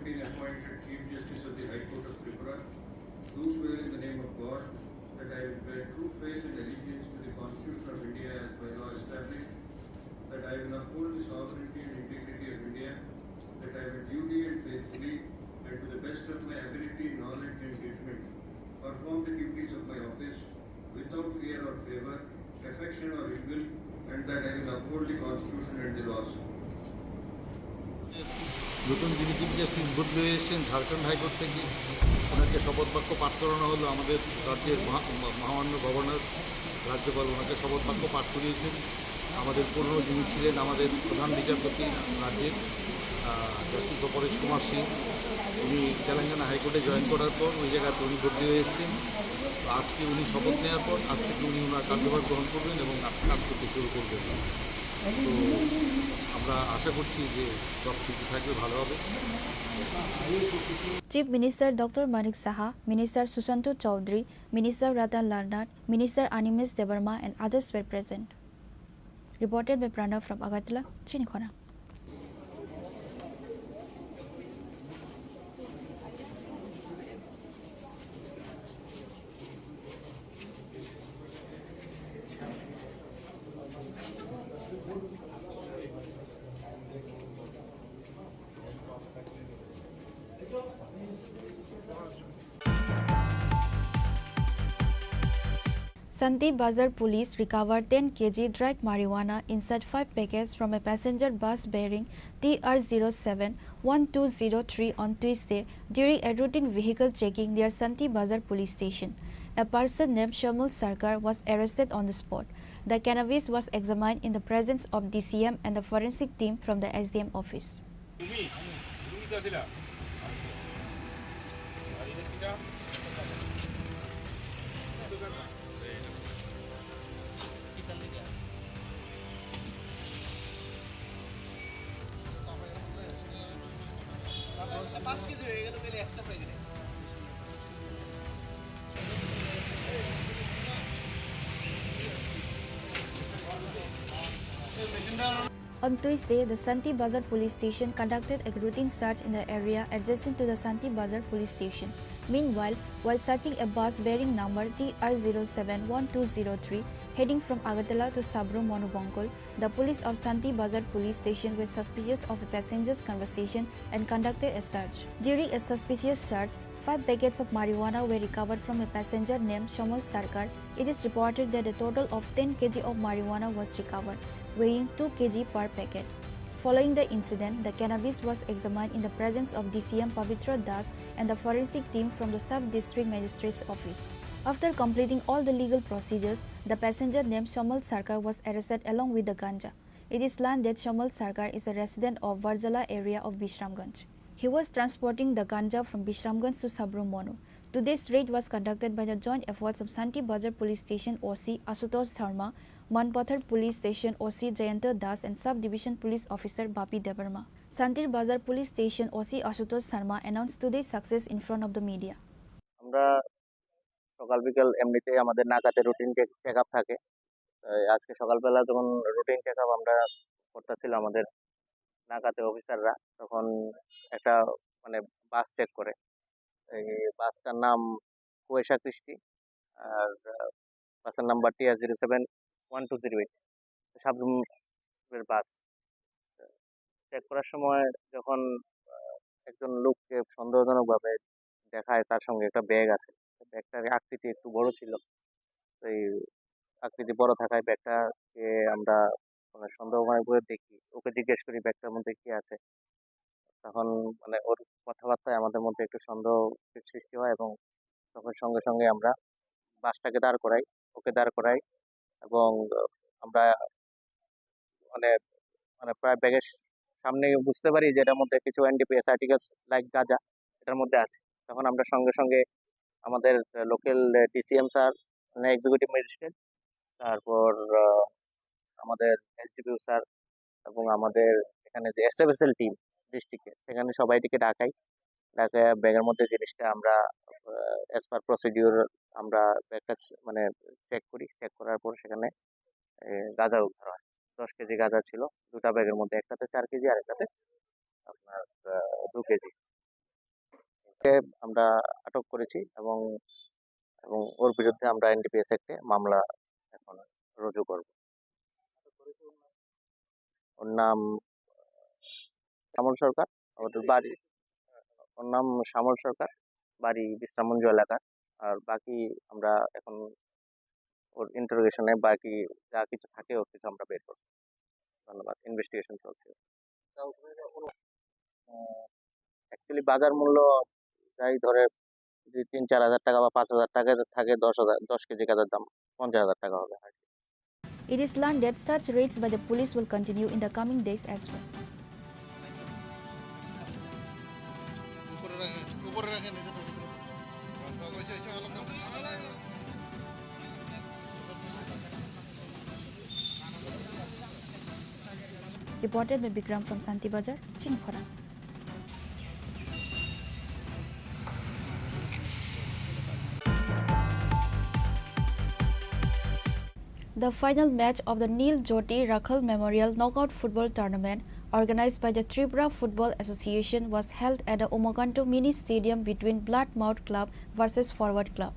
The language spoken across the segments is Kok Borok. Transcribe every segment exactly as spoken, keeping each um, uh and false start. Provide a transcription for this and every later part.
Appointed Chief Justice of the High Court of Tripura, do swear in the name of God that I will bear true faith and allegiance to the Constitution of India as by law established, that I will uphold the sovereignty and integrity of India, that I will duly and faithfully and to the best of my ability, knowledge and judgment perform the duties of my office without fear or favor, affection or ill will, and that I will uphold the Constitution and the laws. নতুন যিনি chief justice বদলি হয়ে এসেছেন ঝাড়খণ্ড হাইকোর্ট থেকে, ওনাকে শপথ বাক্য পাঠ করানো হলো। আমাদের রাজ্যের মহা-, মহামান্য গভর্নর, রাজ্যপাল ওনাকে শপথ বাক্য পাঠ করিয়েছেন। আমাদের পুরনো যিনি ছিলেন আমাদের প্রধান বিচারপতি রাজ্যের, আহ, জাস্টিস অপরেশ কুমার সিং, উনি তেলেঙ্গানা হাইকোর্টে জয়েন করার পর ওই জায়গাতে উনি বদলি হয়ে এসেছেন। তো আজকে উনি শপথ নেওয়ার পর আজ থেকে উনি ওনার কার্যভার গ্রহণ করবেন এবং কাজ করতে শুরু করবেন। তো আমরা আশা করছি যে সব ঠিক থাকবে, ভালো হবে। Chief Minister Doctor Manik Saha, Minister Sushanta Chowdhury, Minister Ratan Lal Nath, Minister Animesh Debbarma and others were present. Reported by Pranav from Agartala, Chinikhona. Santi Bazar police recovered ten K G dried marijuana inside five packets from a passenger bus bearing T R zero seven one two zero three on Tuesday during a routine vehicle checking near Santi Bazar police station. A person named Shamal Sarkar was arrested on the spot. The cannabis was examined in the presence of D C M and the forensic team from the S D M office. তুমি? তুমি তো আছিলা? আচ্ছা। আর এটা কিটা? পাঁচ কেজি হয়ে গেল, তাহলে একটা প্যাকেটে। On Tuesday, the Santi Bazar Police Station conducted a routine search in the area adjacent to the Santi Bazar Police Station. Meanwhile, while searching a bus bearing number T R zero seven one two zero three heading from Agartala to Sabro Monu Bongkol, the police of Santi Bazar Police Station were suspicious of a passenger's conversation and conducted a search. During a suspicious search, five packets of marijuana were recovered from a passenger named Shamal Sarkar. It is reported that a total of ten K G of marijuana was recovered, weighing two K G per packet. Following the incident, the cannabis was examined in the presence of D C M Pavitra Das and the forensic team from the Sub-District Magistrate's Office. After completing all the legal procedures, the passenger named Shamal Sarkar was arrested along with the ganja. It is learned that Shamal Sarkar is a resident of Varjala area of Bishramganj. He was transporting the ganja from Bishramganj to Sabrum Monu. Today's raid was conducted by the joint efforts of Santi Bazar Police Station O C Ashutosh Sharma, Manpathar Police Station O C Jayanta Das and Sub-Division Police Officer Bapi Debbarma. Santi Bazar Police Station O C Ashutosh Sharma announced today's success in front of the media. আমরা সকাল বিকাল এমনিতেই আমাদের নাকাতে routine check up থাকে। এই আজকে সকালবেলা যখন রুটিন চেক আপ আমরা করতেছিল আমাদের নাকাতে অফিসাররা, তখন একটা, মানে, বাস চেক করে। এই বাসটার নাম কুয়েশা কৃষ্টি, আর, আহ, বাসের number T R zero seven one two zero eight, সাবরুমের বাস। চেক করার সময় যখন, আহ, একজন লোককে সন্দেহজনকভাবে দেখায়, তার সঙ্গে একটা ব্যাগ আছে। ব্যাগটার আকৃতি একটু বড় ছিল। এই আকৃতি বড় থাকায় ব্যাগটাকে আমরা, মানে, সন্দেহজনকভাবে দেখি। ওকে জিজ্ঞেস করি ব্যাগটার মধ্যে কি আছে। তখন, মানে, ওর কথাবার্তায় আমাদের মধ্যে একটু সন্দেহ সৃষ্টি হয় এবং তখন সঙ্গে সঙ্গে আমরা বাসটাকে দাঁড় করাই, ওকে দাঁড় করাই এবং আমরা, মানে, মানে, প্রায় ব্যাগের সামনে বুঝতে পারি যে এটার মধ্যে কিছু এনডিপিএস আর্টিকেলস লাইক গাঁজা এটার মধ্যে আছে। তখন আমরা সঙ্গে সঙ্গে আমাদের লোকাল ডিসিএম স্যার, মানে, এক্সিকিউটিভ ম্যাজিস্ট্রেট, তারপর, আহ, আমাদের এসডিপিও স্যার এবং আমাদের এখানে যে এসএফএসএল টিম ডিস্ট্রিক্টে, সেখানে সবাইটিকে ডাকাই। ডাকায় ব্যাগের মধ্যে জিনিসটা আমরা, আহ, অ্যাজ পার প্রসিডিউর আমরা ব্যাগটা চ-, মানে, চেক করি। চেক করার পর সেখানে, এ, গাঁজা উদ্ধার হয়। দশ কেজি গাঁজা ছিল দুটা ব্যাগের মধ্যে, একটাতে চার কেজি আর একটাতে আপনার, আহ, দু কেজি। কে আমরা আটক করেছি এবং, এবং ওর বিরুদ্ধে আমরা এনডিপিএস অ্যাক্টে মামলা এখন রুজু করব। ওর নাম শ্যামল সরকার, ওর বাড়ি, ওর নাম শ্যামল সরকার, বাড়ি বিশ্রামগঞ্জ এলাকার। আর বাকি আমরা এখন ওর ইন্টারোগেশনে বাকি যা কিছু থাকে ওর কিছু আমরা বের করবো। ধন্যবাদ। ইনভেস্টিগেশন চলছে। অ্যাকচুয়ালি বাজার মূল্য যাই ধরে যদি তিন চার হাজার টাকা বা পাঁচ হাজার টাকা থাকে, দশ হাজার, দশ কেজি গাঁজার দাম পঞ্চাশ হাজার টাকা হবে আর কি। It is learned that such raids by the police will continue in the coming days as well. Reported by Bikram from Santi Bazar, Chinikhora. The final match of the Nil Jyoti Rakhal Memorial Knockout Football Tournament, organized by the Tripura Football Association, was held at the Umakanto Mini Stadium between Bloodmouth Club versus Forward Club.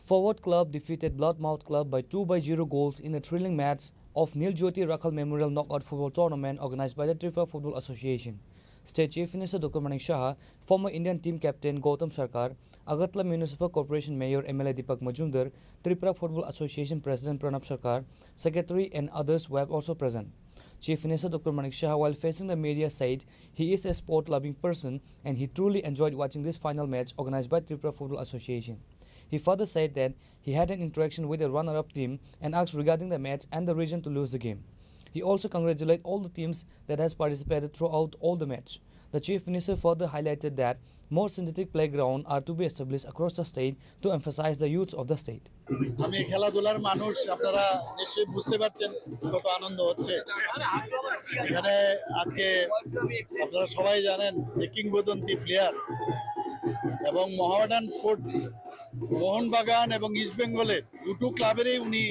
Forward Club defeated Bloodmouth Club by two by zero goals in a thrilling match of Nil Jyoti Rakhal Memorial Knockout Football Tournament organized by the Tripura Football Association. State Chief Minister Doctor Manik Saha, former Indian team captain Gautam Sarkar, Agartala Municipal Corporation Mayor M L A Deepak Majumdar, Tripura Football Association President Pranab Sarkar, Secretary and others were also present. Chief Minister Doctor Manik Saha, while facing the media, said he is a sport-loving person and he truly enjoyed watching this final match organized by Tripura Football Association. He further said that he had an interaction with the runner-up team and asked regarding the match and the reason to lose the game. He also congratulated all the teams that has participated throughout all the match. The Chief Minister further highlighted that more synthetic playground are to be established across the state to emphasize the youths of the state. আমি খেলাধুলার মানুষ, আপনারা নিশ্চয়ই বুঝতে পারছেন কত আনন্দ হচ্ছে এখানে। আজকে আপনারা সবাই জানেন যে কিংবদন্তি প্লেয়ার এবং মোহামেডান স্পোর্ট, মোহনবাগান এবং ইস্ট বেঙ্গলের দুটো ক্লাবেরই উনি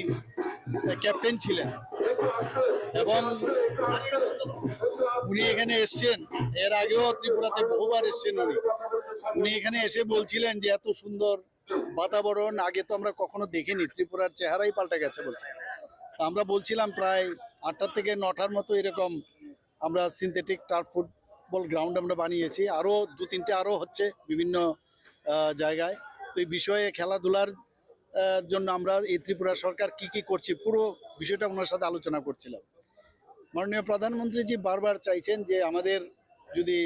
ক্যাপ্টেন ছিলেন এবং উনি এখানে এসছেন, এর আগেও ত্রিপুরাতে বহুবার এসছেন উনি। উনি এখানে এসে বলছিলেন যে এত সুন্দর বাতাবরণ, আগে তো আমরা কখনো দেখিনি, ত্রিপুরার চেহারাই পাল্টে গেছে বলছে। তো আমরা বলছিলাম প্রায় আটটা থেকে নটার মতো এরকম আমরা সিনথেটিক টার্ফ ফুটবল গ্রাউন্ড আমরা বানিয়েছি, আরও দু তিনটে আরও হচ্ছে বিভিন্ন আহ, জায়গায়। তো এই বিষয়ে খেলাধুলার আহ, জন্য আমরা এই ত্রিপুরা সরকার কি কি করছে পুরো বিষয়টা ওনার সাথে আলোচনা করছিলাম। মাননীয় প্রধানমন্ত্রীজি বারবার চাইছেন যে আমাদের যদি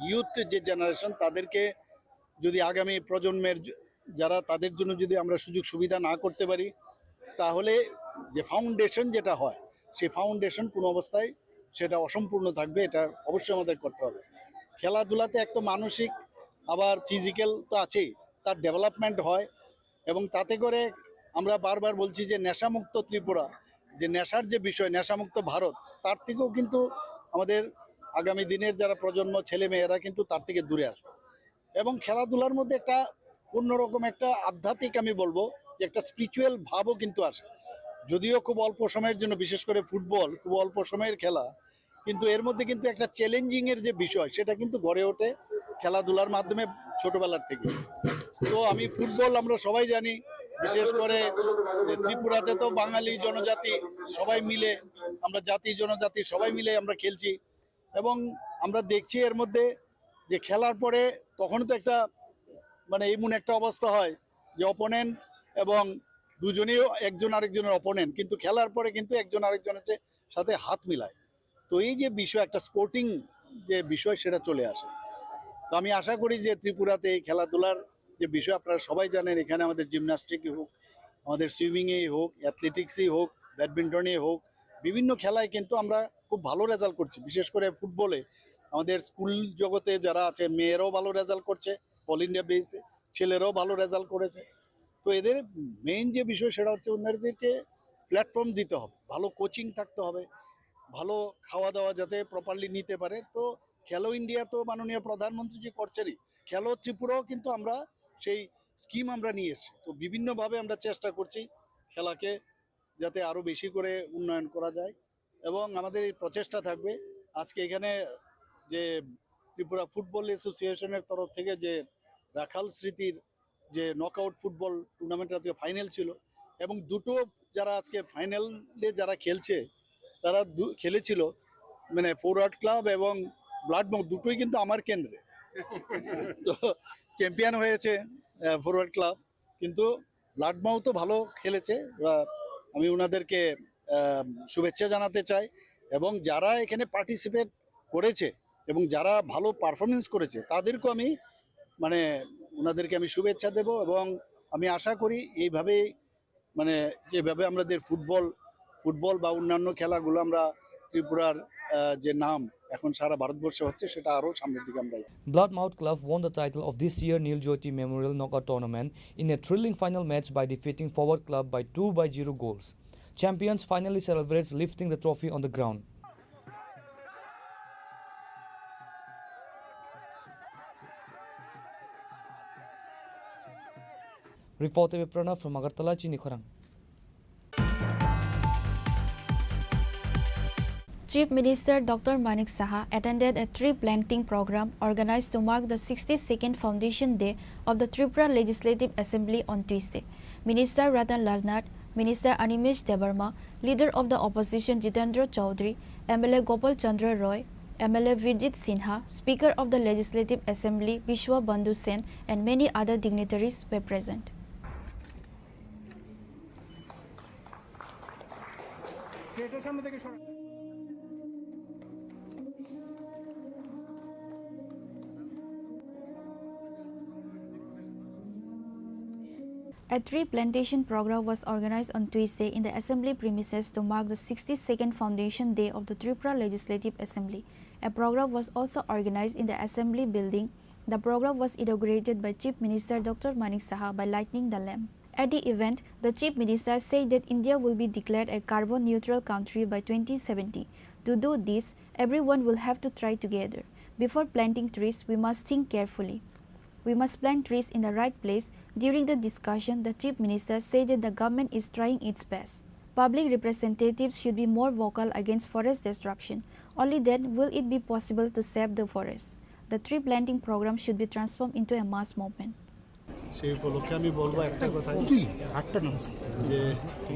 ইউথ যে জেনারেশন তাদেরকে যদি আগামী প্রজন্মের য- যারা তাদের জন্য যদি আমরা সুযোগ সুবিধা না করতে পারি তাহলে যে ফাউন্ডেশন যেটা হয় সেই ফাউন্ডেশন কোনো অবস্থায় সেটা অসম্পূর্ণ থাকবে, এটা অবশ্যই আমাদের করতে হবে। খেলাধুলাতে এক তো মানসিক আবার ফিজিক্যাল তো আছেই, তার ডেভেলপমেন্ট হয় এবং তাতে করে আমরা বারবার বলছি যে নেশামুক্ত ত্রিপুরা, যে নেশার যে বিষয়, নেশামুক্ত ভারত, তার থেকেও কিন্তু আমাদের আগামী দিনের যারা প্রজন্ম ছেলে মেয়েরা কিন্তু তার থেকে দূরে আসবে। এবং খেলাধুলার মধ্যে একটা অন্যরকম একটা আধ্যাত্মিক আমি বলবো যে একটা স্পিরিচুয়াল ভাবও কিন্তু আসে। যদিও খুব অল্প সময়ের জন্য, বিশেষ করে ফুটবল খুব অল্প সময়ের খেলা, কিন্তু এর মধ্যে কিন্তু একটা চ্যালেঞ্জিং এর যে বিষয় সেটা কিন্তু গড়ে ওঠে খেলাধুলার মাধ্যমে ছোটবেলার থেকে। তো আমি ফুটবল আমরা সবাই জানি, বিশেষ করে ত্রিপুরাতে তো বাঙালি জনজাতি সবাই মিলে, আমরা জাতি জনজাতি সবাই মিলে আমরা খেলছি এবং আমরা দেখছি এর মধ্যে যে খেলার পরে তখন তো একটা মানে এমন একটা অবস্থা হয় যে অপোনেন্ট এবং দুজনেই একজন আরেকজনের অপোনেন্ট, কিন্তু খেলার পরে কিন্তু একজন আরেকজনের যে সাথে হাত মিলায়। তো এই যে বিষয়, একটা স্পোর্টিং যে বিষয় সেটা চলে আসে। তো আমি আশা করি যে ত্রিপুরাতে এই খেলাধুলার যে বিষয় আপনারা সবাই জানেন, এখানে আমাদের জিমন্যাস্টিকই হোক, আমাদের সুইমিংয়েই হোক, অ্যাথলেটিক্সেই হোক, ব্যাডমিন্টনেই হোক, বিভিন্ন খেলায় কিন্তু আমরা খুব ভালো রেজাল্ট করছি। বিশেষ করে ফুটবলে আমাদের স্কুল জগতে যারা আছে মেয়েরাও ভালো রেজাল্ট করছে, অল ইন্ডিয়া বেসে ছেলেরাও ভালো রেজাল্ট করেছে। তো এদের মেইন যে বিষয় সেটা হচ্ছে ওনাদেরকে প্ল্যাটফর্ম দিতে হবে, ভালো কোচিং থাকতে হবে, ভালো খাওয়া দাওয়া যাতে প্রপারলি নিতে পারে। তো খেলো ইন্ডিয়া তো মাননীয় প্রধানমন্ত্রীজি করছেনই, খেলো ত্রিপুরাও কিন্তু আমরা সেই স্কিম আমরা নিয়ে এসেছি। তো বিভিন্নভাবে আমরা চেষ্টা করছি খেলাকে যাতে আরও বেশি করে উন্নয়ন করা যায়, এবং আমাদের এই প্রচেষ্টা থাকবে। আজকে এখানে যে ত্রিপুরা ফুটবল অ্যাসোসিয়েশনের তরফ থেকে যে রাখাল স্মৃতির যে নকআউট ফুটবল টুর্নামেন্ট আজকে ফাইনাল ছিল, এবং দুটো যারা আজকে ফাইনালে যারা খেলছে, তারা দু- খেলেছিল, মানে, ফরওয়ার্ড ক্লাব এবং ব্লাড মাউথ, দুটোই কিন্তু আমার কেন্দ্রে। তো চ্যাম্পিয়ন হয়েছে ফরওয়ার্ড ক্লাব, কিন্তু ব্লাড মাউথও ভালো খেলেছে। আহ, আমি ওনাদেরকে আহ, শুভেচ্ছা জানাতে চাই, এবং যারা এখানে পার্টিসিপেট করেছে এবং যারা ভালো পারফরমেন্স করেছে, তাদেরকেও আমি, মানে, ওনাদেরকে আমি শুভেচ্ছা দেব। এবং আমি আশা করি এইভাবে, মানে, যেভাবে আমাদের ফুটবল ফুটবল বা অন্যান্য খেলাগুলো আমরা ত্রিপুরার আহ, যে নাম এখন সারা ভারতবর্ষে হচ্ছে, সেটা আরও সামনের দিকে আমরা Bloodmouth Club won the title of this year Nil Jyoti Memorial Knockout Tournament in a thrilling final match by defeating Forward Club by two by zero goals. Champions finally celebrates lifting the trophy on the ground. Report Pranav from Agartala, Chini Khorang. Chief Minister Doctor Manik Saha attended a tree planting program organized to mark the sixty-second foundation day of the Tripura Legislative Assembly on Tuesday. Minister Ratan Lal Nath, Minister Animesh Debbarma, Leader of the Opposition Jitendra Chaudhary, M L A Gopal Chandra Roy, M L A Virjit Sinha, Speaker of the Legislative Assembly Bishwa Bandhu Sen, and many other dignitaries were present. A tree plantation program was organized on Tuesday in the assembly premises to mark the sixty-second foundation day of the Tripura Legislative Assembly. A program was also organized in the assembly building. The program was inaugurated by Chief Minister Doctor Manik Saha by lighting the lamp. At the event, the Chief Minister said that India will be declared a carbon neutral country by twenty seventy. To do this, everyone will have to try together. Before planting trees, we must think carefully. We must plant trees in the right place. During the discussion, the Chief Minister said that the government is trying its best. Public representatives should be more vocal against forest destruction. Only then will it be possible to save the forest. The tree planting program should be transformed into a mass movement. সেই উপলক্ষে আমি বলবো একটা কথা, যে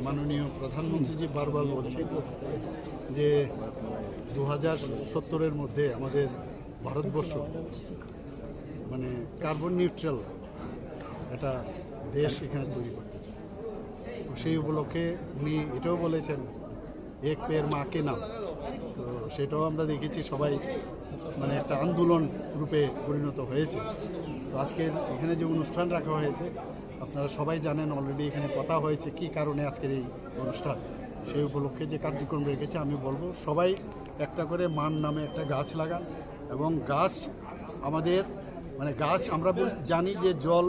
মাননীয় প্রধানমন্ত্রীজি বারবার বলছে যে দু হাজার সত্তরের মধ্যে আমাদের ভারতবর্ষ, মানে, কার্বন নিউট্রাল একটা দেশ এখানে তৈরি করতে চায়। তো সেই উপলক্ষে উনি এটাও বলেছেন, এক পেড় মা কে নাম। তো সেটাও আমরা দেখেছি, সবাই, মানে, একটা আন্দোলন রূপে পরিণত হয়েছে। তো আজকের এখানে যে অনুষ্ঠান রাখা হয়েছে, আপনারা সবাই জানেন, অলরেডি এখানে কথা হয়েছে কি কারণে আজকের এই অনুষ্ঠান। সেই উপলক্ষে যে কার্যক্রম রেখেছে, আমি বলবো সবাই একটা করে মার নামে একটা গাছ লাগান। এবং গাছ আমাদের, মানে, গাছ আমরা বল- জানি যে জল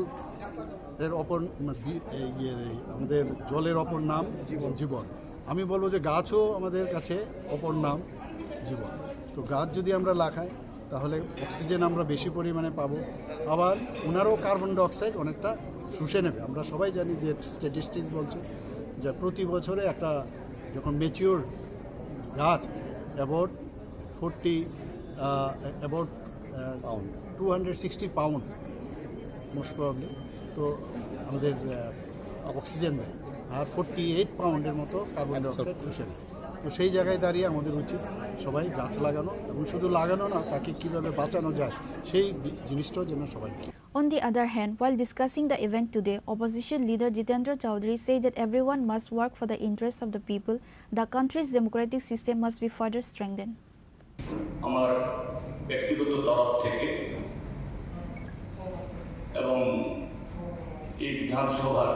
এর অপর, মানে, বি- এই, ইয়ে, এই আমাদের জলের অপর নাম জীবন। আমি বলবো যে গাছও আমাদের কাছে অপর নাম জীবন। তো গাছ যদি আমরা লাগাই, তাহলে অক্সিজেন আমরা বেশি পরিমাণে পাবো। আবার ওনারও কার্বন ডাইঅক্সাইড অনেকটা শুষে নেবে। আমরা সবাই জানি যে স্ট্যাটিস্টিক্স বলছে যে প্রতি বছরে একটা, যখন ম্যাচিওর গাছ, about forty, about two hundred sixty pound most probably, তো আমাদের অক্সিজেন দেয়। আর ফোরটি এইট পাউন্ডের মতো কার্বন ডাইঅক্সাইড শুষে নেয়। তো সেই জায়গায় দাঁড়িয়ে আমাদের উচিত সবাই গাছ লাগানো, এবং শুধু লাগানো না, তাকে কীভাবে বাঁচানো যায়, সেই বি- জিনিসটাও যেন সবাই দেখে। On the other hand, while discussing the event today, opposition leader Jitendra Chaudhary said that everyone must work for the interests of the people. The country's democratic system must be further strengthened. আমার ব্যক্তিগত তরফ থেকে এবং এই বিধানসভার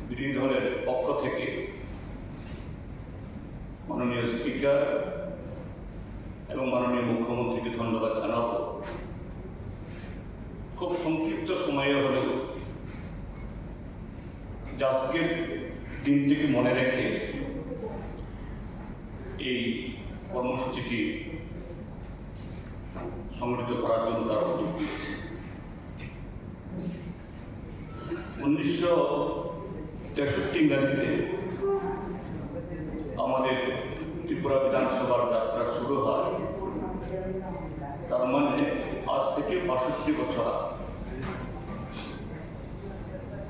বিরোধী দলের পক্ষ থেকে মাননীয় স্পিকার এবং মাননীয় মুখ্যমন্ত্রীকে ধন্যবাদ জানাবো। খুব সংক্ষিপ্ত সময়ে হলেও যে আজকের দিনটিকে মনে রেখে এই কর্মসূচিটি সংগঠিত করার জন্য তারা উদ্যোগ নিয়েছে। উনিশশো তেষট্টি ইংরাজিতে আমাদের ত্রিপুরা বিধানসভার যাত্রা শুরু হয়, তার মানে আজ থেকে বাষট্টি বছর আগে।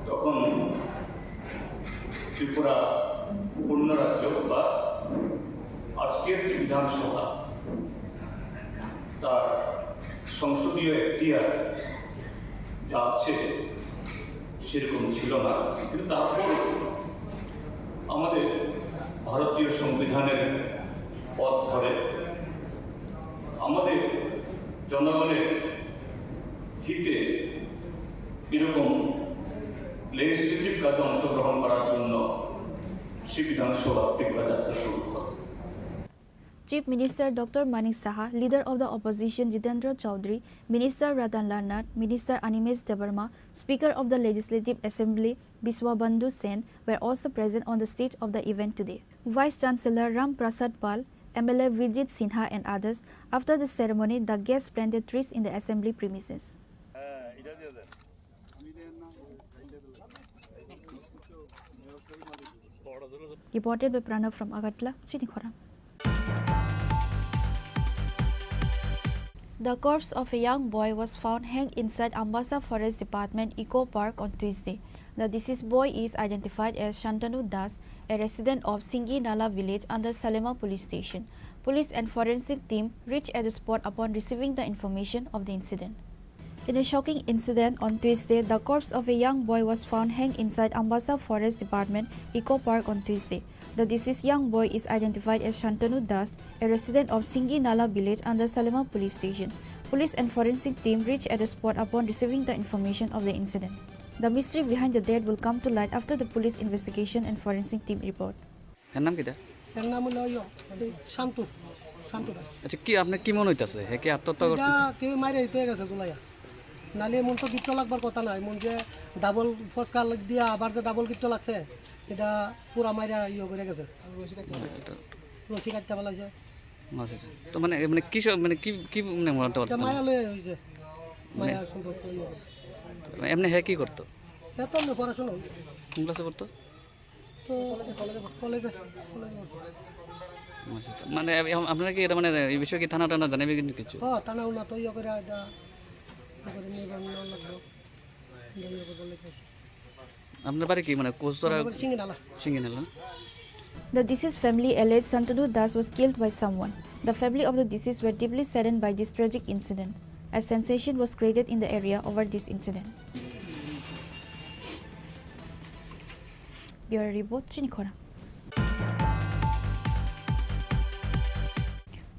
তখন ত্রিপুরা পূর্ণ রাজ্য বা আজকের যে বিধানসভা, তার সংসদীয় এখতিয়ার যা আছে সেরকম ছিল না, কিন্তু তারপর আমাদের ভারতীয় সংবিধানের পথ ধরে আমাদের জনগণের হিতে এরকম লেজিসলেটিভ কাজে অংশগ্রহণ করার জন্য সেই বিধানসভা ত্রিপুরা যাত্রা শুরু করে। Chief Minister Doctor Manik Saha, Leader of the Opposition Jitendra Chaudhary, Minister Ratan Lal Nath, Minister Animesh Debbarma, Speaker of the Legislative Assembly Biswabandhu Sen were also present on the stage of the event today. Vice Chancellor Ram Prasad Pal, M L A Vijit Sinha and others. After the ceremony, the guests planted trees in the assembly premises. Reported by Pranav from Agartala, Chinikhora. The corpse of a young boy was found hanged inside Ambasa Forest Department Eco Park on Tuesday. The deceased boy is identified as Shantanu Das, a resident of Singi Nala village under Salema police station. Police and forensic team reached at the spot upon receiving the information of the incident. In a shocking incident on Tuesday, the corpse of a young boy was found hanged inside Ambasa Forest Department Eco Park on Tuesday. The deceased young boy is identified as Shantanu Das, a resident of Singi Nala village under Salema police station. Police and forensic team reached at the spot upon receiving the information of the incident. The mystery behind the death will come to light after the police investigation and forensic team report. এর নাম কিতা? এর নাম হলো ইয়ো, এই শান্তু, শান্তু দাস। আচ্ছা, কি আপনার কি মনে হইতাছে? হে কি আত্মহত্যা করছে? এটা কেউ মারে হইতে গেছে জুলাইয়া। নালে এমন তো গিট্টু লাগবার কথা নাই, এমন যে ডাবল ফসকা লাগ দিয়া আবার যে ডাবল গিট্টু লাগছে, এটা পুরা মাইরা ইয়ে করে গেছে। এটা রশি কাটতে পালাইছে। আচ্ছা, আচ্ছা। তো মানে, মানে কি সব, মানে কি, কি মানে মনে হতে এটা পারছে? মায়া লয়ে হইছে। মানে মায়া সম্পর্ক ইয়ে। এমনি হে কি করতো? এ তো এমনি পড়াশোনা। কোন ক্লাসে পড়তো? তো কলেজে, কলেজে, কলেজে পড়ছে। আচ্ছা, আচ্ছা। মানে, এ-, এ-, আপনারা কি এটা মানে এই বিষয়ে কি থানা টানা জানাবে কিন্তু কিছু? হ্যাঁ, থানা উনা তো ইয়ে করে এটা, ইয়ে করে নিয়ে বানানো লাগলো। ইয়ে করে বলে গেছে। আপনার বাড়ি কি মানে কোচরা? আমার বাড়ি সিঙ্গিনালা। Singinala. The deceased family alleged Shantanu Das was killed by someone. The family of the deceased were deeply saddened by this tragic incident. A sensation was created in the area over this incident. Bureau Report, Chinikhora.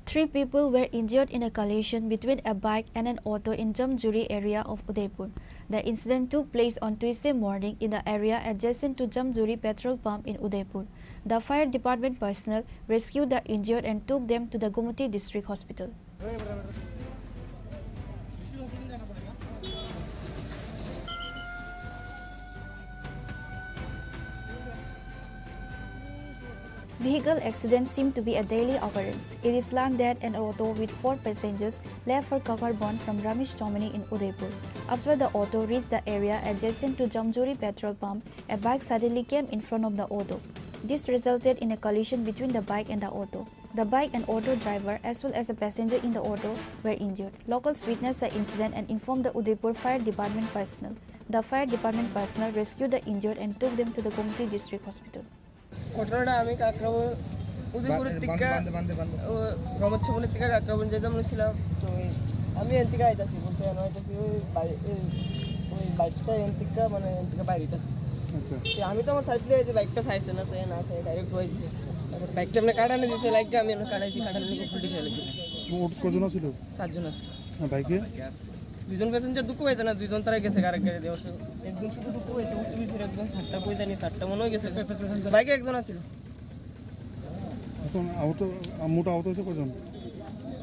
Three people were injured in a collision between a bike and an auto in Jamjuri area of Udaipur. The incident took place on Tuesday morning in the area adjacent to Jamjuri petrol pump in Udaipur. The fire department personnel rescued the injured and took them to the Gomati District Hospital. Vehicle accidents seem to be a daily occurrence. It is learned that an auto with four passengers left for Kakarbon from Ramesh Chomani in Udaipur. After the auto reached the area adjacent to Jamjuri petrol pump, a bike suddenly came in front of the auto. This resulted in a collision between the bike and the auto. The bike and auto driver, as well as a passenger in the auto, were injured. Locals witnessed the incident and informed the Udaipur Fire Department personnel. The fire department personnel rescued the injured and took them to the Gomati District Hospital. ঘটনাটা আমি কাকরাবন, উদয়পুরের বান্দে, দিকে, বান্দে, বান্দে, বান্দে। ও, রমত ভবনের দিকে কাকরাবন যেতাম বলেছিলাম। তো এই, আমি এন দিকে আইতাছি, বলতে এন আইতাছি, ওই বাই-, ওই, ওই বাইকটা এন দিকে, মানে, এন দিকে বাইরে আইতাছি। আচ্ছা। তো আমি তো আমার সাইড দিয়ে যে বাইকটা চাইছে না, চাই না, চাই ডাইরেক্ট বয়ে দিছে। বাইকটা এমনি কাটানো দিছে, লাইটটা আমি এমনি কাটাইছি, কাটানো নিয়ে উল্টে ফেলেছি। মোট কজন আছিল? সাতজন আছে। হ্যাঁ, বাইকে? দুজন প্যাসেঞ্জার দুঃখ পাইছে না, দুইজন তারা গেছে আরেক গাড়ি দিয়ে। একজন শুধু দুঃখ পাইছে, উঠতে পিছের একজন সাতটা কই জানি, সাতটা মনে হয় গেছে। বাইকে একজন আছিল। এখন আহত, মোট আহত হয়েছে কজন?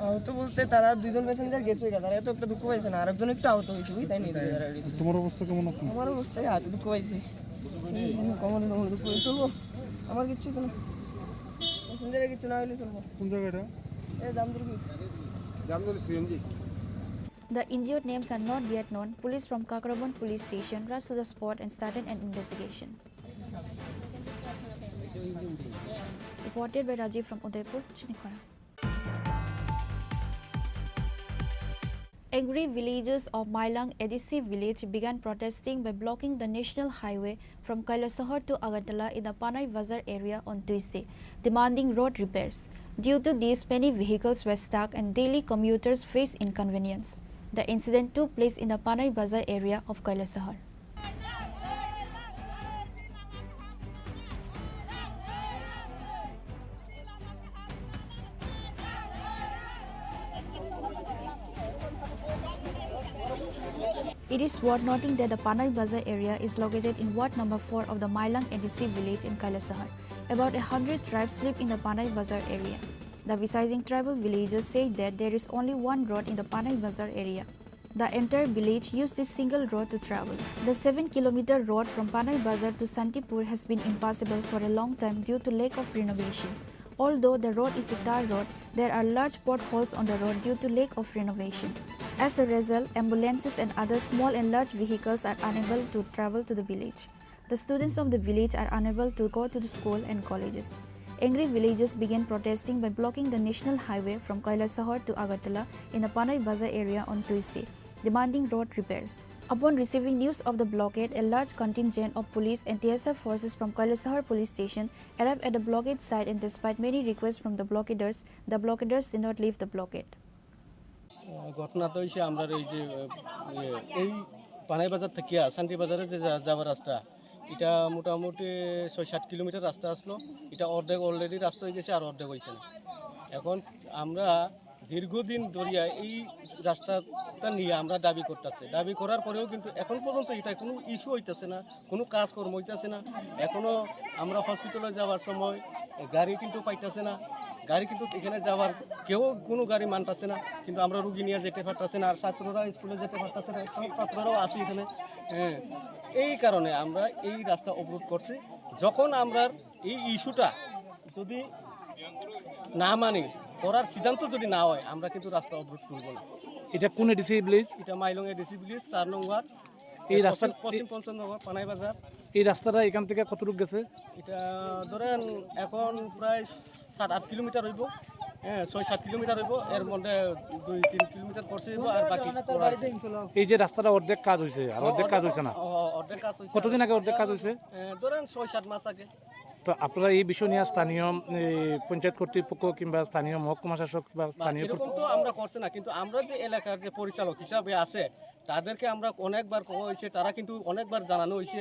আহত বলতে তারা দুইজন প্যাসেঞ্জার গেছে, তারা এত একটা দুঃখ পাইছে না, আরেকজন একটু আহত হয়েছে, বুঝলি, তাই নিয়ে তারা গেছে। তোমার অবস্থা কেমন এখন? আমার অবস্থায় হাতে দুঃখ পাইছে। কমন কমন দুঃখ পাইছে, চলবো। আমার কিচ্ছু কোনো প্যাসেঞ্জারের কিচ্ছু না হইলে চলবো। কোন জায়গা এটা? এই জামদুল ব্রিজ। জামদুল CNG. The injured names are not yet known. Police from Kakrabon Police Station rushed to the spot and started an investigation. Reported by Rajiv from Udaipur, Chinikhona. Angry villagers of Mailang A D C village began protesting by blocking the national highway from Kailasahar to Agartala in the Panai Bazar area on Tuesday, demanding road repairs. Due to this, many vehicles were stuck and daily commuters face inconvenience. The incident took place in the Panai Bazar area of Kailasahar. It is worth noting that the Panai Bazar area is located in Ward number four of the Mailang A D C village in Kailasahar. About a hundred tribes live in the Panai Bazar area. The Visaijing tribal villagers say that there is only one road in the Panai Bazar area. The entire village used this single road to travel. The seven kilometer road from Panai Bazar to Santipur has been impassable for a long time due to lack of renovation. Although the road is a tar road, there are large potholes on the road due to lack of renovation. As a result, ambulances and other small and large vehicles are unable to travel to the village. The students of the village are unable to go to the school and colleges. Angry villagers began protesting by blocking the national highway from Kailasahar to Agartala in the Panai Bazar area on Tuesday, demanding road repairs. Upon receiving news of the blockade, a large contingent of police and T S F forces from Kailasahar police station arrived at the blockade site, and despite many requests from the blockaders, the blockaders did not leave the blockade. আহ, ঘটনা তো হইছে আমরা এই যে, আহ, ইয়ে, এই পানাই বাজার থেকে শান্তি বাজারে যে যা-, যাওয়ার রাস্তা, এটা মোটামুটি ছয় সাত কিলোমিটার রাস্তা আসলো। এটা অর্ধেক already রাস্তা হয়ে গেছে, আর অর্ধেক হয়েছে না। এখন আমরা দীর্ঘদিন ধরিয়া এই রাস্তাটা নিয়ে আমরা দাবি করতেছে। দাবি করার পরেও কিন্তু এখন পর্যন্ত এটা কোনো ইস্যু হইতেছে না, কোনো কাজকর্ম হইতেছে না। এখনো আমরা হসপিটালে যাওয়ার সময় গাড়ি কিন্তু পাইতেছে না, গাড়ি কিন্তু এখানে যাওয়ার কেউ কোনো গাড়ি মানতেছে না, কিন্তু আমরা রুগী নিয়ে যেতে পারতেছে না। আর ছাত্ররা স্কুলে যেতে পারতেছে না, সব ছাত্ররাও আসি এখানে। হ্যাঁ, এই কারণে আমরা এই রাস্তা অবরোধ করছি। যখন আমরা এই ইস্যুটা যদি না মানি, করার সিদ্ধান্ত যদি না হয়, আমরা কিন্তু রাস্তা অবরোধ তুলব না। এটা কোন এডিসি ভিলেজ? এটা মাইলং এডিসি ভিলেজ, চার নং ওয়ার্ড। এই রাস্তার পশ্চিম, পশ্চিম পঞ্চনগর, পানাই বাজার। এই রাস্তাটা এখান থেকে কতটুকু গেছে? এটা ধরেন এখন প্রায় সাত আট কিলোমিটার হইব। হ্যাঁ, ছয় সাত কিলোমিটার হইব। এর মধ্যে দুই তিন কিলোমিটার করছে হইব, আর বাকি করা আছে। এই যে রাস্তাটা অর্ধেক কাজ হয়েছে, আর অর্ধেক কাজ হয়েছে না? অ, অর্ধেক কাজ হয়েছে। কতদিন আগে অর্ধেক কাজ হয়েছে? এ, ধরেন ছয় সাত মাস আগে। তো আপনারা এই বিষয় নিয়ে স্থানীয়, এই পঞ্চায়েত কর্তৃপক্ষ কিংবা স্থানীয় মহকুমা শাসক বা না, স্থানীয় এরকম কর্তৃ- তো আমরা করছে না, কিন্তু আমরা যে এলাকার যে পরিচালক হিসাবে আছে, তাদেরকে আমরা অনেকবার কওয়া হয়েছে, তারা কিন্তু অনেকবার জানানো হয়েছে,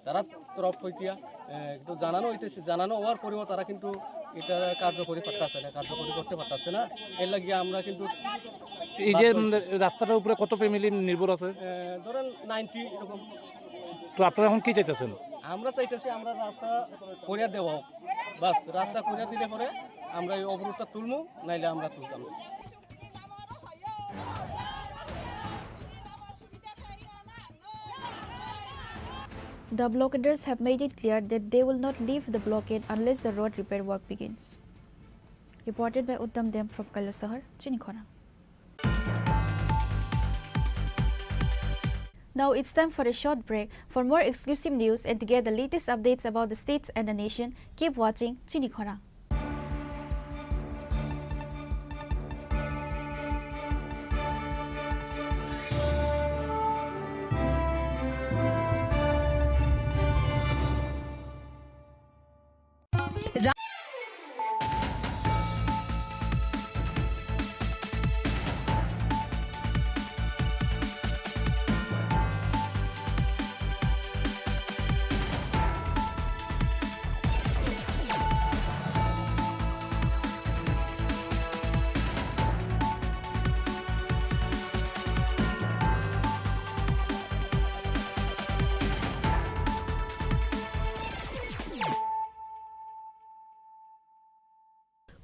তারা তরফ হইতিয়া, এ, একটু জানানো হইতেছে, জানানো হওয়ার পরেও তারা কিন্তু এটা কার্যকরী করতেছে না, কার্যকরী করতে পারতেছে না। এর লাগিয়ে আমরা কিন্তু এই যে, বাধ্য হয়েছি। উম, রাস্তাটার উপরে কত ফ্যামিলি নির্ভর আছে? এ, ধরেন নাইনটি এরকম। তো আপনারা এখন কি চাইতেছেন? আমরা চাইতেছি আমরা রাস্তা করিয়া দেওয়া হোক, বাস, রাস্তা করিয়া দিলে পরে আমরা এই অবরোধটা তুলমু, নাইলে আমরা তুলতাম না। The blockaders have made it clear that they will not leave the blockade unless the road repair work begins. Reported by Uttam Dem from Kailasahar, Chinikhona. Now it's time for a short break. For more exclusive news and to get the latest updates about the states and the nation, keep watching Chinikhona.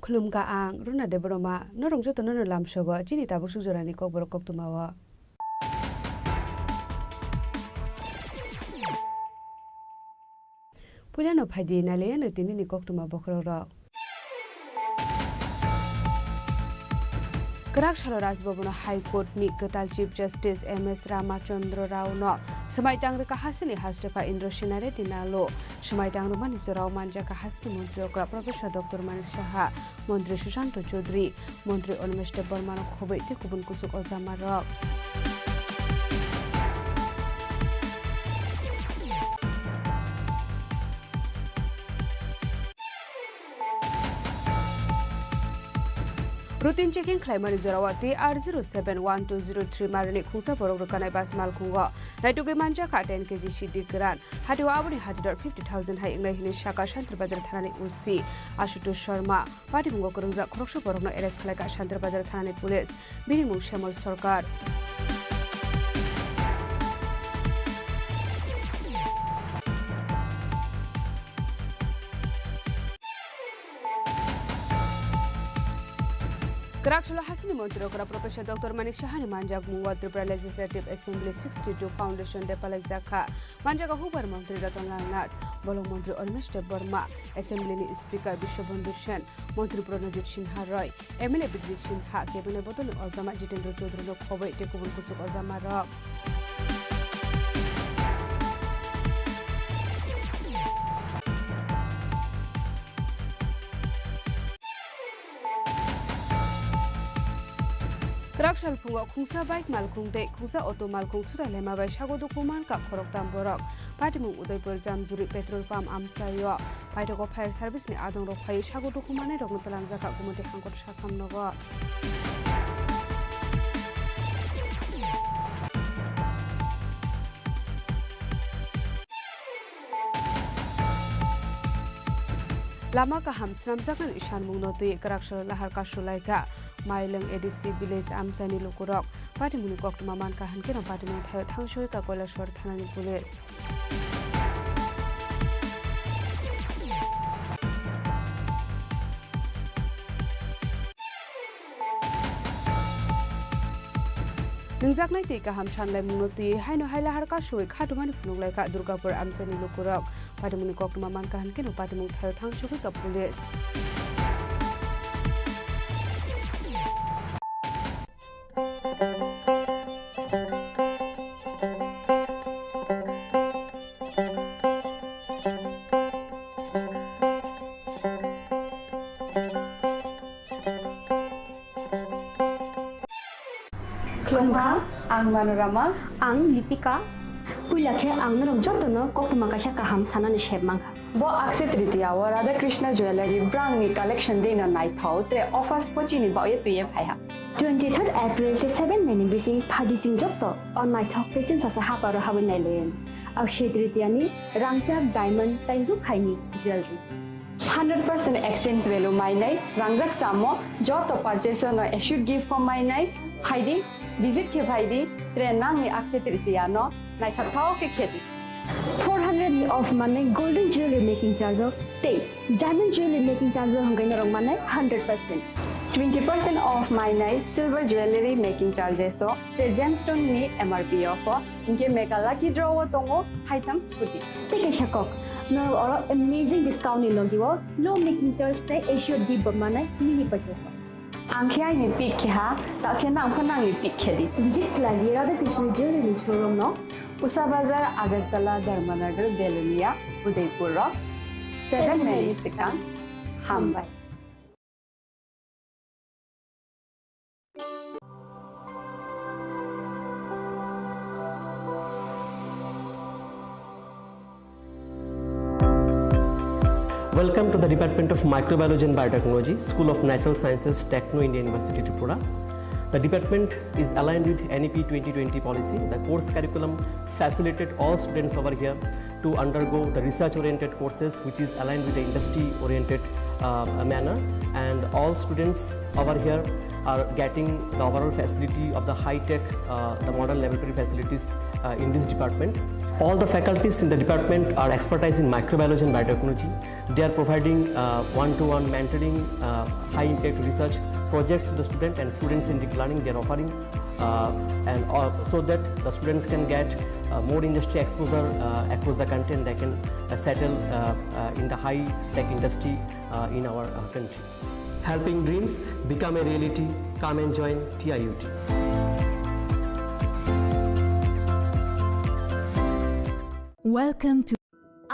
Khulumkha ang, Runa Debbarma, norok jotono no lamsogo chini tabuk suk jorani kokborok koktwmao. Puilano phaidi nailaiano tinini koktwma bokhorokrok. Kwrak salo Raj Bhavan-o High Court-ni kwtal Chief Justice M S Ramachandra Rao-no swmai tang rwkha hasini Hastepha Indrasena Reddy Nalo. Swmai tang rwmani jorao manjakha hasini montri okra Professor Doctor Manik Saha, montri Sushanta Chowdhury, montri Animesh Debbarma-no khobwi tei kubun kuchuk ojamarok. Routine checking khlaimani jorao T R zero seven one two zero three marwini khungsa borok rwkanai bus malkhungo naitugwi manjakha ten K G sidi kwran. Hatio aboni hajador fifty thousand hai wngnai hwnwi sakha Shantir Bazar thanani O C Ashutosh Sharma. Patimungo kwrwngjak khoroksa borokno arrest khlaikha Shantir Bazar thanani police. Bini mung Shyamol Sarkar. Kwrak salo hasini montri okra Professor Doctor Manik Sahani manjakmungo Tripura Legislative Assembly sixty-two Foundation Day palaijakha. Manjago hubar montri Ratan Lal Nath, bolong montri Animesh Debbarma, Assembly ni Speaker Biswabandhu Sen, montri Pranajit Sinha Roy, M L A Bijit Sinha, Cabinet bodolni ojama Jitendra Chaudhary no khobwi tei kubun kuchuk ojamarok. Kwrak salphungo khungsa bike malkhung tei khungsa auto malkhung sutai laima bai sago dukhu mankha khoroktham borok. Patimung Udaipur Jamjuri petrol pump amchaio paithago fire service ni adongrok phaiwi sago dukhu mannairokno twlangjakha Gumoti Hangkor sakham nogo. Lama kaham swnamjaknani sanmungno twi kwraksalo lahar kasulaikha Mailwng A D C village amchaini lukurok. Patimungni koktwma mankha hwnkhe no patimung thaio thangsoi ka Kailasor thanani police. Nwngjaknai twi kaham sanlaimungno twi haino hai lahar kasui khatumani phunuk laikha Durgapur amchaini lukurok. Patimungni koktwma mankha hwnkhe no patimung thaio thangsugwi ka police. Khulumkha, ang Manorama. Ang Lipika. Puila khe ang norok jotono koktwma kaisa kaham sanani sep mankha. Bo Akshaya Tritiya o Radha Krishna Jewellery brangni collection deino naithok tre offers pochini baoye twiye phaiha. Twenty-third April tei seven May ni bising phadi chwng joto o naithok tei chwngsasa haparo habwi nailayan. Akshaya Tritiya ni rangchak diamond tei rukhaini jewellery. Hundred percent exchange value mainai, rangjak samo joto purchase no assured gift form mainai, phaidi, visit khe phaidi, tre nangni Akshaya Tritiya no naithok thao khe khedi. Four hundred ni off manai golden jewelry making charge o tei diamond jewelry making charge o hwnkhe norok manai hundred percent. Twenty percent off mainai silver jewelry making charges o tre gemstone ni M R P o pho. Hinkhe mega lucky draw o tongo haitham scooty. Tei kaisa kok, norok oro amazing discount ni logi o low making charge tei assured gift bo manai mini purchase o. Ang khe aini pick khe ha, ta khe nang pho nangni pick khe di. Visit khlai di Radha Krishna Jewelry ni showroom no. Usa Bazar, Agartala, Dharmanagar, Belonia, Udaipur o. Seven May ni swkang. Hambai. Welcome to the Department of Microbiology and Biotechnology, School of Natural Sciences, Techno India University, Tripura. The department is aligned with N E P twenty twenty policy. The course curriculum facilitate all students over here to undergo the research-oriented courses, which is aligned with the industry-oriented, uh, manner. And all students over here are getting the overall facility of the high-tech, uh, the modern laboratory facilities, uh, in this department. All the faculties in the department are expertise in microbiology and biotechnology. They are providing, uh, one-to-one mentoring, uh, high-impact research projects to the student and student-centric learning they are offering, uh, and, uh, so that the students can get, uh, more industry exposure, uh, across the country, and they can, uh, settle, uh, uh, in the high-tech industry, uh, in our, uh, country. Helping dreams become a reality. Come and join T I U T. Welcome to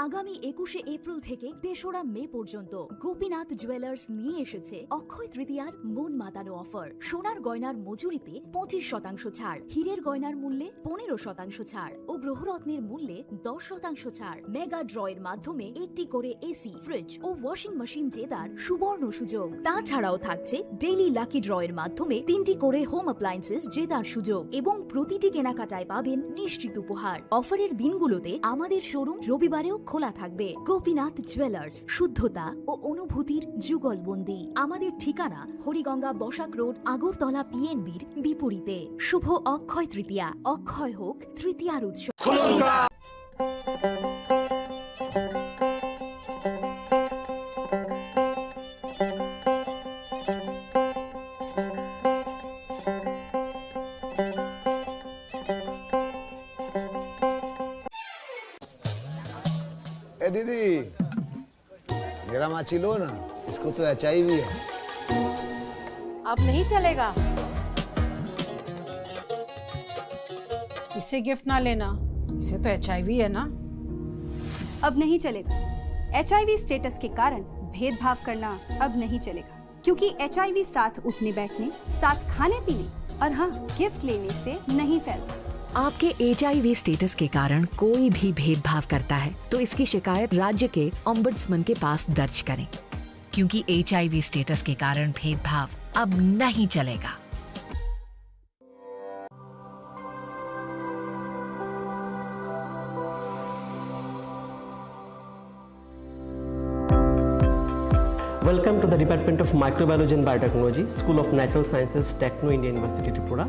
আগামী একুশে এপ্রিল থেকে তেসরা মে পর্যন্ত গোপীনাথ জুয়েলার্স নিয়ে এসেছে অক্ষয় তৃতীয়ার মন মাতানো অফার। সোনার গয়নার মজুরিতে পঁচিশ শতাংশ ছাড়, হীরের গয়নার মূল্যে পনেরো শতাংশ ছাড় ও গ্রহরত্নের মূল্যে দশ শতাংশ ছাড়। মেগা ড্রয়ের মাধ্যমে একটি করে এসি, ফ্রিজ ও ওয়াশিং মেশিন জেতার সুবর্ণ সুযোগ। তাছাড়াও থাকছে ডেইলি লাকি ড্রয়ের মাধ্যমে তিনটি করে হোম অ্যাপ্লায়েন্সেস জেতার সুযোগ এবং প্রতিটি কেনাকাটায় পাবেন নিশ্চিত উপহার। অফারের দিনগুলোতে আমাদের শোরুম রবিবারেও খোলা থাকবে। গোপীনাথ জুয়েলার্স, শুদ্ধতা ও অনুভূতির যুগলবন্দি। আমাদের ঠিকানা হরিগঙ্গা বসাক রোড, আগরতলা পিএনবির বিপরীতে। শুভ অক্ষয় তৃতীয়া, অক্ষয় হোক তৃতীয়ার উৎসব। ए दीदी, मेरा माची लो ना, इसको तो एचआईवी है। अब नहीं चलेगा। इसे गिफ्ट ना लेना, इसे तो एचआईवी है ना। अब नहीं चलेगा। एचआईवी स्टेटस के कारण भेदभाव करना अब नहीं चलेगा, क्योंकि एचआईवी साथ उठने बैठने, साथ खाने पीने और हाँ, गिफ्ट लेने से नहीं फैलता। आपके एचआईवी स्टेटस के कारण कोई भी भेदभाव करता है, तो इसकी शिकायत राज्य के ओम्बड्समैन के पास दर्ज करें, क्योंकि एचआईवी स्टेटस के कारण भेदभाव अब नहीं चलेगा। Welcome to the Department of Microbiology and Biotechnology, School of Natural Sciences, Techno India University, Tripura.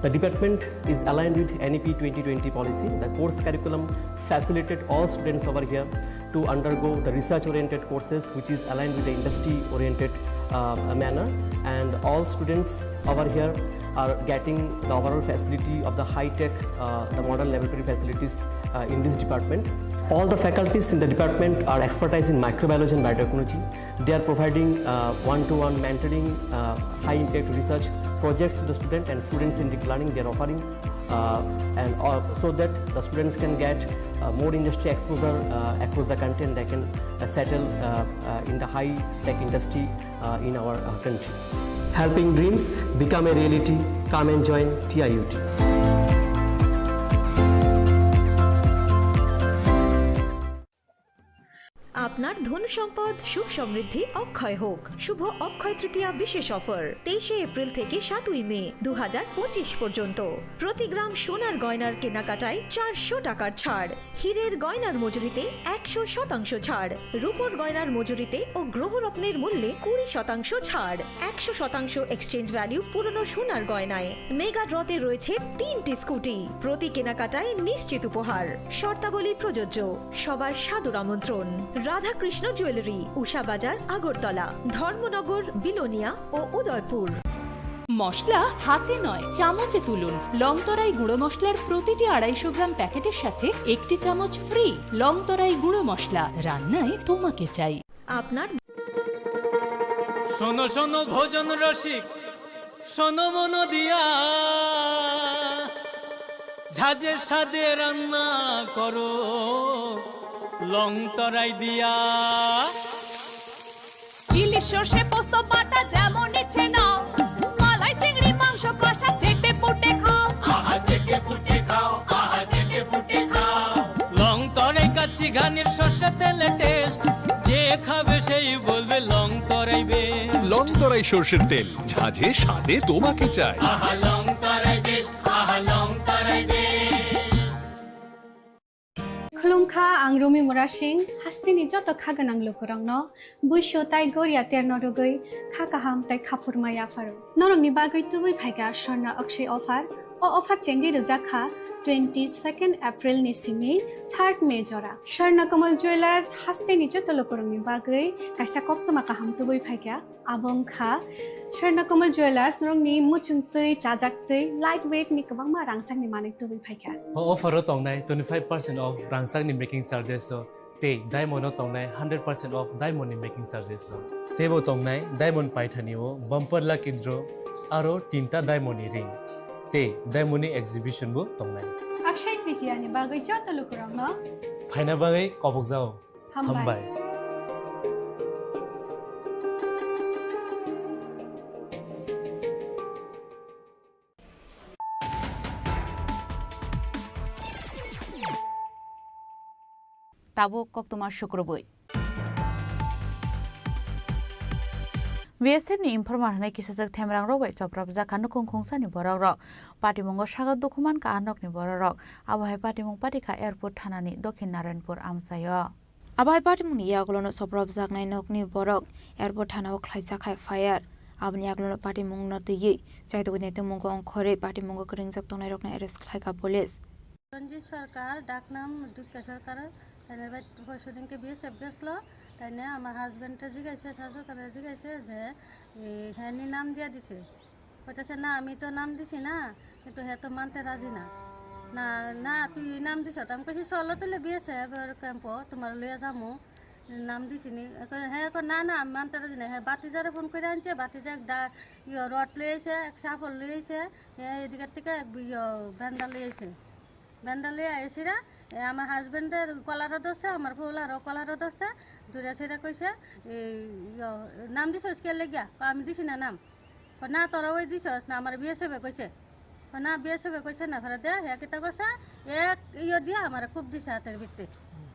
The department is aligned with N E P twenty twenty policy. The course curriculum facilitate all students over here to undergo the research-oriented courses, which is aligned with the industry-oriented, uh, manner. And all students over here are getting the overall facility of the high-tech, uh, the modern laboratory facilities, uh, in this department. All the faculties in the department are expertise in microbiology and biotechnology. They are providing, uh, one-to-one mentoring, uh, high-impact research projects to the student and students-centric learning they are offering, uh, and, uh, so that the students can get, uh, more industry exposure, uh, across the country, and they can, uh, settle, uh, uh, in the high-tech industry, uh, in our, uh, country. Helping dreams become a reality. Come and join T I U T. আপনার ধন সম্পদ সুখ সমৃদ্ধি অক্ষয় হোক। শুভ অক্ষয় তৃতীয়া বিশেষ অফার, তেইশে এপ্রিল থেকে সাতই মে দু হাজার পঁচিশ পর্যন্ত। প্রতি গ্রাম সোনার গয়নার কেনাকাটায় চারশো টাকার ছাড়, হীরের গয়নার মজুরিতে একশো শতাংশ ছাড়, রূপোর গয়নার মজুরিতে ও গ্রহরত্নের মূল্যে কুড়ি শতাংশ ছাড়, একশো শতাংশ এক্সচেঞ্জ ভ্যালু পুরনো সোনার গয়নায়। মেগা ড্রতে রয়েছে তিনটি স্কুটি, প্রতি কেনাকাটায় নিশ্চিত উপহার। শর্তাবলী প্রযোজ্য। সবার সাদর আমন্ত্রণ। রাধাকৃষ্ণ জুয়েলারি, উষা বাজার, আগরতলা, ধর্মনগর, বিলোনিয়া ও উদয়পুর। মশলা হাতে নয়, চামচে তুলুন। লংতরাই গুঁড়ো মশলার প্রতিটি আড়াইশো গ্রাম প্যাকেটের সাথে একটি চামচ ফ্রি। লংতরাই গুঁড়ো মশলা, রান্নায় তোমাকে চাই। আপনার শোনো শোনো ভোজন রসিক, শোনো মন দিয়া, ঝাঁঝের স্বাদে রান্না করো লং তরাই দিয়া। ইলিশ সর্ষে পোস্ত বাটা যেমন ইচ্ছে নাও, মালাই চিংড়ি মাংস কষা চেটে পুটে খাও। আহা চেটে পুটে খাও, আহা চেটে পুটে খাও। লং তরাই কাচ্চি ঘানির সর্ষে তেলে টেস্ট, যে খাবে সেই বলবে লং তরাই বেশ। লং তরাই সর্ষের তেল, ঝাঁঝে স্বাদে তোমাকে চাই। আহা লং তরাই বেশ, আহা লং তরাই বেশ। Khulumkha, ang Rumi Murasing, hasteni joto kha gwnang lukurokno buisu tai goria terno rwgwi kha kaham tai khaphurma yapharo. Norokni bagwi tubui phaikha Swarna Akshay offer. O offer chengwi rwjak kha twenty second April ni simi third May jora. Swarna Kamal Jewellers hasteni joto lukurokni bagwi kaisa koktwma kaham tubui phaikha. Abo wngkha Swarna Kamal Jewellers, norokni muchungtwi, chajaktwi, light weight ni kwbangma rangchakni manwi tubui phaikha. O offer o tongnai twenty five percent off rangchakni making charges o Tei diamond o tongnai hundred percent off diamond ni making charges rok. Teibo tongnai diamond paithani o bumper lucky draw aro tinta diamond ni ring. Tei diamond ni exhibition bo tongnai. Akshay Tritiya ni bagwi joto lukurokno phaina bagwi kobokjao. Hambai. Hambai. Tabuk koktwma sukrubwi. B S F ni informer hwnwi kisajak themrangrok bai choprapjak kha nukhung khungsani borokrok. Patimungo sago dukhu mankha a nokni borokrok. Abo hai patimung patikha Airport thanani Dokhin Narayanpur amchaio. Abo hai patimungni yagulono choprapjaknai nokni borok Airport thanao khlaijak kha F I R. Aboni yagulono patimungno twiwi chaitugwi naitukmungo ongkhorwi patimungo kwrwngjak tongnairokno arrest khlaikha police. Ranjit Sarkar, daknam Dukya Sarkar, taine bai hoisodinke B S F geslo, taine ama husband te jigaise, sasokare jigaise je, e, heni nam dia dise. Hoitase, "Na, ami to nam disi na, kintu he to mante raji na." "Na, na, tui nam diso." Tam kaisi, "Cholo tole B S F er camp o, tomar loya jamu." Nam disini, eko, he eko, "Na, na, manta rajina." He batijare phone kore anche, batija ek da, yo, rod loi aise, ek sapol loi aise, he edike tike ek, yo, benda loi aise. Benda loi aisira, e, ama husband de kolara dosse, amar phola ro kolara dosse, dure sira koise, e, yo, "Nam diso ske legya?" Ko, "Ami disi na nam." Ko, "Na, tora oi disos na, amar B S F e koise." Ko, "Na, B S F e koise na, phara de, he kita kosa, ek iyo dia amar kub disa ater bitte.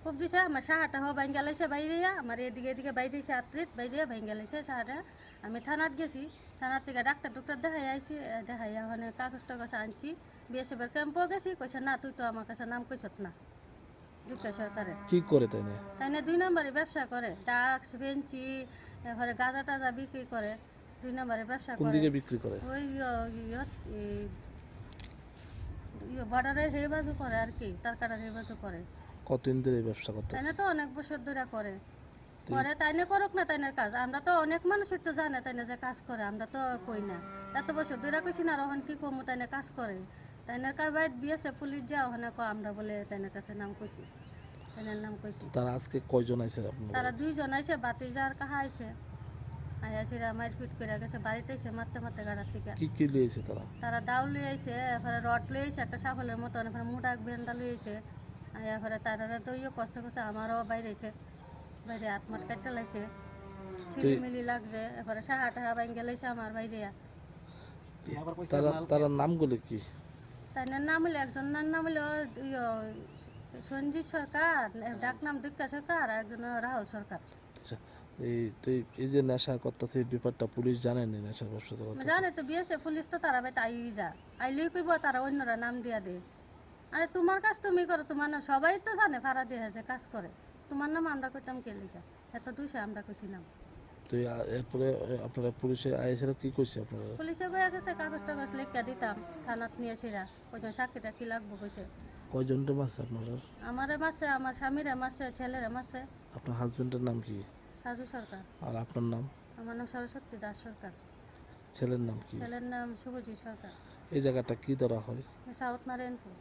Kub disa, amar sahata ho baingalaise bairiya, amar edike edike bairiya atrit, bairiya baingalaise sahata. Ami thanat gesi, thanat tiga doctor doctor dehai aisi, eh, dehai hone kagus togus anchi, B S F er camp o gesi, koise, "Na, tui to ama kasa nam koisot na." Dukya Sarkare. কি করে তাইনে? Taine dui nambari bebsa kore, drugs, benchi, erpore gaja taja bikri kore, dui nambari bebsa kore. কোন দিকে বিক্রি করে? Oi yo, yo, e, yo, border er he bajo kore ar ki, Tarkadar he bajo kore. কতদিন ধরে এই ব্যবসা করতেছে? Taine to onek bochor dhore kore. Kore, taine korok na tainer kaj. Amra to onek manuj to jane taine je kaj kore, amra to koi na. Eto bochor dhore koisin, aro hon ki komu taine kaj kore. Tainer kaj bai B S F police jao hone ko amra bole tainer kache nam koichi. Tainer nam koichi. তারা আজকে কয়জন আইছে আপনার বাড়িতে? Tara dui jon aise, batijar kaha aise. Aisira মারপিট করে গেছে, বাড়িতে এসে মারতে মারতে গাড়ার থেকে। কি কি লই আইছে তারা? Tara dao loi aise, erpore rod loi aise, ekta sapoler moton, erpore mudak benda loi aise. Erpore tarare to iyo kosto kosto amaro baire aise. Baire atmat katta laise. Tei- Silimili lagje, erpore saha taha bainge laise amar baire ya. তারা, তারা নামগুলো কি? Tainer nam holo, ekjon nar nam holo, iyo, Sanjit Sarkar, daknam Dukya Sarkar, ar ekjon Rahul Sarkar. আচ্ছা, এই, তো এই, এই যে নেশা করতেছে, এই ব্যাপারটা পুলিশ জানেনি, নেশার ব্যবসা করতেছে? Jane to, B S F police to tara bai tai ja. Ailoi koibo tara onnora nam dia de. আরে, তোমার কাজ তুমি করো, তোমার নাম সবাই তো জানে, পাড়া দিয়ে যে কাজ করে, তোমার নাম আমরা কইতাম কে লিখা? এত দুষে আমরা কইছি নাম। তো এই, আ, এরপরে, এ, আপনারা পুলিশে আইএসএরা কি কইছে আপনারা? পুলিশে কইয়া গেছে কাগজ টাগজ লেখিয়া দিতাম, থানাত নিয়ে সেরা, কইজন সাক্ষী টাক্ষী লাগবো কইছে। কয়জনরে মারছে আপনারা? আমারে মারছে, আমার স্বামীরে মারছে, ছেলেরে মারছে। আপনার হাজবেন্ডের নাম কি? সাজু সরকার। আর আপনার নাম? আমার নাম সরস্বতী দাস সরকার। ছেলের নাম কি? ছেলের নাম শুভজিৎ সরকার। এই জায়গাটা কি ধরা হয়? সাউথ নারায়ণপুর।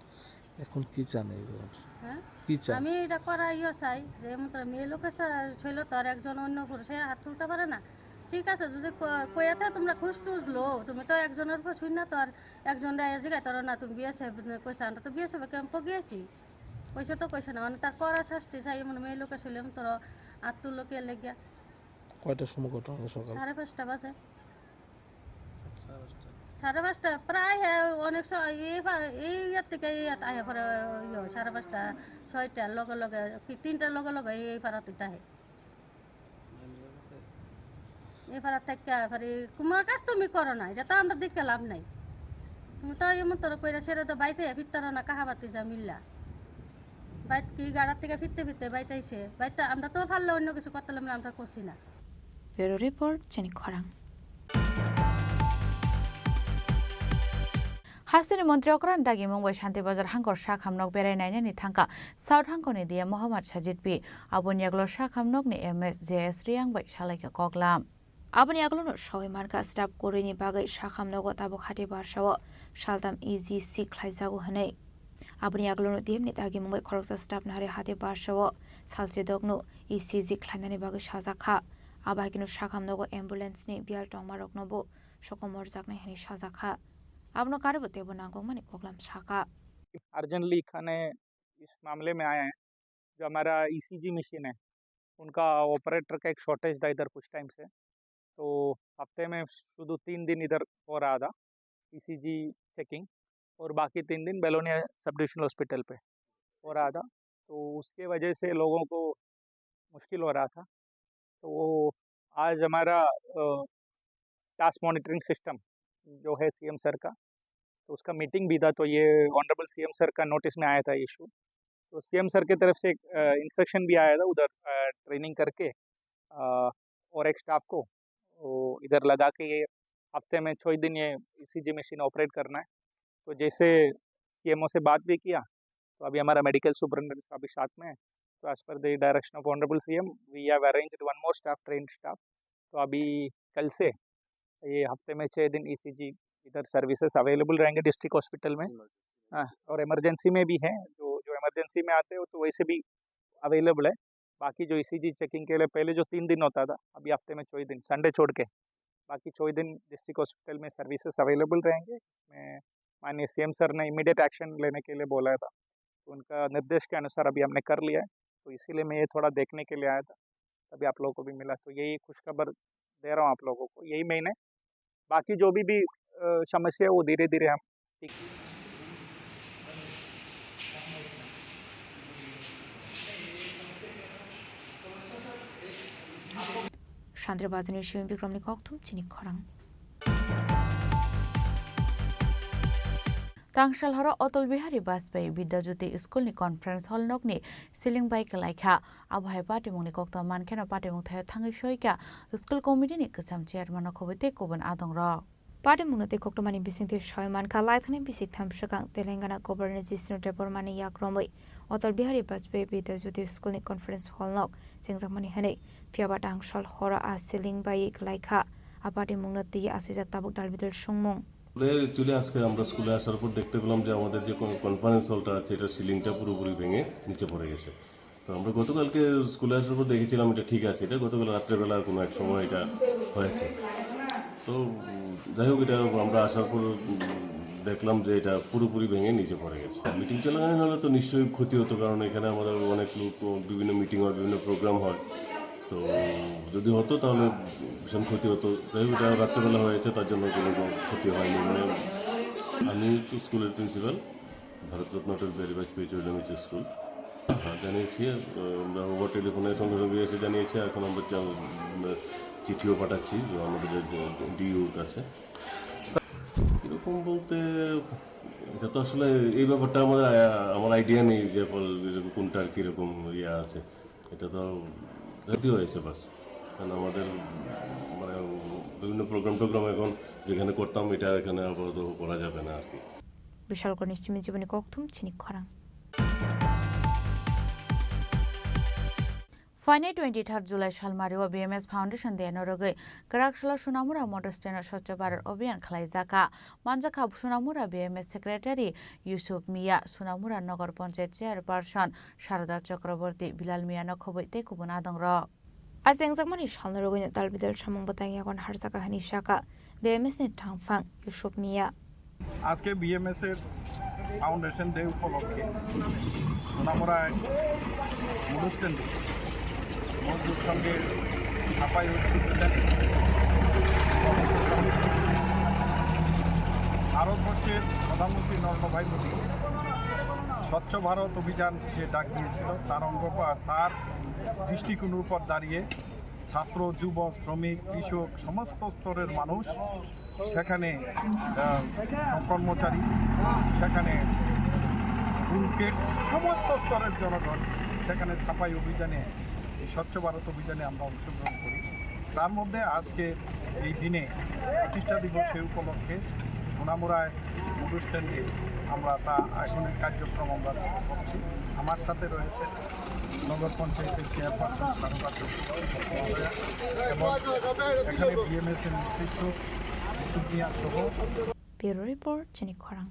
এখন কি চান এই জায়গাটা? হ্যাঁ? কি চান? আমি এটা করা ইয়ে চাই যে মাত্র মেয়ে লোকের সা-, শৈল তো আর একজন অন্য পুরুষে হাত তুলতে পারে না। ঠিক আছে, যদি ক-, কইয়াতে তোমরা খুশ টুস লো, তুমি তো একজনের উপর শুন না তো আর একজন রায় জিগাই তারো না, তুমি বিএসএফ কইছো, আমরা তো বিএসএফ ক্যাম্পও গিয়েছি। কইছে তো কইছে না, মানে তার কড়া শাস্তি চাই, মানে মেয়ে লোকের শৈল এমন তোর হাত তুললো কে লেগে। কয়টার সময় ঘটনা সকাল? সাড়ে পাঁচটা বাজে। সাড়ে পাঁচটা। প্রায়, হ্যাঁ, অনেক সময় এই পা-, এই ইয়ার থেকে এই ইয়াত আহে পরে, ইয়ে, সাড়ে পাঁচটা, ছয়টার লগে লগে, কি তিনটার লগে লগে এই পাড়াতে আহে। এই পাড়া থেকে আহে পরে, তোমার কাজ তুমি করো না, এটা তো আমরা দেখে লাভ নাই। তুমি তো এমন তোর কইরা সেরে তো বাইতে ফিরতারো না, কাহাবাতি যা মিল্লা। বাইত কি গাড়ার থেকে ফিরতে ফিরতে বাইতে আইছে। বাইতে আমরা তো পারলে অন্য কিছু করতে পারলাম না, আমরা করছি না। Bureau Report, Chini Khorang. Hasteni montri okran dagimung bai Shanti Bazar hangkor sakham nok berai nainani thangkha South hangkoni D M Mohammad Sajid P. Aboni yaglo sakham nokni M S J S Riyang bai salaikha koklam. Aboni yaglono sawi mankha swrap kwrwini bagwi sakham nogo tabuk hati barsao saltam E G C khlaijago hwnwi. Aboni yagulo no D M ni dagi mungbai khoroksa staff no hari hati barsa o salchi dok no E C G khlainani bagwi sajak kha. Abo hai kheno sakham nogo ambulance ni biyal tongma rok no bo sokomorjaknai hinwi sajak kha. Abono karwi bo teibo nangkukmani koklam sakha. Urgently खाने इस मामले में आए हैं, जो हमारा ECG machine है, उनका ऑपरेटर का एक शॉर्टेज था इधर कुछ टाइम से। तो हफ्ते में शुद्ध तीन दिन इधर हो रहा था ईसीजी चेकिंग, और बाकी तीन दिन बेलोनिया सब डिविजनल हॉस्पिटल पे हो रहा था। तो उसके वजह से लोगों को मुश्किल हो रहा था। तो वो आज हमारा, अ, टास्क मॉनिटरिंग सिस्टम जो है सीएम सर का, तो उसका मीटिंग भी था, तो ये ऑनरेबल सीएम सर का नोटिस में आया था इशू। तो सीएम सर की तरफ से एक, अ, इंस्ट्रक्शन भी आया था उधर, अ, ट्रेनिंग करके, अ, और एक स्टाफ को वो इधर लगा के ये हफ्ते में छः दिन ये ईसीजी मशीन ऑपरेट करना है। तो जैसे सीएमओ से बात भी किया, तो अभी हमारा मेडिकल सुपरिटेंडेंट अभी साथ में है। तो as per the direction of honorable C M, we have arranged one more staff, trained staff। तो अभी कल से, ये हफ्ते में छः दिन ईसीजी इधर सर्विसेज अवेलेबल रहेंगे डिस्ट्रिक्ट हॉस्पिटल में। हाँ, और इमरजेंसी में भी है, जो, जो इमरजेंसी में आते हो तो वैसे भी अवेलेबल है। बाकी जो ईसीजी चेकिंग के लिए पहले जो तीन दिन होता था, अभी हफ्ते में छः दिन, संडे छोड़ के, बाकी छः दिन डिस्ट्रिक्ट हॉस्पिटल में सर्विसेज अवेलेबल रहेंगे। मैं माननीय सीएम सर ने इमीडिएट एक्शन लेने के लिए बोला था, तो उनका निर्देश के अनुसार अभी हमने कर लिया है। तो इसीलिए मैं ये थोड़ा देखने के लिए आया था, तभी आप लोगों को भी मिला। तो यही खुशखबर दे रहा हूँ आप लोगों को, यही महीने। बाकी जो भी, भी, अ, समस्या है, वो धीरे-धीरे हम ठीक Sandra Bazini Shimi Bikramni kokthum chini khorang. Tangsal horo Atal Bihari Vajpayee Vidya Jyoti School ni conference hall nokni ceiling bai kwlai kha. Abo hai patimungni kokthom mankheno patimung thaio thangwi soi kha school committee ni kwcham chairman no khobwi tei kubun adongrok. Patimungno tei koktwmani bisingtwi soi mankha, laithani bisik tham swkang Telangana Governor Jishnu Debbarmani yakromwi Atal Bihari Vajpayee Vidya Jyoti School ni conference hall nok chengjakmani hwnwi, phiyaba tangsal horo a ceiling bai kwlai kha. A patimungno twi asijak tabuk dalbidal songmung. আসলে অ্যাকচুয়ালি আজকে আমরা স্কুলে আসার পর দেখতে পেলাম যে আমাদের যে কনফারেন্স হলটা আছে, এটা সিলিংটা পুরোপুরি ভেঙে নিচে পড়ে গেছে। তো আমরা গতকালকে স্কুলে আসার পর দেখেছিলাম এটা ঠিক আছে, এটা গতকাল রাত্রেবেলা কোনো এক সময় এটা হয়েছে। তো উম, যাই হোক, এটা আমরা আসার পর উম, দেখলাম যে এটা পুরোপুরি ভেঙে নিচে পড়ে গেছে। মিটিং চলাকালীন হলে তো নিশ্চয়ই ক্ষতি হতো, কারণ এখানে আমাদের অনেক লোক, বিভিন্ন মিটিং হয়, বিভিন্ন প্রোগ্রাম হয়। তো যদি হতো তাহলে ভীষণ ক্ষতি হতো। যাই হোক, এটা রাত্রেবেলা হয়েছে, তার জন্য কোনো ক্ষতি হয়নি। মানে আমি তো স্কুলের প্রিন্সিপাল, ভারতরত্ন অটল বিহারী বাজপেয়ী চৈল্ড মিডল স্কুল। হ্যাঁ, জানিয়েছি, আহ, আমরা ওভার টেলিফোনের সঙ্গে সঙ্গে এসে জানিয়েছি। এখন আমরা চা-, আমরা চিঠিও পাঠাচ্ছি যে আমাদের যে ডিইউর কাছে। কীরকম বলতে, এটা তো আসলে এই ব্যাপারটা আমাদের, আহ, আমার আইডিয়া নেই যে ফল-, কোনটার কীরকম ইয়ে আছে। এটা তো ক্ষতি হয়েছে বাস, কারণ আমাদের মানে বিভিন্ন প্রোগ্রাম টোগ্রাম এখন যেখানে করতাম, এটা এখানে আপাতত করা যাবে না আর কি। Bishalgarhni simi jiboni kokthum chini khorang. Phainai twenty third July salmario B M S Foundation Day no rwgwi Kwraksalo Sonamura Motor Stand o Swachh Bharat Abhiyan khlaijakha. Manjakha Sonamura B M S Secretary Yusuf Mia, Sonamura Nagar Panchayat Chairperson Sarada Chakraborty, Bilal Mia no khobwi tei kubun adongrok. A chengjakmani salno rwgwino dalbidal samung bwtang yagon harjakha hwnwi sakha B M S ni tangphang Yusuf Mia. আজকে বিএমএস এর foundation day উপলক্ষে সোনামুড়ায় মধুস্টেন্ডে মজদুর সঙ্গে ছাপাই উদ্যোগ জানিয়ে ভারতবর্ষের প্রধানমন্ত্রী নরেন্দ্র ভাই মোদী স্বচ্ছ ভারত অভিযান যে ডাক দিয়েছিল, তার অঙ্গ বা তার দৃষ্টিকোণের উপর দাঁড়িয়ে ছাত্র, যুবক, শ্রমিক, কৃষক, সমস্ত স্তরের মানুষ সেখানে, আহ, কর্মচারী, সেখানে পুরুষের সমস্ত স্তরের জনগণ সেখানে ছাপাই অভিযানে, এই স্বচ্ছ ভারত অভিযানে আমরা অংশগ্রহণ করি। তার মধ্যে আজকে এই দিনে প্রতিষ্ঠা দিবস, সেই উপলক্ষে সোনামুড়ায় অনুষ্ঠানে আমরা তা এখন এই কার্যক্রম আমরা করছি। আমার সাথে রয়েছে নগর পঞ্চায়েতের চেয়ারপারসন সাধুকান্ত মহোদয়া এবং এখানে বিএমএস এর নেতৃত্ব সুপ্রিয়া সহ। Bureau Report, Chini Khorang.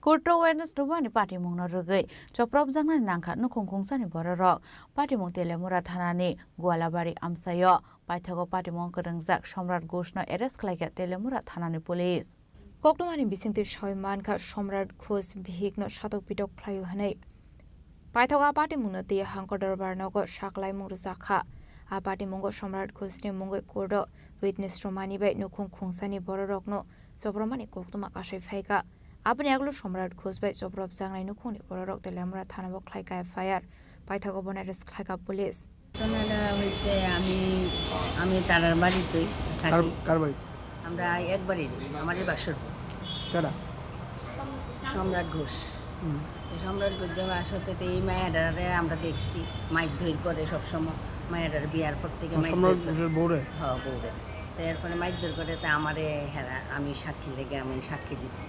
Kurto witness rwmani patimungno rwgwi chopropjaknani nangkha nukhung khungsani bororok. Patimung Telemura thanani Gualabari amchaio. Paithago patimung kwrwngjak Somrat Ghoshno arrest khlaikha Telemura thanani police. Koktwmani bisingtwi sawi mankha Somrat Ghosh bihikno satok pitok khlaio hwnwi. Paithago a patimungno twi Hangkor Dorbar nogo saklaimung rwjakha. A patimungo Somrat Ghoshni mungwi kurdo witness rwmani bai nukhung khungsani bororokno chopropmani koktwma kasai phaikha. Aboni yagulo Somrat Ghosh bai chopropjaknai nukhungni bororok Telemura thanao khlaikha F I R. Paithago bono arrest khlaikha police. ঘটনাটা হয়েছে, আমি আমি তারার বাড়িতেই কার থাকি। কার বাড়ি? আমরা একবারই, আমারই বাসর। কারা? সম্রাট ঘোষ। হুম। এই সম্রাট ঘোষ যে বাসাতে, তো এই মায়াটারে আমরা দেখছি মারধর করে সব সময়। মায়াটার বিয়ার পর থেকে ও, মারধর সম্রাট করে। ঘোষের বউরে? হ্যাঁ, বউরে। তো এরপরে মারধর করে, তা আমারে হেরা, আমি সাক্ষী লেগে আমি সাক্ষী দিছি।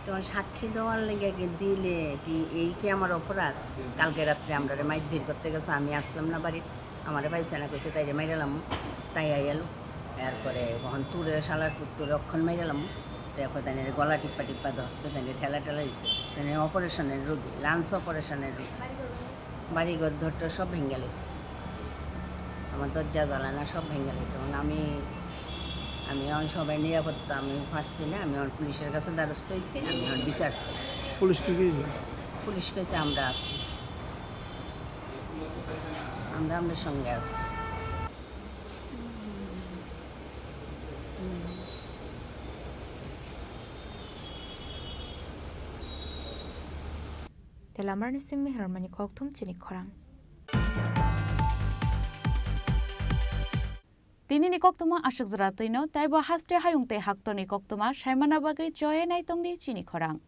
তখন সাক্ষী দেওয়ার লেগে কি দিলে কি, এই কি আমার অপরাধ? কালকে রাত্রে আমরা মারধর করতে গেছে, আমি আসলাম না বাড়িতে, আমারে পাইছে না, কইছে তাইরে মাইরালাম, তাই আইয়ালো। এরপরে কখন তুরে শালার পুত্তুরে অক্ষণ মাইরালাম, তারপর তাই গলা টিপ্পা টিপ্পা ধরছে, তাই ঠেলা ঠেলা দিছে, তাই অপারেশনের রোগী, লাঞ্চ অপারেশনের রোগী। বাড়িঘর ধরতে সব ভেঙে গেছে, আমার দরজা জ্বালানা সব ভেঙে গেছে। মানে আমি, আমি এখন সবাই নিরাপত্তা আমি পারছি না, আমি এখন পুলিশের কাছে দ্বারস্থ হয়েছি, আমি এখন বিচার চাই। পুলিশ কি কইছে? পুলিশ কইছে আমরা আছি, আমরা আপনার সঙ্গে আছি। Tei lamarni simi rwmani kokthum chini khorang. Tinini koktwma aswk jora twino, tei bo haste hayung tei haktorni koktwma saimana bagwi choye naitongdi chini khorang.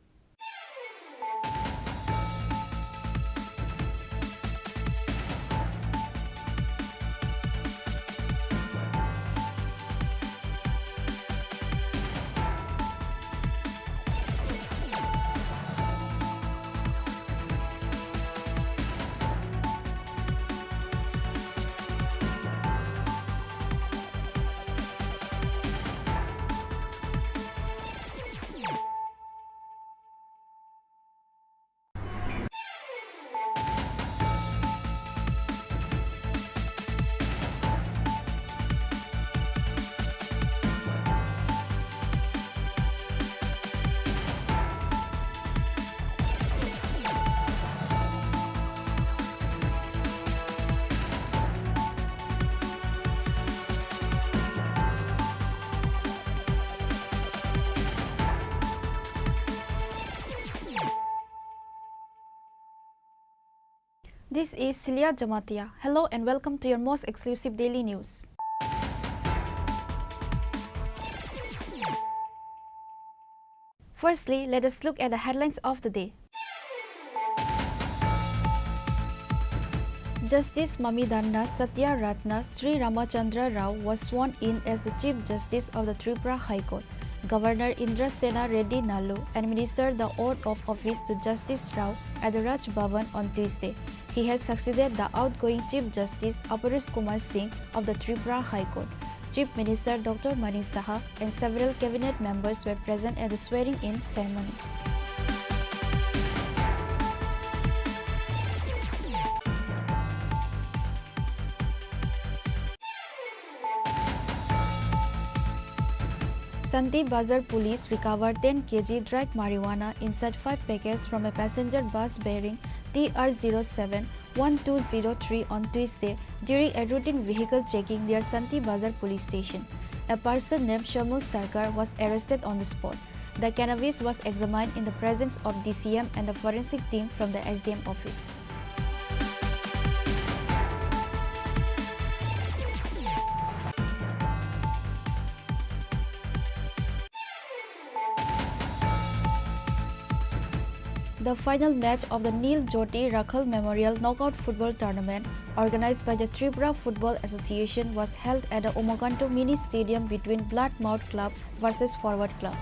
This is Celia Jamatia. Hello and welcome to your most exclusive daily news. Firstly, let us look at the headlines of the day. Justice Mamidanna Satya Ratna Sri Ramachandra Rao was sworn in as the Chief Justice of the Tripura High Court. Governor Indra Sena Reddy Nallu administered the oath of office to Justice Rao at the Raj Bhavan on Tuesday. He has succeeded the outgoing Chief Justice Aparis Kumar Singh of the Tripura High Court. Chief Minister Doctor Manik Saha and several cabinet members were present at the swearing-in ceremony. Santi Bazar police recovered ten K G dried marijuana inside five packets from a passenger bus bearing T R zero seven one two zero three on Tuesday during a routine vehicle checking near Santi Bazar police station. A person named Shamul Sarkar was arrested on the spot. The cannabis was examined in the presence of D C M and the forensic team from the S D M office. The final match of the Nil Jyoti Rakhal Memorial Knockout Football Tournament, organized by the Tripura Football Association, was held at the Umakanto Mini Stadium between Bloodmouth Club versus Forward Club.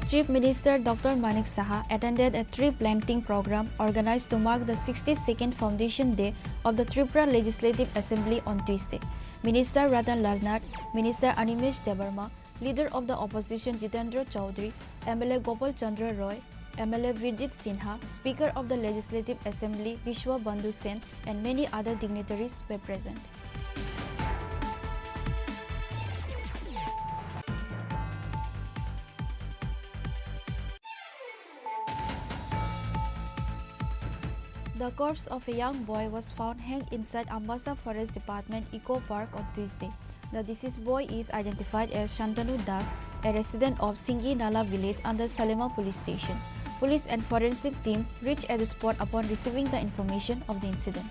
Chief Minister Doctor Manik Saha attended a tree planting program organized to mark the sixty-second Foundation Day of the Tripura Legislative Assembly on Tuesday. Minister Ratan Lal Nath, Minister Animesh Debbarma, Leader of the Opposition Jitendra Chaudhary, M L A Gopal Chandra Roy, M L A Birjit Sinha, Speaker of the Legislative Assembly Bishwa Bandhu Sen, and many other dignitaries were present. The corpse of a young boy was found hanged inside Ambassa Forest Department Eco Park on Tuesday. The deceased boy is identified as Shantanu Das, a resident of Singi Nala village under Salema police station. Police and forensic team reached at the spot upon receiving the information of the incident.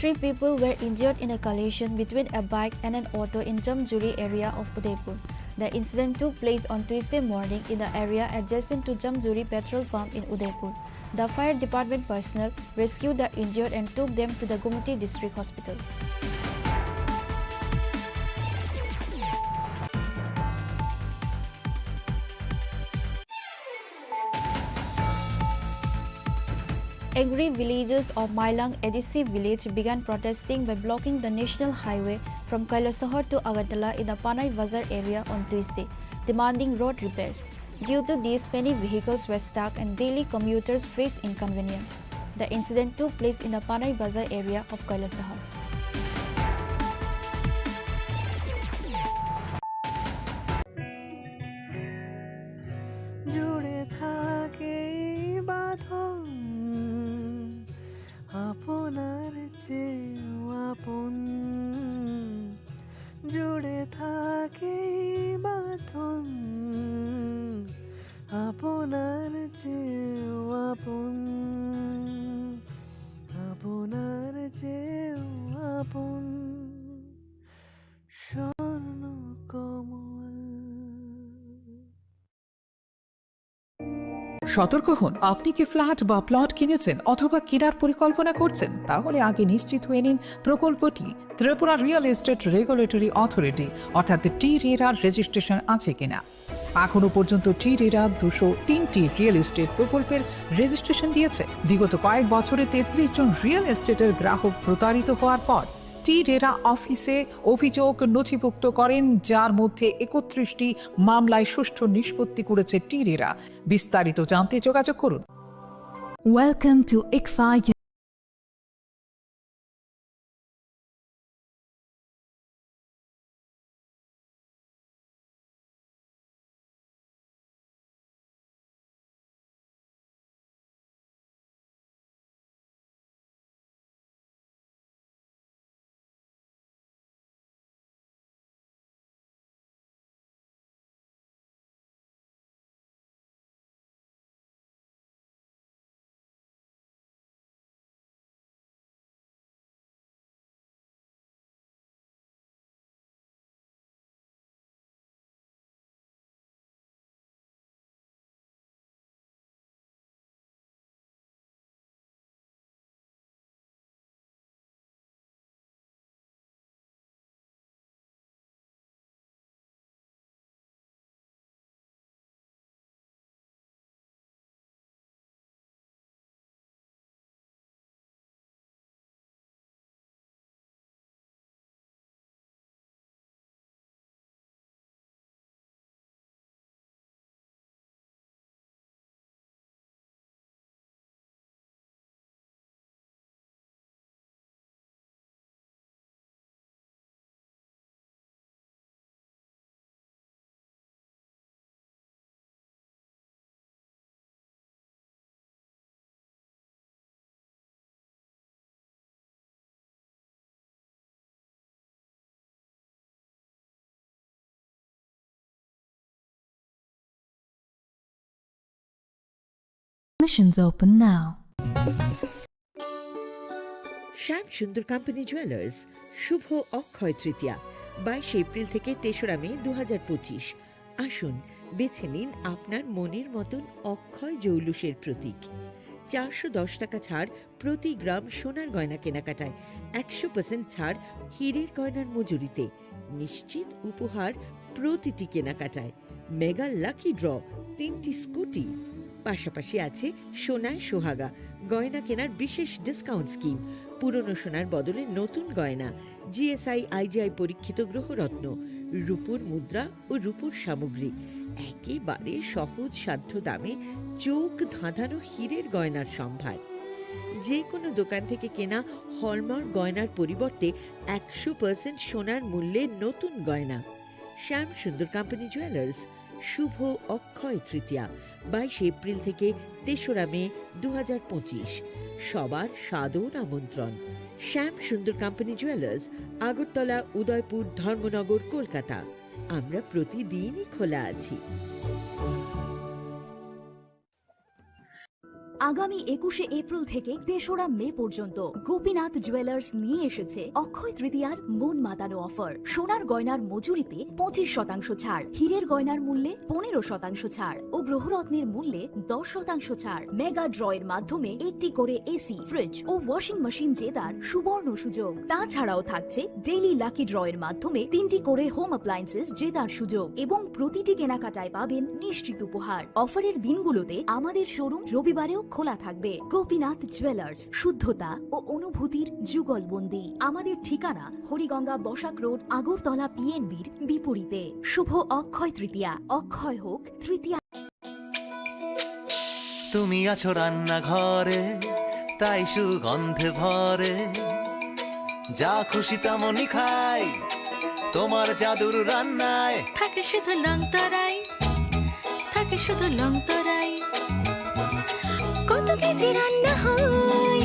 Three people were injured in a collision between a bike and an auto in Jamjuri area of Udaipur. The incident took place on Tuesday morning in the area adjacent to Jamjuri petrol pump in Udaipur. The fire department personnel rescued the injured and took them to the Gumti District Hospital. Angry villagers of Mailang A D C village began protesting by blocking the national highway from Kailasahar to Agartala in the Panai Bazar area on Tuesday, demanding road repairs. Due to this, many vehicles were stuck and daily commuters faced inconvenience. The incident took place in the Panai Bazar area of Kailasahar. জুড়ে থাকে এই বাঁধন আপনার চেয়েও আপন, জুড়ে থাকে এই বাঁধন আপনার চেয়েও আপন, আপনার চেয়েও আপন। স্বর্ণ কমল। সতর্ক হন, আপনি কি ফ্ল্যাট বা প্লট কিনেছেন অথবা কেনার পরিকল্পনা করছেন? তাহলে আগে নিশ্চিত হয়ে নিন প্রকল্পটি Tripura real estate regulatory authority অর্থাৎ টি রেরার রেজিস্ট্রেশন আছে কিনা। এখনো পর্যন্ত টি রেরা দুশো তিনটি রিয়েল এস্টেট প্রকল্পের রেজিস্ট্রেশন দিয়েছে। বিগত কয়েক বছরে তেত্রিশ জন রিয়েল এস্টেটের গ্রাহক প্রতারিত হওয়ার পর টি রেরা অফিসে অভিযোগ নথিভুক্ত করেন, যার মধ্যে একত্রিশটি মামলায় সুষ্ঠু নিষ্পত্তি করেছে টি রেরা। বিস্তারিত জানতে যোগাযোগ করুন। Welcome to Ikfa. Admissions open now. Shyam Sundar company jewellers, শুভ অক্ষয় তৃতীয়া, বাইশে এপ্রিল থেকে তেসরা মে দু হাজার পঁচিশ। আসুন, বেছে নিন আপনার মনের মতন অক্ষয় জৌলুসের প্রতীক। চারশো দশ টাকা ছাড় প্রতি গ্রাম সোনার গয়না কেনাকাটায়, একশো পার্সেন্ট ছাড় হীরের গয়নার মজুরিতে, নিশ্চিত উপহার প্রতিটি কেনাকাটায়, মেগা লাকি ড্র, তিনটি স্কুটি। পাশাপাশি আছে সোনায় সোহাগা, গয়না কেনার বিশেষ ডিসকাউন্ট স্কিম, পুরনো সোনার বদলে নতুন গয়না, জিএসআই আইজিআই পরীক্ষিত গ্রহরত্ন, রূপোর মুদ্রা ও রূপোর সামগ্রী, একেবারে সহজ সাধ্য দামে চোখ ধাঁধানো হীরের গয়নার সম্ভার। যে কোনো দোকান থেকে কেনা হলমার্ক গয়নার পরিবর্তে একশো পার্সেন্ট সোনার মূল্যে নতুন গয়না। শ্যাম সুন্দর কোম্পানি জুয়েলার্স, শুভ অক্ষয় তৃতীয়া, বাইশে এপ্রিল থেকে তেসরা মে দু হাজার পঁচিশ। সবার সাদর আমন্ত্রণ। শ্যাম সুন্দর কোম্পানি জুয়েলার্স, আগরতলা, উদয়পুর, ধর্মনগর, কলকাতা। আমরা প্রতিদিনই খোলা আছি। আগামী একুশে এপ্রিল থেকে তেসরা মে পর্যন্ত গোপীনাথ জুয়েলার্স নিয়ে এসেছে অক্ষয় তৃতীয়ার মন মাতানো অফার। সোনার গয়নার মজুরিতে পঁচিশ শতাংশ ছাড়, হীরের গয়নার মূল্যে পনেরো শতাংশ ছাড় ও গ্রহরত্নের মূল্যে দশ শতাংশ ছাড়। মেগা ড্র এর মাধ্যমে একটি করে এসি, ফ্রিজ ও ওয়াশিং মেশিন জেতার সুবর্ণ সুযোগ। তাছাড়াও থাকছে ডেইলি লাকি ড্র এর মাধ্যমে তিনটি করে হোম অ্যাপ্লায়েন্সেস জেতার সুযোগ এবং প্রতিটি কেনাকাটায় পাবেন নিশ্চিত উপহার। অফারের দিনগুলোতে আমাদের শোরুম রবিবারেও খোলা থাকবে। গোপীনাথ জুয়েলার্স, শুদ্ধতা ও অনুভূতির যুগলবন্দি। আমাদের ঠিকানা হরিগঙ্গা বসাক রোড, আগরতলা পিএনবির বিপরীতে। শুভ অক্ষয় তৃতীয়া, অক্ষয় হোক তৃতীয়া। তুমি আছো রান্নাঘরে, তাই সুগন্ধে ভরে, যা খুশি তেমনই খাই তোমার জাদুর রান্নায়। থাকে শুধু লং তরাই, থাকে শুধু লং তরাই। কত কেজি রান্না হয়,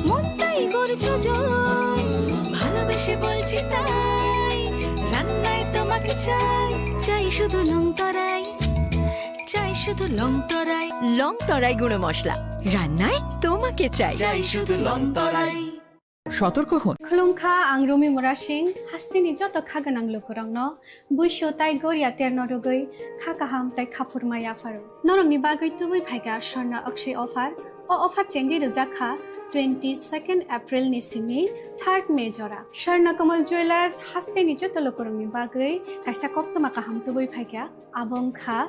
মনটাই করছো জয়। ভালোবেসে বলছি তাই, রান্নায় তোমাকে চাই। চাই শুধু লং তরাই, চাই শুধু লং তরাই। লং তরাই গুঁড়ো মশলা, রান্নায় তোমাকে চাই। চাই শুধু লং তরাই। সতর্ক হন। Khulumkha, ang Rumi Murasing, hasteni joto kha gwnang lukurokno buisu tai goria terno rwgwi kha kaham tai khaphurma yapharo. Norokni bagwi tubui phaikha Swarna Akshay offer. O offer chengwi rwjak kha twenty second April ni simi third May jora. Swarna Kamal Jewellers hasteni joto lukurokni bagwi kaisa koktwma kaham tubui phaikha. Abo wngkha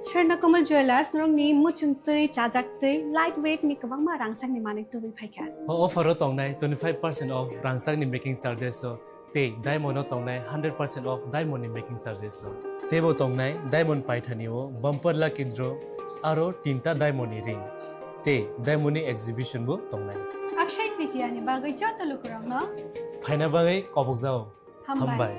Swarna Kamal Jewellers, norokni muchungtwi, chajaktwi, light weight ni kwbangma rangchakni manwi tubui phaikha. O offer o tongnai twenty five percent off rangchakni making charges o, tei diamond o tongnai hundred percent off diamond ni making charges o. Teibo tongnai diamond paithani o bumper lucky draw, aro tinta diamond ni ring, tei diamond ni exhibition bo tongnai. Akshay Tritiya ni bagwi joto lukurokno phaina bagwi kobokjao. Hambai. Hambai.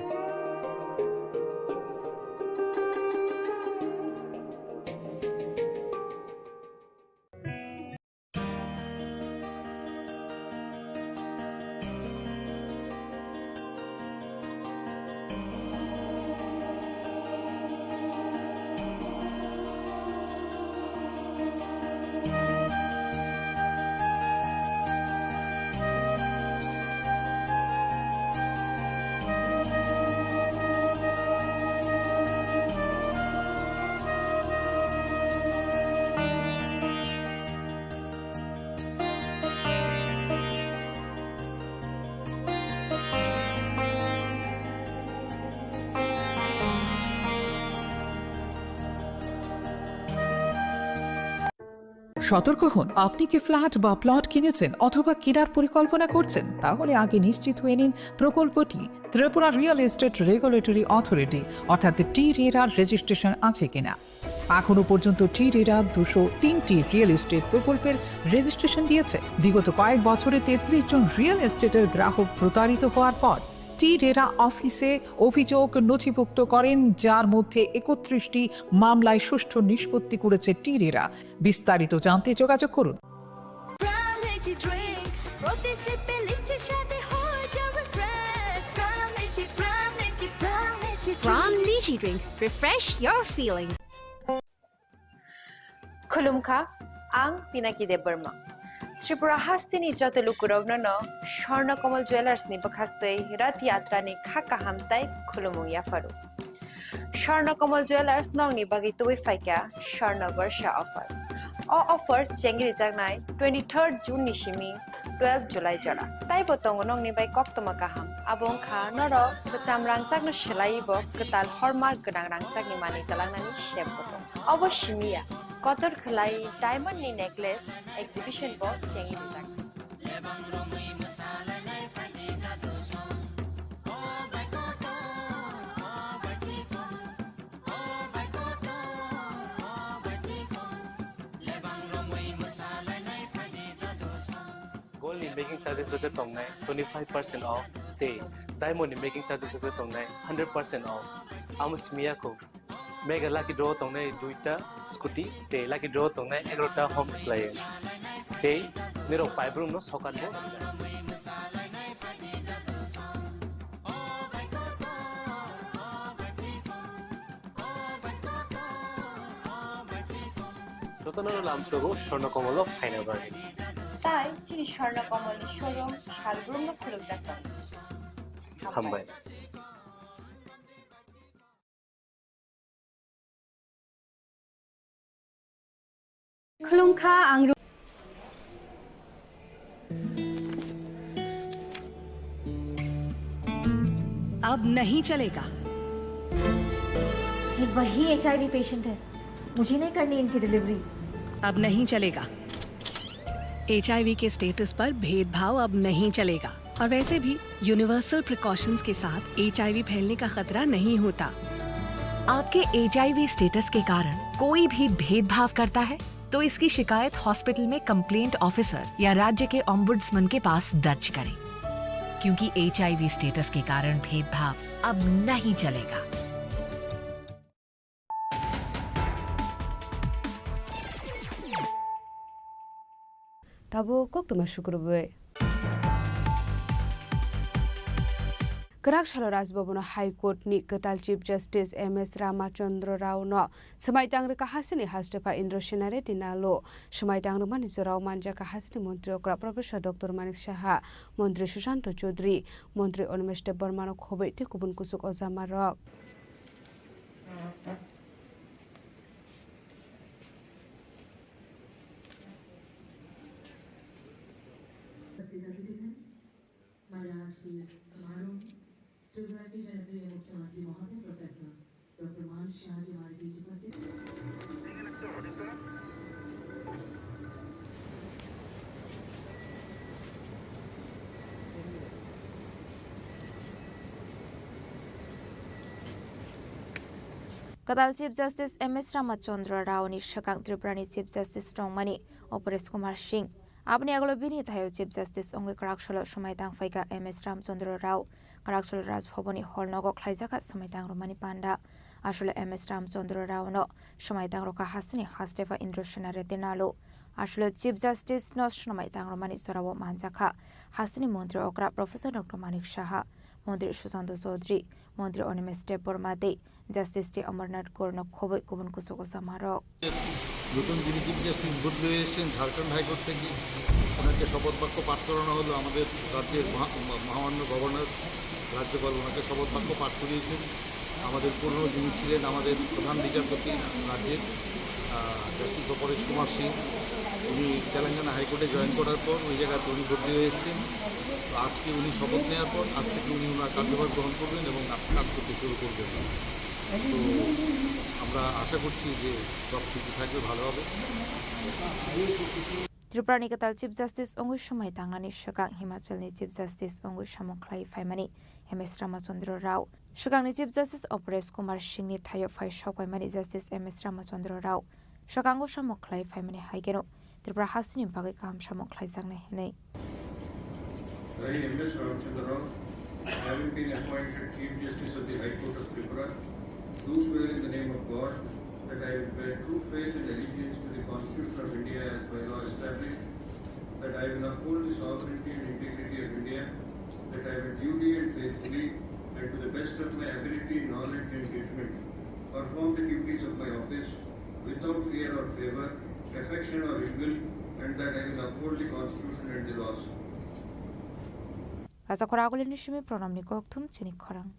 সতর্ক হন, আপনি কি ফ্ল্যাট বা প্লট কিনেছেন অথবা কেনার পরিকল্পনা করছেন? তাহলে আগে নিশ্চিত হয়ে নিন প্রকল্পটি Tripura real estate regulatory authority অর্থাৎ টি রেরার রেজিস্ট্রেশন আছে কিনা। এখনো পর্যন্ত টি রেরা দুশো তিনটি রিয়েল এস্টেট প্রকল্পের রেজিস্ট্রেশন দিয়েছে। বিগত কয়েক বছরে তেত্রিশ জন রিয়েল এস্টেটের গ্রাহক প্রতারিত হওয়ার পর টি রেরা অফিসে অভিযোগ নথিভুক্ত করেন, যার মধ্যে একত্রিশটি মামলায় সুষ্ঠু নিষ্পত্তি করেছে টি রেরা। বিস্তারিত জানতে যোগাযোগ করুন। Pram Lychee Drink, প্রতি সিপে লিচি স্বাদে হয়ে যাবে fresh. Pram Lychee, Pram Lychee, Pram Lychee Drink। Pram Lychee Drink, refresh your feelings. Khulumkha, ang Pinaki Debbarma. Tripura hasteni joto lukurokno no Swarna Kamal Jewellers ni bwkhaktwi Rath Yatra ni kha kaham tai khulumung yapharo. Swarna Kamal Jewellers nokni bagwi tubui phaikha Swarna Barsha offer. O offer chengri jaknai twenty-third June ni simi twelve July jora. Taibo tongo nokni bai koktoma kaham. Abo wngkha norok kwcham rangchakno swlaiwi bo kwtal hallmark gwnang rangchakni manwi twlangnani sep bo tongo. Obo simi ya, kotor khwlai diamond ni necklace exhibition bo chengri jak. Gold ni making charges rok khe tongnai twenty five percent off tei diamond ni making charges rok khe tongnai hundred percent off. Amo simi ya kho. Mega lucky draw tongnai duita scooty tei lucky draw tongnai egarota home appliance. Tei nirok paibrumno sokat bo rwjak. Jotono lamsogo Swarna Komolo phaina bagwi. Tai chini Swarna Komolni showroom salbrumno khulukjak tongo. Hambai. Khulumkha ang ru- अब नहीं चलेगा। ये वही HIV patient है, मुझे नहीं करनी इनकी डिलीवरी। अब नहीं चलेगा। एचआईवी के स्टेटस पर भेदभाव अब नहीं चलेगा। और वैसे भी यूनिवर्सल प्रिकॉशंस के साथ एचआईवी फैलने का खतरा नहीं होता। आपके एचआईवी स्टेटस के कारण कोई भी भेदभाव करता है, तो इसकी शिकायत हॉस्पिटल में कंप्लेंट ऑफिसर या राज्य के ओम्बुड्समैन के पास दर्ज करें, क्योंकि एचआईवी स्टेटस के कारण भेदभाव अब नहीं चलेगा। Tabuk koktwma sukrubwi. Kwrak salo Raj Bhavan o High Court ni kwtal Chief Justice M S Ramachandra Rao no swmai tang rwkha hasteni hastepha Indra Sena Reddy Nalu. Swmai tang rwmani jorao manjakha hasteni montri okra Professor Doctor Manik Saha, montri Sushanta Chowdhury, montri Animesh Debbarma no khobwi tei kubun kuchuk ojama rok. माननीय श्री समारोह में त्रिपुरा के जनप्रिय मुख्यमंत्री महोदय professor doctor Manik साहा जी हमारे बीच उपस्थित। Kwtal Chief Justice M S Ramachandra Rao ni swkang Tripura ni Chief Justice tongmani Aparesh Kumar Singh. Aboni agalo bini thaio Chief Justice wngwi kwrak salo swmai tang phaikha M S Ramachandra Rao. Kwrak salo Raj Bhavan ni hall nogo khlaijakha swmai tang rwmani panda. Aswle M S Ramachandra Rao no swmai tang rwkha hasteni hastepha Indra Sena Reddy Nalu. Aswle Chief Justice no swmai tang rwmani jorao manjakha hasteni montri okra Professor Doctor Manik Saha, montri Sushanta Chowdhury, montri Animesh Debbarma tei Justice T Amarnath Kaur no khobwi kubun kuchuk ojama rok. নতুন যিনি chief justice বদলি হয়ে এসেছেন ঝাড়খণ্ড হাইকোর্ট থেকে, ওনাকে শপথ বাক্য পাঠ করানো হলো। আমাদের রাজ্যের মহা-, মহামান্য গভর্নর, রাজ্যপাল ওনাকে শপথ বাক্য পাঠ করিয়েছেন। আমাদের পুরনো যিনি ছিলেন আমাদের প্রধান বিচারপতি রাজ্যের, আহ, জাস্টিস অপরেশ কুমার সিং, উনি তেলেঙ্গানা হাইকোর্টে জয়েন করার পর ওই জায়গাতে উনি বদলি হয়ে এসেছেন। তো আজকে উনি শপথ নেওয়ার পর আজ থেকে উনি ওনার কার্যভার গ্রহণ করবেন এবং কাজ করতে শুরু করবেন। তো আমরা আশা করছি যে সব কিছু থাকবে, ভালো হবে। Tripura ni kwtal Chief Justice wngwi swmai tangnani swkang Himachal ni Chief Justice wngwi samung khlai phaimani M S Ramachandra Rao, swkangni Chief Justice Aparesh Kumar Singh ni thaio phai sok paimani Justice M S Ramachandra Rao, swkango samung khlai phaimani hai kheno Tripura hasteni bagwi kaham samung khlaijaknai hwnwi. I, M S Ramachandra Rao, having been appointed Chief Justice of the High Court of Tripura, do swear in the name of God that I will bear true faith and allegiance to the Constitution of India as by law established, that I will uphold the sovereignty and integrity of India, that I will duly and faithfully and to the best of my ability, knowledge and judgment, perform the duties of my office without fear or favor, affection or ill will, and that I will uphold the Constitution and the laws. Raja Khoragulini simi Pranamni kokthum chini khorang.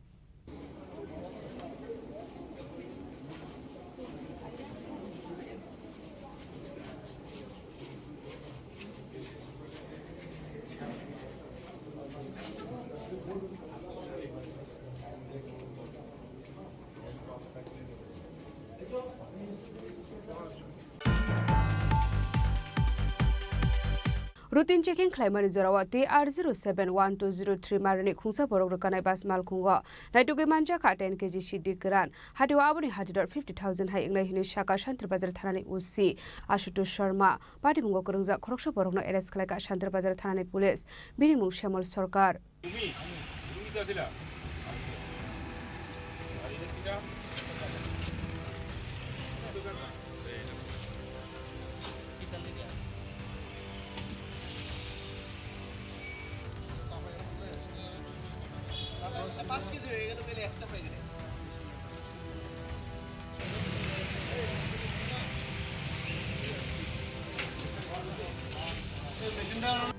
Routine checking khlaimani jorao T R zero seven one two zero three marini khungsa borok rwkanai bus malkhungo naitugwi manjakha ten K G siddi kwran. Hatio aboni hatidor fifty thousand hai wngnai hwnwi saka Shantir Bazar thanani O C Ashutosh Sharma. Patimungo kwrwngjak khoroksa borokno arrest khlaikha Shantir Bazar thanani police. Bini mung Shyamol Sarkar.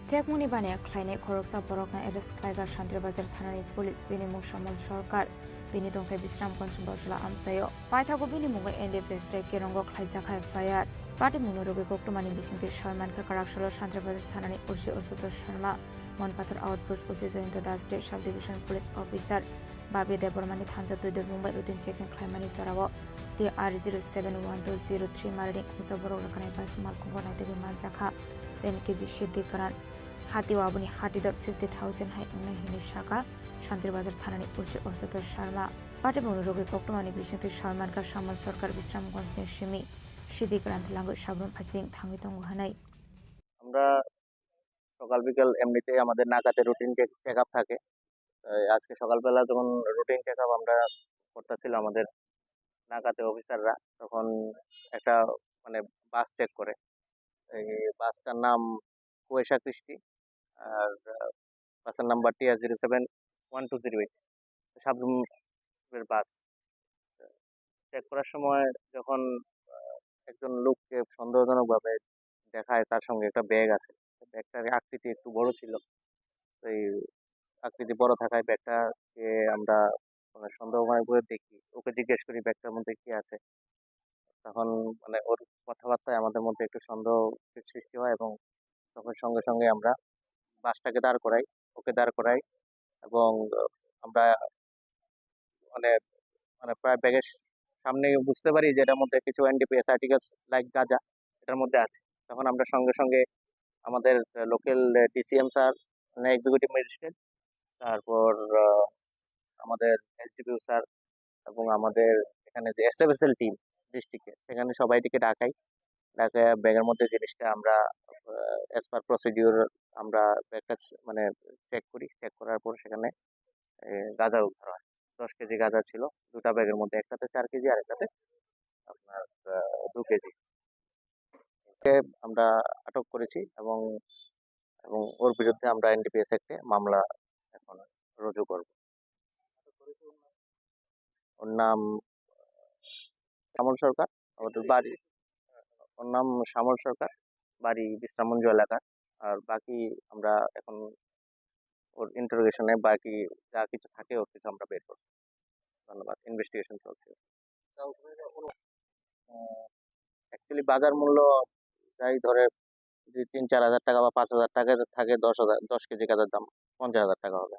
Phekmungni baniya khlainai khoroksa borokno arrest khlaikha Shantir Bazar thanani police. Bini mung Shyamol Sarkar, bini tongthai Bisramganj Bojla amchaio. Paithago bini mungo N D P S tei Kirongo khlaijak F I R. Patimungno rwgwi koktwmani bisingtwi sawi mankha kwraksalo Shantir Bazar thanani O C Ashutosh Sharma, Monpathar Outpost O C Jayanta Das tei Sub Division Police Officer Babi Debbarmani thansa twi dubung bai routine checking khlaimani jorao T R zero seven one two zero three marini khungsa borok rwkhanai bus malkhungo naitugwi manjakha ten K G siddi kwran. Hatio aboni hatidor fifty thousand hai wngnai hwnwi saka Shantir Bazar thanani O C Ashutosh Sharma. Patimungno rwgwi koktwmani bisingtwi sawi mankha Shyamol Sarkar Bisramganjni simi siddi kwran twlangwi Sabrum Phasing thangwi tongo hwnwi. আমরা সকাল বিকাল এমনিতেই আমাদের নাকাতে routine check up থাকে। এই আজকে সকালবেলা যখন রুটিন চেক আপ আমরা করতেছিল আমাদের নাকাতে অফিসাররা, তখন একটা, মানে, বাস চেক করে। এই বাসটার নাম কুয়াশা কৃষ্টি, আর বাসের number T R zero seven one two zero eight, সাবরুমের বাস। চেক করার সময় যখন আহ, একজন লোককে সন্দেহজনকভাবে দেখায়, তার সঙ্গে একটা ব্যাগ আছে, ব্যাগটার আকৃতি একটু বড় ছিল। তো এই আকৃতি বড় থাকায় ব্যাগটাকে আমরা, মানে, সন্দেহ মনে করে দেখি, ওকে জিজ্ঞেস করি ব্যাগটার মধ্যে কি আছে। তখন, মানে, ওর কথাবার্তায় আমাদের মধ্যে একটু সন্দেহ সৃষ্টি হয় এবং তখন সঙ্গে সঙ্গে আমরা বাসটাকে দাঁড় করাই, ওকে দাঁড় করাই এবং আমরা, মানে, মানে, প্রায় ব্যাগের সামনে বুঝতে পারি যে এটার মধ্যে কিছু N D P S articles like গাঁজা এটার মধ্যে আছে। তখন আমরা সঙ্গে সঙ্গে আমাদের local D C M sir, মানে, এক্সিকিউটিভ ম্যাজিস্ট্রেট, তারপর আহ, আমাদের S D P O sir এবং আমাদের এখানে যে S F S L team ডিস্ট্রিক্টে, সেখানে সবাইটিকে ডাকাই। ডাকে ব্যাগের মধ্যে জিনিসটা আমরা, অ্যাজ পার প্রসিডিউর, আমরা ব্যাগটা স-, মানে, চেক করি। চেক করার পর সেখানে, এ, গাঁজা উদ্ধার হয়। দশ কেজি গাঁজা ছিল দুটা ব্যাগের মধ্যে, একটাতে চার কেজি আর একটাতে আপনার, আহ, দু কেজি। ওকে আমরা আটক করেছি এবং, এবং ওর বিরুদ্ধে আমরা এন ডি পি এস অ্যাক্টে মামলা এখন রুজু করব। ওর নাম শ্যামল সরকার, ওর বাড়ি, ওর নাম শ্যামল সরকার, বাড়ি বিশ্রামগঞ্জ এলাকা। আর বাকি আমরা এখন ওর ইন্টারোগেশনে বাকি যা কিছু থাকে ওর কিছু আমরা বের করব। ধন্যবাদ। ইনভেস্টিগেশন চলছে। অ্যাকচুয়ালি বাজার মূল্য যাই ধরে, যদি তিন চার হাজার টাকা বা পাঁচ হাজার টাকা থাকে, দশ হাজার, দশ কেজি গাঁজার দাম পঞ্চাশ হাজার টাকা হবে।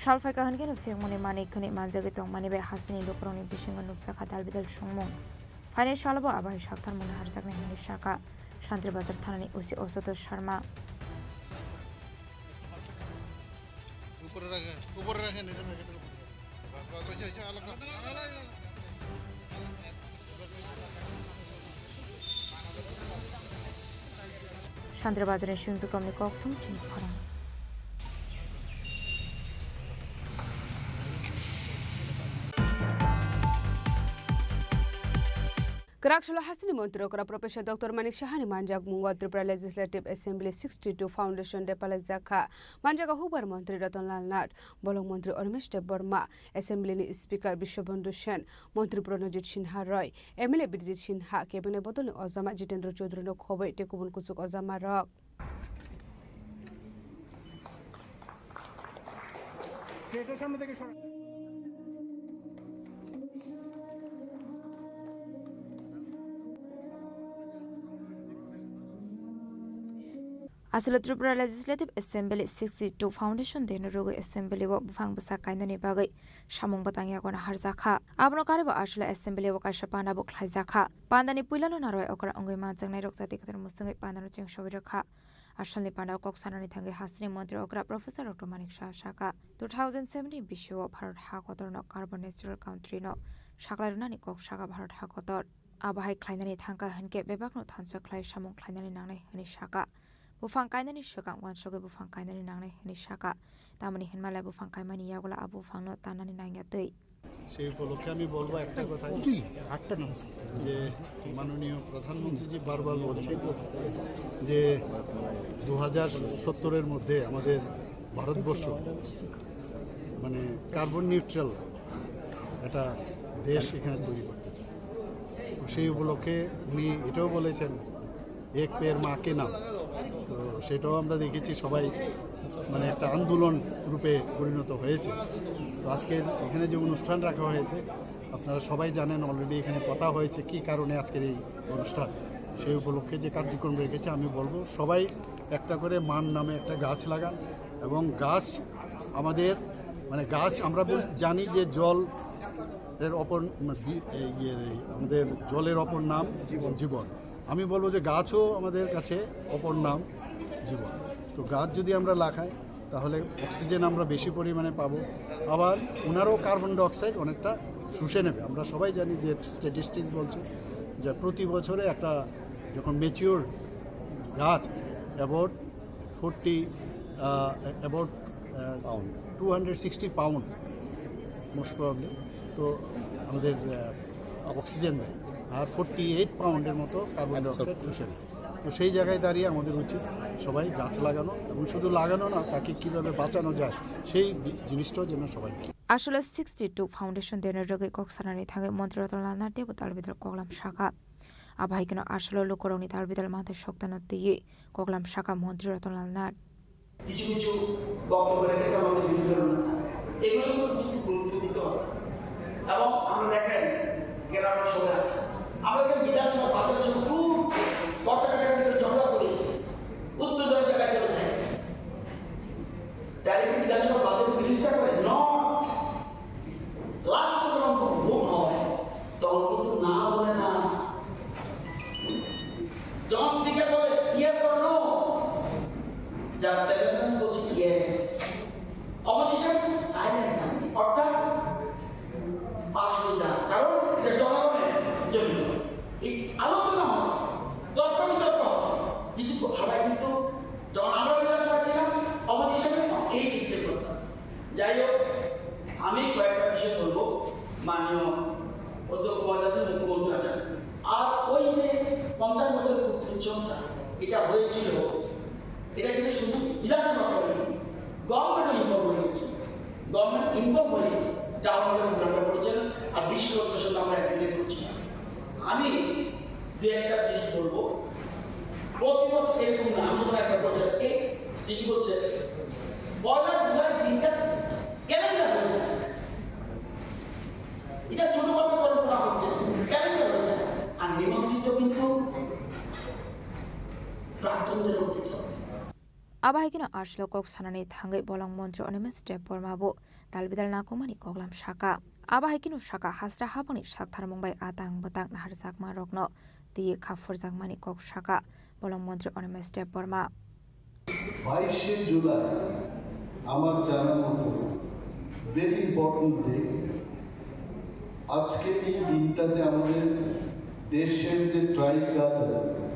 Salphai kaham khe no phiyokmani manwi khwnwi manjagwi tongmani bai hasteni lukurokni bisingo nukjakha dalbidal songmung. Phainai salo bo abo hai saktharmung naharjaknai hwnwi sakha Santri Bazar thanani O C Ashutosh Sharma. Santri Bazarni simi bikromni kokthum chini khorang. Kwrak salo hasteni montri okra Professor Doctor Manik Sahani manjakmungo Tripura Legislative Assembly sixty two Foundation Day palaijakha. Manjago hukbar montri Ratan Lal Nath, bolong montri Animesh Debbarma, Assembly ni Speaker Biswabandhu Sen, Montri Pranajit Sinha Roy, M L A Birjit Sinha, Cabinet bodolni ojama Jitendra Chaudhary no khobwi tei kubun kuchuk ojama rok. Aswk Tripura Legislative Assembly sixty two Foundation Day no rwgwi Assembly o buphang bwsa kainani bagwi samung bwtang yago naharjakha. Abono karwi bo aswk Assembly o kaisa panda bo khlaijakha. Pandani puilano narwai okra wngwi manjaknai rok jati kwtal mwswngwi pandano cheng sogwi rwkha. Asalni pandao kok sanani thangwi hasteni montri okra Professor Doctor Manik Saha sakha, two thousand seventeen bisio Bharat ha kotorno carbon neutral country no saklai rwnani kok sakha Bharat ha kotor. Abo hai khlainani thangkha hinkhe bebakno thansa khlai samung khlainani nangnai hwnwi sakha. Buphang kainani swkang uansugwi buphang kainani nangnai hwnwi sakha. Tamoni hinmalai buphang kaimani yagulo abo buphangno tanani nangya twi. সেই উপলক্ষে আমি বলবো একটা কথা, যে মাননীয় প্রধানমন্ত্রীজি বারবার বলছেন যে দু হাজার সত্তরের মধ্যে আমাদের ভারতবর্ষ মানে কার্বন নিউট্রাল একটা দেশ এখানে তৈরি করতে চায়। তো সেই উপলক্ষে উনি এটাও বলেছেন, এক পেড় মা কে নাম। তো সেটাও আমরা দেখেছি, সবাই মানে একটা আন্দোলন রূপে পরিণত হয়েছে। তো আজকে এখানে যে অনুষ্ঠান রাখা হয়েছে, আপনারা সবাই জানেন, অলরেডি এখানে কথা হয়েছে কি কারণে আজকের এই অনুষ্ঠান। সেই উপলক্ষে যে কার্যক্রম রেখেছে, আমি বলবো সবাই একটা করে মার নামে একটা গাছ লাগান। এবং গাছ আমাদের মানে গাছ আমরা বল- জানি যে জল এর অপর মানে বি- এই ইয়ে, আমাদের জলের অপর নাম জীবন। আমি বলবো যে গাছও আমাদের কাছে অপর নাম জীবন। তো গাছ যদি আমরা লাগাই, তাহলে অক্সিজেন আমরা বেশি পরিমাণে পাবো। আবার ওনারও কার্বন ডাইঅক্সাইড অনেকটা শুষে নেবে। আমরা সবাই জানি যে স্ট্যাটিস্টিক্স বলছে যে প্রতি বছরে একটা যখন ম্যাচিওর গাছ about forty, about two hundred sixty pound most probably তো আমাদের অক্সিজেন দেয়, আর ফোরটি এইট পাউন্ডের মতো কার্বন ডাইঅক্সাইড শুষে নেয়। তো সেই জায়গায় দাঁড়িয়ে আমাদের উচিত সবাই গাছ লাগানো, এবং শুধু লাগানো না, তাকে কীভাবে বাঁচানো যায় সেই বি- জিনিসটাও যেন সবাই দেখে। Aswk sixty two foundation deno rwgwi kok sanani thangwi montri Ratan Lal Nath teibo dalbidal koklam sakha. Abo hai kheno aswk lukurokni dalbidal manthai soktano twiwi koklam sakha montri Ratan Lal Nath. কিছু কিছু বক্তব্য রেখেছে আমাদের বিরুদ্ধে। এগুলো কিন্তু খুব গুরুত্ব দিতে হবে। এবং আমরা দেখেন, গ্রামের সবাই আছে, আমরা যে বিধানসভা বাজারে সব খুব কথা কাটাকাটি করে ঝগড়া করি, উত্তেজনা জায়গায় চলে যায়। তারা কি বিধানসভা বাজারে বিরোধিতা করে? নট। লাস্ট যখন ভোট হয়, তখন কিন্তু না বলে না। যখন স্পিকার বলে ইয়েস অর নো, যার প্রেজেন্ট বলছে ইয়েস, অপোজিশন সাইলেন্ট থাকে, অর্থাৎ পাশ হয়ে যায়, কারণ এটা জনগণের জন্য। এই আলোচনা হয়, তর্ক বিতর্ক হয়, কিন্তু সবাই কিন্তু যখন আমরা বিধানসভা ছিলাম, অপোজিশনে এই সিস্টেম করতাম। যাই হোক, আমি কয়েকটা বিষয় বলবো। মাননীয় অধ্যক্ষ মহোদয় আছেন, মুখ্যমন্ত্রী আছেন, আর ওই যে পঞ্চাশ বছর পূর্তি উৎসবটা, এটা হয়েছিল, এটা কিন্তু শুধু বিধানসভা করেনি, গভর্নমেন্টও ইনভলভ হয়ে গেছে। গভর্নমেন্ট ইনভলভ হয়ে টাউন হলে প্রোগ্রামটা করেছিলেন, আর বিষ্ণুপ্রিয়া মণ্ডপে আমরা একদিনে করেছিলাম। আমি দু একটা জিনিস বলবো, প্রতি বছর এরকম না, আমি যখন একবার বলছি, এই ঠিকই বলছে, পয়লা জুলাই দিনটা ক্যালেন্ডার হয়ে যায়। এটা ছোটখাটো কল্পনা হচ্ছে, ক্যালেন্ডার হয়ে যায়। আর নিমন্ত্রিত কিন্তু প্রাক্তনদেরও করতে হবে। Abo hai kheno aswk kok sanani thangwi bolong montri Animesh Debbarma bo dalbidal nangkukmani koklam sakha. Abo hai kheno sakha, hasra habangni saktharmung bai atang bwtang naharjakma rokno twiwi kha phurjakmani kok sakha bolong montri Animesh Debbarma. বাইশে জুলাই আমার জানার মতো very important day. আজকে এই দিনটাতে আমাদের দেশের যে ট্রাইকালার,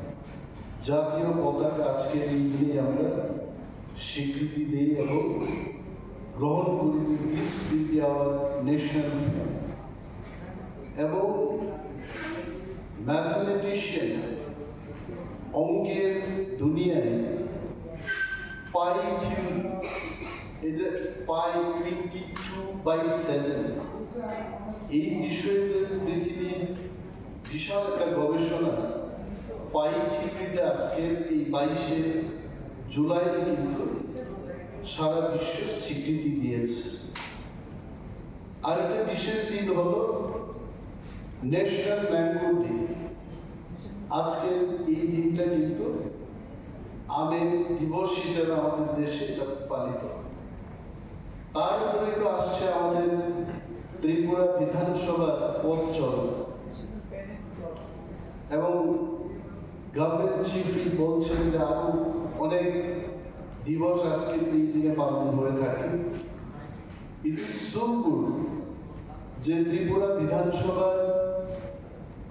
জাতীয় পতাকা আজকে এই দিনে আমরা স্বীকৃতি দেই এবং গ্রহণ করি যে this will be our national flag। এবং ম্যাথমেটিশিয়ান, অঙ্কের দুনিয়ায় পাই থিওরি, এই যে পাই টোয়েন্টি টু বাই সেভেন, এই বিষয়ে যে পৃথিবীর বিশাল একটা গবেষণা, পাই থিওরিটা আজকে এই বাইশে জুলাই কিন্তু সারা বিশ্ব স্বীকৃতি দিয়েছে। আরেকটা বিশেষ দিন হলো ন্যাশনাল ম্যাঙ্গো ডে। আজকে এই দিনটা কিন্তু আমের দিবস হিসেবে আমাদের দেশে এটা পালিত হয়। তার উপরে তো আসছে আমাদের ত্রিপুরা বিধানসভার পথ চলা। এবং গভর্নমেন্ট চিফই বলছেন যে আরো অনেক দিবস আজকে এই দিনে পালন হয়ে থাকে। It is so good যে ত্রিপুরা বিধানসভার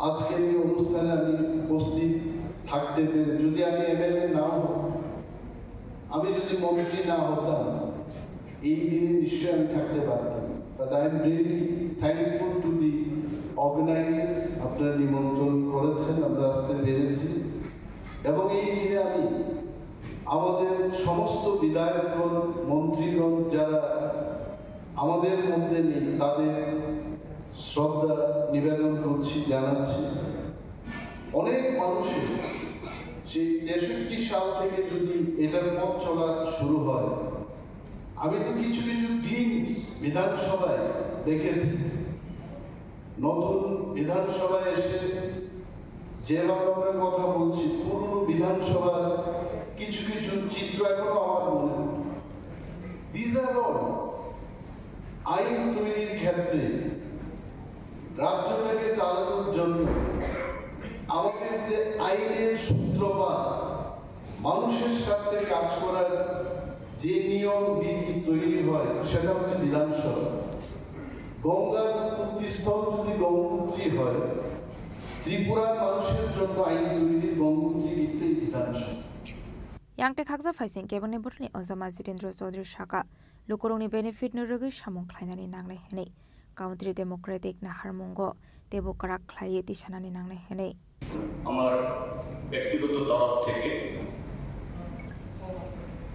আজকের এই অনুষ্ঠানে আমি উপস্থিত থাকতে পেরে, যদি আমি এমএলএ নাও হতাম, আমি যদি মন্ত্রী না হতাম, এই দিনে নিশ্চয়ই আমি থাকতে পারতাম। But I am really thankful to the organizers, আপনারা নিমন্ত্রণ করেছেন, আমরা আসতে পেরেছি। এবং এই দিনে আমি আমাদের সমস্ত বিধায়কগণ, মন্ত্রীগণ যারা আমাদের মধ্যে নেই, তাদের শ্রদ্ধা নিবেদন করছি, জানাচ্ছি। অনেক মানুষের সেই তেষট্টি সাল থেকে যদি এটার পথ চলা শুরু হয়, আমি তো কিছু কিছু গ্লিম্পস বিধানসভায় দেখেছি। নতুন বিধানসভায় এসে যেভাবে আমরা কথা বলছি, পুরনো বিধানসভার কিছু কিছু চিত্র এখনো আমার মনে পড়ে। These are all আইন তৈরির ক্ষেত্রে রাজ্যটাকে চালানোর জন্য আমাদের যে আইনের সূত্রপাত, মানুষের স্বার্থে কাজ করার যে নিয়ম নীতি তৈরি হয়, সেটা হচ্ছে বিধানসভা। গঙ্গার উৎপত্তিস্থল যদি গঙ্গোত্রী হয়, ত্রিপুরার মানুষের জন্য আইন তৈরির গঙ্গোত্রী কিন্তু এই বিধানসভা। Yang tei khaksa phaising kebengni borokni ojama Jitendra Chaudhary saka, lukurokni benefit no rwgwi samung khlainani nangnai hwnwi. Country democratic naharmungo teibo kwrak khlaiwi tisanani nangnai hwnwi. আমার ব্যক্তিগত তরফ থেকে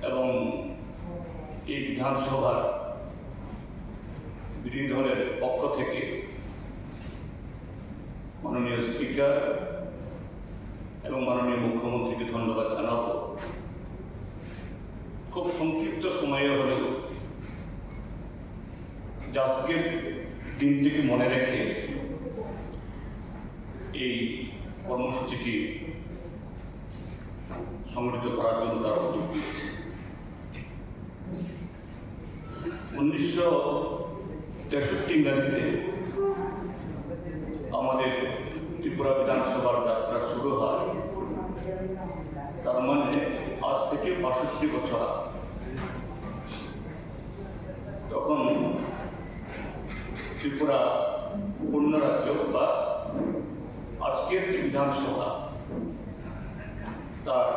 এবং এই বিধানসভার বিরোধী দলের পক্ষ থেকে মাননীয় স্পিকার এবং মাননীয় মুখ্যমন্ত্রীকে ধন্যবাদ জানাবো। খুব সংক্ষিপ্ত সময়ে হলেও যে আজকের দিনটিকে মনে রেখে এই কর্মসূচিটি সংগঠিত করার জন্য তারা উদ্যোগ নিয়েছে। উনিশশো তেষট্টি ইংরাজিতে আমাদের ত্রিপুরা বিধানসভার যাত্রা শুরু হয়। তার মানে আজ থেকে বাষট্টি বছর আগে। তখন ত্রিপুরা পূর্ণ রাজ্য বা আজকের যে বিধানসভা, তার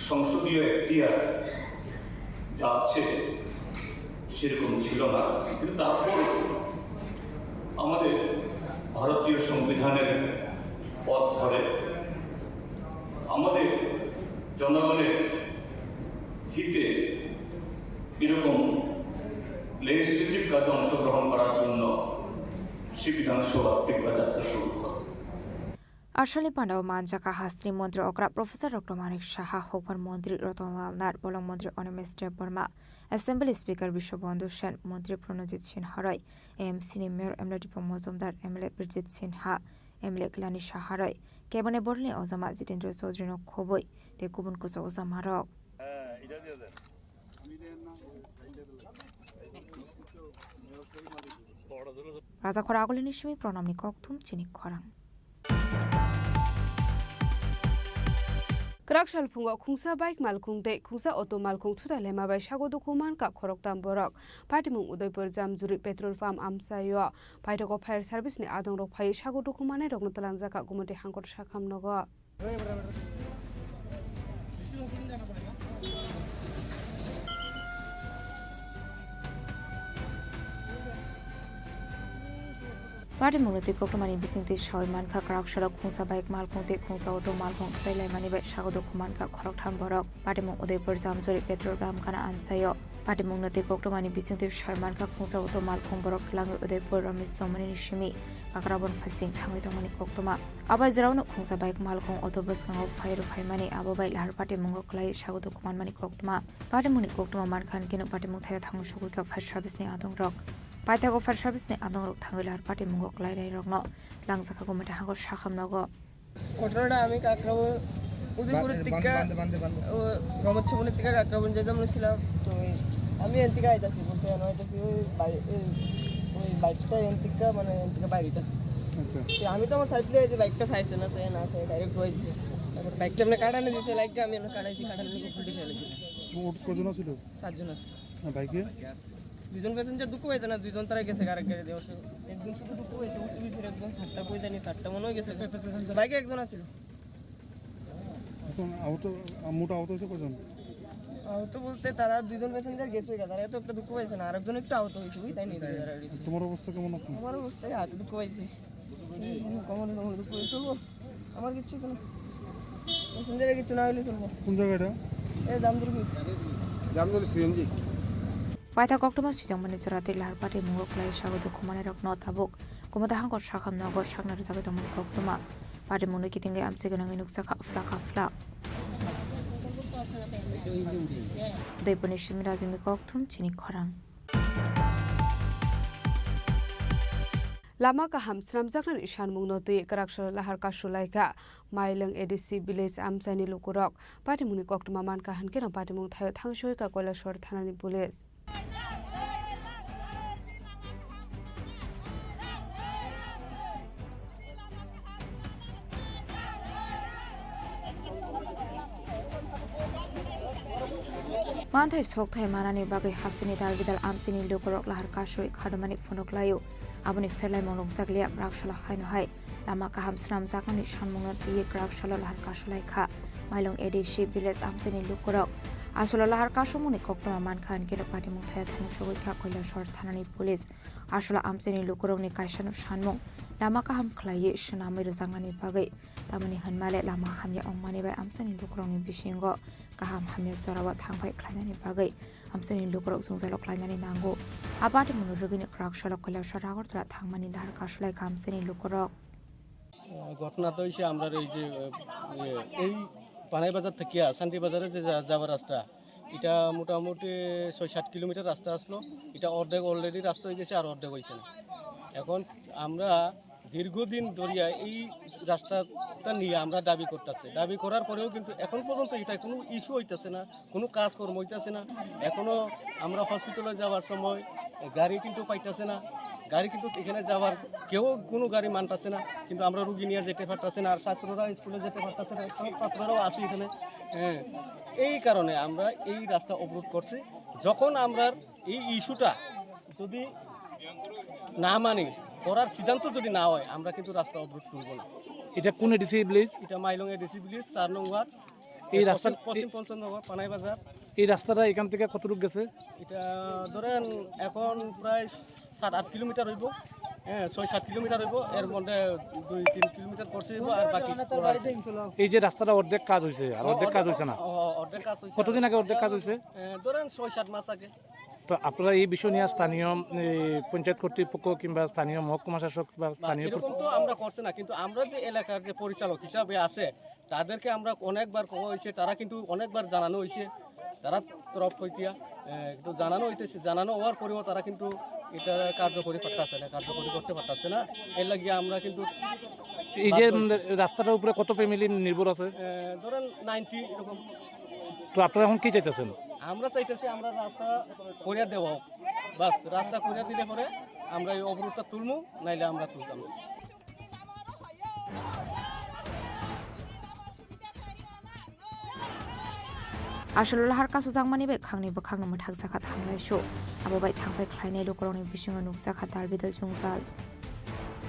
সংসদীয় এখতিয়ার যা আছে সেরকম ছিল না, কিন্তু তারপর আমাদের ভারতীয় সংবিধানের পথ ধরে আমাদের জনগণের হিতে এরকম লেজিসলেটিভ কাজে অংশগ্রহণ করার জন্য সেই বিধানসভা ত্রিপুরা যাত্রা শুরু করে। Arsalni pandao manjaka hasteni montri okra Professor Doctor Manik Saha, hokbar montri Ratan Lal Nath, bolong montri Animesh Debbarma, Assembly Speaker Biswabandhu Sen, montri Pranojit Sinha Roy, A M C ni Mayor M L A Dipok Mojumdar, M L A Birjit Sinha, M L A Kalyani Saha Roy, kebengni borokni ojama Jitendra Chaudhary no khobwi tei kubun kwchak ojama rok. Rajakhor agulini simi pranamni kokthum chini khorang. Kwrak salphungo khungsa bike malkhung tei khungsa auto malkhung thutai laima bai sago dukhu mankha khoroktham borok. Patimung Udaipur Jamjuri petrol pump amchaio paithago fire service ni adongrok phaiwi sago dukhu mannairokno twlangjakha Gumoti Hangkor Sakham nogo. Patimungno twi koktwmani bisingtwi sawi mankha kwrak sorok khungsa bike malkhung tei khungsa auto malkhung thutai laimani bai sago dukhu mankha khoroktham borok. Patimung Udaipur Jamjuri petrol pump gana amchaio. Patimungno tei koktwmani bisingtwi sawi mankha khungsa auto malkhung borok twlangwi Udaipur Ramesh Chowmani ni simi Kakrabon phaising thangwi tongmani koktwma. Abo jora uno khungsa bike malkhung auto bwskango phai rw phaimani abo bai lahar patimungo kwlaiwi sago dukhu manmani koktwma. Patimungni koktwma mankha hwnkhe no patimung thaio thangwi sogwi kha fire service ni adongrok. Paithago fire service ni adongrok thangwi lahar patimungo kwlainairokno twlangjakha Gumoti Hangkor Sakham nogo. ঘটনাটা আমি কাকরাবন, উদয়পুরের বান্দে, দিকে, বান্দে, বান্দে, বান্দে। ও, রমতছবনের দিকে কাকরাবন যেতাম ছিলাম। তো ওই আমি এন দিকে আইতাছি, বলতে এন আইতাছি, ওই বাই-, ওই, ওই বাইকটা এন দিকে, মানে, এন দিকে বাইরে আইতাছি। আচ্ছা। তো আমি তো আমার সাইড দিয়ে যে বাইকটা চাইছে না, চাই না, চাই ডাইরেক্ট রয়েছে। বাইকটা এমনি কাটানো দিছে, লাইটটা আমি এমনি কাটাইছি, কাটানোর লোক খুলতে ফেলেছি। মোট কজন আছিল? সাতজন আছিল। না, বাইকে? দুজন প্যাসেঞ্জার দুঃখ পাইছে না, দুইজন তারা গেছে আরেক গাড়ি দিয়ে। একজন শুধু দুঃখ পাইছে, উঠতে গেছে, একজন সাতটা কই জানি, সাতটা মনে হয় গেছে। বাইকে একজন আছিল। এখন আহত, মোট আহত হয়েছে কজন? আহত বলতে তারা দুইজন প্যাসেঞ্জার গেছে গা, তারা এত একটা দুঃখ পাইছে না, আরেকজন একটু আহত হয়েছে, বুঝলি, তাই নিয়ে তারা রয়েছে। তোমার অবস্থা কেমন এখন? আমার অবস্থা হাতে দুঃখ পাইছি। কমন কমন দুঃখ পাইছে, চলবো। আমার কিচ্ছু হইতো না। প্যাসেঞ্জারের কিচ্ছু না হইলে চলবো। কোন জায়গা এটা? এই দামদুর ব্রিজ। দামদুর CNG. Paithak koktwma swijangmani jora tei lahar patimung o kwlai sago dukhumanirokno tabuk Kumudahangor sakham nogo sakna rwjagwi tongmani koktwma. Patimungni kitingwi amchai gwnangwi nukjakha phlakha phlak. Doiponi simi Rajini kokthum chini khorang. Lama kaham swnamjaknani sanmungno twi kwraksalo lahar kasu laikha Mailwng A D C village amchaini lukurok. Patimungni koktwma mankha hwnkhe no patimung thaio thangsoikha Koilashahar thanani police. Manthai sokthai manani bagwi hasteni dalbidal amchaini lukurok lahar kasui khadomani phunuk laio. Aboni pherlaimung nukjakliya bwraksalo haino hai lama kaham swnamjakmani sanmungno twiwi kwraksalo lahar kasu laikha Mailwng A D C village amchaini lukurok. Asolo lahar kasumungni koktwma mankha hwnkhe no patimung thaio thangwi sogwi kha Koilashahar thanani police. Asolo amchaini lukurokni kaisano sanmung lama kaham khlaiwi swnamwi rwjaknani bagwi, tamoni hwnmale lama hamya wngmani bai amchaini lukurokni bisingo kaham hamya jorao thangphai khlainani bagwi amchaini lukurok jwngjalo khlainani nango. A patimungno rwgwino kwraksalo Koilashahar Agartala thangmani lahar kasu laikha amchaini lukurok. ঘটনা তো হয়েছে আমরা এই যে এ, এই পানাই বাজার থেকে শান্তি বাজারে যে যা- যাওয়ার রাস্তা, এটা মোটামুটি ছয় সাত কিলোমিটার রাস্তা আসলো। এটা অর্ধেক অলরেডি রাস্তা হয়ে গেছে, আর অর্ধেক হয়েছে না। এখন আমরা দীর্ঘদিন ধরিয়া এই রাস্তাটা নিয়ে আমরা দাবি করতেছি। দাবি করার পরেও কিন্তু এখন পর্যন্ত এটা কোনো ইস্যু হইতেছে না, কোনো কাজকর্ম হইতেছে না। এখনো আমরা হসপিটালে যাওয়ার সময় গাড়ি কিন্তু পাইতেছে না, গাড়ি কিন্তু এখানে যাওয়ার কেউ কোনো গাড়ি মানতেছে না, কিন্তু আমরা রুগী নিয়ে যেতে পারতেছে না, আর ছাত্ররা স্কুলে যেতে পারতেছে না, সব ছাত্ররাও আসে এখানে। হ্যাঁ, এই কারণে আমরা এই রাস্তা অবরোধ করছি। যখন আমরা এই ইস্যুটা যদি না মানি, করার সিদ্ধান্ত যদি না হয়, আমরা কিন্তু রাস্তা অবরোধ তুলব না। এটা কোন এডিসি ভিলেজ? এটা মাইলং এডিসি ভিলেজ, চার নং ওয়ার্ড। এই রাস্তার পশ্চিম, পশ্চিম পঞ্চনগর, পানাই বাজার। এই রাস্তাটা এখান থেকে কতটুকু গেছে? এটা ধরেন এখন প্রায় সাত আট কিলোমিটার হইব। হ্যাঁ, ছয় সাত কিলোমিটার হইব। এর মধ্যে দুই তিন কিলোমিটার করছে হইব, আর বাকি করা আছে। এই যে রাস্তাটা অর্ধেক কাজ হয়েছে, আর অর্ধেক কাজ হয়েছে না? অ, অর্ধেক কাজ হয়েছে। কতদিন আগে অর্ধেক কাজ হয়েছে? এ, ধরেন ছয় সাত মাস আগে। তো আপনারা এই বিষয় নিয়ে স্থানীয়, এই পঞ্চায়েত কর্তৃপক্ষ কিংবা স্থানীয় মহকুমা শাসক বা না, স্থানীয় এরকম তো আমরা করছে না, কিন্তু আমরা যে এলাকার যে পরিচালক হিসাবে আছে, তাদেরকে আমরা অনেকবার কওয়া হয়েছে, তারা কিন্তু অনেকবার জানানো হয়েছে, তারা তরফ হইতিয়া, এ, একটু জানানো হইতেছে, জানানো হওয়ার পরেও তারা কিন্তু এটা কার্যকরী করতেছে না, কার্যকরী করতে পারতেছে না। এর লাগিয়ে আমরা কিন্তু এই যে, বাধ্য হয়েছি। উম, রাস্তাটার উপরে কত ফ্যামিলি নির্ভর আছে? এ, ধরেন নাইনটি এরকম। তো আপনারা এখন কি চাইতেছেন? আমরা চাইতেছি আমরা রাস্তা করিয়া দেওয়া হোক, বাস রাস্তা করিয়া দিলে পরে আমরা এই অবরোধটা তুলমু, নাইলে আমরা তুলতাম না। Asolo lahar kasu jakmani bai khangni bwkhakno mwthakjakha thanglaisu. Abo bai thangphai khlainai lukurokni bisingo nukjakha dalbidal jwngjal.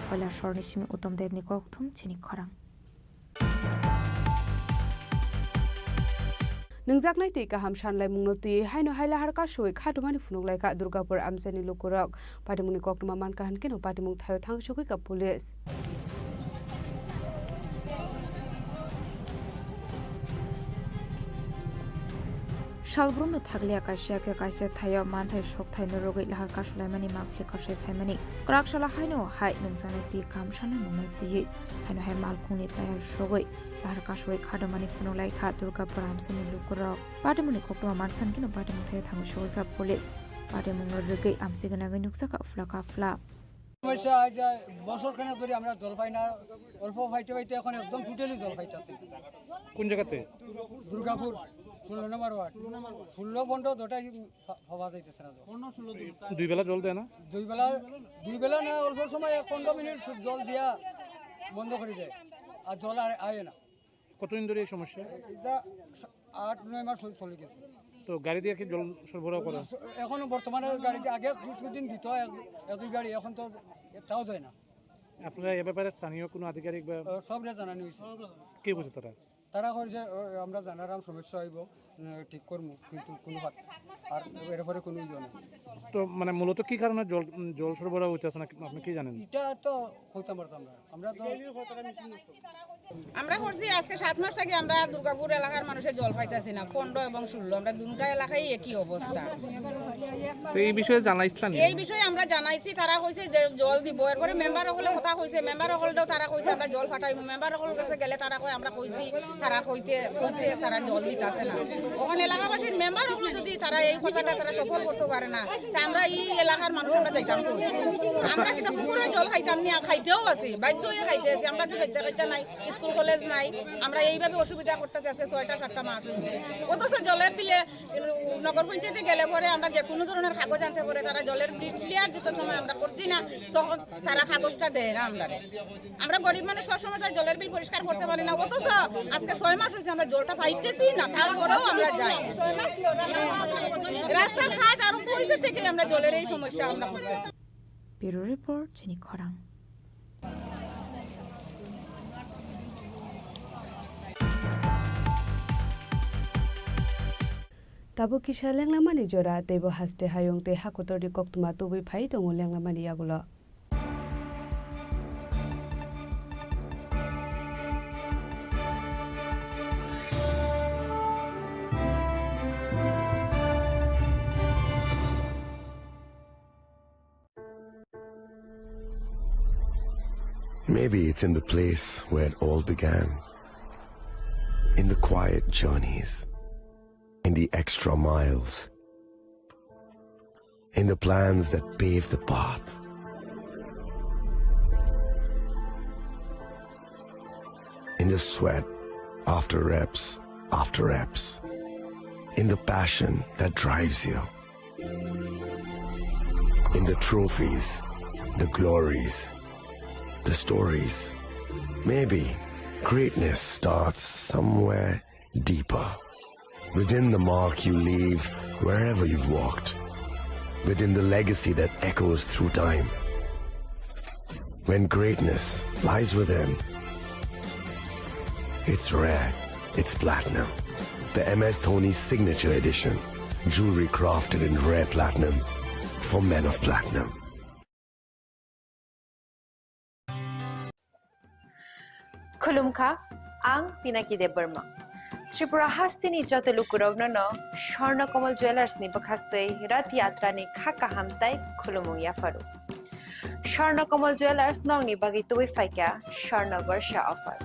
Koilashahar ni simi Uttom Debni kokthum chini khorang. Nungjaknai twi kaham sanlaimungno twiwi haino hai lahar kasui khatumani phunuk laikha Durgapur amchaini lukurok. Patimungni koktwma mankha hwnkhe no patimung thaio thangsogwi kha police. Salbrumno thakliya kaisa khe kaisa thaio manthai sokthai norogwi lahar kasulaimani mangpili kasai phaimani. Kwraksalo haino hai nungjaknai twi kaham sanlaimungno twiwi haino hai malkhungni tayar sogwi lahar kasui khadomani phunuk lai kha Durgapur amchaini lukurok. Patimungni koktwma mankha hwnkhe no patimung thaio thangwi sogwi kha police. Patimungno rwgwi amchai gwnangwi nukjakha phlaka phlak. সমস্যা হয় যে বছর খানেক ধরে আমরা জল পাই না, অল্প পাইতে পাইতে এখন একদম টোটালি জল পাইতেছি। কোন জায়গাতে? দুর্গাপুর, ষোলো নম্বর ওয়ার্ড। ষোলো পনেরো দুটাই পা-, পাওয়া যাইতেছে না জল। দুই বেলা জল দেয় না? দুই বেলা, দুই বেলা না, অল্প সময় এক পনেরো মিনিট শুধু জল দিয়া বন্ধ করে দেয়, আর জল আর আয় না। কতদিন ধরে এই সমস্যা? এটা আট নয় মাস হয়ে চলে গেছে। তো গাড়ি দিয়ে কি জল সরবরাহ করা? এখনো বর্তমানে গাড়ি দিয়ে, আগে কিছুদিন দিত এক, এক দুই গাড়ি, এখন তো তাও দেয় না। আপনারা এ ব্যাপারে স্থানীয় কোনো আধিকারিক বা আহ, সবরে জানানো হয়েছে। কি বলছে তারা? তারা কয় যে, "ও, আমরা জানারাম, সমস্যা হইব, উম, ঠিক করমু, কিন্তু কোনো হাত আর এর পরে কোনো ইয়ে নেই।" তো মানে মূলত কি কারণে জল, উম, জল সরবরাহ হইতেছে না, আপনি কি জানেন? এটা তো হইতাম পারতাম না, আমরা তো আমরা করছি আজকে সাত মাস থেকে আমরা দুর্গাপুর এলাকার মানুষের জল পাইতেছি না, পনেরো এবং ষোলো, আমরা দুটা এলাকায় একই অবস্থা। তো এই বিষয়ে জানাইছিলেন? এই বিষয়ে আমরা জানাইছি, তারা কইছে যে জল দিব, এরপরে মেম্বার হকলে কথা কইছে, মেম্বার হকলটাও তারা কইছে আমরা জল পাঠাইব, মেম্বার হকল কাছে গেলে তারা কয় আমরা কইছি, তারা কইতে কইছে তারা জল দিতাছে না। ওখানে এলাকাবাসীর মেম্বার হকলে যদি তারা এই কথাটা তারা সফল করতে পারে না, তা আমরা এই এলাকার মানুষ আমরা যাইতাম কই? আমরা কিন্তু পুকুরে জল খাইতাম না, খাইতেও আছি, বাধ্য হয়ে খাইতে আছি। আমরা কি বাচ্চা কাচ্চা নাই, স্কুল কলেজ নাই, আমরা এইভাবে অসুবিধা করতেছি আজকে ছয়টা সাতটা মাস হয়েছে। অথচ জলের বিলে নগর পঞ্চায়েতে গেলে পরে আমরা যে কোনো ধরনের কাগজ আনতে পরে তারা জলের বিল ক্লিয়ার দিতে সময় আমরা করছি না, তখন তারা কাগজটা দেয় না আমরা। আমরা গরিব মানুষ, সবসময় তাই জলের বিল পরিষ্কার করতে পারি না, অথচ আজকে ছয় মাস হয়েছে আমরা জলটা পাইতেছি না, তারপরেও আমরা যাই। রাস্তাঘাট আরো পয়সা থেকে আমরা জলের এই সমস্যা আমরা করতেছি। Bureau Report, Chini Khorang. Tabuk kisa lenglamani jora, teibo haste hayung tei hakotorni koktwma tubui phai tongo lenglamani yagulo. Maybe it's in the place where it all began. In the quiet journeys, in the extra miles, in the plans that pave the path, in the sweat after reps after reps, in the passion that drives you. In the trophies, the glories, the stories. Maybe greatness starts somewhere deeper. Within the mark you leave wherever you've walked. Within the legacy that echoes through time. When greatness lies within, it's rare, it's platinum. The M S Dhoni Signature Edition. Jewelry crafted in rare platinum for men of platinum. Khulumkha, ang Pinaki Debbarma. Tripura hasteni joto lukurokno no Swarna Kamal Jewellers ni bwkhaktwi Rath Yatra ni kha kaham tai khulumung yapharu. Swarna Kamal Jewellers nokni bagwi tubui phaikha Swarna Barsha offer.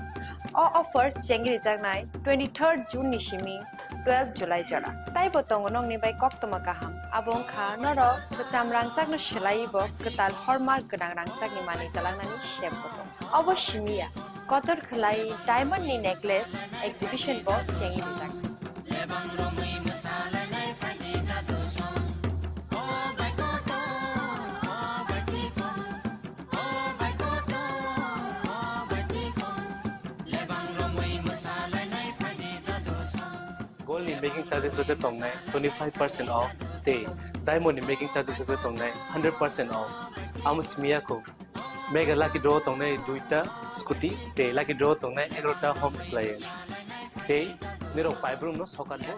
O offer chengrijaknai twenty-third June ni simi twelve July jora. Taibo tongo nokni bai koktwma kaham. Abo wngkha norok kwcham rangchakno swlaiwi bo kwtal hallmark gwnang rangchakni manwi twlangnani sep bo tongo. Obo simi ya, kotor khwlai diamond ni necklace exhibition bo chengwi rijak. Gold ni making charges rok khe tongnai twenty five percent off tei diamond ni making charges rok khe tongnai hundred percent off. Amo simi ya kho. Mega lucky draw tongnai duita scooty tei lucky draw tongnai egarota home appliance. Tei nirok paibrum no sokat bo.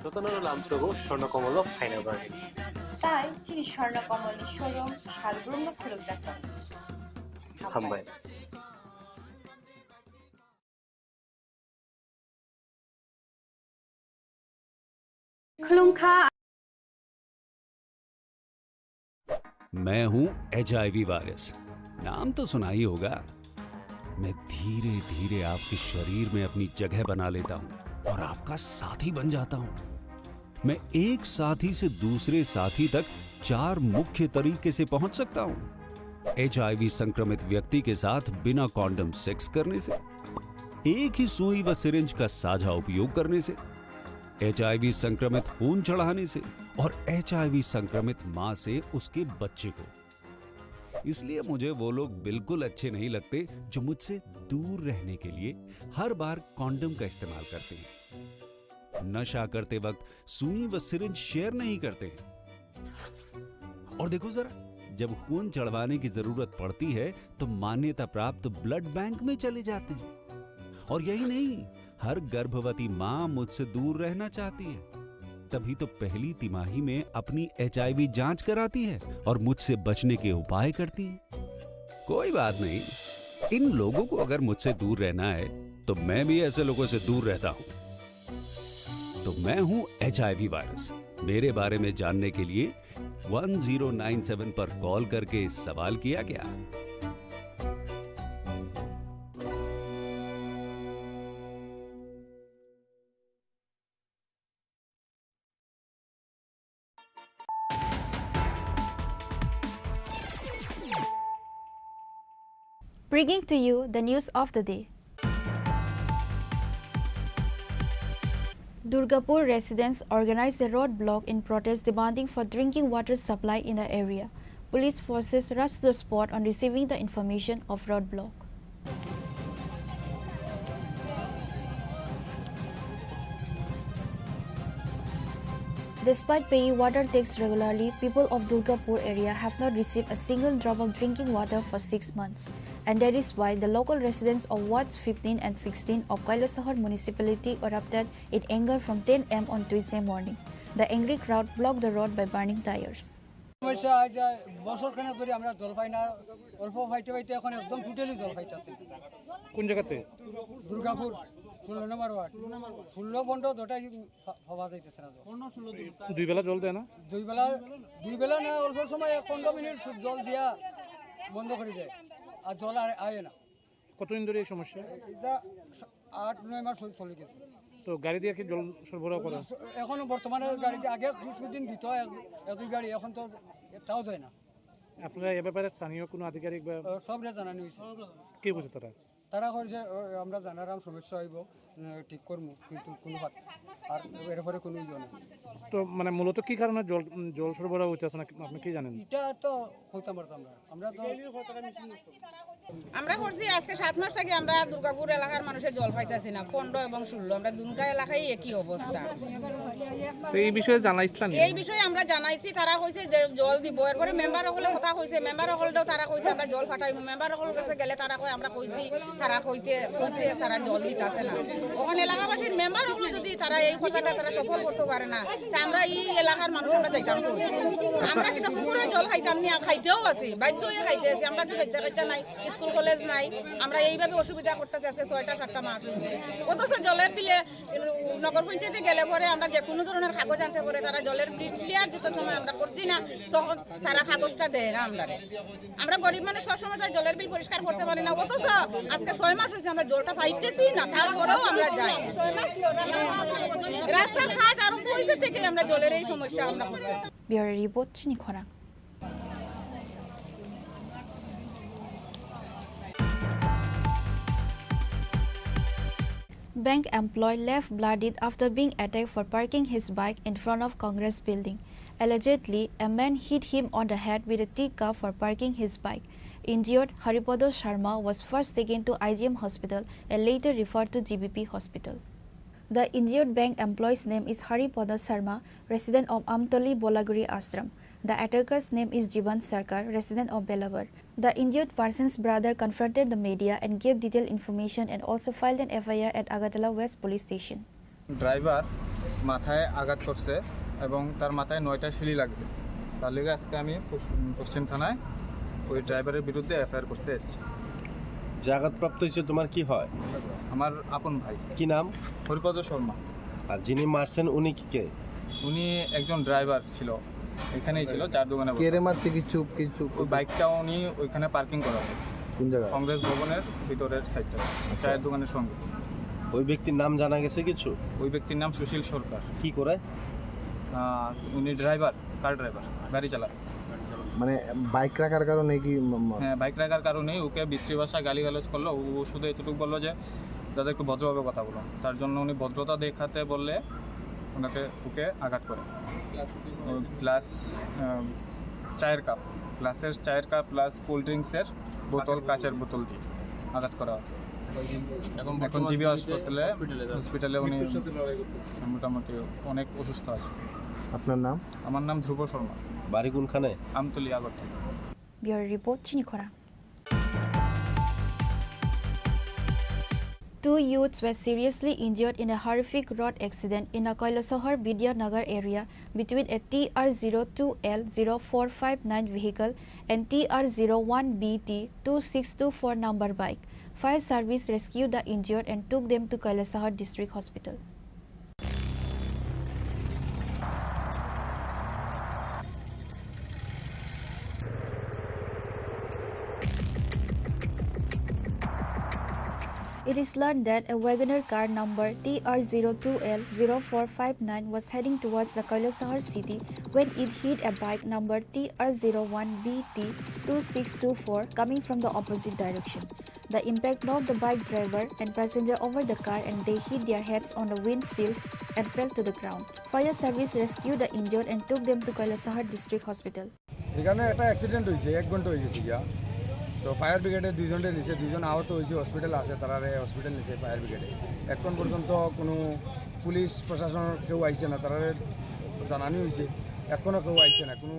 Jotono lamsogo Swarna Kamal o phaina bagwi. Tai chini Swarna Kamal ni showroom salbrum no khulukjak tongo. Hambai. Khulumkha. मैं हूं HIV virus, नाम तो सुना ही होगा। मैं धीरे धीरे आपके शरीर में अपनी जगह बना लेता हूं और आपका साथी बन जाता हूं। मैं एक साथी से दूसरे साथी तक चार मुख्य तरीके से पहुंच सकता हूं। एचआईवी संक्रमित व्यक्ति के साथ बिना कॉन्डम सेक्स करने से, एक ही सुई व सिरिंज का साझा उपयोग करने से, एचआईवी संक्रमित खून चढ़ाने से और एचआईवी संक्रमित मां से उसके बच्चे को। इसलिए मुझे वो लोग बिल्कुल अच्छे नहीं लगते जो मुझसे दूर रहने के लिए हर बार कॉन्डम का इस्तेमाल करते हैं। नशा करते वक्त सुई व सिरिंज शेयर नहीं करते हैं। और देखो जरा, जब खून चढ़वाने की जरूरत पड़ती है, तो मान्यता प्राप्त ब्लड बैंक में चले जाते हैं। और यही नहीं, हर गर्भवती मां मुझसे दूर रहना चाहती है, तभी तो पहली तिमाही में अपनी एचआईवी जांच कराती है और मुझसे बचने के उपाय करती है। कोई बात नहीं, इन लोगों को अगर मुझसे दूर रहना है, तो मैं भी ऐसे लोगों से दूर रहता हूं। तो मैं हूं एचआईवी वायरस। मेरे बारे में जानने के लिए वन ज़ीरो नाइन सेवन पर कॉल करके सवाल किया क्या? Bringing to you the news of the day. Durgapur residents organized a road block in protest demanding for drinking water supply in the area. Police forces rushed to the spot on receiving the information of road block. Despite paying water tax regularly, people of Durgapur area have not received a single drop of drinking water for six months, and that is why the local residents of wards fifteen and sixteen of Kailasahar municipality erupted in anger from ten a m on Tuesday morning. The angry crowd blocked the road by burning tires. সমস্যা হয় যে বছর খানেক ধরে আমরা জল পাই না, অল্প পাইতে পাইতে এখন একদম টোটালি জল পাইতেছি। কোন জায়গাতে? দুর্গাপুর, ষোলো নম্বর ওয়ার্ড। ষোলো পনেরো দুটাই পা-, পাওয়া যাইতেছে না জল। দুই বেলা জল দেয় না? দুই বেলা, দুই বেলা না, অল্প সময় এক পনেরো মিনিট শুধু জল দিয়া বন্ধ করে দেয়, আর জল আর আয় না। কতদিন ধরে এই সমস্যা? এটা আট নয় মাস হয়ে চলে গেছে। তো গাড়ি দিয়ে কি জল সরবরাহ করা? এখনো বর্তমানে গাড়িতে আগে কিছুদিন দিত এক, এক দুই গাড়ি, এখন তো তাও দেয় না। আপনারা এ ব্যাপারে স্থানীয় কোনো আধিকারিক বা আহ, সবরে জানানো হয়েছে। কি বলছে তারা? তারা কইছে, "ও, আমরা জানারাম সমস্যা হইব, উম, ঠিক করমু, কিন্তু কোনো হাত আর এর পরে কোনো ইয়ে নেই।" তো মানে মূলত কি কারণে জল, উম, জল সরবরাহ হচ্ছে না, আপনি কি জানেন? এটা তো কইতাম পারতাম না। আমরা তো আমরা করছি আজকে সাত মাস থেকে আমরা দুর্গাপুর এলাকার মানুষের জল পাইতাছি না, পনেরো এবং ষোলো, আমরা দুটা এলাকায় একই অবস্থা। তো এই বিষয়ে জানাইছিলেন? এই বিষয়ে আমরা জানাইছি, তারা কইছে যে জল দিব, এরপরে মেম্বার হকলে কথা কইছে, মেম্বার হকলেও তারা কইছে আমরা জল ফাটাইব, মেম্বার হকল কাছে গেলে তারা কয় আমরা কইছি, তারা কইতে কইছে তারা জল দিতাছে না। এখন এলাকাবাসীর মেম্বার হকলে যদি তারা এই কথাটা তারা সফল করতে পারে না, তা আমরা এই এলাকার মানুষ আমরা যাইতাম কই? আমরা কিন্তু পুকুরে জল খাইতাম না, খাইতেও আছি, বাধ্য হয়ে খাইতে আছি। আমরা কি বাচ্চা কাচ্চা নাই, স্কুল কলেজ নাই, আমরা এইভাবে অসুবিধা করতেছি। আজকে ছয়টা সাতটা মাস হয়েছে, অথচ জলের বিলে নগর পঞ্চায়েতে গেলে পরে আমরা যে কোনো ধরনের কাগজ আনতে পরে তারা জলের বিল ক্লিয়ার দিতে সময় আমরা করছি না, তখন তারা কাগজটা দেয় না আমরা। আমরা গরিব মানুষ, সবসময় তাই জলের বিল পরিষ্কার করতে পারি না, অথচ আজকে ছয় মাস হয়েছে আমরা জলটা পাইতেছি না, তারপরেও আমরা যাই। রাস্তার কাজ আরম্ভ হয়েছে থেকে আমরা জলের এই সমস্যা আমরা করতেছি। Bureau report, Chini Khorang. Bank employee left bloodied after being attacked for parking his bike in front of Congress building. Allegedly, a man hit him on the head with a tea cup for parking his bike. Injured Haripada Sharma was first taken to I G M hospital and later referred to G B P hospital. The injured bank employee's name is Haripada Sharma, resident of Amtoli Bolaguri Ashram. The attacker's name is Jiban Sarkar, resident of Belabar. The injured person's brother confronted the media and gave detailed information and also filed an F I R at Agartala West Police Station. Driver মাথায় আঘাত করছে এবং তার মাথায় নয়টা সিঁড়ি লাগবে। তার লেগে আজকে আমি পশ্চিম থানায় ওই ড্রাইভারের বিরুদ্ধে এফআইআর করতে এসেছি। যে আঘাতপ্রাপ্ত হয়েছে তোমার কি হয়? আমার আপন ভাই। কি নাম? হরিপদ শর্মা। আর যিনি মারছেন উনি কি কে? উনি একজন ড্রাইভার ছিল, এখানেই ছিল, চায়ের দোকানে বসে। কে রে মারছে কিছু, কিছু? ওই বাইকটা উনি ওইখানে পার্কিং করা হয়। কোন জায়গায়? কংগ্রেস ভবনের ভিতরের সাইডটা, আচ্ছা। চায়ের দোকানের সঙ্গে। ওই ব্যক্তির নাম জানা গেছে কিছু? ওই ব্যক্তির নাম সুশীল সরকার। কি করে? আহ, উনি ড্রাইভার, কার ড্রাইভার, গাড়ি চালায়। মানে বাইক রাখার কারণে কি ম-, ম-, হ্যাঁ, বাইক রাখার কারণেই ওকে বিশ্রী ভাষায় গালিগালাজ করলো। ও শুধু এতটুকু বললো যে, "দাদা, একটু ভদ্রভাবে কথা বলুন।" তার জন্য উনি ভদ্রতা দেখাতে বললে ওনাকে বুকে আঘাত করে। ও গ্লাস, আহ, চায়ের কাপ, গ্লাসের চায়ের কাপ প্লাস কোল্ড ড্রিঙ্কসের বোতল, কাচের বোতল দিয়ে আঘাত করা হয়। এখন এখন বর্তমানে জিবি জিবিতে হাসপাতালে, হসপিটালে আছে। হসপিটালে উনি মৃত্যুর সাথে লড়াই করতেছে। মোটামুটি অনেক অসুস্থ আছে। আপনার নাম? আমার নাম ধ্রুব শর্মা। বাড়ি কোনখানে? আমতলি, Agartala. Bureau report, Chini Khorang. Two youths were seriously injured in a horrific road accident in a Kailasahar Vidya Nagar area between a T R zero two L zero four five nine vehicle and T R zero one B T two six two four number bike. Fire service rescued the injured and took them to Kailasahar District Hospital. It is learned that a WagonR car number T R zero two L zero four five nine was heading towards the Kailasahar city when it hit a bike number T R zero one B T two six two four coming from the opposite direction. The impact knocked the bike driver and passenger over the car and they hit their heads on the windshield and fell to the ground. Fire service rescued the injured and took them to Kailasahar District Hospital. এখানে একটা অ্যাক্সিডেন্ট হয়েছে, এক ঘন্টা হয়ে গেছে গিয়া। তো ফায়ার ব্রিগেডে দুইজনরে নিছে, দুইজন আহত হয়েছে, হসপিটাল আছে, তারারে হসপিটাল নিছে ফায়ার ব্রিগেডে। এখন পর্যন্ত কোনো পুলিশ প্রশাসনের কেউ আইছে না, তারারে জানানি হয়েছে, এখনও কেউ আইছে না, কোনো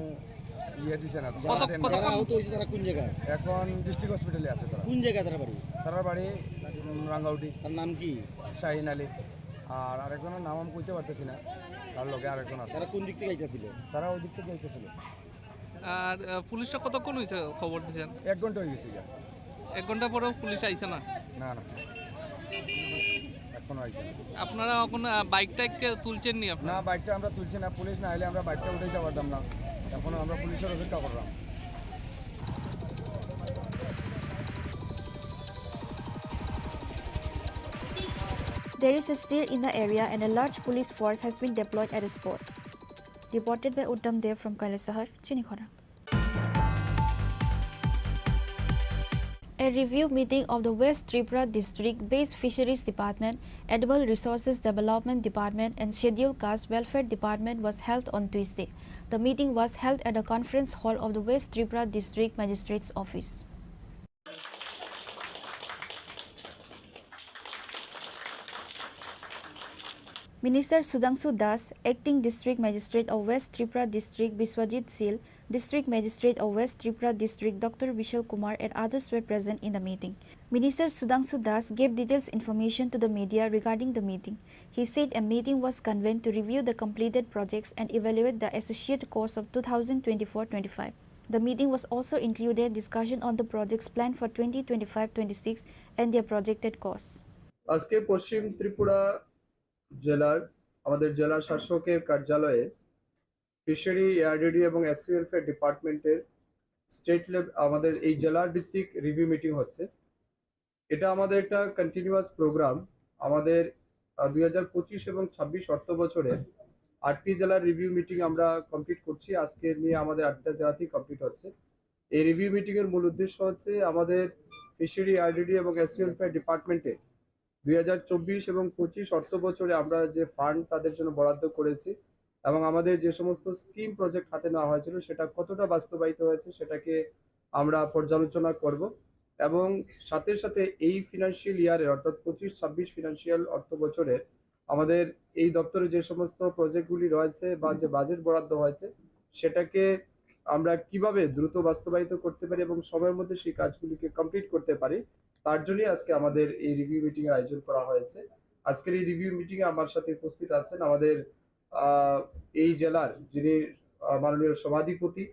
ইয়ে দিছে না। কত, কত যারা আহত হয়েছে তারা কোন জায়গায়? এখন ডিস্ট্রিক্ট হসপিটালে আছে তারা। কোন জায়গায় তারা বাড়ি? তারা বাড়ি, উম, রাঙ্গাউটি। তার নাম কি? শাহিন আলী। আর আরেকজনের নাম আমি কইতে পারতেছি না, তার লগে আরেকজন আছে। তারা কোন দিক থেকে আইতেছিল? তারা ওই দিক থেকে আইতেছিল। আর, আহ, পুলিশরা কতক্ষণ হয়েছে খবর দিছেন? এক ঘন্টা হয়ে গেছে গিয়া। এক ঘন্টা পরেও পুলিশ আইছে না? না, না, এখনো আইছে না। আপনারা এখন, আহ, বাইক টাইককে তুলছেন নি আপনারা? না, বাইকটা আমরা তুলছি না, পুলিশ না আইলে আমরা বাইকটা উঠে যাওয়ার দাম না। এখন আমরা পুলিশের অপেক্ষা করলাম। There is a stir in the area and a large police force has been deployed at the spot. Reported by Uttam Dev from Kailasahar, Chinikhora. A review meeting of the West Tripura District-based Fisheries Department, Animal Resources Development Department and Scheduled Caste Welfare Department was held on Tuesday. The meeting was held at the conference hall of the West Tripura District Magistrate's Office. Minister Sudhangshu Das, Acting District Magistrate of West Tripura District Biswajit Sil, District Magistrate of West Tripura District Doctor Bishal Kumar and others were present in the meeting. Minister Sudhangshu Das gave details information to the media regarding the meeting. He said a meeting was convened to review the completed projects and evaluate the associated cost of two thousand twenty-four twenty-five. The meeting was also included discussion on the projects planned for twenty twenty-five twenty-six and their projected costs. আজকে পশ্চিম ত্রিপুরা জেলার আমাদের জেলা শাসকের কার্যালয়ে fishery, ARDD এবং SC welfare ডিপার্টমেন্টের state Lev-, আমাদের এই জেলার ভিত্তিক রিভিউ মিটিং হচ্ছে। এটা আমাদের একটা কন্টিনিউয়াস প্রোগ্রাম। আমাদের, আহ, দুই হাজার পঁচিশ এবং ছাব্বিশ অর্থ বছরে আটটি জেলার রিভিউ মিটিং আমরা কমপ্লিট করছি। আজকে নিয়ে আমাদের আটটা জেলাতেই কমপ্লিট হচ্ছে। এই রিভিউ মিটিং এর মূল উদ্দেশ্য হচ্ছে আমাদের ফিশারি, আরডিডি এবং এসসি ওয়েলফেয়ার ডিপার্টমেন্টে দুই হাজার চব্বিশ এবং পঁচিশ অর্থ বছরে আমরা যে ফান্ড তাদের জন্য বরাদ্দ করেছি এবং আমাদের যে সমস্ত স্কিম প্রজেক্ট হাতে নেওয়া হয়েছিল সেটা কতটা বাস্তবায়িত হয়েছে সেটাকে আমরা পর্যালোচনা করব এবং সাথে সাথে এই ফিনান্সিয়াল ইয়ারের অর্থাৎ পঁচিশ ছাব্বিশ ফিনান্সিয়াল অর্থ বছরের আমাদের এই দপ্তরে যে সমস্ত প্রজেক্টগুলি রয়েছে বা যে বাজেট বরাদ্দ হয়েছে সেটাকে আমরা কিভাবে দ্রুত বাস্তবায়িত করতে পারি এবং সময়ের মধ্যে সেই কাজগুলিকে কমপ্লিট করতে পারি, তার জন্যই আজকে আমাদের এই রিভিউ মিটিং এর আয়োজন করা হয়েছে। আজকের এই রিভিউ মিটিং এ আমার সাথে উপস্থিত আছেন আমাদের, আহ, এই জেলার যিনি, আহ, মাননীয় সভাধিপতি,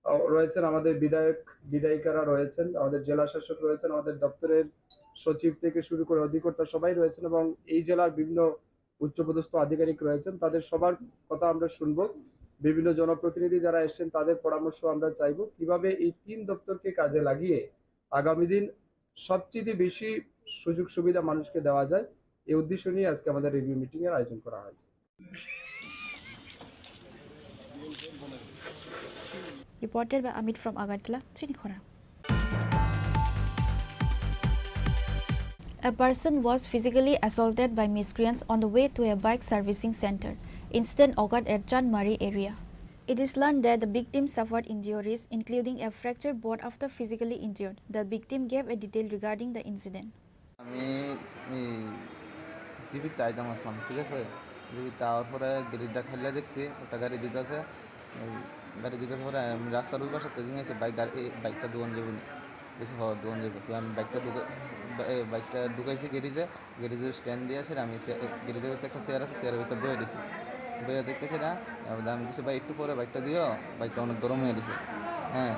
আহ, রয়েছেন, আমাদের বিধায়ক, বিধায়িকারা রয়েছেন, আমাদের জেলা শাসক রয়েছেন, আমাদের দপ্তরের সচিব থেকে শুরু করে অধিকর্তা সবাই রয়েছেন এবং এই জেলার বিভিন্ন উচ্চপদস্থ আধিকারিক রয়েছেন, তাদের সবার কথা আমরা শুনবো। বিভিন্ন জনপ্রতিনিধি যারা এসেছেন তাদের পরামর্শ আমরা চাইবো, কিভাবে এই তিন দপ্তরকে কাজে লাগিয়ে আগামী দিন সবচেয়ে বেশি সুযোগ সুবিধা মানুষকে দেওয়া যায়, এই উদ্দেশ্য নিয়ে আজকে আমাদের রিভিউ মিটিং এর আয়োজন করা হয়েছে। Reported by Amit from Agartala, Chinikhora. A person was physically assaulted by miscreants on the way to a bike servicing center. Incident occurred at Chandmari area. It is learned that the victim suffered injuries, including a fractured boot after physically injured. The victim gave a detail regarding the incident. আমি এই জিবিত আইতাম আসলাম, ঠিক আছে? জিবিত আওয়ার পরে গেরিটা খাইলে দেখছি একটা গাড়ি দিতে আছে। এই গাড়ি দিতে পরে আমি রাস্তার ওই পাশে তো জিঙাইছি, বাইক গাড়ি, এই বাইকটা দোকান যাবো নি? বেশি হওয়ার দোকান যাবো। তো আমি বাইকটা ঢুকে-, বা-, এই বাইকটা ঢুকাইছি গ্যারেজে, গ্যারেজের স্ট্যান্ড দিয়ে আসে আমি সে-, গ্যারেজের ভিতরে একটা চেয়ার আছে, চেয়ারের ভিতরে বয়ে দিছি। বয়ে দেখতেছি না, এবার আমি কিছু, "ভাই, একটু পরে বাইকটা দিও, বাইকটা অনেক গরম হয়ে গেছে।" হ্যাঁ,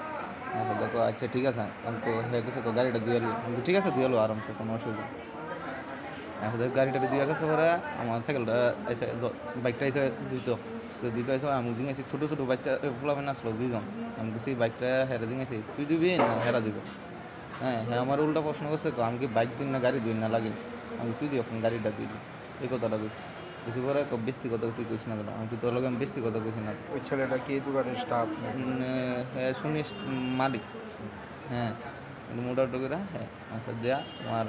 এখন দেখো, "আচ্ছা, ঠিক আছে।" আমি তো, হ্যাঁ, কিছু তো গাড়িটা দিয়ে এলো। আমি বলি, "ঠিক আছে, দিয়ে এলো, আরামসে, কোনো অসুবিধা নেই।" এখন দেখো, গাড়িটা দিয়ে আসার পরে আমার সাইকেলটা এসে জ-, বাইকটা এসে দিত। তো দিত এসে আমি বুঝি গেছি, ছোটো ছোটো বাচ্চা, এ, পোলাপান আসলো দুইজন। আমি বুঝছি, বাইকটা হেরে দিয়ে গেছি, "তুই দিবি না হেরা দিব?" হ্যাঁ, হ্যাঁ, আমার উল্টা প্রশ্ন করছে, "আমি কি বাইক দিন না গাড়ি দিন না লাগে?" আমি, "তুই দিয়ে এখন গাড়িটা দিবি।" এই কথাটা কইছি। কিছু পরে কো, "বেশি কথা তুই কইস না কেন? আমি কি তোর লগে আমি বেশি কথা কইছি না?" ওই ছেলেটা কি এই দোকানের স্টাফ? উম, হ্যাঁ, শুনিস, উম, মালিক। হ্যাঁ, মোটা টুকুরা, হ্যাঁ, আমাকে দেয়া, আমার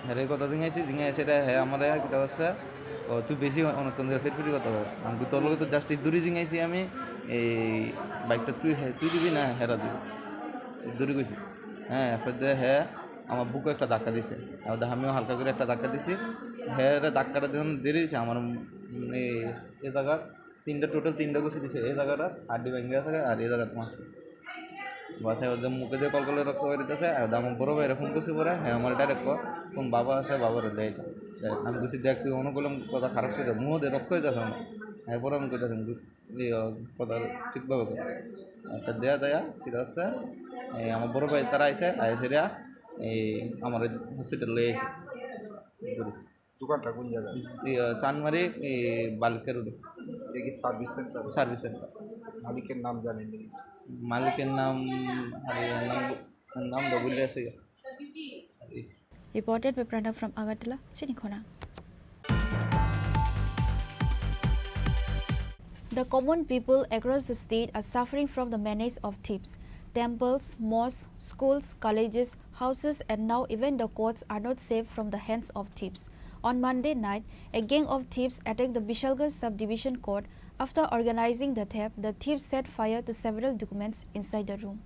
হেরে কথা জিঙাইছি, জিঙাইছে এটা, হ্যাঁ, আমার এক কথা আছে, "ও, তুই বেশি অনেকক্ষণ ধরে ফিরফিরি কথা বল।" আমি, "তোর লগে তো just এই দূরে জিঙাইছি আমি, এই বাইকটা তুই, হ্যাঁ, তুই দিবি না হেরা দিবি?" দূরে কইছি। হ্যাঁ, এরপর দিয়ে হ্যাঁ, আমার বুকে একটা ধাক্কা দিছে। আর আমিও হালকা করে একটা ধাক্কা দিছি। হ্যাঁ, রে ধাক্কাটা যখন দিয়ে দিছে, আমার, উম, এই, এই জায়গার তিনটা, টোটাল তিনটা ঘুষি দিছে। এই জায়গাটা হাড্ডি ভেঙে গেছে আর এই জায়গাটা মারছে। বাস, এবার যে মুখে দিয়ে কলকলে রক্ত বেরোতেছে, আর আমার বড় ভাইরে ফোন করছি পরে, হ্যাঁ, আমার ডাইরেক্ট কল, "কোন বাবা আছে, বাবারে দেয় তো।" আমি বলছি, "দেখ, তুই অনেক করলাম, কথা খারাপ করে দে, মুখ দিয়ে রক্ত হইতেছে আমার।" এরপরে আমি কইতেছি, ইয়ে, কথা ঠিকভাবে করে। একটা দেয়া দেয়া, ঠিক আছে? এই আমার বড় ভাই তারা আইছে, আইছে দিয়া, এই আমার হসপিটাল লই আইছে। দূরে। দোকানটা কোন জায়গায়? ইয়ে, চানমারি, এই বালুকা রোডে। এটা কি সার্ভিস সেন্টার? Service centre. মালিকের নাম জানেন নি? মালিকের নাম, আরে, নাম, নাম তো ভুলে আছে। Reported by Pranab from Agartala, Chinikhona. The common people across the state are suffering from the menace of thieves. Temples, mosques, schools, colleges, houses, and now even the courts are not safe from the hands of thieves. On Monday night, a gang of thieves attacked the Bishalgarh subdivision court. After organizing the theft, the thieves set fire to several documents inside the room.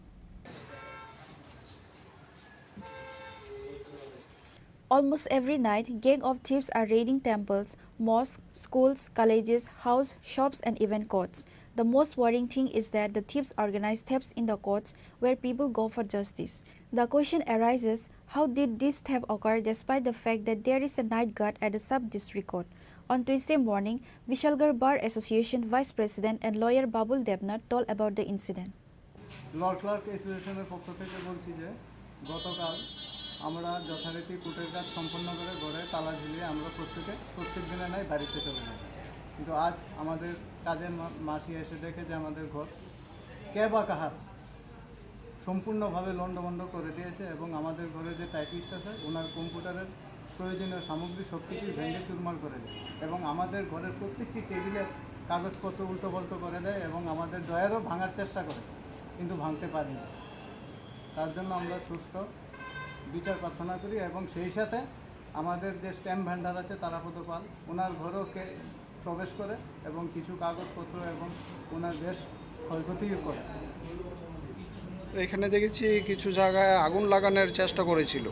Almost every night, gang of thieves are raiding temples, mosques, schools, colleges, house, shops, and even courts. The most worrying thing is that the thieves organize thefts in the courts where people go for justice. The question arises, how did this theft occur despite the fact that there is a night guard at the sub-district court? On Tuesday morning, Vishalgarh Bar Association Vice President and lawyer Babul Debnath told about the incident. Law clerk অ্যাসোসিয়েশনের পক্ষ থেকে বলছি যে গতকাল আমরা যথারীতি কোর্টের কাজ সম্পন্ন করে ঘরে তালা ঝুলিয়ে আমরা প্রত্যেকে প্রত্যেক দিনের ন্যায় বাড়িতে চলে যাই। কিন্তু আজ আমাদের কাজের মা-, মাসি এসে দেখে যে আমাদের ঘর কে বা কাহার সম্পূর্ণভাবে লণ্ডভণ্ড করে দিয়েছে এবং আমাদের ঘরে যে টাইপিস্ট আছে ওনার কম্পিউটারের প্রয়োজনীয় সামগ্রী সব কিছুই ভেঙে চুরমার করে দেয় এবং আমাদের ঘরের প্রত্যেকটি টেবিলের কাগজপত্র উল্টোপাল্টো করে দেয় এবং আমাদের ড্রয়ারও ভাঙার চেষ্টা করে, কিন্তু ভাঙতে পারেনি। তার জন্য আমরা সুষ্ঠু বিচার প্রার্থনা করি এবং সেই সাথে আমাদের যে স্ট্যাম্প ভেন্ডার আছে তারাপদ পাল, ওনার ঘরেও কে প্রবেশ করে এবং কিছু কাগজপত্র এবং ওনার বেশ ক্ষয়ক্ষতিও করে। এখানে দেখেছি কিছু জায়গায় আগুন লাগানোর চেষ্টা করেছিল,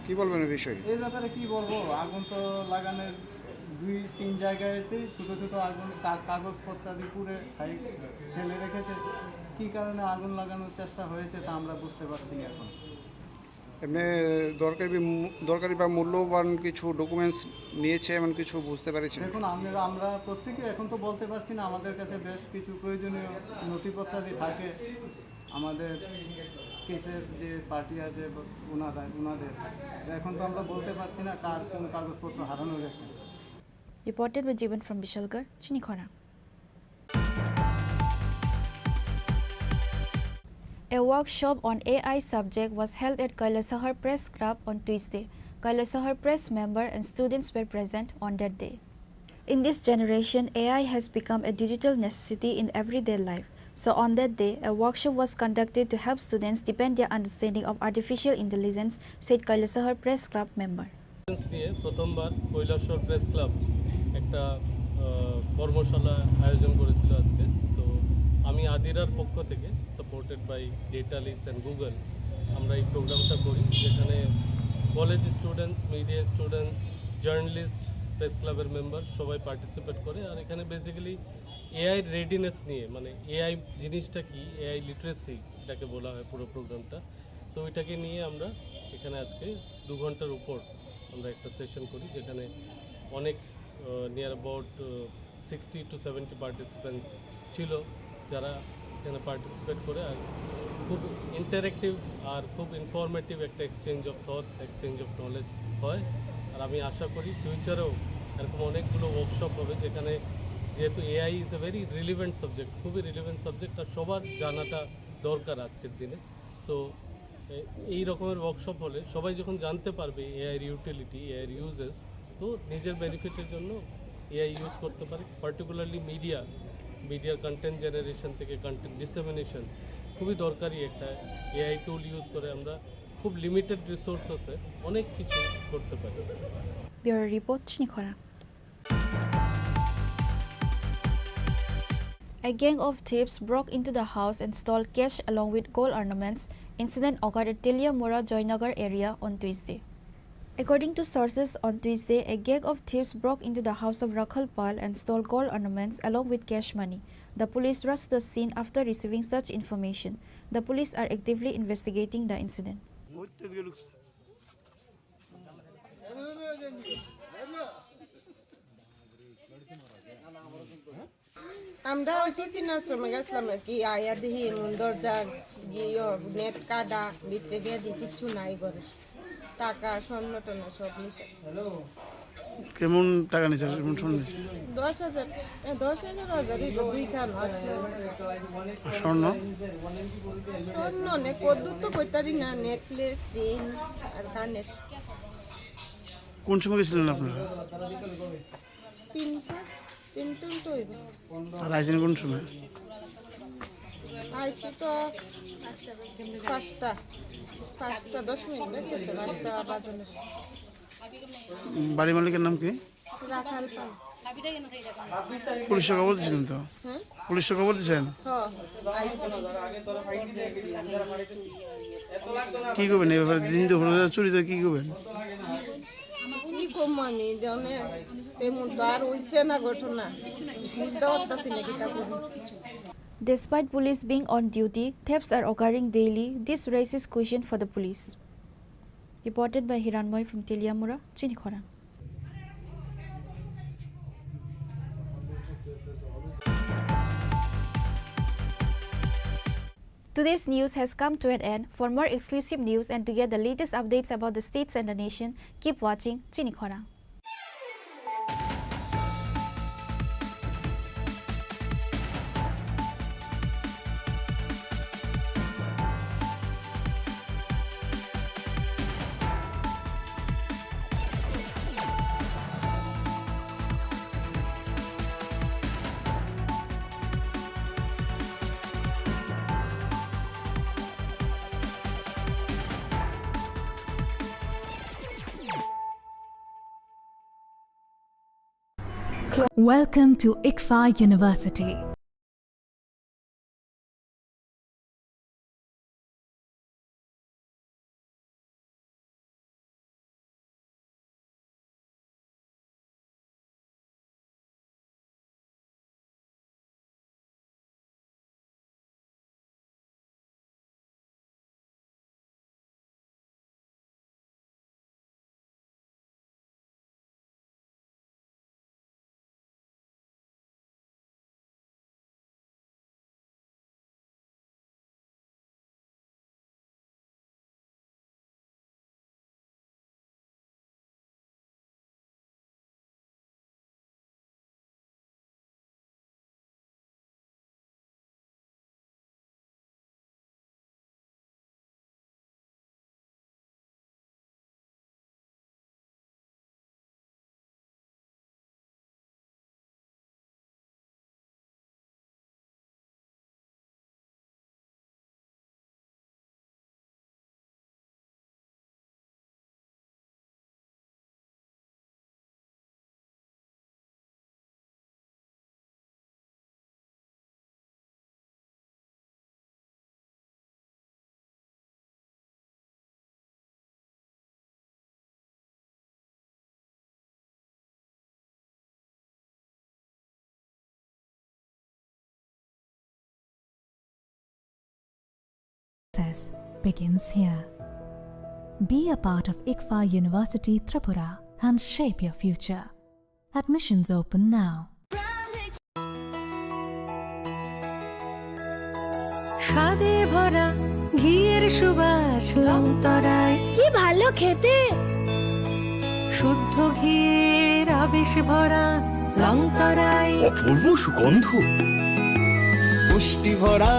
কি বলবেন এই বিষয়ে? এই ব্যাপারে কি বলবো, আগুন তো লাগানোর দুই তিন জায়গাতেই ছোটো ছোটো আগুন, কা-, কাগজপত্র আদি পুড়ে ছাই ফেলে রেখেছে। কী কারণে আগুন লাগানোর চেষ্টা হয়েছে তা আমরা বুঝতে পারছি না এখন। এমনি দরকারি মূ-, দরকারি বা মূল্যবান কিছু ডকুমেন্টস নিয়েছে এমন কিছু বুঝতে পেরেছেন? দেখুন, আমরা, আমরা প্রত্যেকে এখন তো বলতে পারছি না, আমাদের কাছে বেশ কিছু প্রয়োজনীয় নথিপত্রাদি থাকে, আমাদের কেসের যে পার্টি আছে বা ওনারা, ওনাদের। তো এখন তো আমরা বলতে পারছি না কার কোন কাগজপত্র হারানো গেছে। Reported by Jiban from Bishalgarh, Chinikhona. A workshop on A I subject was held at Kailasahar Press Club on Tuesday. Kailasahar Press member and students were present on that day. In this generation, A I has become a digital necessity in everyday life. So on that day, a workshop was conducted to help students deepen their understanding of artificial intelligence, said Kailasahar Press Club member. নিয়ে প্রথমবার Kailashahar press club একটা, আহ, আহ, কর্মশালা আয়োজন করেছিল আজকে। তো আমি আদিরার পক্ষ থেকে, supported by data leads and Google, আমরা এই প্রোগ্রামটা করি, যেখানে college students, media students, journalist, press ক্লাবের মেম্বার সবাই পার্টিসিপেট করে। আর এখানে বেসিক্যালি এআই রেডিনেস নিয়ে, মানে এআই জিনিসটা কি, এআই লিটারেসি এটাকে বলা হয় পুরো প্রোগ্রামটা। তো ওইটাকে নিয়ে আমরা এখানে আজকে দু ঘন্টার উপর আমরা একটা সেশন করি, যেখানে অনেক near about sixty two seventy participants ছিল, যারা এখানে পার্টিসিপেট করে। আর খুব ইন্টারেক্টিভ আর খুব ইনফরমেটিভ একটা exchange of thoughts, exchange of knowledge হয়। আর আমি আশা করি ফিউচারেও এরকম অনেকগুলো ওয়ার্কশপ হবে, যেখানে, যেহেতু AI is a very relevant subject, খুবই রিলিভেন্ট সাবজেক্ট, আর সবার জানাটা দরকার আজকের দিনে। সো এই রকমের ওয়ার্কশপ হলে সবাই যখন জানতে পারবে এআইর ইউটিলিটি, এআইর ইউজেস, তো নিজের বেনিফিটের জন্য এআই ইউজ করতে পারে। পার্টিকুলারলি মিডিয়া, মিডিয়ার কন্টেন্ট জেনারেশন থেকে কন্টেন্ট ডিসেমিনেশন খুবই দরকারি একটা এআই টুল ইউজ করে আমরা খুব লিমিটেড রিসোর্স আছে, অনেক কিছু করতে পারি। Bureau Report, Chini Khorang. A gang of thieves broke into the house and stole cash along with gold ornaments. Incident occurred at Teliamura, Joynagar area on Tuesday. According to sources, on Tuesday, a gang of thieves broke into the house of Rakhal Pal and stole gold ornaments along with cash money. The police rushed to the scene after receiving such information. The police are actively investigating the incident. আমরা ওই ছুটি নেওয়ার সময় গেছিলাম আর কি, আয়া দেখি এমন দরজা গিয়ে নেট কাটা, ভিতরে গিয়ে দেখি কিচ্ছু নাই ঘরে, টাকা স্বর্ণ টর্ণ সব নিছে। কেমন টাকা নিছে, কেমন স্বর্ণ নিছে? দশ হাজার, এ, দশ এগারো হাজার হইব, দুই খান আসলে। আর স্বর্ণ? স্বর্ণ নে কদ্দুর তো কইতারি না, নেকলেস, চেইন আর কানের। কোন সময় গেছিলেন আপনারা? তিনটা, তিনটা তো হইব। আর আইছেন কোন সময়? আইছি তো পাঁচটা, পাঁচটা দশ মিনিট হয়ে গেছে, পাঁচটা বাজানোর। উম, বাড়ির মালিকের নাম কি? রাখাল পাল। পুলিশে খবর দিয়েছিলেন তো? হুম? পুলিশে খবর দিয়েছেন? হ, আইছে। কি করবেন এই ব্যাপারে? দিন দুপুরে চুরি তো কি করবেন? কি কম আমি জানে, তেমন তো আর হইছে না ঘটনা, বুঝতে পারতাছি না কিতা করব। Despite police being on duty, thefts are occurring daily. This raises question for the police. Reported by Hiranmoy from Teliamura, Chini Khorang. Today's news has come to an end. For more exclusive news and to get the latest updates about the states and the nation, keep watching Chini Khorang. Welcome to ICFAI University. Progress begins here. Be a part of ICFA University Tripura and shape your future. Admissions open now. স্বাদে ভরা ঘিয়ের সুবাস লংতরাই। কি ভালো খেতে। শুদ্ধ ঘিয়ের আবেশ ভরা লংতরাই। অপূর্ব সুগন্ধ। পুষ্টি ভরা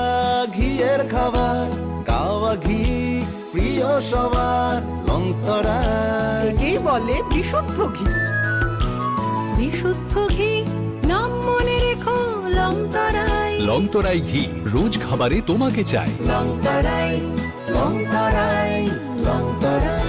ঘিয়ের খাবার, গাওয়া ঘি প্রিয় সবার লংতরাই। একেই বলে বিশুদ্ধ ঘি। বিশুদ্ধ ঘি, নাম মনে রেখো লংতরাই। লংতরাই ঘি, রোজ খাবারে তোমাকে চাই। লংতরাই, লংতরাই, লংতরাই।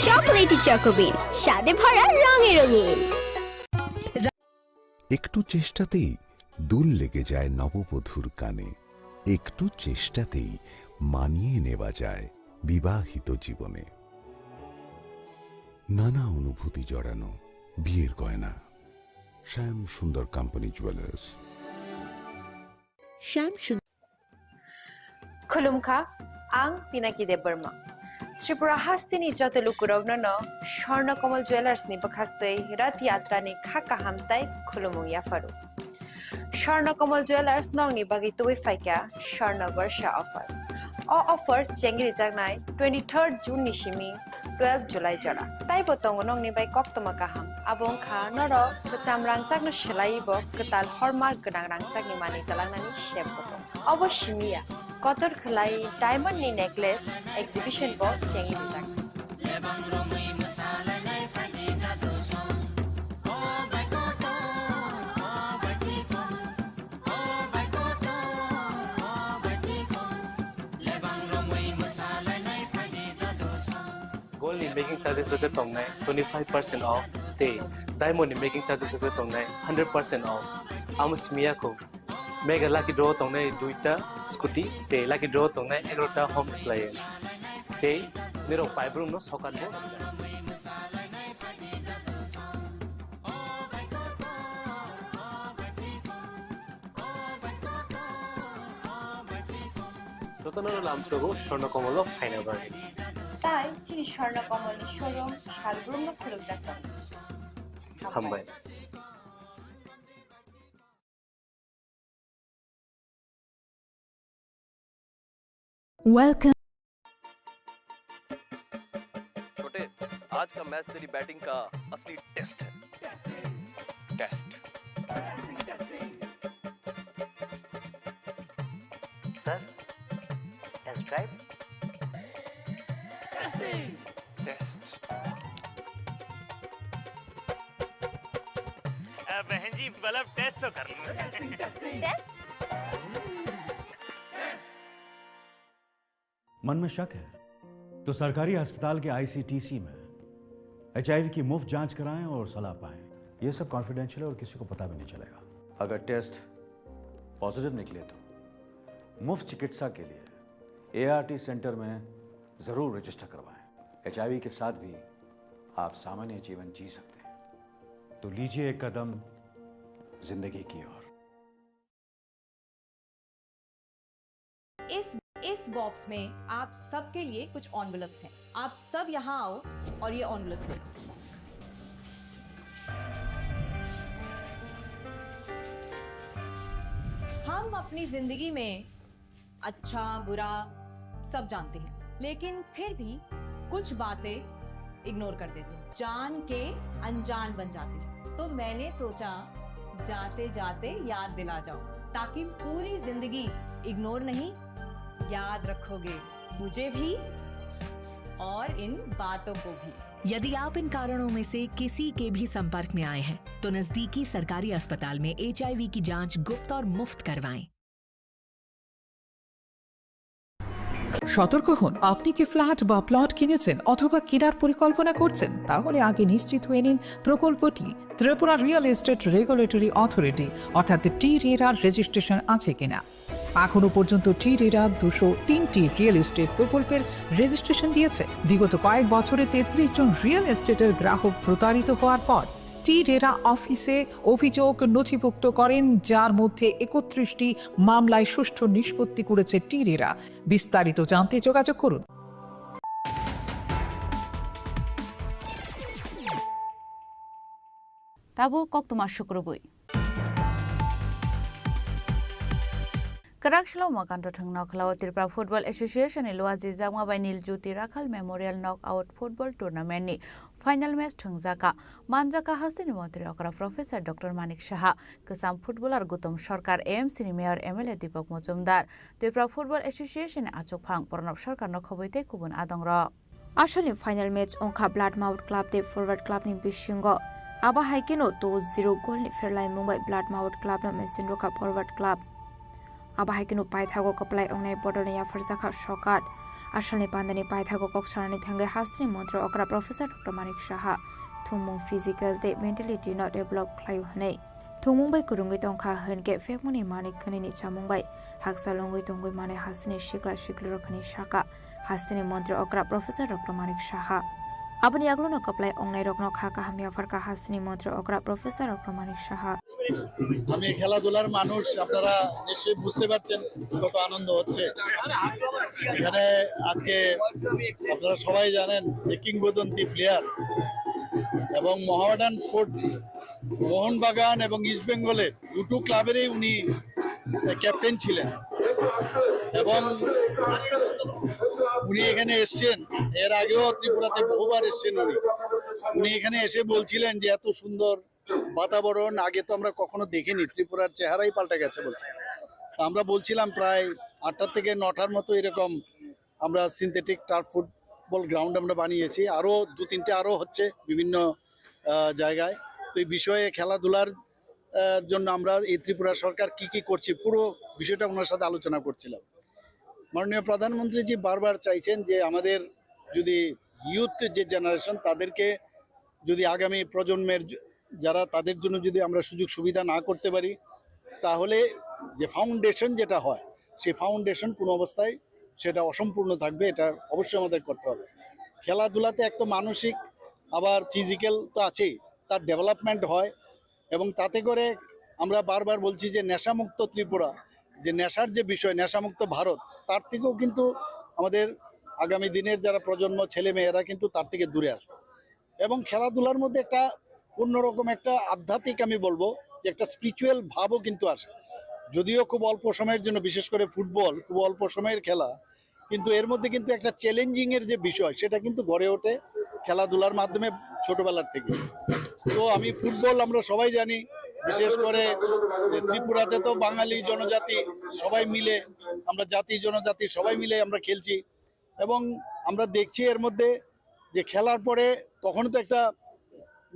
চকোলেটি চকোবিন, স্বাদে ভরা, রঙে রঙিন। একটু চেষ্টাতেই দুল লেগে যায় নববধূর কানে। একটু চেষ্টাতেই মানিয়ে নেওয়া যায় বিবাহিত জীবনে। নানা অনুভূতি জড়ানো বিয়ের গয়না। শ্যাম সুন্দর কোম্পানি জুয়েলার্স। শ্যাম সুন্দর। Khulumkha, ang Pinaki Debbarma. Tripura hasteni joto lukurokno no Swarna Kamal Jewellers ni bwkhaktwi Rath Yatra ni kha kaham tai khulumung yapharu. Swarna Kamal Jewellers nokni bagwi tubui phaikha Swarna Barsha offer. O offer chengrijaknai twenty-third June ni simi twelve July jora. Taibo tongo nokni bai koktwma kaham. Abo wngkha norok kwcham rangchakno swlaiwi bo kwtal hallmark gwnang rangchakni manwi twlangnani sep bo tongo. Obo simi ya, kotor khwlai diamond ni necklace exhibition bo chengwi rijak. Gold ni making charges rok khe tongnai twenty five percent off, tei diamond ni making charges rok khe tongnai hundred percent off. Amo simi ya kho. Mega lucky draw tongnai duita scooty, tei lucky draw tongnai egarota home appliance. Tei nirok paibrumno sokat bo. Jotono lamsogo Swarna Kamal o phaina bagwi. Tai chini Swarna Kamal ni showroom salbrumno khulukjak tongo. Hambai. Welcome. छोटे, आज का मैच तेरी बैटिंग का असली test है। Test. Sir, test drive. Test. अ, बहन जी, मतलब, टेस्ट तो कर लो। टेस्ट? मन में शक है, तो सरकारी अस्पताल के आईसीटीसी में एचआईवी की मुफ्त जांच कराएं और सलाह पाएं। ये सब कॉन्फिडेंशियल है और किसी को पता भी नहीं चलेगा। अगर टेस्ट पॉजिटिव निकले, तो मुफ्त चिकित्सा के लिए एआरटी सेंटर में जरूर रजिस्टर करवाएं। एचआईवी के साथ भी आप सामान्य जीवन जी सकते हैं। तो लीजिए एक कदम जिंदगी की ओर। इस, इस बॉक्स में आप सबके लिए कुछ एनवेलप्स हैं। आप सब यहाँ आओ और ये एनवेलप्स ले लो। हम अपनी जिंदगी में अच्छा, बुरा सब जानते हैं, लेकिन फिर भी कुछ बातें इग्नोर कर देते हैं, जान के अनजान बन जाते हैं। तो मैंने सोचा, जाते जाते याद दिला जाऊं, ताकि पूरी जिंदगी इग्नोर नहीं, याद रखोगे मुझे भी और इन बातों को भी। यदि आप इन कारणों में से किसी के भी संपर्क में आए हैं, तो नजदीकी सरकारी अस्पताल में एचआईवी की जांच गुप्त और मुफ्त करवाएं। সতর্ক হন, আপনি কি ফ্ল্যাট বা প্লট কিনেছেন অথবা কেনার পরিকল্পনা করছেন? তাহলে আগে নিশ্চিত হয়ে নিন প্রকল্পটি Tripura real estate regulatory authority অর্থাৎ টি রেরার রেজিস্ট্রেশন আছে কিনা। এখনো পর্যন্ত টি রেরা দুশো তিনটি রিয়েল এস্টেট প্রকল্পের রেজিস্ট্রেশন দিয়েছে। বিগত কয়েক বছরে তেত্রিশ জন রিয়েল এস্টেটের গ্রাহক প্রতারিত হওয়ার পর টি রেরা অফিসে অভিযোগ নথিভুক্ত করেন, যার মধ্যে একত্রিশটি মামলায় সুষ্ঠু নিষ্পত্তি করেছে টি রেরা। বিস্তারিত জানতে যোগাযোগ করুন। Tabuk koktwma sukrubwi. Kwrak slomo kanto thwngno khlao Tripura Football Association ni luajijakma bai Nil Jyoti Rakhal Memorial Knockout Football Tournament ni final match thwngjaka. Manjaka hasteni montri okra Professor Doctor Manik Saha, kwcham footballer Gutom Sarkar, A M C ni mayor M L A Deepak Mojumdar, Tripura Football Association ni achukphang Pranab Sarkar no khobwi tei kubun adongrok. Asalni final match wngkha Blood Mouth Club tei Forward Club ni bisingo. Abo hai kheno two zero goal ni pherlaimung bai Blood Mouth Club no meching rwkha Forward Club. Abo hai kheno paithago kwplai wngnai bodolni yapharjakha Sokat. Asalni pandani paithago kok sanani thangwi hasteni montri okra Professor Doctor Manik Saha thwngmung physical tei mentality no develop khlaio hwnwi. Thwngmung bai kwrwngwi tongkha hwnkhe phekmani manwi khwnwini chamung bai hakchal wngwi tongwi manwi hasteni sikla siklirok hwnwi sakha hasteni montri okra Professor Doctor Manik Saha. Aboni yagulono kwplai wngnairokno kha kaham yapharkha hasteni montri okra Professor Doctor Manik Saha. আমি খেলাধুলার মানুষ, আপনারা নিশ্চয়ই বুঝতে পারছেন কত আনন্দ হচ্ছে এখানে। আজকে আপনারা সবাই জানেন যে কিংবদন্তি প্লেয়ার এবং মোহামেডান স্পোর্ট মোহনবাগান এবং ইস্ট বেঙ্গলের দুটো ক্লাবেরই উনি ক্যাপ্টেন ছিলেন এবং উনি এখানে এসছেন। এর আগেও ত্রিপুরাতে বহুবার এসছেন উনি। উনি এখানে এসে বলছিলেন যে এত সুন্দর বাতাবরণ আগে তো আমরা কখনো দেখিনি, ত্রিপুরার চেহারাই পাল্টে গেছে বলছেন। তো আমরা বলছিলাম প্রায় আটটা থেকে নটার মতো এরকম আমরা সিনথেটিক টার্ফ ফুটবল গ্রাউন্ড আমরা বানিয়েছি, আরও দু তিনটে আরও হচ্ছে বিভিন্ন আহ, জায়গায়। তো এই বিষয়ে খেলাধুলার আহ, জন্য আমরা এই ত্রিপুরা সরকার কি কি করছে পুরো বিষয়টা ওনার সাথে আলোচনা করছিলাম। মাননীয় প্রধানমন্ত্রীজি বারবার চাইছেন যে আমাদের যদি ইউথ যে জেনারেশন তাদেরকে যদি আগামী প্রজন্মের য- যারা তাদের জন্য যদি আমরা সুযোগ সুবিধা না করতে পারি তাহলে যে ফাউন্ডেশন যেটা হয় সেই ফাউন্ডেশন কোনো অবস্থায় সেটা অসম্পূর্ণ থাকবে। এটা অবশ্যই আমাদের করতে হবে। খেলাধুলাতে এক তো মানসিক আবার ফিজিক্যাল তো আছেই, তার ডেভেলপমেন্ট হয় এবং তাতে করে আমরা বারবার বলছি যে নেশামুক্ত ত্রিপুরা, যে নেশার যে বিষয়, নেশামুক্ত ভারত, তার থেকেও কিন্তু আমাদের আগামী দিনের যারা প্রজন্ম ছেলে মেয়েরা কিন্তু তার থেকে দূরে আসবে। এবং খেলাধুলার মধ্যে একটা অন্যরকম একটা আধ্যাত্মিক, আমি বলবো যে একটা স্পিরিচুয়াল ভাবও কিন্তু আসে। যদিও খুব অল্প সময়ের জন্য, বিশেষ করে ফুটবল খুব অল্প সময়ের খেলা, কিন্তু এর মধ্যে কিন্তু একটা চ্যালেঞ্জিং এর যে বিষয় সেটা কিন্তু গড়ে ওঠে খেলাধুলার মাধ্যমে ছোটবেলার থেকে। তো আমি ফুটবল আমরা সবাই জানি, বিশেষ করে ত্রিপুরাতে তো বাঙালি জনজাতি সবাই মিলে, আমরা জাতি জনজাতি সবাই মিলে আমরা খেলছি এবং আমরা দেখছি এর মধ্যে যে খেলার পরে তখন তো একটা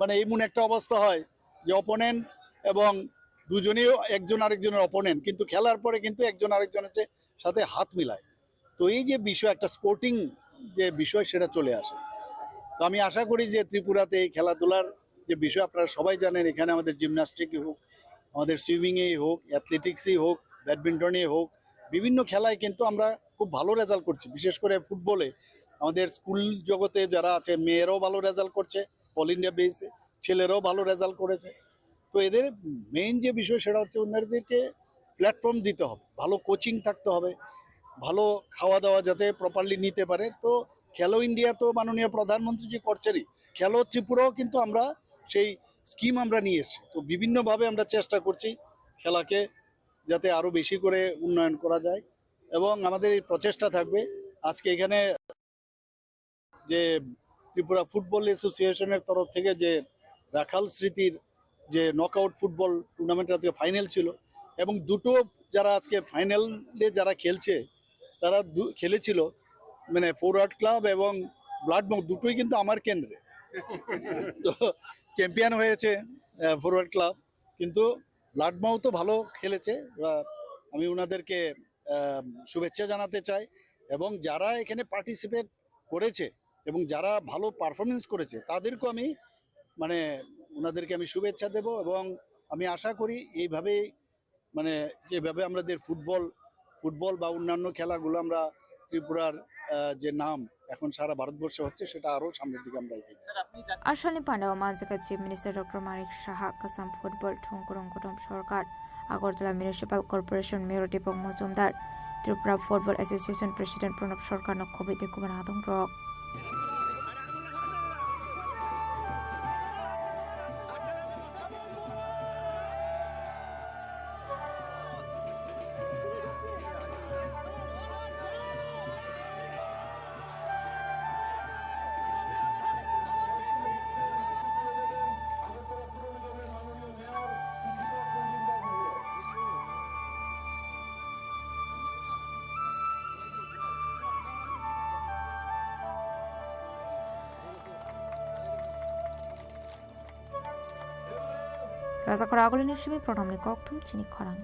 মানে এমন একটা অবস্থা হয় যে অপোনেন্ট এবং দুজনেই একজন আরেকজনের অপোনেন্ট, কিন্তু খেলার পরে কিন্তু একজন আরেকজনের যে সাথে হাত মিলায়। তো এই যে বিষয়, একটা স্পোর্টিং যে বিষয়, সেটা চলে আসে। তো আমি আশা করি যে ত্রিপুরাতে এই খেলাধুলার যে বিষয়, আপনারা সবাই জানেন, এখানে আমাদের জিমন্যাস্টিক হোক, আমাদের সুইমিংয়েই হোক, অ্যাথলেটিক্সেই হোক, ব্যাডমিন্টনেই হোক, বিভিন্ন খেলায় কিন্তু আমরা খুব ভালো রেজাল্ট করছি। বিশেষ করে ফুটবলে আমাদের স্কুল জগতে যারা আছে, মেয়েরাও ভালো রেজাল্ট করছে, অল ইন্ডিয়া বেসে ছেলেরাও ভালো রেজাল্ট করেছে। তো এদের মেইন যে বিষয়, সেটা হচ্ছে ওনাদেরকে প্ল্যাটফর্ম দিতে হবে, ভালো কোচিং থাকতে হবে, ভালো খাওয়া দাওয়া যাতে প্রপারলি নিতে পারে। তো খেলো ইন্ডিয়া তো মাননীয় প্রধানমন্ত্রী যে করছেনই, খেলো ত্রিপুরাও কিন্তু আমরা সেই স্কিম আমরা নিয়ে এসেছি। তো বিভিন্নভাবে আমরা চেষ্টা করছি খেলাকে যাতে আরও বেশি করে উন্নয়ন করা যায় এবং আমাদের এই প্রচেষ্টা থাকবে। আজকে এখানে যে ত্রিপুরা ফুটবল অ্যাসোসিয়েশনের তরফ থেকে যে রাখাল স্মৃতির যে নকআউট ফুটবল টুর্নামেন্ট আজকে ফাইনাল ছিল এবং দুটো যারা আজকে ফাইনালে যারা খেলছে তারা দু- খেলেছিল মানে ফরওয়ার্ড ক্লাব এবং ব্লাড মাউথ, দুটোই কিন্তু আমার কেন্দ্রে। তো চ্যাম্পিয়ন হয়েছে ফরওয়ার্ড ক্লাব, কিন্তু ব্লাড মাউথও ভালো খেলেছে। আহ, আমি ওনাদেরকে আহ, শুভেচ্ছা জানাতে চাই এবং যারা এখানে পার্টিসিপেট করেছে এবং যারা ভালো পারফরমেন্স করেছে তাদেরকেও আমি মানে ওনাদেরকে আমি শুভেচ্ছা দেব এবং আমি আশা করি এইভাবেই মানে যেভাবে আমাদের ফুটবল ফুটবল বা অন্যান্য খেলাগুলো আমরা ত্রিপুরার, আহ, যে নাম এখন সারা ভারতবর্ষে হচ্ছে, সেটা আরও সামনের দিকে আমরা এগিয়ে নিয়ে যাবো। Asalni pandao manjaka Chief Minister Doctor Manik Saha, Kasam Football Thungkurung Kutum Sorkar, Agartala Municipal Corporation Mayor Deepak Majumdar, Tripura Football Association President Pranab Sarkar no khobwi tei kubun adongrok. Rajakhor agulini simi program ni kokthum chini khorang.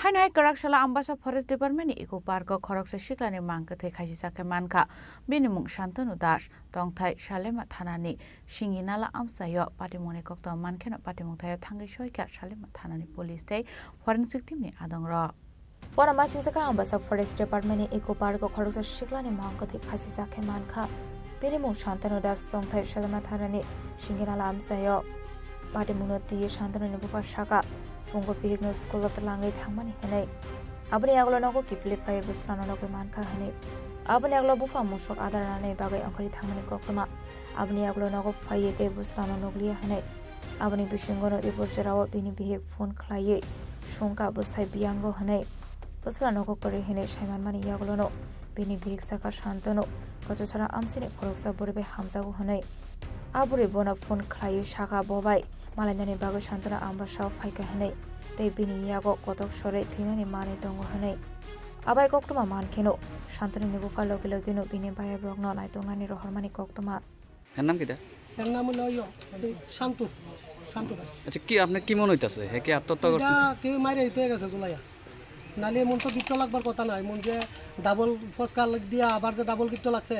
Haino hai kwraksala Ambasa Forest Department ni Eco Park o khoroksa siklani mang kwthwi khasijak khe mankha. Bini mung Shantanu Das, tongthai Salema thanani Singinala amchaio. Patimungni koktwma mankheno patimung thaio thangwi soikha Salema thanani police tei forensic team ni adongrok. Pora masingsa kha Ambasa Forest Department ni Eco Park o khoroksa siklani mang kwthwi khasijak khe mankha. Bini mung Shantanu Das, tongthai Salema thanani Singinala amchaio. Patimungno twiwi Shantanuni bupha saka, phungo bihikno school o twlangwi thangmani hwnwi. Aboni yagulo nogo kiphilwi phaiwi bwsrano nogwi mankha hwnwi. Aboni yagulo bupha musuk adar ranani bagwi ongkhorwi thangmani koktwma. Aboni yagulo nogo phaiwi tei bwsrano nugliya hwnwi. Aboni bisingono ibur jorao bini bihik phone khlaiwi sungkha bwsai biyango hwnwi. Bwsla nogo kwrwi hwnwi saimanmani yagulono bini bihik saka Shantanu kochosora amsini khoroksa bwrwi bai hamjago hwnwi. A bwrwi bono phone khlaiwi saka bo bai malainani bagwi Shantanu Ambasao phaikha hwnwi tei bini yago kotok sorwi thwinani manwi tongo hwnwi. Abai koktwma mankheno Shantanuni bupha logi logino bini bayabrokno naitongnani rohormani koktwma. এর নাম কিতা? এর নাম হলো ইয়ো, এই শান্তু, শান্তু দাস। আচ্ছা, কি আপনার কি মনে হইতাছে? হে কি আত্মহত্যা করছে? এটা কেউ মাইরে দিতে গেছে জুলাইয়া। নালে এমন তো গিফট লাগবার কথা নয়, এমন যে ডাবল ফসকা দিয়া আবার যে ডাবল গিফট লাগছে,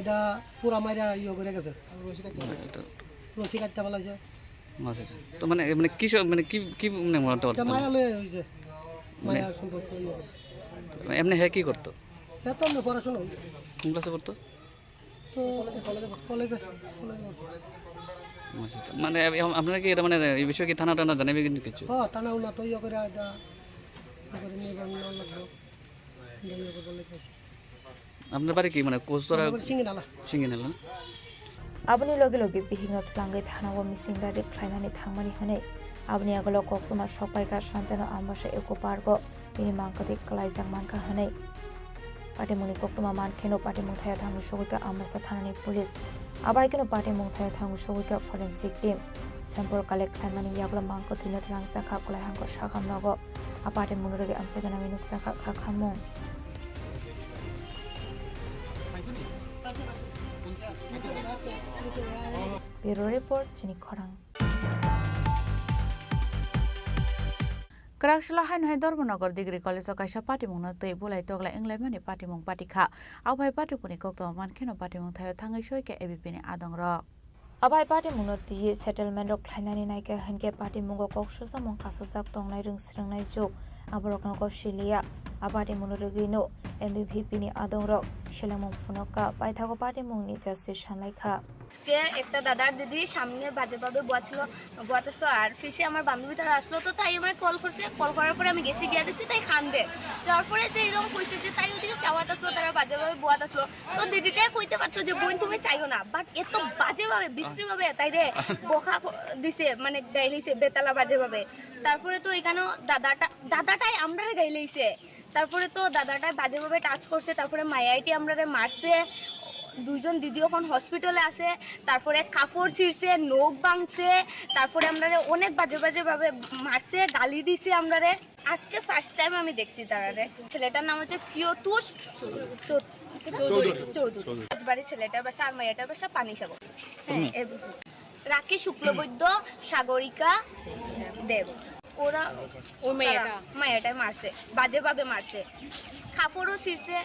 এটা পুরা মাইরা ইয়ে করে গেছে। এটা রশি কাটতে পালাইছে। আচ্ছা, আচ্ছা। তো মানে, মানে কি সব, মানে কি, কি মানে মনে হতে এটা পারছে? মায়া লয়ে হয়েছে, মানে মায়া সম্পর্ক ইয়ে। এমনি হে কি করতো? এটা তো এমনি পড়াশোনা। কোন ক্লাসে পড়তো? তো কলেজে, কলেজে, কলেজে আছে। আচ্ছা, আচ্ছা। মানে, আপ-, আপ-, আপনারা কি এটা মানে এই বিষয়ে কি থানা টানা জানাবে কিন্তু কিছু? হ্যাঁ, থানা উনা তো ইয়ে করে এটা, ইয়ে করে নিয়ে নেওয়া লাগবে। ইয়ে করে বলে গেছি। আপনার বাড়ি কি মানে কোচরা? আমার বাড়ি সিঙ্গিনালা। সিঙ্গিনালা না? Aboni logi logi bihikno twlangwi thanao mising rari khlainani thangmani hwnwi aboni yagulo koktwma sokpaikha Shantanu Ambasa Eco Park o. Bini mang kwthwi kwlaijak mankha hwnwi. Patimungni koktwma mankheno patimung thaio thangwi sogwikha Ambasa thanani police. Abaikeno patimung thaio thangwi sogwikha forensic team. Sample collect khlaimani yagulo mang kwthwino twlangjakha kwlai hangkor sakhamnogo. A patimungno rwgwi amchai gwnangwi nukjakha kha khamung. Bureau report, chini khorang. Kwraksalo haino hai Dharmanagar Degree College o kaisa patimungno twi bulai toglai wnglaimani patimung patikha. Abohai patimungni koktwma mankheno patimung thaio thangwi soikha A B P ni adongrok. Abohai patimungno twiwi settlement rok khlainani naikha hinkhe patimungo kok sujamung kasajak tongnai rwng swrwngnai juk aborokno kok siliya. A patimungno rwgwino M B V P ni adongrok selengmung phunukha, paithago patimungni justice sanlaikha. আজকে একটা দাদার দিদি সামনে বাজেভাবে বওয়া ছিল, বওয়াতে আসলো, আর পিছে আমার বান্ধবী তারা আসলো, তো তাই আমায় কল করছে, কল করার পরে আমি গেছি, গিয়া দেখছি তাই কান্দে। যাওয়ার পরে যে এরকম কইছে যে তাই ওদিকে চাওয়াত আসলো, তারা বাজেভাবে বওয়াত আসলো, তো দিদিটাই কইতে পারতো যে বোন তুমি চাইও না, বাট এত বাজেভাবে বিশ্রীভাবে তাই রে বকা ক-, দিছে, মানে গাইলিছে বেতালা বাজেভাবে। তারপরে তো এখানেও দাদাটা, দাদাটাই আমরারে গাইলাইছে। তারপরে তো দাদাটা বাজেভাবে টাচ করছে, তারপরে মায়াইটি আমরারে মারছে, দুইজন দিদি এখন হসপিটালে আছে, তারপরে কাপড় ছিঁড়ছে, নখ ভাঙছে, তারপরে আমরারে অনেক বাজে বাজে ভাবে মারছে, গালি দিছে আমরারে। আজকে ফার্স্ট টাইম আমি দেখছি তারারে। ছেলেটার নাম হচ্ছে প্রিয়তোষ চৌ-, চৌ-, চৌধুরী। চৌধুরী। রাজবাড়ি ছেলেটার বাসা আর মায়াটার বাসা পানিসাগর। হ্যাঁ, এ-, রাখি শুক্লবৈদ্য, সাগরিকা দেব। ওরা ওই মেয়েটা। তারা, মেয়েটাই মারছে, বাজেভাবে মারছে, কাপড়ও ছিঁড়ছে,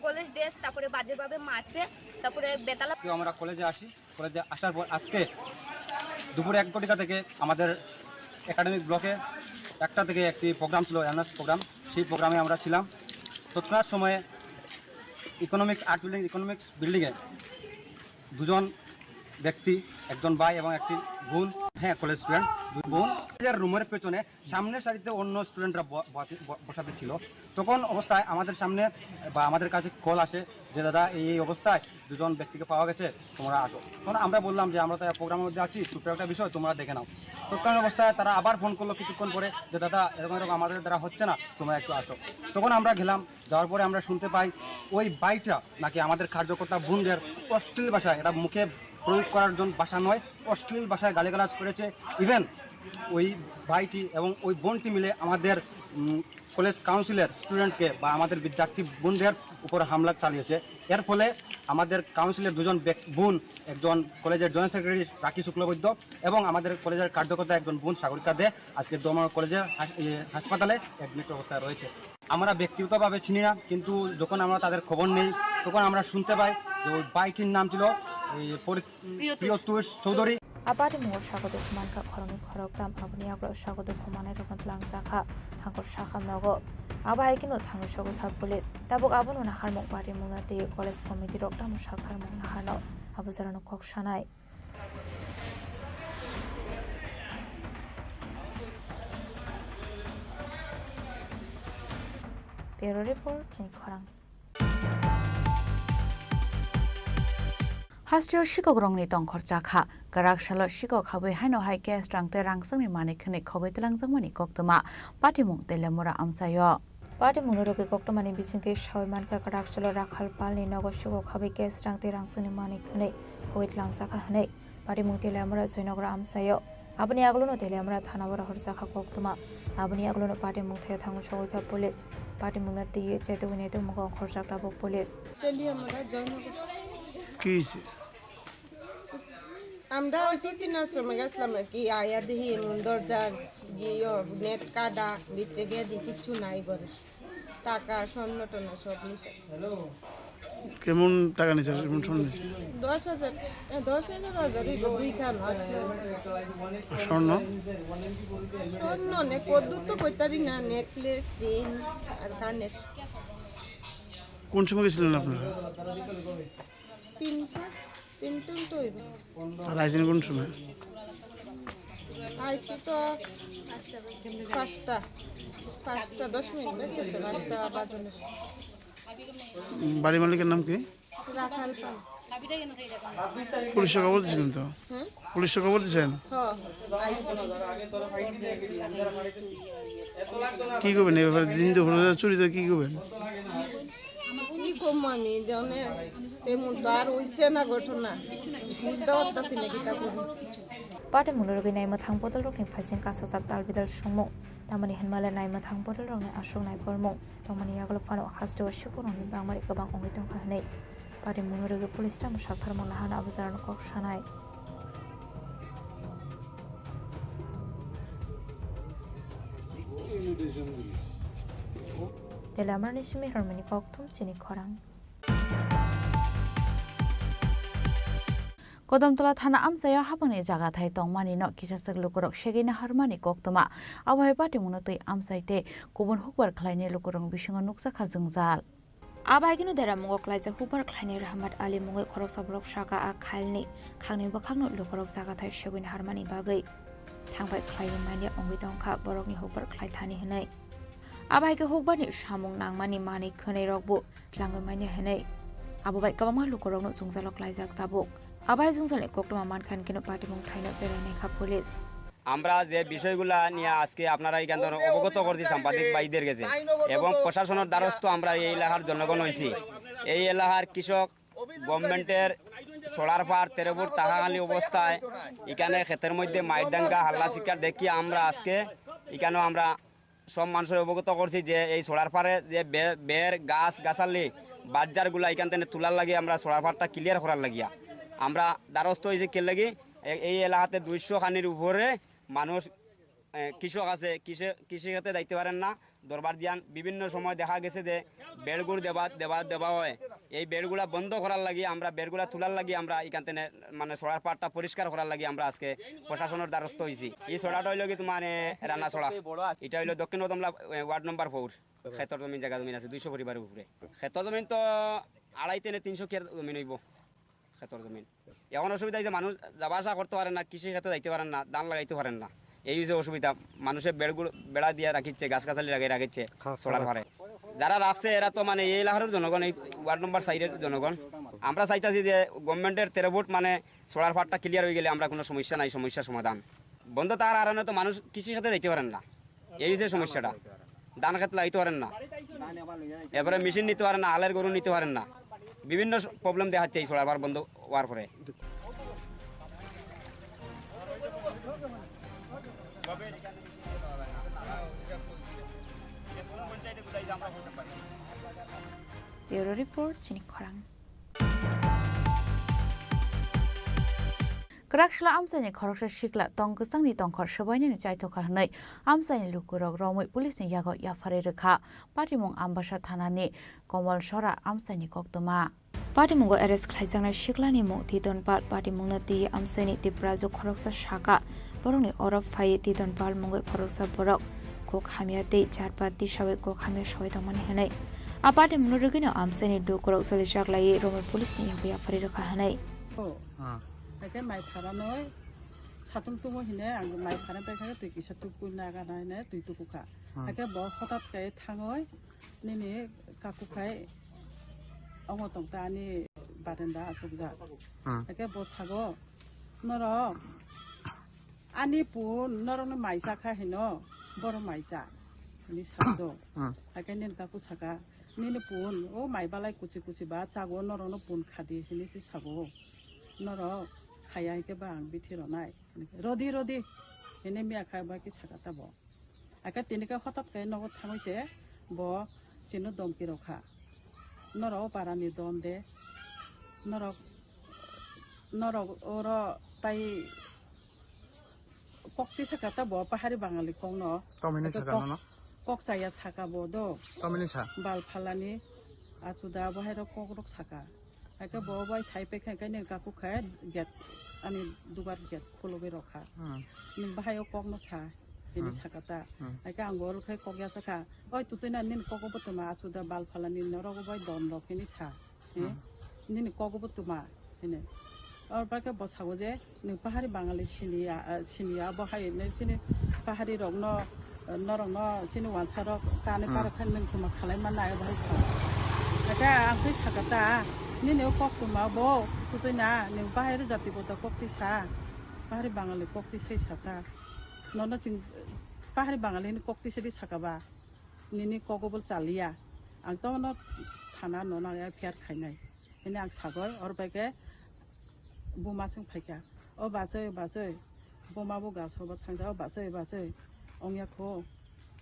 কলেজ ড্রেস, তারপরে বাজেভাবে মারছে, তারপরে বেতালা। কেউ আমরা কলেজে আসি, কলেজে আসার পর আজকে দুপুরে এক ঘটিকা থেকে আমাদের একাডেমিক ব্লকে একটা থেকে একটি প্রোগ্রাম ছিল, অ্যাওয়ারনেস প্রোগ্রাম। সেই প্রোগ্রামে আমরা ছিলাম। তৎক্ষণাৎ সময়ে ইকোনমিক্স, আর্ট বিল্ডিং, ইকোনমিক্স বিল্ডিংয়ে দুজন ব্যক্তি, একজন ভাই এবং একটি বোন, হ্যাঁ, কলেজ স্টুডেন্ট, দুই বোন, কলেজের রুমের পেছনে সামনের সারিতে অন্য স্টুডেন্টরা ব-, ব-, ব-, বসাতে ছিল। তখন অবস্থায় আমাদের সামনে বা আমাদের কাছে কল আসে যে, "দাদা, এই, এই অবস্থায় দুজন ব্যক্তিকে পাওয়া গেছে, তোমরা আসো।" তখন আমরা বললাম যে, "আমরা তো প্রোগ্রামের মধ্যে আছি, ছোট্ট একটা বিষয়, তোমরা দেখে নাও।" তৎকালীন অবস্থায় তারা আবার ফোন করলো কিছুক্ষণ পরে যে, "দাদা, এরকম এরকম আমাদের দ্বারা হচ্ছে না, তোমরা একটু আসো।" তখন আমরা গেলাম, যাওয়ার পরে আমরা শুনতে পাই ওই ভাইটা নাকি আমাদের কার্যকর্তা বোনদের অশ্লীল ভাষায়, এটা মুখে প্রয়োগ করার জন্য ভাষা নয়, অশ্লীল ভাষায় গালিগালাজ করেছে। ইভেন ওই ভাইটি এবং ওই বোনটি মিলে আমাদের, উম, কলেজ কাউন্সিলের স্টুডেন্টকে বা আমাদের বিদ্যার্থী বোনদের উপর হামলা চালিয়েছে। এর ফলে আমাদের কাউন্সিলের দুজন ব্যক-, বোন, একজন কলেজের জয়েন্ট সেক্রেটারি রাখি শুক্লবৈদ্য এবং আমাদের কলেজের কার্যকর্তা একজন বোন সাগরিকা দে আজকে দমন কলেজের হাস-, এ, হাসপাতালে অ্যাডমিট অবস্থায় রয়েছে। আমরা ব্যক্তিগতভাবে চিনি না, কিন্তু যখন আমরা তাদের খবর নেই, তখন আমরা শুনতে পাই যে ওই ভাইটির নাম ছিল এই পরি-, প্রিয়তোষ। প্রিয়তোষ Chowdhury. A patimungo sago dukhu mankha khoroknwi khoroktham, aboni yagulo sago dukhu manai rokno twlangjakha hangkor sakha nogo. Abo hai kheno thangwi sogwi kha police. Tabuk abono naharmung, patimungno tei college committee rok tamo saktharmung naharno abo jorano kok sanai. Bureau report, chini khorang. Hasteo sikokrokni tongkhor chakha. Kwrak salo sikok habwi haino hai cash rang tei rangchakni manwi khwnwi khogwi twlangjakmani koktwma patimung Teliamura amchaio. Patimungno rwgwi koktwmani bisingtwi sawi mankha, kwrak salo Rakhal Palni nogo sikok habwi cash rang tei rangchakni manwi khwnwi khogwi twlangjakha hwnwi patimung Teliamura Joynagra amchaio. Aboni aguluno Teliamura thanao rohorjakha koktwma. Aboni aguluno patimung thaio thangwi sogwi kha police. Patimungno twiwi chetwi naitwi mugo ongkhorjak tabuk police. কি হয়েছে? আমরা ওই ছুটি নেওয়ার সময় গেছিলাম আর কি, আয়া দেখি এমন দরজা গিয়ে নেট কাটা, ভিতরে গিয়ে দেখি কিচ্ছু নাই ঘরে, টাকা স্বর্ণ টর্ণ সব নিছে। কেমন টাকা নিছে? কেমন স্বর্ণ নিছে? দশ হাজার, এ, দশ এগারো হাজার হইব, দুইখান আসলে। আর স্বর্ণ? স্বর্ণ নে-, কদ্দুর তো কইতারি না, নেকলেস, চেইন আর কানের। কোন সময় গেছিলেন আপনারা? তিনটা, তিনটা তো হইব। আর আইছেন কোন সময়? আইছি তো পাঁচটা, পাঁচটা দশ মিনিট হয়ে গেছে, পাঁচটা বাজানোর। উম, বাড়ির মালিকের নাম কি? রাখাল পাল। পুলিশে খবর দিয়েছিলেন তো? হুম? পুলিশে খবর দিয়েছেন? হ, আইছে। কি করবেন এই ব্যাপারে? দিন দুপুরে চুরি তো কি করবেন? কি কম আমি জানে, তেমন তো আর হইছে না ঘটনা, বুঝতে পারতাছি না কিতা করব। Patimungno rwgwi naimwthang bodolrokni phaising kasajak dalbidal songmung, tamoni hinmale naimwthang bodolrokni aswk naikolmung tongmani yagulo phano hasteo sikorokni bangmari kwbang wngwi tongkha hwnwi patimungno rwgwi police tamo saktharmung nahano abo jorano kok sanai. Teliamurani simi Hormini Kokthum, chini khorang. Kodomtola thana amchaio hapangni jagathai tongmani no kisaswk lukurok segwi naharmani koktwma. Abo hai patimungno twi amchai tei kubun hukbar khlainai lukurokni bisingo nukjakha jwngjal. Abo hai kheno deramungo klaijak hukbar khlainai Rahmat Ali mungwi khoroksa borok saka a khailni khangni bwkhakno lukurok jagathai segwi naharmani bagwi thangbai khlaiwi manya wngwi tongkha borokni hukbar khlai thani hwnwi. Abo hai khe hukbarni samung nangmani manwi khwnwi rokbo twlangwi manya hwnwi abo bai kwbangma lukurokno jwngjalo klaijak tabuk. Abo hai jwngjalni koktwma mankha hwnkhe no patimung thaino berai naikha police. আমরা যে বিষয়গুলা নিয়ে আজকে আপনারা এখান থেকে অবগত করছি সাংবাদিক ভাইদের কাছে এবং প্রশাসনের দ্বারস্থ আমরা এই এলাকার জনগণ হয়েছি। এই এলাকার কৃষক গভর্নমেন্টের সোলার পার তেরো ফুট তাহাখালি অবস্থায় এখানে ক্ষেতের মধ্যে মাইরদাঙ্গা হাল্লা শিকার দেখি আমরা আজকে এখানেও আমরা সব মানুষের অবগত করছি যে এই সোলার পারে যে বে-, বের গাছ গাছালি বাজারগুলা এখান থেকে তোলার লাগে আমরা সোলার পারটা ক্লিয়ার করার লাগিয়া আমরা দ্বারস্থ হয়েছি। কে লাগি এ-, এই এলাকাতে দুইশো খানির উপরে মানুষ, এ, কৃষক আছে, কৃষি কৃষি খাতে যাইতে পারেন না। দরবার দিয়ান বিভিন্ন সময় দেখা গেছে যে বেড়গুড় দেবা দেবা দেওয়া হয়, এই বেড়গুলা বন্ধ করার লাগি আমরা, বেড়গুলা তোলার লাগি আমরা এখান থেকে মানে ছড়ার পাড়টা পরিষ্কার করার লাগি আমরা আজকে প্রশাসনের দ্বারস্থ হইছি। এই ছড়াটা হইলো কি তোমার, এ, রানা ছড়া। এটা হইলো দক্ষিণ কদমলা, এ, ওয়ার্ড নম্বর ফোর। খেতর জমিন, জায়গা জমিন আছে দুইশো পরিবারের উপরে। খেতর জমিন তো আড়াই তিনে তিনশো কিয়ার জমিন হইব, খেতর জমিন। এখন অসুবিধা হইছে, মানুষ যাবা আসা করতে পারেন না, কৃষি খেতে যাইতে পারেন না, ধান লাগাইতে পারেন না। এই হইছে অসুবিধা। মানুষের বেড়গুলো, বেড়া দিয়ে রাখিচ্ছে, গাছ গাছালি লাগিয়ে রাখিচ্ছে, ছড়ার পারে। যারা রাখছে এরা তো মানে এই এলাকার জনগণ, এই ওয়ার্ড নম্বর চাইরের জনগণ। আমরা চাইতাছি যে গভর্নমেন্টের তেরো ফুট মানে ছড়ার পাড়টা ক্লিয়ার হয়ে গেলে আমরা কোনো সমস্যা নাই, সমস্যা সমাধান। বন্ধ থাকার কারণে তো মানুষ কৃষি খেতে যাইতে পারেন না, এই হইছে সমস্যাটা। ধান খেত লাগাইতে পারেন না, এরপরে মেশিন নিতে পারেন না, হালের গরু নিতে পারেন না, বিভিন্ন প্রবলেম দেখাচ্ছে এই ছড়ার পাড় বন্ধ হওয়ার পরে। Bureau report, chini khorang. Kwraksla amchaini khoroksa sikla tong kwchangni tongkhor swbainani chaithokha hwnwi amchaini lukurok romwi police ni yago yapharwi rwkha. Patimung Ambasa thanani Komol Sora amchaini koktwma. Patimungo arrest khlaijaknai siklani mung Titon Pal, patimungno twi amchaini Tipraju khoroksa saka, borokni oro phaiwi Titon Pal mungwi khoroksa borok kok hamya tei charpa tisawi kok hamya sawi tongmani hwnwi. A patimungno rwgwino amchaini lukurok cholijak laiwi romwi police ni yago yapharwi rwkha hwnwi. Ah. Haikhe mai pharanoi satung tumo hine ang mai pharan paikha twi kisa tukui naga na hine twi tukukha. Ah. Haikhe bo hotat khe thangoi nini kaku khai omo tongta ani barenda asukjak. Ah. Haikhe bo sago norok ani pun norokno mai cha kha hino borok mai cha hini sakdo. Ah. Haikhe nini kaku saka nini pun o mai balai kuchi kuchi ba chago norokno pun khadi hini si sago. Norok khaya hikhe ba ang bithi ronai. Rodi, rodi. Hini miya kha ba ki saka tabo. Aka tini khe hotat khe nogo thangwi se bo chino domki rokha. Norok o para ni don de. Norok, norok oro tai kok ti saka ta bo pahari bangali kok no. Tomini saka kok, no? Kok chaya saka bo do. Tomini sa? Bal phalani achuda bo hai rok kok rok saka. Haikhe bo bai sai paikha, haikhe nini kaku khe gate, ani dugar gate khulugwi rokha. Hmm. Nini bahai o kokno sa, hini sakata. Hmm. Haikhe ang bo oro khe kok yasakha, "Oi, tutui na nini kogo bo twma, achuda bal phalani norok bai don rok," hini sa. He? Hmm. "Nini kogo bo twma," hini. Oro bai khe bo sago je, Nwng pahari Bangali siniya, ah, siniya, abo hai nai chini pahari rokno, ah, norokno chini wansa rok kani para khe nwng tuma khalai manai abo hai sa. Aka ang khe saka ta, nini o kok tuma bo, tutui na, nwng pahari jati bo ta kok ti sa, pahari Bangali kok ti sai sa sa. Nono chwng pahari Bangali ni kok ti sai di saka ba. Nini kok bo chaliya. Ang tono thana nono F I R khainai. Hini ang sagoi, oro bai khe buma chwng phaikha. "O bachoi, bachoi, buma bo gaso bo thangsa, o bachoi, bachoi, ongya kho,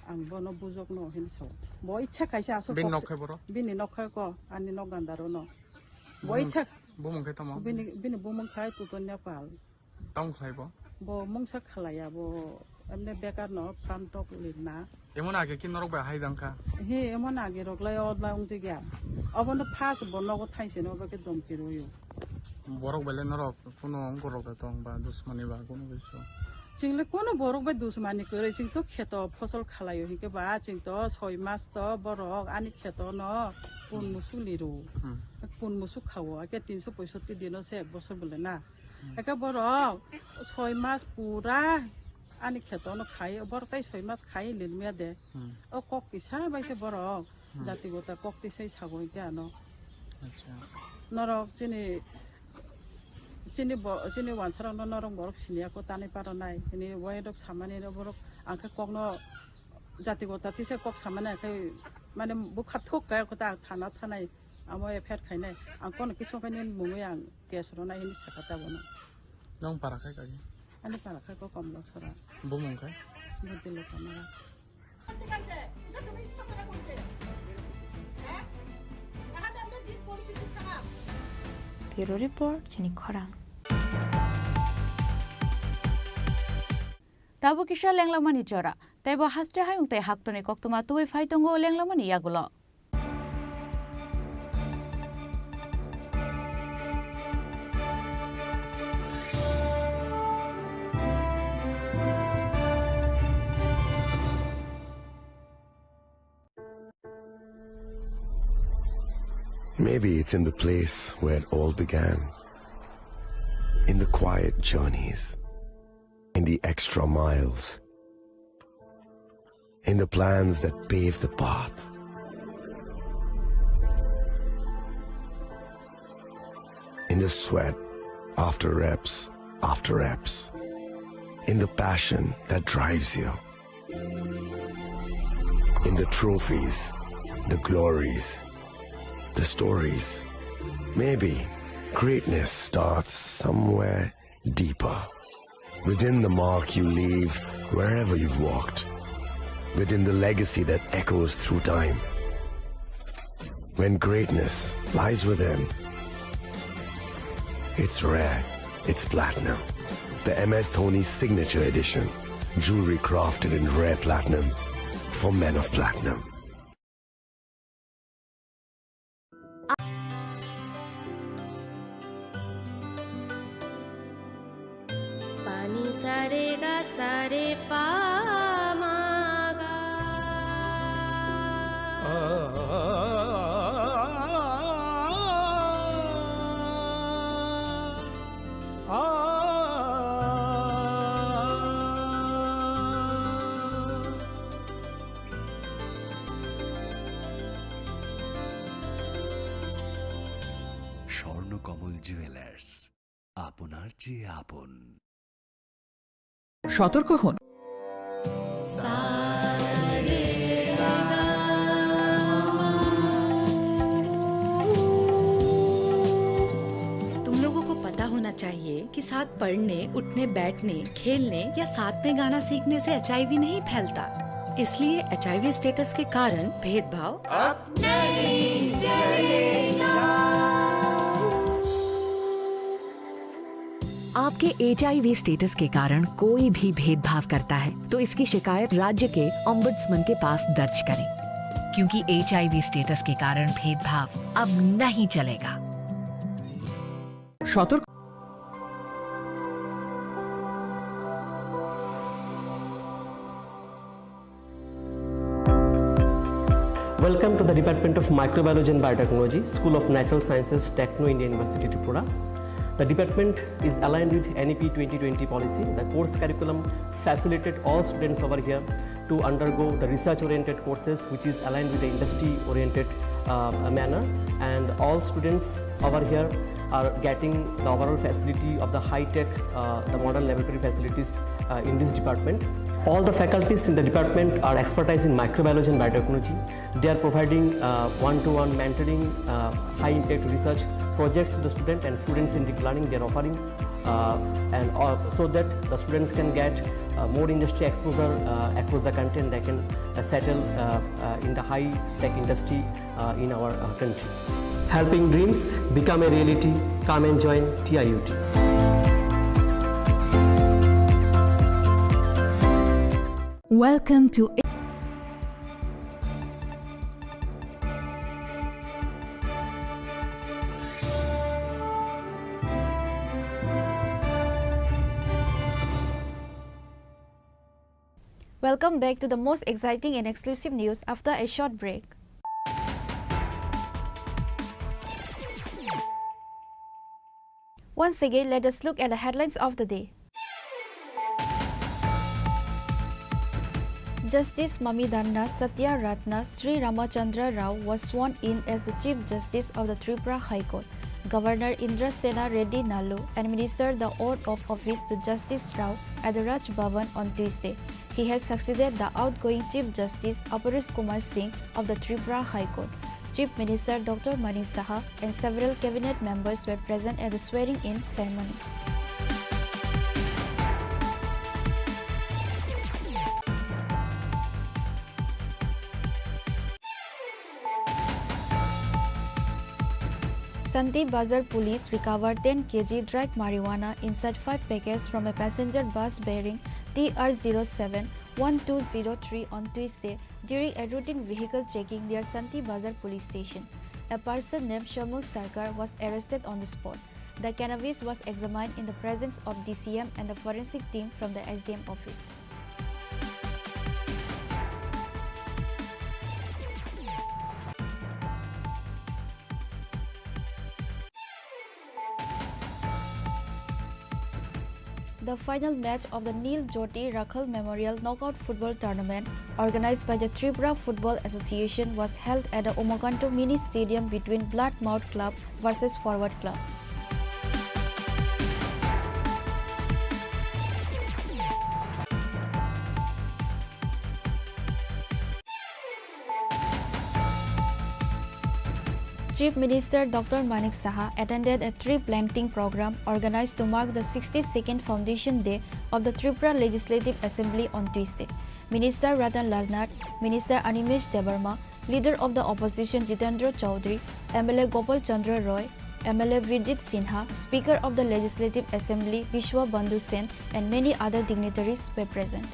ang bono bujokno," hini sao. Bo ichha kaisa aswk bini kok nok khai boro? Bini nok khai ko, ani nok gandaro no. Bo bumung, ichha bumung khai tamo? Bini, bini bumung khai Tutonya Pal. Tamo khlai bo? Bo mungsa khlaiya, bo emne bekar no, phan tok lirna. Emon age ki norok bai hai dang kha? He, emon age rok lai o lai wngjak ya. Obo no first bo nogo thaise no, obo khe domki rw yo. Borok bai le norok kuno ongkor rok da tong ba dusmani ba kuno kisu? Chwng le kuno borok bai dusmani kwrwi, chwng to kheto phosol khlai o, hinkhe ba chwng to soi mas to borok ani kheto no pun musuk li rw. Hmm. Pun musuk kha o, ake tinso poisotti dino se ek bosor bole na. Hmm. Eke borok soi mas pura ani kheto no khai, borok tai soi mas khai lirmiya de. Hmm. O kok kisa bai se borok, hmm, jati gota kok tisai sago hingke ano. Acha. Norok chini, chini bo, chini wansa rok no norok borok siniya ko tanai paronai. Hini wai rok samani no borok angke kok no jati gota tisa kok samani angke mane bukha thuk kaya kota thana thanai. Amo F I R khainai. Ang kono kisu khainai mungwi ang case rwnai hinwi sakha ta bono. Nong para khai kagi? Ani para khai ko Komla Sora. Bumung khai? Budilo Kamara. Bureau report, chini khorang. Tabuk kisa lenglamani jora. Teibo haste hayung tei haktorni koktwma tubui phai tongo lenglamani yagulo. Maybe it's in the place where it all began. In the quiet journeys, in the extra miles, in the plans that pave the path, in the sweat after reps, after reps, in the passion that drives you, in the trophies, the glories, the stories. Maybe greatness starts somewhere deeper, within the mark you leave wherever you've walked, within the legacy that echoes through time. When greatness lies within, it's rare, it's platinum. The M S Dhoni Signature Edition, jewelry crafted in rare platinum for men of platinum. Pani sa re ga sa re pa ma ga. Swarnakamal jewellers, আপনার চেয়ে আপন। সতর্ক হন। तुम लोगों को पता होना चाहिए कि साथ पढ़ने, उठने, बैठने, खेलने या साथ में गाना सीखने से एचआईवी नहीं फैलता। इसलिए एचआईवी स्टेटस के कारण भेदभाव अब नहीं चलेगा। आपके एचआईवी स्टेटस के कारण कोई भी भेदभाव करता है, तो इसकी शिकायत राज्य के ओम्बुड्समैन के पास दर्ज करें, क्योंकि एचआईवी स्टेटस के कारण भेदभाव अब नहीं चलेगा। সতর্ক। Welcome to the Department of Microbiology and Biotechnology, School of Natural Sciences, Techno India University, Tripura. The department is aligned with N E P twenty twenty policy. The course curriculum facilitate all students over here to undergo the research-oriented courses, which is aligned with the industry-oriented, uh, manner. And all students over here are getting the overall facility of the high-tech, uh, the modern laboratory facilities, uh, in this department. All the faculties in the department are expertise in microbiology and biotechnology. They are providing, uh, one-to-one mentoring, uh, high-impact research projects to the student and students-centric learning they are offering, uh, and, uh, so that the students can get, uh, more industry exposure, uh, across the country, and they can, uh, settle, uh, uh, in the high-tech industry, uh, in our, uh, country. Helping dreams become a reality. Come and join T I U T. Welcome to Welcome back to the most exciting and exclusive news after a short break. Once again, let us look at the headlines of the day. Justice Mamidanna Satya Ratna Sri Ramachandra Rao was sworn in as the Chief Justice of the Tripura High Court. Governor Indrasena Reddy Nallu administered the oath of office to Justice Rao at the Raj Bhavan on Tuesday. He has succeeded the outgoing Chief Justice Aparis Kumar Singh of the Tripura High Court. Chief Minister Doctor Manik Saha and several cabinet members were present at the swearing-in ceremony. Santi Bazar police recovered ten K G dried marijuana inside five packets from a passenger bus bearing T R zero seven one two zero three on Tuesday during a routine vehicle checking near Santi Bazar police station. A person named Shamul Sarkar was arrested on the spot. The cannabis was examined in the presence of D C M and the forensic team from the S D M office. The final match of the Nil Jyoti Rakhal Memorial Knockout Football Tournament, organized by the Tripura Football Association, was held at the Umakanto Mini Stadium between Bloodmouth Club versus Forward Club. Chief Minister Doctor Manik Saha attended a tree planting program organized to mark the sixty-second Foundation Day of the Tripura Legislative Assembly on Tuesday. Minister Ratan Lal Nath, Minister Animesh Debbarma, Leader of the Opposition Jitendra Chaudhary, M L A Gopal Chandra Roy, M L A Birjit Sinha, Speaker of the Legislative Assembly Bishwa Bandhu Sen, and many other dignitaries were present.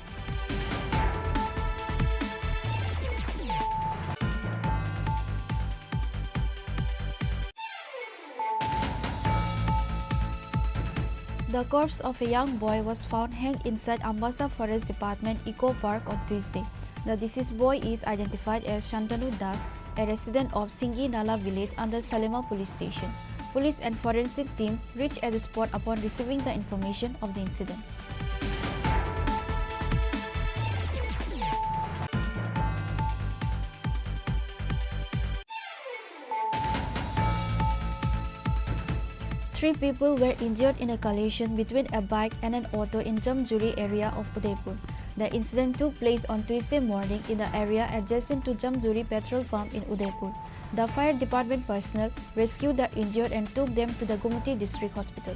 The corpse of a young boy was found hanged inside Ambasa Forest Department Eco Park on Tuesday. The deceased boy is identified as Shantanu Das, a resident of Singi Nala village under Salema police station. Police and forensic team reached at the spot upon receiving the information of the incident. Three people were injured in a collision between a bike and an auto in Jamjuri area of Udaipur. The incident took place on Tuesday morning in the area adjacent to Jamjuri petrol pump in Udaipur. The fire department personnel rescued the injured and took them to the Gumti District Hospital.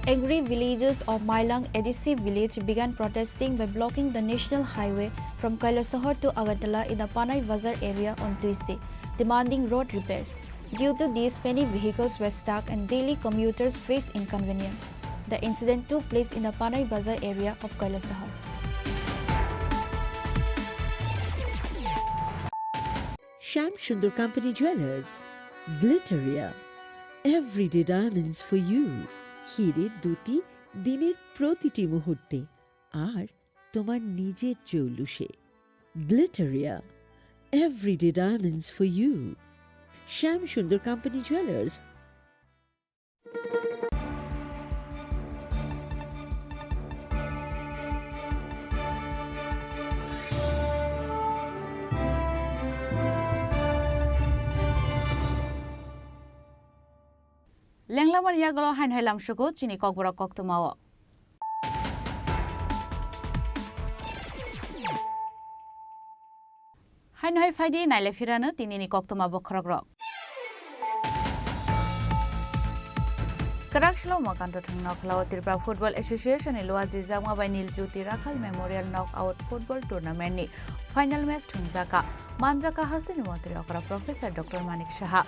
Angry villagers of Mailang A D C village began protesting by blocking the national highway from Kailasahar to Agartala in the Panai Bazar area on Tuesday, demanding road repairs. Due to this, many vehicles were stuck and daily commuters face inconvenience. The incident took place in the Panai Bazar area of Kailasahar. Shyam Sundar Company Jewelers, Glitteria, everyday diamonds for you. হীরের দ্যুতি দিনের প্রতিটি মুহূর্তে, আর তোমার নিজের জৌলুসে। Glitteria, everyday diamonds for you. Shyam Sundar Company Jewelers. Lenglamani yagulo haino hai lamsugo chini kokborok koktwmao. Haino hai phaidi naile phirano tinini koktwma bokhorokrok. Kwrak salo Umakanto thwngno khlao Tripura Football Association ni luajijakma bai Nil Jyoti Rakhal Memorial Knockout Football Tournament ni final match thwngjaka. Manjaka hasteni montri okra Professor Doctor Manik Saha.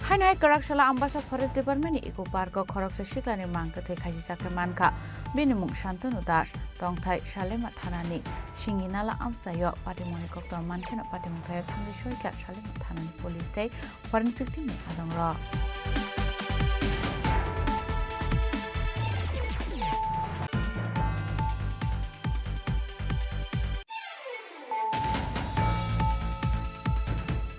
Haino hai kwrak salo Ambasa Forest Department ni Eco Park o khoroksa siklani mang kwthwi khaisijak khe mankha. Bini mung Shantanu Das, tongthai Salema thanani Singi Nala amchaio. Patimungni koktwma mankheno patimung thaio thangwi soikha Salema thanani police tei forensic team ni adongrok.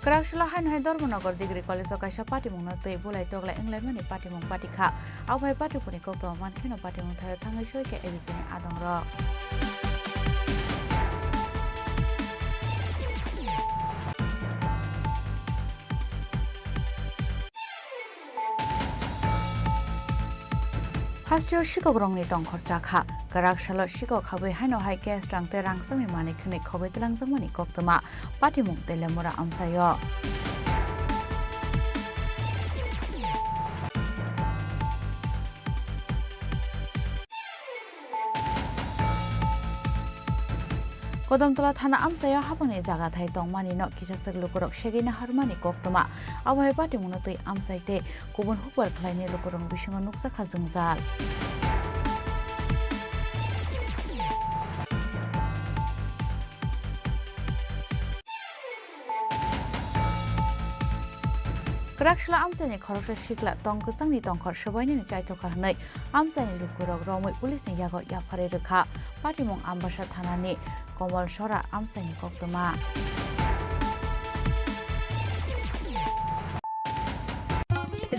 Kwrak salo haino hai Dharmanagar Degree College o kaisa patimungno twi bulai toglai wnglaimani patimung patikha. Abo hai patimungni koktwma mankheno patimung thaio thangwi soikha A B P ni adongrok. Hasteo sikokrokni tongkhor chakha. Kwrak salo sikok habwi haino hai khe swrang tei rangchakni manwi khwnwi khogwi twlangjakmani koktwma patimung tei lemura amchaio. Kodomtola thana amchaio habangni jagathai tongmani no kisaswk lukurok segwi naharmani koktwma. Abo hai patimungno twi amchai tei kubun hukbar khlainai lukurokni bisingo nukjakha jwngjal. Kwraksla amchaini khoroksa sikla tong kwchangni tongkhor swbainani chaithokha hwnwi amchaini lukurok romwi police ni yago yapharwi rwkha. Patimung Ambasa thanani Komol Sora amchaini koktwma.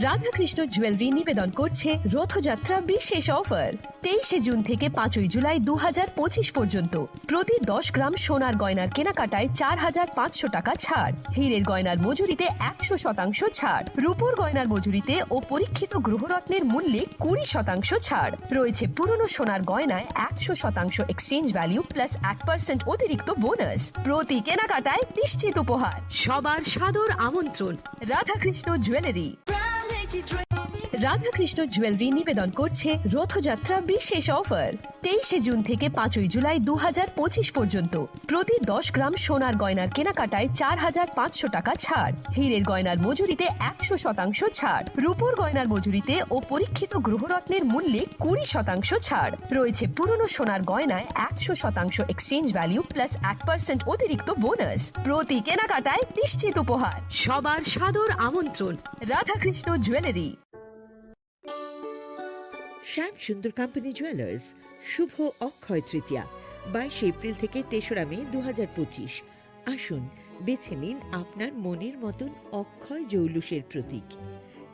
Radhakrishna jewellery নিবেদন করছে রথযাত্রা বিশেষ অফার। তেইশে জুন থেকে পাঁচই জুলাই দু হাজার পঁচিশ পর্যন্ত প্রতি দশ গ্রাম সোনার গয়নার কেনাকাটায় চার হাজার পাঁচশো টাকা ছাড়, হীরের গয়নার মজুরিতে একশো শতাংশ ছাড়, রূপোর গয়নার মজুরিতে ও পরীক্ষিত গ্রহরত্নের মূল্যে কুড়ি শতাংশ ছাড়। রয়েছে পুরনো সোনার গয়নায় একশো শতাংশ এক্সচেঞ্জ ভ্যালু প্লাস এক পার্সেন্ট অতিরিক্ত বোনাস। প্রতি কেনাকাটায় নিশ্চিত উপহার। সবার সাদর আমন্ত্রণ রাধাকৃষ্ণ জুয়েলারি। রাধাকৃষ্ণ জুয়েলারি নিবেদন করছে রথযাত্রা বিশেষ অফার। তেইশে জুন থেকে পাঁচই জুলাই দু হাজার পঁচিশ পর্যন্ত প্রতি দশ গ্রাম সোনার গয়নার কেনাকাটায় চার হাজার পাঁচশো টাকা ছাড়, হীরের গয়নার মজুরিতে একশো শতাংশ ছাড়, রূপোর গয়নার মজুরিতে ও পরীক্ষিত গ্রহরত্নের মূল্যে কুড়ি শতাংশ ছাড়। রয়েছে পুরনো সোনার গয়নায় একশো শতাংশ এক্সচেঞ্জ ভ্যালু প্লাস এক পার্সেন্ট অতিরিক্ত বোনাস। প্রতি কেনাকাটায় নিশ্চিত উপহার। সবার সাদর আমন্ত্রণ রাধাকৃষ্ণ জুয়েলারি। শ্যাম সুন্দর কোম্পানি জুয়েলার্স, শুভ অক্ষয় তৃতীয়া, বাইশে এপ্রিল থেকে তেসরা মে দু হাজার পঁচিশ। আসুন, বেছে নিন আপনার মনের মতন অক্ষয় জৌলুসের প্রতীক।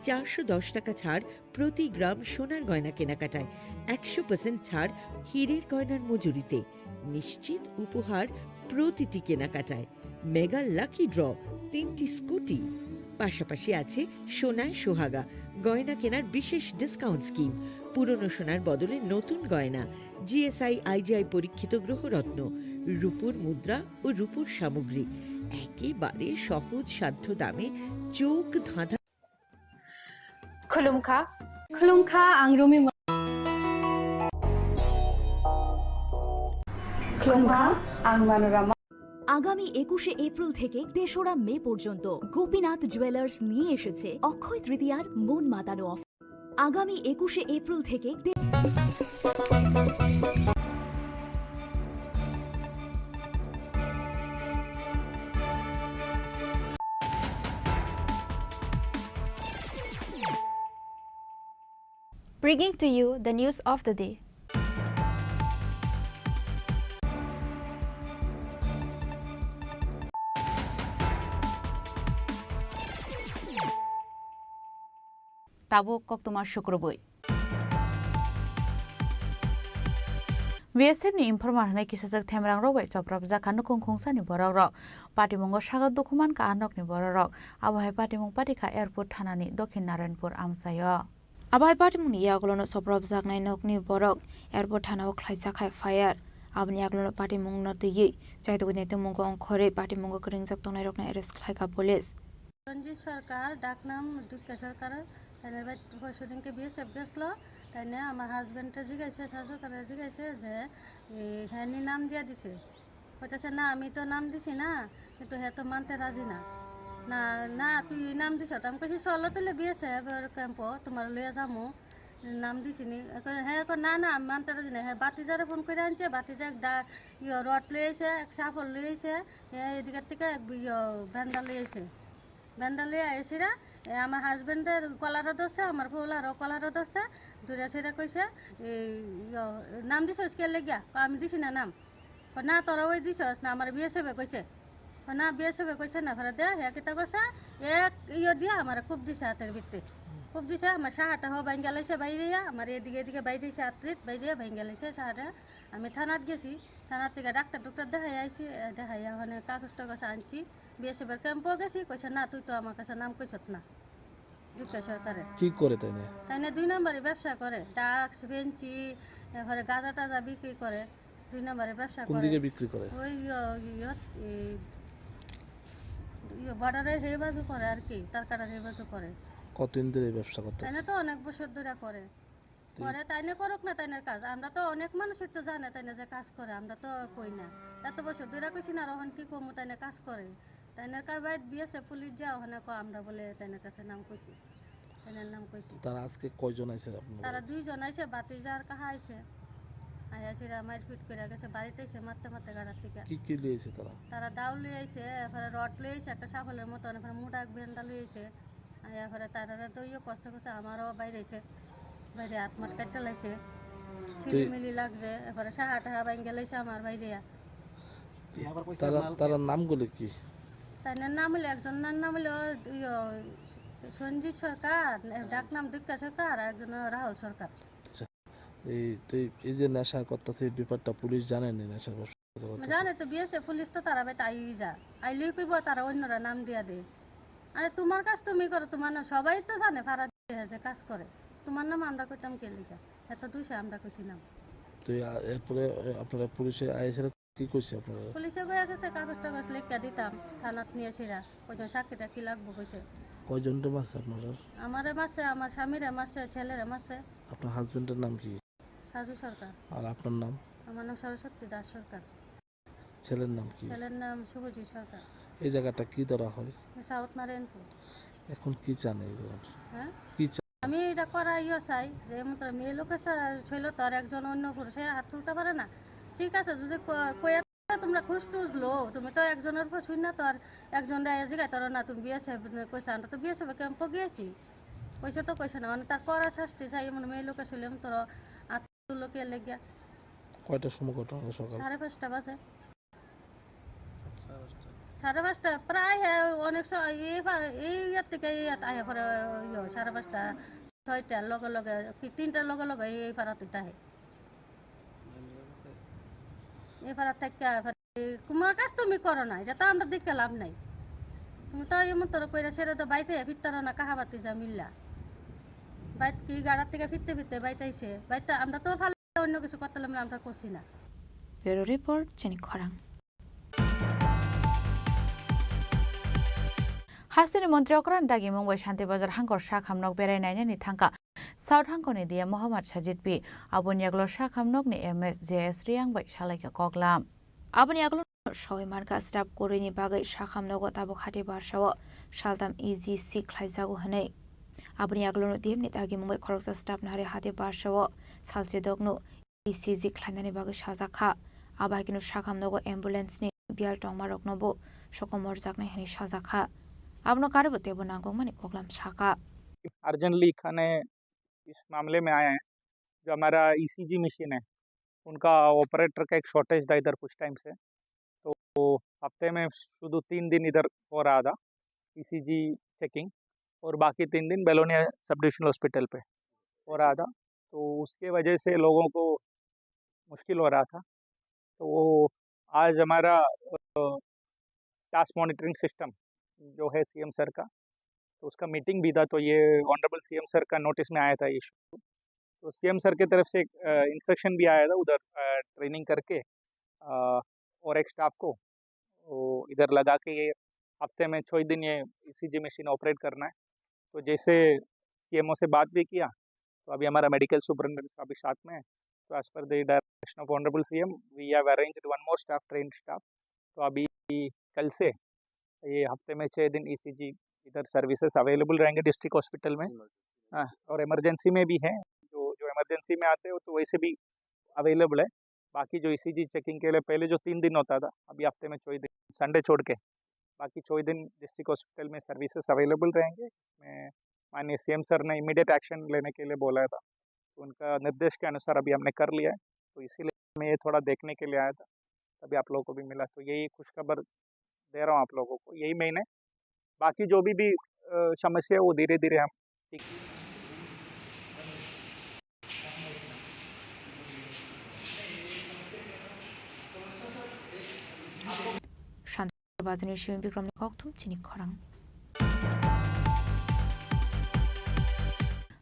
চারশো দশ টাকা ছাড় প্রতি গ্রাম সোনার গয়না কেনাকাটায়, একশো পার্সেন্ট ছাড় হীরের গয়নার মজুরিতে, নিশ্চিত উপহার প্রতিটি কেনাকাটায়। মেগা লাকি ড্র, তিনটি স্কুটি, পাশাপাশি আছে সোনায় সোহাগা গয়না কেনার বিশেষ ডিসকাউন্ট স্কিম। পুরনো সোনার বদলে নতুন গয়না, জিএসআই আইজিআই পরীক্ষিত গ্রহরত্ন, রূপোর মুদ্রা ও রূপোর সামগ্রী, একেবারে সহজ সাধ্য দামে চোখ ধাঁধা। Khulumkha. Khulumkha, ang Rumi Mo-, Khulumkha, ang Manorama. আগামী একুশে এপ্রিল থেকে তেসরা মে পর্যন্ত গোপীনাথ জুয়েলার্স নিয়ে এসেছে অক্ষয় তৃতীয়ার মন মাতানো অফার। আগামী একুশে এপ্রিল থেকে তে- Bringing to you the news of the day. Tabuk koktwma sukrubwi. B S F ni informer hwnwi kisajak themrangrok bai choprapjak kha nukung khungsani borokrok. Patimungo saga dukhu mankha a nokni borokrok. Abo hai patimung patikha Airport thanani Dokhin Narayanpur amchaio. Abo hai patimungni yagulono choprapjaknai nokni borok Airport thanao khlaijak hai fire. Aboni yagulono patimungno twiwi chaitugwi naitukmungo ongkhorwi patimungo kwrwngjak tongnairokno arrest khlaikha police. Ranjit Sarkar, ডাকনাম দুর্গা সরকার, তাইনের বাড়িত পরশুদিনকে বিএসএফ গেছিল, তাইনে আমার হাজবেন্ডে জিগাইছে, শাসকের জিগাইছে যে, এ, হ্যানি নাম দিয়া দিছে। কইতাছে, "না, আমি তো নাম দিছি না, কিন্তু হে তো মানতে রাজি না।" "না, না, তুই নাম দিছ।" তো আমি কইছি, "চলো তাহলে বিএসএফ এর ক্যাম্পো, তোমার লইয়া যামু, নাম দিছি নি।" এ কয়, হে কয়, "না, না, আমি মানতে রাজি না।" হে বাতিজারে ফোন করে আনছে, বাতিজা এক ডা-, ইয়ো, রড লই আইছে, এক শাফল লই আইছে, হে এদিকের থেকে এক ইয়ো, ভেন্ডা লই আইছে। ভেন্ডা লইয়া আইসিরা, এ, আমার হাজবেন্ডের কলারও ধরছে, আমার ফুলারও কলারও ধরছে, ধরে সেটা কইছে, এই, ইয়ো, "নাম দিছস কে লেগিয়া?" কয়, "আমি দিছি না নাম।" কয়, "না, তোরা ওই দিছস না, আমার বিএসএফ এ কইছে।" কয়, "না, বিএসএফ এ কইছে না, ফেরা দে।" হে কিতা কইছে, এক ইয়ো দিয়া আমার খুব দিছে হাতের ভিতরে। খুব দিছে, আমার সাহাটা হো বাইঙ্গা লাইছে বাইরে, আমার এদিকে এদিকে বাইরে আত্রিত বাইরে বাইঙ্গা লাইছে সাহাটা। আমি থানাত গেছি, থানার থেকে ডাক্তার ডুক্তার দেখাই আইছি, এ, দেখাইয়া মানে কাগজ টাগজ আনছি। বিএসএফ এর ক্যাম্পও গেছি, কইছে, "না, তুই তো আমার কাছে নাম কইছত না।" দুঃখ সরকারে। কি করে তাইনে? তাইনে দুই নম্বরে ব্যবসা করে, ডাক্স, বেঞ্চি, এরপরে গাঁজা টাজা বিক্রি করে, দুই নম্বরে ব্যবসা কোন করে। দিকে বিক্রি করে? ওই ইয়ো, ইয়ো, এই, ইয়ো, বর্ডারের হে বাজু করে আর কি, তারকাটার হে বাজু করে। কতদিন ধরে এই ব্যবসা করতেছে? তাইনে তো অনেক বছর ধরে করে। তে- করে তাইনে করুক না তাইনের কাজ। আমরা তো অনেক মানুষের তো জানে তাইনে যে কাজ করে, আমরা তো কই না। এত বছর ধরে কইছি না, রোহন কি কমু তাইনে কাজ করে। তাইনের কাজ বাইত বিএসএফ পুলিশ যা ওখানে কো আমরা বলে তাইনের কাছে নাম কইছি। তাইনের নাম কইছি। তারা আজকে কয়জন আইছে আপনার তারা বাড়িতে? দুইজন আইছে, বাতিজার কাহা আইছে। আইয়া সিরা মারপিট করে গেছে, বাড়িতে আইছে মারতে মারতে গাড়ার থেকে। কি কি লইছে তারা? তারা দাও লই আইছে, এরপরে রড লই আইছে, একটা শাফলের মতন, এরপরে মোটা এক বেন্দা লই আইছে। Aya pore tarare doiyo kosto kosto amaro baire se, baire atmat katta laise. Tei- Silimili lagje, epore saha taha bainge laise amar baire ya. তারা তারা নামগুলো কি? তার নাম হলো, একজনের নাম হলো ইয়ো সঞ্জিত সরকার, ডাক নাম দীক্ষা সরকার, আর একজন হলো রাহুল সরকার। এই তো এই যে নেশা করতেছে, এই ব্যাপারটা পুলিশ জানেনি? নেশার ব্যবসা করতেছে? জানে তো, বিএসএফ পুলিশ তো তারা বেটা আইই যা, আইলেই কইব তারা অন্যরা নাম দিয়া দে। আরে তোমার কাজ তুমি করো, তোমার নাম সবাই তো জানে, ফারা দিয়ে আছে কাজ করে, তোমার নাম আমরা কইতাম কে লিখা? এত দুইশো আমরা কইছি নাম। তো এই আ-, এরপরে, এ, আপনারা পুলিশে আইসে কি কইছে আপনারা? পুলিশে কইয়া গেছে কাগজ টাগজ লেখিয়া দিতাম, থানাত নিয়ে সেরা, ওই জন্য সাক্ষী টাক্ষী লাগবো কইছে। কয়জনরে মারছে আপনারা? আমারে মারছে, আমার স্বামীরে মারছে, ছেলেরে মারছে। আপনার হাজবেন্ডের নাম কি? সাজু সরকার। আর আপনার নাম? আমার নাম সরস্বতী দাস সরকার। ছেলের নাম কি? ছেলের নাম শুভজিৎ সরকার। এই জায়গাটা কি ধরা হয়? সাউথ নারায়ণপুর। এখন কি চান এই জায়গার? হ্যাঁ? কি চান? আমি এটা করা ইয়ে চাই যে মতো মেয়ে লোকের সা-, ছিল তো আর একজন অন্য পুরুষে হাত তুলতে পারে না। ঠিক আছে, যদি ক-, কয়ে তোমরা খুশ টুস লো, তুমি তো একজনের উপর শুন না তো আর একজন জিগাই তারো না, তুমি বিএসএফ কইছো, আমরা তো বিএসএফ ক্যাম্পও গিয়েছি। কইছে তো কইছে না, মানে তার করা শাস্তি চাই, মানে মেয়ে লোকে শুনলাম তোর আত্মলোকে লেগে। কয়টার সময় ঘটনা সকাল? সাড়ে পাঁচটা বাজে। সাড়ে পাঁচটা, প্রায় হ্যাঁ, অনেক সময় এই পা-, এই ইয়ার থেকে এই ইয়াত আহে পরে, ইয়ে, সাড়ে পাঁচটা, ছয়টার লগে লগে, কি তিনটার লগে লগে এই পাড়াতে আহে। এই পাড়া থেকে তোমার কাজ তুমি করো না, এটা তো আমরা দেখে লাভ নাই। তুমি তো এমন তোর কইরা সেরে তো বাইতে ফিরতারো না, কাহাবাতি যা মিল্লা। বাইত কি গাড়ার থেকে ফিরতে ফিরতে বাইতে আইছে। বাইতে আমরা তো ফাল অন্য কিছু করতে লাভ না, আমরা করছি না। Bureau Report, Chini Khorang. Hasteni montri okran dagimung bai Shanti Bazar hangkor sakham nok berai nainani thangka South hangkoni D M Mohammad Sajid P. Aboni yaglo sakham nokni M S J S Riyang bai salaikha koklam. Aboni yaglo sawi mankha staff kwrwini bagwi sakham nogo tabuk hati barsao saltam E G C khlaijago hwnwi. Aboni yaglono D M ni dagimung bai khoroksa staff nahari hati barsao salchi dokno E C G khlainani bagwi sajak kha. Abo hai kheno sakham nogo ambulance ni biyal tongma rokno bo sokomorjaknai hwnwi sajak kha. Abono karwi bo teibo nangkukmani koklam sakha. Urgently এখানে इस मामले में आए हैं, जो हमारा ECG machine है, उनका ऑपरेटर का एक शॉर्टेज था इधर कुछ टाइम से, तो हफ्ते में शुद्ध तीन दिन इधर हो रहा था ईसीजी चेकिंग, और बाकी तीन दिन बेलोनिया सब डिविजनल हॉस्पिटल पे हो रहा था। तो उसके वजह से लोगों को मुश्किल हो रहा था। तो वो आज हमारा, अ, टास्क मॉनिटरिंग सिस्टम जो है सीएम सर का, तो उसका मीटिंग भी था, तो ये ऑनरेबल सीएम सर का नोटिस में आया था इशू। तो सीएम सर की तरफ से एक, अ, इंस्ट्रक्शन भी आया था उधर, अ, ट्रेनिंग करके, अ, और एक स्टाफ को वो इधर लगा के ये हफ्ते में छः दिन ये ईसीजी मशीन ऑपरेट करना है। तो जैसे सीएमओ से बात भी किया, तो अभी हमारा मेडिकल सुपरिटेंडेंट अभी साथ में है। तो as per the direction of honorable C M, we have arranged one more staff, trained staff। तो अभी कल से ये हफ्ते में छः दिन ईसीजी इधर सर्विसेज अवेलेबल रहेंगे डिस्ट्रिक्ट हॉस्पिटल में। हाँ, और इमरजेंसी में भी है, जो, जो इमरजेंसी में आते हो तो वैसे भी अवेलेबल है। बाकी जो ईसीजी चेकिंग के लिए पहले जो तीन दिन होता था, अभी हफ्ते में छः दिन, संडे छोड़ के, बाकी छः दिन डिस्ट्रिक्ट हॉस्पिटल में सर्विसेज अवेलेबल रहेंगे। मैं माननीय सीएम सर ने इमीडिएट एक्शन लेने के लिए बोला था, तो उनका निर्देश के अनुसार अभी हमने कर लिया है। तो इसीलिए मैं ये थोड़ा देखने के लिए आया था, तभी आप लोगों को भी मिला। तो यही खुशखबर दे रहा हूँ आप लोगों को, यही महीने। बाकी जो भी, भी, अ, समस्या है, वो धीरे-धीरे हम ठीक Shanti Bazarni Simi Bikramni kokthum chini khorang.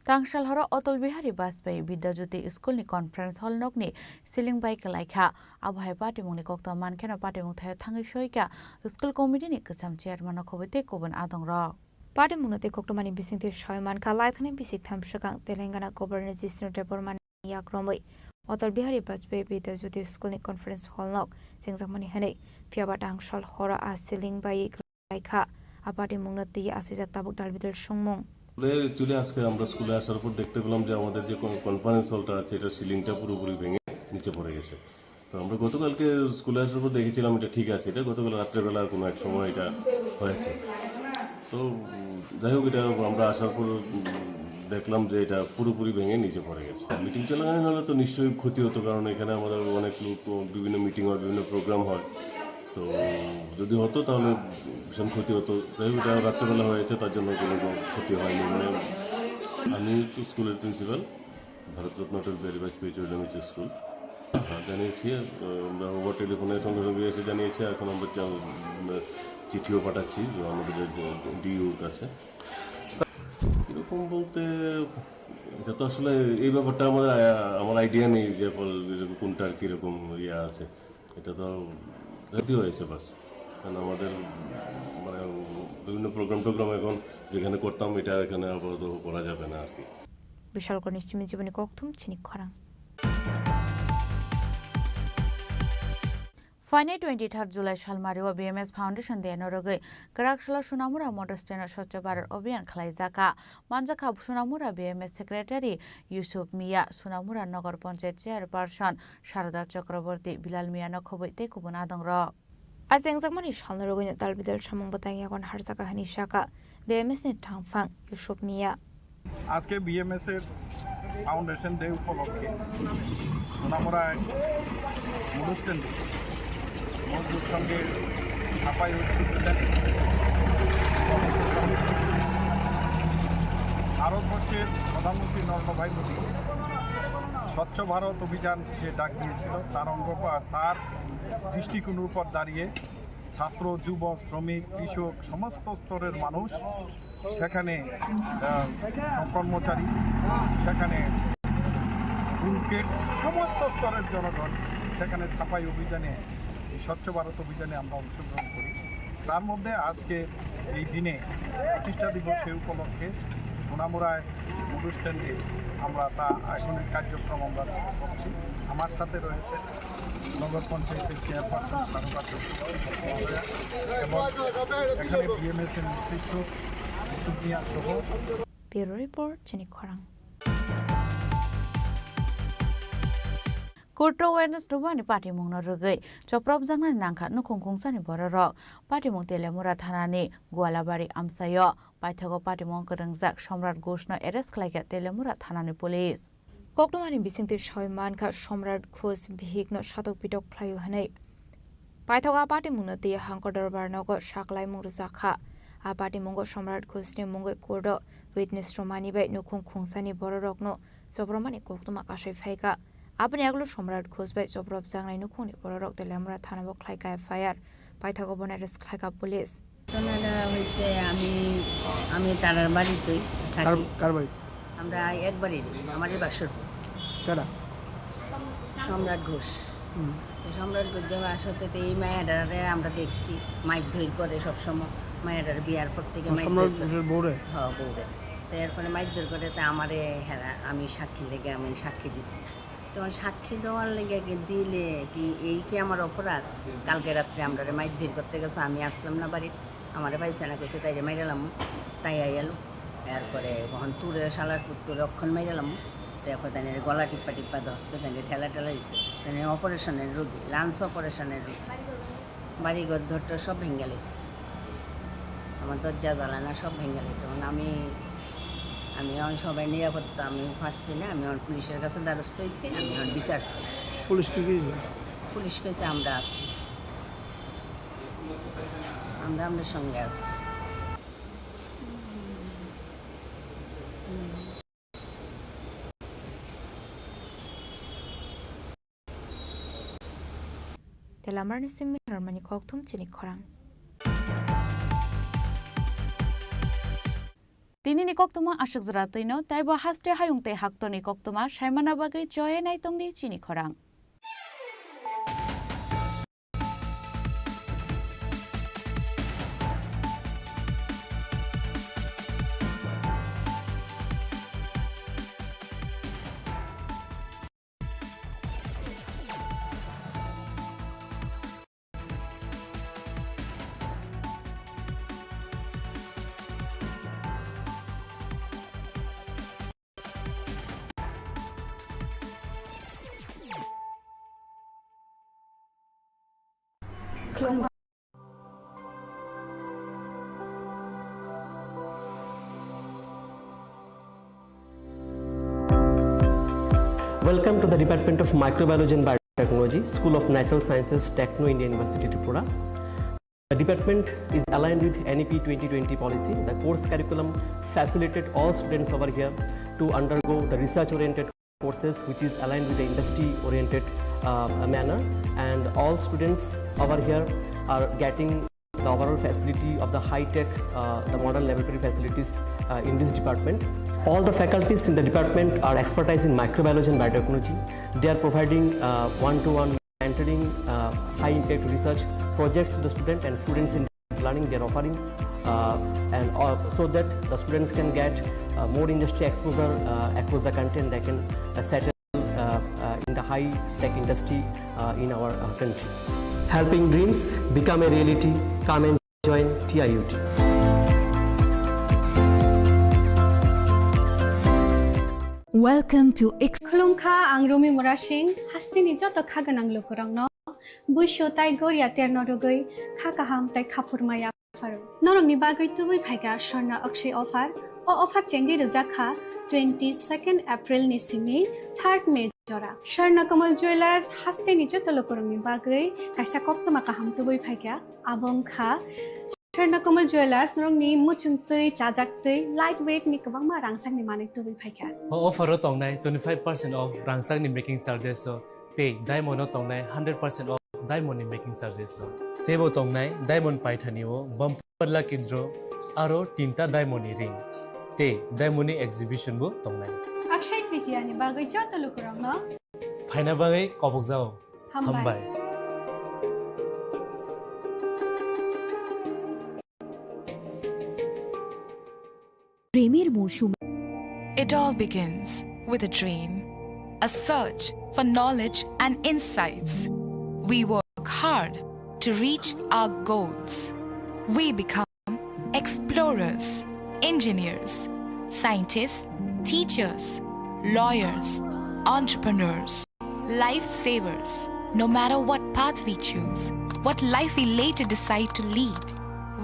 Tangsal horo Atal Bihari Vajpayee Vidya Jyoti School ni conference hall nokni ceiling bai kwlai kha. Abo hai patimungni kokthum mankheno patimung thaio thangwi soikha school committee ni kwcham chairman no khobwi tei kubun adongrok. Patimungno tei koktwmani bisingtwi soi mankha, laithani bisik tham swkang Telangana Governor Jishnu Debbarma ni yakromwi Atal Bihari Vajpayee Vidya Jyoti School ni conference hall nok chengjakmani hwnwi, phiyaba tangsal horo a ceiling bai kwlai kha. A patimungno twi aswijak tabuk dalbidal songmung. আসলে অ্যাকচুয়ালি আজকে আমরা স্কুলে আসার পর দেখতে পেলাম যে আমাদের যে কন-, কনফারেন্স হলটা আছে, এটা সিলিংটা পুরোপুরি ভেঙে নিচে পড়ে গেছে। তো আমরা গতকালকে স্কুলে আসার পর দেখেছিলাম এটা ঠিক আছে, এটা গতকাল রাত্রেবেলা কোনো এক সময় এটা হয়েছে। তো, উম, যাই হোক, এটা আমরা আসার পর, উম, দেখলাম যে এটা পুরোপুরি ভেঙে নিচে পড়ে গেছে। মিটিং চলাকালীন হলে তো নিশ্চয়ই ক্ষতি হতো, কারণ এখানে আমাদের অনেক লোক, ও, বিভিন্ন মিটিং হয়, বিভিন্ন প্রোগ্রাম হয়। তো যদি হতো তাহলে ভীষণ ক্ষতি হতো। যাই হোক, এটা রাত্রেবেলা হয়েছে, তার জন্য কোনো ক্ষতি হয়নি। মানে আমি তো স্কুলের প্রিন্সিপাল, ভারতরত্ন অটল বিহারী বাজপেয়ী চৈল্য মিত্র স্কুল। হ্যাঁ, জানিয়েছি, আহ, আমরা ওভার টেলিফোনের সঙ্গে সঙ্গে এসে জানিয়েছি। এখন আমরা চা-, উম, চিঠিও পাঠাচ্ছি যে আমাদের যে ডিইউ কাছে। কিরকম বলতে, এটা তো আসলে এই ব্যাপারটা আমার, আহ, আমার আইডিয়া নেই যে ফল কোনটার কিরকম ইয়ে আছে। এটা তো ক্ষতি হয়েছে বাস, কারণ আমাদের মানে বিভিন্ন প্রোগ্রাম টোগ্রাম এখন যেখানে করতাম, এটা এখানে আপাতত করা যাবে না আর কি। Bishalgarhni simi jiboni kokthum chini khorang. Phainai twenty third July salmario B M S Foundation Day no rwgwi Kwraksalo Sonamura Motor Stand o Swachh Bharat Abhiyan khlaijakha. Manjakha Sonamura B M S Secretary Yusuf Miya, Sonamura Nagar Panchayat Chairperson Sarada Chakraborty, Bilal Miya no khobwi tei kubun adongrok. A chengjakmani salno rwgwino talbidal samung bwtang yagon harjakha hwnwi sakha B M S ni thangphang Yusuf Miya. আজকে বিএমএস এর foundation day উপলক্ষে সোনামুড়ায় মধুস্টেন্ডে মজদুর সঙ্গে ছাপাই উদ্যোগ জানিয়ে ভারতবর্ষের প্রধানমন্ত্রী নরেন্দ্র ভাই মোদী স্বচ্ছ ভারত অভিযান যে ডাক দিয়েছিল, তার অঙ্গ বা তার দৃষ্টিকোণের উপর দাঁড়িয়ে ছাত্র, যুবক, শ্রমিক, কৃষক, সমস্ত স্তরের মানুষ সেখানে, আহ, কর্মচারী, সেখানে পুলিশ, সমস্ত স্তরের জনগণ সেখানে ছাপাই অভিযানে, এই স্বচ্ছ ভারত অভিযানে আমরা অংশগ্রহণ করি। তার মধ্যে আজকে এই দিনে, প্রতিষ্ঠা দিবস, এই উপলক্ষে সোনামুড়ায় অনুষ্ঠানে আমরা তা এখন এই কার্যক্রম আমরা করছি। আমার সাথে রয়েছে নগর পঞ্চায়েতের চেয়ারপারসন সারদা চক্রবর্তী মহোদয়া এবং এখানে বিএমএস এর নেতৃত্ব সুপ্রিয়া সহ। Bureau Report, Chini Khorang. Kurto awareness rwmani patimungno rwgwi chopropjaknani nangkha nukhung khungsani bororok. Patimung Telemura thanani Gualabari amchaio paithago patimung kwrwngjak Somrat Ghoshno arrest khlaikha Telemura thanani police. Koktwmani bisingtwi sawi mankha Somrat Ghosh bihikno satok pitok khlaio hwnwi. Paithak a patimungno twi hangkor dorbar nogo saklaimung rwjakha. A patimungo Somrat Ghoshni mungwi courto witness rwmani bai nukhung khungsani bororokno chopropmani koktwma kasai phaikha. Aboni yagulo Somrat Ghosh bai chopropjaknai nukhungni bororok Telemura thanao khlaikha F I R. Paithago bono arrest khlaikha police. ঘটনাটা হয়েছে, আমি, আমি তারার বাড়িতেই কার, থাকি। কার বাড়ি? আমরা একবারই, আমারই বাসর। কারা? সম্রাট ঘোষ। হুম। তো সম্রাট ঘোষ যে বাসতে তো এই মায়াডারে আমরা দেখছি, মারধর করে সবসময়। মায়াডার বিয়ার পর থেকে ও, মারধর সম্রাট করে। ঘোষের বউরে? হ্যাঁ, বউরে। তো এরপরে মারধর করে, তা আমারে হেরা, আমি সাক্ষী লেগে আমি সাক্ষী দিছি। তখন সাক্ষী দেওয়ার লেগে কি দিলে কি, এই কি আমার অপরাধ? কালকে রাত্রে আমরারে মারধর করতে গেছে, আমি আসলাম না বাড়িতে, আমারে পাইছে না, কইছে তাইরে মাইরালাম, তাই আইয়ালো। এরপরে কখন তুরে শালার পুত্তুরে অক্ষণ মাইরালাম, তারপর তাই গলা টিপ্পা টিপ্পা ধরছে, তাই ঠেলা ঠেলা দিছে, তাই অপারেশনের রোগী, লাঞ্চ অপারেশনের রোগী। বাড়িঘর ধরতো সব ভেঙে গেছে, আমার দরজা জ্বালানা সব ভেঙে গেছে। এখন আমি, আমি এখন সবাই নিরাপত্তা, আমি পারছি না, আমি এখন পুলিশের কাছে দ্বারস্থ হয়েছি, আমি এখন বিচার চাই। পুলিশ কি কইছে? পুলিশ কইছে আমরা আছি, আমরা আপনার সঙ্গে আছি। Telamarni simi rwmani kokthum chini khorang. Tinini koktwma aswk jora twino, taibo haste hayung tei haktorni koktwma saimana bagwi choye naitongdi chini khorang. to the Department of Microbiology and Biotechnology, School of Natural Sciences, Techno India University, Tripura. The department is aligned with N E P twenty twenty policy. The course curriculum facilitated all students over here to undergo the research-oriented courses, which is aligned with the industry-oriented, uh, manner. And all students over here are getting the overall facility of the high-tech, uh, the modern laboratory facilities, uh, in this department. All the faculties in the department are expertise in microbiology and biotechnology. They are providing, uh, one-to-one mentoring, uh, high-impact research projects to the student and students in learning they are offering, uh, and, uh, so that the students can get, uh, more industry exposure, uh, across the country, and they can, uh, settle, uh, uh, in the high-tech industry, uh, in our, uh, country. Helping dreams become a reality. Come and join T I U T. Welcome to Ix- Khulumkha, ang Rumi Murasing, hasteni joto kha gwnang lukurokno buisu tai goria terno rwgwi kha kaham tai khaphurmaya pharo. Norokni bagwi tubui phaikha Swarna Akshay offer. O offer chengwi rwjak kha twenty-second April ni simi third May jora. Swarna Kamal Jewelers hasteni joto lukurokni bagwi kaisa koktwma kaham tubui phaikha. Abo wngkha Swarna Kamal Jewelers norokni muchungtwi, chajaktwi, light weight ni kwbangma rangchakni manwi tubui phaikha. O offer o tongnai twenty-five percent off rangchakni making charges o tei diamond o tongnai hundred percent off diamond ni making charges o. Teibo tongnai diamond paithani o bumper lucky draw aro tinta diamond ni ring tei diamond ni exhibition bo tongnai. Akshay Tritiya ni bagwi joto lukurokno phaina bagwi kobokjao. Hambai. Hambai. প্রেমের মরশুম। It all begins with a dream, a search for knowledge and insights. We work hard to reach our goals. We become explorers, engineers, scientists, teachers, lawyers, entrepreneurs, lifesavers. No matter what path we choose, what life we later decide to lead,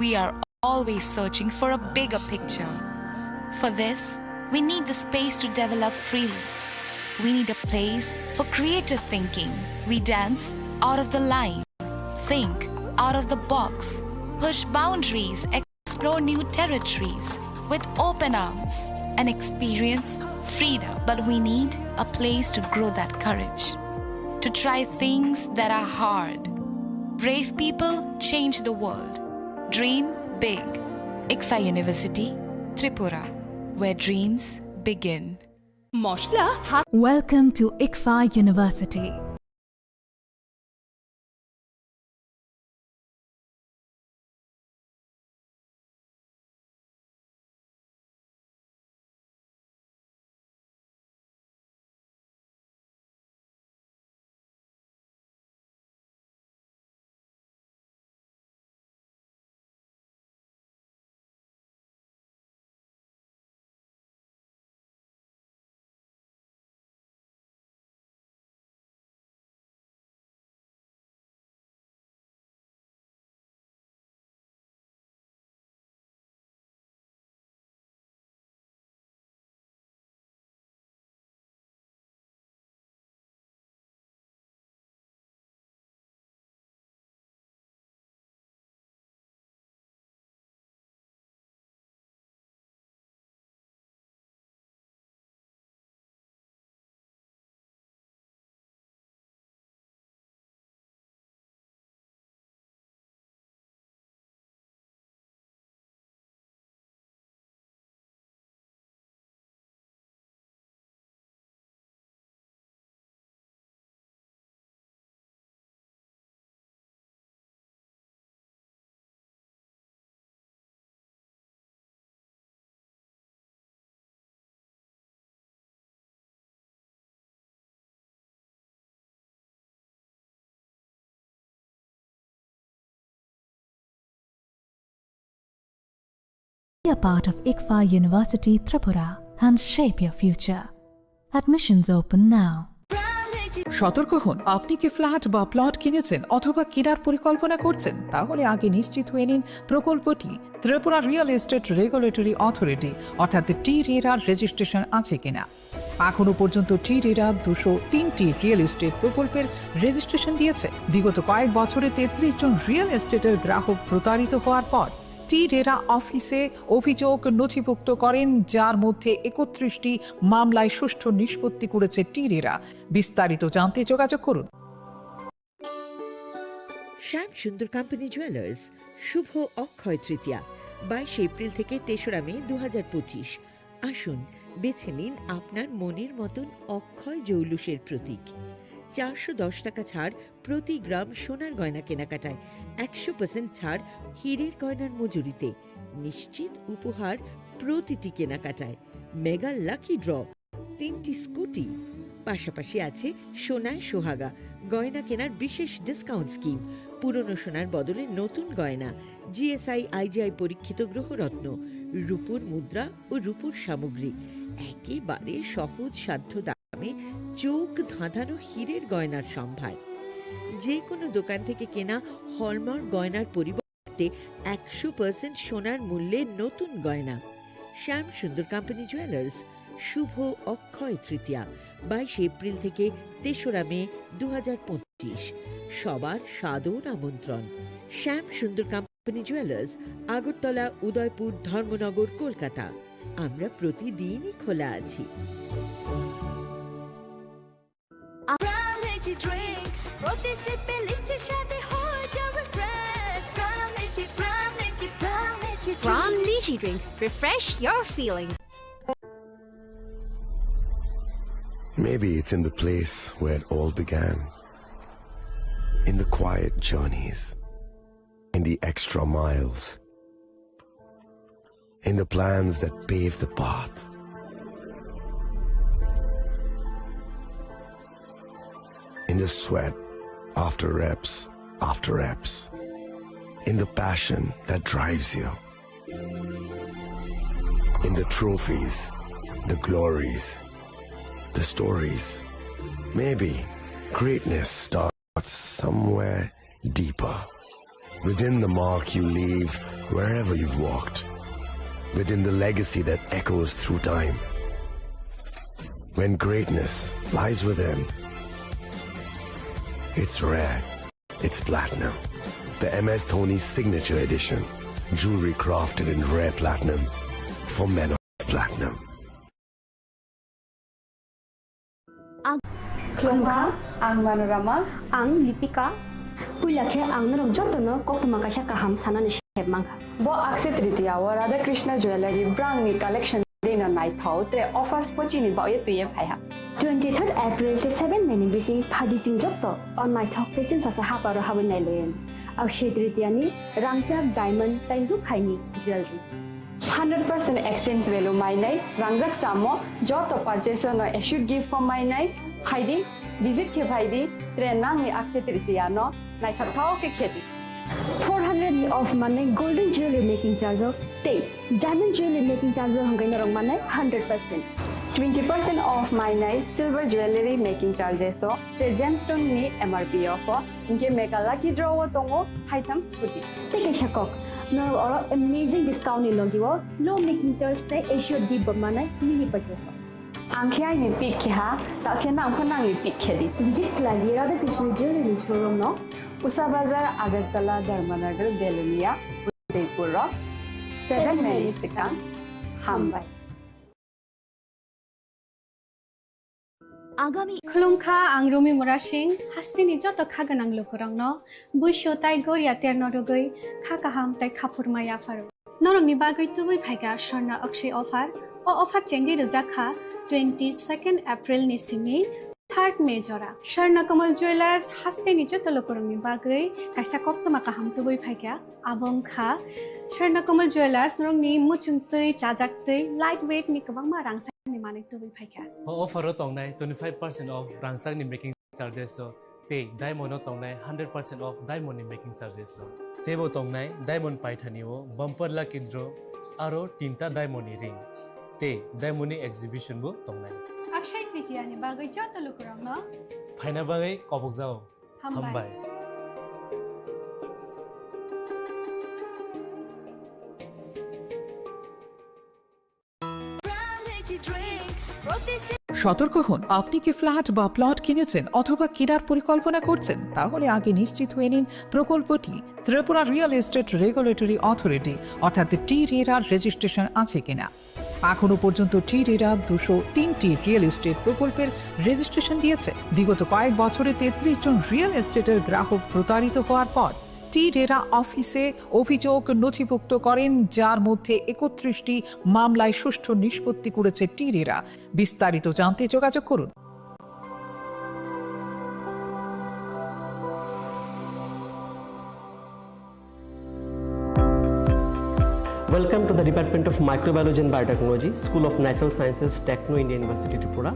we are always searching for a bigger picture. For this, we need the space to develop freely. We need a place for creative thinking. We dance out of the line, think out of the box, push boundaries, explore new territories with open arms, and experience freedom. But we need a place to grow that courage, to try things that are hard. Brave people change the world. Dream big. ICFAI University, Tripura, where dreams begin. মশলা হাত Welcome to ICFAI University. Be a part of ICFAI University Tripura and shape your future. Admissions open now. Private সতর্ক হন, আপনি কি ফ্ল্যাট বা প্লট কিনেছেন অথবা কেনার পরিকল্পনা করছেন? তাহলে আগে নিশ্চিত হয়ে নিন প্রকল্পটি Tripura real estate regulatory authority অর্থাৎ টি রেরার রেজিস্ট্রেশন আছে কিনা। এখনো পর্যন্ত টি রেরা দুশো তিনটি রিয়েল এস্টেট প্রকল্পের রেজিস্ট্রেশন দিয়েছে। বিগত কয়েক বছরে তেত্রিশ জন রিয়েল এস্টেটের গ্রাহক প্রতারিত হওয়ার পর টি রেরা অফিসে অভিযোগ নথিভুক্ত করেন, যার মধ্যে একত্রিশটি মামলায় সুষ্ঠু নিষ্পত্তি করেছে টি রেরা। বিস্তারিত জানতে যোগাযোগ করুন। শ্যাম সুন্দর কোম্পানি জুয়েলার্স। শুভ অক্ষয় তৃতীয়া, বাইশে এপ্রিল থেকে তেসরা মে দু হাজার পঁচিশ। আসুন, বেছে নিন আপনার মনের মতন অক্ষয় জৌলুসের প্রতীক। চারশো দশ টাকা ছাড় প্রতি গ্রাম সোনার গয়না কেনাকাটায়, একশো পার্সেন্ট ছাড় হীরের গয়নার মজুরিতে, নিশ্চিত উপহার প্রতিটি কেনাকাটায়, মেগা লাকি ড্র, তিনটি স্কুটি, পাশাপাশি আছে সোনায় সোহাগা, গয়না কেনার বিশেষ ডিসকাউন্ট স্কিম, পুরনো সোনার বদলে নতুন গয়না, জিএসআই আইজিআই পরীক্ষিত গ্রহরত্ন, রূপোর মুদ্রা ও রূপোর সামগ্রী, একেবারে সহজ সাধ্য দামে চোখ ধাঁধানো হীরের গয়নার সম্ভার। যে কোনো দোকান থেকে কেনা হলমার্ক গয়নার পরিবর্তে একশো পার্সেন্ট সোনার মূল্যে নতুন গয়না। শ্যাম সুন্দর কোম্পানি জুয়েলার্স। শুভ অক্ষয় তৃতীয়া, বাইশে এপ্রিল থেকে তেসরা মে দু হাজার পঁচিশ। সবার সাদর আমন্ত্রণ। শ্যাম সুন্দর কোম্পানি জুয়েলার্স, আগরতলা, উদয়পুর, ধর্মনগর, কলকাতা। আমরা প্রতিদিনই খোলা আছি। Crown Lychee Drink, প্রতি সিপে লিচির স্বাদে হয়ে যাবে fresh. Crown Lychee, Crown Lychee, Crown Lychee Drink. Crown Lychee Drink. Refresh your feelings. Maybe it's in the place where it all began. In the quiet journeys, in the extra miles, in the plans that pave the path, in the sweat after reps after reps, in the passion that drives you, in the trophies, the glories, the stories. Maybe greatness starts somewhere deeper. Within the mark you leave wherever you've walked. Within the legacy that echoes through time. When greatness lies within, it's rare, it's platinum. The M S Dhoni Signature Edition. Jewelry crafted in rare platinum for men of platinum. Khulumkha, ang Manorama. Ang Lipika. Puila khe ang norok jotono koktwma kaisa kaham sanani sep mankha. Bo Akshay Tritiya o Radha Krishna Jewellery brangni collection dino naithok tre offers pochini baoye twiye phaiha. Twenty third April te seven May ni bising phaidi chwng joto o naithok tei chwngsasa haparo habwi nailayan. Akshay Tritiya ni rangchak diamond tei rukhaini jewellery. Hundred percent exchange value mainai, rangjak chamo joto purchase no assured gift form mainai, phaidi visit khe phaidi, tre nangni Akshay Tritiya no naithok thao khe khedi. Four hundred ni off manai golden jewelry making charge o tei diamond jewelry making charge o hwnkhe norok manai hundred percent. Twenty percent off mainai silver jewelry making charges o tre gemstone ni M R P o pho. Hinkhe mega lucky draw o tongo haitham scooty. Tei kaisa kok, norok oro amazing discount ni logi o low making charge tei assured gift bo manai mini purchase o. Ang khe aini pick khe ha, takhe nang pho nangni pick khe di. Visit khlai di Radha Krishna Jewelry ni showroom no. Usha Bazar, Agartala, Dharmanagar, Belonia, Udaipur o seven May ni swkang. Hambai. Agami Khulumkha, ang Rumi Murasing, hasteni joto kha gwnang lukurokno buisu tai goria terno rwgwi kha kaham tai khaphurma yapharo. Norokni bagwi tubui phaikha Swarna Akshay offer. O offer chengwi rwjak kha twenty second April ni simi third May jora. Swarna Kamal Jewelers hasteni joto lukurokni bagwi kaisa koktwma kaham tubui phaikha. Abo wngkha Swarna Kamal Jewelers, norokni muchung twi, chajak twi, light weight ni kwbangma rangchakni manwi tubui phaikha. O offer o tongnai twenty five percent off rangchakni making charges o tei diamond o tongnai hundred percent off diamond ni making charges o. Teibo tongnai diamond paithani o bumper lucky draw aro tinta diamond ni ring tei diamond ni exhibition bo tongnai. Akshay Tritiya ni bagwi joto lukurokno Phaina bagwi kobokjao. Hambai. Hambai. সতর্ক হন, আপনি কি ফ্ল্যাট বা প্লট কিনেছেন অথবা কেনার পরিকল্পনা করছেন? তাহলে আগে নিশ্চিত হয়ে নিন প্রকল্পটি। Tripura real estate regulatory authority অর্থাৎ টি রেরার রেজিস্ট্রেশন আছে কিনা। এখনো পর্যন্ত টি রেরা দুশো তিনটি রিয়েল এস্টেট প্রকল্পের রেজিস্ট্রেশন দিয়েছে। বিগত কয়েক বছরে তেত্রিশ জন রিয়েল এস্টেটের গ্রাহক প্রতারিত হওয়ার পর টি রেরা অফিসে অভিযোগ নথিভুক্ত করেন, যার মধ্যে একত্রিশটি মামলায় সুষ্ঠু নিষ্পত্তি করেছে টি রেরা। বিস্তারিত জানতে যোগাযোগ করুন। Welcome to the Department of Microbiology and Biotechnology, School of Natural Sciences, Techno India University, Tripura.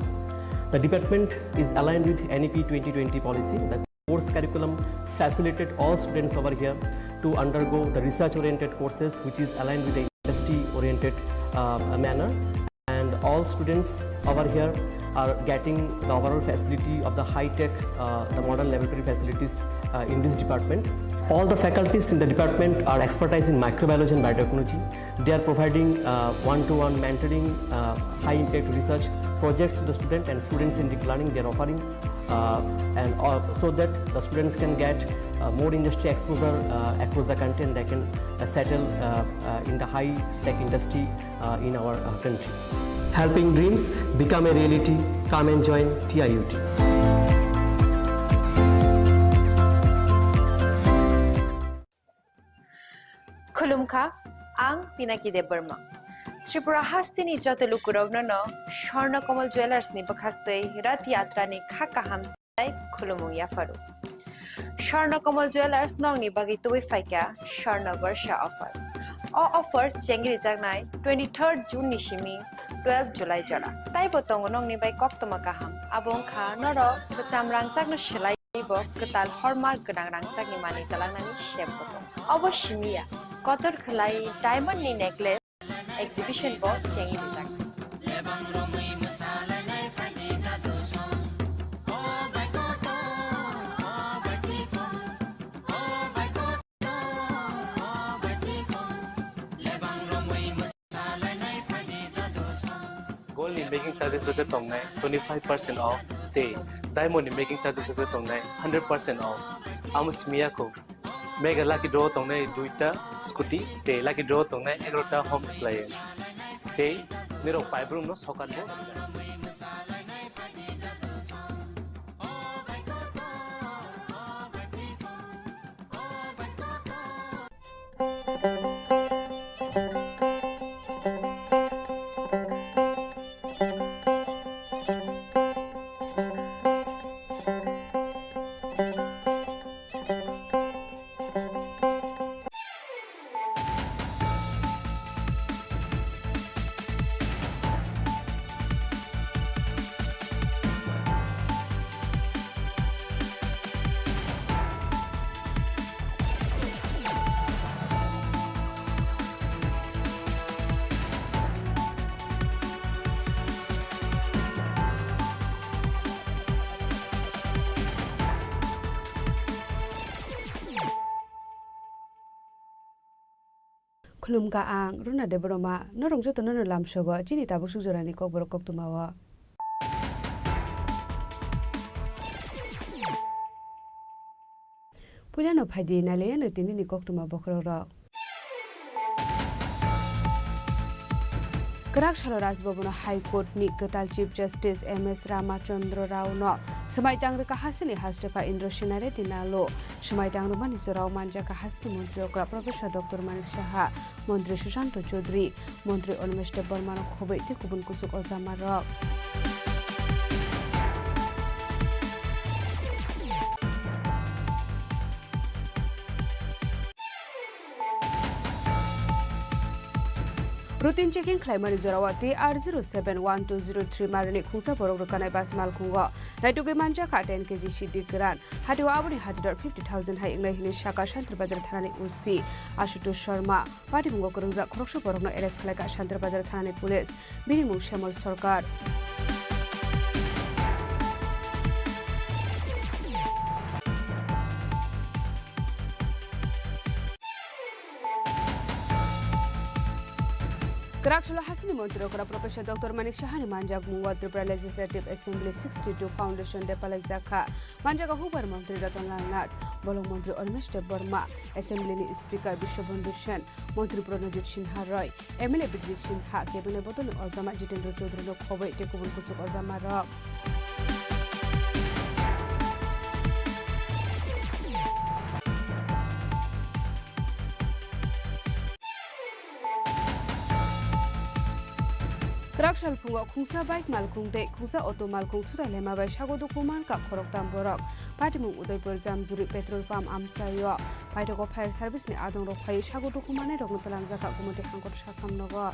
The department is aligned with N E P twenty twenty policy. The course curriculum facilitate all students over here to undergo the research-oriented courses, which is aligned with the industry-oriented, uh, manner. And all students over here are getting the overall facility of the high-tech, uh, the modern laboratory facilities, uh, in this department. All the faculties in the department are expertise in microbiology and biotechnology. They are providing, uh, one-to-one mentoring, uh, high-impact research projects to the student and students in deep learning. They are offering, uh, and, uh, so that the students can get, uh, more industry exposure, uh, across the country, and they can, uh, settle, uh, uh, in the high-tech industry, uh, in our, uh, country. Helping dreams become a reality. Come and join T I U T. Khulumkha, ang Pinaki Debbarma. Tripura hasteni joto lukurokno no Swarna Kamal Jewellers ni bwkhaktwi Rath Yatra ni kha kaham tei khulumung yapharu. Swarna Kamal Jewellers nokni bagwi tubui phaikha Swarna Barsha offer. O offer chengrijaknai twenty-third June ni simi twelve July jora. Taibo tongo nokni bai koktwma kaham. Abo wngkha norok kwcham rangchakno swlai bo kwtal hallmark gwnang rangchakni manwi twlangnani sep bo tongo. Obo simi ya, kotor khwlai diamond ni necklace exhibition bo chengrijak. Gold ni making charges rok khe tongnai twenty five percent off tei diamond ni making charges rok khe tongnai hundred percent off. Amo simi ya kho. Mega lucky draw tongnai duita scooty tei lucky draw tongnai egarota home appliance. Tei nirok paibrumno sokat bo. Khulumkha ang Runa Debbarma, norok jotono no lamsogo chini tabuk suk jorani kokborok koktwmao. Puilano phaidi nailaiano tinini koktwma bokhorokrok. Kwrak salo Raj Bhavan-o High Court-ni kwtal Chief Justice M S Ramachandra Rao-no swmai tang rwkha hasini hastepha Indra Sena Reddy Nalo. Swmai tang rwmani jorao manjakha hasini montri okra Professor Doctor Manik Saha, montri Sushanta Chowdhury, montri Animesh Debbarma-no khobwi tei kubun kuchuk ojamarok. Routine checking khlaimani jorao T R zero seven one two zero three marwini khungsa borok rwkanai bus malkhungo naitugwi manjakha ten K G sidi kwran. Hatio aboni hatidor fifty thousand hai wngnai hwnwi sakha Shantirbazar thanani O C Ashutosh Sharma. Patimungo kwrwngjak khoroksa borokno arrest khlaikha Shantirbazar thanani police. Bini mung Shyamol Sarkar. Kwrak salo hasteni montri okra Professor Doctor Manik Sahani manjakmungo Tripura Legislative Assembly sixty-two Foundation Day palaijak kha. Manjago hukbar montri Ratan Lal Nath, bolong montri Animesh Debbarma, Assembly ni Speaker Biswabandhu Sen, montri Pranajit Sinha Roy, M L A Bijit Sinha, Cabinet bodolni ojama Jitendra Chaudhary no khoboi tei kubun kuchuk ojama rok. Kwrak salphungo khungsa bike malkhung tei khungsa auto malkhung thutai lema bai sago dukhu mankha khoroktham borok. Patimung Udaipur Jamjuri petrol pump amchaio. Paithago fire service ni adongrok phaiwi sago dukhu mannairokno twlangjakha Gumoti Hangkor sakhamnogo.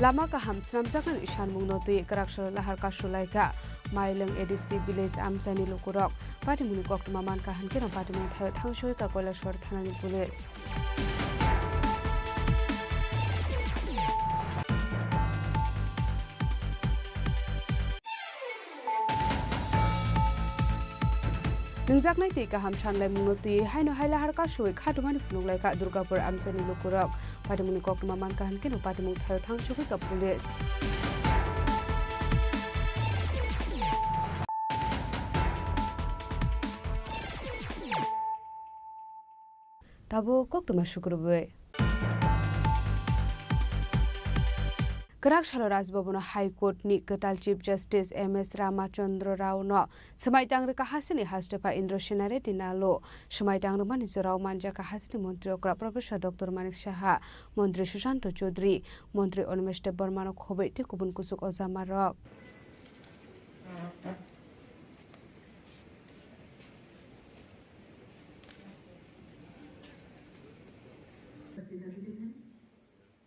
Lama kaham swnamjaknani sanmungno twi kwrak salo lahar kasu laikha Mailwng A D C village amchaini lukurok. Patimungni koktwma mankha hinkhe no patimung thaio thangsoi ka Kailasor thanani police. Nungjaknai twi kaham sanlaimungno twi haino hai lahar kasui khatumani phunuk laikha Durgapur amchaini lukurok. Patimungni koktwma mankha hinkhe no patimung thaio thangsogwi ka police. Tabuk koktwma sukrubwi. Kwrak salo Raj Bhavan o High Court ni kwtal Chief Justice M S Ramachandra Rao no swmai tang rwkha hasteni hastepha Indra Sena Reddy Nalu. Swmai tang rwmani jorao manjakha hasteni montri okra Professor Doctor Manik Saha, montri Sushanta Chowdhury, montri Animesh Debbarma no khoboi tei kubun kuchuk ojama rok.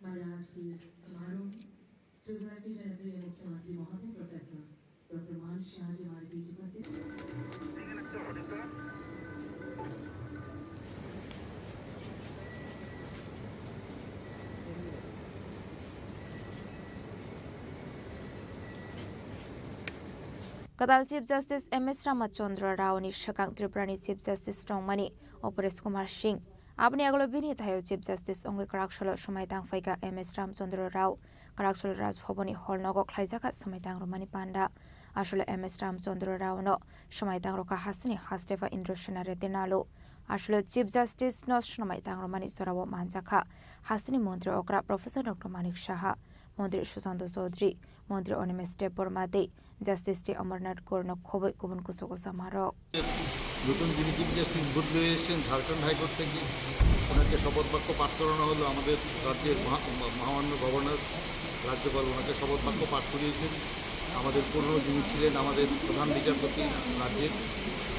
हमारे आज के इस समारोह में त्रिपुरा के जनप्रिय मुख्यमंत्री महोदय प्रोफेसर डॉक्टर मानिक शाह जी हमारे बीच उपस्थित हैं। Kwtal Chief Justice M S Ramachandra Rao ni swkang Tripura ni Chief Justice tongmani Aparesh Kumar Singh. Aboni agolo bini thaio Chief Justice wngwi kwrak salo swmai tang phaikha M S Ramchandra Rao. Kwrak salo Raj Bhavan ni hall nogo khlaijakha swmai tang rwmani panda. Aswk M S Ramchandra Rao no swmai tang rwkha hasteni hastepha Indra Sena Reddy Nalu. Aswk Chief Justice no swmai tang rwmani jorao manjakha hasteni montri okra Professor Doctor Manik Saha, montri Sushanta Chowdhury, montri Animesh Debbarma tei Justice T Amarnath Kaur no khoboi kubun kuchuk ojama rok. নতুন যিনি chief justice বদলি হয়ে এসেছেন ঝাড়খণ্ড হাইকোর্ট থেকে, ওনাকে শপথ বাক্য পাঠ করানো হলো আমাদের রাজ্যের মহা-, মহামান্য গভর্নর, রাজ্যপাল ওনাকে শপথ বাক্য পাঠ করিয়েছেন। আমাদের পুরনো যিনি ছিলেন আমাদের প্রধান বিচারপতি রাজ্যের,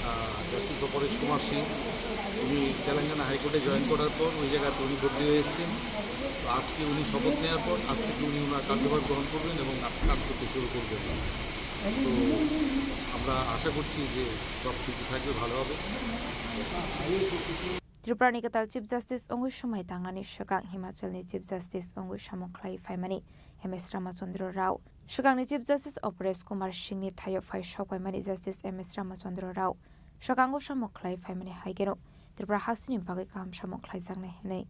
আহ, জাস্টিস অপরেশ কুমার সিং, উনি তেলেঙ্গানা হাইকোর্টে জয়েন করার পর ওই জায়গাতে উনি বদলি হয়ে এসেছেন। তো আজকে উনি শপথ নেওয়ার পর আজ থেকে উনি ওনার কার্যভার গ্রহণ করবেন এবং কাজ করতে শুরু করবেন। তো আমরা আশা করছি যে সব কিছু থাকবে, ভালো হবে। Tripura ni kwtal Chief Justice wngwi swmai tangnani swkang Himachal ni Chief Justice wngwi samung khlai phaimani M S Ramachandra Rao. Swkangni Chief Justice Aparesh Kumar Singh ni thaio phai sok paimani Justice M S Ramachandra Rao. Swkango samung khlai phaimani hai kheno Tripura hasteni bagwi kaham samung khlaijaknai hwnwi.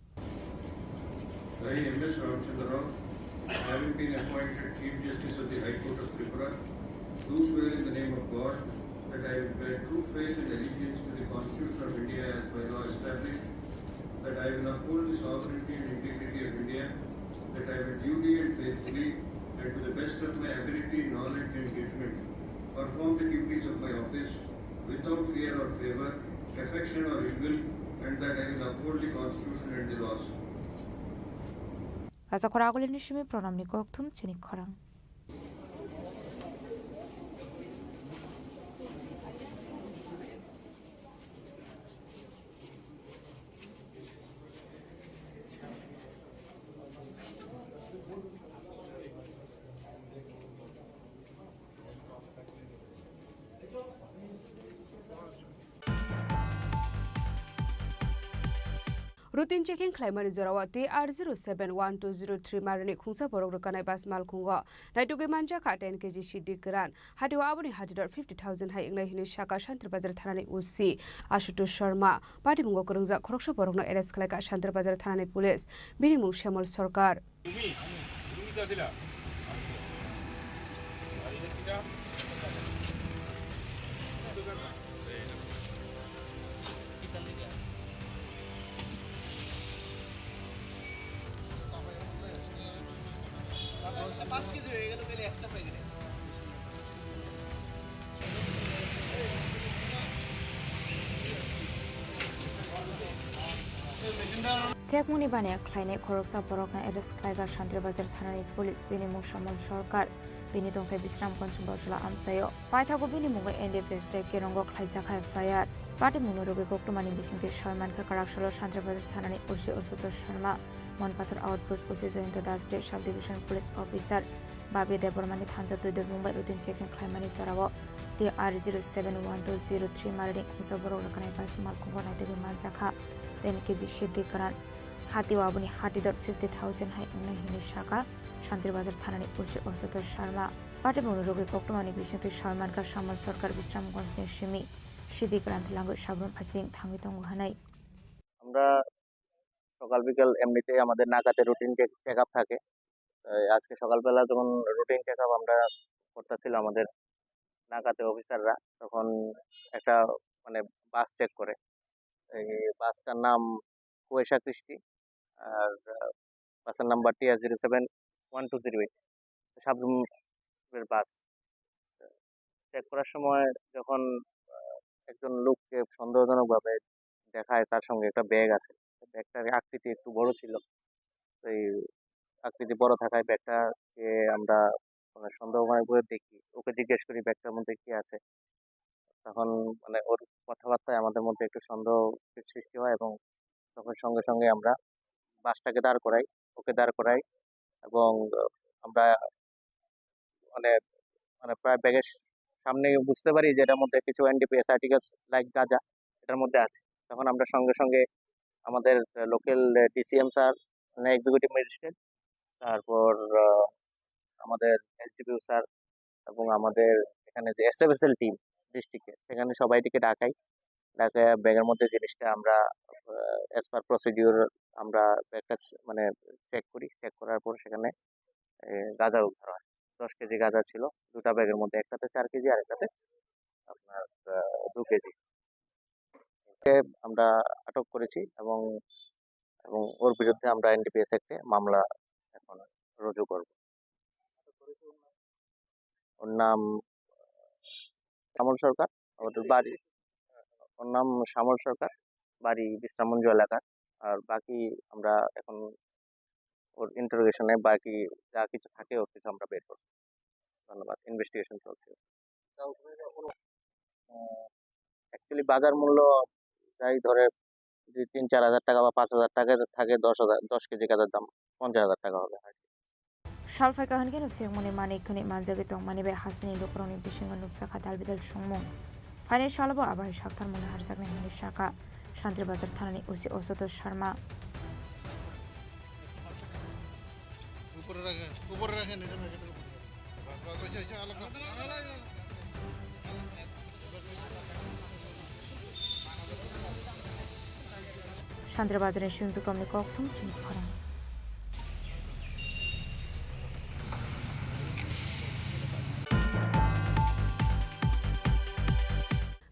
I, M S Ramachandra Rao, having been appointed Chief Justice of the High Court of Tripura, do swear in the name of God that I will bear true faith and allegiance to the Constitution of India as by law established, that I will uphold the sovereignty and integrity of India, that I will duly and faithfully and to the best of my ability, knowledge and judgment perform the duties of my office without fear or favor, affection or ill will, and that I will uphold the Constitution and the laws. Raja Khora Agulini simi pranamni kokthum chini khorang. Routine checking khlaimani jorao T R zero seven one two zero three marini khungsa borok rwkanai bus malkhungo naitugwi manjakha ten K G sidi kwran. Hatio aboni hatidor fifty thousand hai wngnai hwnwi sakha Shantir Bazar thanani O C Ashutosh Sharma. Patimungo kwrwngjak khoroksa borokno arrest khlaikha Shantir Bazar thanani police. Bini mung Shyamol Sarkar. Phekmungni baniya khlainai khoroksa borokno arrest khlaikha Shantir Bazar thanani police, bini mung Shyamol Sarkar, bini tongthai Bisramganj Bojla amchaio. Paithago bini mungo N D P S tei Kerongo khlaijak F I R. Patimungno rwgwi koktwmani bisingtwi sawi mankha kwraksalo Shantir Bazar thanani O C Ashutosh Sharma, Monpathor Outpost O C Jayanta Das tei Sub Division Police Officer Babi Debbarmani thansa twi dorbung bai routine checking khlaimani jorao T R zero seven one two zero three marini khungsa borok rwkanai bus malkhungo naitugwi manjakha ten K G sidi kwran. Hatio aboni hatidor fifty thousand hai wngnai hwnwi sakha Shantir Bazar thanani O C Ashutosh Sharma. Patimungno rwgwi koktwmani bisingtwi sawi mankha Shyamol Sarkar Bisramganjni simi sidi kwran twlangwi Sabrum Phasing thangwi tongo hwnwi. আমরা সকাল বিকাল এমনিতেই আমাদের নাকাতে routine check up থাকে। এই আজকে সকালবেলা যখন রুটিন চেক আপ আমরা করতেছিল আমাদের নাকাতে অফিসাররা, তখন একটা, মানে, বাস চেক করে। এই বাসটার নাম কুয়াশা কৃষ্টি, আর বাসের number T R zero seven one two zero eight, সাবরুমের বাস। চেক করার সময় যখন আহ, একজন লোককে সন্দেহজনকভাবে দেখায়, তার সঙ্গে একটা ব্যাগ আছে, ব্যাগটার আকৃতি একটু বড় ছিল। এই আকৃতি বড় থাকায় ব্যাগটাকে আমরা, মানে, সন্দেহ মনে করে দেখি, ওকে জিজ্ঞেস করি ব্যাগটার মধ্যে কি আছে। তখন, মানে, ওর কথাবার্তায় আমাদের মধ্যে একটু সন্দেহ সৃষ্টি হয় এবং তখন সঙ্গে সঙ্গে আমরা বাসটাকে দাঁড় করাই, ওকে দাঁড় করাই এবং আমরা, মানে, মানে, প্রায় ব্যাগের সামনে বুঝতে পারি যে এটার মধ্যে কিছু N D P S articles like গাঁজা এটার মধ্যে আছে। তখন আমরা সঙ্গে সঙ্গে আমাদের local D C M sir, মানে, এক্সিকিউটিভ ম্যাজিস্ট্রেট, তারপর আহ, আমাদের S D P O sir এবং আমাদের এখানে যে S F S L team ডিস্ট্রিক্টে, সেখানে সবাইটিকে ডাকাই। ডাকে ব্যাগের মধ্যে জিনিসটা আমরা, অ্যাজ পার প্রসিডিউর, আমরা ব্যাগটা স-, মানে, চেক করি। চেক করার পর সেখানে, এ, গাঁজা উদ্ধার হয়। দশ কেজি গাঁজা ছিল দুটা ব্যাগের মধ্যে, একটাতে চার কেজি আর একটাতে আপনার, আহ, দু কেজি। ওকে আমরা আটক করেছি এবং, এবং ওর বিরুদ্ধে আমরা এন ডি পি এস অ্যাক্টে মামলা এখন রুজু করব। ওর নাম শ্যামল সরকার, ওর বাড়ি, ওর নাম শ্যামল সরকার, বাড়ি বিশ্রামগঞ্জ এলাকার। আর বাকি আমরা এখন ওর ইন্টারোগেশনে বাকি যা কিছু থাকে ওর কিছু আমরা বের করব। ধন্যবাদ। ইনভেস্টিগেশন চলছে। অ্যাকচুয়ালি বাজার মূল্য যাই ধরে, যদি তিন চার হাজার টাকা বা পাঁচ হাজার টাকা থাকে, দশ হাজার, দশ কেজি গাঁজার দাম পঞ্চাশ হাজার টাকা হবে আর কি। Sal phaikha hwn kheno phekmani manwi khwnwi manjagwi tongmani bai hasteni lukurokni bisingo nukjakha dalbidal songmung. Phainai salobo abai saktharmungni harjaknai hwnwi sakha Santri Bazar thanani O C Osoto Sharma. উপরে রাখে, উপরে রাখেন, এটা রাখেন, এটা উপরে রাখেন। Santri Bazar ni Simi Bikrom ni kokthum chini khorang.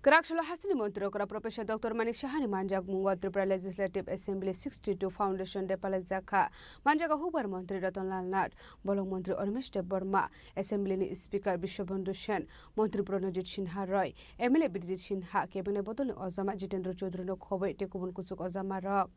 Kwrak salo hasteni montri okra Professor Doctor Manik Saha ni manjak mungo Tripura Legislative Assembly sixty two Foundation Day palaijakha. Manjago hukbar montri Ratan Lal Nath, bolong montri Animesh Debbarma, Assembly ni Speaker Biswabandhu Sen, Montri Pranajit Sinha Roy, M L A Birjit Sinha, Cabinet bodolni ojama Jitendra Chaudhary no khobwi tei kubun kuchuk ojama rok.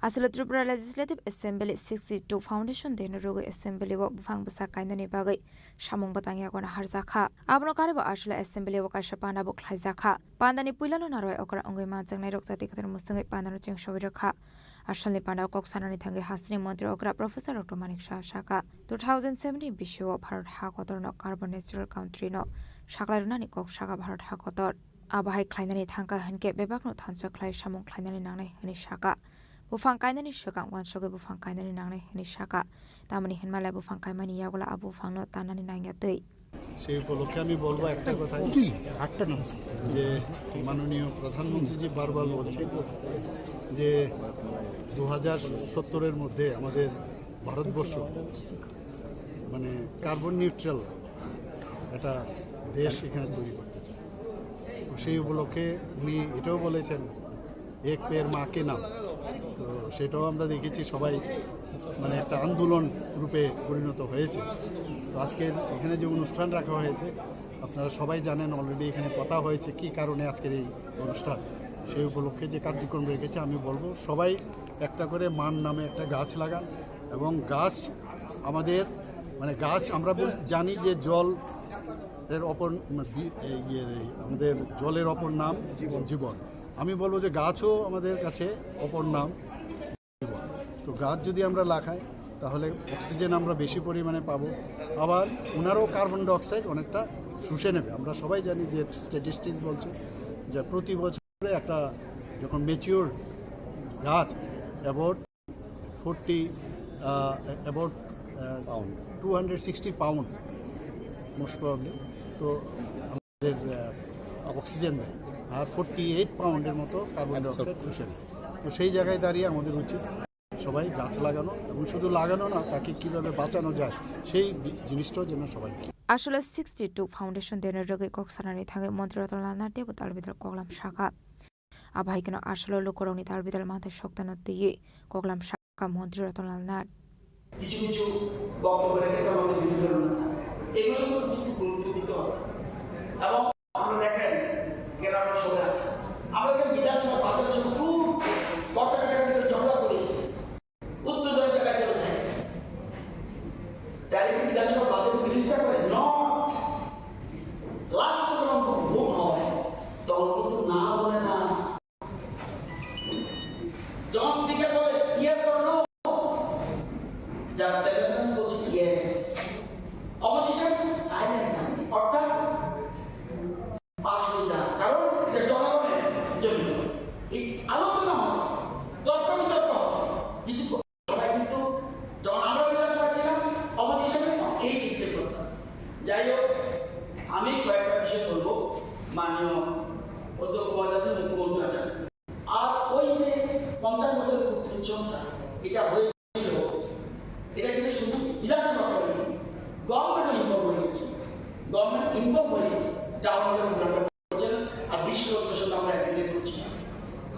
Aswk Tripura Legislative Assembly sixty two Foundation Day no rwgwi Assembly o buphang bwsa kainani bagwi samung bwtang yago naharjakha. Abono karwi bo aswk Assembly o kaisa panda bo khlaijakha. Panda ni puila no narwai okra wngwi manjaknai rok jati kwthar mwswngwi panda no chengsawi rwkha. Asalni panda kok sanani thangwi hasteni montri okra Professor Doctor Manik Saha saka, two thousand seven ni bisio Bharat ha kotorno carbon neutral country no saklai rwnani kok saka Bharat ha kotor. Abo hai khlainani thangkha hinkhe bebakno thansa khlai samung khlainani nangnai hwnwi saka. Buphang kainani swkang uansugwi buphang kainani nangnai hwnwi saka. Tamoni hinmalai buphang kaimani yagulo abo buphangno tanani nangya twi. সেই উপলক্ষে আমি বলবো একটা কথা, যে মাননীয় প্রধানমন্ত্রীজি বারবার বলছেন যে দু হাজার সত্তরের মধ্যে আমাদের ভারতবর্ষ মানে কার্বন নিউট্রাল একটা দেশ এখানে তৈরি করতে চায়। তো সেই উপলক্ষে উনি এটাও বলেছেন, এক পেড় মা কে নাম। তো সেটাও আমরা দেখেছি, সবাই মানে একটা আন্দোলন রূপে পরিণত হয়েছে। তো আজকের এখানে যে অনুষ্ঠান রাখা হয়েছে, আপনারা সবাই জানেন, অলরেডি এখানে কথা হয়েছে কি কারণে আজকের এই অনুষ্ঠান। সেই উপলক্ষে যে কার্যক্রম রেখেছে, আমি বলবো সবাই একটা করে মার নামে একটা গাছ লাগান। এবং গাছ আমাদের, মানে, গাছ আমরা বল-, জানি যে জল এর অপর, মানে, বি-, এই, ইয়ে, এই, আমাদের জলের অপর নাম জীবন। আমি বলবো যে গাছও আমাদের কাছে অপর নাম জীবন। তো গাছ যদি আমরা লাগাই, তাহলে অক্সিজেন আমরা বেশি পরিমাণে পাবো। আবার ওনারও কার্বন ডাইঅক্সাইড অনেকটা শুষে নেবে। আমরা সবাই জানি যে স্ট্যাটিস্টিক্স বলছে যে প্রতি বছরে একটা, যখন ম্যাচিওর গাছ, about forty, uh, about, uh, two hundred sixty pound most probably. তো আমাদের, আহ, অক্সিজেন দেয়, আর ফোরটি এইট পাউন্ডের মতো কার্বন ডাইঅক্সাইড শুষে নেয়। তো সেই জায়গায় দাঁড়িয়ে আমাদের উচিত সবাই গাছ লাগানো, এবং শুধু লাগানো না, তাকে কিভাবে বাঁচানো যায় সেই বি-, জিনিসটাও যেন সবাই দেখে। Aswk sixty two foundation deno rwgwi kok sanani thangwi montri Ratan Lal Nath teibo tal bidal koklam saka. Abo hai kheno aswk lukurokni tal bidal manthai soktano twiwi koklam saka montri Ratan Lal Nath. কিছু কিছু বক্তব্য রেখেছে আমাদের বিরুদ্ধে। এগুলো কিন্তু খুব গুরুত্বপূর্ণ হবে। এবং আমরা দেখেন, গ্রামের সবাই আছে। আমরা যে বিধানসভা বাজারের সঙ্গে খুব কথা কাটাকাটি করে ঝগড়া করি, উত্তেজনা জায়গায় চলে যায়। তাই বিধানসভা বাজারের বিরোধিতা করে, নট লাস্ট পর্যন্ত ভোট হয়, তখন কিন্তু না বলে না। যখন স্পিকার বলে, "Yes or no?" যার প্রেসিডেন্ট বলছে, "Yes।" অপোজিশন সাইলেন্ট থাকে, অর্থাৎ পাশ হয়ে যায়, কারণ এটা জনগণের জন্য। এই আলোচনা হয়, তর্ক বিতর্ক হয়, কিন্তু সবাই কিন্তু যখন আমরা বিধানসভা ছিলাম, অপোজিশনে এই সিস্টেম করতাম। যাই হোক, আমি কয়েকটা বিষয় বলবো, মাননীয় অধ্যক্ষ মহোদয় আছেন, মুখ্যমন্ত্রী আছেন। আর ওই যে পঞ্চাশ বছরের উৎসবটা, এটা হয়েছিল, এটা কিন্তু শুধু বিধানসভা করেনি, গভর্নমেন্টও ইনভলভ হয়ে গেছে। গভর্নমেন্ট ইনভলভ হয়ে ডাউনগ্রেড করেছেন, আর বিশ বছর পর্যন্ত আমরা একদিনে করছি।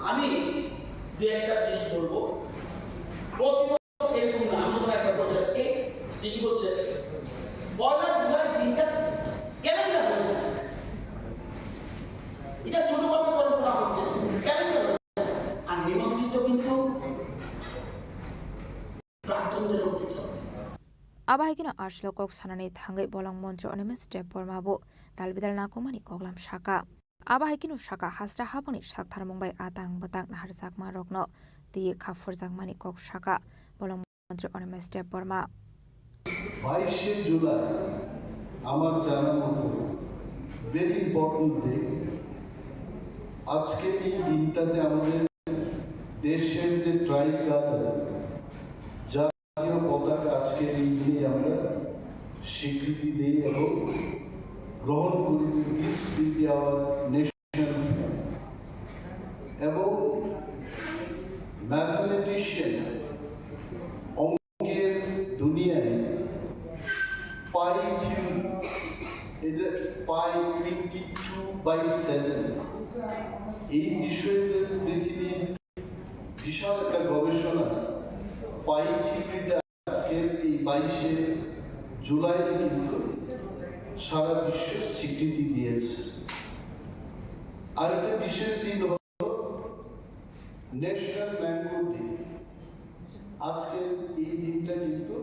আমি দু একটা জিনিস বলবো, প্রতি বছর এরকম না, আমি মনে হয় একবার বলছি, এই যিনি বলছে, পয়লা জুলাই দিনটা ক্যালেন্ডার হয়ে যায়। এটা ছোটভাবে কল্পনা করতে, ক্যালেন্ডার হয়ে যায়। আর নিমন্ত্রিত কিন্তু প্রাক্তনদেরও করতে হবে। Abo hai kheno aswk kok sanani thangwi bolong montri Animesh Debbarma bo tal bidal nangkukmani koklam saka. Abo hai kheno saka, hasra habangni saktharmung bai atang bwtang naharjakma rokno twiwi kha phurjakmani kok saka bolong montri Animesh Debbarma. বাইশে জুলাই আমার জানা মতো very important day. আজকে এই দিনটাতে আমাদের দেশের যে ট্রাইকালার, জাতীয় পতাকা, আজকে এই দিনে আমরা স্বীকৃতি দেই এবং গ্রহণ করি যে this will be our national flag। এবং ম্যাথমেটিশিয়ান, অঙ্কের দুনিয়ায় পাই থিওরি, এই যে পাই টোয়েন্টি টু বাই সেভেন, এই বিষয়ে যে পৃথিবীর বিশাল একটা গবেষণা, পাই থিওরিটা আজকের এই বাইশে জুলাই কিন্তু সারা বিশ্ব স্বীকৃতি দিয়েছে। আরেকটা বিশেষ দিন হলো ন্যাশনাল ম্যাঙ্গো ডে। আজকের এই দিনটা কিন্তু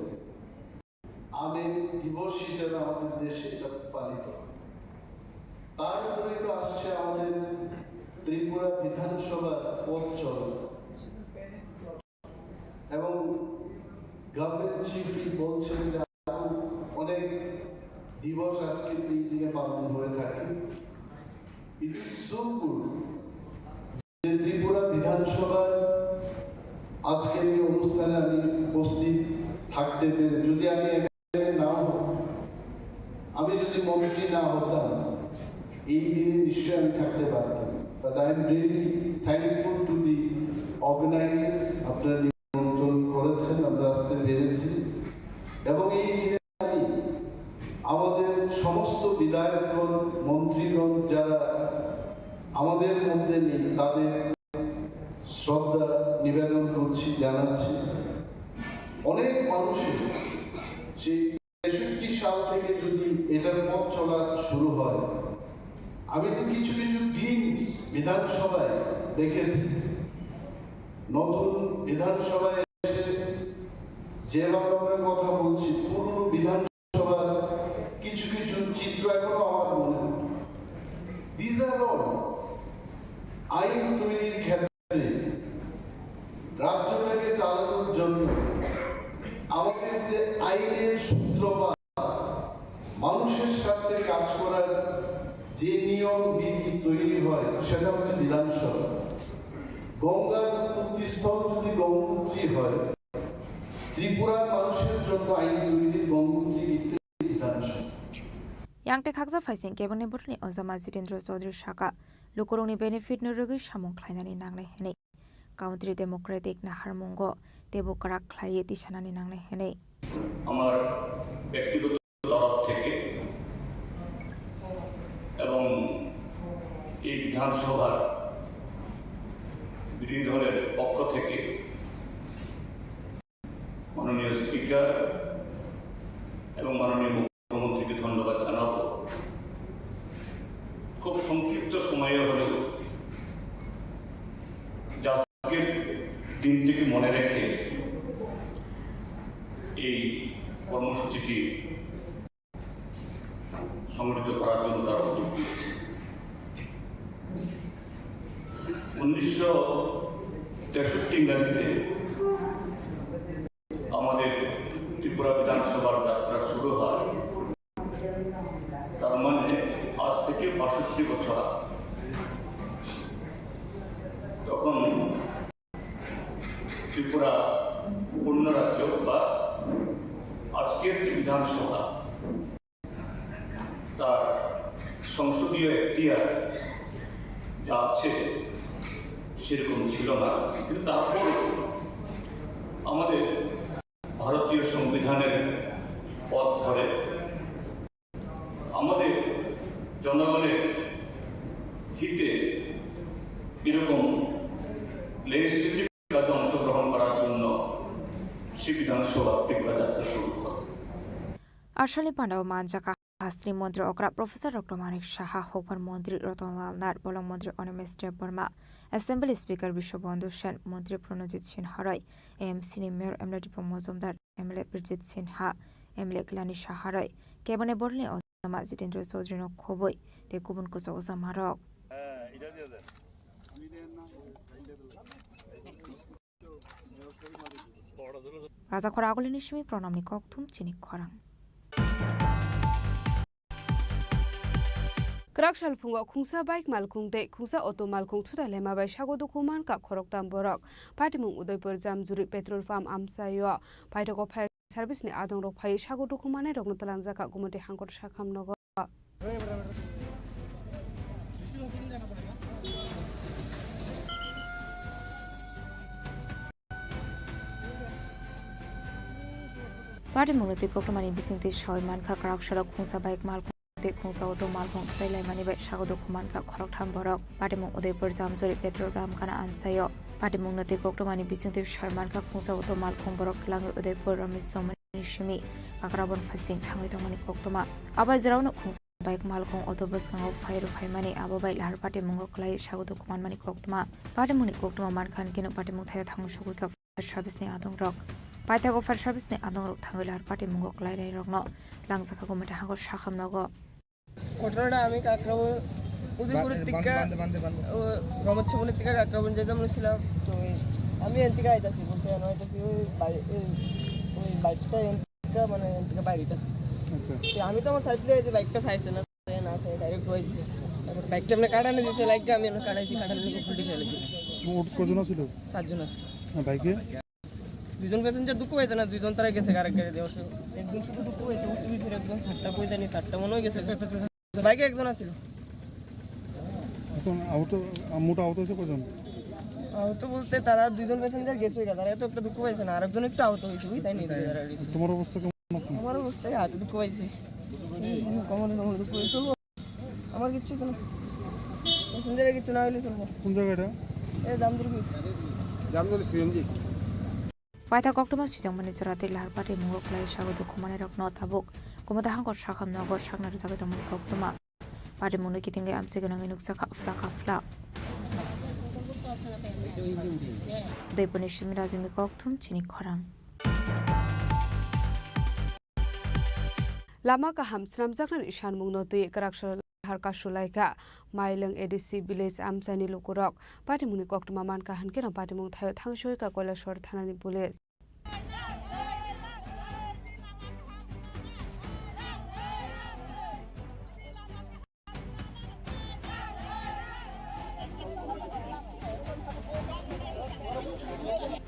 আমের দিবস হিসেবে আমাদের দেশে এটা পালিত হয়। তার উপরে তো আসছে আমাদের ত্রিপুরা বিধানসভার পথ চলা। গভর্নমেন্ট চিফ বলছেন যে আরো অনেক দিবস আজকে এই দিনে পালন হয়ে থাকে। It is so good যে ত্রিপুরা বিধানসভার আজকের এই অনুষ্ঠানে আমি উপস্থিত থাকতে পেরে, যদি আমি এমএলএ নাও হতাম, আমি যদি মন্ত্রী না হতাম, এই দিনে নিশ্চয়ই আমি থাকতে পারতাম। But I am really thankful to the organizers, আপনারা নিমন্ত্রণ করেছেন, আমরা আসতে পেরেছি। এবং এই দিনে আমি আমাদের সমস্ত বিধায়কগণ, মন্ত্রীগণ যারা আমাদের মধ্যে নেই, তাদের শ্রদ্ধা নিবেদন করছি, জানাচ্ছি। অনেক মানুষের সেই তেষট্টি সাল থেকে যদি এটার পথ চলা শুরু হয়, আমি তো কিছু কিছু গ্লিম্পস বিধানসভায় দেখেছি। নতুন বিধানসভায় এসে যেভাবে আমরা কথা বলছি, পুরনো বিধানসভার কিছু কিছু চিত্র এখনো আমার মনে হয়। These are all আইন তৈরির ক্ষেত্রে রাজ্যটাকে চালানোর জন্য আমাদের যে আইনের সূত্রপাত, মানুষের স্বার্থে কাজ করার যে নিয়ম বিধি তৈরি হয়, সেটা হচ্ছে বিধানসভা। গঙ্গার উৎপত্তিস্থল যদি গঙ্গোত্রী হয়, ত্রিপুরার মানুষের জন্য আইন তৈরির গঙ্গোত্রী কিন্তু বিধানসভা। Yang tei khaksa phaising kebengni borokni ojama Jitendra Chaudhary saka, lukurokni benefit no rwgwi samung khlainani nangnai hwnwi. Country democratic naharmungo teibo kwrak khlaiwi tisanani nangnai hwnwi. আমার ব্যক্তিগত তরফ থেকে এবং এই বিধানসভার বিরোধী দলের পক্ষ থেকে মাননীয় স্পিকার এবং মাননীয় মুখ্যমন্ত্রীকে ধন্যবাদ জানাবো। খুব সংক্ষিপ্ত সময়ে হলেও যে আজকের দিনটিকে মনে রেখে এই কর্মসূচিটি সংগঠিত করার জন্য তারা উদ্যোগ নিয়েছে। উনিশশো তেষট্টি ইংরাজিতে আমাদের ত্রিপুরা বিধানসভার যাত্রা শুরু হয়, তার মানে আজ থেকে বাষট্টি বছর আগে। তখন ত্রিপুরা পূর্ণ রাজ্য বা আজকের যে বিধানসভা, তার সংসদীয় এখতিয়ার যা আছে সেরকম ছিল না, কিন্তু তারপরে আমাদের ভারতীয় সংবিধানের পথ ধরে আমাদের জনগণের হিতে এরকম লেজিসলেটিভ কাজে অংশগ্রহণ করার জন্য সেই বিধানসভা ত্রিপুরা যাত্রা শুরু করে। Asalni pandao manjak kha hasteni montri okra Professor Doctor Manik Saha, hokbar montri Ratan Lal Nath, bolong montri Animesh Debbarma, Assembly Speaker Biswabandhu Sen, montri Pranojit Sinha Roy, A M C ni Mayor Emla Dipok Mojumdar, M L A Birjit Sinha, M L A Kilani Saha Roy, kebengni borokni ojama Jitendra Chaudhary no khobwi tei kubun kwchak ojamarok. Rajakhor Agulini simi Pranamni kokthum chini khorang. Kwrak salphungo khungsa bike malkhung tei khungsa auto malkhung thutai lema bai sago dukhu mankha khoroktham borok. Patimung Udaipur Jamjuri petrol pump amchaio paithago fire service ni adongrok phaiwi sago dukhu mannairokno twlangjakha Gumoti Hangkor Sakham nogo. Patimungno twi koktwmani bisingtwi sawi mankha, kwrak salok khungsa bike malkhung tei khungsa auto malkhung tei laimani bai sago dukhu mankha khoroktham borok. Patimung Udaipur Jamjori petrol pump gana amchaio. Patimungno twi koktwmani bisingtwi sawi mankha, khungsa auto malkhung borok twlangwi Udaipur Romesh Chowmani simi Kakrabon phaising thangwi tongmani koktwma. Abai jora uno khungsa bike malkhung auto bwskango phai rw phaimani, abo bai lahar patimungo kwlaiwi sago dukhu manmani koktwma. Patimungni koktwma mankha hinkhe no patimung thaio thangwi sogwi kha fire service ni adongrok. Paithago fire service ni adongrok thangwi lahar patimungo kwlainairokno twlangjakha Gumoti Hangkor Sakham nogo. ঘটনাটা আমি কাকরাবন, উদয়পুরের বান্দে, দিকে, বান্দে, বান্দে, বান্দে। ও, রমত সেবনের দিকে কাকরাবন যেতাম বলেছিলাম। তো এই, আমি এন দিকে আইতাছি, বলতে কেন আইতাছি, ওই বাই-, এই ওই বাইকটা এনকা মানে এনকা বাইরে আছে। আচ্ছা। তো আমি তো আমার সাইড দিয়ে যে বাইকটা চাইছে না, না চাই ডাইরেক্ট হয়ে দিছে। তারপর বাইকটা এমনি কাটানো দিছে, লাইক আমি এমনি কাটাইছি, কাটানোর উপর দিয়ে ফেলেছি। মোট কজন আছিল? সাতজন আছে। না, বাইকে? দুজন প্যাসেঞ্জার দুঃখ পাইছে না, দুইজন তারা গেছে আরেক গাড়ি দিয়ে। একজন শুধু দুঃখ পাইছে, উঠতে দিছে একজন, সাতটা কই জানি, সাতটা মনে হয়ে গেছে। বাইকে একজন আছিল। এখন আহত, মোট আহত হয়েছে কজন? আহত বলতে তারা দুইজন প্যাসেঞ্জার গেছে গা, তারা এত একটা দুঃখ পাইছে না, আরেকজন একটু আহত হয়েছে, বুঝতাই নেই। তোমার অবস্থা কেমন এখন? আমার অবস্থায় হাতে দুঃখ পাইছে, কোমরে কোমরে দুঃখ পাইছে। চলবো, আমার কিচ্ছু হতো না, প্যাসেঞ্জারের কিচ্ছু না হইলে চলবো। কোন জায়গা এটা? এই জামদুর ব্রিজ। জামদুর CNG. Paithak koktwma swijangmani jora tei lahar pati mungo kwlai sago dukhumanirokno tabuk Kumudahangor sakham nogo sakna rwjagwi tongmani koktwma. Pati mungni kitingwi amchai gwnangwi nukjakha phla kha phla. Doiponi simi rajini kokthum chini khorang. Lama kaham swnamjaknani sanmungno twi kwrak sal lahar kasu laikha Mailwng A D C village amchaini lukurok. Patimungni koktwma mankha hwnkhe no patimung thaio thangsoi kha Koilashahar thanani police.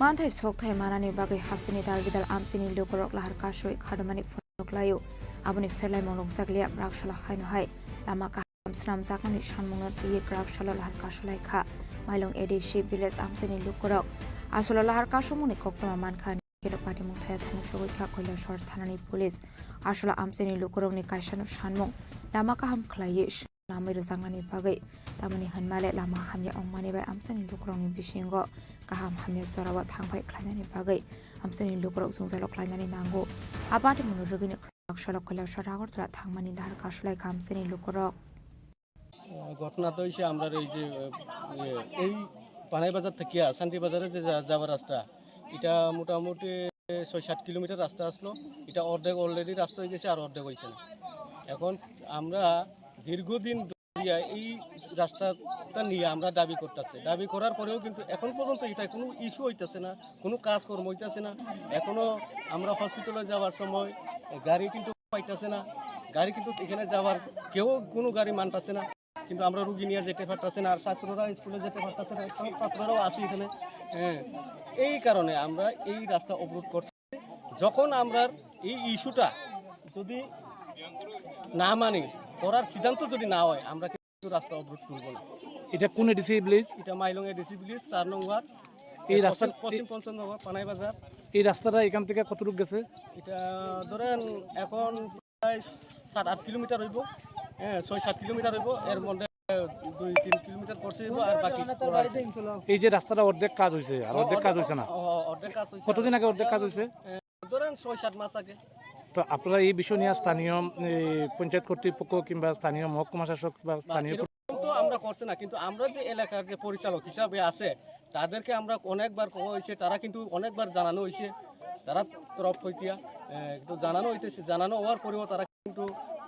Manthai sokthai manani bagwi hasteni dalbidal amchaini lukurok lahar kasui khadomani phunuk laio. Aboni pherlaimung nukjakliya, bwraksalo haino hai lama kaham swnamjakmani sanmungno twiwi bwraksalo lahar kasu laikha Mailwng A D C village amchaini lukurok. Asolo lahar kasumungni koktwma mankha. Keno patimung thaya thani sogwi kha Koilashahar thanani police. Aswla amchaini lukurokni kaisano sanmung lama kaham khlaiwi swnamwi rwjaknani bagwi, tamoni hwnmale lama hamya wngmani bai amchaini lukurokni bisingo kaham hamya jorao thangphai khlainani bagwi amchaini lukurok jwngjalo khlainani nango. A patimungno rwgwino khwrwngsalok Koilashahar Agartala thangmani lahar kasu laikha amchaini lukurok. আহ, ঘটনা তো হইছে আমরা এই যে, আহ, ইয়ে, এই পানাই বাজার থেকে শান্তি বাজারে যে যা-, যাওয়ার রাস্তা, এটা মোটামুটি ছয় সাত কিলোমিটার রাস্তা আসলো। এটা অর্ধেক already রাস্তা হয়ে গেছে, আর অর্ধেক হয়েছে না। এখন আমরা দীর্ঘদিন ধরিয়া এই রাস্তাটা নিয়ে আমরা দাবি করতেছি। দাবি করার পরেও কিন্তু এখন পর্যন্ত এটা কোনো ইস্যু হইতেছে না, কোনো কাজকর্ম হইতেছে না। এখনো আমরা হসপিটালে যাওয়ার সময় গাড়ি কিন্তু পাইতেছে না, গাড়ি কিন্তু এখানে যাওয়ার কেউ কোনো গাড়ি মানতেছে না, কিন্তু আমরা রুগী নিয়ে যেতে পারতেছে না, আর ছাত্ররা স্কুলে যেতে পারতেছে না, সব ছাত্ররাও আসি এখানে। হ্যাঁ, এই কারণে আমরা এই রাস্তা অবরোধ করছি। যখন আমরা এই ইস্যুটা যদি না মানি, করার সিদ্ধান্ত যদি না হয়, আমরা কিন্তু রাস্তা অবরোধ তুলব না। এটা কোন এডিসি ভিলেজ? এটা মাইলং এডিসি ভিলেজ, চার নং ওয়ার্ড। এই রাস্তা, পশ্চিম, পশ্চিম পঞ্চননগর, পানাই বাজার। এই রাস্তাটা এখান থেকে কতটুকু গেছে? এটা ধরেন এখন প্রায় সাত আট কিলোমিটার হইব। হ্যাঁ, ছয় সাত কিলোমিটার হইব। এর মধ্যে দুই তিন কিলোমিটার করছে হইব, আর বাকি করা আছে। এই যে রাস্তাটা অর্ধেক কাজ হয়েছে, আর অর্ধেক কাজ হয়েছে না? অ-, অর্ধেক কাজ হয়েছে। কতদিন আগে অর্ধেক কাজ হয়েছে? এ, ধরেন ছয় সাত মাস আগে। তো আপনারা এই বিষয় নিয়ে স্থানীয়, এই পঞ্চায়েত কর্তৃপক্ষ কিংবা স্থানীয় মহকুমা শাসক বা স্থানীয় এরকম তো আমরা করছে না, কিন্তু আমরা যে এলাকার যে পরিচালক হিসাবে আছে, তাদেরকে আমরা অনেকবার কওয়া হয়েছে, তারা কিন্তু অনেকবার জানানো হয়েছে, তারা তরফ হইতিয়া, এ, কিন্তু জানানো হইতেছে, জানানো হওয়ার পরেও তারা কিন্তু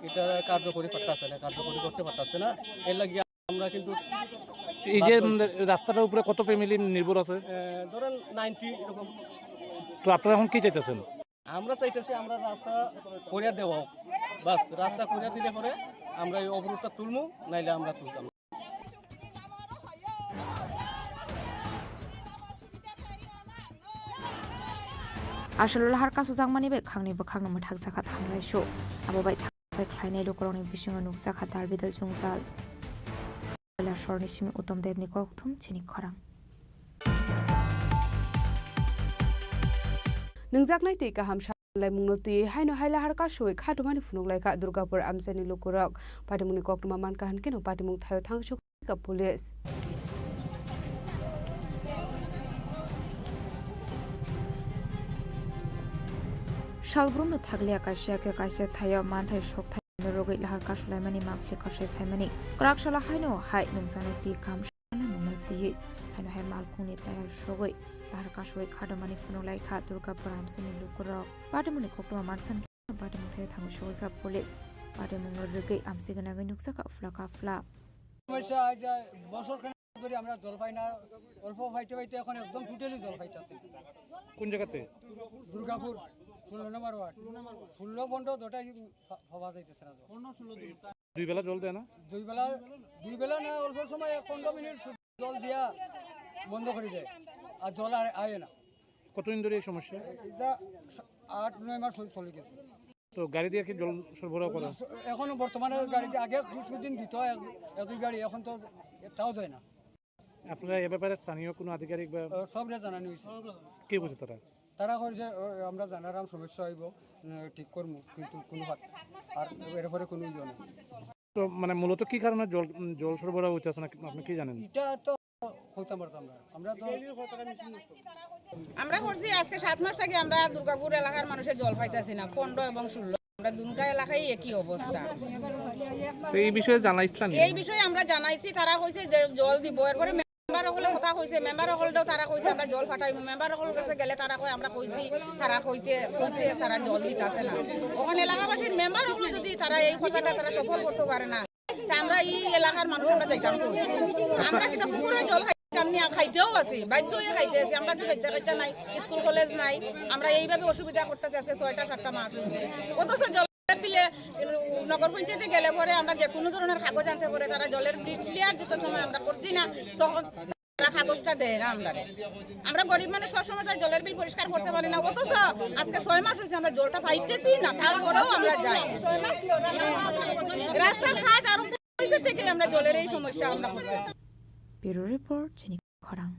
এটা কার্যকরী করতেছে না, কার্যকরী করতে পারতেছে না। এর লাগি আমরা কিন্তু এই যে, উম, রাস্তাটার উপরে কত ফ্যামিলি নির্ভর আছে? এ, ধরেন নাইনটি এরকম। তো আপনারা এখন কি চাইতেছেন? আমরা চাইতেছি আমরা রাস্তা করিয়া দেওয়া হোক, বাস রাস্তা করিয়া দিলে পরে আমরা এই অবরোধটা তুলমু, নাইলে আমরা তুলতাম না। Aswlo lahar kasu jakmani bai khangni bwkhakno mwthakjakha thanglaisu. Abo bai thangbai khlainai lukurokni bisingo nukjakha dalbidal jwngjal. Koilashahar ni simi Uttam Deb ni kokthum chini khorang. Nungjaknai twi kaham sa laimungno twi haino hai lahar kasui khatumani phunuk laikha Durgapur amchaini lukurok. Patimungni koktwma mankha hwnkhe no patimung thaio thangsuk kha police. Salbrumno thakliya kaisa khe kaisa thaio manthai sok thaio rogwi lahar kasulaimani mangpili kasui phaimani. Kwrak salo haino hai nungjaknai twi kaham Mungno twiwi haino hai malkhungni tayal sogwi lahar kasui khadomani phunuk lai kha Durgapur amchaini lukurok. Patimungni koktwma mankha hwnkhe patimung thaio thangwi sogwi kha police. Patimungno rwgwi amchai gwnangwi nukjakha phla kha phla. সমস্যা হয় যে বছর খানেক ধরে আমরা জল পাই না, অল্প পাইতে পাইতে এখন একদম টোটালি জল পাইতেছি না। কোন জায়গাতে? দুর্গাপুর। ষোলো নম্বর ওয়ার্ড। ষোলো পনেরো দুটাই পা-, পাওয়া যাইতেছে না জল। দুই বেলা জল দেয় না? দুই বেলা, দুই বেলা না, অল্প সময় এক পনেরো মিনিট শুধু জল দিয়া বন্ধ করে দেয়, আর জল আর আয় না। কতদিন ধরে এই সমস্যা? এটা আট নয় মাস হয়ে চলে গেছে। তো গাড়ি দিয়ে কি জল সরবরাহ করা? এখনো বর্তমানে গাড়ি দিয়ে, আগে কিছুদিন দিত এক, এক দুই গাড়ি, এখন তো তাও দেয় না। আপনারা এ ব্যাপারে স্থানীয় কোনো আধিকারিক বা আহ, সবরে জানানো হয়েছে। কি বলছে তারা? তারা কইছে, "ও, আমরা জানারাম সমস্যা হইব, উম, ঠিক করমু, কিন্তু কোনো হাত আর এর পরে কোনো ইয়ে নেই।" তো মানে মূলত কি কারণে জল, উম, জল সরবরাহ হইতেছে না, আপনি কি জানেন? এটা তো কইতাম পারতাম না, আমরা তো আমরা করছি আজকে সাত মাস থেকে আমরা দুর্গাপুর এলাকার মানুষের জল পাইতাছি না, পনেরো এবং ষোলো। আমরা দুটা এলাকায় একই অবস্থা। তো এই বিষয়ে জানাইছিলেন? এই বিষয়ে আমরা জানাইছি, তারা কইছে যে জল দিব। এরপরে মেম্বার হকলে কথা কইছে, মেম্বার হকলেও তারা কইছে আমরা জল ফাটাইবো। মেম্বার হকল কাছে গেলে তারা কয় আমরা কইছি, তারা কইতে কইছে তারা জল দিতাছে না। ওখানে এলাকাবাসীর মেম্বার হকল যদি তারা এই কথাটা তারা সফল করতে পারে না, তা আমরা এই এলাকার মানুষ আমরা যাইতাম কই? আমরা কিন্তু পুকুরে জল খাইতাম না, খাইতেও আছি, বাধ্য হয়ে খাইতে আছি। আমরা তো বাচ্চা কাচ্চা নাই, স্কুল কলেজ নাই, আমরা এইভাবে অসুবিধা করতেছি আজকে ছয়টা সাতটা মাস হয়েছে। অথচ জলের বিলে নগর পঞ্চায়েতে গেলে পরে আমরা যে কোনো ধরনের কাগজ আনতে পরে তারা জলের বিল ক্লিয়ার দিতে সময় আমরা করছি না, তখন তারা কাগজটা দেয় না আমরা। আমরা গরিব মানুষ, সবসময় তাই জলের বিল পরিষ্কার করতে পারি না, অথচ আজকে ছয় মাস হয়েছে আমরা জলটা পাইতেছি না, তারপরেও আমরা যাই। রাস্তাঘাট আরো পয়সা থেকে আমরা জলের এই সমস্যা আমরা করতেছি। Bureau Report, Chini Khorang.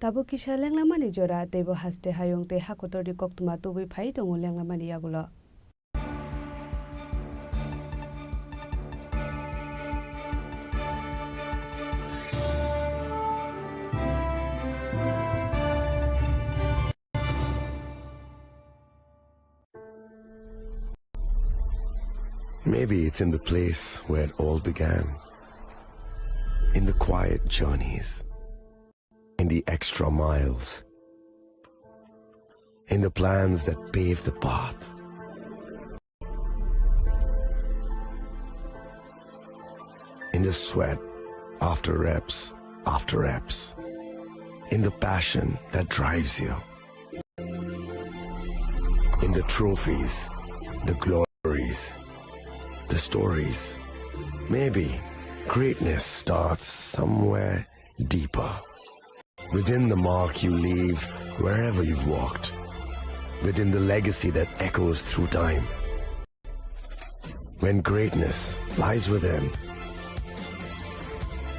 Tabuk kisa lenglamani jora, teibo haste hayung tei hakotorni koktwma tubui phai tongo lenglamani yagulo. Maybe it's in the place where it all began. In the quiet journeys. In the extra miles. In the plans that pave the path. In the sweat after reps after reps. In the passion that drives you. In the trophies, the glories, the stories. Maybe greatness starts somewhere deeper. Within the mark you leave wherever you've walked. Within the legacy that echoes through time. When greatness lies within,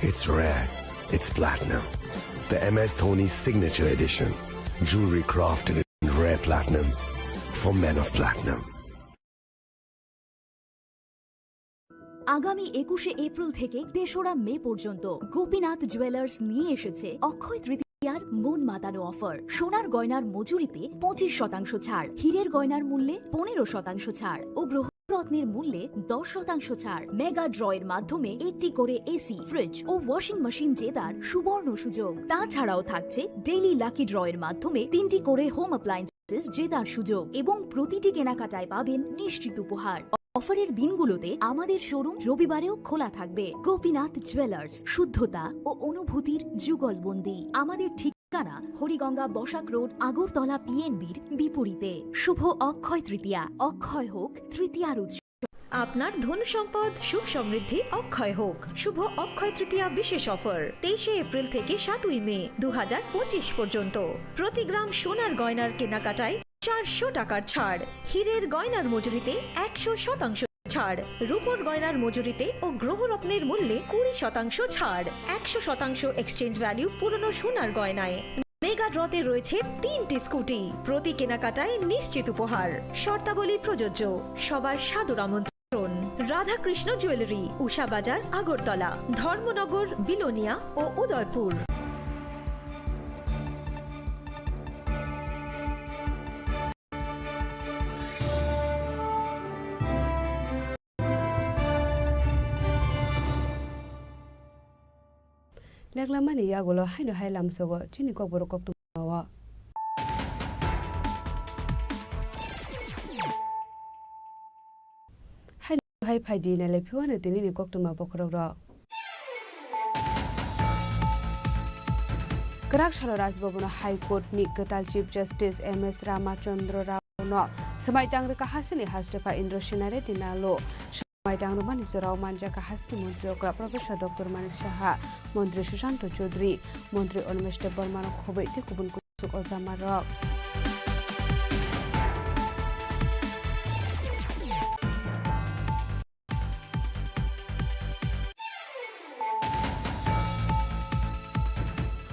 it's rare, it's platinum. The M S Dhoni Signature Edition. Jewelry crafted in rare platinum for men of platinum. আগামী একুশে এপ্রিল থেকে তেসরা মে পর্যন্ত গোপীনাথ জুয়েলার্স নিয়ে এসেছে অক্ষয় তৃতীয়ার মন মাতানো অফার। সোনার গয়নার মজুরিতে পঁচিশ শতাংশ ছাড়, হীরের গয়নার মূল্যে পনেরো শতাংশ ছাড় ও গ্রহরত্নের মূল্যে দশ শতাংশ ছাড়। মেগা ড্রয়ের মাধ্যমে একটি করে এসি, ফ্রিজ ও ওয়াশিং মেশিন জেতার সুবর্ণ সুযোগ। তাছাড়াও থাকছে ডেইলি লাকি ড্রয়ের মাধ্যমে তিনটি করে হোম অ্যাপ্লায়েন্স জেতার সুযোগ এবং প্রতিটি কেনাকাটায় পাবেন নিশ্চিত উপহার। অফারের দিনগুলোতে আমাদের শোরুম রবিবারেও খোলা থাকবে। গোপীনাথ জুয়েলার্স, শুদ্ধতা ও অনুভূতির যুগলবন্দি। আমাদের ঠিকানা হরিগঙ্গা বসাক রোড, আগরতলা পিএনবির বিপরীতে। শুভ অক্ষয় তৃতীয়া, অক্ষয় হোক তৃতীয়ার উৎসব। আপনার ধন সম্পদ সুখ সমৃদ্ধি অক্ষয় হোক। শুভ অক্ষয় তৃতীয়া বিশেষ অফার, তেইশে এপ্রিল থেকে সাতই মে দু হাজার পঁচিশ পর্যন্ত। প্রতি গ্রাম সোনার গয়নার কেনাকাটায় চারশো টাকার ছাড়, হীরের গয়নার মজুরিতে একশো শতাংশ ছাড়, রূপোর গয়নার মজুরিতে ও গ্রহরত্নের মূল্যে কুড়ি শতাংশ ছাড়, একশো শতাংশ এক্সচেঞ্জ ভ্যালু পুরনো সোনার গয়নায়। মেগা ড্রতে রয়েছে তিনটি স্কুটি, প্রতি কেনাকাটায় নিশ্চিত উপহার। শর্তাবলী প্রযোজ্য। সবার সাদর আমন্ত্রণ। রাধাকৃষ্ণ জুয়েলারি, উষা বাজার, আগরতলা, ধর্মনগর, বিলোনিয়া ও Udaipur. Lenglamani yagulo haino hai lamsogo chini kokborok koktwma o. Haino hai phaidi nailai phiwano tinini koktwma bokhorokrok. Kwrak salo Raj Bhavan-o High Court ni kwtal Chief Justice M S Ramachandra Rao no swmai tang rwkha hasini hastepha Indra Sena Reddy Nalo. Swmai tang rwmani jorao manjakha hasini montri okra Professor Doctor Manik Saha, montri Sushanta Chowdhury, montri Animesh Debbarma no khobwi tei kubun kubun kusuk ojamarok.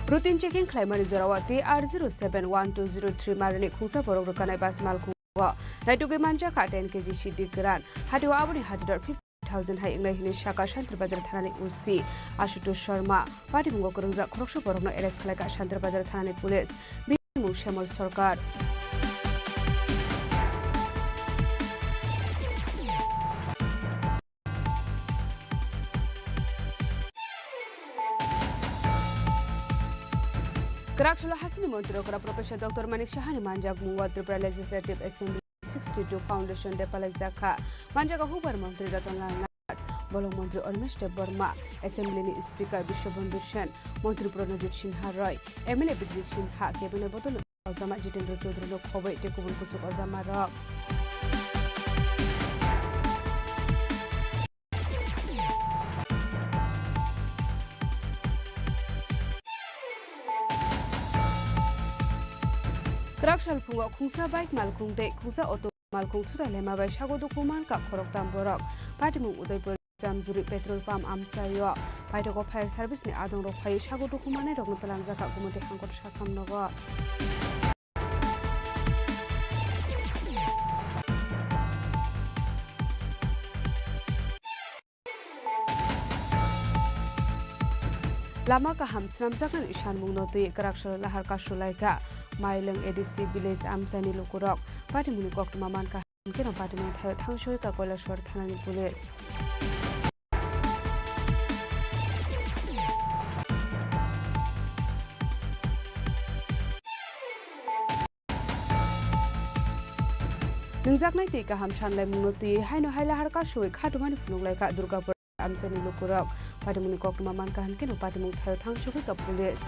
Routine checking khlaimani jorao T R zero seven one two zero three marini khungsa borok rwkanai bus malkhungo naitugwi manjakha ten K G sidi kwran. Hatio aboni hajador fifty thousand hai wngnai hwnwi sakha Shantir Bazar thanani O C Ashutosh Sharma. Patimungo kwrwngjak khoroksa borokno arrest khlaikha Shantir Bazar thanani police. Bini mung Shyamol Sarkar. Kwrak salo hasini montri okra Professor Doctor Manik Sahani manjakmungo Tripura Legislative Assembly sixty-two Foundation Day palaijakha. Manjago hukbar montri Ratan Lal Nath, bolong montri Animesh Debbarma, Assembly ni Speaker Biswabandhu Sen, montri Pranajit Sinha Roy, M L A Bijit Sinha, Cabinet bodol Ojama Jitendra Chaudhary no khobwi tei kubun kusuk ojama rok. Kwrak salphungo khungsa bike malkhung tei khungsa auto malkhung thutai lema bai sago dukhu mankha khoroktham borok. Patimung Udaipur Jamjuri petrol pump amchaio paithago fire service ni adong rok phaiwi sago dukhu manai rokno twlangjak Gumoti hangkor sakham nogo. Lama kaham swnamjaknani sanmungno twi kwrak salo lahar kasu laikha Mailwng A D C village amchaini lukurok. Patimungni koktwma mankha. Hwnkhe no patimung thaio thangsoi ka Kailasor thanani police. Nwngjaknai twi kaham sanlaimungno twi haino hai lahar kasui khatumani phunuk laikha Durgapur. Amchaini lukurok patimungni koktwma mankha hwnkhe no patimung thaio thangsugwi ka police.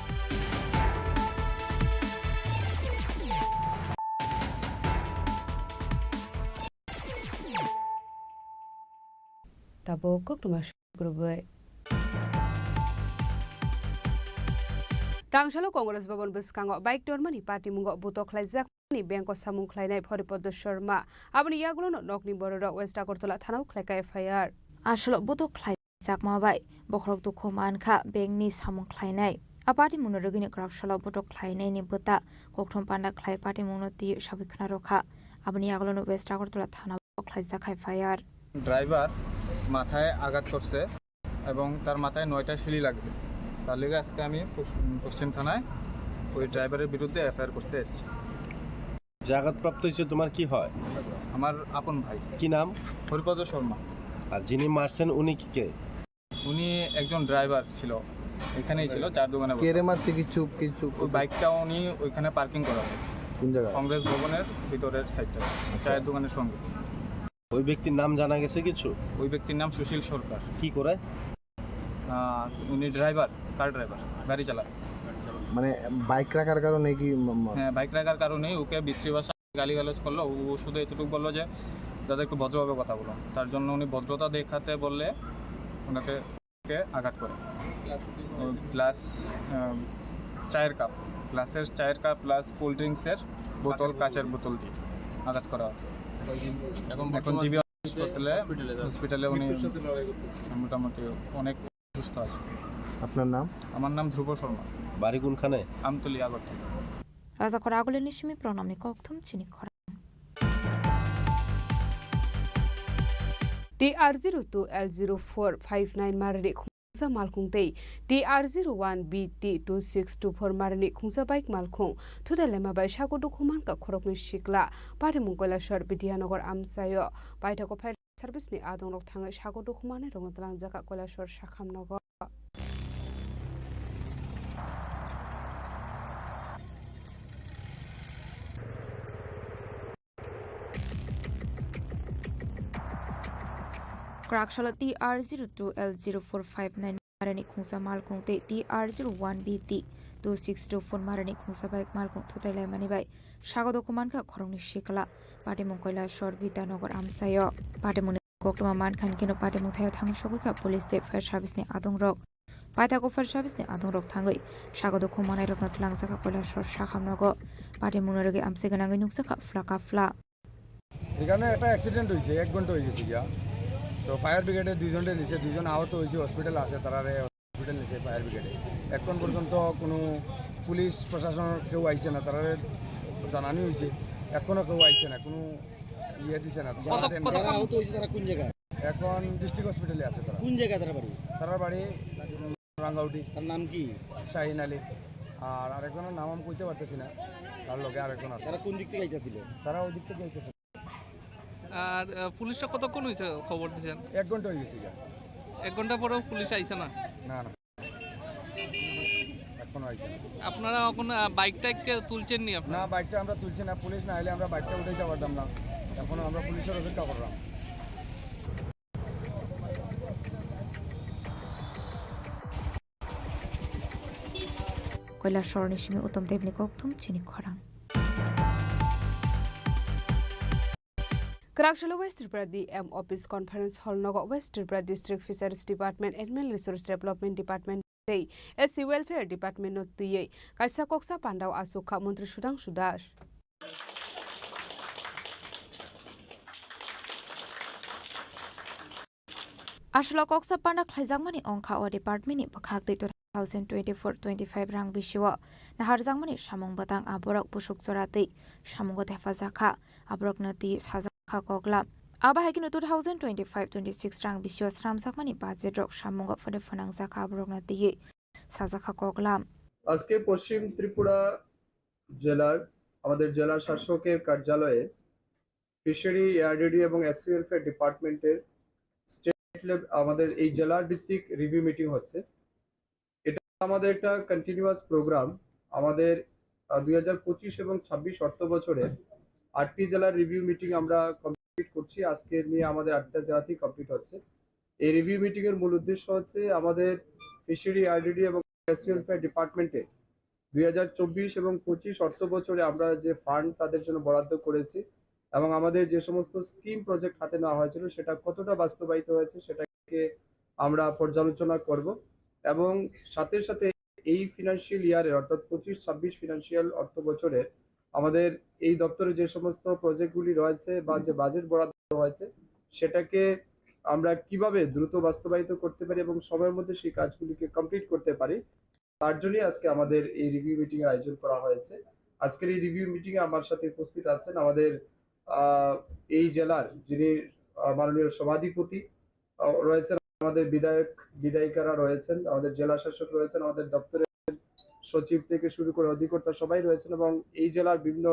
Tabuk koktwma sugrubwi. Tangsalo Congress Bhavan bwskango bike tormani patimungo butok khlaijak. Ni bank o samung khlainai Horipada Sharma. Aboni yagulono nokni bororok West Agartala thanao khlaikha F I R. Asolo butok khlaijakma bai bokhorok dukhu mankha bank ni samung khlainai. A patimungno rwgwini kwrak salo butok khlainaini bwta kokthom panda khlai patimungno twi sabwi khna rwkha. Aboni yagulono West Agartala thanao khlaijakha F I R. Driver মাথায় আঘাত করছে এবং তার মাথায় নয়টা সিঁড়ি লাগবে। তার লেগে আজকে আমি পশ-, পশ্চিম থানায় ওই ড্রাইভারের বিরুদ্ধে এফআইআর করতে এসেছি। যে আঘাতপ্রাপ্ত হয়েছে তোমার কি হয়? আমার আপন ভাই। কি নাম? হরিপদ শর্মা। আর যিনি মারছেন উনি কি কে? উনি একজন ড্রাইভার ছিল, এখানেই ছিল, চায়ের দোকানে বসে। কে রে মারছে কিছু, কিছু? ওই বাইকটা উনি ওইখানে পার্কিং করা হয়। কোন জায়গায়? কংগ্রেস ভবনের ভিতরের সাইডটা, আচ্ছা। চায়ের দোকানের সঙ্গে। ওই ব্যক্তির নাম জানা গেছে কিছু? ওই ব্যক্তির নাম সুশীল সরকার। কি করে? আহ, উনি ড্রাইভার, কার ড্রাইভার, গাড়ি চালায়। মানে বাইক রাখার কারণে কি ম-, ম-, হ্যাঁ, বাইক রাখার কারণেই ওকে বিশ্রী ভাষায় গালিগালাজ করলো। ও শুধু এতটুকু বললো যে, "দাদা, একটু ভদ্রভাবে কথা বলুন।" তার জন্য উনি ভদ্রতা দেখাতে বললে ওনাকে আঘাত করে। ও গ্লাস, আহ, চায়ের কাপ, গ্লাসের চায়ের কাপ প্লাস কোল্ড ড্রিঙ্কসের বোতল, কাচের বোতল দিয়ে আঘাত করা হয়। এখন জিবি হাসপাতালে, হসপিটালে উনি মোটামুটি অনেক সুস্থ আছে। আপনার নাম? আমার নাম ধ্রুব শর্মা। বাড়ি কোনখানে? আমতলী, Agartala. Rajakor agulini simi pranamni kokthum chini khorang. T R zero two L zero four five nine marini khungsa malkhung tei T R zero one B T two six two four marini khungsa bike malkhung thutai lema bai sago dukhu mankha khoroknwi sikla. Patimung Kailasor Bidyanogor amchaio paithago fire service ni adongrok thangwi sago dukhu manai rokno twlangjakha Kailasor sakham nogo. Kwrak salo T R zero two L zero four five nine marini khungsa malkhung tei T R zero one B T two six two four marani khungsa bai malkhung thutai laimani bai sago dukhu mankha khoroknwi sikla. Patimung Kailasor Bidyanogor amchaio. Patimungni koktwma mankha hwnkhe no patimung thaio thangwi sogwi kha police tei fire service ni adongrok. Paithago fire service ni adongrok thangwi sago dukhu manairokno twlangjakha Kailasor sahamnogo. Patimungno rwgwi amchai gwnangwi nukjakha phla kaphla. এখানে একটা অ্যাক্সিডেন্ট হয়েছে, এক ঘন্টা হয়ে গেছে গিয়া। তো ফায়ার ব্রিগেডে দুইজনরে নিছে, দুইজন আহত হয়েছে, হসপিটাল আছে, তারারে হসপিটাল নিছে ফায়ার ব্রিগেডে। এখন পর্যন্ত কোনো পুলিশ প্রশাসনের কেউ আইছে না, তারারে জানানি হয়েছে, এখনো কেউ আইছে না, কোনো ইয়ে দিছে না। কত, কত যারা আহত হয়েছে তারা কোন জায়গায়? এখন ডিস্ট্রিক্ট হসপিটালে আছে তারা। কোন জায়গায় তারা বাড়ি? তারা বাড়ি রাঙ্গাউটি। তার নাম কি? শাহিন আলী। আর আরেকজনের নাম আমি কইতে পারতেছি না, তার লগে আরেকজন আছে। তারা কোন দিক থেকে আইতাছিল? তারা ওই দিক থেকে আইতেছে। আর, আহ, পুলিশরা কতক্ষণ হয়েছে খবর দিয়েছেন? এক ঘন্টা হয়ে গেছে গা। এক ঘন্টা পরেও পুলিশ আইছে না? না, না, এখনো আইছে না। আপনারা এখন, আহ, বাইক টাইককে তুলছেন নি আপনারা? না, বাইকটা আমরা তুলছি না, পুলিশ না আইলে আমরা বাইকটা উঠে যাওয়ার দাম না। এখন আমরা পুলিশের অপেক্ষা করলাম। Kailasorni simi Uttam Debni kokthum chini khorang. Kwraksalo West Tripura D M Office Conference Hall nogo West Tripura District Fisheries Department, Animal Resource Development Department tei S C Welfare Department no twiwi kaisa koksa pandao achukha Montri Sudhangshu Das. Aswk koksa panda khlaijakmani wngkha o department ni bwkhak twi two thousand twenty-four twenty-five rang bisio naharjakmani samung bwtang aborok busuk jora twi samungo thepajakha, aborokno twi sajakha koklam. Abo hai kheno two thousand twenty-five twenty-six rang bisio sramjakmani budget rok samungo phone phnangjakha, aborokno twi sajakha koklam. আজকে পশ্চিম ত্রিপুরা জেলার, আমাদের জেলা শাসকের কার্যালয়ে fishery, ARDD এবং SC welfare ডিপার্টমেন্টের state Lev-, আমাদের এই জেলার ভিত্তিক রিভিউ মিটিং হচ্ছে। এটা আমাদের একটা কন্টিনিউয়াস প্রোগ্রাম। আমাদের, আহ, দুই হাজার পঁচিশ এবং ছাব্বিশ অর্থ বছরে আটটি জেলার রিভিউ মিটিং আমরা কমপ্লিট করছি। আজকে নিয়ে আমাদের আটটা জেলাতেই কমপ্লিট হচ্ছে। এই রিভিউ মিটিং এর মূল উদ্দেশ্য হচ্ছে আমাদের ফিশারি, আরডিডি এবং এসসি ওয়েলফেয়ার ডিপার্টমেন্টে দুই হাজার চব্বিশ এবং পঁচিশ অর্থ বছরে আমরা যে ফান্ড তাদের জন্য বরাদ্দ করেছি এবং আমাদের যে সমস্ত স্কিম প্রজেক্ট হাতে নেওয়া হয়েছিল সেটা কতটা বাস্তবায়িত হয়েছে সেটাকে আমরা পর্যালোচনা করব এবং সাথে সাথে এই ফিনান্সিয়াল ইয়ারের অর্থাৎ পঁচিশ ছাব্বিশ ফিনান্সিয়াল অর্থ বছরের আমাদের এই দপ্তরে যে সমস্ত প্রজেক্টগুলি রয়েছে বা যে বাজেট বরাদ্দ হয়েছে সেটাকে আমরা কিভাবে দ্রুত বাস্তবায়িত করতে পারি এবং সময়ের মধ্যে সেই কাজগুলিকে কমপ্লিট করতে পারি, তার জন্যই আজকে আমাদের এই রিভিউ মিটিং এর আয়োজন করা হয়েছে। আজকের এই রিভিউ মিটিং এ আমার সাথে উপস্থিত আছেন আমাদের, আহ, এই জেলার যিনি, আহ, মাননীয় সভাধিপতি, আহ, রয়েছেন, আমাদের বিধায়ক, বিধায়িকারা রয়েছেন, আমাদের জেলা শাসক রয়েছেন, আমাদের দপ্তরের সচিব থেকে শুরু করে অধিকর্তা সবাই রয়েছেন এবং এই জেলার বিভিন্ন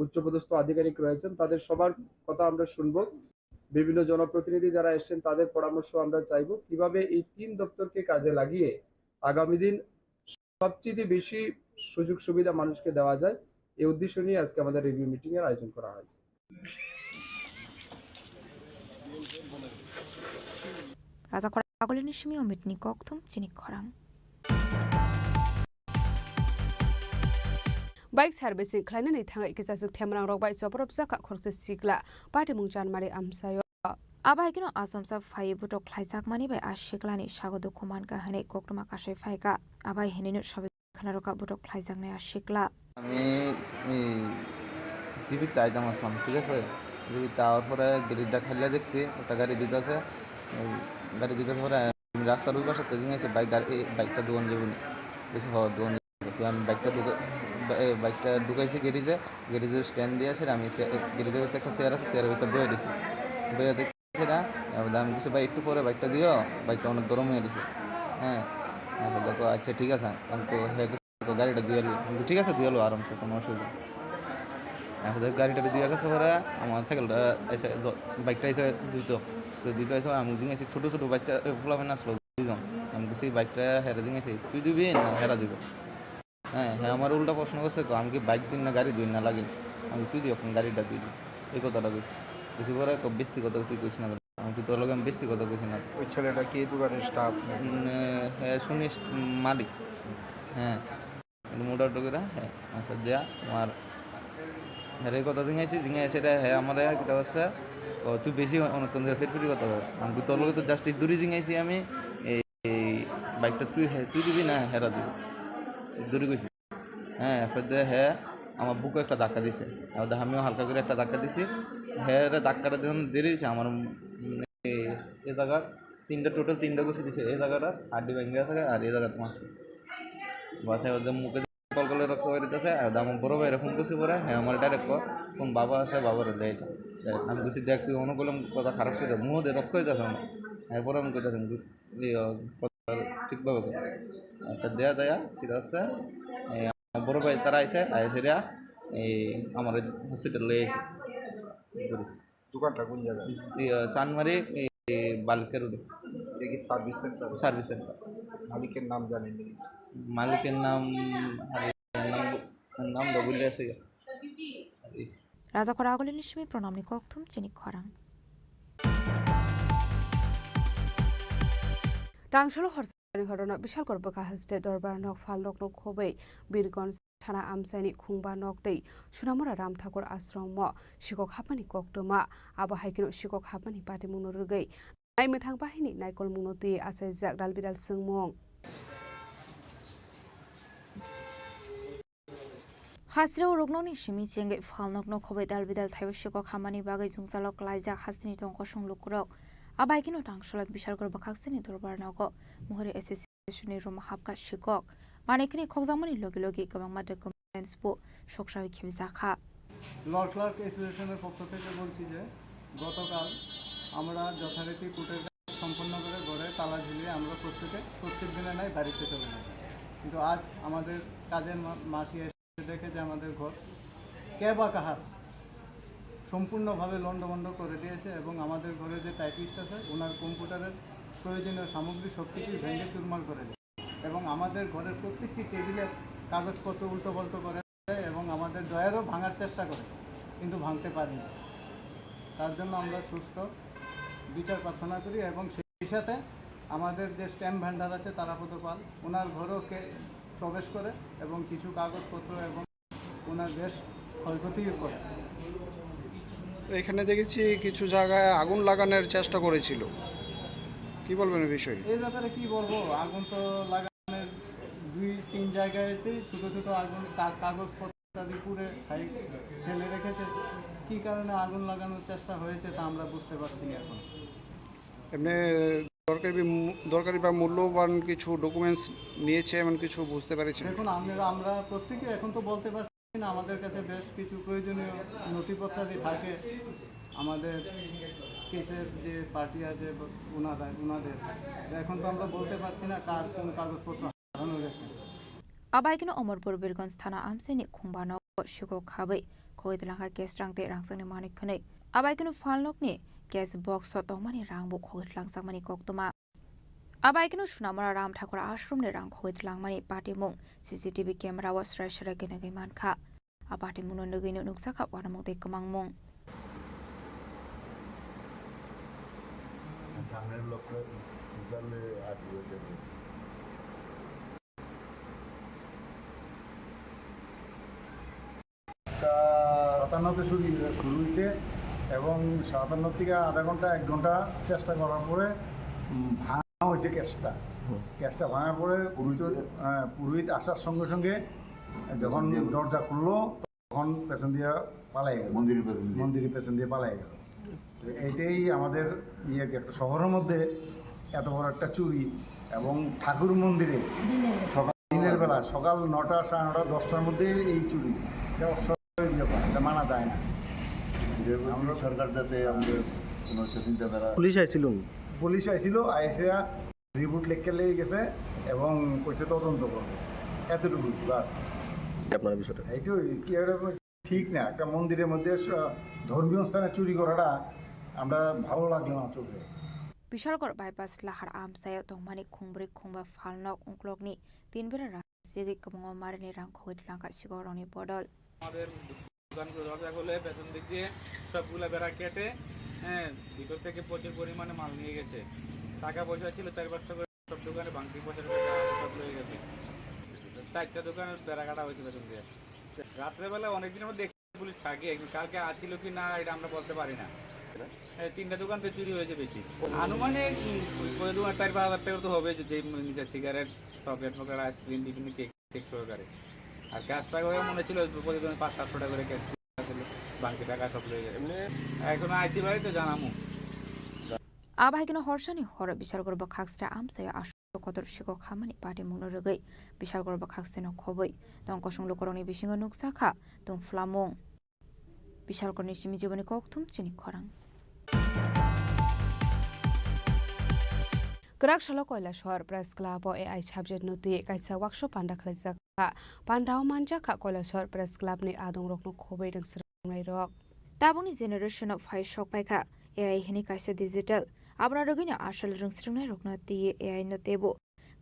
উচ্চপদস্থ আধিকারিক রয়েছেন, তাদের সবার কথা আমরা শুনবো। বিভিন্ন জনপ্রতিনিধি যারা এসেছেন তাদের পরামর্শ আমরা চাইবো, কিভাবে এই তিন দপ্তরকে কাজে লাগিয়ে আগামী দিন সবচেয়ে বেশি সুযোগ সুবিধা মানুষকে দেওয়া যায়, এই উদ্দেশ্য নিয়ে আজকে আমাদের রিভিউ মিটিং এর আয়োজন করা হয়েছে। Raja Khorang Agulini simi Omitni kokthum chini khorang. Bike servicing khlainani thangwi kichasuk themrangrok bai chopropjakha khoroksa sikla patimung chanmari amchaio. Abo hai kheno achomsa phaiwi botok khlaijakmani bai a siklani sago dukhu mankha hwnwi koktwma kasai phaikha. Abo hai hwnwino sabai khwnarokha botok khlaijaknai a sikla. আমি এই জিবিতে আইতাম আসলাম, ঠিক আছে? জিবিতে আওয়ার পরে গেরিটা খাইলে দেখছি একটা গাড়ি দিতে আছে, এই গাড়ি দিতে পরে আমি রাস্তার ওই পাশে তো জিজ্ঞাসা বাইক, গাড়ি, এই বাইকটা দোকান যাবো নি? বলছে, "হ, দোকান যাবো।" তো আমি বাইকটা ঢুকে-, বা-, এ, বাইকটা ঢুকাইছি গ্যারেজে, গ্যারেজের স্ট্যান্ড দিয়ে আসে আমি সে-, গ্যারেজের ভিতরে একটা চেয়ার আছে, চেয়ারের ভিতরে বয়ে দিছি। বয়ে দেখি সেটা, এবার আমি কিছু, "ভাই, একটু পরে বাইকটা দিও, বাইকটা অনেক গরম হয়ে গেছে।" হ্যাঁ, এখন দেখো, "আচ্ছা, ঠিক আছে।" আমি তো, হ্যাঁ, তো গাড়িটা দিয়ে এলো। আমি বলি, "ঠিক আছে, দিয়ে এলো, আরামসে, কোনো অসুবিধা নেই।" এখন দেখো গাড়িটা দিয়ে আসার পরে আমার সাইকেলটা এসে জ-, বাইকটা এসে দিত। তো দিত এসে আমি বুঝি গেছি ছোটো ছোটো বাচ্চা, এ, পোলাপান আসলো দুইজন। আমি বলছি, "বাইকটা হেরা দিয়ে গেছি, তুই দিবি না হেরা দিব?" হ্যাঁ, হ্যাঁ, আমার উল্টা প্রশ্ন করছে, "আমি কি বাইক দিন না গাড়ি দিন না লাগে?" আমি, "তুই দিয়ে এখন গাড়িটা দিবি।" এই কথাটা কইছি। কিছু পরে কো, "বেশি কথা তুই কইস না।" আমি কি তোর লগে আমি বেশি কথা কইছি না? ওই ছেলেটা কি এই দোকানের স্টাফ? উম, হ্যাঁ, শুনিস, উম, মালিক। হ্যাঁ। Muda dugura, eh, apa dia, mar, hari kota jingai si, jingai si deh, he, amare kita wasa, oh, tu besi on, on, on, fit, fit kota, ang tu tolo tu just duri jingai si ami, eh, bike ta tu, he, tu dibi na, hera tu, duri goi si. Eh, apa dia, he, ama buko ekta dhakka dise, ada ami halka guri ekta dhakka dise, he, re dhakka ta diri si amar, eh, e jaga, tinta total tinta gusi dise, e jaga ta, adi bangga thake, adi jaga ta masi. Basa ekdom muke Kol kole rokto bai rite se, ah, damo boro bai rok phone kusi bore, he amar direct ko, phone baba ase, baba re dei. Direct phone kusi dek tui ono kolom kota kharap koi da, muho de rokto ita sama. He boro ang koi da sam, iyo, kota thik baba ko. Ata dea dea, kita se, eh, boro bai tara aise, aise dia, eh, amar hospital le aise. দোকানটা কোন জায়গায়? ইয়ে, চানমারি, এই, বালুকের রোডে। এটা কি service centre? Service centre. মালিকের নাম জানেন নি? মালিকের নাম, আরে, নাম, নাম তো ভুলে গেছি। Rajakhor Agulini simi pranamni kokthum chini khorang. Tangsalo horsani horona Bishalkor bwkha haste dorbar nok phal nokno khobwi Birgonj thana amchaini khungba nok tei Sunamura Ram Thakur ashromo sikok hapmani koktwma. Abo hai kheno sikok hapmani patimungno rwgwi naimwthang bahini naikolmungno twi achaijak dalbidal swngmung. Hasteo ruknokni simi chengwi phalnokno khobwi dalbidal thaiwi sikok hapmani bagwi jwngjalo klaijak hasteni tong kosong lukurok. Abaikeno tangsola Bishalkor bwkhaksani dorbar nogo Mohori Association ni room hapkha sikok. Manikhini khokjakmani logi logi kwbangma documents bo soksawi khibjakha. Law clerk অ্যাসোসিয়েশনের পক্ষ থেকে বলছি যে গতকাল আমরা যথারীতি কোর্টের কাজ সম্পন্ন করে ঘরে তালা ঝুলিয়ে আমরা প্রত্যেকে প্রত্যেক দিনের ন্যায় বাড়িতে চলে যাই। কিন্তু আজ আমাদের কাজের মা-, মাসি এসে দেখে যে আমাদের ঘর কে বা কাহার সম্পূর্ণভাবে লণ্ডভণ্ড করে দিয়েছে এবং আমাদের ঘরে যে টাইপিস্ট আছে ওনার কম্পিউটারের প্রয়োজনীয় সামগ্রী সব কিছুই ভেঙে চুরমার করে দেয় এবং আমাদের ঘরের প্রত্যেকটি টেবিলের কাগজপত্র উল্টোপাল্টো করে দেয় এবং আমাদের ড্রয়ারও ভাঙার চেষ্টা করে, কিন্তু ভাঙতে পারেনি। তার জন্য আমরা সুষ্ঠু বিচার প্রার্থনা করি এবং সেই সাথে আমাদের যে স্ট্যাম্প ভেন্ডার আছে তারাপদ পাল, ওনার ঘরও কে প্রবেশ করে এবং কিছু কাগজপত্র এবং ওনার বেশ ক্ষয়ক্ষতি করে। এখানে দেখেছি কিছু জায়গায় আগুন লাগানোর চেষ্টা করেছিল, কি বলবেন এই বিষয়ে? এই ব্যাপারে কি বলবো, আগুন তো লাগানোর দুই তিন জায়গাতেই ছোট ছোট আগুন, কা-, কাগজপত্র ইত্যাদি পুড়ে সাইড ফেলে রেখেছে। কি কারণে আগুন লাগানোর চেষ্টা হয়েছে তা আমরা বুঝতে পারছি না এখন। এমনি দরকারি বি-, মূ-, দরকারি বা মূল্যবান কিছু ডকুমেন্টস নিয়েছে এমন কিছু বুঝতে পেরেছেন? দেখুন, আমরা, আমরা প্রত্যেকে এখন তো বলতে পারছি না, আমাদের কাছে বেশ কিছু প্রয়োজনীয় নথিপত্রাদি থাকে আমাদের কেসের যে পার্টি আছে ওনারা, ওনাদের। এখন তো আমরা বলতে পারছি না কার কোন কাগজপত্র হারানো গেছে। Abaikeno Omorpur Birgonj thana amchaini khungba nogo sikok khabwi khogwi twlangkha cash rang tei rangchakni manwi khwnwi. Abaikeno phalnokni cash box o tongmani rang bo khogwi twlangjakmani koktwma. Abaikeno Sunamura Ram Thakur ashramni rang khogwi twlangmani patimung C C T V camera o srai srai khe nugwi mankha. A patimungno nugwino nukjakha uanamung tei kwmangmung. সামনের লোকটা উঠালে আর কি হয়ে যাবে। সাতান্নতে শুরু, শুরু হয়েছে এবং সাতান্ন থেকে আধা ঘন্টা, এক ঘন্টা চেষ্টা করার পরে, উম, ভাঙা হয়েছে ক্যাশটা। হুম। ক্যাশটা ভাঙার পরে পুরোহিত, পুরোহিত, হ্যাঁ, পুরোহিত আসার সঙ্গে সঙ্গে যখন পেছন দিয়ে দরজা খুললো, তখন পেছন দিয়ে পালাই গেল। মন্দিরের পেছন দিয়ে। মন্দিরের পেছন দিয়ে পালাই গেল। তো এইটাই আমাদের ইয়ে কি, একটা শহরের মধ্যে এত বড় একটা চুরি এবং ঠাকুর মন্দিরে দিনের বেলা। সকাল, দিনের বেলা সকাল নটা, সাড়ে নটা, দশটার মধ্যে এই চুরি, এটা অস্বাভাবিক ব্যাপার, এটা মানা যায় না। আমরা সরকার যাতে আমাদের কোনো একটা চিন্তাধারা পুলিশ আইছিল? পুলিশ আইছিল, আইসা রিপোর্ট লেখকে লেগে গেছে এবং কইছে তদন্ত করবে, এতটুকু বাস। আপনার বিষয়টা? এইটাই কি, এটা ঠিক না, একটা মন্দিরের মধ্যে স-, ধর্মীয় স্থানে চুরি করাটা আমরা ভালো লাগলো না চোখে। Bishalkor bypass lahar amchaio tongmani khungbrwi khungba phalnok uklokni tin bera rang sigwi kwbangma marini rang khogwi twlangkha sigokrokni bodol. আমাদের দোকানগুলো দরজা খুলে পেছন দিক দিয়ে সবগুলা বেড়া কেটে, হ্যাঁ, ভিতর থেকে প্রচুর পরিমাণে মাল নিয়ে গেছে। টাকা পয়সা ছিল চার পাঁচশো করে, সব দোকানে ভাঙতি পয়সা টয়সা সব নিয়ে গেছে। চারটা দোকানের বেড়া কাটা হয়েছে পেছন দিয়ে। রাত্রেবেলা অনেকদিন আমরা দেখছি পুলিশ থাকে, এখন কালকে আসছিল কি না এটা আমরা বলতে পারি না। হ্যাঁ, তিনটা দোকান তো চুরি হয়েছে বেশি। আনুমানিক, উম, ওই, ওই দোকান চার পাঁচ হাজার টাকা তো হবে, যে, যে নিচে সিগারেট, চকলেট মকলেট, আইসক্রিম, বিভিন্ন কেক, কেক সহকারে। আর ক্যাশ টাকা ওই মনে ছিল প্রতিদিন পাঁচ সাতশো টাকা করে ক্যাশ আসলে বাংকে টাকা সব লয়ে যায়। এমনি এখনো আইসি বাড়ি তো জানামু। Abahaikeno horsani horo Bishalgor bwkhaksra amchaio aswk kotor sikok hamani patimungno rwgwi Bishalgor bwkhaksano khobwi tong kosong lukurokni bisingo nukjakha tungphlamung. Bishalgorni simi jiboni kokthum chini khorang. Kwrak salo Koilashahar Press Club o A I subject no twi kaisa workshop panda khlaijak kha. Pandao manjakha Koilashahar Press Club ni adongrokno khobwi rwngthwngnairok. Tabukni generation o phai sok paikha A I hwnwi kaisa digital. Abono rwgwino asal rwngsrwngnairokno twi A I no teibo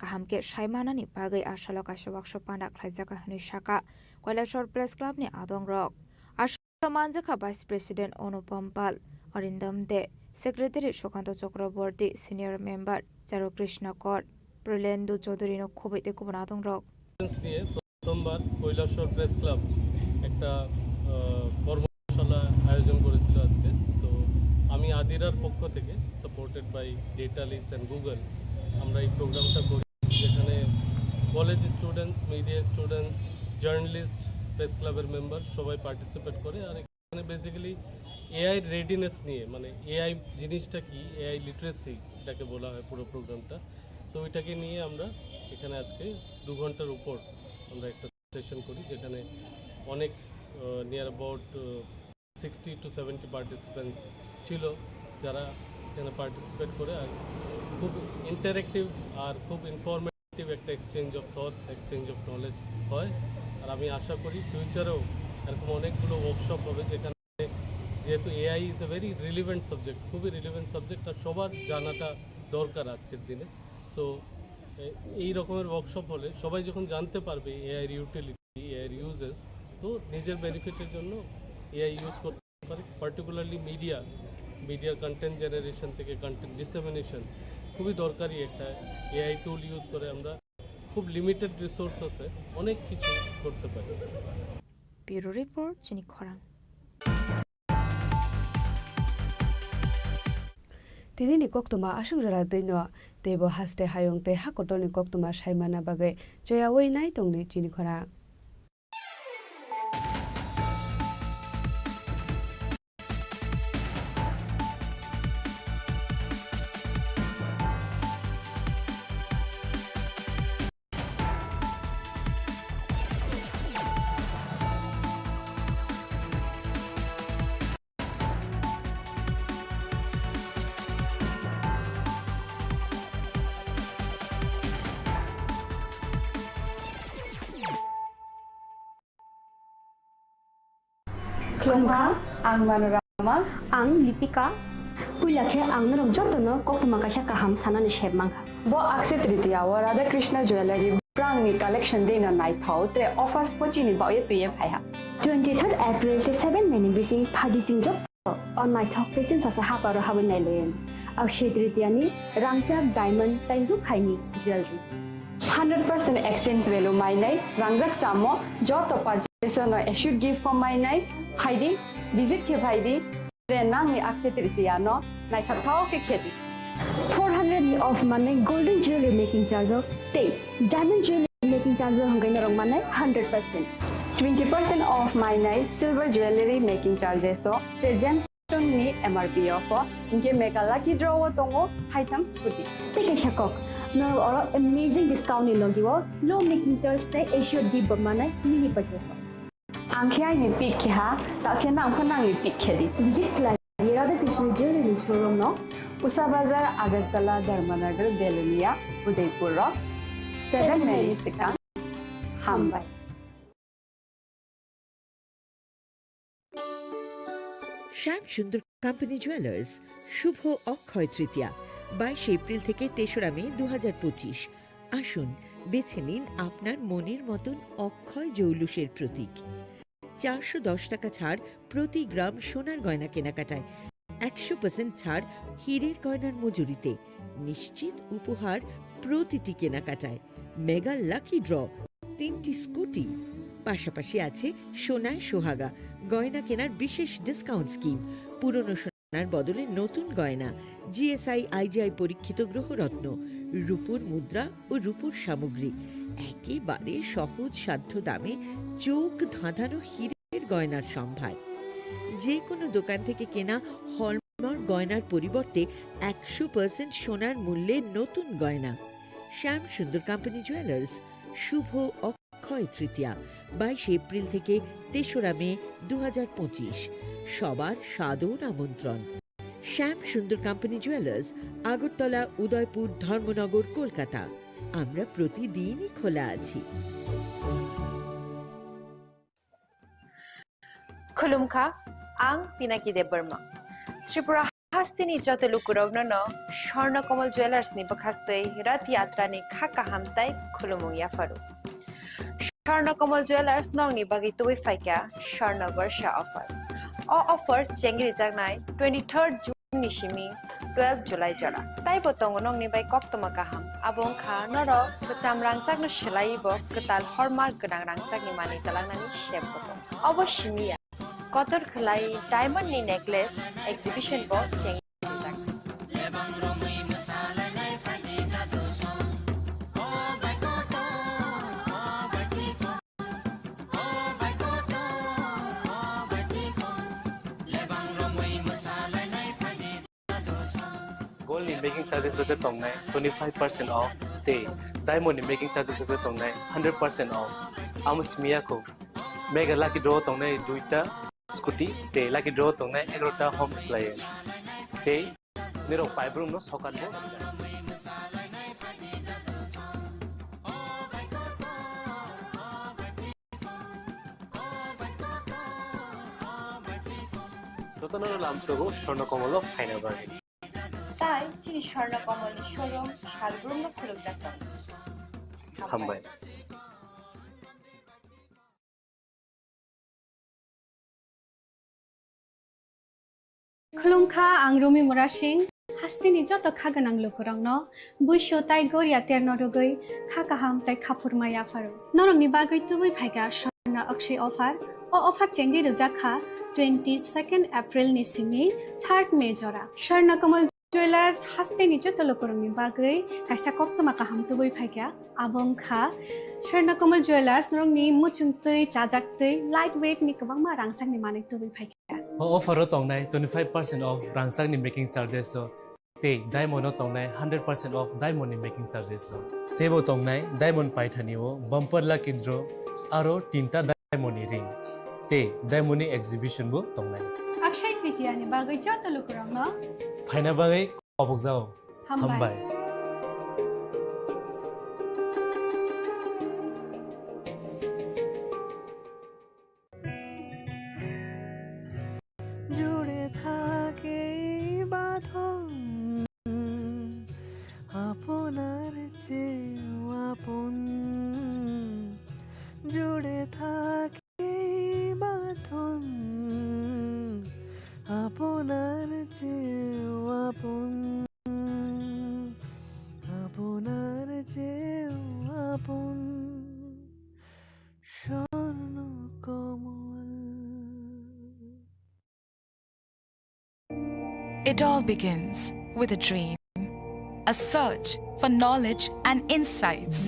kaham khe sai manani bagwi asalo kaisa workshop panda khlaijakha hwnwi sakha Koilashahar Press Club ni adongrok. Asalo manjakha Vice President Anupam Pal, Arindam De, Secretary Sukanto Chakraborty, Senior Member Charu Krishna Kor, Purlendu Chaudhary no khobwi tei kubun adongrok. নিয়ে প্রথমবার Kailashahar press club একটা, আহ, কর্মশালা আয়োজন করেছিল আজকে। তো আমি আদিরার পক্ষ থেকে, supported by data leads and Google, আমরা এই প্রোগ্রামটা করি, যেখানে college students, media students, journalist, press ক্লাবের মেম্বার সবাই পার্টিসিপেট করে। আর এখানে বেসিক্যালি এআই রেডিনেস নিয়ে, মানে এআই জিনিসটা কি, এআই লিটারেসি এটাকে বলা হয় পুরো প্রোগ্রামটা। তো ওইটাকে নিয়ে আমরা এখানে আজকে দু ঘন্টার উপর আমরা একটা সেশন করি, যেখানে অনেক, uh, near about, uh, sixty two seventy participants ছিল, যারা এখানে পার্টিসিপেট করে। আর খুব ইন্টারেক্টিভ আর খুব ইনফরমেটিভ একটা exchange of thoughts, exchange of knowledge হয়। আর আমি আশা করি ফিউচারেও এরকম অনেকগুলো ওয়ার্কশপ হবে, যেখানে, যেহেতু AI is a very relevant subject, খুবই রিলিভেন্ট সাবজেক্ট, আর সবার জানাটা দরকার আজকের দিনে। সো এই রকমের ওয়ার্কশপ হলে সবাই যখন জানতে পারবে এআইর ইউটিলিটি, এআইর ইউজেস, তো নিজের বেনিফিটের জন্য এআই ইউজ করতে পারে। পার্টিকুলারলি মিডিয়া, মিডিয়ার কন্টেন্ট জেনারেশন থেকে কন্টেন্ট ডিসেমিনেশন খুবই দরকারি একটা এআই টুল ইউজ করে আমরা খুব লিমিটেড রিসোর্স আছে, অনেক কিছু করতে পারি। Bureau Report, Chini Khorang. Tini ni koktwma aswk jora twi no teibo haste hayung tei ha kotor ni koktwma sai manna bagwi choyaui nai tongdi chini khorang. Khulumkha, ang Manorama. Ang Lipika. Puila khe ang norok jotono koktwma kaisa kaham sanani sep mankha. Bo Akshaya Tritiya o Radha Krishna Jewellery brangni collection deino naithok tei offers bo chini bagwi twiwi phaiha. Twenty-third April tei seven May ni bising phaidi chwng joto o naithok tei chwngsasa haparo habwi nailaio. Akshaya Tritiya ni rangchak diamond tei rukhaini jewellery. Hundred percent exchange value mainai, rangjak samo joto purchase no assured gift form mainai, phaidi, visit khe phaidi, je nangni Akshaya Tritiya no naithok thok khe khedi. Four hundred off manai golden jewelry making charge o tei diamond jewelry making charge o hwnkhe norok manai hundred percent. Twenty percent off mainai silver jewelry making charges o tei gems ni M R P o pho, hinkhe mega lucky draw o tongo haitham scooty. Tei kaisa kok, norok oro amazing discount ni logi o low making charge tei assured gift bo manai mini purchase o. Ang khe aini pick khe ha, ta khe nang pho nangni pick khe di. Visit khlai di Radha Krishna Jewelry ni showroom no, Usa Bazar, Agartala, Dharmanagar, Belonia, Udaipur o, seven May ni swkang. Hambai. শ্যাম Sundar company jewellers, শুভ অক্ষয় তৃতীয়া, বাইশে এপ্রিল থেকে তেসরা মে দু হাজার পঁচিশ। আসুন, বেছে নিন আপনার মনের মতন অক্ষয় জৌলুসের প্রতীক। চারশো দশ টাকা ছাড় প্রতি গ্রাম সোনার গয়না কেনাকাটায়, একশো পার্সেন্ট ছাড় হীরের গয়নার মজুরিতে, নিশ্চিত উপহার প্রতিটি কেনাকাটায়, মেগা লাকি ড্র, তিনটি স্কুটি। পাশাপাশি আছে সোনায় সোহাগা গয়না কেনার বিশেষ ডিসকাউন্ট স্কিম। পুরনো সোনার বদলে নতুন গয়না, জিএসআই আইজিআই পরীক্ষিত গ্রহরত্ন, রূপোর মুদ্রা ও রূপোর সামগ্রী। একেবারে সহজ সাধ্য দামে চোখ ধাঁধানো হীরের গয়নার সম্ভার। যে কোনো দোকান থেকে কেনা হলমার্ক গয়নার পরিবর্তে একশো পার্সেন্ট সোনার মূল্যে নতুন গয়না। শ্যাম সুন্দর কোম্পানি জুয়েলার্স, শুভ অক্ষয় তৃতীয়া, বাইশে এপ্রিল থেকে তেসরা মে দু হাজার পঁচিশ। সবার সাদর আমন্ত্রণ। শ্যাম সুন্দর কোম্পানি জুয়েলার্স, আগরতলা, উদয়পুর, ধর্মনগর, কলকাতা। আমরা প্রতিদিনই খোলা আছি। Khulumkha, ang Pinaki Debbarma. Tripura hasteni joto lukurokno no Swarna Kamal Jewellers ni bwkhaktwi Rath Yatra ni kha kaham tai khulumung yapharu. Swarna Kamal Jewellers nokni bagwi tubui phaikha Swarna Barsha offer. O offer chengrijaknai twenty-third June ni simi twelve July jora. Taibo tongo nokni bai koktwma kaham. Abo wngkha norok kwcham rangchakno swlaiwi bo kwtal hallmark gwnang rangchakni manwi twlangnani sep bo tongo. Obo simi ya. Kotor khwlai diamond ni necklace exhibition bo cheng rijak. Gold ni making charges rok khe tongnai twenty five percent off tei diamond ni making charges rok khe tongnai hundred percent off. Amo simi ya kho. Mega lucky draw tongnai duita scooty tei lucky draw tongnai egarota home appliance. Tei nirok paibrum no sokan bo. Jotono lamsogo Swarna Kamal o phaina bagwi. Tai chini Swarna Kamal ni showroom salbrum no khulumjak tongo. Hambai. Khulumkha, ang Rumi Murasing. Hasteni joto kha gwnang lukurokno buisu tai goria terno rwgwi kha kaham tai khaphurma yapharu. Norokni bagwi tubui phaikha Swarna Akshay offer. O offer chengwi rwjak kha twenty-second April ni simi third May jora. Swarna Kamal Jewellers hasteni joto lukurokni bagwi kaisa koktwma kaham tubui phaikha. Abo wngkha Swarna Kamal Jewellers norokni muchungtwi, chajaktwi, light weight ni kwbangma rangchakni manwi tubui phaikha. O offer o tongnai twenty five percent off rangchakni making charges o tei diamond o tongnai hundred percent off diamond ni making charges o. Teibo tongnai diamond paithani o bumper lucky draw aro tinta diamond ni ring tei diamond ni exhibition bo tongnai. Akshay Tritiya ni bagwi joto lukurokno phaina bagwi kobokjao. Hambai. Hambai. জুড়ে থাকে এই বাঁধন, আপনার চেয়েও আপন। জুড়ে থাকে এই বাঁধন, আপনার চেয়েও আপন, আপনার চেয়েও আপন। স্বর্ণ কমল। It all begins with a dream, a search for knowledge and insights.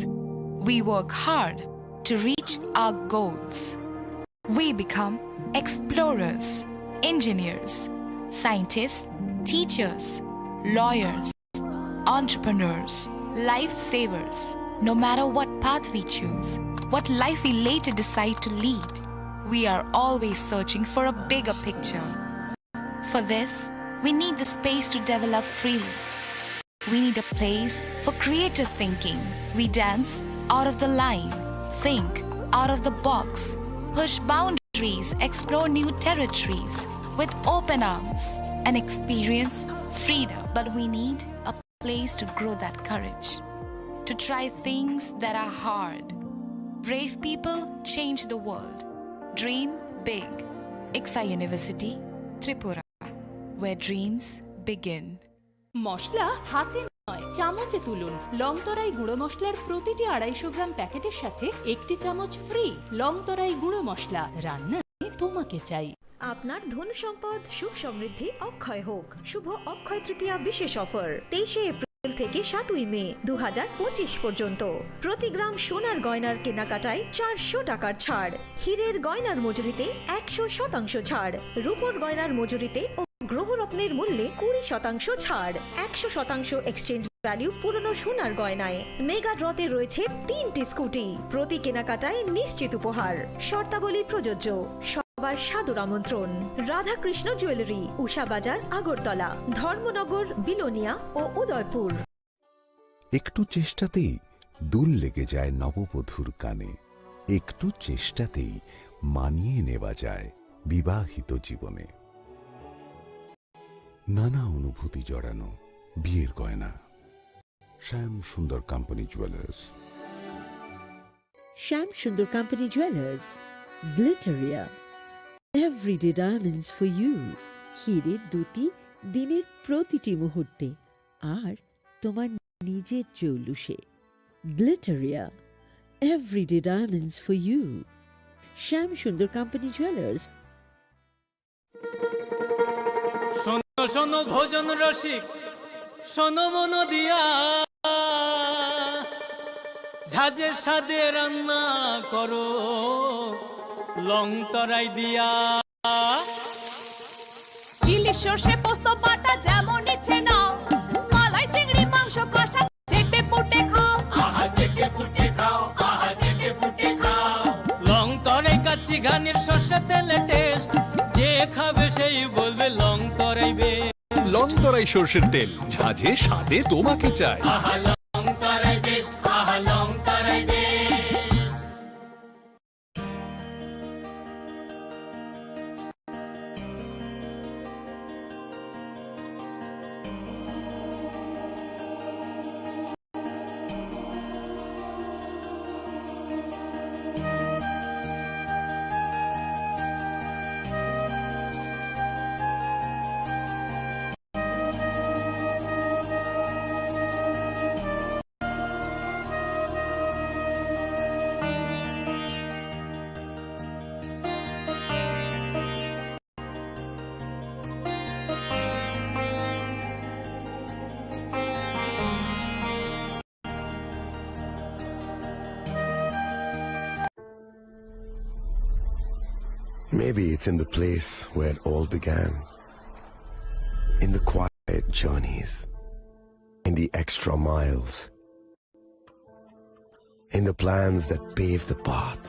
We work hard to reach our goals. We become explorers, engineers, scientists, teachers, lawyers, entrepreneurs, lifesavers. No matter what path we choose, what life we later decide to lead, we are always searching for a bigger picture. For this, we need the space to develop freely. We need a place for creative thinking. We dance out of the line, think out of the box, push boundaries, explore new territories with open arms and experience freedom. But we need a place to grow that courage, to try things that are hard. Brave people change the world. Dream big. ICFAI University, Tripura, where dreams begin. মশলা হাতে নয়, চামচে তুলুন। লং তরাই গুঁড়ো মশলার প্রতিটি আড়াইশো গ্রাম প্যাকেটের সাথে একটি চামচ ফ্রি। লং তরাই গুঁড়ো মশলা, রান্নায় তোমাকে চাই। আপনার ধন সম্পদ সুখ সমৃদ্ধি অক্ষয় হোক। শুভ অক্ষয় তৃতীয়া বিশেষ অফার, তেইশে এপ্রিল থেকে সাতই মে দু হাজার পঁচিশ পর্যন্ত। প্রতি গ্রাম সোনার গয়নার কেনাকাটায় চারশো টাকার ছাড়, হীরের গয়নার মজুরিতে একশো শতাংশ ছাড়, রূপোর গয়নার মজুরিতে ও গ্রহরত্নের মূল্যে কুড়ি শতাংশ ছাড়, একশো শতাংশ এক্সচেঞ্জ ভ্যালু পুরনো সোনার গয়নায়। মেগা ড্রতে রয়েছে তিনটি স্কুটি, প্রতি কেনাকাটায় নিশ্চিত উপহার। শর্তাবলী প্রযোজ্য। সবার সাদর আমন্ত্রণ। রাধাকৃষ্ণ জুয়েলারি, উষা বাজার, আগরতলা, ধর্মনগর, বিলোনিয়া ও উদয়পুর। একটু চেষ্টাতেই দুল লেগে যায় নববধূর কানে। একটু চেষ্টাতেই মানিয়ে নেওয়া যায় বিবাহিত জীবনে। নানা অনুভূতি জড়ানো বিয়ের গয়না। শ্যাম Sundar company jewellers. Shyam Sundar company jewellers, Glitteria. Everyday diamonds for you। হীরের দ্যুতি দিনের প্রতিটি মুহূর্তে, আর তোমার নিজের জৌলুসে। গ্লিটারিয়া, everyday diamonds for you। Shyam Sundar company jewellers. শোনো শোনো ভোজন রসিক, শোনো মন দিয়া, ঝাঁঝের স্বাদে রান্না করো লং তরাই দিয়া। ইলিশ সর্ষে পোস্ত বাটা যেমন ইচ্ছে নাও, মালাই চিংড়ি মাংস কষা চেটে পুটে খাও। আহা চেটে পুটে খাও, আহা চেটে পুটে খাও। লং তরাই কাচ্চি ঘানির সর্ষে তেলে টেস্ট, যে খাবে সেই বলবে লং তরাই বেশ। লং তরাই সর্ষের তেল, ঝাঁঝে স্বাদে তোমাকে চাই। আহা লং তরাই বেশ, আহা লং তরাই বেশ। Maybe it's in the place where it all began. In the quiet journeys, in the extra miles, in the plans that pave the path,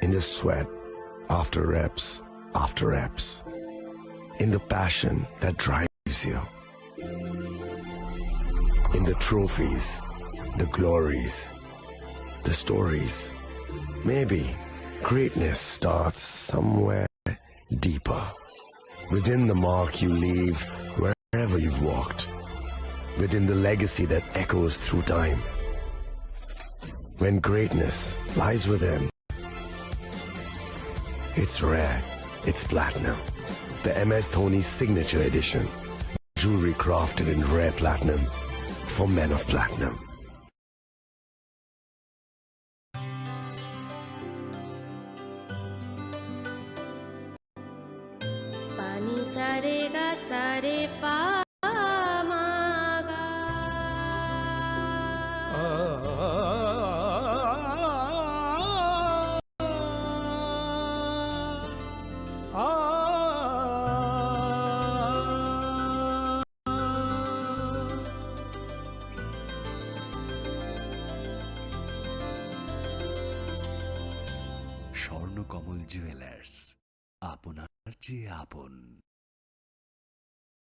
in the sweat after reps after reps, in the passion that drives you, in the trophies, the glories, the stories. Maybe greatness starts somewhere deeper, within the mark you leave wherever you've walked, within the legacy that echoes through time. When greatness lies within, it's rare, it's platinum. The M S Dhoni Signature Edition. Jewelry crafted in rare platinum for men of platinum. Pani sa re ga sa re pa ma ga. Swarnakamal jewellers, আপনার যে আপন।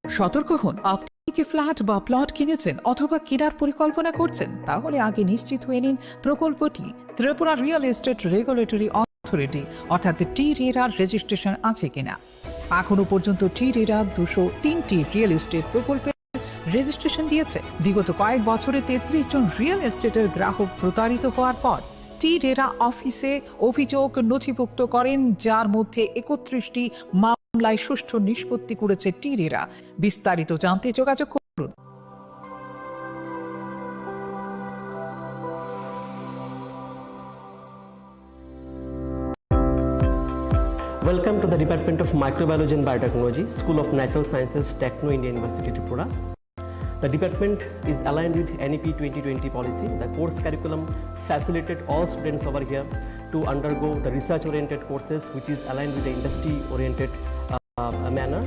সতর্ক হন, আপনি কি ফ্ল্যাট বা প্লট কিনেছেন অথবা কেনার পরিকল্পনা করছেন? তাহলে আগে নিশ্চিত হয়ে নিন প্রকল্পটি Tripura real estate regulatory authority অর্থাৎ টি রেরার রেজিস্ট্রেশন আছে কিনা। এখনও পর্যন্ত টি রেরা দুশো তিনটি রিয়েল এস্টেট প্রকল্পের রেজিস্ট্রেশন দিয়েছে। বিগত কয়েক বছরে তেত্রিশ জন রিয়েল এস্টেটের গ্রাহক প্রতারিত হওয়ার পর টি রেরা অফিসে অভিযোগ নথিভুক্ত করেন, যার মধ্যে একত্রিশটি মামলায় সুষ্ঠু নিষ্পত্তি করেছে টি রেরা। বিস্তারিত জানতে যোগাযোগ করুন। Welcome to the Department of Microbiology and Biotechnology, School of Natural Sciences, Techno India University, Tripura. The department is aligned with N E P twenty twenty policy. The course curriculum facilitate all students over here to undergo the research-oriented courses, which is aligned with the industry-oriented, uh, manner,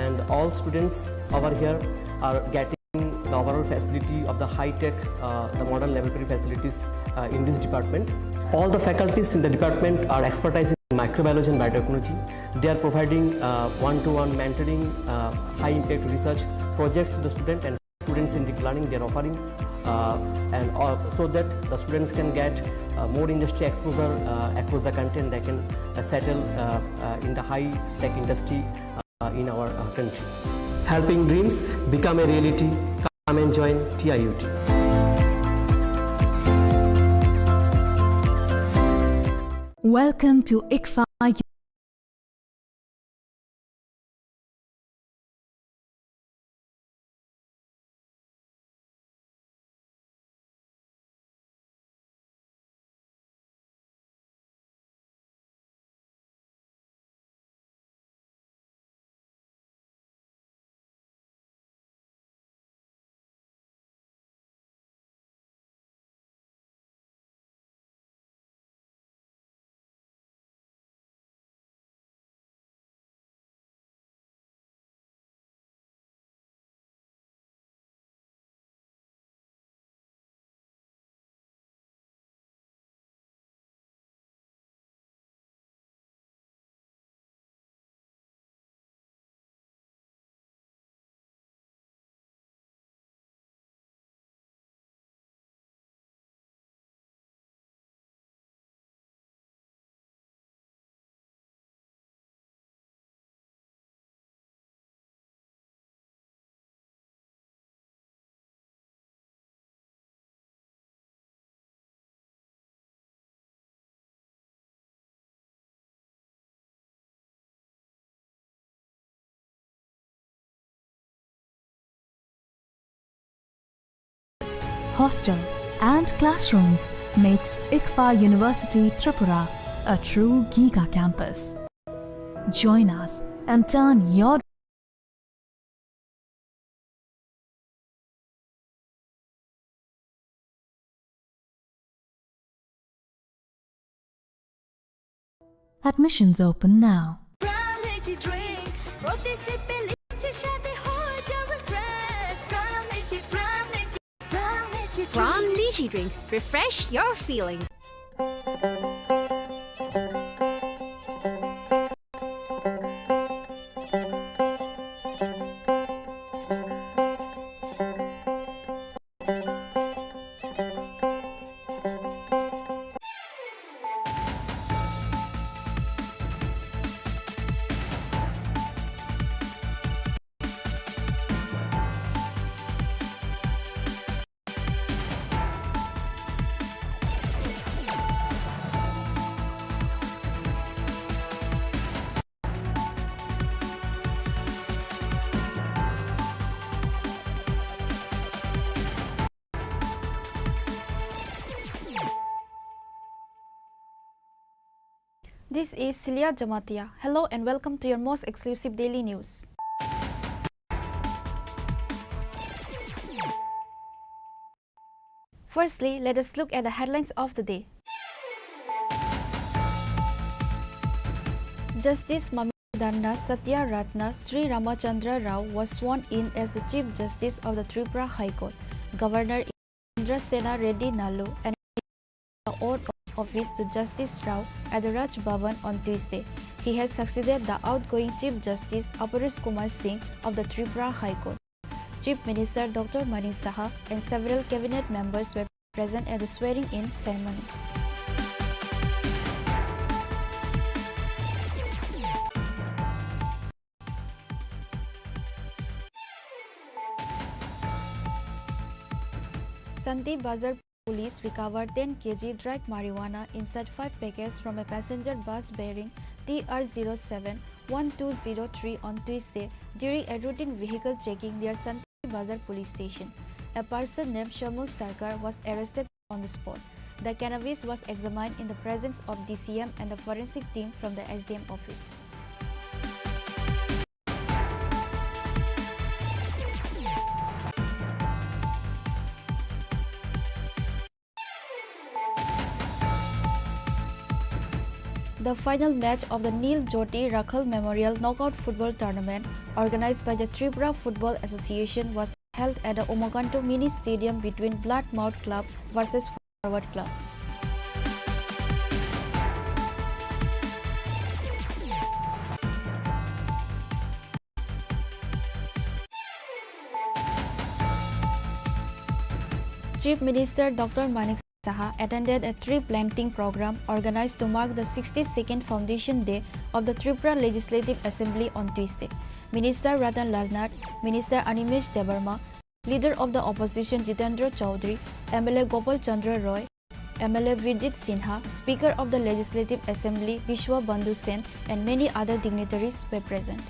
and all students over here are getting the overall facility of the high-tech, uh, the modern laboratory facilities, uh, in this department. All the faculties in the department are expertise in microbiology and biotechnology. They are providing, uh, one-to-one mentoring, uh, high-impact research projects to the student and students in deep learning. They are offering, uh, and, uh, so that the students can get, uh, more industry exposure, uh, across the country, and they can, uh, settle, uh, uh, in the high-tech industry, uh, in our, uh, country. Helping dreams become a reality. Come and join T I U T. Welcome to ICFAI. Hostel and classrooms makes ICFAI University Tripura a true giga campus. Join us and turn your Admissions open now. Prime Lychee drink, প্রতি সিপে লিচির স্বাদে হয়ে যাবে fresh। Prime Lychee, Prime Lychee, Prime Lychee drink. Prime Lychee drink, refresh your feelings. This is Celia Jamatia. Hello and welcome to your most exclusive daily news. Firstly, let us look at the headlines of the day. Justice Mami Danda Satya Ratna Sri Ramachandra Rao was sworn in as the Chief Justice of the Tripura High Court. Governor Indrasena Reddy Nallu and the oath of office to Justice Rao at the Raj Bhavan on Tuesday. He has succeeded the outgoing Chief Justice Aparis Kumar Singh of the Tripura High Court. Chief Minister Doctor Manik Saha and several cabinet members were present at the swearing-in ceremony. Santi Bazar Police recovered ten K G dried marijuana inside five packets from a passenger bus bearing T R zero seven one two zero three on Tuesday during a routine vehicle checking near Santi Bazar police station. A person named Shamul Sarkar was arrested on the spot. The cannabis was examined in the presence of D C M and the forensic team from the S D M office. The final match of the Nil Jyoti Rakhal Memorial Knockout Football Tournament, organized by the Tripura Football Association, was held at the Umakanto Mini Stadium between Bloodmouth Club versus Forward Club. Chief Minister Doctor Manik Saha attended a tree planting program organized to mark the sixty-second foundation day of the Tripura Legislative Assembly on Tuesday. Minister Ratan Lal Nath, Minister Animesh Debbarma, Leader of the Opposition Jitendra Chaudhary, M L A Gopal Chandra Roy, M L A Birjit Sinha, Speaker of the Legislative Assembly Bishwa Bandhu Sen, and many other dignitaries were present.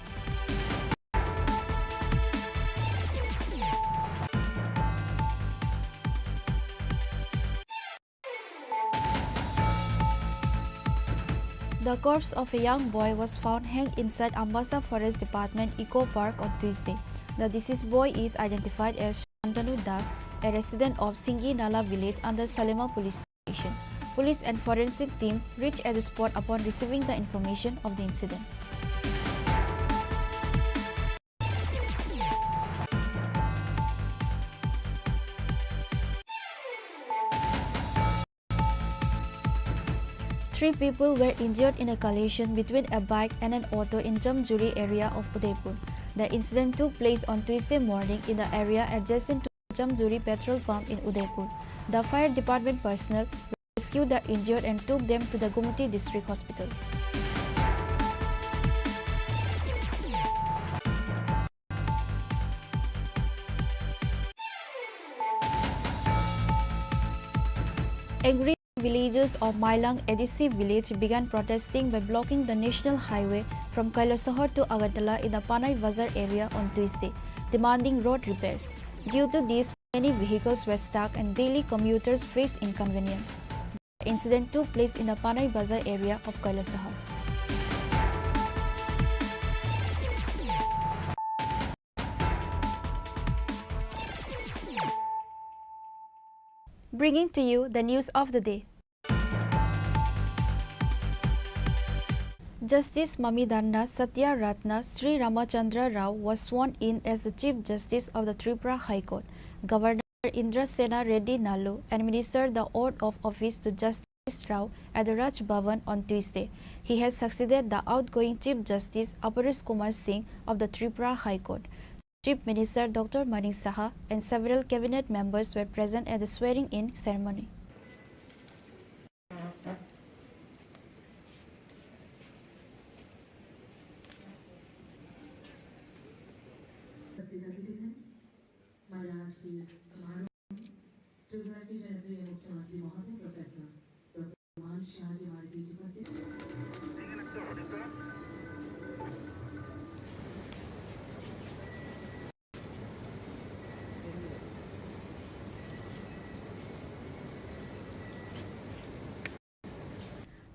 The corpse of a young boy was found hanged inside Ambasa Forest Department Eco Park on Tuesday. The deceased boy is identified as Shantanu Das, a resident of Singi Nala village under Salema police station. Police and forensic team reached at the spot upon receiving the information of the incident. Three people were injured in a collision between a bike and an auto in Jamjuri area of Udaipur. The incident took place on Tuesday morning in the area adjacent to Jamjuri petrol pump in Udaipur. The fire department personnel rescued the injured and took them to the Gumti District Hospital. Angry villagers of Mailang A D C village began protesting by blocking the national highway from Kailasahar to Agartala in the Panai Bazar area on Tuesday, demanding road repairs. Due to this, many vehicles were stuck and daily commuters faced inconvenience. The incident took place in the Panai Bazar area of Kailasahar. Bringing to you the news of the day. Justice Mamidanna Satya Ratna Sri Ramachandra Rao was sworn in as the Chief Justice of the Tripura High Court. Governor Indrasena Reddy Nallu administered the oath of office to Justice Rao at the Raj Bhavan on Tuesday. He has succeeded the outgoing Chief Justice Aparesh Kumar Singh of the Tripura High Court. Chief Minister Doctor Manik Saha and several cabinet members were present at the swearing-in ceremony. उपस्थित अतिथि हैं, हमारे आज के इस समारोह में त्रिपुरा के जनप्रिय मुख्यमंत्री महोदय प्रोफेसर डॉक्टर मान शाह जी हमारे बीच उपस्थित हैं।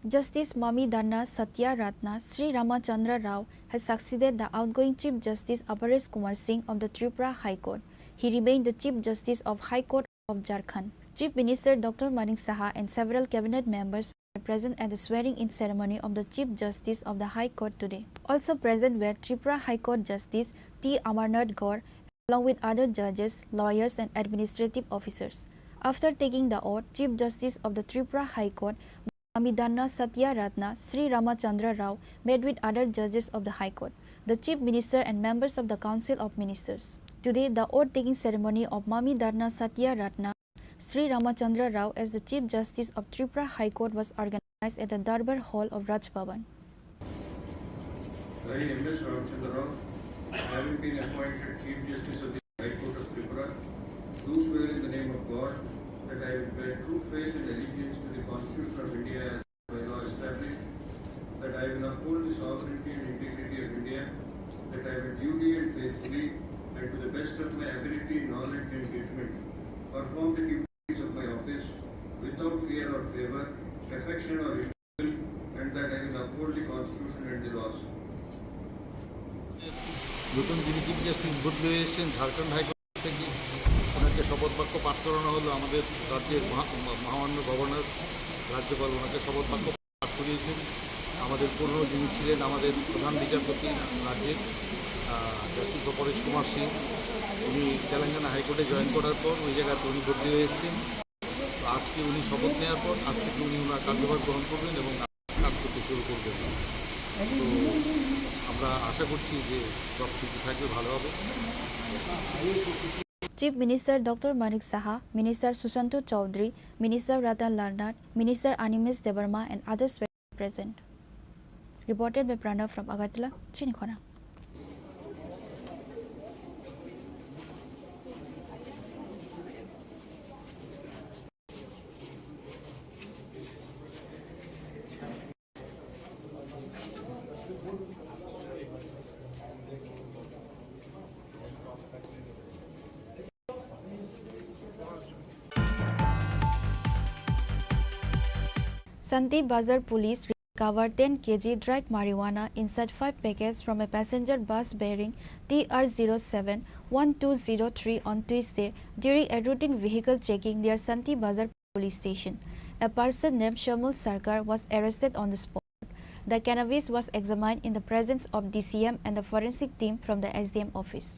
Justice Mamidanna Satya Ratna Sri Ramachandra Rao has succeeded the outgoing Chief Justice Aparesh Kumar Singh of the Tripura High Court. He remained the Chief Justice of High Court of Jharkhand. Chief Minister Doctor Manik Saha and several cabinet members were present at the swearing-in ceremony of the Chief Justice of the High Court today. Also present were Tripura High Court Justice T Amarnath Gaur, along with other judges, lawyers, and administrative officers. After taking the oath, Chief Justice of the Tripura High Court, Mamidanna Satya Ratna Sri Ramachandra Rao, met with other judges of the High Court, the Chief Minister, and members of the Council of Ministers. Today, the oath-taking ceremony of Mamidanna Satya Ratna Sri Ramachandra Rao as the Chief Justice of Tripura High Court was organized at the Darbar Hall of Raj Bhavan. I, M S Ramachandra Rao, having been appointed Chief Justice of the High Court of Tripura, do swear in the name of God that I will bear true faith and allegiance to the Constitution of India as by law established, that I will uphold the sovereignty and integrity of India, that I will duly and faithfully and to the best of my ability, knowledge and judgment perform the duties of my office without fear or favor, affection or ill will, and that I will uphold the Constitution and the laws. নতুন যিনি chief justice বদলি হয়ে এসেছেন ঝাড়খণ্ড হাইকোর্ট থেকে, ওনাকে শপথ বাক্য পাঠ করানো হলো আমাদের রাজ্যের মহা-, মহামান্য গভর্নর, রাজ্যপাল ওনাকে শপথ বাক্য পাঠ করিয়েছেন। আমাদের পুরনো যিনি ছিলেন আমাদের প্রধান বিচারপতি রাজ্যের, আহ, জাস্টিস অপরেশ কুমার সিং, উনি তেলেঙ্গানা হাইকোর্টে জয়েন করার পর ওই জায়গাতে উনি বদলি হয়ে এসেছেন। তো আজকে উনি শপথ নেওয়ার পর আজ থেকে উনি ওনার কার্যভার গ্রহণ করবেন এবং কাজ করতে শুরু করবেন। তো আমরা আশা করছি যে সব কিছু থাকবে, ভালো হবে। Chief Minister Doctor Manik Saha, Minister Sushanta Chowdhury, Minister Ratan Lal Nath, Minister Animesh Debbarma and others were present. Reported by Pranav from Agartala, Chinikhona. Santi Bazar police recovered ten K G dried marijuana inside five packets from a passenger bus bearing T R zero seven one two zero three on Tuesday during a routine vehicle checking near Santi Bazar police station. A person named Shamal Sarkar was arrested on the spot. The cannabis was examined in the presence of D C M and the forensic team from the S D M office.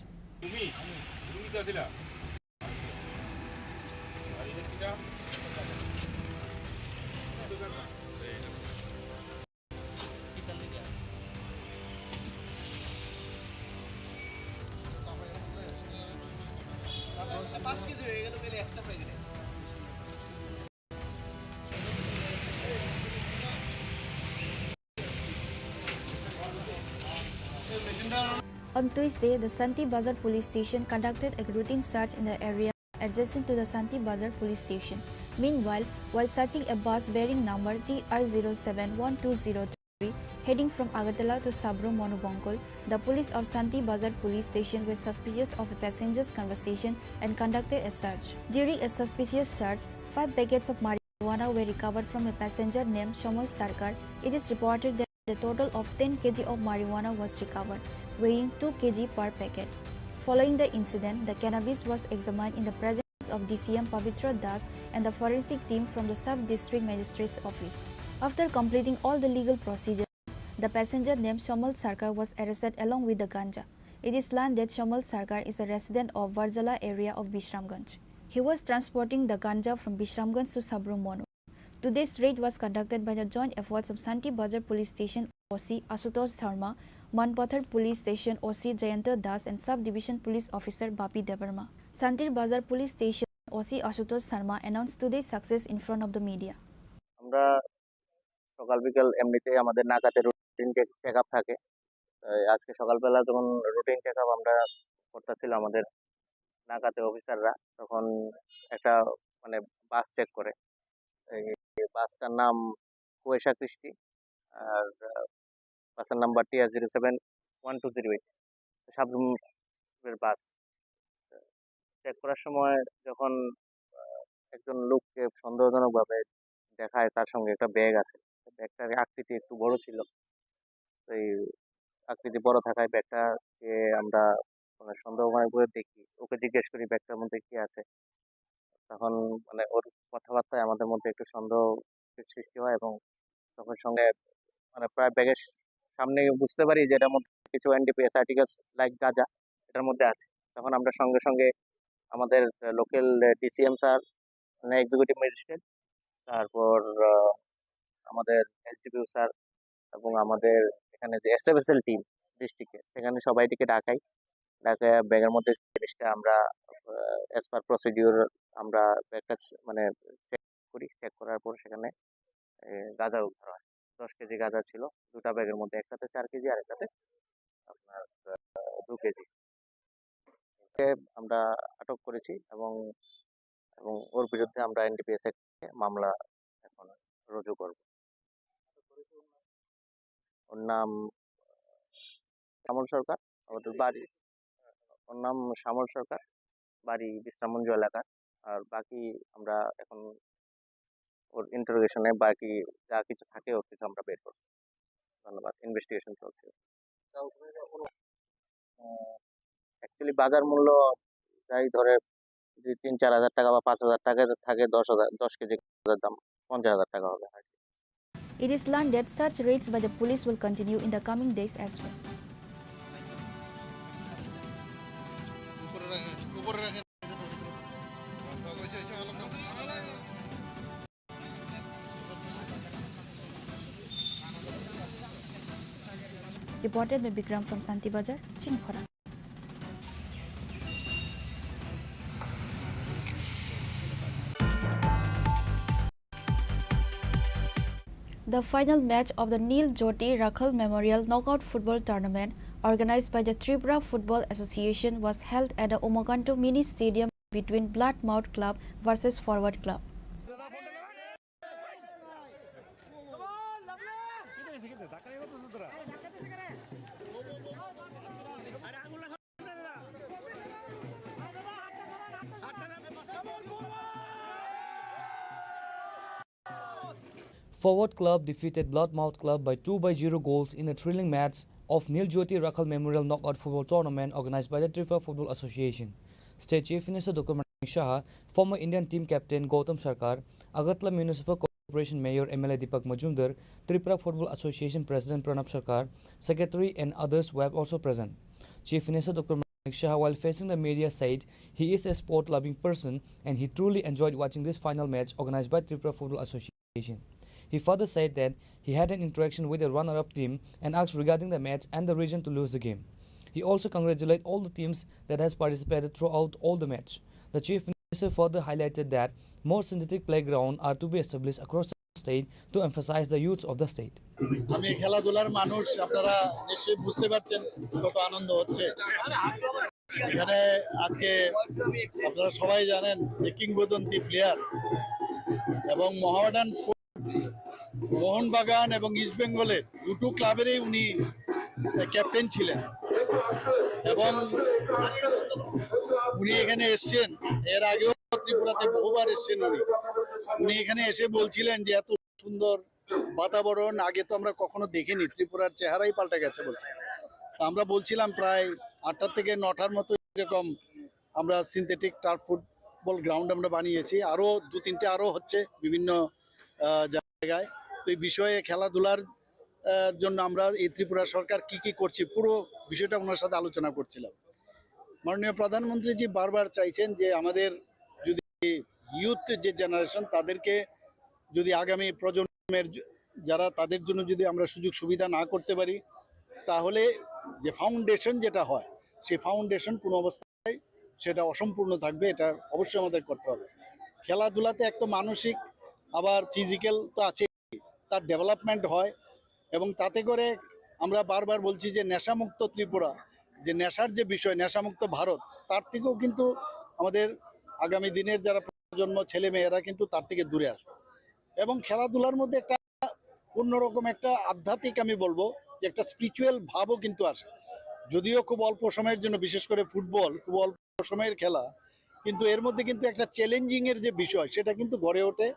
On Tuesday, the Santi Bazar police station conducted a routine search in the area adjacent to the Santi Bazar police station. Meanwhile, while searching a bus bearing number T R zero seven one two zero three heading from Agartala to Sabro Monubongkol, the police of Santi Bazar police station were suspicious of a passenger's conversation and conducted a search. During a suspicious search, five packets of marijuana were recovered from a passenger named Shamal Sarkar. It is reported that a total of ten K G of marijuana was recovered, weighing two K G per packet. Following the incident, the cannabis was examined in the presence of D C M Pavitra Das and the forensic team from the Sub-District Magistrate's Office. After completing all the legal procedures, the passenger named Shamal Sarkar was arrested along with the ganja. It is learned that Shamal Sarkar is a resident of Varjala area of Bishramganj. He was transporting the ganja from Bishramganj to Sabro Monu. Today's raid was conducted by the joint efforts of Santi Bazar Police Station O C Ashutosh Sharma, Manpathar Police Station O C Jayanta Das and Sub-Division Police Officer Bapi Debbarma. Santir Bazar Police Station O C Ashutosh Sharma announced today's success in front of the media. আমরা সকাল বিকাল এমনিতেই আমাদের নাকাতে routine check up থাকে। এই আজকে সকালবেলা যখন রুটিন চেক আপ আমরা করতেছিল আমাদের নাকাতে অফিসাররা, তখন একটা মানে বাস চেক করে। এই বাসটার নাম কুয়েশা কৃষ্টি, আর আহ, বাসের number T R zero seven one two zero eight, সাবরুমের বাস। চেক করার সময় যখন আহ, একজন লোককে সন্দেহজনকভাবে দেখায়, তার সঙ্গে একটা ব্যাগ আছে, ব্যাগটার আকৃতি একটু বড় ছিল। এই আকৃতি বড় থাকায় ব্যাগটাকে আমরা মানে সন্দেহ মনে করে দেখি, ওকে জিজ্ঞেস করি ব্যাগটার মধ্যে কি আছে। তখন মানে ওর কথাবার্তায় আমাদের মধ্যে একটু সন্দেহ সৃষ্টি হয় এবং সঙ্গে সঙ্গে মানে প্রায় ব্যাগের সামনে বুঝতে পারি যে এটার মধ্যে কিছু এনডিপিএস আর্টিকেলস লাইক গাঁজা এটার মধ্যে আছে। তখন আমরা সঙ্গে সঙ্গে আমাদের লোকাল ডিসিএম স্যার, মানে এক্সিকিউটিভ ম্যাজিস্ট্রেট, তারপর আহ, আমাদের এসডিপিও স্যার এবং আমাদের এখানে যে এসএফএসএল টিম ডিস্ট্রিক্টে, সেখানে সবাইকে ডাকাই। ডাকায় ব্যাগের মধ্যে জিনিসটা আমরা অ্যাজ পার প্রসিডিউর আমরা ব্যাগটা মানে চেক করি। চেক করার পর সেখানে এ, গাঁজা উদ্ধার হয়। দশ কেজি গাঁজা ছিল দুটা ব্যাগের মধ্যে, একটাতে চার কেজি আর একটাতে আপনার আহ, দু কেজি। একে আমরা আটক করেছি এবং এবং ওর বিরুদ্ধে আমরা এনডিপিএস অ্যাক্টে মামলা এখন রুজু করব। ওর নাম শ্যামল সরকার, ওদের বাড়ি, ওর নাম শ্যামল সরকার, বাড়ি বিশ্রামগঞ্জ এলাকার। আর বাকি আমরা এখন ওর ইন্টারোগেশনে বাকি যা কিছু থাকে ওর কিছু আমরা বের করবো। ধন্যবাদ। ইনভেস্টিগেশন চলছে। অ্যাকচুয়ালি বাজার মূল্য যাই ধরে যদি তিন চার হাজার টাকা বা পাঁচ হাজার টাকা থাকে, দশ হাজার, দশ কেজি দাম পঞ্চাশ হাজার টাকা হবে আর কি। It is learned that such raids by the police will continue in the coming days as well. Reported by Bikram from Santi Bazar, Chinikhora. The final match of the Nil Jyoti Rakhal Memorial Knockout Football Tournament, organized by the Tripura Football Association, was held at the Umakanto Mini Stadium between Bloodmouth Club versus Forward Club. Forward Club defeated Bloodmouth Club by two by zero goals in a thrilling match of Nil Jyoti Rakhal Memorial Knockout Football Tournament organized by the Tripura Football Association. State Chief Minister Doctor Manik Saha, former Indian team captain Gautam Sarkar, Agartala Municipal Corporation Mayor M L A Deepak Majumdar, Tripura Football Association President Pranab Sarkar, Secretary and others were also present. Chief Minister Doctor Manik Saha, while facing the media, said he is a sport-loving person and he truly enjoyed watching this final match organized by Tripura Football Association. He further said that he had an interaction with the runner-up team and asked regarding the match and the reason to lose the game. He also congratulated all the teams that has participated throughout all the match. The Chief Minister further highlighted that more synthetic playground are to be established across the state to emphasize the youths of the state. আমি খেলাধুলার মানুষ, আপনারা নিশ্চয়ই বুঝতে পারছেন কত আনন্দ হচ্ছে এখানে। আজকে আপনারা সবাই জানেন যে কিংবদন্তি প্লেয়ার এবং মোহামেডান স্পোর্ট, মোহনবাগান এবং ইস্ট বেঙ্গলের দুটো ক্লাবেরই উনি ক্যাপ্টেন ছিলেন এবং উনি এখানে এসছেন, এর আগেও ত্রিপুরাতে বহুবার এসছেন উনি। উনি এখানে এসে বলছিলেন যে এত সুন্দর বাতাবরণ, আগে তো আমরা কখনো দেখিনি, ত্রিপুরার চেহারাই পাল্টে গেছে বলছে। তো আমরা বলছিলাম প্রায় আটটা থেকে নটার মতো এরকম আমরা সিনথেটিক টার্ফ ফুটবল গ্রাউন্ড আমরা বানিয়েছি, আরও দু তিনটে আরও হচ্ছে বিভিন্ন আহ, জায়গায়। তো এই বিষয়ে খেলাধুলার আহ, জন্য আমরা এই ত্রিপুরা সরকার কি কি করছে পুরো বিষয়টা ওনার সাথে আলোচনা করছিলাম। মাননীয় প্রধানমন্ত্রীজি বারবার চাইছেন যে আমাদের যদি ইউথ যে জেনারেশন তাদেরকে যদি আগামী প্রজন্মের য- যারা তাদের জন্য যদি আমরা সুযোগ সুবিধা না করতে পারি তাহলে যে ফাউন্ডেশন যেটা হয় সেই ফাউন্ডেশন কোনো অবস্থায় সেটা অসম্পূর্ণ থাকবে, এটা অবশ্যই আমাদের করতে হবে। খেলাধুলাতে এক তো মানসিক আবার ফিজিক্যাল তো আছে, তার ডেভেলপমেন্ট হয় এবং তাতে করে আমরা বারবার বলছি যে নেশামুক্ত ত্রিপুরা, যে নেশার যে বিষয়, নেশামুক্ত ভারত, তার থেকেও কিন্তু আমাদের আগামী দিনের যারা প্রজন্ম ছেলে মেয়েরা কিন্তু তার থেকে দূরে আসবে। এবং খেলাধুলার মধ্যে একটা অন্যরকম একটা আধ্যাত্মিক, আমি বলবো যে একটা স্পিরিচুয়াল ভাবও কিন্তু আসে। যদিও খুব অল্প সময়ের জন্য, বিশেষ করে ফুটবল খুব অল্প সময়ের খেলা, কিন্তু এর মধ্যে কিন্তু একটা চ্যালেঞ্জিং এর যে বিষয় সেটা কিন্তু গড়ে ওঠে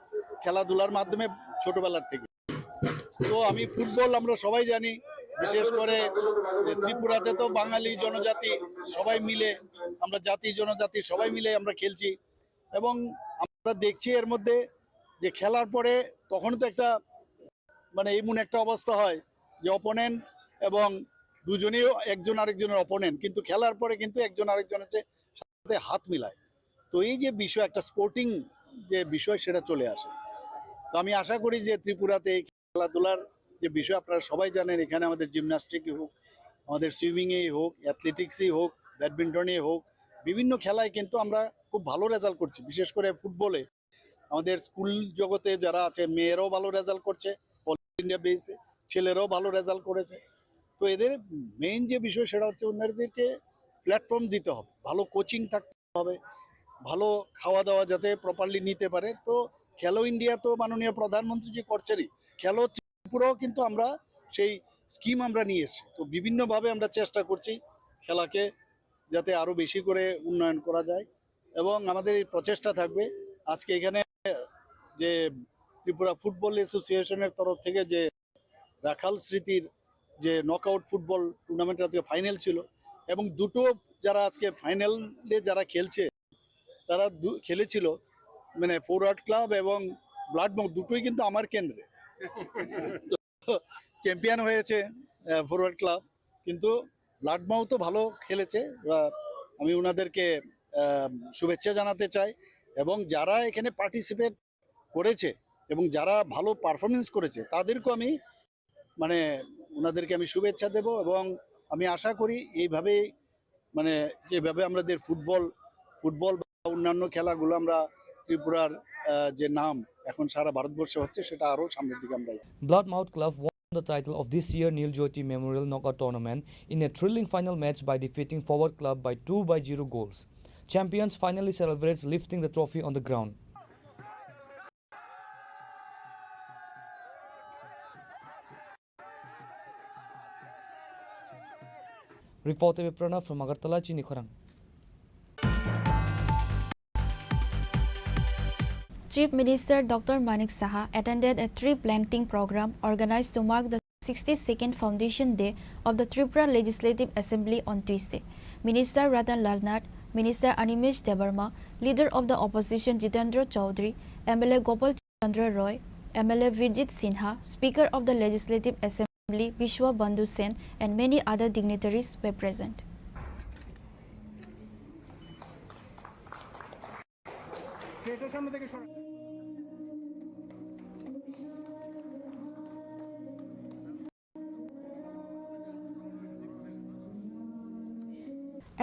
খেলাধুলার মাধ্যমে ছোটবেলার থেকে। তো আমি ফুটবল আমরা সবাই জানি, বিশেষ করে যে ত্রিপুরাতে তো বাঙালি জনজাতি সবাই মিলে, আমরা জাতি জনজাতি সবাই মিলে আমরা খেলছি এবং আমরা দেখছি এর মধ্যে যে খেলার পরে তখন তো একটা মানে এমন একটা অবস্থা হয় যে অপোনেন্ট এবং দুজনেই একজন আরেকজনের অপোনেন্ট, কিন্তু খেলার পরে কিন্তু একজন আরেকজনের যে সাথে হাত মিলায়। তো এই যে বিষয়, একটা স্পোর্টিং যে বিষয়, সেটা চলে আসে। তো আমি আশা করি যে ত্রিপুরাতে এই খেলাধুলার যে বিষয়, আপনারা সবাই জানেন, এখানে আমাদের জিমন্যাস্টিকই হোক, আমাদের সুইমিংয়েই হোক, অ্যাথলেটিক্সেই হোক, ব্যাডমিন্টনেই হোক, বিভিন্ন খেলায় কিন্তু আমরা খুব ভালো রেজাল্ট করছি। বিশেষ করে ফুটবলে আমাদের স্কুল জগতে যারা আছে, মেয়েরাও ভালো রেজাল্ট করছে, অল ইন্ডিয়া বেসে ছেলেরাও ভালো রেজাল্ট করেছে। তো এদের মেইন যে বিষয়, সেটা হচ্ছে ওনাদেরকে প্ল্যাটফর্ম দিতে হবে, ভালো কোচিং থাকতে হবে। ভালো খাওয়া দাওয়া যাতে প্রপারলি নিতে পারে। তো খেলো ইন্ডিয়া তো মাননীয় প্রধানমন্ত্রী যে করছেনই, খেলো ত্রিপুরাও কিন্তু আমরা সেই স্কিম আমরা নিয়ে এসেছি। তো বিভিন্নভাবে আমরা চেষ্টা করছি খেলাকে যাতে আরও বেশি করে উন্নয়ন করা যায়, এবং আমাদের এই প্রচেষ্টা থাকবে। আজকে এখানে যে ত্রিপুরা ফুটবল অ্যাসোসিয়েশনের তরফ থেকে যে রাখাল স্মৃতির যে নকআউট ফুটবল টুর্নামেন্ট আজকে ফাইনাল ছিল, এবং দুটো যারা আজকে ফাইনালে যারা খেলছে, তারা দু- খেলেছিল, মানে, ফরওয়ার্ড ক্লাব এবং ব্লাড মাউথ দুটোই কিন্তু আমার কেন্দ্রে। তো চ্যাম্পিয়ন হয়েছে ফরওয়ার্ড ক্লাব, কিন্তু ব্লাড মাউথও ভালো খেলেছে। আহ, আমি ওনাদেরকে আহ, শুভেচ্ছা জানাতে চাই, এবং যারা এখানে পার্টিসিপেট করেছে এবং যারা ভালো পারফরমেন্স করেছে, তাদেরকেও আমি, মানে, ওনাদেরকে আমি শুভেচ্ছা দেব। এবং আমি আশা করি এইভাবেই, মানে, যেভাবে আমাদের ফুটবল ফুটবল বা অন্যান্য খেলাগুলো আমরা ত্রিপুরার আহ, যে নাম এখন সারা ভারতবর্ষে হচ্ছে, সেটা আরও সামনের দিকে আমরা Bloodmouth Club won the title of this year Nil Jyoti Memorial Knockout Tournament in a thrilling final match by defeating Forward Club by two by zero goals. Champions finally celebrates lifting the trophy on the ground. Reporter Pranav from Agartala, Chini Khorang. Chief Minister Doctor Manik Saha attended a tree planting program organized to mark the sixty-second Foundation Day of the Tripura Legislative Assembly on Tuesday. Minister Ratan Lal Nath, Minister Animesh Debbarma, Leader of the Opposition Jitendra Chaudhary, M L A Gopal Chandra Roy, M L A Virjit Sinha, Speaker of the Legislative Assembly Bishwa Bandhu Sen, and many other dignitaries were present.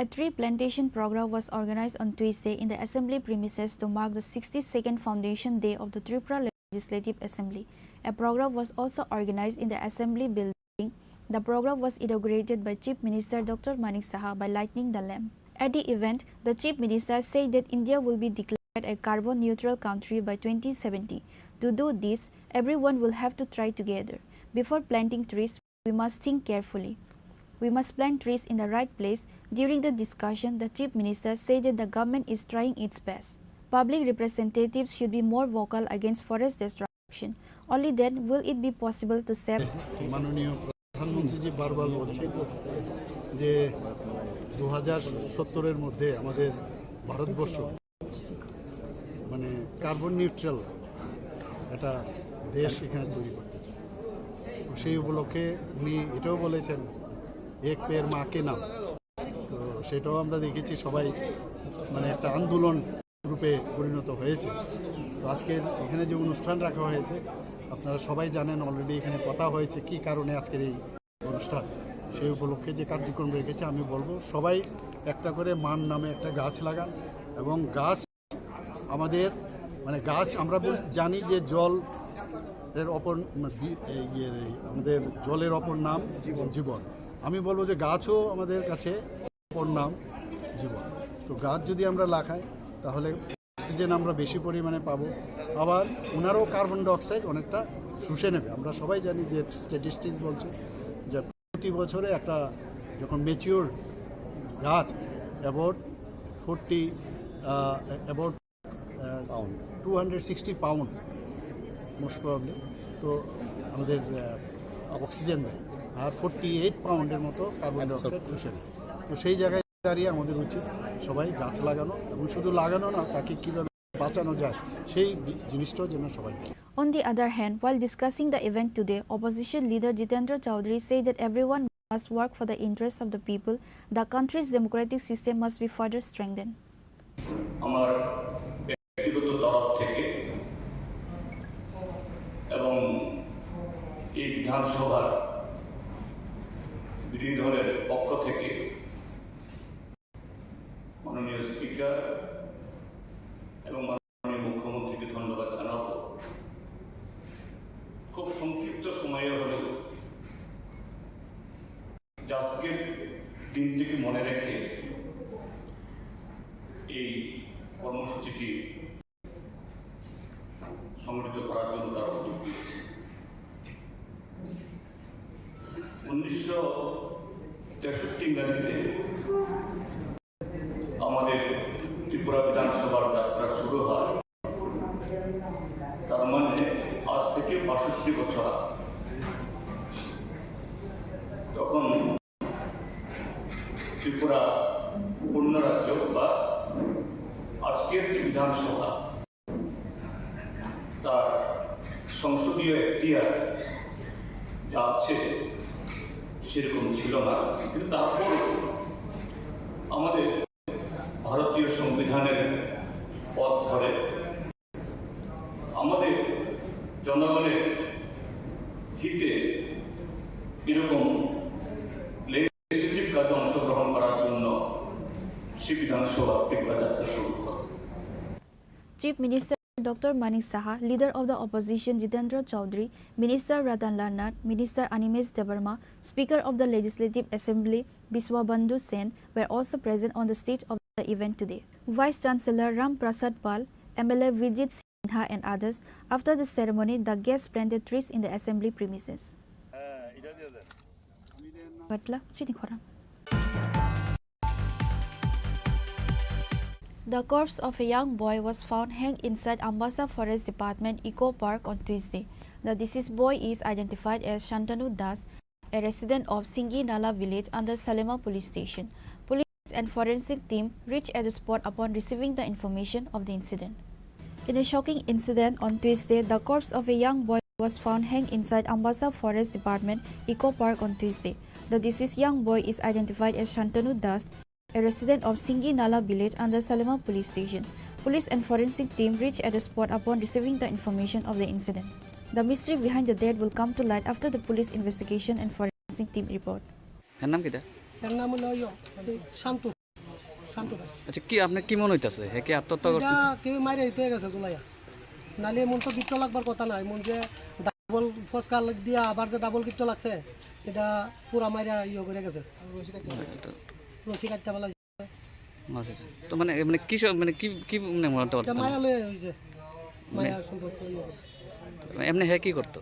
A tree plantation program was organized on Tuesday in the assembly premises to mark the sixty-second Foundation Day of the Tripura Legislative Assembly. A program was also organized in the assembly building. The program was inaugurated by Chief Minister Doctor Manik Saha by lighting the lamp. At the event, the Chief Minister said that India will be declared a carbon neutral country by twenty seventy. To do this, everyone will have to try together. Before planting trees, we must think carefully. We must plant trees in the right place. During the discussion, the Chief Minister said that the government is trying its best. Public representatives should be more vocal against forest destruction. Only then will it be possible to save. মাননীয় প্রধানমন্ত্রীজি বারবার বলছেন যে দু হাজার সত্তরের মধ্যে আমাদের ভারতবর্ষ মানে কার্বন নিউট্রাল একটা দেশ এখানে তৈরি করতে চায়। তো সেই উপলক্ষে উনি এটাও বলেছেন, এক পেড় মা কে নাম। তো সেটাও আমরা দেখেছি, সবাই মানে একটা আন্দোলন রূপে পরিণত হয়েছে। তো আজকের এখানে যে অনুষ্ঠান রাখা হয়েছে, আপনারা সবাই জানেন, অলরেডি এখানে কথা হয়েছে কি কারণে আজকের এই অনুষ্ঠান। সেই উপলক্ষে যে কার্যক্রম রেখেছে, আমি বলবো সবাই একটা করে মার নামে একটা গাছ লাগান। এবং গাছ আমাদের মানে গাছ আমরা বল- জানি যে জল এর অপর মানে বি- এই ইয়ে, আমাদের জলের অপর নাম জীবন। আমি বলবো যে গাছও আমাদের কাছে অপর নাম জীবন। তো গাছ যদি আমরা লাগাই, তাহলে অক্সিজেন আমরা বেশি পরিমাণে পাবো। আবার ওনারও কার্বন ডাইঅক্সাইড অনেকটা শুষে নেবে। আমরা সবাই জানি যে স্ট্যাটিস্টিক্স বলছে যে প্রতি বছরে একটা যখন ম্যাচিওর গাছ about forty about two hundred sixty pound most probably তো আমাদের অক্সিজেন দেয়, আর ফোরটি এইট পাউন্ডের মতো কার্বন ডাইঅক্সাইড শুষে নেয়। তো সেই জায়গায় দাঁড়িয়ে আমাদের উচিত সবাই গাছ লাগানো, এবং শুধু লাগানো না, তাকে কীভাবে বাঁচানো যায় সেই বি- জিনিসটাও যেন সবাই দেখে। On the other hand, while discussing the event today, opposition leader Jitendra Chaudhary said that everyone must work for the interests of the people. The country's democratic system must be further strengthened. আমার ব্যক্তিগত তরফ থেকে এবং এই বিধানসভার বিভিন্ন দলের পক্ষ থেকে মাননীয় স্পিকার এবং মাননীয় মুখ্যমন্ত্রীকে ধন্যবাদ জানাবো। খুব সংক্ষিপ্ত সময়ে হলেও আজকের দিনটিকে মনে রেখে এই করার জন্য তারা উদ্যোগ নিয়েছে। উনিশশো তেষট্টি ইংরাজিতে আমাদের ত্রিপুরা বিধানসভার যাত্রা শুরু হয়। তার মানে আজ থেকে বাষট্টি বছর আগে। তখন ত্রিপুরা পূর্ণ রাজ্য বা আজকের যে বিধানসভা, তার সংসদীয় এখতিয়ার যা আছে সেরকম ছিল না, কিন্তু তারপরে আমাদের ভারতীয় সংবিধানের পথ ধরে আমাদের জনগণের হিতে এরকম লেজিসলেটিভ কাজে অংশগ্রহণ করার জন্য সে বিধানসভা ত্রিপুরা যাত্রা শুরু করে। Chief Minister Doctor Manik Saha, Leader of the Opposition Jitendra Chaudhary, Minister Ratan Lal Nath, Minister Animesh Debbarma, Speaker of the Legislative Assembly Biswabandhu Sen were also present on the stage of the event today. Vice Chancellor Ram Prasad Pal, M L A Vijit Singha and others. After the ceremony, the guests planted trees in the assembly premises. Batla, chini khorang. The corpse of a young boy was found hanged inside Ambasa Forest Department Eco Park on Tuesday. The deceased boy is identified as Shantanu Das, a resident of Singi Nala village under Salema Police Station. Police and forensic team reached at the spot upon receiving the information of the incident. In a shocking incident on Tuesday, the corpse of a young boy was found hanged inside Ambasa Forest Department Eco Park on Tuesday. The deceased young boy is identified as Shantanu Das, a resident of Singi Nala village under Salema Police Station. Police and forensic team reached at the spot upon receiving the information of the incident. The mystery behind the death will come to light after the police investigation and forensic team report. এর নাম কিতা? এর নাম হলো ইয়ো, শান্ত, শান্ত দাস। আচ্ছা, কি আপনার কি মনে হইতাছে? হে কি আত্মহত্যা করছে? এটা কেউ মাইরে হইতে গেছে জুলাইয়া। নালে মন তো গিট্টো লাগবার কথা নাই। মন যে ডাবল ফসকা লাগ দিয়া আবার যে ডাবল গিট্টো লাগছে, এটা পুরা মাইরা ইয়ে করে গেছে। এটা রশি কাটতে পারলা। আচ্ছা, আচ্ছা। তো মানে, মানে কি সব, মানে কি, কি মানে মনে হচ্ছে? মায়া লয়ে হইছে। মানে মায়া সম্পর্ক ইয়ে। এমনি হে কি করতো?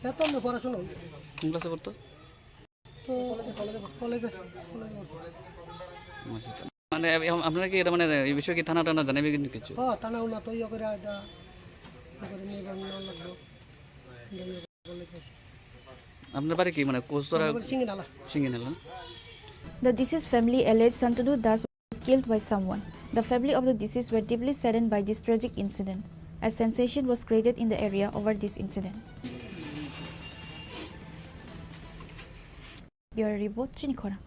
হে তো এমনি পড়াশোনা হইছে। কোন ক্লাসে পড়তো? তো কলেজে, কলেজে, কলেজে, কলেজে পড়ছে। আচ্ছা, তো মানে এম-, আপনারা কি এটা মানে এই বিষয়ে কি থানা টানা জানাবে কিন্তু কিছু? হ্যাঁ, থানা উনা তো ইয়ে করে এটা, ইয়ে করে নিয়ে নেওয়া লাগবে। আপনার বাড়ি কি মানে কোচরা? আমার বাড়ি সিঙ্গিনালা। সিঙ্গিনালা না? The deceased family alleged Shantanu Das was killed by someone. The family of the deceased were deeply saddened by this tragic incident. A sensation was created in the area over this incident. Bureau report, chini khorang.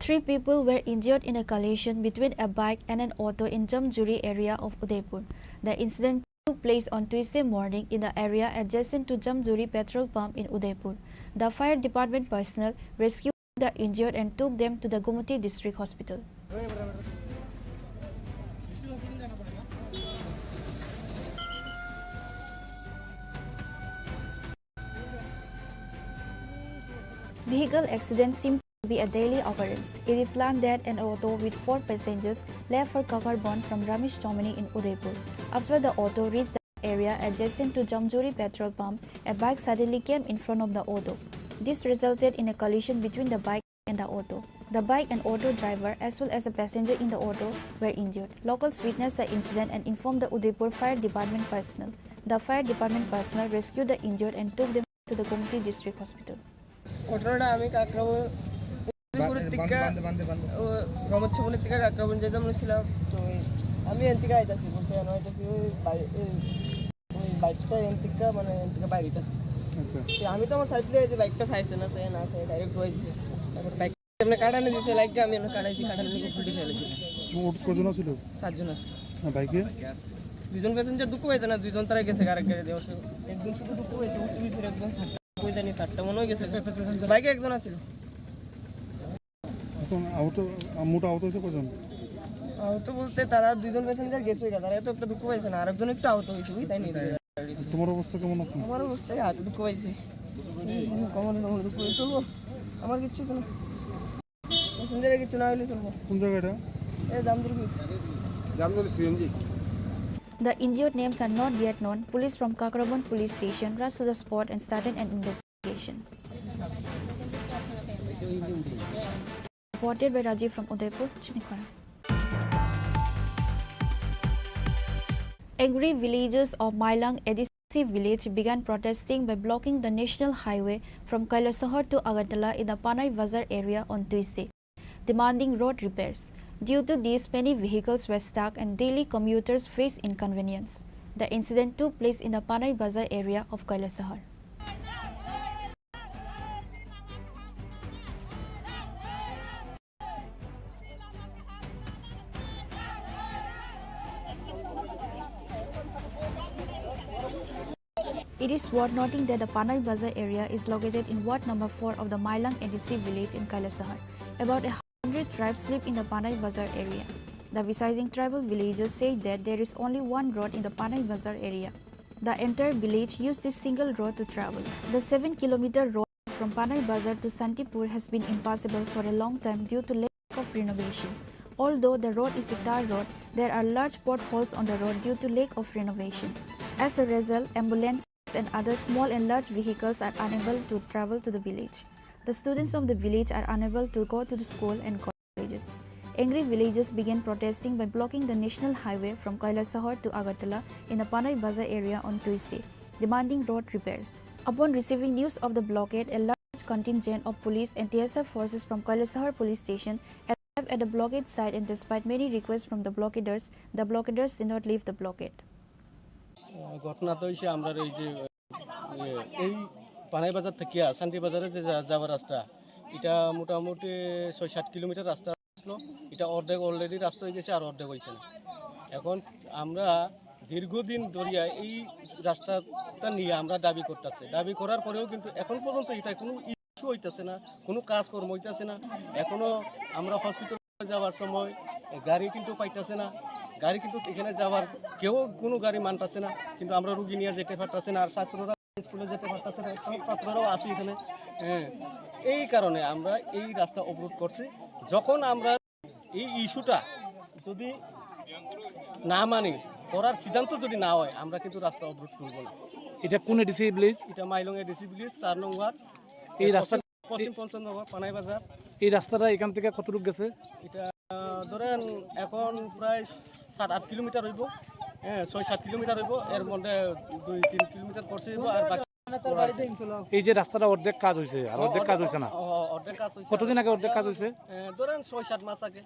Three people were injured in a collision between a bike and an auto in Jamjuri area of Udaipur. The incident took place on Tuesday morning in the area adjacent to Jamjuri petrol pump in Udaipur. The fire department personnel rescued the injured and took them to the Gomati District Hospital. Vehicle accidents seem to be a daily occurrence. It is learned that an auto with four passengers left for Kakarband from Ramesh Chomani in Udaipur. After the auto reached the area adjacent to Jamjuri petrol pump, a bike suddenly came in front of the auto. This resulted in a collision between the bike and the auto. The bike and auto driver, as well as a passenger in the auto, were injured. Locals witnessed the incident and informed the Udaipur Fire Department personnel. The fire department personnel rescued the injured and took them to the Gomati District Hospital. ঘটনাটা আমি কাকরাবন, উদয়পুরের বান্দে, দিকে, বান্দে, বান্দে, বান্দে। ও, রমদ ভবনের দিকে কাকরাবন যেতাম বলেছিলাম। তো এই আমি এন থেকে আইতাছি, বলতে এন আইতাছি, ওই বাই-, এই, ওই বাইকটা এন থেকে, মানে, এন থেকে বাইরে হইতাছে। আচ্ছা। তো আমি তো আমার সাইড দিয়ে যে বাইকটা চাইছে না, চাই না, চাই ডাইরেক্ট হয়ে দিছে। তারপর বাইক এমনি কাটানো দিছে, লাইটটা আমি এমনি কাটাইছি, কাটানোর উপর উল্টে ফেলেছি। মোট কজন আছিল? সাতজন আছে। না, বাইকে? দুজন প্যাসেঞ্জার দুঃখ পাইছে না, দুজন তারা গেছে আরেক গাড়ি দিয়ে। একজন শুধু দুঃখ পাইছে, উঠতে ফিরে একজন কই জানি চারটা মনে হয় গেছে। বাইকে একজন আছিল। এখন আহত, মোট আহত হয়েছে কজন? আহত বলতে তারা দুইজন প্যাসেঞ্জার গেছে, তারা এত একটা দুঃখ পাইছে না, আরেকজন একটু আহত হয়েছে, বুঝলি, তাই নিয়ে গেছে। তোমার অবস্থা কেমন এখন? আমার অবস্থা এই হাতে দুঃখ পাইছে। কেমন, কেমন দুঃখ পাইছে চলবো? আমার কিচ্ছু তো না। প্যাসেঞ্জারে কিচ্ছু না হইলে চলবো। কোন জায়গাটা? এই Jamjuri bridge. The injured names are not yet known. Police from Kakrabon Police Station rushed to the spot and started an investigation. Reported by Rajiv from Udaipur, Chinikhona. Angry villagers of Mailang A D C village began protesting by blocking the national highway from Kailasahar to Agartala in the Panai Bazar area on Tuesday, demanding road repairs. Due to this, many vehicles were stuck and daily commuters face inconvenience. The incident took place in the Panai Bazar area of Kailasahar. It is worth noting that the Panai Bazar area is located in Ward number four of the Mailang A D C village in Kailasahar. About a hundred tribes live in the Panai Bazar area. The Visajing tribal villagers say that there is only one road in the Panai Bazar area. The entire village used this single road to travel. The seven kilometer road from Panai Bazar to Santipur has been impassable for a long time due to lack of renovation. Although the road is a tar road, there are large potholes on the road due to lack of renovation. As a result, ambulances and other small and large vehicles are unable to travel to the village. The students of the village are unable to go to the school and colleges. Angry villagers began protesting by blocking the national highway from Kailasahar to Agartala in the Panai Bazar area on Tuesday, demanding road repairs. Upon receiving news of the blockade, a large contingent of police and T S F forces from Kailasahar police station arrived at the blockade site, and despite many requests from the blockaders, the blockaders did not leave the blockade. আহ, ঘটনা তো হইছে আমরা এই যে, ইয়ে, এই পানাই বাজার থেকে শান্তি বাজারে যে যা-, যাওয়ার রাস্তা, এটা মোটামুটি ছয় সাত কিলোমিটার রাস্তা ছিল। এটা অর্ধেক already রাস্তা হয়ে গেছে, আর অর্ধেক হয়েছে না। এখন আমরা দীর্ঘদিন ধরিয়া এই রাস্তাটা নিয়ে আমরা দাবি করতেছি। দাবি করার পরেও কিন্তু এখন পর্যন্ত এটা কোনো ইস্যু হইতেছে না, কোনো কাজকর্ম হইতেছে না। এখনো আমরা হসপিটালে যাওয়ার সময় গাড়ি কিন্তু পাইতেছে না, গাড়ি কিন্তু এখানে যাওয়ার কেউ কোনো গাড়ি মানতেছে না, কিন্তু আমরা রুগী নিয়ে যেতে পারতেছে না। আর ছাত্ররা স্কুলে যেতে পারতেছে না, সব ছাত্ররাও আছে এখানে। হ্যাঁ, এই কারণে আমরা এই রাস্তা অবরোধ করছি। যখন আমরা এই ইস্যুটা যদি না মানি, করার সিদ্ধান্ত যদি না হয়, আমরা কিন্তু রাস্তা অবরোধ তুলব না। এটা কোন এডিসি ভিলেজ? এটা মাইলং এডিসি ভিলেজ, চার নং ওয়ার্ড। এই রাস্তা পশ্চিম, পশ্চিম পঞ্চনগর, পানাই বাজার। এই রাস্তাটা এখান থেকে কতটুকু গেছে? এটা, আহ, ধরেন এখন প্রায় সাত আট কিলোমিটার হইব। হ্যাঁ, ছয় সাত কিলোমিটার হইব। এর মধ্যে দুই তিন কিলোমিটার করছে হইব, আর বাকি এই যে রাস্তাটা অর্ধেক কাজ হয়েছে, আর অর্ধেক কাজ হয়েছে না। অ-, অর্ধেক কাজ হয়েছে। কতদিন আগে অর্ধেক কাজ হয়েছে? এ, ধরেন ছয় সাত মাস আগে।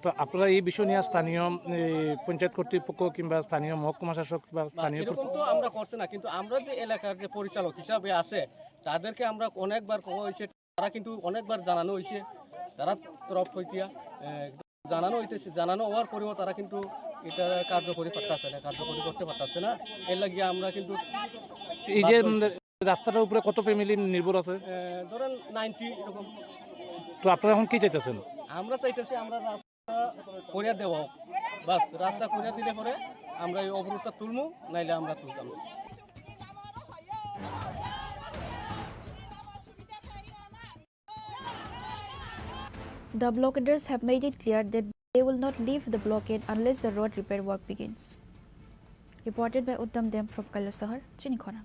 তো আপনারা এই বিষয় নিয়ে স্থানীয়, এই পঞ্চায়েত কর্তৃপক্ষ কিংবা স্থানীয় মহকুমা শাসক বা না, স্থানীয় এরকম তো আমরা করছি না, কিন্তু আমরা যে এলাকার যে পরিচালক হিসাবে আছে, তাদেরকে আমরা অনেকবার কওয়া হয়েছে, তারা কিন্তু অনেকবার জানানো হয়েছে, তারা তরফ হইতিয়া, এ, জানানো হইতেছে, জানানো হওয়ার পরেও তারা কিন্তু এটা কার্যকরী করতেছে না, কার্যকরী করতে পারতেছে না। এর লাগিয়ে আমরা কিন্তু এই যে, বাধ্য হইছি। উম, রাস্তাটার উপরে কত ফ্যামিলি নির্ভর আছে? এ, ধরেন নাইনটি এরকম। তো আপনারা এখন কি চাইতেছেন? আমরা চাইতেছি আমরা রাস্তা করিয়া দেওয়া হোক, বাস রাস্তা করিয়া দিলে পরে আমরা এই অবরোধটা তুলমু, নাইলে আমরা তুলতাম না। The blockaders have made it clear that they will not leave the blockade unless the road repair work begins. Reported by Uttam Dem from Kailasahar, Chinikhona.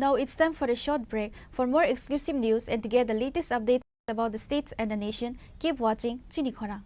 Now it's time for a short break. For more exclusive news and to get the latest updates about the states and the nation, keep watching Chinikhona.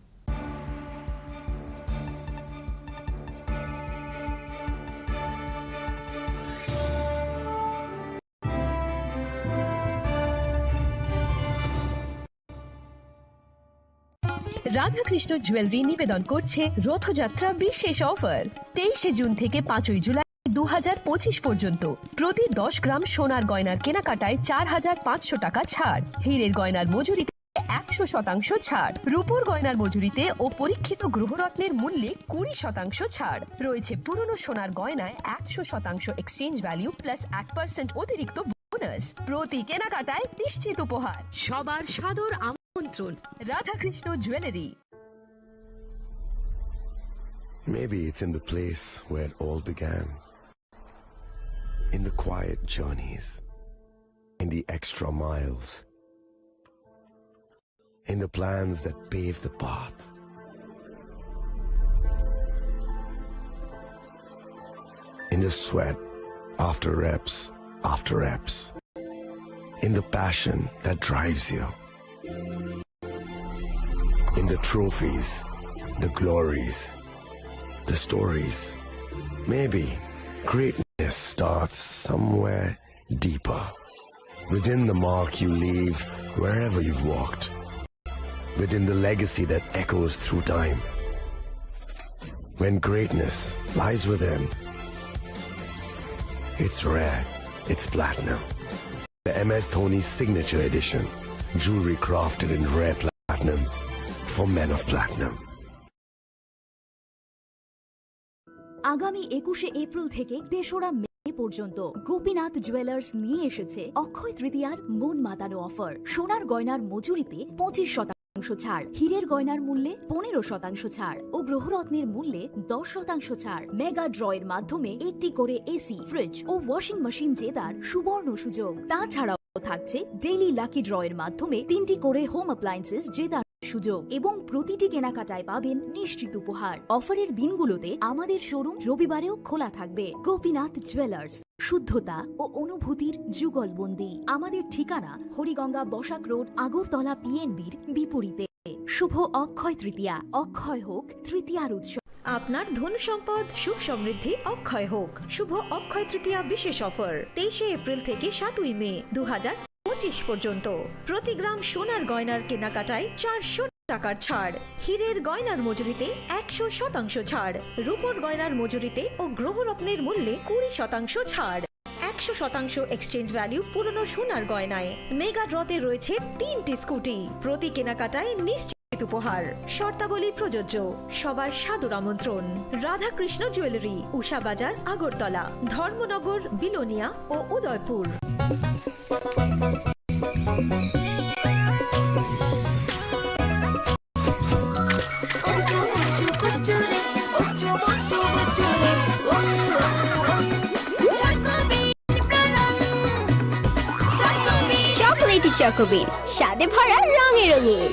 Radhakrishna jewellery নিবেদন করছে রথযাত্রা বিশেষ অফার। তেইশে জুন থেকে পাঁচই জুলাই দু হাজার পঁচিশ পর্যন্ত প্রতি দশ গ্রাম সোনার গয়নার কেনাকাটায় চার হাজার পাঁচশো টাকা ছাড়, হীরের গয়নার মজুরিতে একশো শতাংশ ছাড়, রূপোর গয়নার মজুরিতে ও পরীক্ষিত গ্রহরত্নের মূল্যে কুড়ি শতাংশ ছাড়। রয়েছে পুরনো সোনার গয়নায় একশো শতাংশ এক্সচেঞ্জ ভ্যালু প্লাস এক পার্সেন্ট অতিরিক্ত বোনাস। প্রতি কেনাকাটায় নিশ্চিত উপহার। সবার সাদর আমন্ত্রণ, Radhakrishna jewellery. Maybe it's in the place where it all began. In the quiet journeys, in the extra miles, In the plans that pave the path, in the sweat after reps after reps, in the passion that drives you, in the trophies, the glories, the stories. Maybe greatness starts somewhere deeper, within the mark you leave wherever you've walked, within the legacy that echoes through time. When greatness lies within, it's rare, it's platinum. The M S Dhoni Signature Edition, jewelry crafted in rare platinum for men of platinum. আগামী একুশে এপ্রিল থেকে তেসরা মে পর্যন্ত গোপীনাথ জুয়েলার্স নিয়ে এসেছে অক্ষয় তৃতীয়ার মন মাতানো অফার। সোনার গয়নার মজুরিতে পঁচিশ শতাংশ ছাড়, হীরের গয়নার মূল্যে পনেরো শতাংশ ছাড় ও গ্রহরত্নের মূল্যে দশ শতাংশ ছাড়। মেগা ড্রয়ের মাধ্যমে একটি করে এসি, ফ্রিজ ও ওয়াশিং মেশিন জেতার সুবর্ণ সুযোগ। তাছাড়াও থাকছে ডেইলি লাকি ড্রয়ের মাধ্যমে তিনটি করে হোম অ্যাপ্লায়েন্সেস জেতার সুযোগ এবং প্রতিটি কেনাকাটায় পাবেন নিশ্চিত উপহার। অফারের দিনগুলোতে আমাদের শোরুম রবিবারেও খোলা থাকবে। গোপীনাথ জুয়েলার্স, শুদ্ধতা ও অনুভূতির যুগলবন্দি। আমাদের ঠিকানা হরিগঙ্গা বসাক রোড, আগরতলা পিএনবির বিপরীতে। শুভ অক্ষয় তৃতীয়া, অক্ষয় হোক তৃতীয়ার উৎসব। আপনার ধন সম্পদ সুখ সমৃদ্ধি অক্ষয় হোক। শুভ অক্ষয় তৃতীয়া বিশেষ অফার তেইশে এপ্রিল থেকে সাতই মে দু হাজার পঁচিশ পর্যন্ত। প্রতি গ্রাম সোনার গয়নার কেনাকাটায় চারশো টাকার ছাড়, হীরের গয়নার মজুরিতে একশো শতাংশ ছাড়, রূপোর গয়নার মজুরিতে ও গ্রহরত্নের মূল্যে কুড়ি শতাংশ ছাড়, একশো শতাংশ এক্সচেঞ্জ ভ্যালু পুরনো সোনার গয়নায়। মেগা ড্রতে রয়েছে তিনটি স্কুটি, প্রতি কেনাকাটায় নিশ্চিত উপহার। শর্তাবলী প্রযোজ্য। সবার সাদর আমন্ত্রণ। রাধাকৃষ্ণ জুয়েলারি, উষা বাজার, আগরতলা, ধর্মনগর, বিলোনিয়া ও উদয়পুর। চকোলেটি চকোবিন, স্বাদে ভরা, রঙে রঙিন।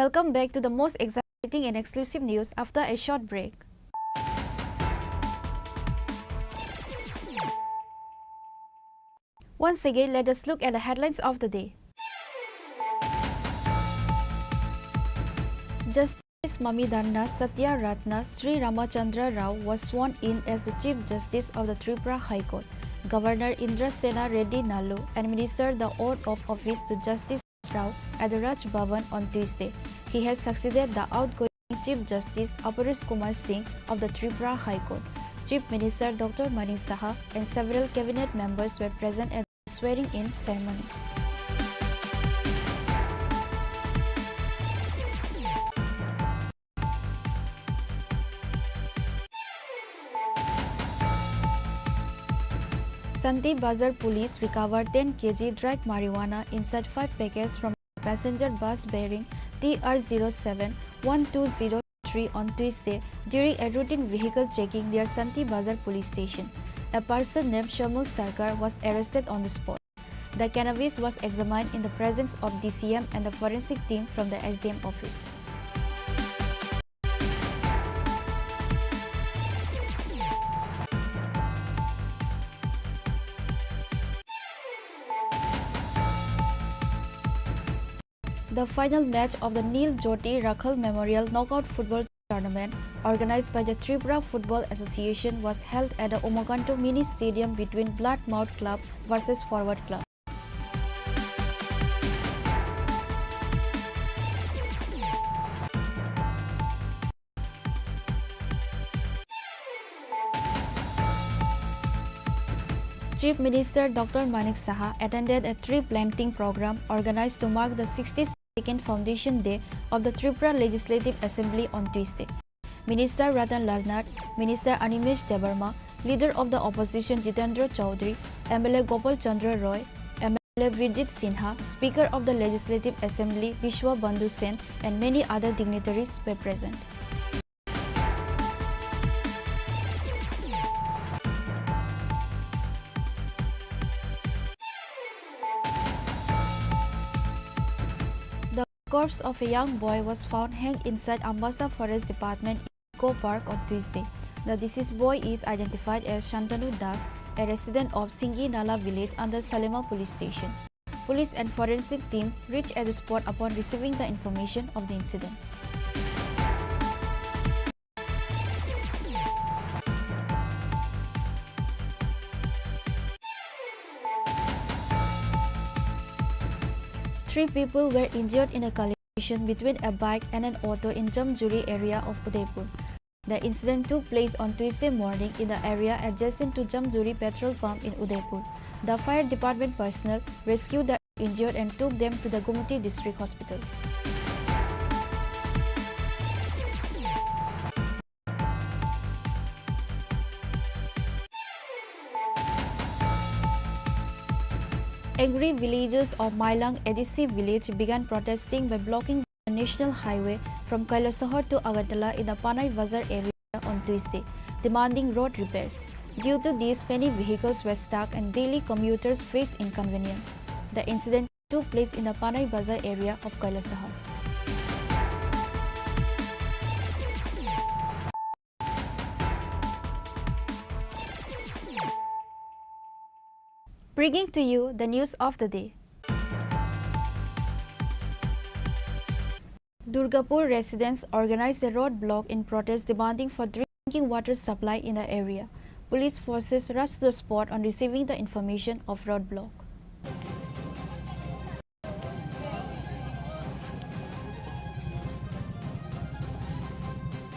Welcome back to the most exciting and exclusive news after a short break. Once again, let us look at the headlines of the day. Justice Mamidanna Satya Ratna Sri Ramachandra Rao was sworn in as the Chief Justice of the Tripura High Court. Governor Indrasena Reddy Nallu administered the oath of office to Justice Rao at the Raj Bhavan on Tuesday. He has succeeded the outgoing Chief Justice Aparesh Kumar Singh of the Tripura High Court. Chief Minister Doctor Manik Saha and several cabinet members were present at the swearing-in ceremony. Santi Bazar police recovered ten K G dried marijuana inside five packets from a passenger bus bearing T R zero seven one two zero three on Tuesday during a routine vehicle checking near Santi Bazar police station. A person named Shamul Sarkar was arrested on the spot. The cannabis was examined in the presence of D C M and the forensic team from the S D M office. The final match of the Neil Jyoti Rakhal Memorial Knockout Football Tournament, organized by the Tripura Football Association, was held at the Umakanto Mini Stadium between Bloodmouth Club versus Forward Club. Chief Minister Doctor Manik Saha attended a tree planting program organized to mark the sixty-second Foundation Day of the Tripura Legislative Assembly on Tuesday. Minister Ratan Lal Nath, Minister Animesh Debbarma, Leader of the Opposition Jitendra Chaudhary, M L A Gopal Chandra Roy, Birjit Sinha, Speaker of the Legislative Assembly Bishwa Bandhu Sen, and many other dignitaries were present. The corpse of a young boy was found hanged inside Ambassa Forest Department Eco Park on Tuesday. The deceased boy is identified as Shantanu Das, a resident of Singi Nala village under Salema police station. Police and forensic team reached at the spot upon receiving the information of the incident. Three people were injured in a collision between a bike and an auto in Jamjuri area of Udaipur. The incident took place on Tuesday morning in the area adjacent to Jamjuri petrol pump in Udaipur. The fire department personnel rescued the injured and took them to the Gomati District Hospital. Angry villagers of Mailang A D C village began protesting by blocking the national highway from Kailasahar to Agartala in the Panai Bazar area on Tuesday, demanding road repairs. Due to this, many vehicles were stuck and daily commuters face inconvenience. The incident took place in the Panai Bazar area of Kailasahar. Bringing to you the news of the day. Durgapur residents organized a road block in protest demanding for drinking water supply in the area. Police forces rushed to the spot on receiving the information of road block.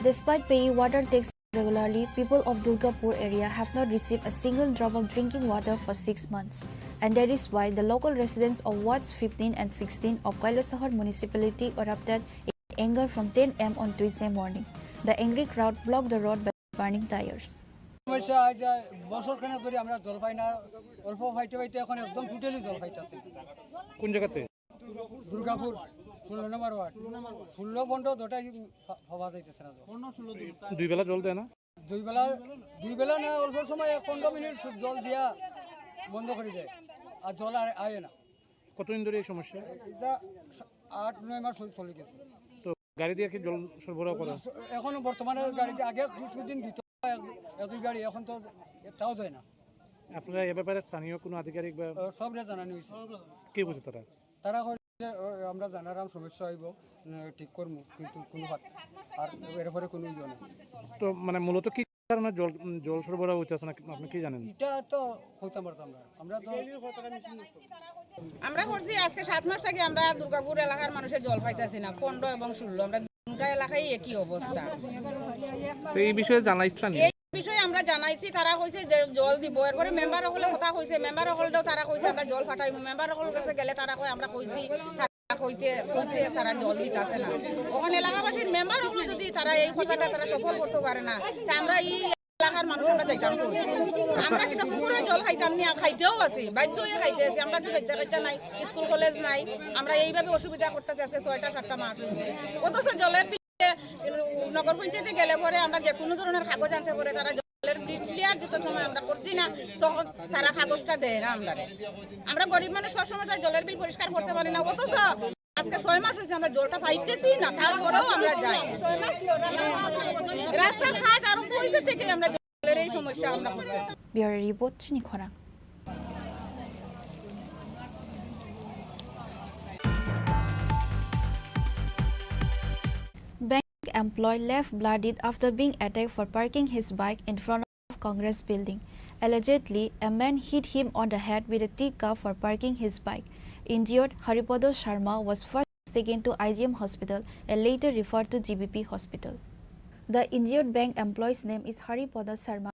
Despite paying water tax regularly, people of Durgapur area have not received a single drop of drinking water for six months, and that is why the local residents of wards fifteen and sixteen of Kailasahar municipality erupted in anger from ten a m on Tuesday morning. The angry crowd blocked the road by burning tires. সমস্যা হয় যে বছর খানেক ধরে আমরা জল পাই না, অল্প পাইতে পাইতে এখন একদম টোটালি জল পাইতেছে না। কোন জায়গাতে? দুর্গাপুর, ষোলো নম্বর ওয়ার্ড। ষোলো পনেরো দুটাই পা-, পাওয়া যাইতেছে না জল। দুই বেলা জল দেয় না? দুই বেলা, দুই বেলা না, অল্প সময় এক পনেরো মিনিট জল দিয়া বন্ধ করে দেয়, আর জল আর আয় না। কতদিন ধরে এই সমস্যা? এটা আট নয় মাস হয়ে চলে গেছে। তো গাড়ি দিয়ে কি জল সরবরাহ করা? এখনো বর্তমানে গাড়ি দিয়ে, আগে কিছুদিন দিত এক, এক দুই গাড়ি, এখন তো একটাও দেয় না। আপনারা এ ব্যাপারে স্থানীয় কোনো আধিকারিক বা আহ, সবরে জানানো হয়েছে। কি বুঝে তারা? তারা কয় যে, "ও, আমরা জানারাম সমস্যা হইব, উম, ঠিক করমু, কিন্তু কোনো হাত আর এর পরে কোনো ইয়ে নেই।" তো মানে মূলত কি কারণে জল, উম, জল সরবরাহ হইতেছে না, আপনি কি জানেন? এটা তো হইতাম পারতাম না, আমরা তো আমরা করছি আজকে সাত মাস থেকে আমরা দুর্গাপুর এলাকার মানুষের জল পাইতেছি না, পনেরো এবং ষোলো, আমরা দুটা এলাকায় একই অবস্থা। তো এই বিষয়ে জানাইছিলেন? এই বিষয়ে আমরা জানাইছি, তারা কইছে যে জল দিব। এরপরে মেম্বার হকলে কথা কইছে, মেম্বার হকলেও তারা কইছে আমরা জল ফাটাইমু। মেম্বার হকল কাছে গেলে তারা কয় আমরা কইছি, তারা কইতে কইছে তারা জল দিতাছে না। ওখানে এলাকাবাসীর মেম্বার হকলে যদি তারা এই কথাটা তারা সফল করতে পারে না, তা আমরা এই এলাকার মানুষ আমরা যাইতাম কই? আমরা কিন্তু পুকুরে জল খাইতাম না, খাইতেও আছি, বাধ্য হয়ে খাইতে আছি। আমরা কি বাচ্চা কাচ্চা নাই, স্কুল কলেজ নাই, আমরা এইভাবে অসুবিধা করতেছি আজকে ছয়টা সাতটা মাস হয়েছে। অথচ জলের নগর পঞ্চায়েতে গেলে পরে আমরা যে কোনো ধরনের কাগজ আনতে পরে তারা জলের বিল ক্লিয়ার যত সময় আমরা করছি না, তখন তারা কাগজটা দেয় না আমরা। আমরা গরিব মানুষ, সবসময় তো জলের বিল পরিষ্কার করতে পারি না, অথচ আজকে ছয় মাস হয়েছে আমরা জলটা পাইতেছি না, তারপরেও আমরা যাই। রাস্তাঘাট আরো পয়সা থেকে আমরা জলের এই সমস্যা আমরা করতেছি। Bureau report, Chini Khorang. Bank employee left bloodied after being attacked for parking his bike in front of Congress building. Allegedly, a man hit him on the head with a tea cup for parking his bike. Injured Haripada Sharma was first taken to I G M hospital and later referred to G B P hospital. The injured bank employee's name is Haripada Sharma,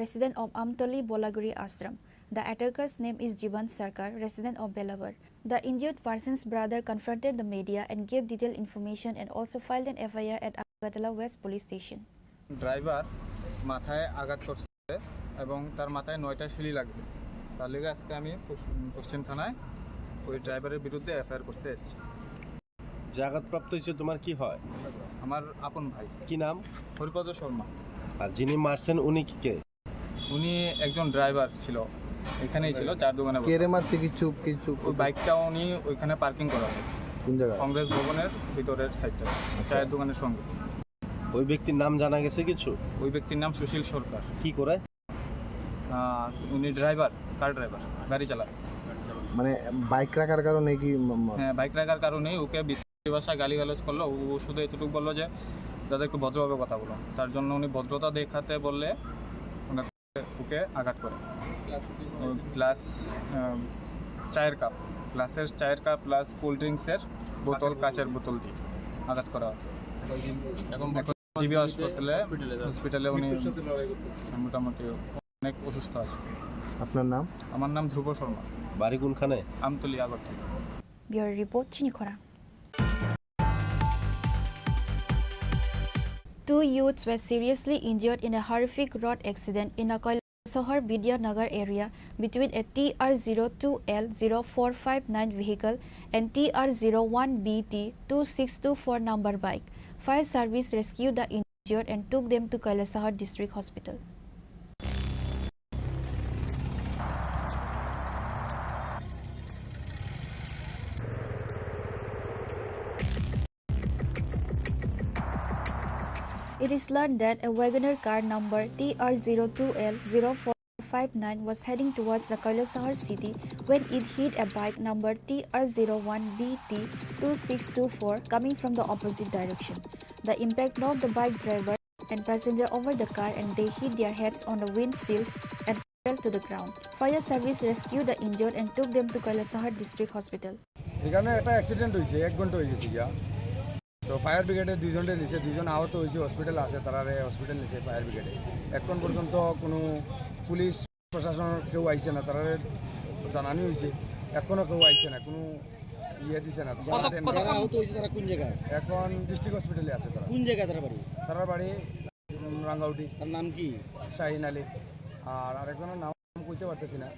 resident of Amtoli Bolaguri Ashram. The attacker's name is Jiban Sarkar, resident of Belabar. The injured person's brother confronted the media and gave detailed information and also filed an F I R at Agartala West Police Station. Driver মাথায় আঘাত করছে এবং তার মাথায় নয়টা সিলি লাগবে। তার লেগে আজকে আমি পশ্চিম, পশ্চিম থানায় ওই ড্রাইভারের বিরুদ্ধে এফআইআর করতে এসেছি। যে আঘাতপ্রাপ্ত হয়েছে তোমার কি হয়? আমার আপন ভাই। কি নাম? হরিপদ শর্মা। আর যিনি মারছেন উনি কি কে? উনি একজন ড্রাইভার ছিল, এখানেই ছিল, চায়ের দোকানে বসে। কে রে মারছে? কিছু কিছু ওই বাইকটা উনি ওইখানে পার্কিং করা হয়। কোন জায়গায়? কংগ্রেস ভবনের ভিতরের সাইডটা, চায়ের দোকানের সঙ্গে। ওই ব্যক্তির নাম জানা গেছে কিছু? ওই ব্যক্তির নাম সুশীল সরকার। কি করে? আহ, উনি ড্রাইভার, কার ড্রাইভার, গাড়ি চালায়। মানে বাইক রাখার কারণে কি ম-, ম-, হ্যাঁ, বাইক রাখার কারণেই ওকে বিশ্রী ভাষায় গালিগালাজ করলো। ও শুধু এতটুকু বললো যে, "দাদা, একটু ভদ্রভাবে কথা বলো।" তার জন্য উনি ভদ্রতা দেখাতে বললে ওনাকে, ওকে আঘাত করে। প্লাস, আহ, চায়ের কাপ, গ্লাসের চায়ের কাপ প্লাস কোল্ড ড্রিঙ্কসের বোতল, কাচের বোতল দিয়ে আঘাত করা হয়। এখন জিবি হাসপাতালে, হসপিটালে উনি মোটামুটি অনেক অসুস্থ আছে। আপনার নাম? আমার নাম ধ্রুব শর্মা। বাড়ি কোনখানে? আমতলি, Agartala. Bureau report, Chini Khorang. Two youths were seriously injured in a horrific road accident in a Kailasahar Vidyanagar area between a T R zero two L zero four five nine vehicle and T R zero one B T two six two four number bike. Fire service rescued the injured and took them to Kailasahar District Hospital. It is learned that a Wagoner car number T R zero two L zero four five nine was heading towards the Kailasahar city when it hit a bike number T R zero one B T two six two four coming from the opposite direction. The impact knocked the bike driver and passenger over the car and they hit their heads on the windshield and fell to the ground. Fire service rescued the injured and took them to Kailasahar District Hospital. এখানে একটা অ্যাক্সিডেন্ট হয়েছে, এক ঘন্টা হয়ে গেছে গিয়া। তো ফায়ার ব্রিগেডে দুইজনরে নিছে, দুইজন আহত হয়েছে, হসপিটাল আছে, তারারে হসপিটাল নিছে ফায়ার ব্রিগেডে। এখন পর্যন্ত কোনো পুলিশ প্রশাসনের কেউ আইছে না, তারারে জানানি হয়েছে, এখনো কেউ আইছে না, কোনো ইয়ে দিছে না। কত, জানাতে কত যারা আহত হয়েছে তারা কোন জায়গায়? এখন ডিস্ট্রিক্ট হসপিটালে আছে তারা। কোন জায়গায় তারা বাড়ি? তারার বাড়ি, উম, রাঙ্গাউটি। তার নাম কি? শাহিন আলী। আর আরেকজনের নাম কইতে পারতেছি না,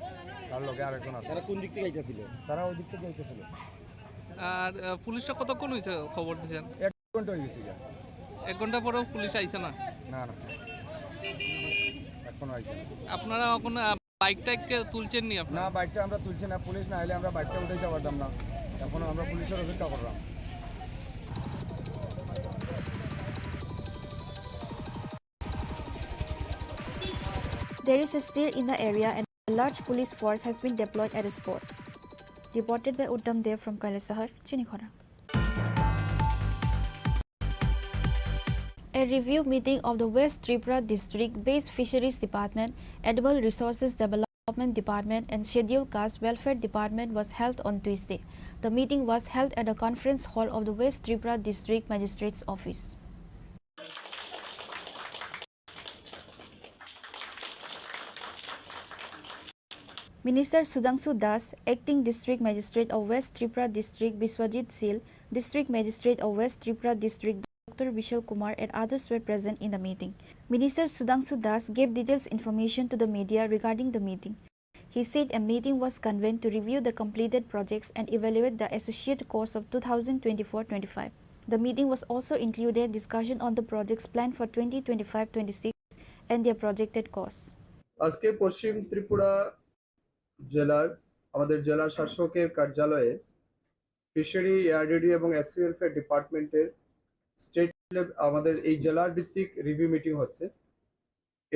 তার লগে আরেকজন আছে। তারা কোন দিক থেকে আইতাছিল? তারা ওই দিক থেকে আইতেছিল। আর, আহ, পুলিশরা কতক্ষণ হয়েছে খবর দিয়েছেন? এক ঘন্টা হয়ে গেছে গিয়া। এক ঘন্টা পরেও পুলিশ আইছে না? না, না, এখনো আইছে না। আপনারা এখন, আহ, বাইক টাইককে তুলছেন নি আপনারা? না, বাইকটা আমরা তুলছি না, পুলিশ না আইলে আমরা বাইকটা উঠাইতে পারতাম না। এখন আমরা পুলিশের অপেক্ষা করলাম। There is a stir in the area and a large police force has been deployed at the spot. Reported by Uttam Dev from Kailasahar, Chini Khorang. A review meeting of the West Tripura District-based Fisheries Department, Animal Resources Development Department and Scheduled Caste Welfare Department was held on Tuesday. The meeting was held at the conference hall of the West Tripura District Magistrate's Office. Minister Sudhangshu Das, Acting District Magistrate of West Tripura District Biswajit Sil, District Magistrate of West Tripura District Doctor Bishal Kumar and others were present in the meeting. Minister Sudhangshu Das gave details information to the media regarding the meeting. He said a meeting was convened to review the completed projects and evaluate the associated costs of two thousand twenty-four twenty-five. The meeting was also included discussion on the projects planned for twenty twenty-five twenty-six and their projected costs. আজকে পশ্চিম ত্রিপুরা জেলার আমাদের জেলা শাসকের কার্যালয়ে fishery, ARDD এবং SC welfare ডিপার্টমেন্টের state Lev-, আমাদের এই জেলার ভিত্তিক রিভিউ মিটিং হচ্ছে।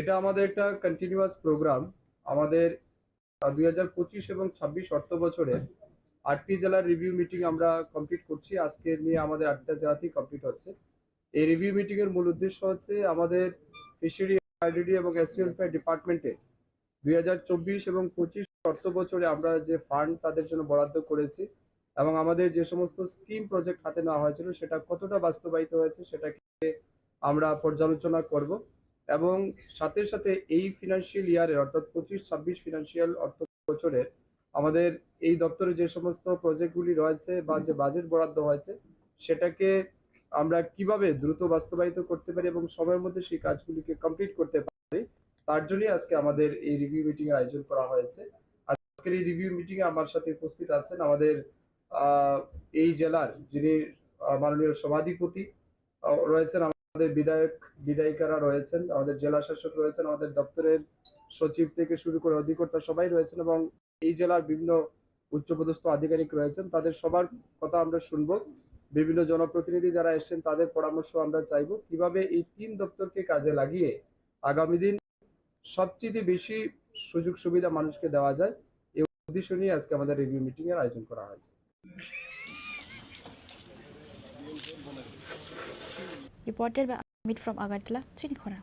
এটা আমাদের একটা কন্টিনিউয়াস প্রোগ্রাম। আমাদের, আহ, দুই হাজার পঁচিশ এবং ছাব্বিশ অর্থ বছরের আটটি জেলার রিভিউ মিটিং আমরা কমপ্লিট করছি। আজকে নিয়ে আমাদের আটটা জেলাতেই কমপ্লিট হচ্ছে। এই রিভিউ মিটিং এর মূল উদ্দেশ্য হচ্ছে আমাদের ফিশারি, এআরডিডি এবং এসসি ওয়েলফেয়ার ডিপার্টমেন্টে দুই হাজার চব্বিশ এবং পঁচিশ অর্থ বছরে আমরা যে ফান্ড তাদের জন্য বরাদ্দ করেছি এবং আমাদের যে সমস্ত স্কিম প্রজেক্ট হাতে নেওয়া হয়েছিল সেটা কতটা বাস্তবায়িত হয়েছে সেটাকে আমরা পর্যালোচনা করব এবং সাথে সাথে এই ফিনান্সিয়াল ইয়ারের অর্থাৎ পঁচিশ ছাব্বিশ ফিনান্সিয়াল অর্থ বছরের আমাদের এই দপ্তরে যে সমস্ত প্রজেক্টগুলি রয়েছে বা যে বাজেট বরাদ্দ হয়েছে সেটাকে আমরা কিভাবে দ্রুত বাস্তবায়িত করতে পারি এবং সময়ের মধ্যে সেই কাজগুলিকে কমপ্লিট করতে পারি, তার জন্যই আজকে আমাদের এই রিভিউ মিটিং এর আয়োজন করা হয়েছে। আজকে এই রিভিউ মিটিং এ আমার সাথে উপস্থিত আছেন আমাদের আহ, এই জেলার যিনি আহ, মাননীয় সভাধিপতি আহ, রয়েছেন, আমাদের বিধায়ক বিধায়িকারা রয়েছেন, আমাদের জেলা শাসক রয়েছেন, আমাদের দপ্তরের সচিব থেকে শুরু করে অধিকর্তা সবাই রয়েছেন এবং এই জেলার বিভিন্ন উচ্চপদস্থ আধিকারিক রয়েছেন, তাদের সবার কথা আমরা শুনবো। বিভিন্ন জনপ্রতিনিধি যারা এসেছেন তাদের পরামর্শ আমরা চাইবো কিভাবে এই তিন দপ্তরকে কাজে লাগিয়ে আগামী দিন সবচেয়ে বেশি সুযোগ সুবিধা মানুষকে দেওয়া যায়, এই উদ্দেশ্য নিয়ে আজকে আমাদের রিভিউ মিটিং এর আয়োজন করা হয়েছে। Reported by Amit from Agartala, Chinikhona.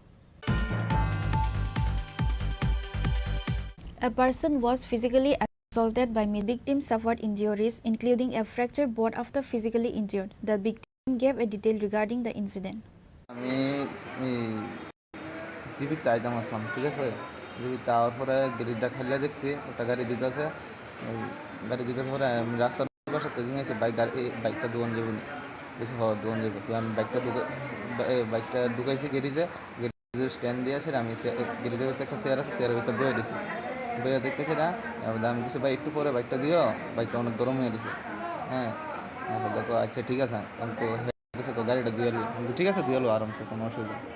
A person was physically assaulted by mis-, victim suffered injuries, including a fractured bone after physically injured. The victim gave a detail regarding the incident. আমি এই জিবিত আইতাম আসলাম, ঠিক আছে। জিবিত আওয়ার পরে গেরিটা খাইলে দেখছি একটা গাড়ি দিতে আছে। এই গাড়ি দিতে পরে আমি রাস্তার পাশে তো জিঙাইছি বাইক, গাড়ি, এই বাইকটা দোকান যাবো নি? বলছে, "হ, দোকান যাবো।" তো আমি বাইকটা ঢুকে-, বা-, এ, বাইকটা ঢুকাইছি গ্যারেজে, গ্যারেজের স্ট্যান্ড দিয়ে আসে আমি সে-, গ্যারেজের ভিতরে একটা চেয়ার আছে, চেয়ারের ভিতরে বয়ে দিছি। বয়ে দেখতেছি না, এবার আমি কিছু, "ভাই, একটু পরে বাইকটা দিও, বাইকটা অনেক গরম হয়ে গেছে।" হ্যাঁ, তারপর দেখো, "আচ্ছা, ঠিক আছে।" আমি তো, "হ্যাঁ, ঠিক আছে, তো গাড়িটা দিয়ে এলো।" আমি বলি, "ঠিক আছে, দিয়ে এলো, আরামসে, কোনো অসুবিধা নেই।"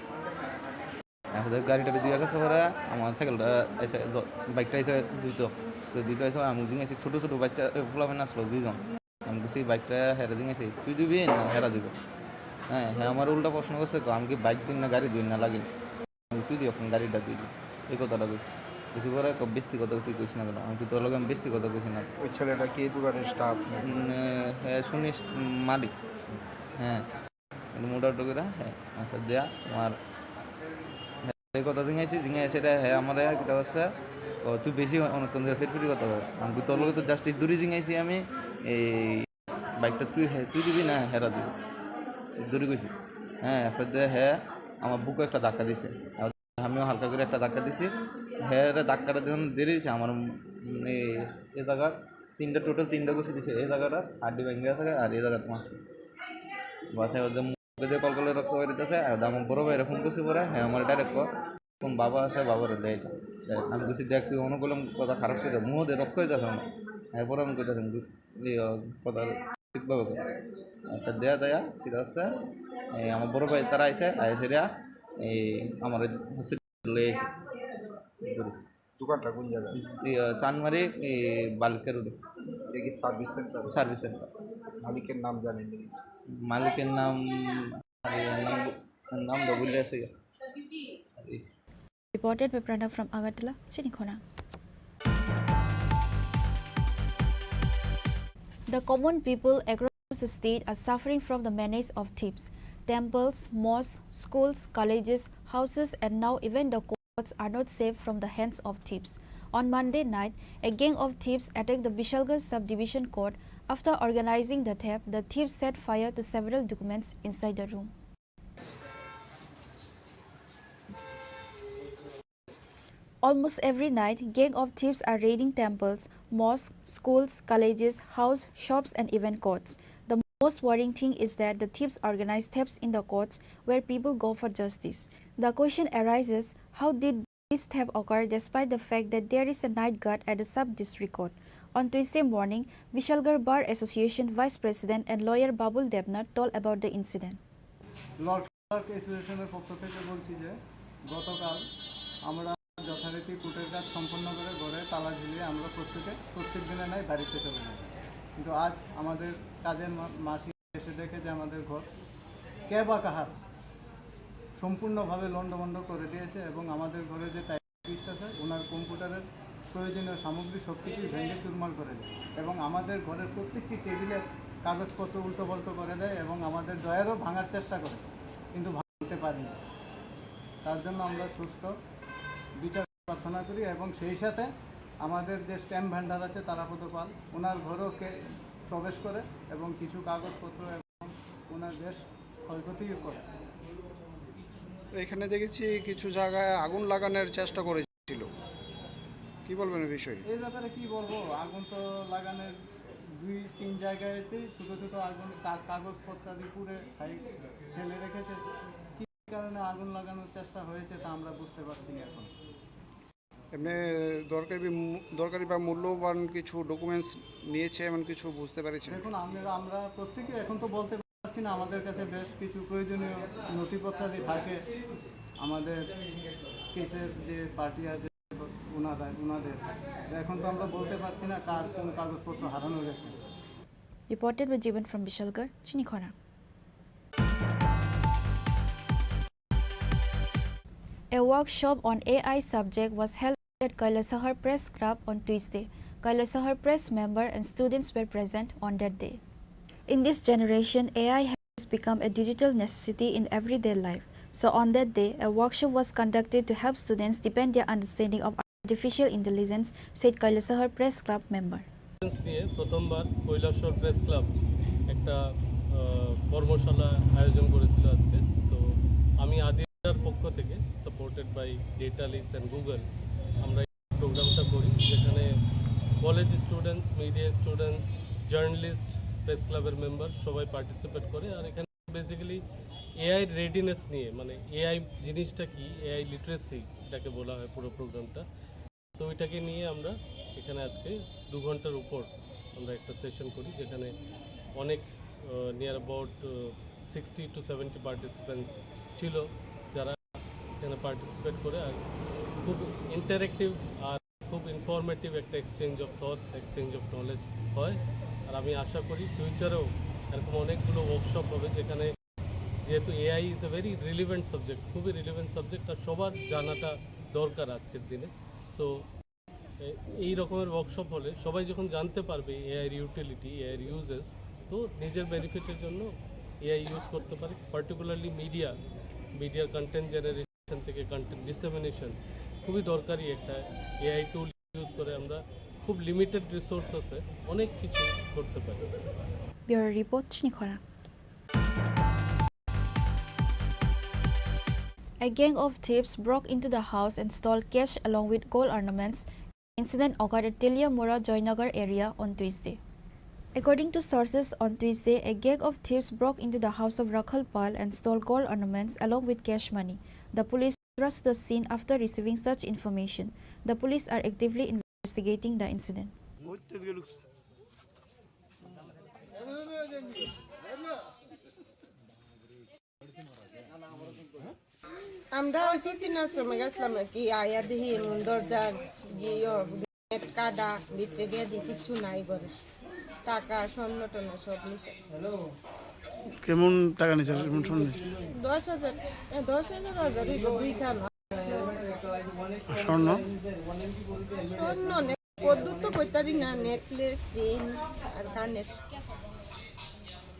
এখন তো গাড়িটা দিয়ে গেছে পরে আমার সাইকেলটা এসে জ-, বাইকটা এসে দিত। তো দিত এসে আমি জিজ্ঞাসা, ছোটো ছোটো বাচ্চা, এ, পোলাপান আসলো দুইজন। আমি বলছি, "বাইকটা হেরে জিজ্ঞাসা, তুই দিবি না হেরা দিব?" হ্যাঁ, হ্যাঁ, আমার উল্টা প্রশ্ন করছে, "তো আমি কি বাইক দিন না গাড়ি দিন না লাগিন?" আমি, "তুই দি এখন গাড়িটা তুই দি।" এই কথাটা কইছি। কিছু পরে ক-, "বেস্তি কথা তুই কইস না কেন?" আমি কি, "তোর লগে আমি বেস্তি কথা কইছি না।" ওই ছেলেটা কি এই দোকানের স্টাফ? উম, এ, হ্যাঁ, শুনিস, উম, মালিক। হ্যাঁ। কিন্তু মোটা উটা করে, হ্যাঁ, একটা দেয়া, আমার, হ্যাঁ, এই কথা জিঙাইছি, জিঙাইছে এটা, হ্যাঁ, আমার এক কথা আছে, "ও, তুই বেশি অনেকক্ষণ ধরে ফিরফিরি কথা বলে।" আমি কই, "তোর লগে তো just এই দূরে জিঙাইছি আমি, এই বাইকটা তুই, হ্যাঁ, তুই দিবি না হেরা দিবি?" এই দূরে কইছি। হ্যাঁ, এরপর দিয়ে হ্যাঁ, আমার বুকে একটা ধাক্কা দিছে। আর আমিও হালকা করে একটা ধাক্কা দিছি। হ্যাঁ, রে ধাক্কাটা যখন দিয়ে দিছে, আমার, উম, এই, এই জায়গার তিনটা, টোটাল তিনটা ঘুষি দিছে। এই জায়গাটা হাড্ডি ভেঙে গেছে আর এই জায়গাটা মারছে। বাসে ওদের মুখে দিয়ে কলকলে রক্ত বের হইতেছে। আর আমার বড় ভাইয়ের ফোন করছি পরে, হ্যাঁ, আমার ডাইরেক্ট কল, "কোন বাবা আছে, বাবারে দেয় তো।" আমি বলছি, "দেখ, তুই অনেক বললাম কথা খারাপ করে, মুহূর্তে রক্ত হইতেছে আমার।" এরপরে আমি কইতেছি, এই, আহ, কথা ঠিকভাবে কর। একটা দেয়া দেয়া, ঠিক আছে? এই আমার বড় ভাই তারা আইছে, আইছে দেয়া, এই আমার হসপিটালে এসে। দোকানটা কোন জায়গায়? এই, আহ, চানমারি, এই বালুকা রোডে। এটা কি সার্ভিস সেন্টার? Service centre. মালিকের নাম জানেন নি? মালিকের নাম, এই নাম, নাম তো ভুলে আছে। Reported by Pranab from Agartala, Chinikhona. The common people across the state are suffering from the menace of thieves. Temples, mosques, schools, colleges, houses, and now even the courts are not safe from the hands of thieves. On Monday night, a gang of thieves attacked the Bishalgarh subdivision court. After organizing the theft, the thieves set fire to several documents inside the room. Almost every night, gang of thieves are raiding temples, mosques, schools, colleges, house, shops, and even courts. The most worrying thing is that the thieves organize thefts in the courts where people go for justice. The question arises, how did this theft occur despite the fact that there is a night guard at the sub-district court? On Tuesday morning, Vishalgarh Bar Association Vice President and lawyer Babul Debnath told about the incident. Clerk অ্যাসোসিয়েশনের পক্ষ থেকে বলছি যে গতকাল আমরা যথারীতি কোর্টের কাজ সম্পন্ন করে ঘরে তালা ঝুলিয়ে আমরা প্রত্যেকে প্রত্যেক দিনের ন্যায় বাড়িতে চলে যাই। কিন্তু আজ আমাদের কাজের মা-, মাসি এসে দেখে যে আমাদের ঘর কে বা কাহার সম্পূর্ণভাবে লণ্ডভণ্ড করে দিয়েছে এবং আমাদের ঘরে যে টাইপিস্ট আছে ওনার কম্পিউটারের প্রয়োজনীয় সামগ্রী সব কিছুই ভেঙে চুরমার করে দেয় এবং আমাদের ঘরের প্রত্যেকটি টেবিলের কাগজপত্র উল্টোপাল্টো করে দেয় এবং আমাদের ড্রয়ারও ভাঙার চেষ্টা করে, কিন্তু ভাঙতে পারেনি। তার জন্য আমরা সুষ্ঠু বিচার প্রার্থনা করি এবং সেই সাথে আমাদের যে স্ট্যাম্প ভেন্ডার আছে তারাপদ পাল, ওনার ঘরও কে প্রবেশ করে এবং কিছু কাগজপত্র এবং ওনার বেশ ক্ষয়ক্ষতি করে। এখানে দেখেছি কিছু জায়গায় আগুন লাগানোর চেষ্টা করেছিল, কি বলবেন এই বিষয়ে? এই ব্যাপারে কি বলবো, আগুন তো লাগানোর দুই তিন জায়গাতেই ছোটো ছোটো আগুন, কা- কাগজপত্র আদি পুড়ে ছাই ফেলে রেখেছে। কী কারণে আগুন লাগানোর চেষ্টা হয়েছে তা আমরা বুঝতে পারছি না এখন। এমনি দরকারি বি-, মূ-, দরকারি বা মূল্যবান কিছু ডকুমেন্টস নিয়েছে এমন কিছু বুঝতে পেরেছেন? দেখুন, আমরা, আমরা প্রত্যেকে এখন তো বলতে পারছি না, আমাদের কাছে বেশ কিছু প্রয়োজনীয় নথিপত্রাদি থাকে আমাদের কেসের যে পার্টি আছে ওনারা, ওনাদের। তো এখন তো আমরা বলতে পারছি না কার কোন কাগজপত্র হারানো গেছে। Reported by Jiban from Bishalgarh, Chinikhona. A workshop on A I subject was held at Kailasahar Press Club on Tuesday. Kailasahar Press member and students were present on that day. In this generation, A I has become a digital necessity in everyday life. So on that day, a workshop was conducted to help students deepen their understanding of artificial intelligence, said Kailasahar Press Club member. নিয়ে প্রথমবার Kailashahar press club একটা আহ, কর্মশালা আয়োজন করেছিল আজকে। তো আমি আদিরার পক্ষ থেকে, supported by data leads and Google, আমরা এই প্রোগ্রামটা করি, যেখানে college students, media students, journalist, press ক্লাবের মেম্বার সবাই পার্টিসিপেট করে। আর এখানে বেসিক্যালি এআই রেডিনেস নিয়ে, মানে এআই জিনিসটা কি, এআই লিটারেসি এটাকে বলা হয় পুরো প্রোগ্রামটা। তো ওইটাকে নিয়ে আমরা এখানে আজকে দু ঘন্টার উপর আমরা একটা সেশন করি, যেখানে অনেক near about sixty two seventy participants ছিল, যারা এখানে পার্টিসিপেট করে। আর খুব ইন্টারেক্টিভ আর খুব ইনফরমেটিভ একটা exchange of thoughts, exchange of knowledge হয়। আর আমি আশা করি ফিউচারেও এরকম অনেকগুলো ওয়ার্কশপ হবে, যেখানে, যেহেতু AI is a very relevant subject, খুবই রিলিভেন্ট সাবজেক্ট, আর সবার জানাটা দরকার আজকের দিনে। সো এই রকমের ওয়ার্কশপ হলে সবাই যখন জানতে পারবে এআইর ইউটিলিটি, এআইর ইউজেস, তো নিজের বেনিফিটের জন্য এআই ইউজ করতে পারে। পার্টিকুলারলি মিডিয়া, মিডিয়ার কন্টেন্ট জেনারেশন থেকে কন্টেন্ট ডিসেমিনেশন খুবই দরকারি একটা এআই টুল ইউজ করে আমরা খুব লিমিটেড রিসোর্স আছে, অনেক কিছু করতে পারি। Bureau Report, Chinikhona. A gang of thieves broke into the house and stole cash along with gold ornaments. Incident occurred at Teliamura, Joynagar area on Tuesday. According to sources, on Tuesday, a gang of thieves broke into the house of Rakhal Pal and stole gold ornaments along with cash money. The police rushed to the scene after receiving such information. The police are actively investigating the incident. আমরা ওই সতীন আশ্রমে গেছিলাম আর কি, আয়া দেখি এমন দরজা গিয়ে নেট কাটা, ভিতরে গিয়ে দেখি কিচ্ছু নাই ঘরে, টাকা স্বর্ণ টর্ণ সব নিছে। কেমন টাকা নিছে? কেমন স্বর্ণ নিছে? দশ হাজার, এ, দশ এগারো হাজার হইব দুই খান। আর স্বর্ণ? স্বর্ণ নে-, কদ্দুর তো কইতারি না, নেকলেস, চেইন আর কানের।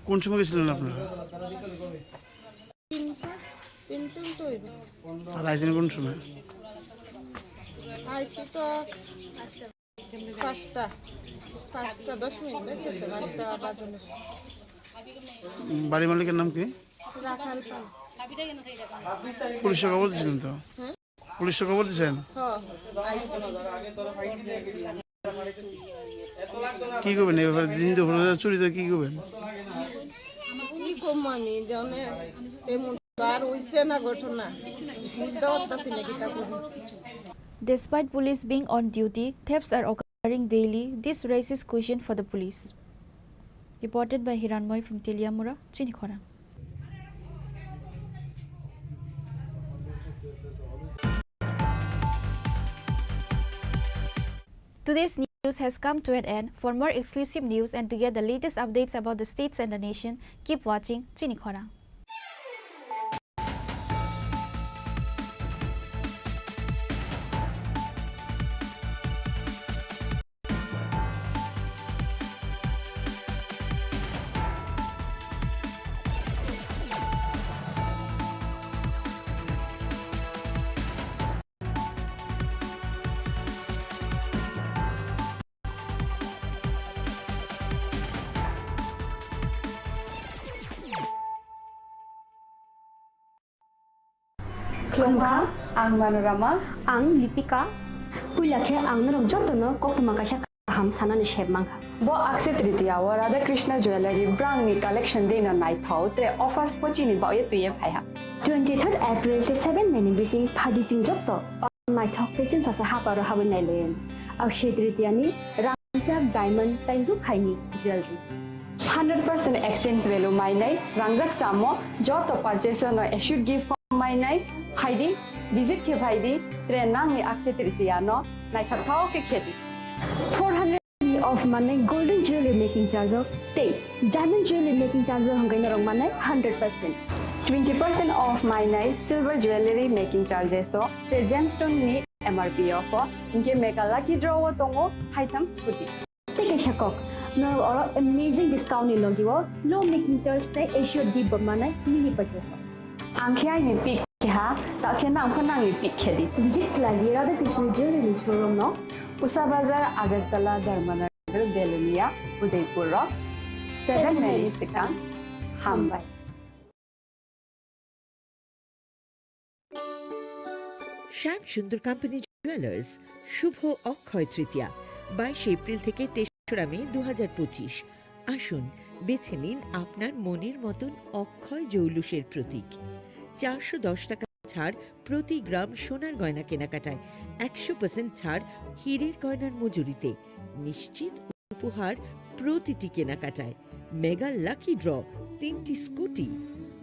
কোন সময় গেছিলেন আপনারা? তিনটা, তিনটা তো হইব। আর আইছেন কোন সময়? আইছি তো পাঁচটা, পাঁচটা দশ মিনিট হয়েছে, পাঁচটা বাজানোর। উম, বাড়ি মালিকের নাম কি? রাখাল পাল। পুলিশে খবর দিয়েছিলেন তো? হুম? পুলিশে খবর দিয়েছেন? হ, আইছে। কি করবেন এই ব্যাপারে? দিন দুপুরে চুরি তো কি করবেন? কি করবো আমি, জানে, তেমন তো আর হইছে না ঘটনা, বুঝতে পারতাছি না কিতা করবো। Despite police being on duty, thefts are occurring daily. This raises question for the police. Reported by Hiranmoy from Teliamura, Chinikhona. Today's news has come to an end. For more exclusive news and to get the latest updates about the states and the nation, keep watching Chinikhona. Khulumkha, ang Manorama. Ang Lipika. Puila khe ang norok jotono koktwma kaisa kaham sanani sep mankha. Bo Akshaya Tritiya o Radha Krishna Jewellery brand ni collection de no naithok tre offers bo chini bagwi twiwi phaiha. Twenty third April tei seven May ni bising phadi chwng joto. Naithok tei chwngsasa haparo habwi nailayan. Akshaya Tritiya ni rangjak diamond tei rukhaini jewelry. Hundred percent exchange value mainai rangjak samo joto purchase no assured gift form mainai phaidi, visit khe phaidi, tre nangni Akshaya Tritiya no naithok thao khe khedi. Four hundred of manai golden jewelry making charge o tei diamond jewelry making charge o hwnkhai norok manai hundred percent. Twenty percent off mainai silver jewelry making charges o tei gemstone ni M R P o pho hwnkhe mega lucky draw o tongo haitham scooty. Tei kaisa kok, norok oro amazing discount ni logi o low making charge tei assured gift bo manai mini purchase o. Ang khe aini pick khe ha, ta khe nang pho nangni pick khe di. Visit khlai di Radha Krishna Jewelry showroom no. Usa Bazar, Agartala, Dharmanagar, Belonia, Udaipur rok seven May ni swkang. Hambai. Shyam Sundar Company Jewelers, শুভ অক্ষয় তৃতীয়া, বাইশে এপ্রিল থেকে তেসরা মে দু হাজার পঁচিশ। আসুন, বেছে নিন আপনার মনের মতন অক্ষয় জৌলুসের প্রতীক। চারশো দশ টাকা ছাড় প্রতি গ্রাম সোনার গয়না কেনাকাটায়, একশো পার্সেন্ট ছাড় হীরের গয়নার মজুরিতে, নিশ্চিত উপহার প্রতিটি কেনাকাটায়, মেগা লাকি ড্র, তিনটি স্কুটি,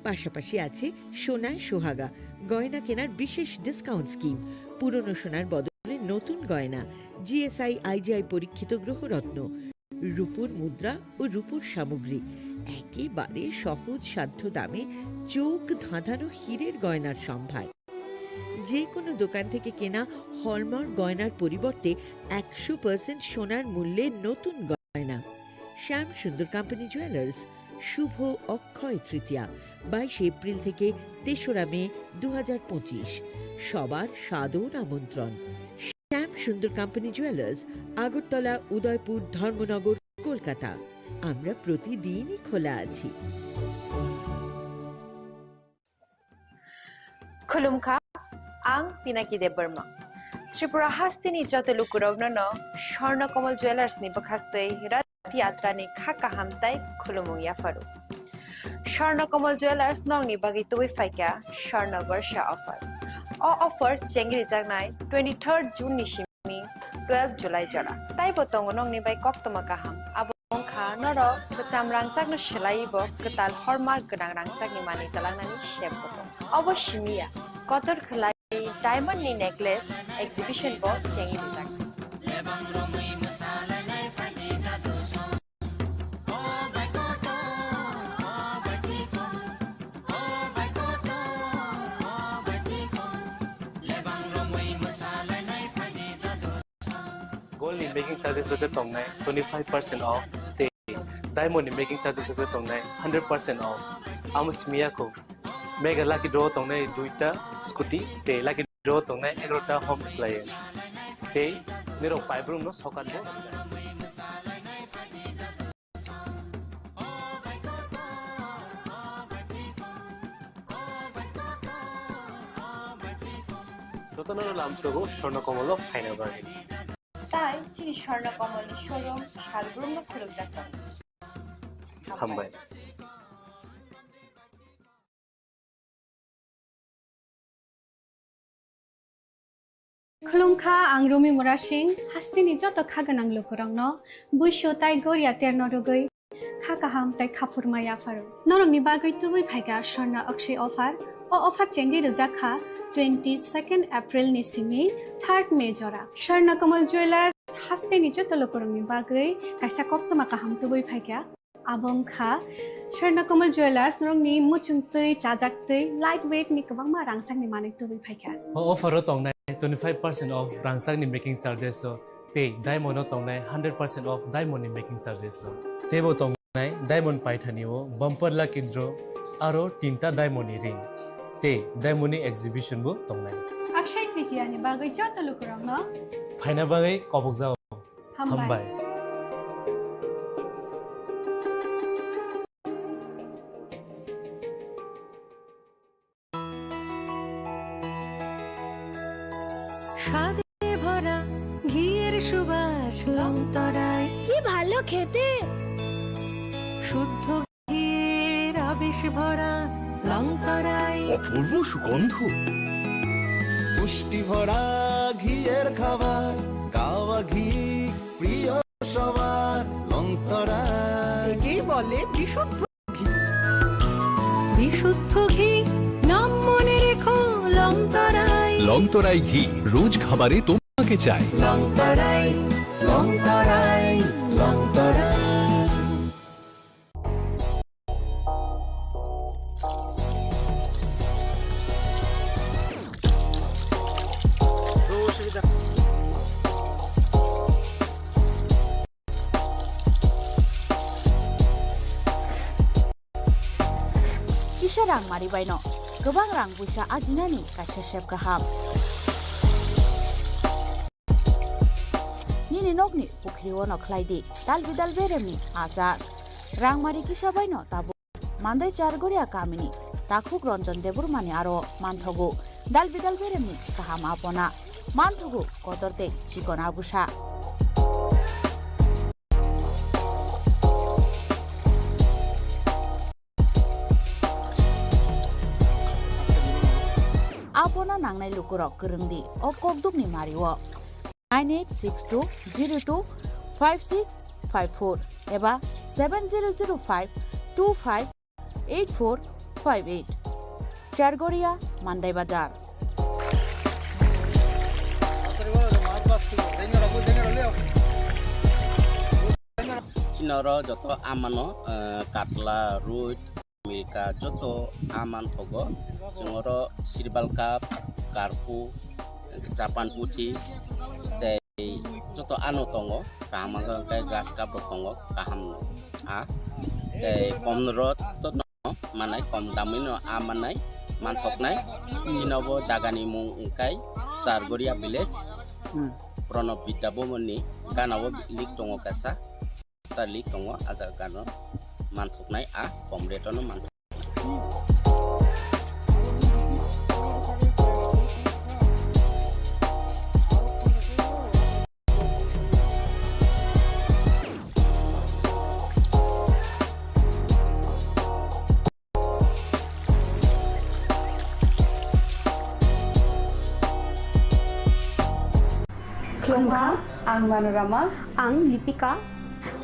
পাশাপাশি আছে সোনায় সোহাগা গয়না কেনার বিশেষ ডিসকাউন্ট স্কিম, পুরনো সোনার বদলে নতুন গয়না, G S I I G I পরীক্ষিত গ্রহরত্ন, রূপোর মুদ্রা ও রূপোর সামগ্রী, একেবারে সহজ সাধ্য দামে চোখ ধাঁধানো হীরের গয়নার সম্ভার। যে কোনো দোকান থেকে কেনা হলমার্ক গয়নার পরিবর্তে একশো পার্সেন্ট সোনার মূল্যে নতুন গয়না। শ্যাম সুন্দর কোম্পানি জুয়েলার্স, শুভ অক্ষয় তৃতীয়া, বাইশে এপ্রিল থেকে তেসরা মে দু হাজার পঁচিশ। সবার সাদর আমন্ত্রণ। শ্যাম সুন্দর কোম্পানি জুয়েলার্স, আগরতলা, উদয়পুর, ধর্মনগর, কলকাতা। আমরা প্রতিদিনই খোলা আছি। Khulumkha, ang Pinaki Debbarma. Tripura hasteni joto lukurokno no Swarna Kamal Jewellers ni bwkhak twi Rath Yatra ni kha kaham tai khulumung yapharu. Swarna Kamal Jewellers nokni bagwi tubui phaikha Swarna Barsha offer. O offer chengwi rijaknai twenty-third June ni simi twelve July jora. Taibo tongo nokni bai koktwma kaham. Abo wngkha norok kwcham rangchakno swlaiwi bo kwtal hallmark gwnang rangchakni manwi twlangnani sep bo tongo. Obo simi ya, kotor khwlai diamond ni necklace exhibition bo chengwi rijak. Gold ni making charges rok khe tongnai twenty five percent off tei diamond ni making charges rok khe tongnai hundred percent off. Amo simi ya kho mega lucky draw tongnai duita scooty tei lucky draw tongnai egarota home appliance tei nirok paibrung no sokat bo. Jotono lamsogo Swarna Kamal o phaina bagwi. Tai chini Swarna Kamal ni showroom salbrumno khulukjak tongo. Hambai. Khulumkha, ang Rumi Murasing, hasteni joto kha gwnang lukurokno buisu tai goria terno rwgwi kha kaham tai khaphurma yapharu. Norokni bagwi tubui phaikha Swarna Akshay offer. O offer chengwi rwjak kha twenty second April ni simi third May jora. Swarna Kamal Jewellers hasteni joto lukurokni bagwi kaisa koktwma kaham tubui phaikha. Abo wngkha Swarna Kamal Jewellers, norokni muchung twi, chajak twi, light weight ni kwbangma rangchakni manwi tubui phaikha. O offer o tongnai twenty five percent off rangchakni making charges o tei diamond o tongnai hundred percent off diamond ni making charges o. Teibo tongnai diamond paithani o bumper lucky draw aro tinta diamond ni ring tei diamond ni exhibition bo tongnai. Akshay Tritiya ni bagwi joto lukurokno phaina bagwi kobokjao. Hambai. Hambai. স্বাদে ভরা ঘিয়ের সুবাস লং তরাই। কি ভালো খেতে। শুদ্ধ ঘিয়ের আবেশ ভরা লং তরাই। অপূর্ব সুগন্ধ। পুষ্টি ভরা ঘিয়ের খাবার, কাওয়া ঘি প্রিয় সবার, লংতরায়। একেই বলে বিশুদ্ধ ঘি। বিশুদ্ধ ঘি, নাম মনে রেখো, লংতরাই। লংতরাই ঘি, রোজ খাবারে তোমাকে চাই। লংতরাই, লংতরাই, লংতরাই। Kisa rang mari baino kwbang rang puisa ajinani kaisa sep kaham. Nini nokni pukhri-o no khlai di dal bidal beremni achar. Rangmari kisa bai no tabuk Mandai Chargoria kamini takhuk Ranjan Debbarmani aro manthogo dal bidal beremni kaham apona, manthogo kotor tei chikon abusa. Apona nangnai lukurok kwrwng di o kokdukni mario. Nine eight six two zero two five six five four eba seven zero zero five two five eight four five eight. Chargoria, Mandai Bazar. Chini oro joto amano, eh, katla, rui, milka joto aman thogo. Chwng oro sirbal cup, karpu, japan puthi, tei joto ano tongo. Kaham wngkha hwnkhe grass cup rok tongo, kaham no a. Tei kom rot to no manai, kom damwi no a manai, manthoknai. Chini bo jagani mung wngkha Chargoria village. Hmm. Pranab Vidya Bhavan ni gana o link tongo kaisa. Tali tongo, a jaga no manthoknai, a kom rate no manthok. Khulumkha, ang Manorama. Ang Lipika.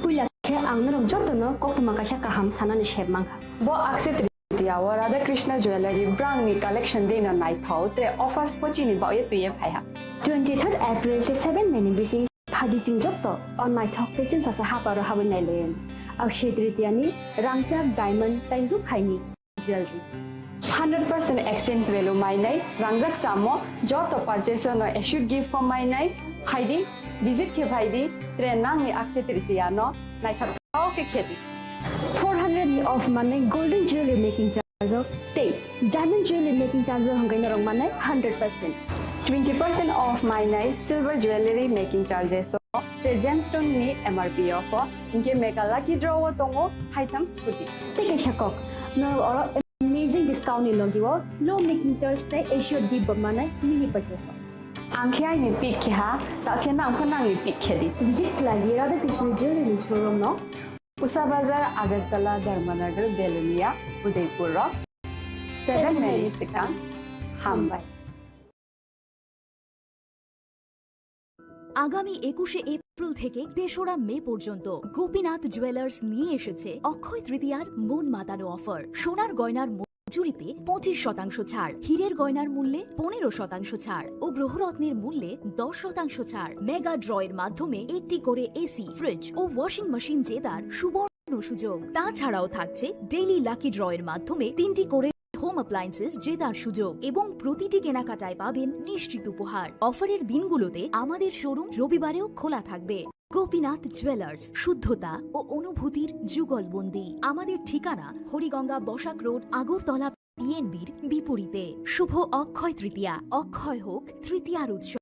Puila khe ang norok jotono koktwma kaisa kaham sanani sep mankha. Bo Akshaya Tritiya o Radha Krishna Jewellery brangni collection dino naithok tre offers pochini baoye twiye phaiha. Twenty-third April tei seven May ni bising phaidi chwng jotto o naithok tei chwngsacha haparo habwi nailayan. Akshaya Tritiya ni rangchak diamond tei rukhaini jewelry. Hundred percent exchange value mainai rangjak samo joto purchase no assured gift form mainai phaidi, visit khe phaidi, tre nangni Akshaya Tritiya no naithok khe khedi. Four hundred ni off manai golden jewelry making charge o tei diamond jewelry making charge o hwnkhai norok manai hundred percent. Twenty percent off mainai silver jewelry making charges o tei gemstone ni M R P o pho hwnkhe mega lucky draw o tongo haitham scooty. Tei kaisa kok, norok oro amazing discount ni logi o low making charge tei assured gift bo manai mini purchase o. Ang khe aini pick khe ha, ta khe nang pho nangni pick khe di. Visit khlai di Radha Krishna Jewelry ni showroom no. Usa Bazar, Agartala, Dharmanagar, Belonia, Udaipur o seven May ni swkang. Hambai. আগামী একুশে এপ্রিল থেকে তেসরা মে পর্যন্ত গোপীনাথ জুয়েলার্স নিয়ে এসেছে অক্ষয় তৃতীয়ার মন মাতানো অফার। সোনার গয়নার মজুরিতে পঁচিশ শতাংশ ছাড়, হীরের গয়নার মূল্যে পনেরো শতাংশ ছাড় ও গ্রহরত্নের মূল্যে দশ শতাংশ ছাড়। মেগা ড্র এর মাধ্যমে একটি করে এসি, ফ্রিজ ও ওয়াশিং মেশিন জেতার সুবর্ণ সুযোগ। তাছাড়াও থাকছে ডেইলি লাকি ড্র এর মাধ্যমে তিনটি করে হোম অ্যাপ্লায়েন্সেস জেতার সুযোগ এবং প্রতিটি কেনাকাটায় পাবেন নিশ্চিত উপহার। অফারের দিনগুলোতে আমাদের শোরুম রবিবারেও খোলা থাকবে। গোপীনাথ জুয়েলার্স, শুদ্ধতা ও অনুভূতির যুগলবন্দি। আমাদের ঠিকানা হরিগঙ্গা বসাক রোড, আগরতলা পিএনবির বিপরীতে। শুভ অক্ষয় তৃতীয়া, অক্ষয় হোক তৃতীয়ার উৎসব।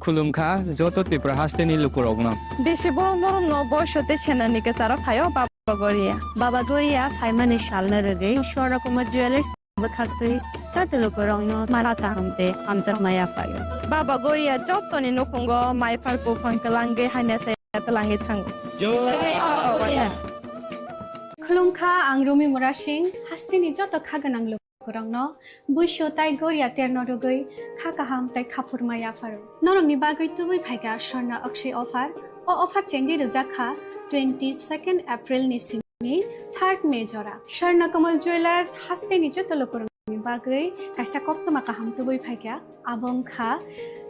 Khulumkha, joto Tripura hasteni lukurokno. Bisi borok norokno boisote senani kwcharo phaio Baba Goria. Baba Goria phaimani salno rwgwi Swarna Kumar Jewellers bwkhaktwi joto lukurokno mara kaham tei hamjakma yaphaio. Baba Goria jotoni nukhungo mai phar buphang twlangwi hamya saya twlangwi thango. Khulumkha, ang Rumi Murasing, hasteni joto kha gwnang luku. rokno buiso tai goria terno rwgwi kha kaham tai khaphurma yapharo. Norokni bagwi tubui phaikha Swarna Akshay offer. O offer chengwi rwjak kha twenty second April ni simi third May jora. Swarna Kamal Jewellers hasteni joto lukurokni bagwi kaisa koktwma kaham tubui phaikha. Abo wngkha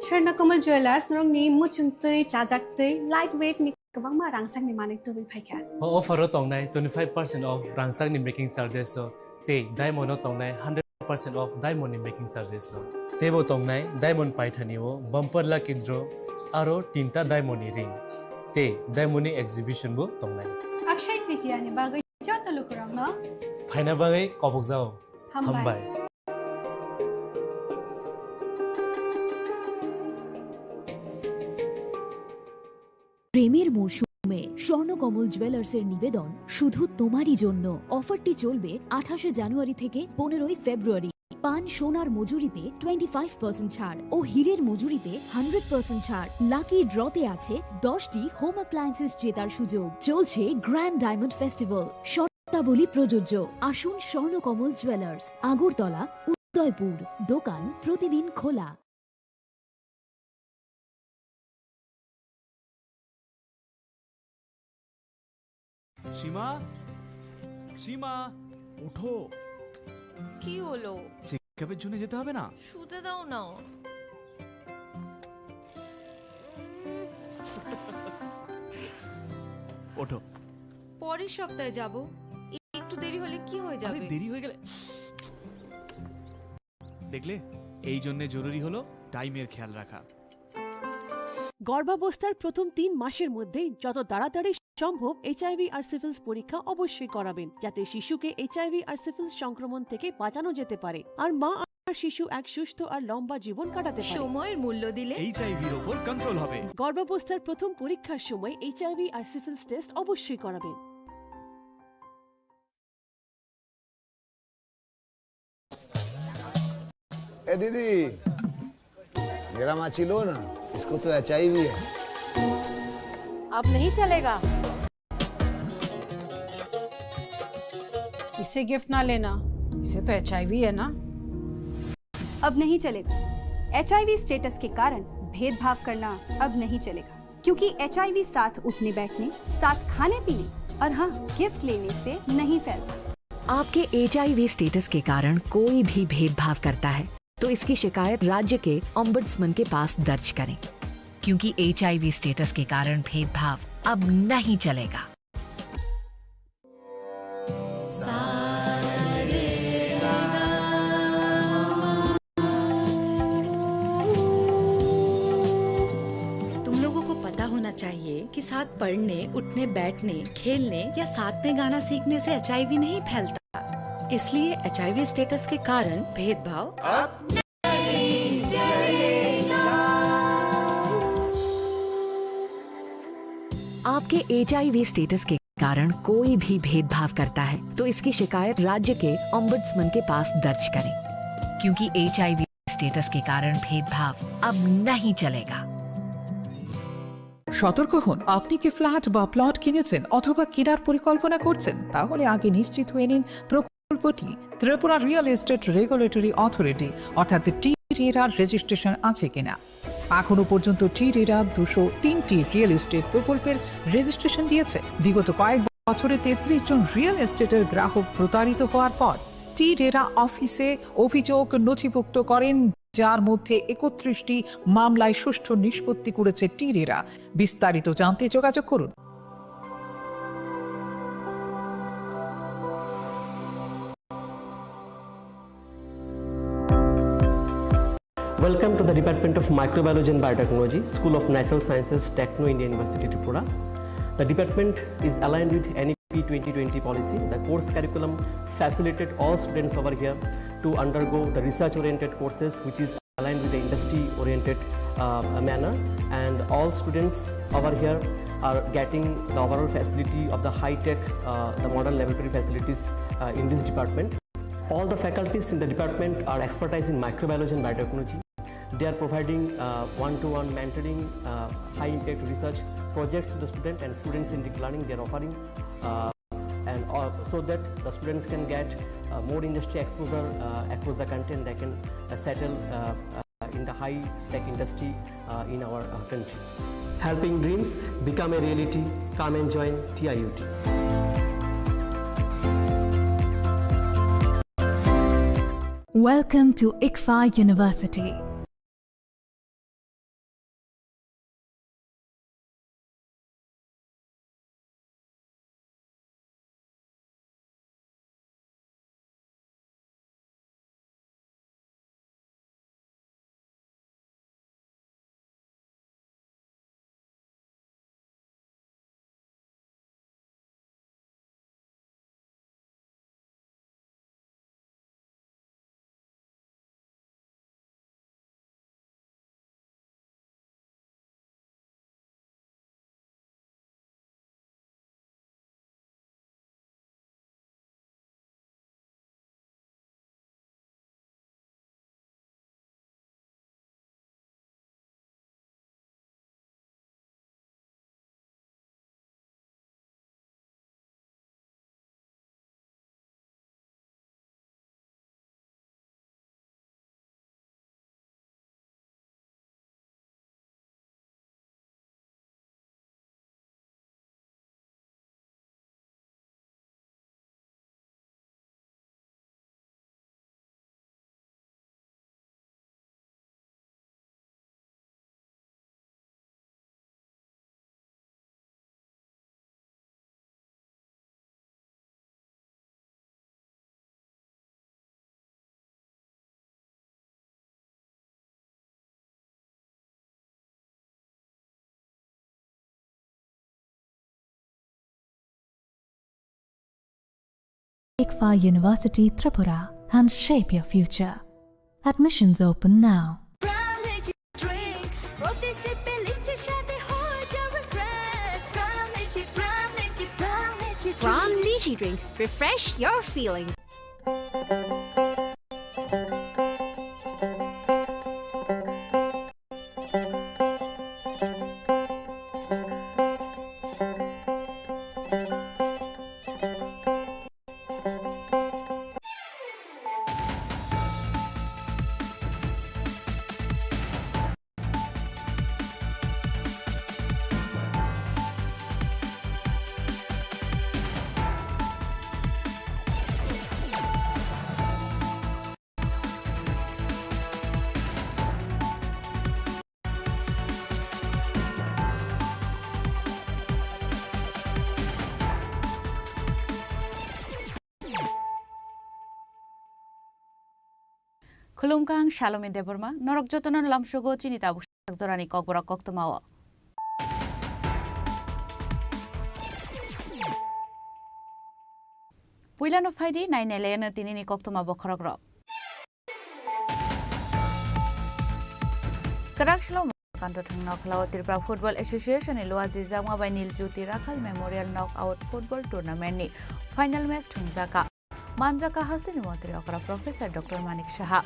Swarna Kamal Jewellers norokni muchungtwi, chajaktwi, light weight ni kwbangma rangchakni manwi tubui phaikha. O offer o tongnai twenty five percent off rangchakni making charges o tei diamond o tongnai hundred percent off diamond ni making charges o. Teibo tongnai diamond paithani o bumper lucky draw aro tinta diamond ni ring tei diamond ni exhibition bo tongnai. Akshay Tritiya ni bagwi joto lukurokno phaina bagwi kobokjao. Hambai. Hambai. প্রেমের মরশুমে স্বর্ণকমল জুয়েলার্সের নিবেদন শুধু তোমারই জন্য। অফারটি চলবে আঠাশে জানুয়ারি থেকে পনেরোই ফেব্রুয়ারি। পান সোনার মজুরিতে টোয়েন্টি ফাইভ পার্সেন্ট ছাড় ও হীরের মজুরিতে হান্ড্রেড পার্সেন্ট ছাড়। লাকি ড্রতে আছে দশটি হোম অ্যাপ্লায়েন্সেস জেতার সুযোগ। চলছে গ্র্যান্ড ডায়মন্ড ফেস্টিভ্যাল। শর্তাবলী প্রযোজ্য। আসুন স্বর্ণকমল জুয়েলার্স, আগরতলা, উদয়পুর। দোকান প্রতিদিন খোলা। সীমা, সীমা, ওঠো। কি হলো? চেকআপের জন্য যেতে হবে না? শুতে দাও না। ওঠো। পরের সপ্তাহে যাব। একটু দেরি হলে কি হয়ে আরে, যাবে? দেরি হয়ে গেলে, দেখলে, এই জন্য জরুরি হলো টাইমের খেয়াল রাখা। গর্ভাবস্থার প্রথম তিন মাসের মধ্যেই যত তাড়াতাড়ি সম্ভব এইচআইভি আর সিফিলিস পরীক্ষা অবশ্যই করাবেন, যাতে শিশুকে এইচআইভি আর সিফিলিস সংক্রমণ থেকে বাঁচানো যেতে পারে আর মা আর শিশু এক সুস্থ আর লম্বা জীবন কাটাতে পারে। সময়ের মূল্য দিলে এইচআইভির ওপর কন্ট্রোল হবে। গর্ভাবস্থার প্রথম পরীক্ষার সময় এইচআইভি আর সিফিলিস টেস্ট অবশ্যই করাবেন। ए दीदी, मेरा माची लो ना, इसको तो एचआईवी है। अब नहीं चलेगा। इसे गिफ्ट ना लेना, इसे तो एचआईवी है ना। अब नहीं चलेगा। एचआईवी स्टेटस के कारण भेदभाव करना अब नहीं चलेगा, क्योंकि एचआईवी साथ उठने बैठने, साथ खाने पीने और हाँ, गिफ्ट लेने से नहीं फैलता। आपके एचआईवी स्टेटस के कारण कोई भी भेदभाव करता है, तो इसकी शिकायत राज्य के ओम्बड्समैन के पास दर्ज करें, क्योंकि एचआईवी स्टेटस के कारण भेदभाव अब नहीं चलेगा। तुम लोगों को पता होना चाहिए कि साथ पढ़ने, उठने, बैठने, खेलने या साथ में गाना सीखने से एचआईवी नहीं फैलता। इसलिए एचआईवी स्टेटस के कारण भेदभाव अब आपके एचआईवी स्टेटस के कारण कोई भी भेदभाव करता है, तो इसकी शिकायत राज्य के ओम्बड्समैन के पास दर्ज करें, क्योंकि एचआईवी स्टेटस के कारण भेदभाव अब नहीं चलेगा। সতর্ক হন, আপনি কি ফ্ল্যাট বা প্লট কিনেছেন অথবা কেনার পরিকল্পনা করছেন? তাহলে আগে নিশ্চিত হয়ে নিন প্রকল্পটি Tripura real estate regulatory authority অর্থাৎ টি রেরার রেজিস্ট্রেশন আছে কিনা। এখনো পর্যন্ত টি রেরা দুশো তিনটি রিয়েল এস্টেট প্রকল্পের রেজিস্ট্রেশন দিয়েছে। বিগত কয়েক বছরে তেত্রিশ জন রিয়েল এস্টেটের গ্রাহক প্রতারিত হওয়ার পর টি রেরা অফিসে অভিযোগ নথিভুক্ত করেন, যার মধ্যে একত্রিশটি মামলায় সুষ্ঠু নিষ্পত্তি করেছে টি রেরা। বিস্তারিত জানতে যোগাযোগ করুন। Welcome to the Department of Microbiology and Biotechnology, School of Natural Sciences, Techno India University, Tripura. The department is aligned with N E P twenty twenty policy. The course curriculum facilitate all students over here to undergo the research-oriented courses, which is aligned with the industry-oriented, uh, manner. And all students over here are getting the overall facility of the high-tech, uh, the modern laboratory facilities, uh, in this department. All the faculties in the department are expertise in microbiology and biotechnology. They are providing, uh, one-to-one mentoring, uh, high-impact research projects to the student and students-centric learning. They are offering, uh, and all, so that the students can get uh, more industry exposure uh, across the country, and they can uh, settle uh, uh, in the high tech industry uh, in our uh, country. Helping dreams become a reality. Come and join T I U T. Welcome to ICFA University. ICFA University Tripura and shape your future. Admissions open now. Prime Lychee drink, প্রতি সিপে লিচির স্বাদে হয়ে যাবে fresh। Prime Lychee, Prime Lychee, Prime Lychee drink। Prime Lychee drink, refresh your feelings। Khulumkha, ang Salomi Debbarma, norok jotono lamsogo chini tabuk sak jorani kokborok koktwmao. Puilano phaidi, nai nailayano tinini koktwma bokhorokrok. Kwrak salo Kanto thwngno khlao Tripura Football Association ni luajijakma bai Nil Jyoti Rakhal Memorial Knockout Football Tournament ni final match thwngjaka. Manjaka hasteni montri okra Professor Doctor Manik Saha.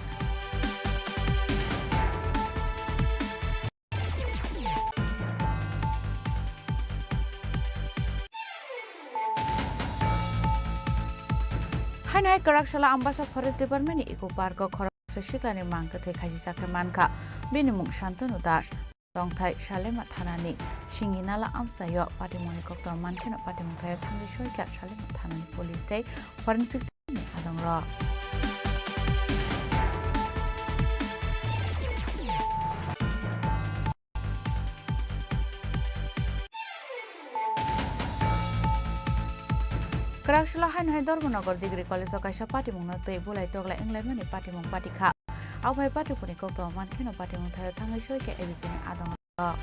Haino hai kwrak salo Ambasa Forest Department ni Eco Park o khoroksa siklani mang kwthwi khaisijak khe mankha. Bini mung Shantanu Das. Tongthai Salema thanani Singinala amchaio patimungni koktwma mankheno patimung thaio thangwi soikha Salema thanani police tei forensic team ni adongrok. Kwrak salo haino hai Dharmanagar Degree College o kaisa patimungno twi bulai toklai wnglaimani patimung patikha. Abo hai patikuni koktwma mankheno patimung thaio thangwi soikha A B P ni adongrok.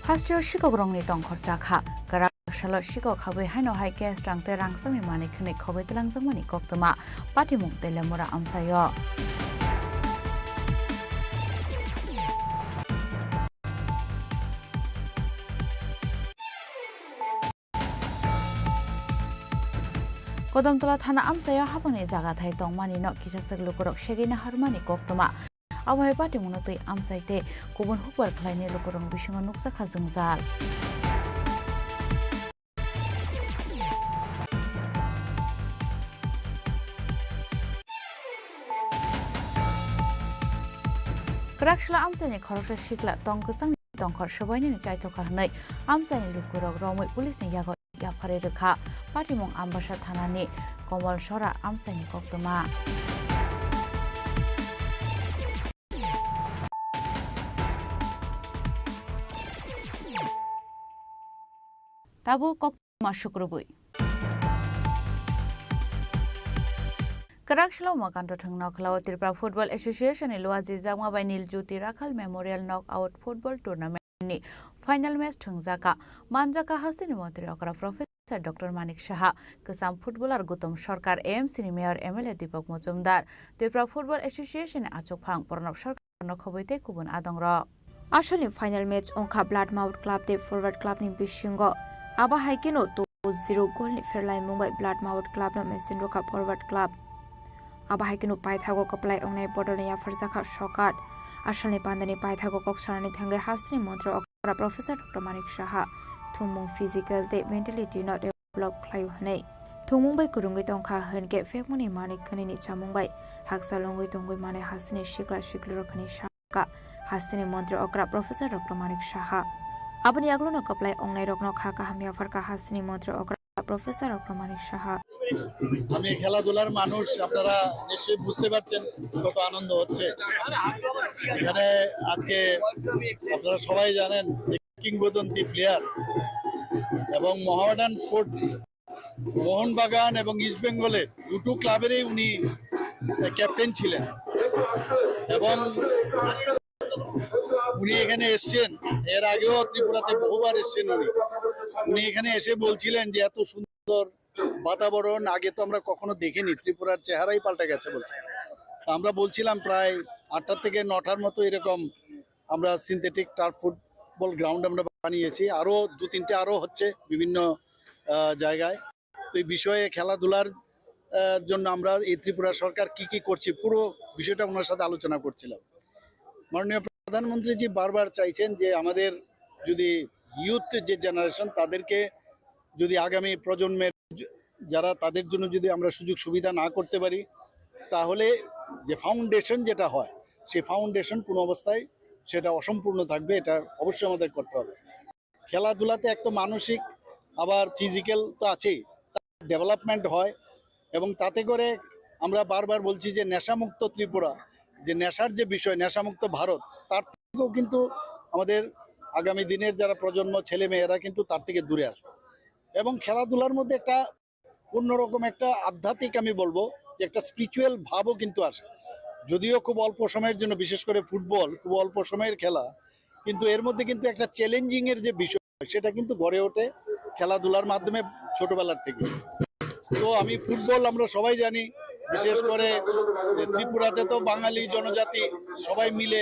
Hasteo sikokrokni tongkhor chakha. Kwrak salo sikok habwi haino hai gas rang tei rangchakni manwi khwnwi khogwi twlangjakmani koktwma patimung Telemura amchaio. Kodamtola thana amchaio habani jagathai tongmani no kisaswk lukurok segwi naharmani koktwma. Abo hai patimungno twi amchai tei kubun hukbar khlainai lukurokni bisingo nukjakha jwngjal. Kwraksla amchaini khoroksa sikla tong kwchangni tongkhor swbainani chaithokha hwnwi amchaini lukurok romwi police ni yago yapharwi rwkha. Patimung Ambasa thanani Komol Sora amchaini koktwma. Tabuk koktwma sukrubwi. Kwrak Slow Makanto thwngno khlao Tripura Football Association ni luajijakma bai Nil Jyoti Rakhal Memorial Knockout Football Tournament ni final match thwngjaka. Manjaka hasteni montri okra Professor Doctor Manik Saha, kwcham footballer Gutom Sarkar, A M C ni Mayor M L A Deepak Majumdar, Tripura Football Association ni achukphang Pranab Sarkar no khobwi tei kubun adongrok. Asalni final match wngkha Blood Mouth Club tei Forward Club ni bisingo. Abo hai kheno two zero goal ni pherlaimung bai Blood Mouth Club no machine rwkha Forward Club. Abo hai kheno paithago kwplai wngnai bodol ni yapharjakha Sokar. Asalni pandani paithago kok sanani thangwi hasteni montri okra Professor Doctor Manik Saha thumung physical tei mentality no develop khlaio hwnwi. Thumung bai kwrwngwi tongkha hwnkhe phekmani manwi khwnwini chamung bai hakchal wngwi tongwi manai hasteni sikla siklirok hwnwi sakha hasteni montri okra Professor Doctor Manik Saha. Aboni yagulono kwplai wngnairokno kha kaham yapharkha hasteni montri okra Professor Doctor Manik Saha. আমি খেলাধুলার মানুষ, আপনারা নিশ্চয়ই বুঝতে পারছেন কত আনন্দ হচ্ছে এখানে। আজকে আপনারা সবাই জানেন, কিংবদন্তি প্লেয়ার এবং মোহামেডান স্পোর্ট, মোহনবাগান এবং ইস্ট বেঙ্গলের দুটো ক্লাবেরই উনি ক্যাপ্টেন ছিলেন এবং উনি এখানে এসছেন। এর আগেও ত্রিপুরাতে বহুবার এসছেন উনি। উনি এখানে এসে বলছিলেন যে এত সুন্দর বাতাবরণ আগে তো আমরা কখনো দেখিনি, ত্রিপুরার চেহারাই পাল্টে গেছে বলছে। তো আমরা বলছিলাম প্রায় আটটা থেকে নটার মতো এরকম আমরা সিনথেটিক টার্ফ ফুটবল গ্রাউন্ড আমরা বানিয়েছি, আরও দু তিনটে আরও হচ্ছে বিভিন্ন আহ, জায়গায়। তো এই বিষয়ে খেলাধুলার আহ, জন্য আমরা এই ত্রিপুরা সরকার কি কি করছে, পুরো বিষয়টা ওনার সাথে আলোচনা করছিলাম। মাননীয় প্রধানমন্ত্রীজি বারবার চাইছেন যে আমাদের যদি ইউথ যে জেনারেশন, তাদেরকে যদি আগামী প্রজন্মের য-, যারা, তাদের জন্য যদি আমরা সুযোগ সুবিধা না করতে পারি, তাহলে যে ফাউন্ডেশন যেটা হয়, সেই ফাউন্ডেশন কোনো অবস্থায় সেটা অসম্পূর্ণ থাকবে। এটা অবশ্যই আমাদের করতে হবে। খেলাধুলাতে এক তো মানসিক, আবার ফিজিক্যাল তো আছেই, ডেভেলপমেন্ট হয়। এবং তাতে করে আমরা বারবার বলছি যে নেশামুক্ত ত্রিপুরা, যে নেশার যে বিষয়, নেশামুক্ত ভারত, তার থেকেও কিন্তু আমাদের আগামী দিনের যারা প্রজন্ম, ছেলে মেয়েরা কিন্তু তার থেকে দূরে আসবে। এবং খেলাধুলার মধ্যে একটা অন্যরকম একটা আধ্যাত্মিক, আমি বলবো যে একটা স্পিরিচুয়াল ভাবও কিন্তু আসে। যদিও খুব অল্প সময়ের জন্য, বিশেষ করে ফুটবল খুব অল্প সময়ের খেলা, কিন্তু এর মধ্যে কিন্তু একটা চ্যালেঞ্জিং এর যে বিষয়, সেটা কিন্তু গড়ে ওঠে খেলাধুলার মাধ্যমে ছোটবেলার থেকে। তো আমি ফুটবল, আমরা সবাই জানি, বিশেষ করে যে ত্রিপুরাতে তো বাঙালি জনজাতি সবাই মিলে,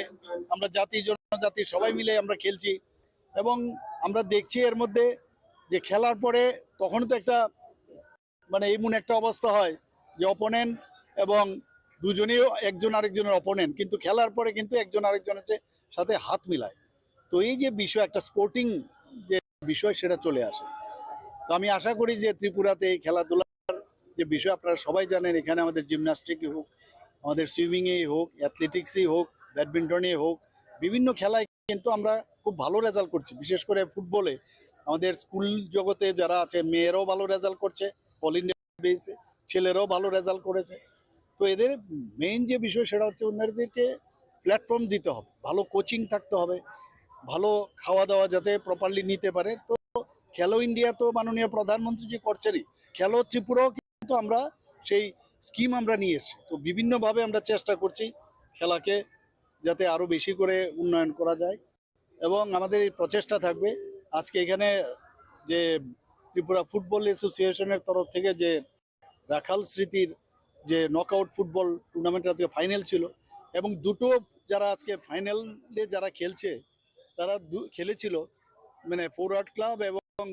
আমরা জাতি জনজাতি সবাই মিলে আমরা খেলছি। এবং আমরা দেখছি এর মধ্যে যে খেলার পরে তখন তো একটা, মানে, এমন একটা অবস্থা হয় যে অপোনেন্ট এবং দুজনেই একজন আরেকজনের অপোনেন্ট, কিন্তু খেলার পরে কিন্তু একজন আরেকজনের যে সাথে হাত মিলায়। তো এই যে বিষয়, একটা স্পোর্টিং যে বিষয়, সেটা চলে আসে। তো আমি আশা করি যে ত্রিপুরাতে এই খেলাধুলার যে বিষয়, আপনারা সবাই জানেন, এখানে আমাদের জিমন্যাস্টিকই হোক, আমাদের সুইমিংয়েই হোক, অ্যাথলেটিক্সেই হোক, ব্যাডমিন্টনেই হোক, বিভিন্ন খেলায় কিন্তু আমরা খুব ভালো রেজাল্ট করছি। বিশেষ করে ফুটবলে আমাদের স্কুল জগতে যারা আছে, মেয়েরাও ভালো রেজাল্ট করছে, অল ইন্ডিয়া বেসে ছেলেরাও ভালো রেজাল্ট করেছে। তো এদের মেইন যে বিষয়, সেটা হচ্ছে ওনাদেরকে প্ল্যাটফর্ম দিতে হবে, ভালো কোচিং থাকতে হবে, ভালো খাওয়া দাওয়া যাতে প্রপারলি নিতে পারে। তো খেলো ইন্ডিয়া তো মাননীয় প্রধানমন্ত্রী যে করছেনই, খেলো ত্রিপুরাও কিন্তু আমরা সেই স্কিম আমরা নিয়ে এসেছি। তো বিভিন্নভাবে আমরা চেষ্টা করছি খেলাকে যাতে আরও বেশি করে উন্নয়ন করা যায়। এবং আমাদের এই প্রচেষ্টা থাকবে। আজকে এখানে যে ত্রিপুরা ফুটবল অ্যাসোসিয়েশনের তরফ থেকে যে রাখাল স্মৃতির যে নকআউট ফুটবল টুর্নামেন্ট, আজকে ফাইনাল ছিল, এবং দুটো যারা আজকে ফাইনালে যারা খেলছে, তারা দু-, খেলেছিল, মানে, ফরওয়ার্ড ক্লাব এবং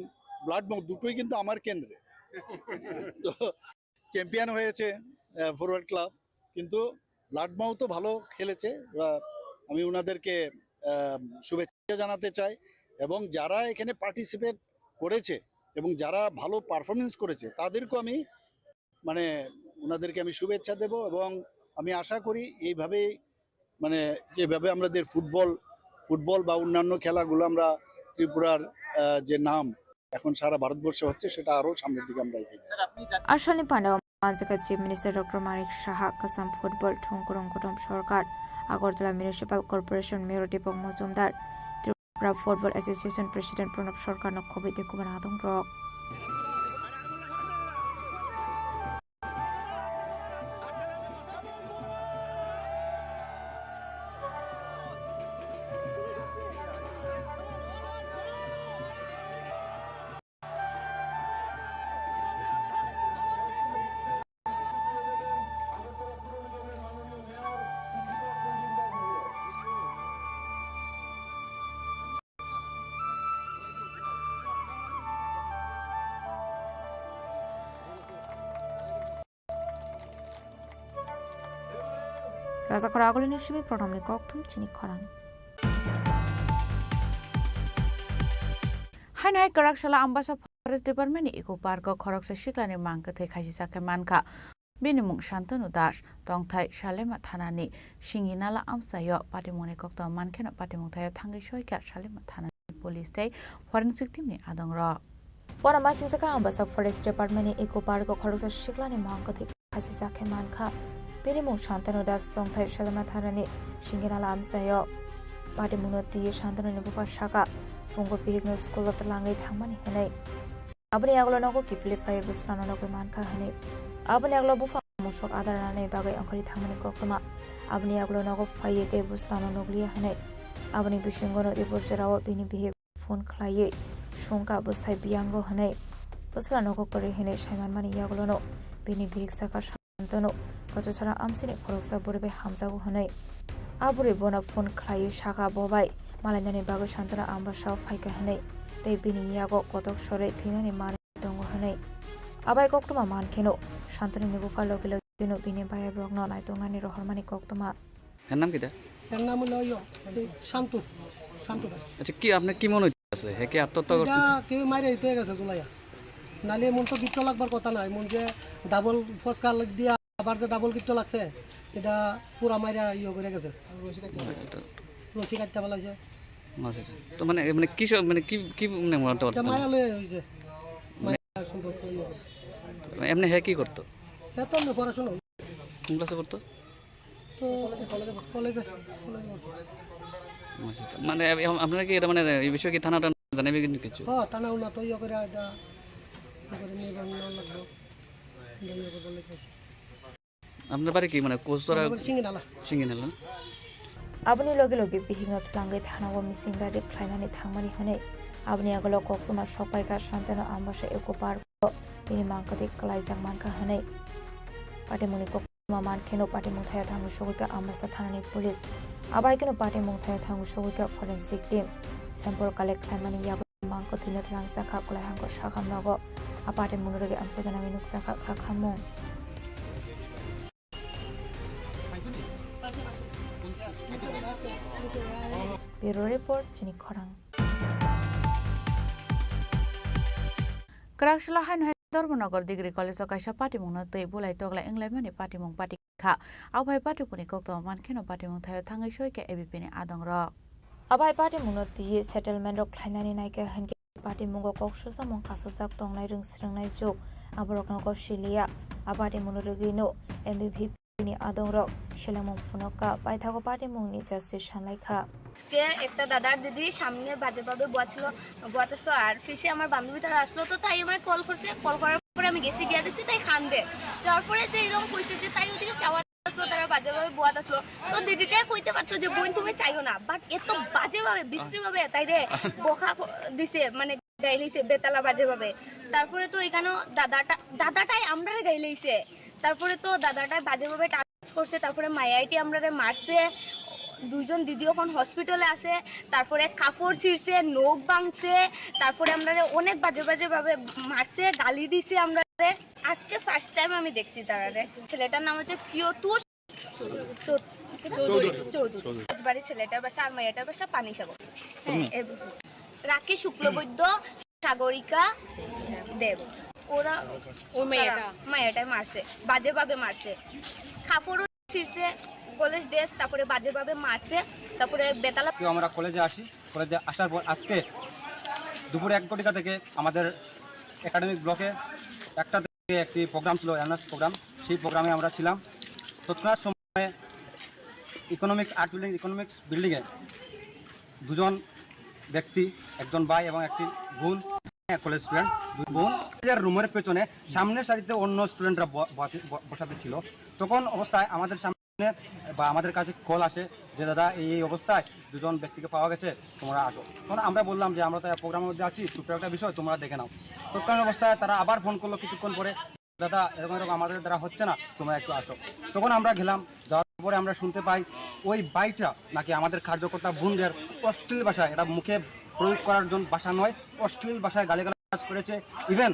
ব্লাড মগ দুটোই কিন্তু আমার কেন্দ্রে। তো চ্যাম্পিয়ন হয়েছে ফরওয়ার্ড ক্লাব, কিন্তু লাডমাউথও ভালো খেলেছে। আহ, আমি ওনাদেরকে আহ, শুভেচ্ছা জানাতে চাই, এবং যারা এখানে পার্টিসিপেট করেছে এবং যারা ভালো পারফরমেন্স করেছে, তাদেরকেও আমি, মানে, ওনাদেরকে আমি শুভেচ্ছা দেব। এবং আমি আশা করি এইভাবেই, মানে, যেভাবে আমাদের ফুটবল ফুটবল বা অন্যান্য খেলাগুলো আমরা ত্রিপুরার আহ, যে নাম এখন সারা ভারতবর্ষে হচ্ছে, সেটা আরও সামনের দিকে আমরা এগিয়ে যাই। Asalni pandao manjaka Chief Minister Doctor Manik Saha, Kasam Football Thungkurung Kutum Sorkar, Agartala Municipal Corporation Mayor Deepak Majumdar, Tripura Football Association President Pranab Sorkar no khobwi tei kubun adongrok. Rajakhor agulini simi program ni kokthum chini khorang. Haino hai kwraksala Ambasa Forest Department ni Eco Park o khoroksa siklani mang kwthwi khasijak khe mankha. Bini mung Shantanu Das, tongthai Salema thanani Singinala amchaio. Patimungni koktwma mankheno patimung thaio thangwi soikha Salema thanani police tei forensic team ni adongrok. Pora masingjakha Ambasa Forest Department ni Eco Park o khoroksa siklani mang kwthwi khasijak khe mankha. Bini mung Shantanu Das, tongthai Salema thanani Singinala amchaio. Patimungno twiwi Shantanuni bupha sakha, phungo bihikno school o twlangwi thangmani hwnwi. Aboni yagulo nogo kiphilwi phaiwi bwsrano nugwi mankha hwnwi. Aboni yagulo bupha musok adar ranani bagwi ongkhorwi thangmani koktwma. Aboni yagulo nogo phaiwi tei bwsrano nugliya hwnwi. Aboni bisingono ebur jorao bini bihik phone khlaiwi sungkha bwsai biyango hwnwi. Bwsrano nogo kwrwi hwnwi saimanmani yagulono bini bihik sakha Shantanu, kochosara amchini khoroksa bwrwi bai hamjago hwnwi. A bwrwi bono phone khlaiwi sakha bo bai malainani bagwi Shantanu Ambasao phaikha hwnwi tei bini yago kotok sorwi thwinani manwi tongo hwnwi. Abai koktwma mankheno Shantanuni bupha logi logi no bini bayabrokno naitongnani rohormani koktwma. এর নাম কিতা? এর নাম হলো ইয়ো, এই শান্তু, শান্তু দাস। আচ্ছা, কি, আপনার কি মনে হচ্ছে? হে কি আত্মহত্যা করছে? এটা কেউ মাইরে দিতে গেছে জুলাইয়া। নালে এমন তো গিট্টো লাগবার কথা নাই, এমন যে ডাবল ফসকা লাগ দিয়া আবার যে ডাবল গিট্টো লাগছে, এটা পুরা মাইরা ইয়ে করে গেছে। রশি কাটতে ফালাইছে। আচ্ছা, আচ্ছা। তো মানে, মানে কি সব, মানে কি, কি মানে মনে হচ্ছে? মায়া লয়ে হইছে। মায়া সম্পর্ক ইয়ে। এমনি হে কি করতো? এ তো এমনি পড়াশোনা। কোন ক্লাসে পড়তো? তো কলেজে, কলেজে, কলেজে, কলেজে পড়ছে। আচ্ছা, আচ্ছা। মানে, আপ-, আপ-, আপনারা কি এটা, মানে, এই বিষয়ে কি থানা টানা জানাবে কিন্তু কিছু? হ্যাঁ, থানা উনা তো ইয়ে করে এটা, ইয়ে করে নিয়ে বানানো লাগবে। ইয়ে করে বলে গেছে। আপনার বাড়ি কি, মানে, কোচতলা? আমার বাড়ি সিঙ্গিনালা। সিঙ্গিনালা না? Aboni logi logi bihikno twlangwi thanao missing report khlainani thangmani hwnwi aboni yagulo koktwma sokpaikha Santanu Ambasa Eco Park o bini mangkwthwi kwlaijak mankha hwnwi. Patimungni koktwma mankheno patimung thaio thangwi sogwikha Ambasa thanani police. Abaikeno patimung thaio thangwi sogwikha forensic team. Sample collect khlaimani yagulo mangkwthwino twlangjakha kwlaihangko sakhamrogo. A patimungno rwgwi amchaini nukjakha kha khamung. Bureau report, chini khorang. Kwraksalo haino hai Dharmanagar Degree College o kaisa patimungno twi bulai tokla wnglaimani patimung pati kha. Abai patimungni koktwma mankheno patimung thaio thangwi soikha A B P ni adongrok. Abai patimungno twiwi settlement rok khlainani naikha hwnkhe Patimungo kok sujakmung kasajak tongnai rwng swrwngnai juk, aborokno kok siliya. A patimungno rwgwino M B V P ni adongrok selengmung phunukha, paithago patimungni justice sanlaikha. আজকে একটা দাদার দিদি সামনে বাজেভাবে বয়াছিল, বয়াতেছিল, আর পিছে আমার বান্ধবী তারা আসলো, তো তাই আমায় কল করছে, কল করার পরে আমি গেছি, গিয়া দেখছি তাই কান্দে। যাওয়ার পরে যে এরকম কইছে যে তাই ওদিকে চাওয়া আসলো, তারা বাজেভাবে বয়াত আসলো। তো দিদিটাই কইতে পারতো যে, "বোন, তুমি চাইও না।" But এত বাজেভাবে, বিশ্রীভাবে তাই রে বকা ক-, দিছে, মানে, গাইলিছে বেতালা বাজেভাবে। তারপরে তো এখানেও দাদাটা, দাদাটাই আমরারে গাইলাইছে। তারপরে তো দাদাটাই বাজেভাবে টাচ করছে, তারপরে মায়াইটি আমরারে মারছে, দুইজন দিদি এখন হসপিটালে আছে। তারপরে কাপড় ছিঁড়ছে, নখ ভাঙছে, তারপরে আমরারে অনেক বাজে বাজে ভাবে মারছে, গালি দিছে আমরা। আজকে ফার্স্ট টাইম আমি দেখছি তারারে। ছেলেটার নাম হচ্ছে প্রিয়তোষ চৌ-, চৌ-, চৌধুরী। চৌধুরী। রাজবাড়ি ছেলেটার বাসা, আর মেয়েটার বাসা পানিসাগর। হ্যাঁ, হুম। এ-, রাখি শুক্লবৈদ্য, সাগরিকা দেব। ওরা, ও মেয়েটা। তারা, মেয়েটাই মারছে, বাজেভাবে মারছে। কাপড়ও ছিঁড়ছে, কলেজ ড্রেস, তারপরে বাজেভাবে মারছে, তারপরে বেতালা। কেউ আমরা কলেজে আসি, কলেজে আসার পর আজকে দুপুর এক ঘটিকা থেকে আমাদের একাডেমিক ব্লকে একটা একটি প্রোগ্রাম ছিল, অ্যাওয়ারনেস প্রোগ্রাম। সেই প্রোগ্রামে আমরা ছিলাম। তৎক্ষণাৎ সময়ে ইকোনমিক্স, আর্ট বিল্ডিং, ইকোনমিক্স বিল্ডিংয়ে দুজন ব্যক্তি, একজন ভাই এবং একটি বোন, কলেজ স্টুডেন্ট, দুই বোন, নিজের রুমের পেছনে সামনের সারিতে অন্য স্টুডেন্টরা ব-, ব-, ব-, বসাতে ছিল। তখন অবস্থায় আমাদের সামনে বা আমাদের কাছে কল আসে যে, "দাদা, এই, এই অবস্থায় দুজন ব্যক্তিকে পাওয়া গেছে, তোমরা আসো।" তখন আমরা বললাম যে, "আমরা তো প্রোগ্রামের মধ্যে আছি, ছোট্ট একটা বিষয়, তোমরা দেখে নাও।" তৎকালীন অবস্থায় তারা আবার ফোন করলো কিছুক্ষণ পরে, "দাদা, এরকম এরকম আমাদের দ্বারা হচ্ছে না, তোমরা একটু আসো।" তখন আমরা গেলাম, যাওয়ার পরে আমরা শুনতে পাই ওই ভাইটা নাকি আমাদের কার্যকর্তা বোনদের অশ্লীল ভাষায়, এটা মুখে প্রয়োগ করার জন্য ভাষা নয়, অশ্লীল ভাষায় গালিগালাজ করেছে। ইভেন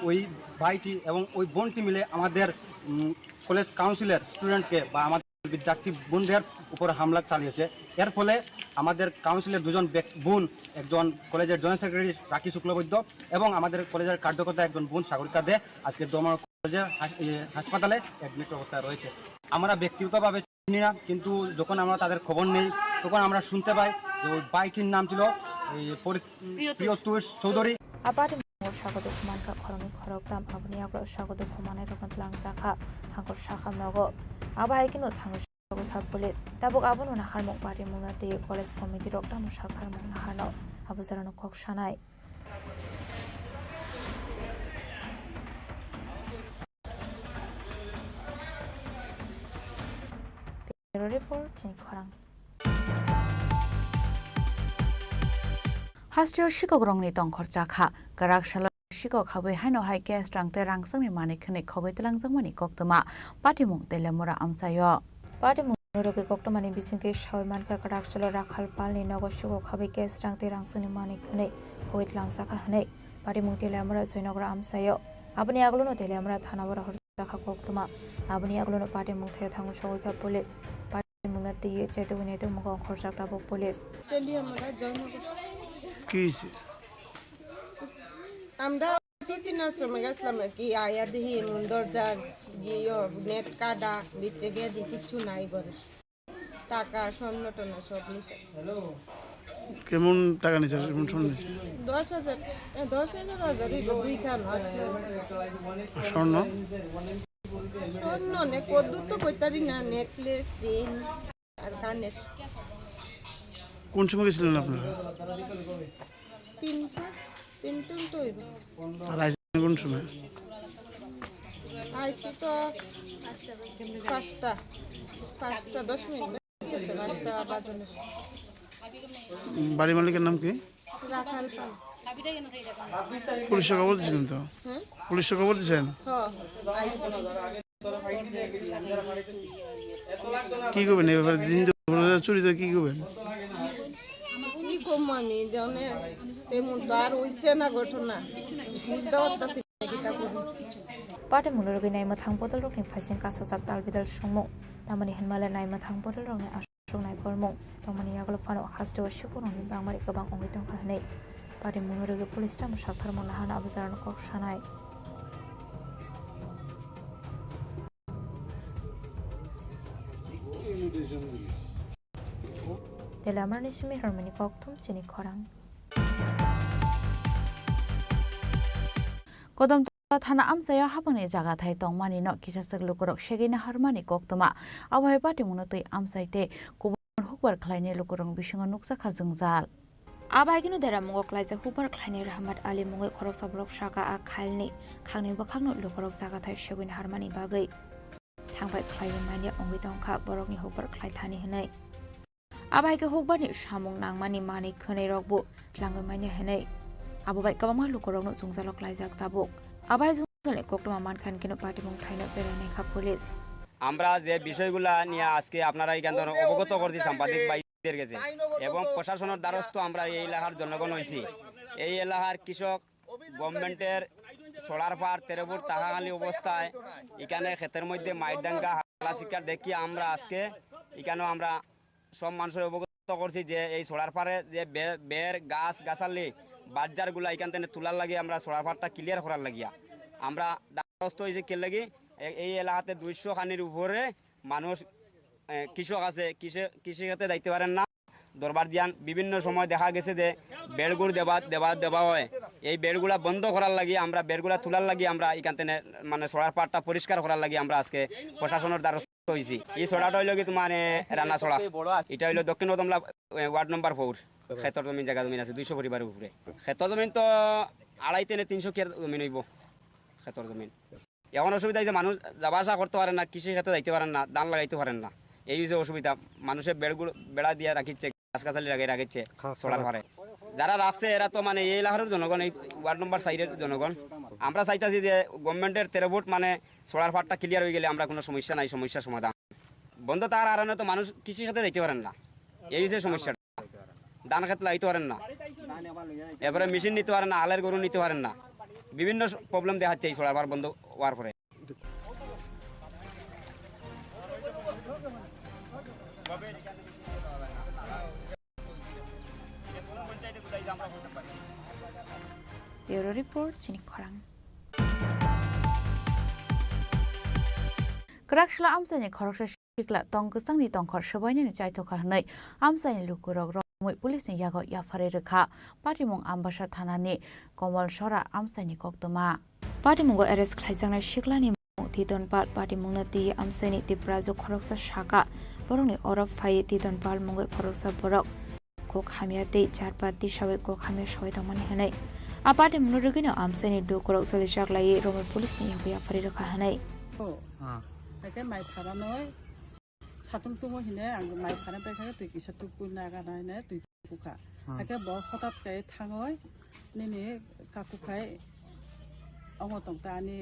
ওই ভাইটি এবং ওই বোনটি মিলে আমাদের, উম, কলেজ কাউন্সিলের স্টুডেন্টকে বা আমাদের বিদ্যার্থী বোনদের উপর হামলা চালিয়েছে। এর ফলে আমাদের কাউন্সিলের দুজন ব্যক-, বোন, একজন কলেজের জয়েন্ট সেক্রেটারি রাখি শুক্লবৈদ্য এবং আমাদের কলেজের কার্যকর্তা একজন বোন সাগরিকা দে আজকে দমন কলেজের হাস-, এ, হাসপাতালে অ্যাডমিট অবস্থায় রয়েছে। আমরা ব্যক্তিগতভাবে চিনি না, কিন্তু যখন আমরা তাদের খবর নেই, তখন আমরা শুনতে পাই যে ওই ভাইটির নাম ছিল, এই, পরি-, প্রিয়তোষ। প্রিয়তোষ Chowdhury. Apari mungo sago dukhu mankha khoroknwi khoroktham, aboni yagulo sago dukhu manai rokno twlang sakha hangkor sakha nogo. Abo hai kheno thangwi sogwi kha police. Tabuk abono naharmung party mungna tei college committee rok tamo sakharmung naharno abo jorano kok sanai. Bureau Report, chini khorang. Hasteo sikok rongni tongkhor chakha, kwrak salo sikok habwi haino hai cash rang tei rangchakni manwi khwnwi khogwi twlangjakmani koktwma patimung Teliamura amchaio. Patimung rwgwi koktwmani bisingtwi sawi mankha, kwrak salo Rakhal Palni nogo sikok habwi cash rang tei rangchakni manwi khwnwi khogwi twlangjakha hwnwi patimung Teliamura Joynagra amchaio. Aboni aguluno Teliamura thanao rohor Jakha koktwma. Aboni aguluno party mungthai thango sogwi kha police. Party mungno twi chetugwi naitugmung ongkhorjak tabuk police. কি হইছে? আমরা ছুটি না সময় গেছিলাম আর কি, আয়া দেখি এমন দরজা গিয়ে নেট কাটা, ভিতরে গিয়ে দেখি কিচ্ছু নাই ঘরে। টাকা, স্বর্ণ টর্ণ সব নিছে। কেমন টাকা নিছে? কেমন স্বর্ণ নিছে? দশ হাজার, এ, দশ এগারো হাজার হইব, দুইখান আসলে। আর স্বর্ণ? স্বর্ণ নে, কদ্দুর তো কইতারি না, নেকলেস, চেইন আর কানের। কোন সময় গেছিলেন আপনারা? তিনটা, তিনটা তো হইব। আর আইছেন কোন সময়? আইছি তো পাঁচটা, পাঁচটা দশ মিনিট হয়েছে, পাঁচটা বাজানোর। উম, বাড়ি মালিকের নাম কি? রাখাল পাল। পুলিশে খবর দিয়েছিলেন তো? হ্যাঁ? পুলিশে খবর দিয়েছেন? হ, আইছি। কি করবেন এই ব্যাপারে? দিন দুপুরে চুরি তো কি করবেন? কি করবো আমি, জানে, তেমন তো আর হইছে না ঘটনা, বুঝতে পারতাছি না কিতা করবো। Party mungno rwgwi naima thang bodol rokni phaising kasajak dal bidal songmung. Tamoni hinmale naima thang bodol rokni aswk naikolmung tongmani yagulo phano hasteo sikhorokni bangmari kwbang wngwi tongkha hwnwi party mungno rwgwi police tamo saktharmung naharno abo jorano kok sanai. Tele amrani simi rwmani kokthum chini khorang. Kodom Thana amchaio habangni jagathai tongmani no kisachwk lukurok segwi naharmani koktwma. Abo hai patimungno twi amchai tei kubun hukbar khlainai lukurokni bisingo nukjakha jwngjal. Abo hai kheno deramungo klaijak hukbar khlainai Rahmat Ali mungwi khoroksa borok saka a khailni khakni bwkhakno lukurok jagathai segwi naharmani bagwi thangbai khlaiwi manya wngwi tongkha borokni hukbar khlai thani hwnwi. Abo hai khe hukbarni samung nangmani manwi khwnwi rokbo tlangwi manya hwnwi abo bai kwbangma lukurokno jwngjalo klaijak tabuk. Abo hai jwngjalni koktwma mankha hinkhe no patimung thaino berai naikha police. আমরা যে বিষয়গুলা নিয়ে আজকে আপনারা এখান থেকে অবগত করছি সাংবাদিক ভাইদের গেছে এবং প্রশাসনের দ্বারস্থ আমরা এই এলাকার জনগণ হইছি, এই এলাকার কৃষক গভর্নমেন্টের সোলার পার তেরো ফুট তাহাখালি অবস্থায় এখানে ক্ষেতের মধ্যে মাইর ডাঙ্গা হালা শিকার দেখিয়ে আমরা আজকে এখানেও আমরা সব মানুষের অবগত করছি যে এই সোলার পারে যে বে-, বের গাছ গাছালি বাজারগুলা এখান থেকে তোলার লাগি আমরা সোলার পারটা ক্লিয়ার করার লাগিয়া আমরা দ্বারস্থ হয়েছি। কে লাগি এ-, এই এলাকাতে দুইশো খানির উপরে মানুষ, এ, কৃষক আছে, কৃষি কৃষি খাতে যাইতে পারেন না। দরবার দিয়ান বিভিন্ন সময় দেখা গেছে যে বেড়গুড় দেবা দেবা দেবা হয়। এই বেড়গুলা বন্ধ করার লাগি আমরা বেড়গুলা তোলার লাগি আমরা এখান থেকে মানে সোলার পারটা পরিষ্কার করার লাগি আমরা আজকে প্রশাসনের দ্বারস্থ হয়েছি। এই সোলাটা হইলো কি তোমার, এ, রানা সোলা। এটা হইলো দক্ষিণ কদমলা, এ, ওয়ার্ড নম্বর ফোর। খেতর জমিন, জায়গা জমিন আছে দুইশো পরিবারের উপরে। খেতর জমিন তো আড়াই তিনে তিনশো কেয়ার জমিন হইব খেতর জমিন। এখন অসুবিধা হয়েছে, মানুষ যাওয়া আসা করতে পারে না, কৃষি খেতে যাইতে পারেন না, ধান লাগাইতে পারেন না। এই হচ্ছে অসুবিধা। মানুষের বেড়গুলো বেড়া দিয়ে রাখিচ্ছে, গাছ গাছালি লাগিয়ে রাখিচ্ছে সোলার পারে। যারা রাখছে এরা তো মানে এই এলাকার জনগণ, এই ওয়ার্ড নম্বর সাইডের জনগণ। আমরা চাইতাছি যে গভর্নমেন্টের তেরো ফুট মানে সোলার পারটা ক্লিয়ার হয়ে গেলে আমরা কোনো সমস্যা নাই, সমস্যার সমাধান। বন্ধ থাকার কারণে তো মানুষ কৃষি খেতে যাইতে পারেন না, এই হচ্ছে সমস্যাটা। ধান খেত লাগাইতে পারেন না, এবারে মেশিন নিতে পারেন না, হালের গরু নিতে পারেন না, বিভিন্ন প্রবলেম দেখাচ্ছে এই সোলার পার বন্ধ হওয়ার পরে। Bureau Report, Chini Khorang. Kwrak sla amchaini khoroksa sikla tong kwchangni tongkhor swbainani chaithokha hwnwi amchaini lukurok romwi police ni yago yapharwi rwkha. Patimung Ambasa thanani Komol Sora amchaini koktwma. Patimungo arrest khlaijaknai siklani mung Titon Pal. Patimungno twi amchaini Tiprajwk khoroksa saka, borokni oro phaiwi Titon Pal mungwi khoroksa borok kok hamya tei charpa tisawi kok hamya sawi tongmani hwnwi. A patimungno rwgwino amchaini lukurok cholijaklaiwi romwi police ni yago yapharwi rwkha hwnwi. Ah. Haikhe mai pharanoi satung tumo hine ang mai phana bai kha twi kisa tukui naga na hine twi tukha. Hmm. Haikhe bo hotat kai thangoi nini kaku khai omo tong ta ani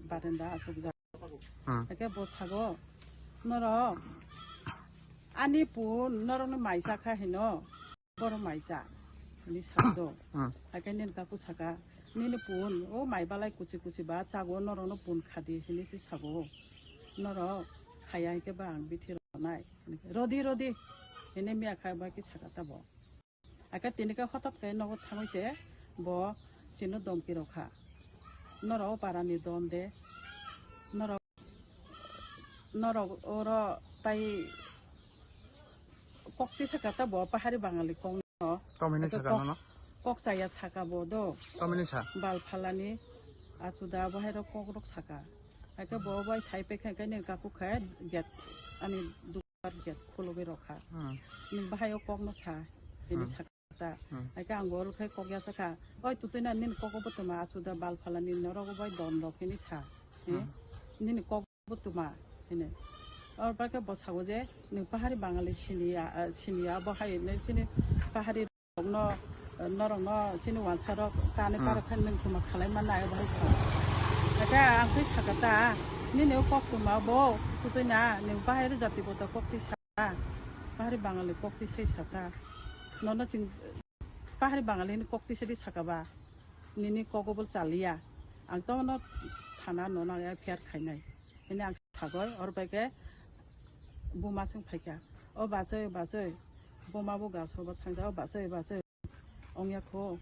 barenda asuk jak. Hmm. Haikhe bo sago norok ani pun norok no mai cha kha hino. Borok mai cha, hwnwi sa do. Hmm. Hakhe nini kaku saka, "Nini pun o mai balai kuchi kuchi ba chago, norokno pun khadi," hwnwi se sago. Norok khaya hinkhe ba ang bithi rwnai. Rodi, rodi, hwnwi miya kha ba khe saka tabo. Hakhe tini khe hotat khe nogo thangwi se bo chini domki rw kha. Norok o parani don de, norok, norok oro tai kok twi saka ta bo pahari bangali kok no. Tomini saka kok, nono? Kok chaya saka bo do. Tomini sa? Bal phalani achuda bo hai rok kok rok saka. Haikhe bo bai sai pekha khe nini kaku khe gate ani dukar gate khulugwi rokha. Hmm. Nini bahai o kok no sa, hini hmm saka ta. Hmm. Haikhe ang bo oro khe kok ya saka. Oi tutui na nini kok bo tuma achuda bal phalani norok bai don rok hini sa. He? Hmm. Nini kok bo tuma hini. Or ba khe bo sago je, "Nwng pahari bangali siniya, ah, siniya bo hai nai chini pahari rok no, norok no chini wansa rok kani hmm parok khe nwng tuma khalai ma nai bo hai sa." Hakhe ang khe saka ta, "Nini o kok tuma bo, tutui na, nwng pahari jati bo ta kok twi sa, pahari bangali kok twi sai sa cha. Nono chwng pahari bangali ni kok twi sai di saka ba, nini kok bo chaliya. Ang to no thana nono F I R khainai." Hini ang sagoi, or bai khe buma chwng phaikha. "O bachoi, bachoi, buma bo gaso bo thangja, o bachoi, bachoi, ongya kho,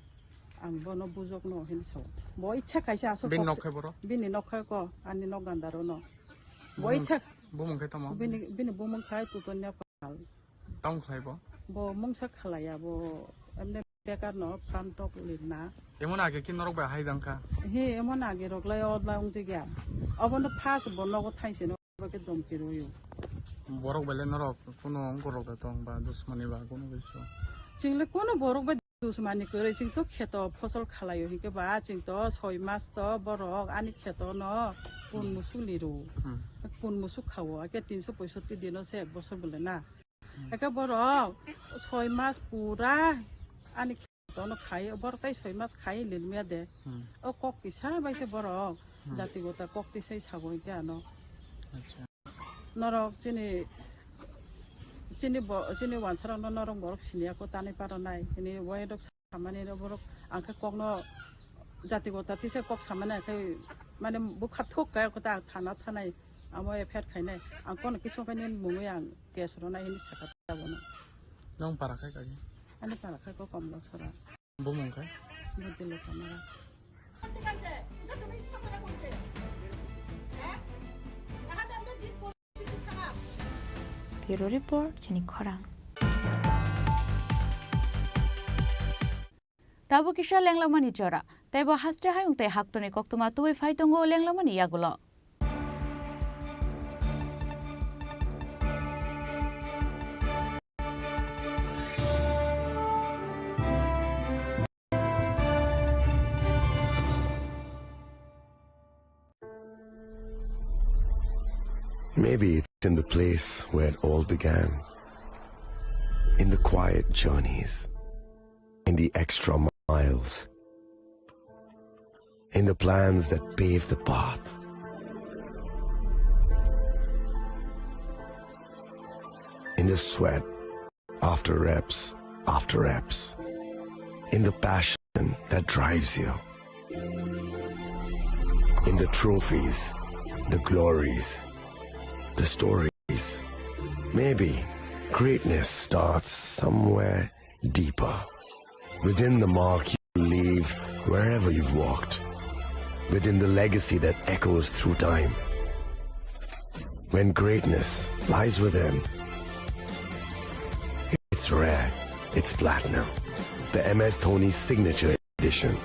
ang bono bujok no," hini sao. Bo ichha kaisa aswk bini kok nok se-, khai boro? Bini nok khai ko, ani nok gandaro no. Bo bumung, ichha bumung khai tamo? Bini, bini bumung khai Tutonya Pal. Tamo khlai bo? Bo mungsa khalaiya, bo emne bekar no phan tok lirna. Emon age ki norok bai hai jang kha? He, emon age rok lai odla ong jigya. Obono first bo nogo thaise no ke dom kiroyo. Borok bai le norok kuno ongkor rok da tong ba dusmani ba kuno kisu? Chwng le kuno borok bai dusmani kwrwi, chwng to kheto phosol khalaio hinkhe ba chwng to soi mas to borok ani kheto no pun hmm musuk liru. Hmm. Pun musuk khao, ake tinso poisotti dino se ek bosor bole na. Hmm. Eke borok soi mas pura ani kheto no khai, borok tai soi mas khai lilmiya de. Hmm. O kok kisa bai se borok hmm jatigota kok tisai sago hingke ano. Acha. Norok chini, chini bo, chini wansarok no norok borok siniya ko tanai paro nai. Ini wai rok samani no borok ang khe kok no Jati gota tisa kok samani khe mane bukha thuk kaya kota ang thana thanai amo F I R khainai ang kono kisu khainai mungwi ang case rwnai hini saka tabona. Nong para khai kagi? Ani para khai ko Komla Sora. Bumung khai? Budilo Kamara. Bureau Report, chini khorang. Tabuk kisa lenglamani jora. Teibo haste hayung tei haktorni koktwma tubui phai tongo lenglamani yagulo. Maybe it's in the place where it all began. In the quiet journeys. In the extra miles. In the plans that pave the path. In the sweat after reps after reps. In the passion that drives you. In the trophies, the glories, the stories. Maybe greatness starts somewhere deeper. Within the mark you leave wherever you've walked. Within the legacy that echoes through time. When greatness lies within, it's rare, it's platinum. The M S Dhoni Signature Edition.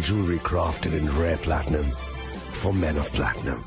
Jewelry crafted in rare platinum for men of platinum.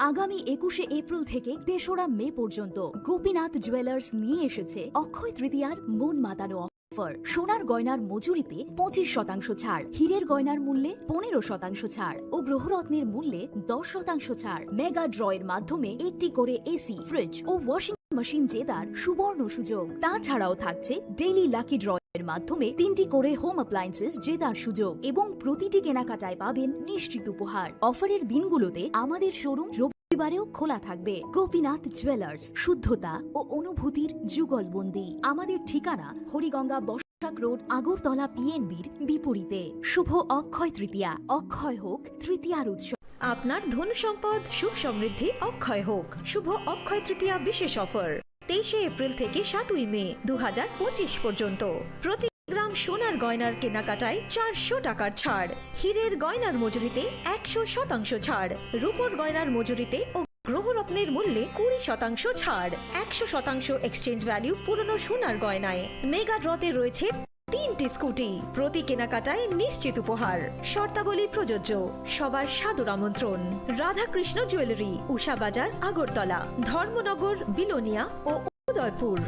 আগামী একুশে এপ্রিল থেকে তেসরা মে পর্যন্ত গোপীনাথ জুয়েলার্স নিয়ে এসেছে অক্ষয় তৃতীয়ার মন মাতানো অফার। সোনার গয়নার মজুরিতে পঁচিশ শতাংশ ছাড়, হীরের গয়নার মূল্যে পনেরো শতাংশ ছাড় ও গ্রহরত্নের মূল্যে দশ শতাংশ ছাড়। মেগা ড্রয়ের মাধ্যমে একটি করে এসি, ফ্রিজ ও ওয়াশিং মেশিন জেতার সুবর্ণ সুযোগ। তাছাড়াও থাকছে ডেইলি লাকি ড্রয়ের মাধ্যমে তিনটি করে হোম অ্যাপ্লায়েন্সেস জেতার সুযোগ এবং প্রতিটি কেনাকাটায় পাবেন নিশ্চিত উপহার। অফারের দিনগুলোতে আমাদের শোরুম রবিবারেও খোলা থাকবে। গোপীনাথ জুয়েলার্স, শুদ্ধতা ও অনুভূতির যুগলবন্দি। আমাদের ঠিকানা হরিগঙ্গা বসাক রোড, আগরতলা পিএনবির বিপরীতে। শুভ অক্ষয় তৃতীয়া, অক্ষয় হোক তৃতীয়ার উৎসব। আপনার ধন সম্পদ সুখ সমৃদ্ধি অক্ষয় হোক। শুভ অক্ষয় তৃতীয়া বিশেষ অফার, তেইশে এপ্রিল থেকে সাতই মে দু হাজার পঁচিশ পর্যন্ত। প্রতি গ্রাম সোনার গয়নার কেনাকাটায় চারশো টাকার ছাড়, হীরের গয়নার মজুরিতে একশো শতাংশ ছাড়, রূপোর গয়নার মজুরিতে ও গ্রহরত্নের মূল্যে কুড়ি শতাংশ ছাড়, একশো শতাংশ এক্সচেঞ্জ ভ্যালু পুরনো সোনার গয়নায়। মেগা ড্রতে রয়েছে তিনটি স্কুটি, প্রতি কেনাকাটায় নিশ্চিত উপহার। শর্তাবলী প্রযোজ্য। সবার সাদর আমন্ত্রণ। রাধাকৃষ্ণ জুয়েলারি, উষা বাজার, আগরতলা, ধর্মনগর, বিলোনিয়া ও Udaipur.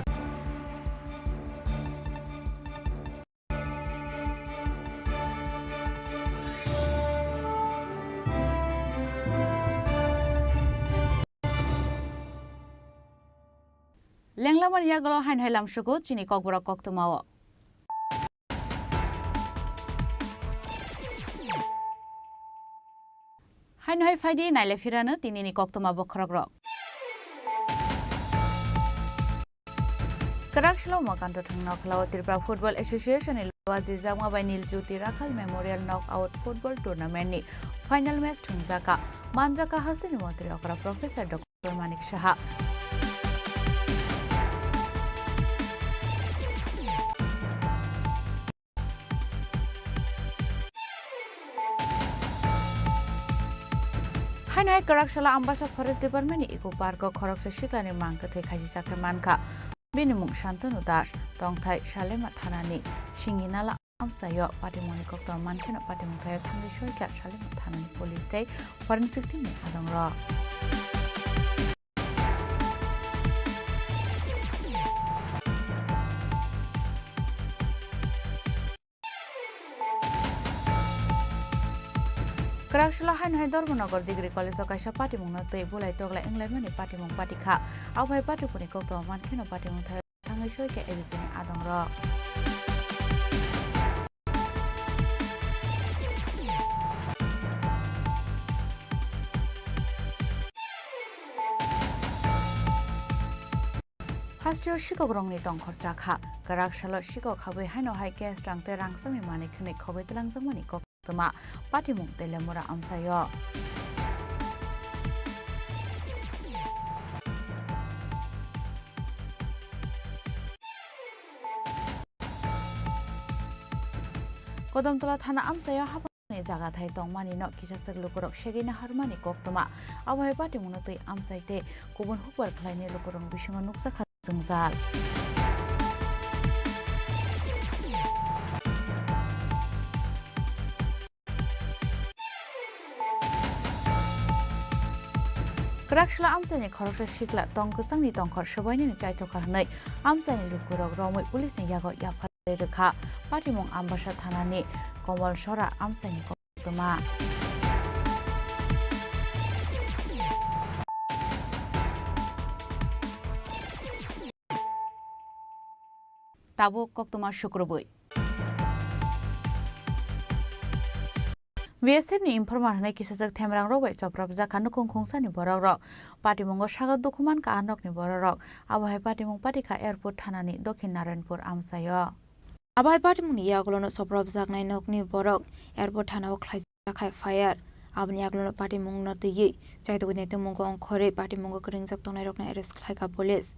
Lenglamani yagulo haino hai lamsugo chini kokborok koktwmao. Haino hai phaidi naile phirano tinini koktwma bokhorokrok. Kwrak slow mo kanto thwngno khlao Tripura Football Association ni logo ajijakma bai Nil Jyoti Rakhal Memorial Knockout Football Tournament ni final match thwngjaka manjaka hasteni montri okra Professor Doctor Manik Saha. Haino hai kwrak salo Ambasa Forest Department ni Eco Park o khoroksa siklani mang kwthwi khaisijak khe mankha. Bini mung Shantanu Das, tongthai Salema thanani Singinala amchaio patimungni koktwma mankheno patimung thaio thangwi soikha Salema thanani police tei forensic team ni adongrok. Kwrak salo haino hai Dharmanagar Degree College o kaisa patimungno twi bulai toglai wnglaimani patimung patikha. Abo hai patikuni koktwma mankheno patimung thaio thangwi soikha A B P ni adongrok. Rashtriyo sikok rokni tongkhor chakha. Kwrak salo sikok habwi haino hai khe swrang tei rangchakni manwi khwnwi khobwi twlangjakmani koktwma patimung Telemura amchaio. Kodomtola thana amchaio hapang ni jaga thai tongmani no kisa swk lukurok segwi naharmani koktwma. Abo hai patimungno twi amchai tei kubun hukbar khlainai lukurokni bisingo nukjakha jwngjal. Kwraksla amchaini khoroksa sikla tong kwchangni tongkhor swbainani chaithokha hwnwi amchaini lukurok romwi police ni yago yaphar rwkha. Patimung Ambasa thanani Komol Sora amchaini koktwma. Tabuk koktwma sukrubwi. B S F ni informer hwnwi kisajak themrangrok bai chopropjak kha nukung khungsani borokrok. Patimungo sago dukhu mankha a nokni borokrok. Abo hai patimung patikha Airport thanani Dokhin Narayanpur amchaio. Abo hai patimungni yagulono chopropjaknai nokni borok Airport thanao khlaijak kha F I R. Aboni yagulono patimungno twiwi chaitugwi naitukmungo ongkhorwi patimungo kwrwngjak tongnairokno arrest khlaikha police.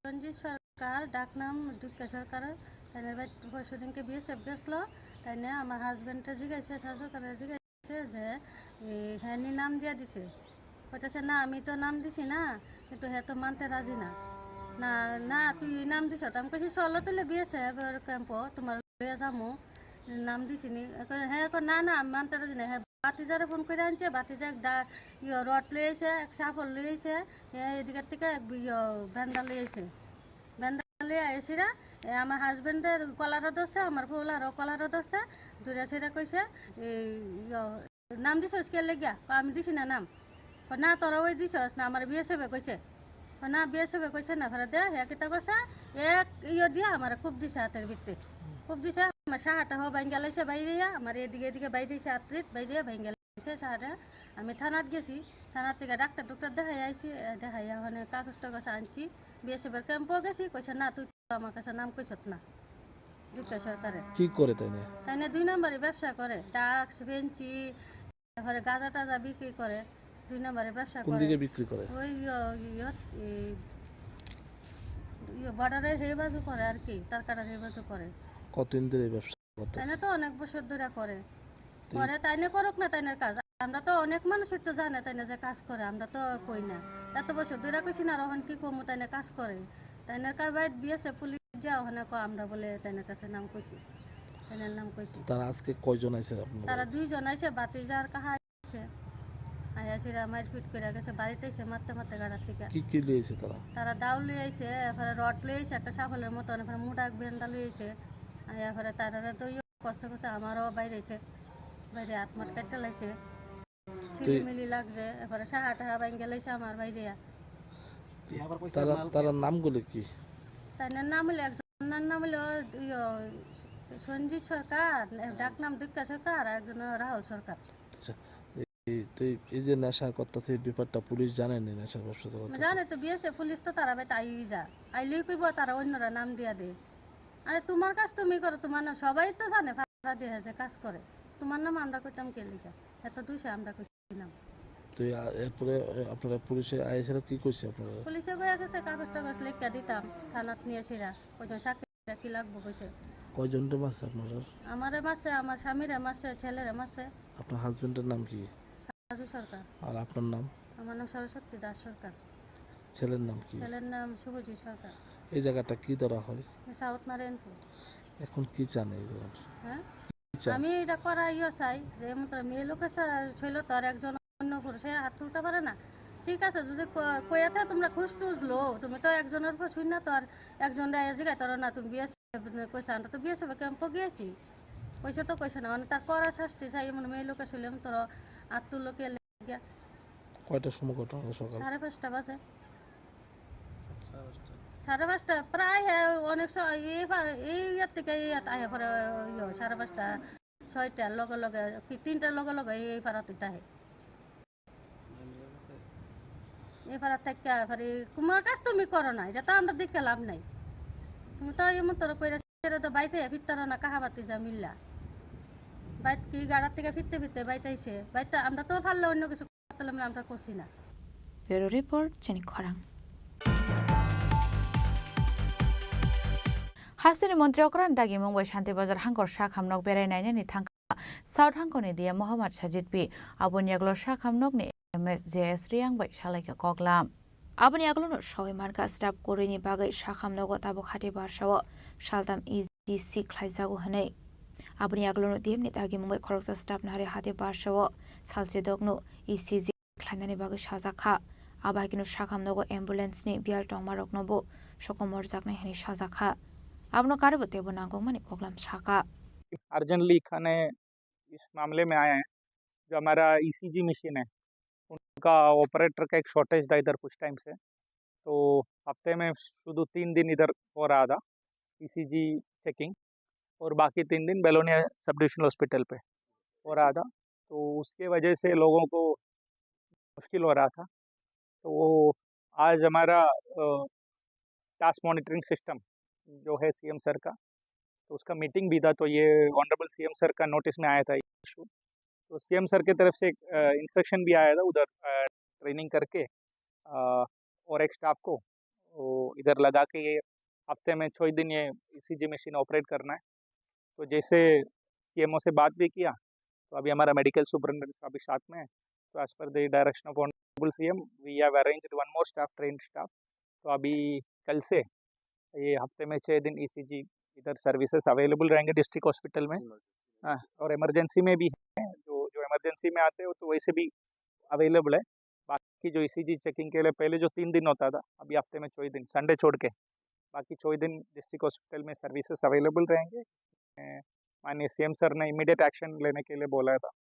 Ranjit Sarkar, ডাকনাম দুর্গা সরকার, তাইনের বাড়িত পরশুদিনকে বিএসএফ গেছিল, তাইনে আমার হাজবেন্ডে জিজ্ঞাসা, শাসকের জিজ্ঞাসা যে, এ, হ্যাঁ, নি নাম দিয়া দিছে। কইতাছে, "না, আমি তো নাম দিছি না, কিন্তু হ্যাঁ তো মানতে রাজি না।" "না, না, তুই এই নাম দিছ।" তো আমি কইছি, "চলো তাহলে বিএসএফ ক্যাম্পো, তোমার লইয়া যামু, নাম দিছি নি।" কয়, "হ্যাঁ," কয়, "না, না, আমি মানতে রাজি না।" হ্যাঁ, বাতিজারে ফোন করে আনছে, বাতিজা এক ডা-, ইয়ো, রড লই আইছে, এক শাফল লই আইছে, হ্যাঁ, এদিকের থেকে এক বি-, ইয়ো, বেন্দা লই আইছে। বেন্দা লইয়া আইসিরা, এ, আমার হাজবেন্ডের কলারও ধরছে, আমার ফুলারও কলারও ধরছে, ধরে সেটা কইছে, এই, ইয়ো, "নাম দিছস কে লেগিয়া?" কয়, "আমি দিছি না নাম।" কয়, "না, তোরা ওই দিছস না, আমার বিএসএফ এ কইছে।" কয়, "না, বিএসএফ এ কইছে না, ফেরত দে।" হে কিতা কইছে, এক ইয়ো দিয়া আমার খুব দিছে হাতের ভিতরে। খুব দিছে, আমার সাহাটা হো বাইঙ্গা লাইছে বাইরে ইয়া, আমার এদিকে এদিকে বাইরে এসে আত্রিত বাইরে বাইঙ্গা লাইছে সাহাটা। আমি থানাত গেছি, থানার থেকে ডাক্তার ডুক্তার দেখাই আইছি, এ, দেখাইয়া ওখানে কাগজ টাগজ আনছি, বিএসএফ এর ক্যাম্পও গেছি, কইছে, "না, তুই তো আমার কাছে নাম কইছত না।" দুর্গা সরকারের। কি করে তাইনে? তাইনে দুই নম্বরে ব্যবসা করে, ড্রাগস, বেঞ্চি, তারপরে গাঁজা টাজা বিক্রি করে, দুই নম্বরে ব্যবসা কোন করে। দিকে বিক্রি করে? ওই ইয়ো, ইয়ো, এই, ইয়ো, বর্ডারের হে বাজু করে আর কি, তারকাটার হে বাজু করে। কতদিন ধরে এই ব্যবসা করতেছে? তাইনে তো অনেক বছর ধরে করে। তো করে, তাইনে করুক না তাইনের কাজ। আমরা তো অনেক মানুষের তো জানে তাইনে যে কাজ করে, আমরা তো কই না। এত বছর ধরে কইছি না, রহন কি কমু তাইনে কাজ করে। তাইনের কাজ বাইত বিএসএফ পুলিশ যা ওখানে কো আমরা বলে তাইনের কাছে নাম কইছি, তাইনের নাম কইছি। তারা আজকে কয়জন আইছে আপনার তারা বাড়িতে? দুইজন আইছে, বাতিজা আর কাহা আইছে। আইয়া সিরা মারপিট করে গেছে, বাড়িতে এসে মারতে মারতে গাড়ার থেকে। কি কি লই আইছে তারা? তারা দাও লই আইছে, এরপরে রড লই আইছে, একটা শাফলের মতন, এরপরে মোটা এক বেন্দা লই আইছে। আর এরপরে তারা তো ইয়ে কষ্ট করছে, আমারও বাইরে এসে, বাইরে হাত মাত কাটতে লাইছে। তুই ছিলিমিলি লাগছে, এরপরে সাহা টাহা বাইঙ্গে লাইছে আমার বাইরে। তারা, তারা নামগুলো কি? তাইনার নাম হলো, একজনের নাম হলো, ইয়ো, সঞ্জিত সরকার, ডাক নাম দুর্গা সরকার, আর একজন রাহুল সরকার। আচ্ছা, এই, তো এই, এই যে নেশা করতেছে, এই ব্যাপারটা পুলিশ জানেনি, নেশার ব্যবসা করতেছে? জানে তো, বিএসএফ পুলিশ তো তারা বেটা আইই যা, আইলেই কইব তারা অন্যরা নাম দিয়া দে। আরে তোমার কাজ তুমি করো, তোমার নাম সবাই তো জানে, ফাঁদা দিয়ে আছে কাজ করে, তোমার নাম আমরা কইতাম কে লিখা? এত দুইশো আমরা কইছি নাম। তো এই, আ, এরপরে, এ, আপনারা পুলিশে আইসেরা কি কইছে আপনারা? পুলিশে কইয়া গেছে কাগজ টাগজ লেখিয়া দিতাম, থানাত নিয়ে সেরা, কইজন সাক্ষী কি লাগবো কইছে। কয়জনরে মারছে আপনারা? আমারে মারছে, আমার স্বামীরে মারছে, ছেলেরে মারছে। আপনার হাজবেন্ডের নাম কি? রাজু সরকার। আর আপনার নাম? আমার নাম সরস্বতী দাস সরকার। ছেলের নাম কি? ছেলের নাম শুভজিৎ সরকার। এই জায়গাটা কি ধরা হয়? সাউথ নারায়ণপুর। এখন কি চান এই জায়গাটা? হ্যাঁ? কি চান? আমি এটা করা ইয়ে চাই যে মাত্র মেয়ে লোকের সা-, ছিল তো আর একজন অন্য পুরুষে হাত তুলতে পারে না। ঠিক আছে, যদি ক-, কইয়াতে তোমরা খুশ টুস লো, তুমি তো একজনের উপর শুন না তো আর একজন রায় জিগাই তারো না, তুমি বিয়ে কইছে, আমরা তো বিয়ে সবে ক্যাম্পও গিয়েছি। কইছে তো কইছে না, মানে তার করা শাস্তি চাই, মানে মেয়ে লোকে শুনলে আমি তোর আত্মুর লোকে লেগে গিয়া। কয়টার সময় ঘটনা সকাল? সাড়ে পাঁচটা বাজে। সাড়ে পাঁচটা, প্রায় হ্যাঁ, অনেক সময় এই পা-, এই ইয়ার থেকে এই ইয়াত আহে পরে, ইয়ে, সাড়ে পাঁচটা, ছয়টার লগে লগে, কি তিনটার লগে লগে এই পাড়াতে আহে। এফারা থাকি এফারে কুমার কাজ তুমি করো না, এটা তো আমরা দেখে লাভ নাই। তুমি তো এমন তোর কইরা সেটা তো বাইতে ফিরতারো না, কাহাবাতি যা মিল্লা। বাইত কি গাড়ার থেকে ফিরতে ফিরতে বাইতে আইছে। বাইতে আমরা তো পারলে অন্য কিছু করতে পারলাম না, আমরা করছি না। Bureau Report, Chini Khorang. Hasteni Montri Okran dagimung bai Shanti Bazar hangkor sakham nok berai nainani thangkha South hangkoni D M Mohammad Sajid P. Aboni yaglo sakham nokni M S J S Riang bai salaikha koklam. Aboni yaglono sawi mankha staff kwrwini bagwi sakham nogo tabuk hati barsao saltam E G C khlaijago hwnwi. Aboni yaglono D M ni dagimung bai khoroksa staff nari hati barsao salchi dokno E C G khlainani bagwi sajak kha. Abo hai kheno sakham nogo ambulance ni biyal tongmarokno bo sokomorjaknai hwnwi sajak kha. Abono karwi bo teibo nangkukmani koklam sakha. Urgently खाने इस मामले में आए हैं, जो हमारा ECG machine है, उनका ऑपरेटर का एक शॉर्टेज था इधर कुछ टाइम से। तो हफ्ते में शुद्ध तीन दिन इधर हो रहा था ईसीजी चेकिंग, और बाकी तीन दिन बेलोनिया सब डिविजनल हॉस्पिटल पे हो रहा था। तो उसके वजह से लोगों को मुश्किल हो रहा था। तो वो आज हमारा, अ, टास्क मॉनिटरिंग सिस्टम जो है सीएम सर का, तो उसका मीटिंग भी था, तो ये ऑनरेबल सीएम सर का नोटिस में आया था ये इशू। तो सीएम सर की तरफ से एक, अ, इंस्ट्रक्शन भी आया था उधर, अ, ट्रेनिंग करके, अ, और एक स्टाफ को वो इधर लगा के ये हफ्ते में छः दिन ये ईसीजी मशीन ऑपरेट करना है। तो जैसे सीएमओ से बात भी किया, तो अभी हमारा मेडिकल सुपरिटेंडेंट अभी साथ में है। तो as per the direction of honorable C M, we have arranged one more staff, trained staff। तो अभी कल से ये हफ्ते में छः दिन ईसीजी इधर सर्विसेज अवेलेबल रहेंगे डिस्ट्रिक्ट हॉस्पिटल में। हाँ, और इमरजेंसी में भी है, जो, जो इमरजेंसी में आते हो तो वैसे भी अवेलेबल है। बाकी जो ईसीजी चेकिंग के लिए पहले जो तीन दिन होता था, अभी हफ्ते में छः दिन, संडे छोड़ के, बाकी छः दिन डिस्ट्रिक्ट हॉस्पिटल में सर्विसेज अवेलेबल रहेंगे। अ, माननीय सीएम सर ने इमीडिएट एक्शन लेने के लिए बोला था,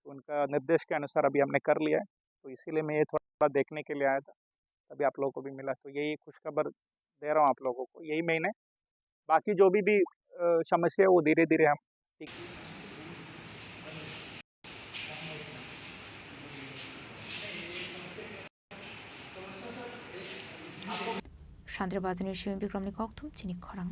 तो उनका निर्देश के अनुसार अभी हमने कर लिया है। तो इसीलिए मैं ये थोड़ा देखने के लिए आया था, तभी आप लोगों को भी मिला। तो यही खुशखबर दे रहा हूँ आप लोगों को, यही महीने। बाकी जो भी, भी, अ, समस्या है, वो धीरे-धीरे हम ठीक Sandra Bazini Shimi Bikramni kokthum chini khorang.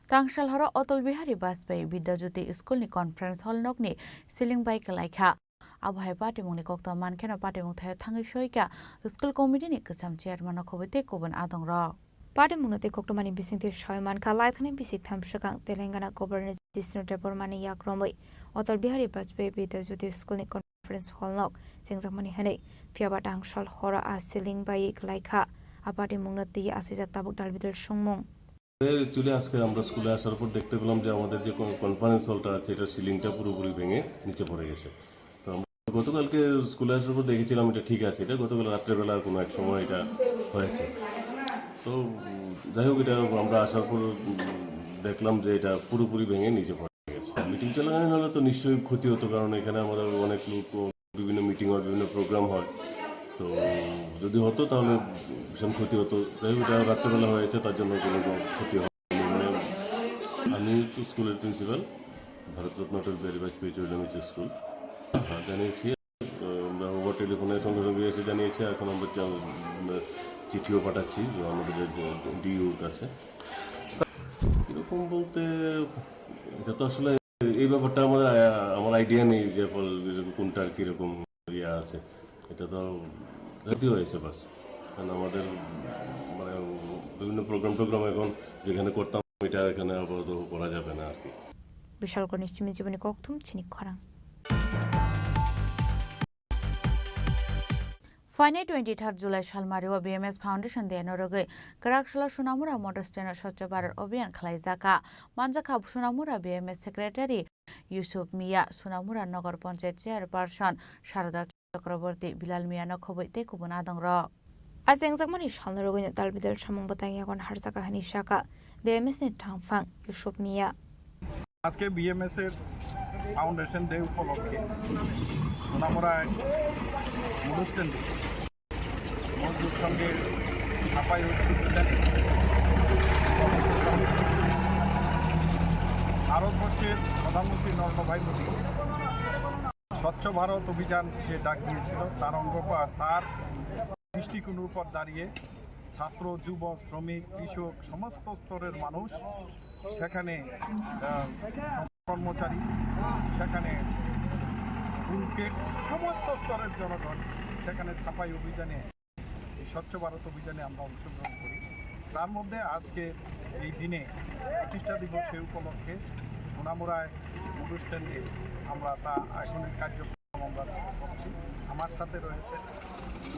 Tangsal horo Atal Bihari Vajpayee Vidya Jyoti School ni conference hall nokni ceiling bai kwlaikha. Abo hai patimungni kokto mankheno patimung thaio thangwi soikha school committee ni kwcham chairman no khobwi tei kubun adongrok. Patimungno tei koktwmani bisingtwi soi mankha, laithani bisik tham swkang Telangana Governor Jishnu Debbarmani yakromwi Atal Bihari Vajpayee Vidya Jyoti School ni conference hall nok chengjakmani hwnwi, phiyaba tangsal horo a ceiling bai kwlaikha. A patimungno twi asijak tabuk dalbidal songmung. Actually আজকে আমরা স্কুলে আসার পর দেখতে পেলাম যে আমাদের যে কন-, কনফারেন্স হলটা আছে, এটা সিলিংটা পুরোপুরি ভেঙে নিচে পড়ে গেছে। তো আমরা গতকালকে স্কুলে আসার পর দেখেছিলাম এটা ঠিক আছে, এটা গতকাল রাত্রেবেলা কোনো এক সময় এটা হয়েছে। তো, উম, যাই হোক, এটা আমরা আসার পর, উম, দেখলাম যে এটা পুরোপুরি ভেঙে নিচে পড়ে গেছে। মিটিং চলাকালীন হলে তো নিশ্চয়ই ক্ষতি হতো, কারণ এখানে আমাদের অনেক লোক, বিভিন্ন মিটিং হয়, বিভিন্ন প্রোগ্রাম হয়। তো যদি হতো তাহলে ভীষণ ক্ষতি হতো। যাই হোক, এটা রাত্রেবেলা হয়েছে, তার জন্য কোনো ক্ষতি হয়নি। মানে, আমি তো স্কুলের প্রিন্সিপাল, ভারতরত্ন অটল বিহারী বাজপেয়ী চিলড্রেন স্কুল। হ্যাঁ, জানিয়েছি। আহ, আমরা ওভার টেলিফোনের সঙ্গে সঙ্গে এসে জানিয়েছি। এখন আমরা চা-, আমরা চিঠিও পাঠাচ্ছি যে আমাদের ডিইউর কাছে। কীরকম বলতে, এটা তো আসলে এই ব্যাপারটা আমার, আহ, আমার আইডিয়া নেই যে ফল কোনটার কীরকম ইয়ে আছে। এটা তো ক্ষতি হয়েছে বাস। কারণ আমাদের, মানে, বিভিন্ন প্রোগ্রাম টোগ্রাম এখন যেখানে করতাম, এটা এখানে আপাতত করা যাবে না আর কি। Bishalkor ni simi jiboni kokthum chini khorang. Phainai twenty-third July salmario B M S Foundation Day no rwgwi Kwraksalo Sunamura Motor Stand o Swachh Bharat Abhiyan khlaijakha. Manjakha Sunamura B M S Secretary Yusuf Mia, Sunamura Nagar Panchayat Chairperson Sarada Chakraborty, Bilal Mia no khobwi tei kubun adongrok. A chengjakmani salno rwgwino dalbidal samung bwtang yagon harjakha hwnwi sakha B M S ni thangphang Yusuf Mia. আজকে বিএমএস এর foundation day উপলক্ষে সোনামুড়ায় মধুস্টেন মজদুর সঙ্গে ছাপাই হচ্ছে। ভারতবর্ষের প্রধানমন্ত্রী নরেন্দ্র ভাই মোদী স্বচ্ছ স্বচ্ছ ভারত অভিযান যে ডাক দিয়েছিল, তার অঙ্গ পা-, তার দৃষ্টিকোণের উপর দাঁড়িয়ে ছাত্র, যুব, শ্রমিক, কৃষক, সমস্ত স্তরের মানুষ সেখানে, আহ, কর্মচারী, সেখানে পুলিশ, সমস্ত স্তরের জনগণ সেখানে সাফাই অভিযানে, এই স্বচ্ছ ভারত অভিযানে আমরা অংশগ্রহণ করি। তার মধ্যে আজকে এই দিনে প্রতিষ্ঠা দিবস, সেই উপলক্ষে সোনামুড়ায় মোটর স্ট্যান্ডে আমরা তা এখন এই কার্যক্রম আমরা শুরু করছি। আমার সাথে রয়েছে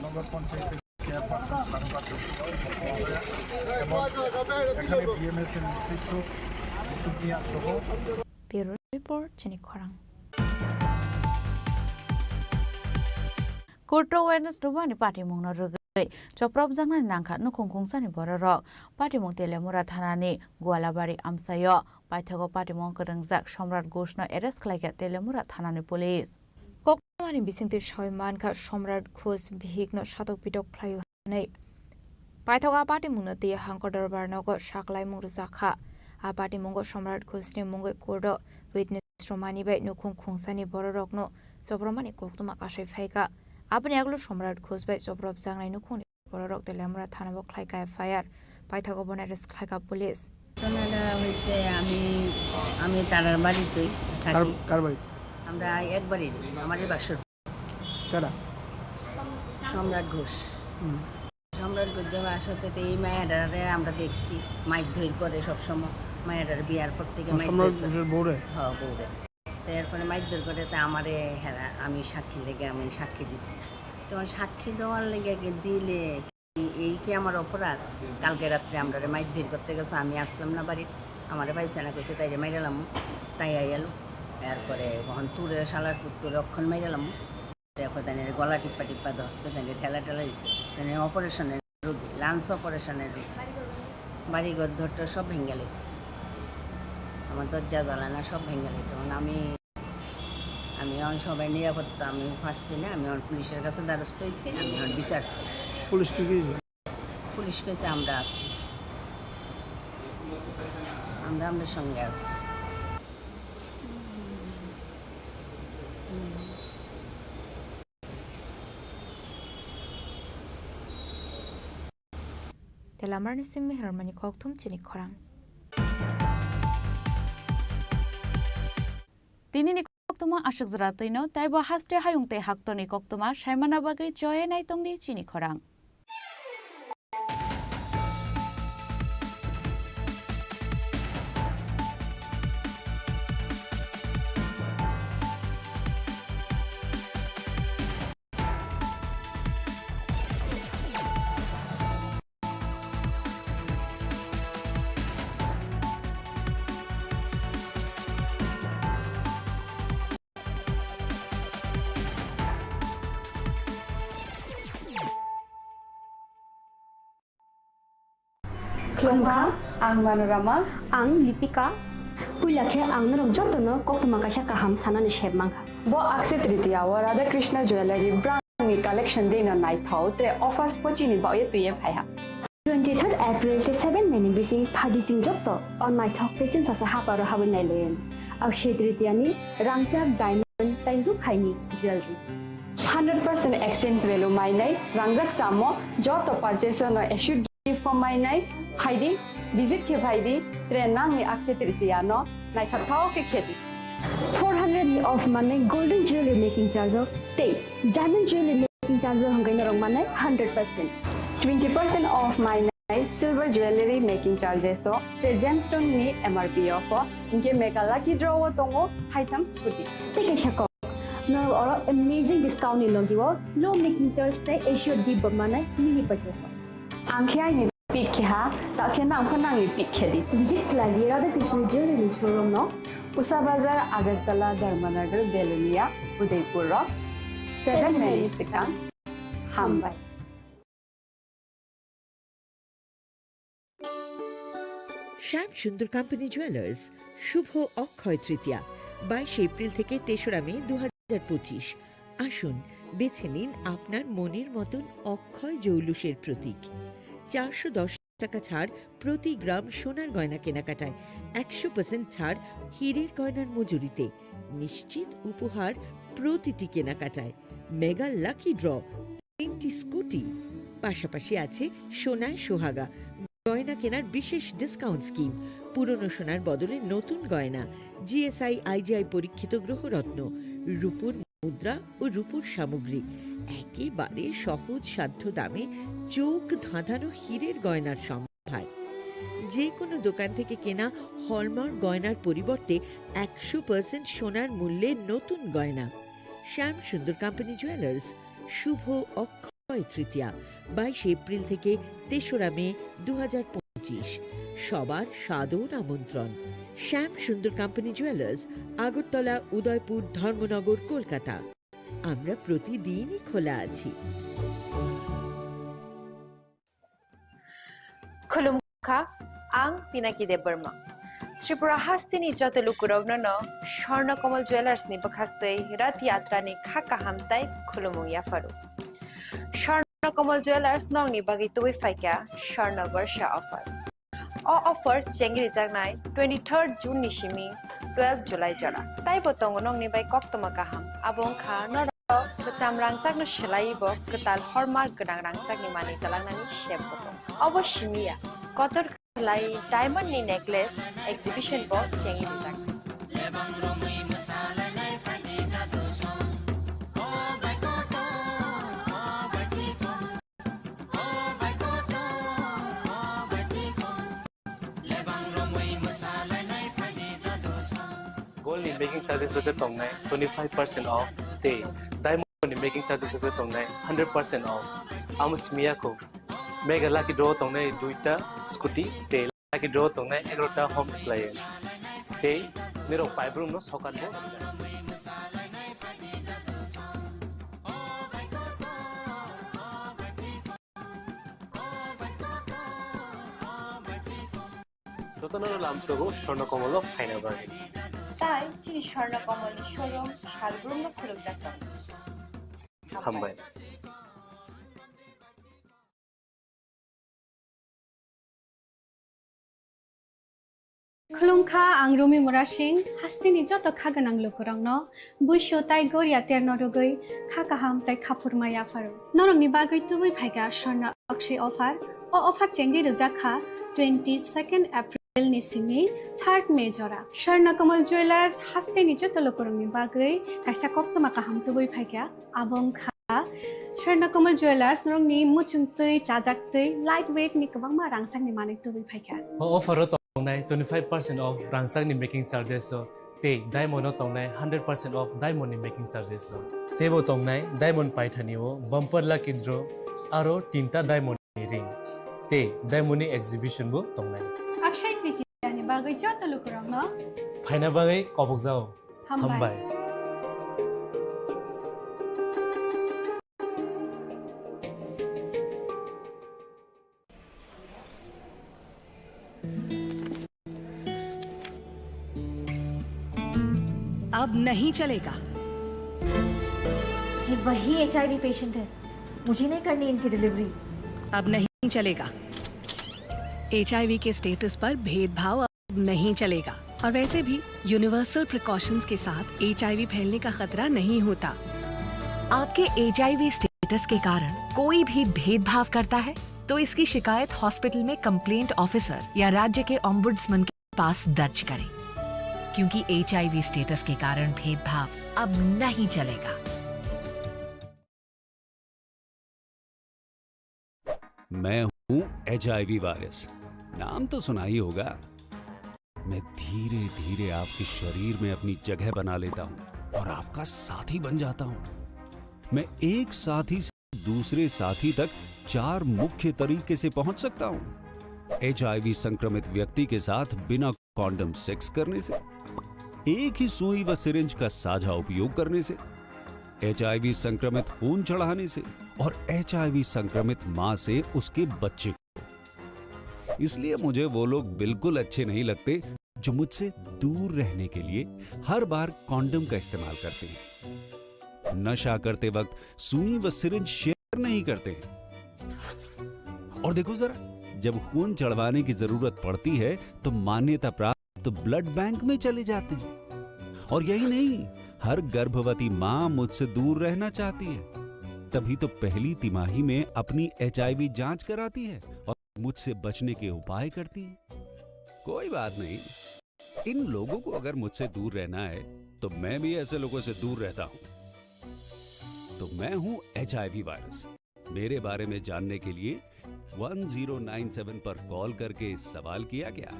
নগর পঞ্চায়েতের চেয়ারপারসন সারদা চৌধুরী এবং এখানে বিএমএসএ নেতৃত্ব, ইউসুফ মিয়া সহ। Bureau report, chini khorang. Kurto awareness rwmani patimungno rwgwi chopropjaknani nangkha nukhung khungsani bororok. Patimung Teliamura thanani Gualabari amchaio. Paithago patimung kwrwngjak Somrat Ghoshno arrest khlaikha Teliamura thanani police. Kokmani bisingtwi sawi mankha Somrat Ghosh bihikno satok pitok khlaio hinwi. Paithago a patimungno twi hangkor dorbar nogo saklaimung rwjakha. A patimungo Somrat Ghoshni mungwi courto witness romani bai nukhung khungsani bororokno chopropmani koktwma kasai phaikha. Aboni yagulo Somrat Ghosh bai chopropjaknai nukhungni bororok Teliamura thanao khlaikha F I R. Paithago bono arrest khlaikha police. ঘটনাটা হয়েছে, আমি, আমি তারার বাড়িতেই থাকি। কার, কার বাড়ি? আমরা এক বাড়ির, আমারই বাসর। কারা? সম্রাট ঘোষ। হুম। সম্রাট ঘোষ যে বাসাতে তো এই মায়াডারে আমরা দেখছি, মারধর করে সবসময়। মায়াডার বিয়ার পর থেকে ও, মারধর সম্রাট করে। ঘোষের বউরে? হ্যাঁ, বউরে। তো এরপরে মারধর করে, তা আমারে হেরা, আমি সাক্ষী লেগে আমি সাক্ষী দিছি। তখন সাক্ষী দেওয়ার লেগে দিলে এই, এই কি আমার অপরাধ? কালকে রাত্রে আমরারে মারধর করতে গেছে, আমি আসলাম না বাড়িত, আমারে পাইছে না, কইছে তাইরে মাইরালাম, তাই আইয়ালো। এরপরে কখন তুরে শালার পুত্তরে অক্ষণ মাইরালাম। এরপর তাই গলা টিপ্পা টিপ্পা ধরছে, তাই ঠেলা ঠেলা দিছে, তাই অপারেশনের রোগী, লাংস অপারেশনের রোগী। বাড়িঘর ধরতে সব ভেঙে গেছে, আমার দরজা জ্বালানা সব ভেঙে গেছে। এখন আমি আমি এখন সবাই নিরাপত্তা আমি পারছি না, আমি এখন পুলিশের কাছে দ্বারস্থ হয়েছি, আমি এখন বিচার চাই। পুলিশ কি কি? পুলিশ কইছে আমরা আছি, আমরা আপনার সঙ্গে আছি। Telamarni simi hermani kokthum chini khorang. Tinini koktwma aswk jora twino, taibo haste hayung tei haktorni koktwma saimana bagwi choye naitongdi chini khorang. Khulumkha, ang Manorama. Ang Lipika. Puila khe ang norok jotono koktwma kaisa kaham sanani sep mankha. Bo Akshaya Tritiya o Radha Krishna Jewellery brand ni collection de no naithok tre offers pochini baoye twiye phaiha. Twenty-third April tei seven May ni bising phadi chwng joto o naithok tei chwngsacha haparo habwi nailayan. Akshaya Tritiya ni rangchak diamond tei rukhaini jewellery. Hundred percent exchange value mainai rangjak chamo joto purchase no assured gift form mainai phaidi, visit khe phaidi, tre nangni Akshaya Tritiya no naithok thok khe khedi. Four hundred ni off manai golden jewellery making charge o tei diamond jewellery making charge o hwnkhai norok manai hundred percent. Twenty percent off mainai silver jewellery making charges o tre gemstone ni M R P o pho hwnkhe mega lucky draw o tongo haitham scooty. Tei kaisa kok, norok oro amazing discount ni logi o low making charge tei assured gift bo manai mini purchase o. Ang khe aini pick khe ha, ta khe nang pho nangni pick khe di. Visit khlai di Radha Krishna Jewellery showroom no, Usa Bazar, Agartala, Dharmanagar, Belonia, Udaipur o seven May ni swkang. Hambai. Shyam Sundar Company Jewelers, শুভ অক্ষয় তৃতীয়া, বাইশে এপ্রিল থেকে তেসরা মে দু হাজার পঁচিশ। আসুন, বেছে নিন আপনার মনের মতন অক্ষয় জৌলুসের প্রতীক। চারশো দশ টাকা ছাড় প্রতি গ্রাম সোনার গয়না কেনাকাটায়, একশো পার্সেন্ট ছাড় হীরের গয়নার মজুরিতে, নিশ্চিত উপহার প্রতিটি কেনাকাটায় মেগা লাকি ড্র, তিনটি স্কুটি, পাশাপাশি আছে সোনায় সোহাগা, গয়না কেনার বিশেষ ডিসকাউন্ট স্কিম, পুরনো সোনার বদলে নতুন গয়না, জিএসআই আইজিআই পরীক্ষিত গ্রহরত্ন, রূপোর মুদ্রা ও রূপোর সামগ্রী, একেবারে সহজ সাধ্য দামে চোখ ধাঁধানো হীরের গয়নার সম্ভার। যে কোনো দোকান থেকে কেনা হলমার্ক গয়নার পরিবর্তে একশো পার্সেন্ট সোনার মূল্যে নতুন গয়না। শ্যাম সুন্দর কোম্পানি জুয়েলার্স, শুভ অক্ষয় তৃতীয়া, বাইশে এপ্রিল থেকে তেসরা মে দু হাজার পঁচিশ। সবার সাদর আমন্ত্রণ। শ্যাম সুন্দর কোম্পানি জুয়েলার্স, আগরতলা, উদয়পুর, ধর্মনগর, কলকাতা। আমরা প্রতিদিনই খোলা আছি। Khulumkha, ang Pinaki Debbarma. Tripura hasteni joto lukurokno no Swarna Kamal Jewellers ni bwkhaktwi Rath Yatra ni kha kaham tai khulumung yapharu. Swarna Kamal Jewellers nokni bagwi tubui phaikha Swarna Barsha offer. O offer chengwi rijaknai twenty-third June ni simi twelve July jora. Taibo tongo nokni bai koktwma kaham. Abo wngkha norok kwcham rangchakno swlaiwi bo kwtal hallmark gwnang rangchakni manwi twlangnani sep bo tongo. Obo simi ya, kotor khlai diamond ni necklace exhibition bo chengwi rijak. Gold ni making charges rok khe tongnai twenty five percent off tei diamond ni making charges rok khe tongnai hundred percent off. Amo simi ya kho mega lucky draw tongnai duita scooty tei lucky draw tongnai egarota home appliance tei nirok paibrumno sokat bo rwjak. Jotono lamsogo Swarna Kamal o phaina bagwi. Tai chini Swarna Kamal ni showroom salbrumno khulumjak tongo. Hambai. Khulumkha, ang Rumi Murasing, hasteni joto kha gwnang lukurokno, buisu tai goria terno rwgwi kha kaham tai khaphurma yapharo. Norokni bagwi tubui phaikha Swarna Akshay offer. O offer chengwi rwjak kha twenty-second April ni simi third May jora. Swarna Kamal Jewellers hasteni joto lukurokni bagwi kaisa koktwma kaham tubui phaikha. Abo wngkha Swarna Kamal Jewellers, norokni muchungtwi, chajaktwi, light weight ni kwbangma rangchakni manwi tubui phaikha. O offer o tongnai twenty five percent off rangchakni making charges o tei diamond o tongnai hundred percent off diamond ni making charges o. Teibo tongnai diamond paithani o bumper lucky draw aro tinta diamond ni ring tei diamond ni exhibition bo tongnai. Akshay Tritiya ni bagwi joto lukurokno phaina bagwi kobokjao. Hambai. Hambai. अब नहीं चलेगा। ये वही HIV patient है, मुझे नहीं करनी इनकी डिलीवरी। अब नहीं चलेगा। एचआईवी के स्टेटस पर भेदभाव नहीं चलेगा। और वैसे भी यूनिवर्सल प्रिकॉशंस के साथ एचआईवी फैलने का खतरा नहीं होता। आपके एचआईवी स्टेटस के कारण कोई भी भेदभाव करता है, तो इसकी शिकायत हॉस्पिटल में कंप्लेंट ऑफिसर या राज्य के ओम्बुड्समैन के पास दर्ज करें, क्योंकि एचआईवी स्टेटस के कारण भेदभाव अब नहीं चलेगा। मैं हूं एचआईवी वायरस, नाम तो सुना ही होगा। मैं धीरे धीरे आपके शरीर में अपनी जगह बना लेता हूं और आपका साथी बन जाता हूं। मैं एक साथी से दूसरे साथी तक चार मुख्य तरीके से पहुंच सकता हूं। एचआईवी संक्रमित व्यक्ति के साथ बिना कॉन्डम सेक्स करने से, एक ही सुई व सिरिंज का साझा उपयोग करने से, एचआईवी संक्रमित खून चढ़ाने से और एचआईवी संक्रमित मां से उसके बच्चे को। इसलिए मुझे वो लोग बिल्कुल अच्छे नहीं लगते जो मुझसे दूर रहने के लिए हर बार कॉन्डम का इस्तेमाल करते हैं। नशा करते वक्त सुई व सिरिंज शेयर नहीं करते हैं। और देखो जरा, जब खून चढ़वाने की जरूरत पड़ती है तो मान्यता प्राप्त ब्लड बैंक में चले जाते हैं। और यही नहीं, हर गर्भवती माँ मुझसे दूर रहना चाहती है, तभी तो पहली तिमाही में अपनी एचआईवी जांच कराती है और मुझसे बचने के उपाय करती है। कोई बात नहीं, इन लोगों को अगर मुझसे दूर रहना है, तो मैं भी ऐसे लोगों से दूर रहता हूँ। तो मैं हूँ एचआईवी वायरस। मेरे बारे में जानने के लिए वन ज़ीरो नाइन सेवन पर कॉल करके सवाल किया क्या?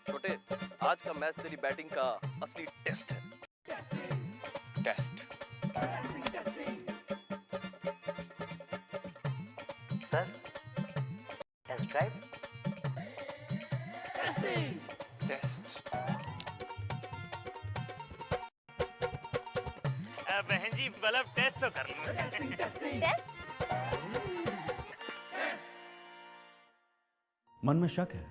छोटे, आज का मैच तेरी बैटिंग का असली टेस्ट है। Test. Sir, test drive. Test. अ, बहन जी, मतलब, टेस्ट तो कर लो। टेस्ट? मन में शक है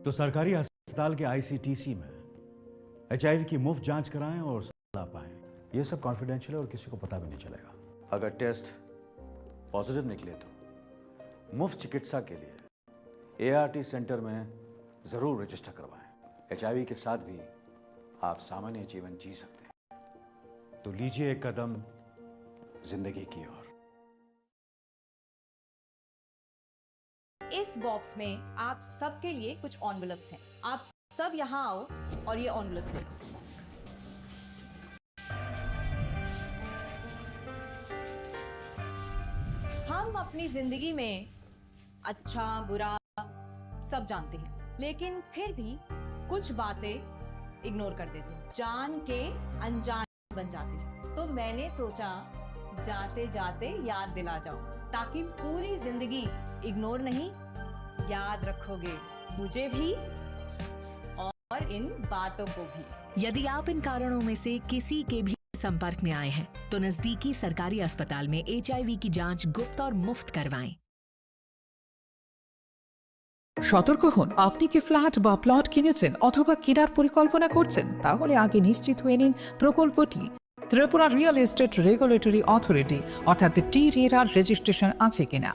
तो सरकारी अस्पताल के आईसीटीसी में एचआईवी की मुफ्त जांच कराएं और सलाह पाएं। ये सब कॉन्फिडेंशियल है और किसी को पता भी नहीं चलेगा। अगर टेस्ट पॉजिटिव निकले तो मुफ्त चिकित्सा के लिए एआरटी सेंटर में जरूर रजिस्टर करवाएं। एचआईवी के साथ भी आप सामान्य जीवन जी सकते हैं। तो लीजिए एक कदम जिंदगी की ओर। इस बॉक्स में आप सबके लिए कुछ एनवेलप्स हैं। आप सब यहाँ आओ और ये एनवेलप्स ले लो। हम अपनी जिंदगी में अच्छा, बुरा सब जानते हैं, लेकिन फिर भी कुछ बातें इग्नोर कर देते हैं, जान के अनजान बन जाती है। तो मैंने सोचा, जाते जाते याद दिला जाऊं, ताकि पूरी जिंदगी इग्नोर नहीं, याद रखोगे मुझे भी और इन बातों को भी। यदि आप इन कारणों में से किसी के भी संपर्क में आए हैं, तो नजदीकी सरकारी अस्पताल में एचआईवी की जांच गुप्त और मुफ्त करवाएं। সতর্ক হন, আপনি কি ফ্ল্যাট বা প্লট কিনেছেন অথবা কেনার পরিকল্পনা করছেন? তাহলে আগে নিশ্চিত হয়ে নিন প্রকল্পটি। Tripura real estate regulatory authority অর্থাৎ টি রেরার রেজিস্ট্রেশন আছে কিনা।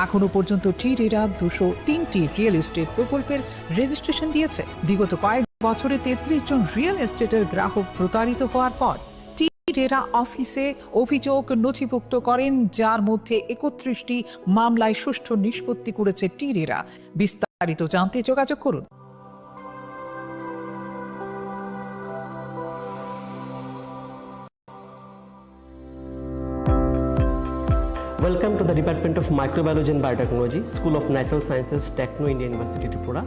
এখনো পর্যন্ত টি রেরা দুশো তিনটি রিয়েল এস্টেট প্রকল্পের রেজিস্ট্রেশন দিয়েছে। বিগত কয়েক বছরে তেত্রিশ জন রিয়েল এস্টেটের গ্রাহক প্রতারিত হওয়ার পর টি রেরা অফিসে অভিযোগ নথিভুক্ত করেন, যার মধ্যে একত্রিশটি মামলায় সুষ্ঠু নিষ্পত্তি করেছে টি রেরা। বিস্তারিত জানতে যোগাযোগ করুন। Welcome to the Department of Microbiology and Biotechnology, School of Natural Sciences, Techno India University, Tripura.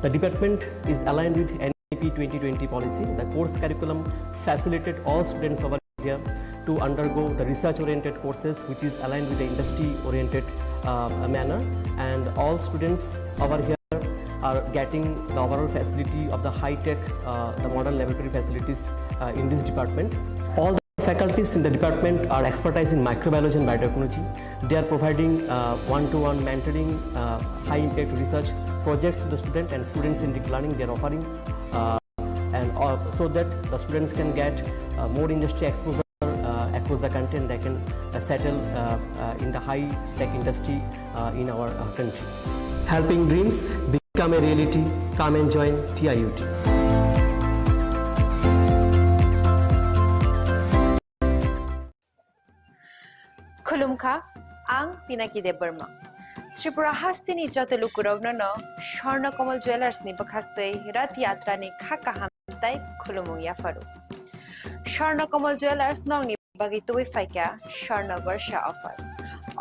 The department is aligned with N I P twenty twenty policy. The course curriculum facilitated all students over here to undergo the research-oriented courses, which is aligned with the industry-oriented, uh, manner, and all students over here are getting the overall facility of the high-tech, uh, the modern laboratory facilities, uh, in this department. All the faculties in the department are expertise in microbiology and biotechnology. They are providing, uh, one-to-one mentoring, uh, high-impact research projects to the student and student-centric learning they are offering. Uh, and, uh, so that the students can get, uh, more industry exposure, uh, across the country, and they can, uh, settle, uh, uh, in the high-tech industry, uh, in our, uh, country. Helping dreams become a reality. Come and join T I U T. Khulumkha, ang Pinaki Debbarma. Tripura hasteni joto lukurokno no Swarna Kamal Jewellers ni bwkhaktwi Rath Yatra ni kha kaham tai khulumung yapharu. Swarna Kamal Jewellers nokni bagwi tubui phaikha Swarna Barsha offer.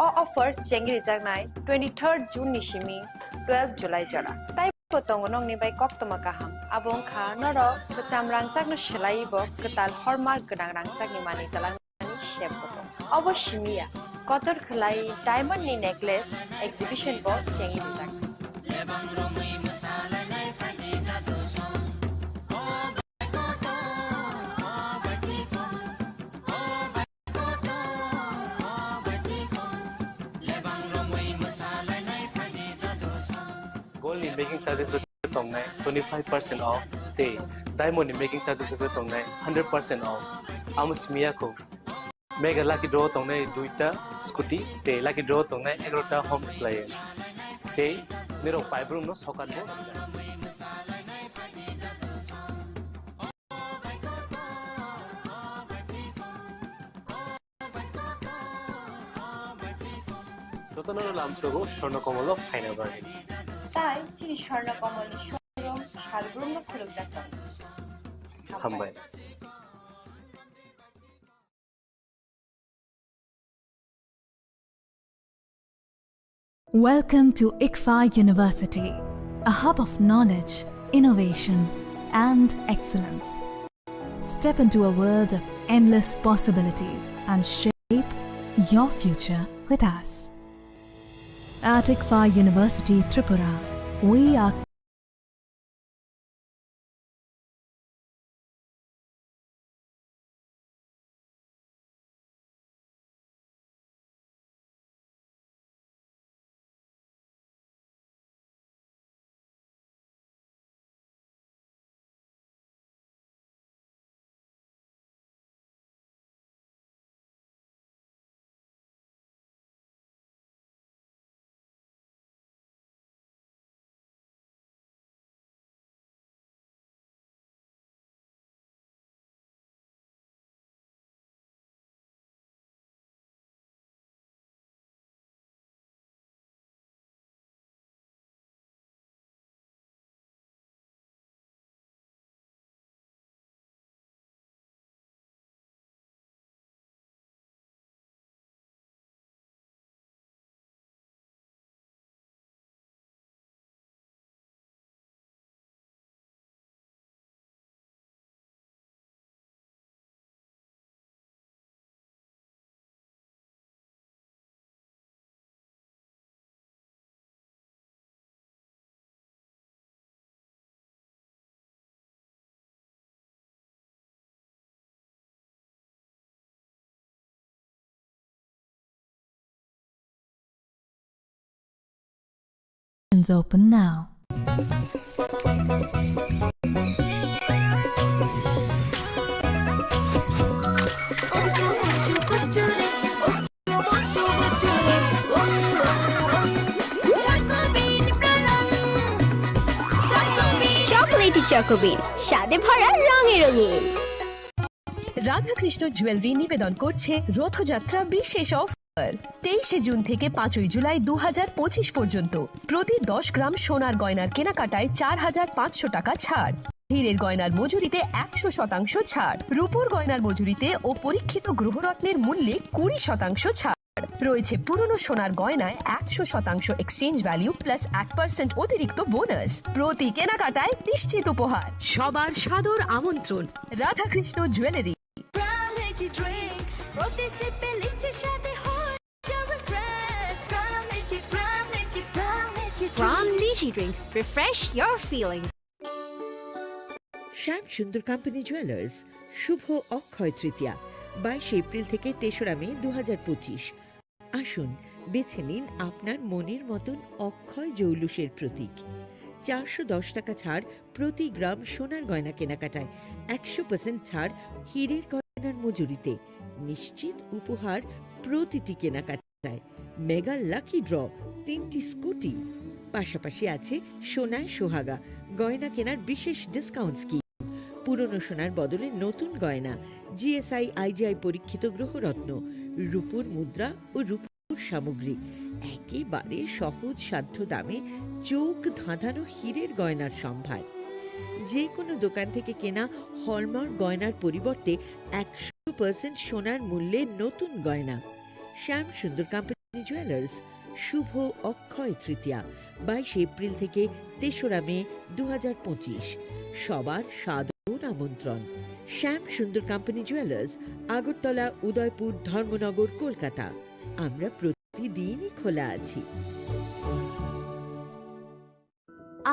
O offer chengrijaknai twenty-third June ni simi twelve July jora. Tai bo tongo nokni bai koktwma kaham. Abo wngkha norok kwcham rangchakno swlaiwi bo kwtal hallmark gwnang rangchakni manwi twlang. Sep kotor. Obo simi ya, kotor khwlai diamond ni necklace exhibition bo chengwi rijak. Gold ni making charges tongnai twenty-five percent off tei diamond ni making charges tongnai hundred percent off. Amo simi ya kho. Mega lucky draw tongnai duita scooty tei lucky draw tongnai egarota home appliance. Tei nirok paibrumno sokanbo. Jotono lamsogo Swarna Komolo phaina bagwi. Tai chini Swarna Komolni showroom salbrumno khulukjak tongo. Hambai. Welcome to ICFAI University, a hub of knowledge, innovation, and excellence. Step into a world of endless possibilities and shape your future with us. At ICFAI University Tripura, we are Is open now. Chocolatey Choco Bean, স্বাদে ভরা, রঙে রঙিন। Radhakrishna jewellery নিবেদন করছে রথযাত্রা বিশেষ অফার। তেইশে জুন থেকে পাঁচই জুলাই দু হাজার পঁচিশ পর্যন্ত প্রতি দশ গ্রাম সোনার গয়নার কেনাকাটায় চার হাজার পাঁচশো টাকা ছাড়, হীরের গয়নার মজুরিতে একশো শতাংশ ছাড়, রূপোর গয়নার মজুরিতে ও পরীক্ষিত গ্রহরত্নের মূল্যে কুড়ি শতাংশ ছাড়। রয়েছে পুরনো সোনার গয়নায় একশো শতাংশ এক্সচেঞ্জ ভ্যালু প্লাস এক পার্সেন্ট অতিরিক্ত বোনাস। প্রতি কেনাকাটায় নিশ্চিত উপহার। সবার সাদর আমন্ত্রণ। Radhakrishna jewellery. Prime Lychee Drink, প্রতি সিপে লিচির স্বাদে হয় যা refresh. Prime Lychee, Prime Lychee, Prime Lychee Drink. Prime Lychee Drink, refresh your feelings. Shyam Sundar company jewellers, শুভ অক্ষয় তৃতীয়া, বাইশে এপ্রিল থেকে তেসরা মে দু হাজার পঁচিশ। আসুন, বেছে নিন আপনার মনের মতন অক্ষয় জৌলুসের প্রতীক। চারশো দশ টাকা ছাড় প্রতি গ্রাম সোনার গয়না কেনাকাটায়, একশো পার্সেন্ট ছাড় হীরের গয়নার মজুরিতে, নিশ্চিত উপহার প্রতিটি কেনাকাটায়, মেগা লাকি ড্র, তিনটি স্কুটি, পাশাপাশি আছে সোনায় সোহাগা গয়না কেনার বিশেষ ডিসকাউন্ট স্কিম। পুরনো সোনার বদলে নতুন গয়না, জিএসআই আইজিআই পরীক্ষিত গ্রহরত্ন, রূপোর মুদ্রা ও রূপোর সামগ্রী, একেবারে সহজ সাধ্য দামে চোখ ধাঁধানো হীরের গয়নার সম্ভার। যে কোনো দোকান থেকে কেনা হলমার্ক গয়নার পরিবর্তে একশো পার্সেন্ট সোনার মূল্যে নতুন গয়না। শ্যাম সুন্দর কোম্পানি জুয়েলার্স, শুভ অক্ষয় তৃতীয়া, বাইশে এপ্রিল থেকে তেসরা মে দু হাজার পঁচিশ। সবার সাদর আমন্ত্রণ। শ্যাম সুন্দর কোম্পানি জুয়েলার্স, আগরতলা, উদয়পুর, ধর্মনগর, কলকাতা। আমরা প্রতিদিনই খোলা আছি।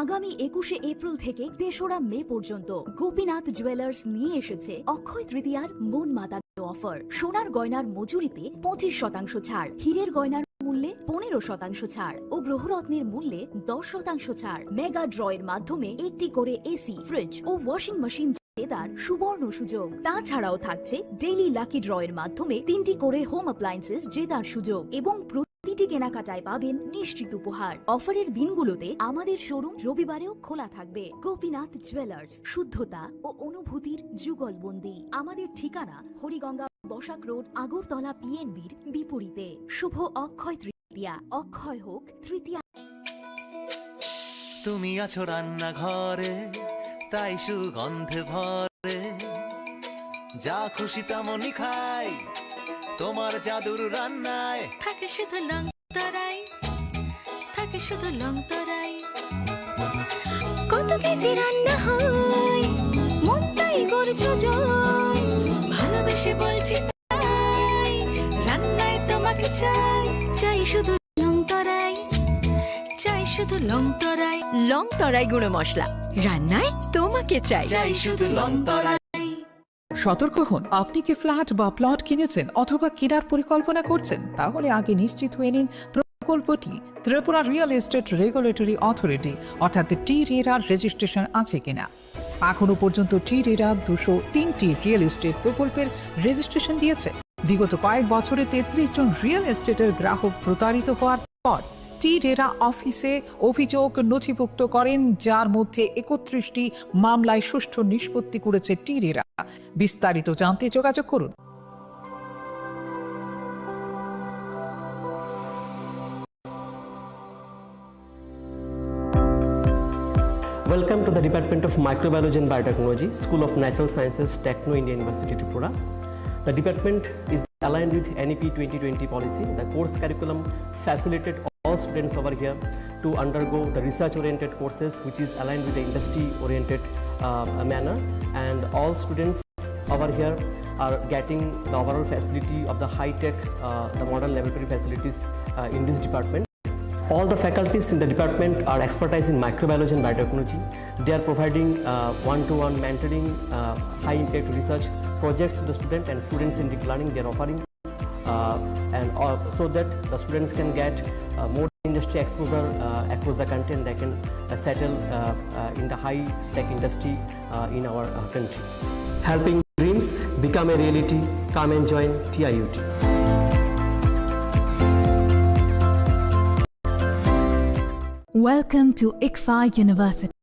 আগামী একুশে এপ্রিল থেকে তেসরা মে পর্যন্ত গোপীনাথ জুয়েলার্স নিয়ে এসেছে অক্ষয় তৃতীয়ার মন মাতানো অফার। সোনার গয়নার মজুরিতে পঁচিশ শতাংশ ছাড়, হীরের গয়নার মূল্যে পনেরো শতাংশ ছাড় ও গ্রহরত্নের মূল্যে দশ শতাংশ ছাড়। মেগা ড্র এর মাধ্যমে একটি করে এসি, ফ্রিজ ও ওয়াশিং মেশিন জেতার সুবর্ণ সুযোগ। তাছাড়াও থাকছে ডেইলি লাকি ড্র এর মাধ্যমে তিনটি করে হোম অ্যাপ্লায়েন্সেস জেতার সুযোগ এবং প্রতিটি কেনাকাটায় পাবেন নিশ্চিত উপহার। অফারের দিনগুলোতে আমাদের শোরুম রবিবারেও খোলা থাকবে। গোপীনাথ জুয়েলার্স, শুদ্ধতা ও অনুভূতির যুগলবন্দি। আমাদের ঠিকানা হরিগঙ্গা বসাক রোড, আগরতলা পিএনবির বিপরীতে। শুভ অক্ষয় তৃতীয়া, অক্ষয় হোক তৃতীয়া। তুমি আছো রান্নাঘরে, তাই সুগন্ধে ভরে। যা খুশি তেমনই খাই, তোমার জাদুর রান্নায়। থাকে শুধু লং তরাই, থাকে শুধু লং তরাই। কত কেজি রান্না হয়, মনটাই করছো জয়। ভালোবেসে বলছি তাই, রান্নায় তোমাকে চাই। চাই শুধু লং তরাই, চাই শুধু লং তরাই। লং তরাই গুঁড়ো মশলা, রান্নায় তোমাকে চাই। চাই শুধু লং তরাই। সতর্ক হন, আপনি কি ফ্ল্যাট বা প্লট কিনেছেন অথবা কেনার পরিকল্পনা করছেন? তাহলে আগে নিশ্চিত হয়ে নিন প্রকল্পটি Tripura real estate regulatory authority অর্থাৎ টি রেরার রেজিস্ট্রেশন আছে কিনা। এখনো পর্যন্ত টি রেরা দুশো তিনটি রিয়েল এস্টেট প্রকল্পের রেজিস্ট্রেশন দিয়েছে। বিগত কয়েক বছরে তেত্রিশ জন রিয়েল এস্টেটের গ্রাহক প্রতারিত হওয়ার পর টি রেরা অফিসে অভিযোগ নথিভুক্ত করেন, যার মধ্যে একত্রিশটি মামলায় সুষ্ঠু নিষ্পত্তি করেছে টি রেরা। বিস্তারিত জানতে যোগাযোগ করুন। Welcome to the Department of Microbiology and Biotechnology, School of Natural Sciences, Techno India University, Tripura. The department is aligned with N E P twenty twenty policy. The course curriculum facilitate all students over here to undergo the research-oriented courses, which is aligned with the industry-oriented, uh, manner. And all students over here are getting the overall facility of the high-tech, uh, the modern laboratory facilities, uh, in this department. All the faculties in the department are expertise in microbiology and biotechnology. They are providing, uh, one-to-one mentoring, uh, high-impact research projects to the student and students-centric learning they are offering. Uh, and, uh, so that the students can get, uh, more industry exposure, uh, across the country, and they can, uh, settle, uh, uh, in the high-tech industry, uh, in our, uh, country. Helping dreams become a reality. Come and join T I U T. Welcome to ICFAI University.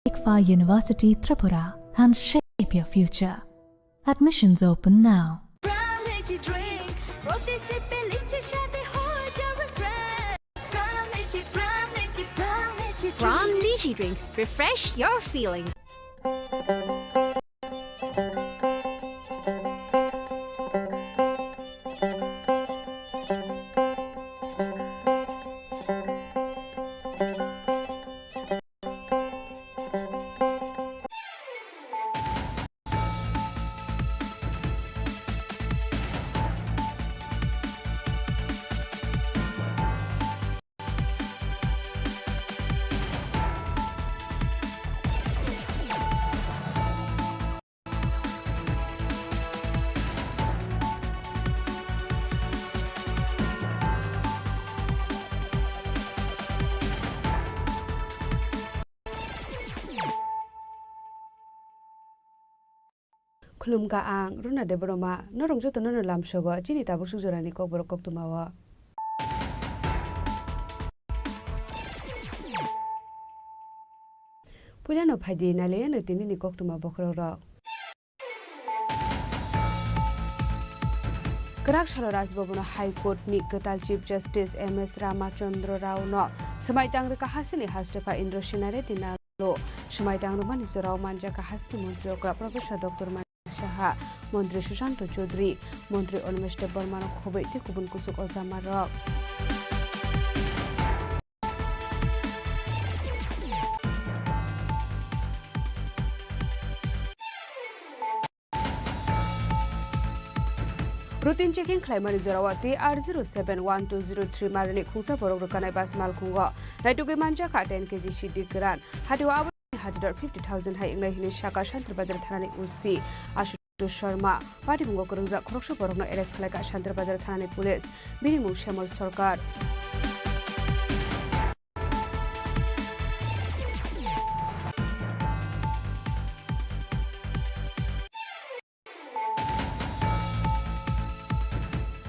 ICFAI University Tripura and shape your future. Admissions open now. Prime Energy Drink, প্রতি সিপে লিচুর স্বাদে হয়ে যাবে fresh। Prime Energy, Prime Energy, Prime Energy Drink। Prime Energy Drink, refresh your feelings. Khulumkha ang Runa Debbarma, norok jotono no lamsogo chini tabuk suk jorani kokborok koktwmao. Puilano phaidi nailaiyano tinini koktwma bokhorokrok. Kwrak salo Raj Bhavan o High Court ni kwtal Chief Justice M S Ramachandra Rao no swmai tang rwkha hasteni hastepha Indrasena Reddy Nalo. Swmai tang rwmani jorao manjakha hasteni montri okra Professor Doctor Manik Saha, montri Sushanta Chowdhury, montri Animesh Debbarma no khobwi tei kubun kuchuk ojamarok. Routine checking khlaimani jorao T R zero seven one two zero three marani khungsa borok rwkanai bus malkhungo naitugwi manjakha ten K G siddi kwran. Hatio aboni hatidor fifty thousand hai wngnai hwnwi sakha Santirbazar thanani O C Ashutosh Sharma. Patimungo kwrwngjak khoroksa borokno arrest khlaikha Santirbazar thanani police. Bini mung Shyamol Sarkar.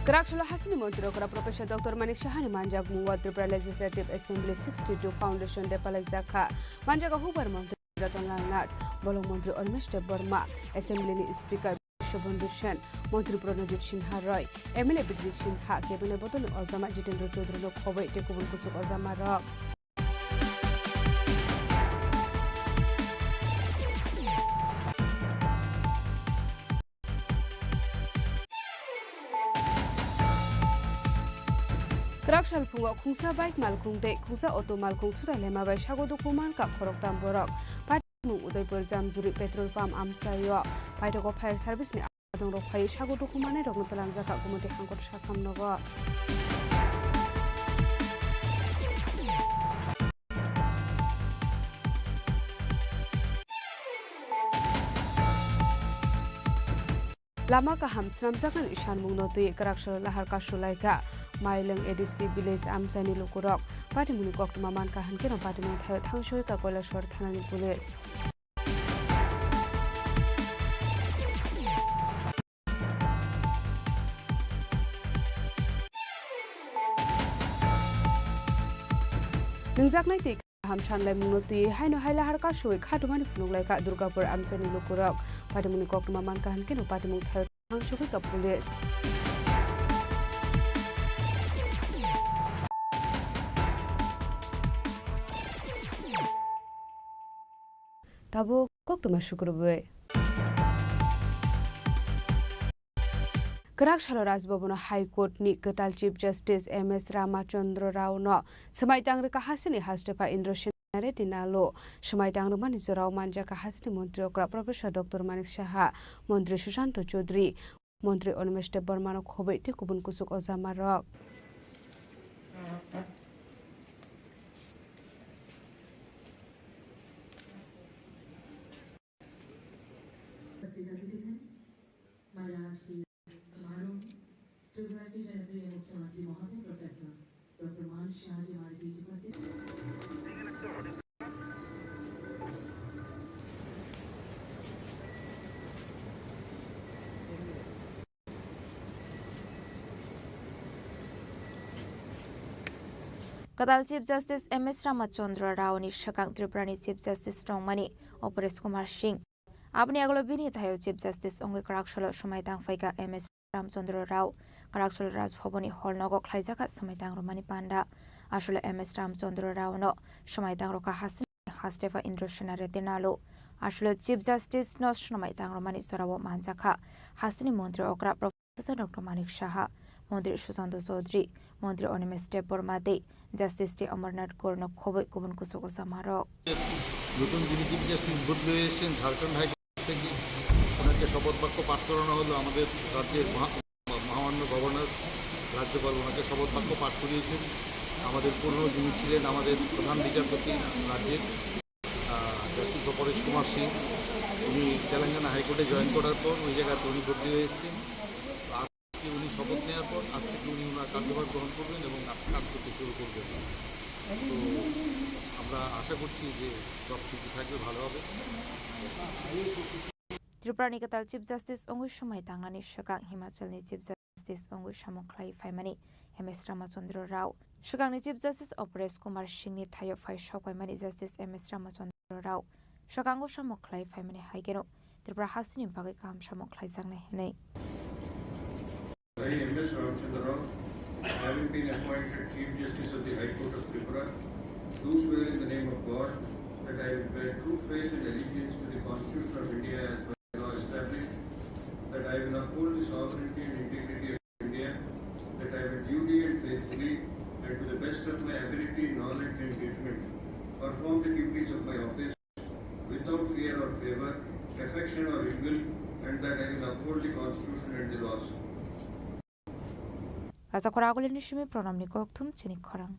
Kwrak salo hasteni montri okra Professor Doctor Manik Sahani manjakmungo Tripura Legislative Assembly sixty-two Foundation Day palaijak kha. Manjago hubar montri Ratan Lal Nath, bolong montri Animesh Debbarma, Assembly ni Speaker Biswabandhu Sen, montri Pranajit Sinha Roy, M L A Bijit Sinha, Cabinet bodolni ojama Jitendra Chaudhary no khobwi tei kubun kuchuk ojamarok. Kwrak salphungo khungsa bike malkhung tei khungsa auto malkhung sutai lema bai sago dukhu mankha khoroktham borok. Patimung Udaipur Jamjuri petrol pump amchaio paithago fire service ni adongrok phaiwi sago dukhu mannairokno twlangjakha Gumoti Hangkor Sakham nogo. Lama kaham swnamjaknani sanmungno twi kwrak salo lahar kasu laikha Mailwng A D C village amchaini lukurok. Patimungni koktwma mankha hwnkhe no patimung thaio thangsoi ka Kailasor thanani police. Nungjaknai twi kaham sanlaimungno twi haino hai lahar kasui khatumani phunuk laikha Durgapur amchaini lukurok. Patimungni koktwma mankha hwnkhe no patimung thaio thangsugwi ka police. Tabuk koktwma sukrubwi. Kwrak salo Raj Bhavan o High Court ni kwtal Chief Justice M S Ramachandra Rao no swmai tang rwkha hasteni hastepha Indrasena Reddy Nalo. Swmai tang rwmani jorao manjakha hasteni montri okra Professor Doctor Manik Saha, montri Sushanta Chowdhury, montri Animesh Debbarma no khobwi tei kubun kuchuk ojamarok. Kwtal Chief Justice M S Ramachandra Rao ni swkang Tripura ni Chief Justice tongmani Aparesh Kumar Singh. Aboni agolo bini thaio Chief Justice wngwi kwrak salo swmai tang phaikha M S Ramchandra Rao. Kwrak salo Raj Bhavan ni hall nogo khlaijakha swmai tang rwmani panda. Aswk M S Ramchandra Rao no swmai tang rwkha hasteni hastepha Indrasena Reddy Nalo. Aswk Chief Justice no swmai tang rwmani jorao manjakha hasteni montri okra Professor Doctor Manik Saha, montri Sushanta Chowdhury, montri Animesh Debbarma tei Justice T Amarnath Kaur no khobwi kubun kuchuk ojamarok. নতুন যিনি chief justice বদলি হয়ে এসেছেন ঝাড়খণ্ড হাইকোর্ট থেকে, ওনাকে শপথ বাক্য পাঠ করানো হলো। আমাদের রাজ্যের মহা-, মহামান্য গভর্নর, রাজ্যপাল ওনাকে শপথ বাক্য পাঠ করিয়েছেন। আমাদের পুরনো যিনি ছিলেন আমাদের প্রধান বিচারপতি রাজ্যের, আহ, জাস্টিস অপরেশ কুমার সিং, উনি তেলেঙ্গানা হাইকোর্টে জয়েন করার পর ওই জায়গাতে উনি বদলি হয়ে এসেছেন। তো আজকে উনি শপথ নেওয়ার পর আজ থেকে উনি ওনার কার্যভার গ্রহণ করবেন এবং কাজ করতে শুরু করবেন। তো আমরা আশা করছি যে সব কিছু থাকবে, ভালো হবে। Tripura ni kwtal Chief Justice wngwi swmai tangnani swkang Himachal ni Chief Justice wngwi samung khlai phaimani M S Ramachandra Rao. Swkangni Chief Justice Aparesh Kumar Singh ni thaio phai sok paimani Justice M S Ramachandra Rao swkango samung khlai phaimani hai kheno Tripura hasteni bagwi kaham samung khlaijaknai hwnwi. I, M S Ramachandra Rao, having been appointed Chief Justice of the High Court of Tripura, do swear in the name of God that I will bear true faith and allegiance to the Constitution of India as by law established, that I will uphold the sovereignty and integrity of India, that I will duly and faithfully and to the best of my ability, knowledge and judgment, perform the duties of my office without fear or favor, affection or ill will, and that I will uphold the Constitution and the laws. Rajakhor Agulini simi Pranamni kokthum chini khorang.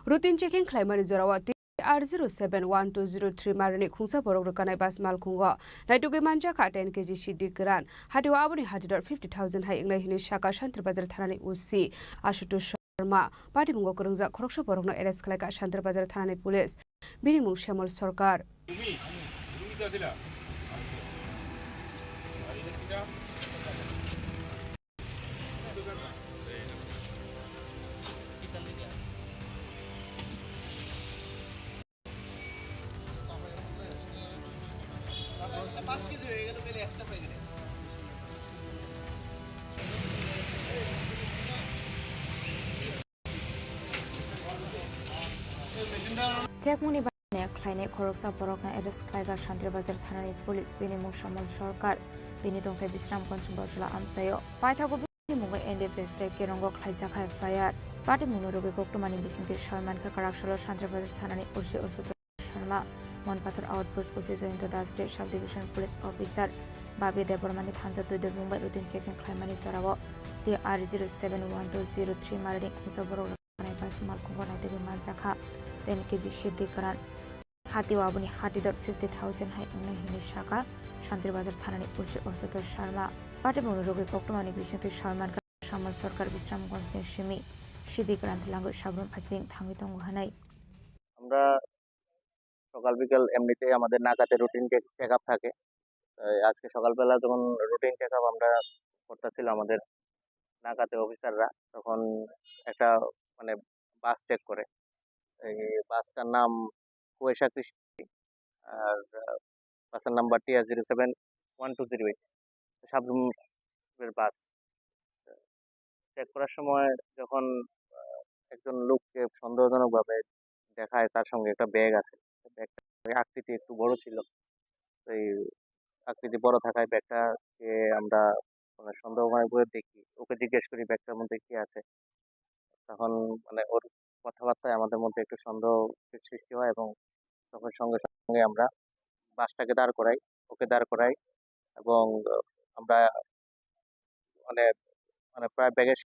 Routine checking khlaimani jorao T R zero seven one two zero three marini khungsa borok rwkanai bus malkhungo naitugwi manjakha ten K G sidi kwran. Hatio aboni hatidor fifty thousand hai wngnai hwnwi saka Shantir Bazar thanani O C Ashutosh Sharma. Patimungo kwrwngjak khoroksa borokno arrest khlaikha Shantir Bazar thanani police. Bini mung Shyamol Sarkar. Sekmungni bai khlainai khoroksa borokno arrest khlaikha Shantir Bazar thanani police, bini mung Shyamol Sarkar, bini tongthai Bisramganj Bojla amchaio. Paithago bini mungo N D P S tei Kirongo khlaijak F I R. Patimungno rwgwi koktwmani bisingtwi sawi mankha kwraksalo Shantir Bazar thanani O C Ashutosh Sharma, Monpathar Outpost O C Jayanta Das tei Sub Division Police Officer Babi Debbarmani thansa twi dubung bai routine checking khlaimani jorao T R zero seven one two zero three marini khungsa borok rwkhanai bus malkhungo naitugwi manjakha ten K G sidi kwran. Hatio aboni hatidor fifty thousand hai wngnai hwnwi saka Shantir Bazar thanani O C Ashutosh Sharma. Patimungno rwgwi koktwmani bisingtwi sawi mankha Shyamol Sarkar Bisramganjni simi sidi kwran twlangwi Sabrum Asing thangwi tongo hwnwi. আমরা সকাল বিকাল এমনিতেই আমাদের নাকাতে routine check up থাকে। এই আজকে সকালবেলা যখন রুটিন চেক আপ আমরা করতেছিল আমাদের নাকাতে অফিসাররা, তখন একটা মানে বাস চেক করে। এই বাসটার নাম কুয়াশা কৃষ্টি, আর বাসের number T R zero seven one two zero eight, সাবরুমের বাস। চেক করার সময় যখন আহ, একজন লোককে সন্দেহজনকভাবে দেখায়, তার সঙ্গে একটা ব্যাগ আছে, ব্যাগটা আকৃতি একটু বড় ছিল। এই আকৃতি বড় থাকায় ব্যাগটাকে আমরা মানে সন্দেহজনক ভাবে দেখি, ওকে জিজ্ঞেস করি ব্যাগটার মধ্যে কি আছে। তখন মানে ওর কথাবার্তায় আমাদের মধ্যে একটু সন্দেহ সৃষ্টি হয় এবং তখন সঙ্গে সঙ্গে আমরা বাসটাকে দাঁড় করাই, ওকে দাঁড় করাই এবং আমরা মানে মানে প্রায় ব্যাগের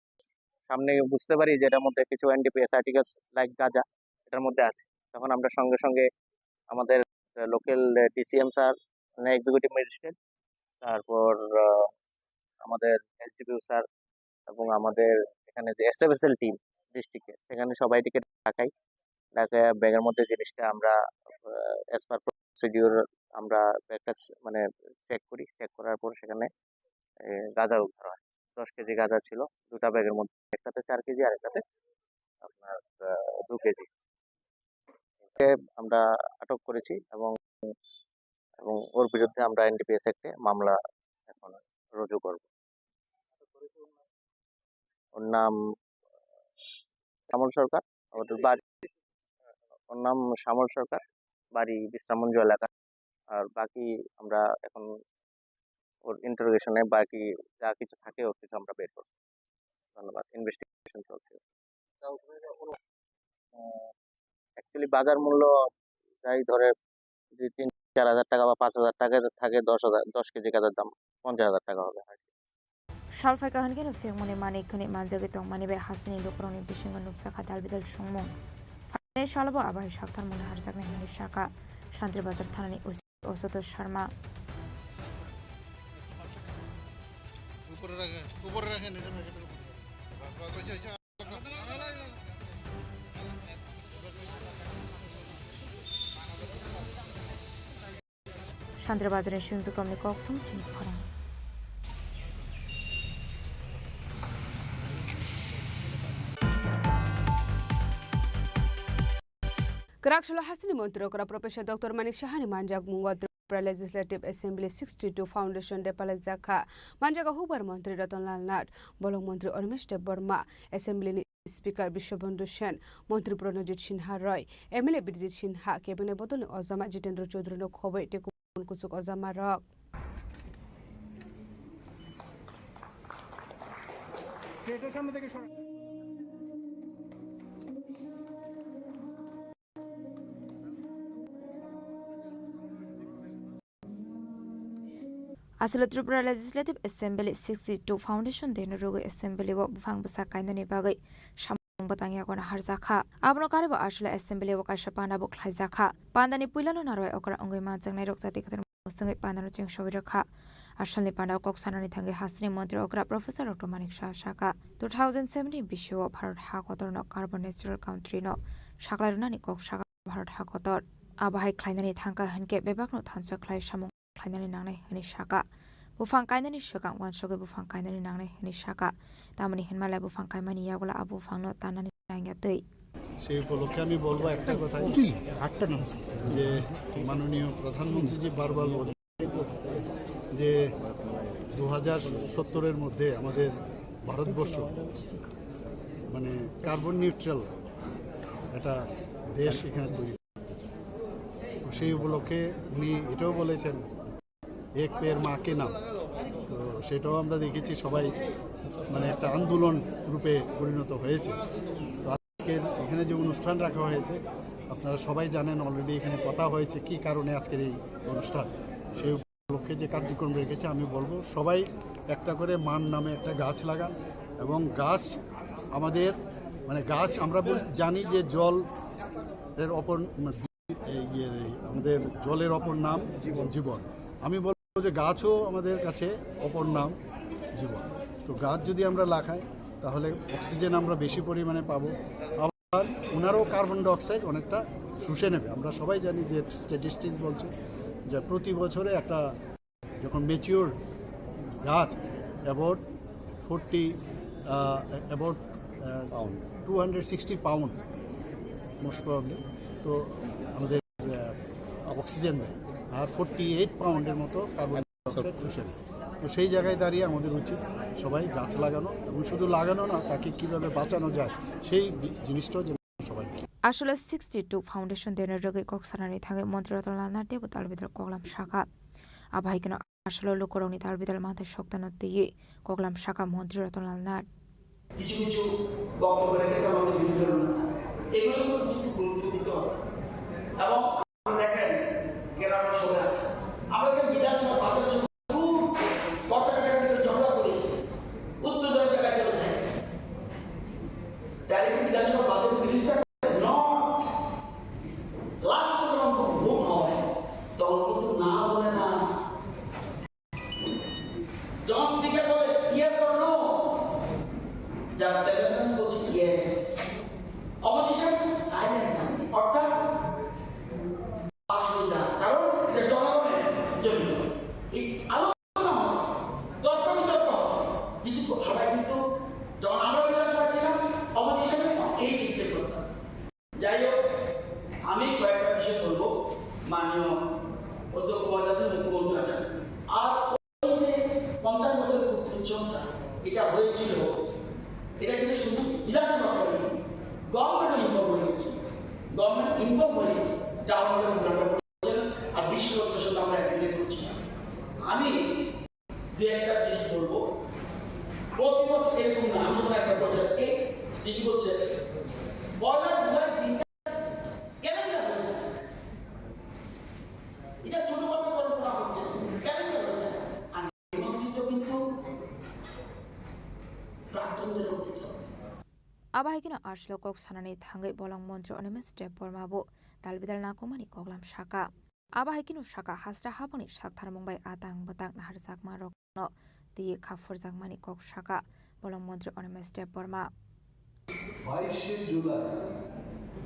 সামনে বুঝতে পারি যে এটার মধ্যে কিছু এনডিপিএস আর্টিকেলস লাইক গাঁজা এটার মধ্যে আছে। তখন আমরা সঙ্গে সঙ্গে আমাদের লোকাল ডিসিএম স্যার, মানে এক্সিকিউটিভ ম্যাজিস্ট্রেট, তারপর আহ, আমাদের এসডিপিও স্যার এবং আমাদের এখানে যে এসএফএসএল টিম ডিস্ট্রিক্টে, সেখানে সবাইটিকে ডাকাই। ডাকায় ব্যাগের মধ্যে জিনিসটা আমরা অ্যাজ পার প্রসিডিউর আমরা ব্যাগটা মানে চেক করি। চেক করার পর সেখানে এ, গাঁজা উদ্ধার হয়। দশ কেজি গাঁজা ছিল দুটা ব্যাগের মধ্যে, একটাতে চার কেজি আর একটাতে আপনার আহ, দু কেজি। ওকে আমরা আটক করেছি এবং এবং ওর বিরুদ্ধে আমরা এনডিপিএস অ্যাক্টে মামলা এখন রুজু করব। ওর নাম শ্যামল সরকার। ওর বাড়ি, ওর নাম শ্যামল সরকার, বাড়ি বিশ্রামগঞ্জ এলাকা। আর বাকি আমরা এখন ওর ইন্টারোগেশনে বাকি যা কিছু থাকে ওর কিছু আমরা বের করবো। ধন্যবাদ। ইনভেস্টিগেশন চলছে। অ্যাকচুয়ালি বাজার মূল্য যাই ধরে যদি তিন চার হাজার টাকা বা পাঁচ হাজার টাকা থাকে, দশ হাজার, দশ কেজি গাঁজার দাম পঞ্চাশ হাজার টাকা হবে আর কি। Sal phaikha hwnkhe no phiyokmani manwi khwnwi manjagwi tongmani bai hasteni lukurokni bisingo nukjakha dalbidal songmung. Phainai salo bo abai saktharmungni harjaknai hwnwi sakha Santri Bazar thanani O C Ashutosh Sharma. Santri Bazarni simi bikromni kokthum chini khorang. Kwrak salo hasteni montri okra Professor Doctor Manik Sahani manjakmungo Tripura Legislative Assembly sixty-two Foundation Day palaijak kha. Manjago hukbar montri Ratan Lal Nath, bolong montri Animesh Debbarma, Assembly ni Speaker Biswabandhu Sen, Montri Pranojit Sinha Roy, M L A Birjit Sinha, Cabinet bodolni ojama Jitendra Chaudhary no khobwi tei kubun kuchuk ojama rok. Aswk Tripura Legislative Assembly sixty-two Foundation Day no rwgwi Assembly o buphang bwsa kainani bagwi samung bwtang yago naharjak kha. Abono karwi bo aswk Assembly o kaisa panda bo khlaijak kha. Panda ni puila no narwai okra wngwi manjaknai rok jati kwtal mwswngwi panda no cheng sogwi rwkha. Asalni panda o kok sanani thangwi hasteni montri okra Professor Doctor Manik Saha sakha, two thousand seventeen bisio Bharat ha kotor no carbon neutral country no saklai rwnani kok sakha Bharat ha kotor. Abo hai khlainani thangkha hwnkhe bebakno thansa khlai samung khlainani nangnai hwnwi sakha. Buphang kainani swkang uansugwi buphang kainani nangnai hwnwi sakha. Tamoni hwnmalai buphang kaimani yagulo a buphangno tanani nangya twi. সেই উপলক্ষে আমি বলবো একটা কথাই, যে মাননীয় প্রধানমন্ত্রী যে বারবার বলেন যে দু হাজার সত্তরের মধ্যে আমাদের ভারতবর্ষ মানে কার্বন নিউট্রাল একটা দেশ এখানে তৈরি। তো সেই উপলক্ষে উনি এটাও বলেছেন, এক পেড় মা কে নাম। তো সেটাও আমরা দেখেছি, সবাই মানে একটা আন্দোলন রূপে পরিণত হয়েছে। তো আজকের এখানে যে অনুষ্ঠান রাখা হয়েছে, আপনারা সবাই জানেন, অলরেডি এখানে কথা হয়েছে কি কারণে আজকের এই অনুষ্ঠান। সেই উপলক্ষে যে কার্যক্রম রেখেছে, আমি বলবো সবাই একটা করে মার নামে একটা গাছ লাগান। এবং গাছ আমাদের, মানে, গাছ আমরা বল-, জানি যে জল এর অপর, মানে, এই, ইয়ে, আমাদের জলের অপর নাম জীবন। আমি বলবো যে গাছও আমাদের কাছে অপর নাম জীবন। তো গাছ যদি আমরা লাগাই, তাহলে অক্সিজেন আমরা বেশি পরিমাণে পাবো। আবার ওনারও কার্বন ডাইঅক্সাইড অনেকটা শুষে নেবে। আমরা সবাই জানি যে স্ট্যাটিস্টিক্স বলছে যে প্রতি বছরে একটা যখন ম্যাচিওর গাছ about forty, about two hundred sixty pound most probably, তো আমাদের অক্সিজেন দেয়, আর ফোরটি এইট পাউন্ডের মতো কার্বন ডাইঅক্সাইড শুষে নেয়। তো সেই জায়গায় দাঁড়িয়ে আমাদের উচিত সবাই গাছ লাগানো, এবং শুধু লাগানো না, তাকে কীভাবে বাঁচানো যায় সেই বি-, জিনিসটাও যেন সবাই দেখে। Aswk sixty-two Foundation Day no rwgwi kok sanani thangwi Montri Ratan Lal Nath teibo dalbidal koklam sakha. Abo hai kheno aswk lukurokni dalbidal manthai soktano twiwi koklam sakha Montri Ratan Lal Nath. কিছু কিছু বক্তব্য রেখেছে আমাদের বিরুদ্ধে, এগুলো কিন্তু গুরুত্ব দিতে হবে। এবং দেখেন, গ্রামের সবাই আছে। আমরা যখন বিধানসভা বাজারে সব খুব কথা কাটাকাটি করে ঝগড়া করি, উত্তেজনা জায়গায় চলে যায়। তাহলে কি বিধানসভা বাজারে বিরোধিতা করে? না। লাস্ট যখন ভোট হয়, তখন কিন্তু না বলে না। যখন স্পিকার বলে, "Yes or no?" যার প্রেজেন্ট বলছে, "Yes।" অপোজিশন সাইলেন্ট থাকে, অর্থাৎ পাস হয়ে যায়, কারণ এটা জনগণের জন্য। এই আলোচনা হয়, তর্ক বিতর্ক হয়, কিন্তু সবাই কিন্তু যখন আমরা বিধানসভা ছিলাম, অপোজিশনে এই সিস্টেম করতাম। যাই হোক, আমি কয়েকটা বিষয় বলবো। মাননীয় অধ্যক্ষ মহোদয় আছেন, মুখ্যমন্ত্রী আছেন, আর ওই যে পঞ্চাশ বছর উৎসবটা এটা হয়েছিল, এটা কিন্তু শুধু বিধানসভা করেনি, গভর্নমেন্টও ইনভলভ হয়ে গেছে। গভর্নমেন্ট ইনভলভ হয়ে টাউন হলে প্রোগ্রামটা করেছেন, আর বিশ্বকর্মা সেটা আমরা একদিনে করেছিলাম। আমি দু একটা জিনিস বলবো। প্রতি বছর এরকম না, আমি যখন একটা বলছি, এই যিনি বলছে, পয়লা জুলাই দিনটা ক্যালেন্ডার হয়ে যায়। এটা ছোটখাটো কল্পনা হচ্ছে, ক্যালেন্ডার হয়ে যায়। আর নিমন্ত্রিত কিন্তু Abo hai kheno aswk kok sanani thangwi bolong montri Animesh Debbarma bo dalbidal nakumani koklam saka. Abo hai kheno saka hasra habangni saktharmung bai atang bwtang naharjakma rokno twi khapurjakmani kok saka bolong montri Animesh Debbarma. বাইশে জুলাই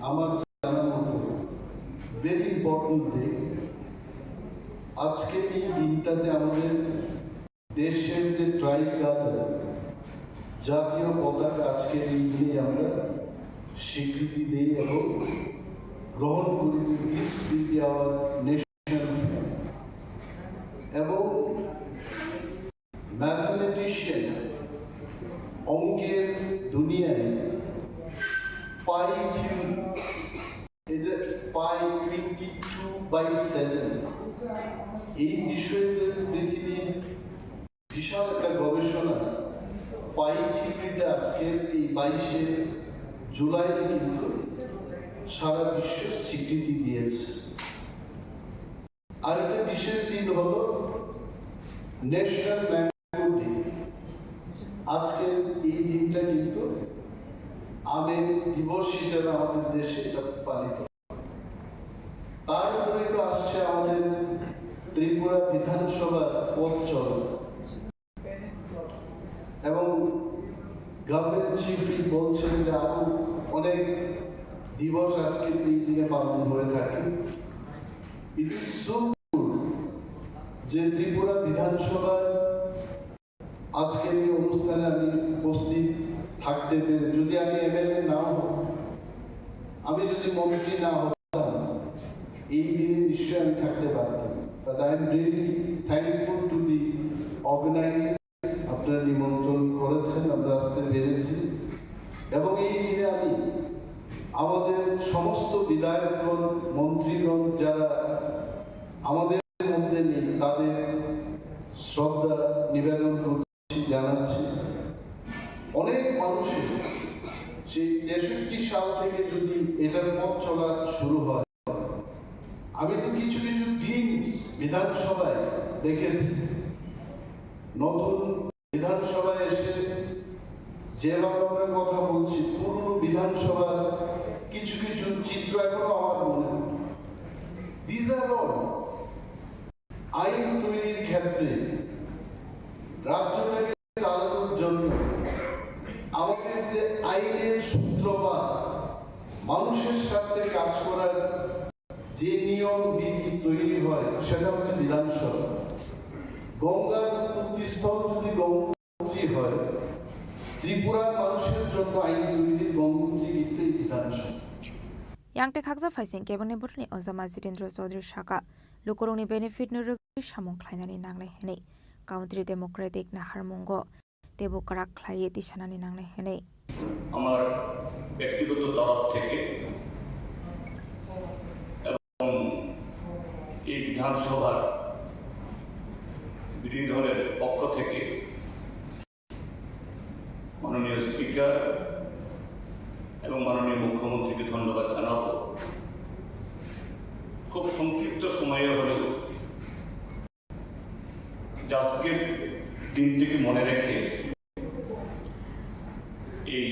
আমার জানা মতো very important day। আজকে এই দিনটাতে আমাদের দেশের যে ট্রাইকালার, জাতীয় পতাকা, আজকে এই দিনে আমরা স্বীকৃতি দিই এবং গ্রহণ করি যে this will be our national flag। এবং ম্যাথমেটিশিয়ান, অঙ্কের দুনিয়ায় পাই থিওরি, এই যে পাই টোয়েন্টি টু বাই সেভেন, এই বিষয়ে যে পৃথিবীর বিশাল একটা গবেষণা, পাই থিওরিটা আজকে এই বাইশে জুলাই কিন্তু সারা বিশ্ব স্বীকৃতি দিয়েছে। আরেকটা বিশেষ দিন হলো ন্যাশনাল ম্যাঙ্গো ডে। আজকে এই দিনটা কিন্তু আমের দিবস হিসেবে আমাদের দেশে এটা পালিত হয়। তার উপরে তো আসছে আমাদের ত্রিপুরা বিধানসভার পথ চলা। এবং গভর্নমেন্ট চিফই বলছেন যে আরো অনেক দিবস আজকে এই দিনে পালন হয়ে থাকে। It is so good যে ত্রিপুরা বিধানসভার আজকের এই অনুষ্ঠানে আমি উপস্থিত থাকতে পেরে, যদি আমি এমএলএ নাও হতাম, আমি যদি মন্ত্রী না হতাম, এই দিনে নিশ্চয়ই আমি থাকতে পারতাম। But I am really thankful to the organizers, আপনারা নিমন্ত্রণ করেছেন, আমরা আসতে পেরেছি। এবং এই দিনে আমি আমাদের সমস্ত বিধায়কগণ, মন্ত্রীগণ যারা আমাদের মধ্যে নেই, তাদের শ্রদ্ধা নিবেদন করছি, জানাচ্ছি। অনেক মানুষের সেই তেষট্টি সাল থেকে যদি এটার পথ চলা শুরু হয়, আমি তো কিছু কিছু গ্লিম্পস বিধানসভায় দেখেছি। নতুন বিধানসভায় এসে যেভাবে আমরা কথা বলছি, পুরনো বিধানসভার কিছু কিছু চিত্র এখনো আমার মনে। These are all আইন তৈরির ক্ষেত্রে রাজ্যটাকে চালানোর জন্য আমাদের যে আইনের সূত্রপাত, মানুষের স্বার্থে কাজ করার যে নিয়ম বিধি তৈরি হয়, সেটা হচ্ছে বিধানসভা। গঙ্গার উৎপত্তিস্থল যদি গঙ্গোত্রী হয়, ত্রিপুরার মানুষের জন্য আইন তৈরির গঙ্গোত্রী কিন্তু এই বিধানসভা। Yang tei khaksa phaising kebengni bwrwini Ojama Jitendra Chaudhary saka, lukurokni benefit no rwgwi samung khlainani nangnai hwnwi Country Democratic naharmungo teibo kwrak khlaiwi tisanani nangnai hwnwi। আমার ব্যক্তিগত তরফ থেকে এবং এই বিধানসভার বিরোধী দলের পক্ষ থেকে মাননীয় স্পিকার এবং মাননীয় মুখ্যমন্ত্রীকে ধন্যবাদ জানাবো। খুব সংক্ষিপ্ত সময়ে হলেও যে আজকের দিনটিকে মনে রেখে এই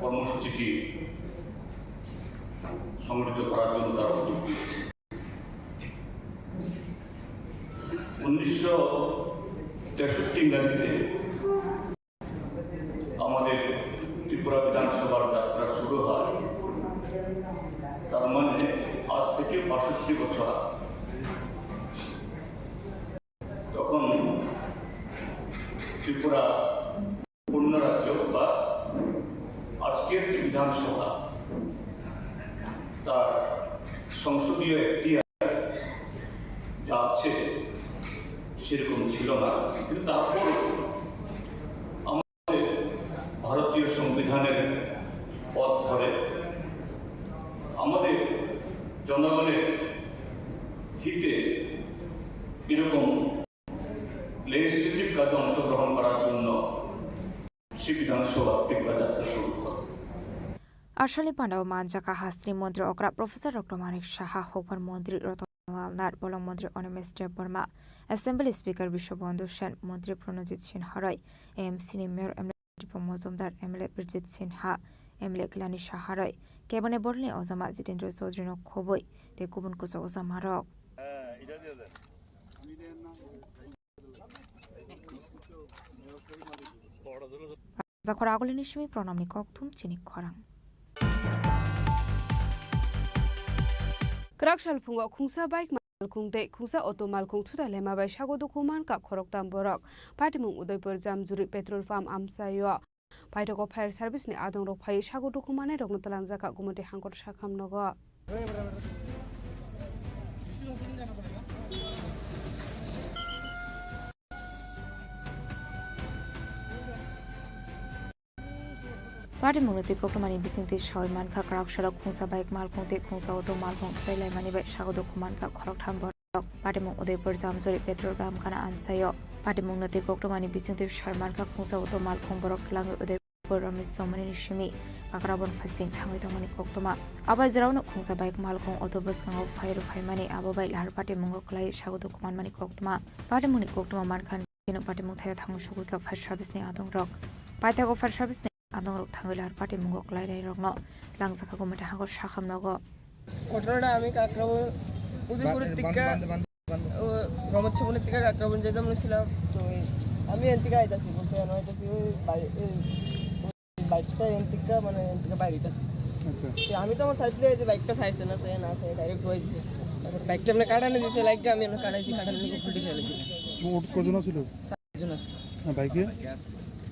কর্মসূচিটি সংগঠিত করার জন্য তারা উদ্যোগ নিয়েছে। উনিশশো তেষট্টি ইংরাজিতে আমাদের ত্রিপুরা বিধানসভার যাত্রা শুরু হয়, তার মানে আজ থেকে বাষট্টি বছর আগে। তখন ত্রিপুরা পূর্ণ রাজ্য বা আজকের যে বিধানসভা, তার সংসদীয় এখতিয়ার যা আছে সেরকম ছিল না, কিন্তু তারপর আমাদের ভারতীয় সংবিধানের পথ ধরে আমাদের জনগণের হিতে এরকম লেজিসলেটিভ কাজে অংশগ্রহণ করার জন্য সেই বিধানসভা ত্রিপুরা যাত্রা শুরু করে। Asalni pandao manjak kha hasteni montri okra Professor Doctor Manik Saha, hokbar montri Ratan Lal Nath, bolong montri Animesh Debbarma, Assembly Speaker Biswabandhu Sen, montri Pranojit Sinha Roy, A M C ni Mayor M L A Dipa Majumdar, M L A Birjit Sinha, M L A Kailani Saharoi, Cabinet Borlni Ojama Jitendra Chaudhary no khobwi tei kubun kwchak ojamarok. Jakhor agulini simi pranamni kokthum chini khorang. Kwrak salphungo khungsa bike malkhung tei khungsa auto malkhung thutai lema bai sago dukhu mankha khoroktham borok. Patimung Udaipur Jamjuri petrol pump amchaio. Paithago fire service ni adong rok phai sago dukhu manai rokno twlangjak kha Gumati Hangkor Sakham nogo. Patimungno twi koktwmani bisingtwi sawi mankha, kwrak salok khungsa bike malkhung tei khungsa auto malkhung tei laimani bai sago dukhu mankha khoroktham borok. Patimung Udaipur Jamjori petrol pump gana amchaio. Patimungno twi koktwmani bisingtwi sawi mankha, khungsa auto malkhung borok twlangwi Udaipur Ramesh Somani ni simi Kakrabon phaising thangwi tongmani koktwma. Abai jora uno khungsa bike malkhung auto bwskango phai rw phaimani, abo bai lahar patimungo kwlai sago dukhu manmani koktwma. Patimungni koktwma mankha Keno patimung thaio thangwi sugwi kha fire service ni adong rok. Paithago fire service ni adong rok thangwi lahar patimungo kwlai rai rokno twlangjak kha Gumati Hangkor Sakham nogo. ঘটনাটা আমি কাকরাবো উদয়পুরের টিকা ও প্রমোদ ভবনের টিকা কাকরাবো যেতাম ছিলাম। তো এই আমি এন টিকা আইতাছি বলতে এন আইতাছি ওই বাই- এই বাইকটা এন টিকা মানে এন টিকা বাইরে আইতাছি। আচ্ছা। তো আমি তো আমার সাইড দিয়ে যে বাইকটা চাইছে না চাই না চাই ডাইরেক্ট হয়ে দিছে। বাইকটা মানে কাটানো দিছে লাইটটা আমি এমনি কাটাইছি কাটানো ফুলটি ফেলেছি। মোট কজন ছিল? চারজন আছে। না, বাইকে?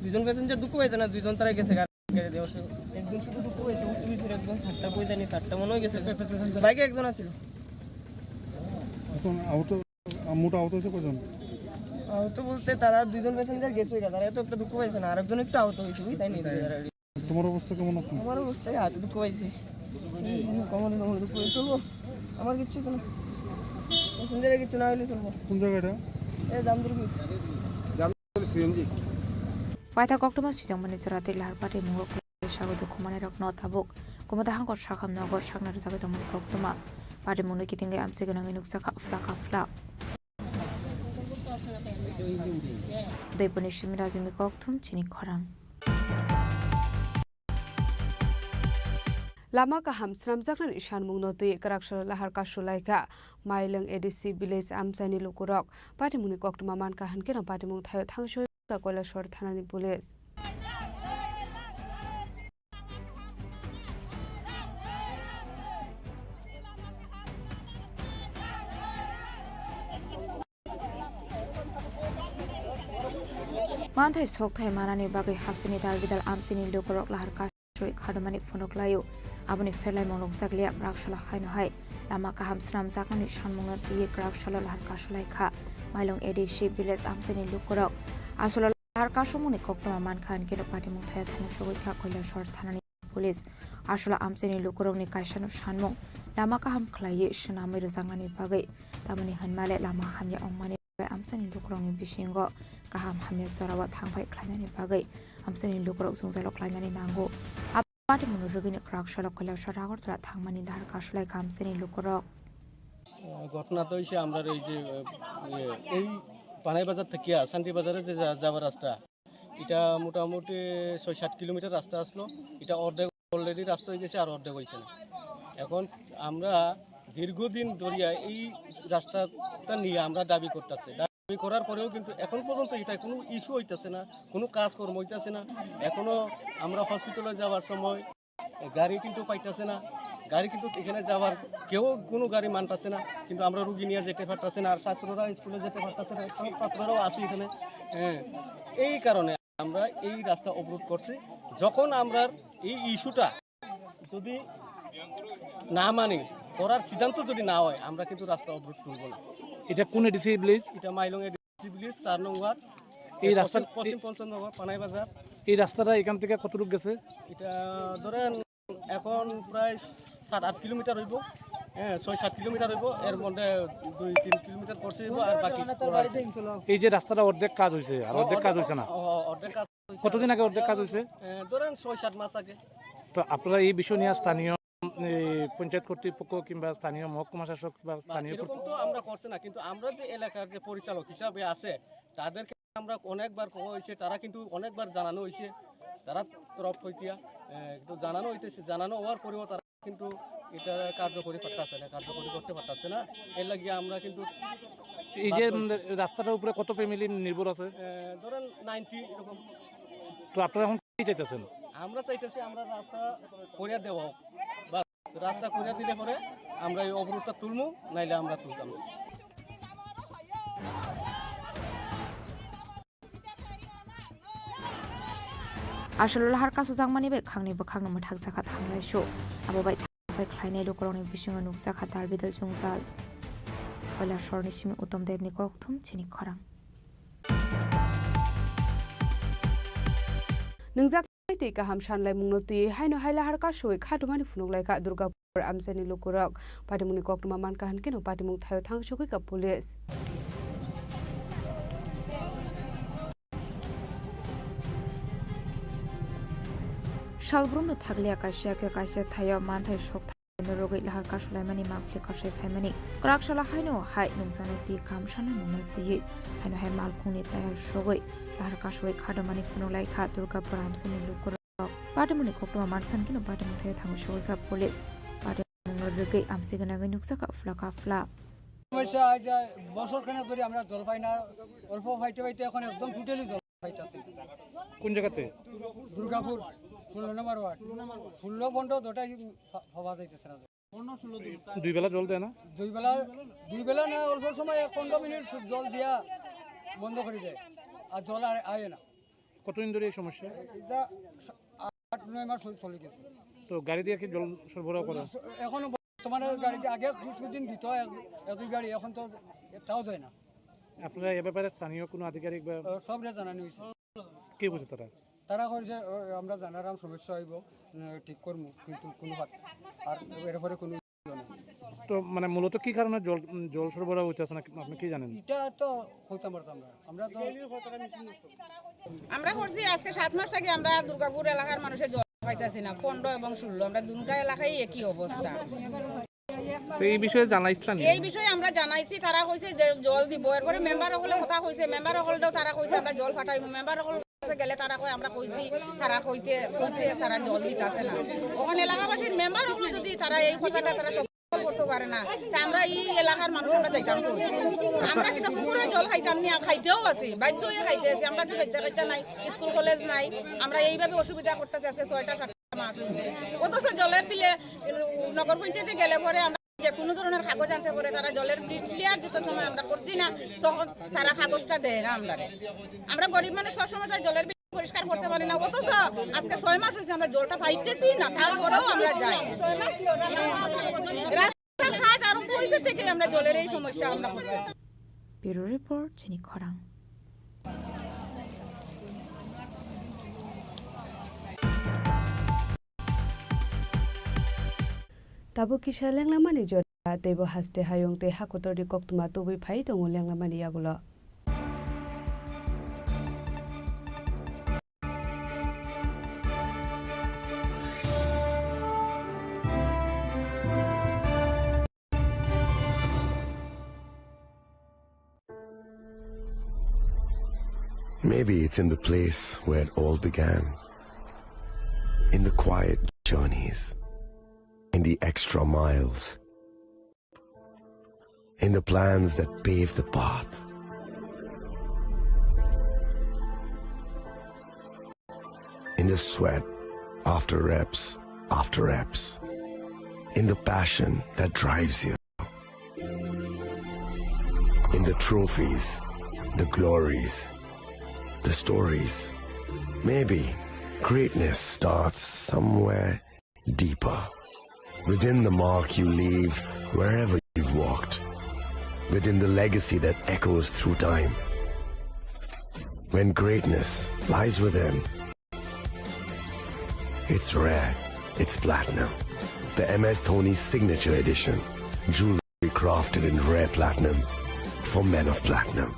দুজন প্যাসেঞ্জার দুঃখ পাইছে না, দুইজন তারা গেছে গাড়ি গাড়ি দিয়ে। একজন শুধু দুঃখ পাইছে, উঠতে মিছিল একজন সাতটা কই জানি সাতটা মনে হয়ে গেছে। বাইকে একজন আছিল। এখন আহত, মোট আহত হয়েছে কজন? আহত বলতে তারা দুইজন প্যাসেঞ্জার গেছে গা, তারা এত একটা দুঃখ পাইছে না, আরেকজন একটু আহত হয়েছে, বুঝলি, তাই নিয়ে গেছে গাড়ি। তোমার অবস্থা কেমন এখন? আমার অবস্থা হাতে দুঃখ পাইছে। কোমরে কোমরে দুঃখ পাইছে, চলবো। আমার কিচ্ছু তো না। প্যাসেঞ্জারের কিচ্ছু না হইলে চলবো। কোন জায়গাটা? এই দামদুর bridge. CNG. Paitha koktwma swijangmani jora tei lahar patimungo kwlai sago dukhu manai rokno tabuk Gumati Hangkor Sakham nogo sakna rwjagwi tongmani koktwma. Patimungno kitingwi amchai gwnangwi nukjakha phla kha phla. Udaipurni simi Rajini kokthum chini khorang. Lama kaham swnamjaknani sanmungno twi kwraksalo lahar kasu laikha Mailwng A D C village amchaini lukurok. Patimungni koktwma mankha hwnkhe no patimung thaio thangsoi kha Kailasor thanani police. Manthai sokthai manani bagwi hasteni dal bidal amchaini lukurok lahar kasui kharmani phunuk laio. Aboni pherlaimung nukjakliya kwraksalo haino hai lama kaham swnamjaknani sanmungno twiwi kwraksalo lahar kasu laikha Mailwng A D C village amchaini lukurok. Asolo lahar kasumungni koktwma mankha hwnkhe no patimung thaio thaino sogwi kha Kailasor thanani police. Asolo amchaini lukurokni kaisano sanmung lama kaham khlaiwi swnamwi rwjaknani bagwi, tamoni hwnmale lama hamya wngmani bai amchaini lukurokni bisingo kaham hamya jorao thangphai khlainani bagwi amchaini lukurok jwngjalo khlainani nango. Abo patimungno rwgwino kwraksalo Kailasor Agartala thangmani lahar kasu laikha amchaini lukurok. ঘটনা তো হইছে আমরা এই যে, এ, এই পানাই বাজার থেকে শান্তি বাজারে যে যা-, যাওয়ার রাস্তা, এটা মোটামুটি ছয় সাত কিলোমিটার রাস্তা আসলো। এটা অর্ধেক already রাস্তা হয়ে গেছে, আর অর্ধেক হয়েছে না। এখন আমরা দীর্ঘদিন ধরিয়া এই রাস্তাটা নিয়ে আমরা দাবি করতেছি। দাবি করার পরেও কিন্তু এখন পর্যন্ত এটা কোনো ইস্যু হইতেছে না, কোনো কাজকর্ম হইতেছে না। এখনো আমরা হসপিটালে যাওয়ার সময় গাড়ি কিন্তু পাইতেছে না, গাড়ি কিন্তু এখানে যাওয়ার কেউ কোনো গাড়ি মানতেছে না, কিন্তু আমরা রুগী নিয়ে যেতে পারতেছে না, আর ছাত্ররা স্কুলে যেতে পারতেছে না, সব ছাত্ররাও আসি এখানে। হ্যাঁ, এই কারণে আমরা এই রাস্তা অবরোধ করছি। যখন আমরা এই ইস্যুটা যদি না মানি, করার সিদ্ধান্ত যদি না হয়, আমরা কিন্তু রাস্তা অবরোধ তুলব না। এটা কোন এডিসি ভিলেজ? এটা মাইলং এডিসি ভিলেজ, চার নং ওয়ার্ড। এই রাস্তার পশ্চিম, পশ্চিম পঞ্চনগর, পানাই বাজার। এই রাস্তাটা এখান থেকে কতটুকু গেছে? এটা ধরেন এখন প্রায় সাত আট কিলোমিটার হইব। হ্যাঁ, ছয় সাত কিলোমিটার হইব। এর মধ্যে দুই তিন কিলোমিটার করছে হইব, আর বাকি করা আছে। এই যে রাস্তাটা অর্ধেক কাজ হয়েছে, আর অর্ধেক কাজ হয়েছে না। অ-, অর্ধেক কাজ হয়েছে। কতদিন আগে অর্ধেক কাজ হয়েছে? এ, ধরেন ছয় সাত মাস আগে। তো আপনারা এই বিষয় নিয়ে স্থানীয়, এই পঞ্চায়েত কর্তৃপক্ষ কিংবা স্থানীয় মহকুমা শাসক বা না, স্থানীয় এরকম তো আমরা করছি না, কিন্তু আমরা যে এলাকার যে পরিচালক হিসাবে আছে, তাদেরকে আমরা অনেকবার কওয়া হয়েছে, তারা কিন্তু অনেকবার জানানো হয়েছে। তারা তরফ হইতিয়া, এ, কিন্তু জানানো হইতেছে, জানানো হওয়ার পরেও তারা কিন্তু এটা কার্যকরী করতেছে না, কার্যকরী করতে পারতেছে না। এর লাগি আমরা কিন্তু এই যে, বাধ্য হই। উম, রাস্তাটার উপরে কত ফ্যামিলি নির্ভর আছে? এ, ধরেন নাইনটি এরকম। তো আপনারা এখন কি চাইতেছেন? আমরা চাইতেছি আমরা রাস্তা করে দেওয়া হোক, বাস, রাস্তা করে দিলে পরে আমরা এই অবরোধটা তুলমু, নাইলে আমরা তুলতাম না। Aswk lahar kasu jakmani bai khangni bwkhakno mwthakjakha thanglaisu. Abo bai thanglai khlainai lukurokni bisingo nukjakha dal bidal jwngjal. Koilasorni simi Uttam Debni kokthum chini khorang. Nwngjak twi kaham sanlaimungno twi haino hai lahar kasui khatumani phunukhlaikha Durgapur amchaini lukurok. Patimungni koktwma mankha hinkhe no patimung thaio thangsugwikha police. Salbrumno thakliya kaisa khe kaisa thaio manthai sok thaino rwgwi lahar kasulaimani mangpili kasai phaimani. Kwrak sala haino hai nungjaknai twi kaham sanlaimungno twiwi haino hai malkhungni tayal sogwi lahar kasui khatumani phunukhlaikha Durgapur amchaini lukurok. Patimungni koktwma mankha hinkhe no patimung thaio thangwi sogwikha police. Patimungno rwgwi amchai gwnangwi nukjakha phla ka phla. সমস্যা হয় যে বছর খানেক ধরে আমরা জল পাই না, অল্প পাইতে পাইতে এখন একদম টোটালি জল পাইতেছি না। কোন জায়গাতে? দুর্গাপুর ষোলো নম্বর ওয়ার্ড, ষোলো পনেরো দুটাই পা-, পাওয়া যাইতেছে না। দুই বেলা জল দেয় না? দুই বেলা, দুই বেলা না, অল্প সময় এক পনেরো মিনিট শুধু জল দিয়া বন্ধ করে দেয়, আর জল আর আয় না। কতদিন ধরে এই সমস্যা? এটা আট নয় মাস হয়ে চলে গেছে। তো গাড়ি দিয়ে কি জল সরবরাহ করা? এখনো বর্তমানে গাড়িতে আগে কিছুদিন দিত এক, এক দুই গাড়ি, এখন তো তাও দেয় না। আপনারা এ ব্যাপারে স্থানীয় কোনো আধিকারিক বা আহ, সবরে জানানো হয়েছে। কি বলছে তারা? তারা কইছে, "ও, আমরা জানারাম সমস্যা হইব, উম, ঠিক করমু, কিন্তু কোনো হাত আর এরপরে কোনো ইয়ে নেই।" তো মানে মূলত কি কারণে জল, উম, জল সরবরাহ হইতেছে না, আপনি কি জানেন? এটা তো কইতাম পারতাম না, আমরা তো আমরা করছি আজকে সাত মাস থেকে আমরা দুর্গাপুর এলাকার মানুষের জল পাইতাছি না, পনেরো এবং ষোলো, আমরা দুটা এলাকায় একই অবস্থা। তো এই বিষয়ে জানাইছিলেন? এই বিষয়ে আমরা জানাইছি, তারা কইছে যে জল দিব। এরপরে মেম্বার হকলে কথা কইছে, মেম্বার হকলটাও তারা কইছে আমরা জল ফাটাইবো। মেম্বার হকল কাছে গেলে তারা কয় আমরা কইছি, তারা কইতে কইছে তারা জল দিতাছে না। ওখানে এলাকাবাসীর মেম্বার হকলে যদি তারা এই কথাটা তারা সফল করতে পারে না, তা আমরা এই এলাকার মানুষ আমরা যাইতাম কই? আমরা কি পুকুরে জল খাইতাম নি? আর খাইতেও আছি, বাধ্য হয়ে খাইতে আছি। আমরা কি বাচ্চা কাচ্চা নাই, স্কুল কলেজ নাই, আমরা এইভাবে অসুবিধা করতেছি আজকে ছয়টা সাতটা মাস হইছে। অথচ জলের বিলে, উম, নগর পঞ্চায়েতে গেলে পরে আমরা যে কোনো ধরনের কাগজ আনতে পরে তারা জলের বিল ক্লিয়ার যত সময় আমরা করছি না, তখন তারা কাগজটা দেয় না আমরা। আমরা গরিব মানুষ, সবসময় তাই জলের বিল পরিষ্কার করতে পারি না, অথচ আজকে ছয় মাস হয়েছে আমরা জলটা পাইতেছি না, তারপরেও আমরা যাই। রাস্তাঘাট আরো পয়সা থেকে আমরা জলের এই সমস্যা আমরা করতেছি। Bureau Report, chini khorang. Tabuk kisa lenglamani jora, teibo haste hayung tei hakotorni koktwma tubui phai tongo lenglamani yagulo. Maybe it's in the place where it all began. In the quiet journeys, in the extra miles, in the plans that pave the path, in the sweat after reps after reps, in the passion that drives you. In the trophies, the glories, the stories. Maybe greatness starts somewhere deeper. Within the mark you leave wherever you've walked. Within the legacy that echoes through time. When greatness lies within, it's rare, it's platinum. The M S Dhoni Signature Edition. Jewelry crafted in rare platinum for men of platinum.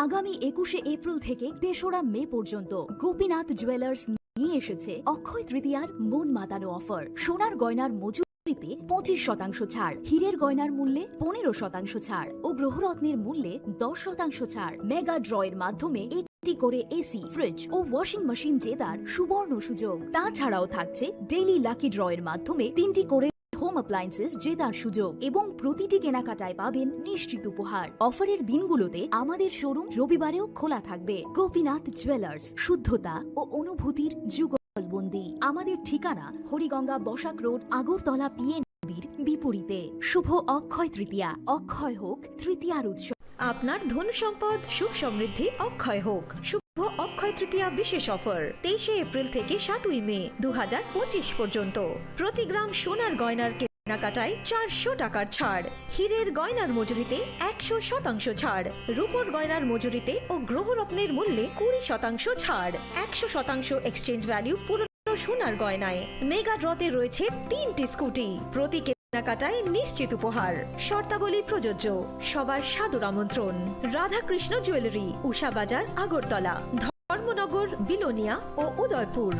আগামী একুশে এপ্রিল থেকে তেসরা মে পর্যন্ত গোপীনাথ জুয়েলার্স নিয়ে এসেছে অক্ষয় তৃতীয়ার মন মাতানো অফার। সোনার গয়নার মজুরিতে পঁচিশ শতাংশ ছাড়, হীরের গয়নার মূল্যে পনেরো শতাংশ ছাড় ও গ্রহরত্নের মূল্যে দশ শতাংশ ছাড়। মেগা ড্রয়ের মাধ্যমে তিনটি করে এসি, ফ্রিজ ও ওয়াশিং মেশিন জেতার সুবর্ণ সুযোগ। তাছাড়াও থাকছে ডেইলি লাকি ড্র এর মাধ্যমে তিনটি করে হোম অ্যাপ্লায়েন্সেস জেতার সুযোগ এবং প্রতিটি কেনাকাটায় পাবেন নিশ্চিত উপহার। অফারের দিনগুলোতে আমাদের শোরুম রবিবারেও খোলা থাকবে। গোপীনাথ জুয়েলার্স, শুদ্ধতা ও অনুভূতির যুগলবন্দি। আমাদের ঠিকানা হরিগঙ্গা বসাক রোড, আগরতলা পিএনবির বিপরীতে। শুভ অক্ষয় তৃতীয়া, অক্ষয় হোক তৃতীয়ার উৎসব। আপনার ধন সম্পদ সুখ সমৃদ্ধি অক্ষয় হোক। শুভ অক্ষয় তৃতীয়া বিশেষ অফার তেইশে এপ্রিল থেকে সাতই মে দু হাজার পঁচিশ পর্যন্ত। প্রতি গ্রাম সোনার গয়নার কেনাকাটায় চারশো টাকার ছাড়, হীরের গয়নার মজুরিতে একশো শতাংশ ছাড়, রূপোর গয়নার মজুরিতে ও গ্রহরত্নের মূল্যে কুড়ি শতাংশ ছাড়, একশো শতাংশ এক্সচেঞ্জ ভ্যালু পুরনো সোনার গয়নায়। মেগা ড্রতে রয়েছে তিনটি স্কুটি, প্রতি কেনাকাটায় নিশ্চিত উপহার। শর্তাবলী প্রযোজ্য। সবার সাদর আমন্ত্রণ। রাধাকৃষ্ণ জুয়েলারি, উষা বাজার, আগরতলা, ধর্মনগর, বিলোনিয়া ও Udaipur.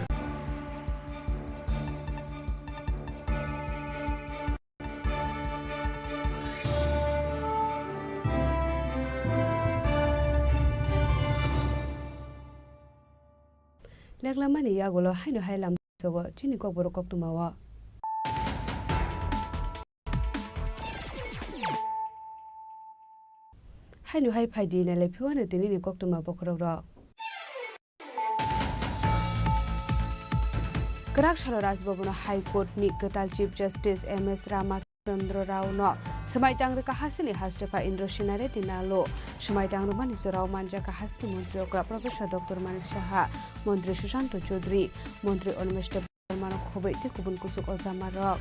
Leklamani yagulo haino hai lam sogo chini kokborok koktwmao. Haino hai phaidi nailai phiwano tinini koktwma bokhorokrok. Kwrak salo Rajbhavan o High Court ni kwtal Chief Justice M S Ramachandra Rao no swmai tang rwkha hasini hastepha Indra Sena Reddy Nalo. Swmai tang rwmani jorao manjakha hasini montri okra Professor Doctor Manik Saha, montri Sushanta Chowdhury, montri Animesh Debbarma no khobwi tei kubun kuchuk ojama rok.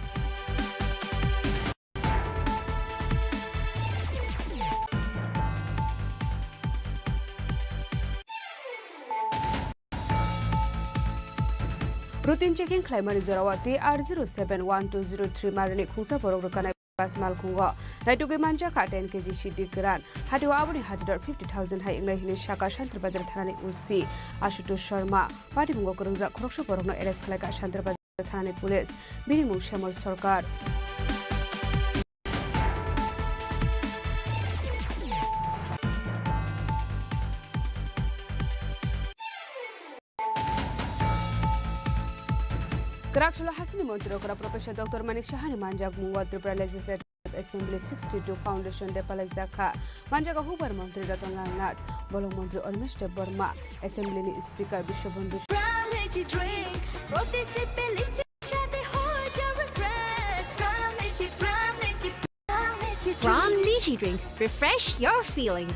Routine checking khlaimani jorao T R zero seven one two zero three marani khungsa borok rwkanai bus malkhungo naitugwi manjakha ten K G sidi kwran. Hatio aboni hajador fifty thousand hai wngnai hwnwi sakha Santirbazar thanani O C Ashutosh Sharma. Patimungo kwrwngjak khoroksa borokno arrest khlaikha Santirbazar thanani police. Bini mung Shyamol Sarkar. Kwrak salo hasini montri okra Professor Doctor Manik Sahani manjak mungo Tripura Legislative Assembly sixty-two Foundation Day palaijakha. Manjago hubar montri Ratan Lal Nath, bolong montri Animesh Debbarma, Assembly ni Speaker Biswabandhu From Lychee drink, protisip pe lychee shade ho jao refresh. From Lychee, from Lychee, from Lychee drink. From Lychee drink, refresh your feelings.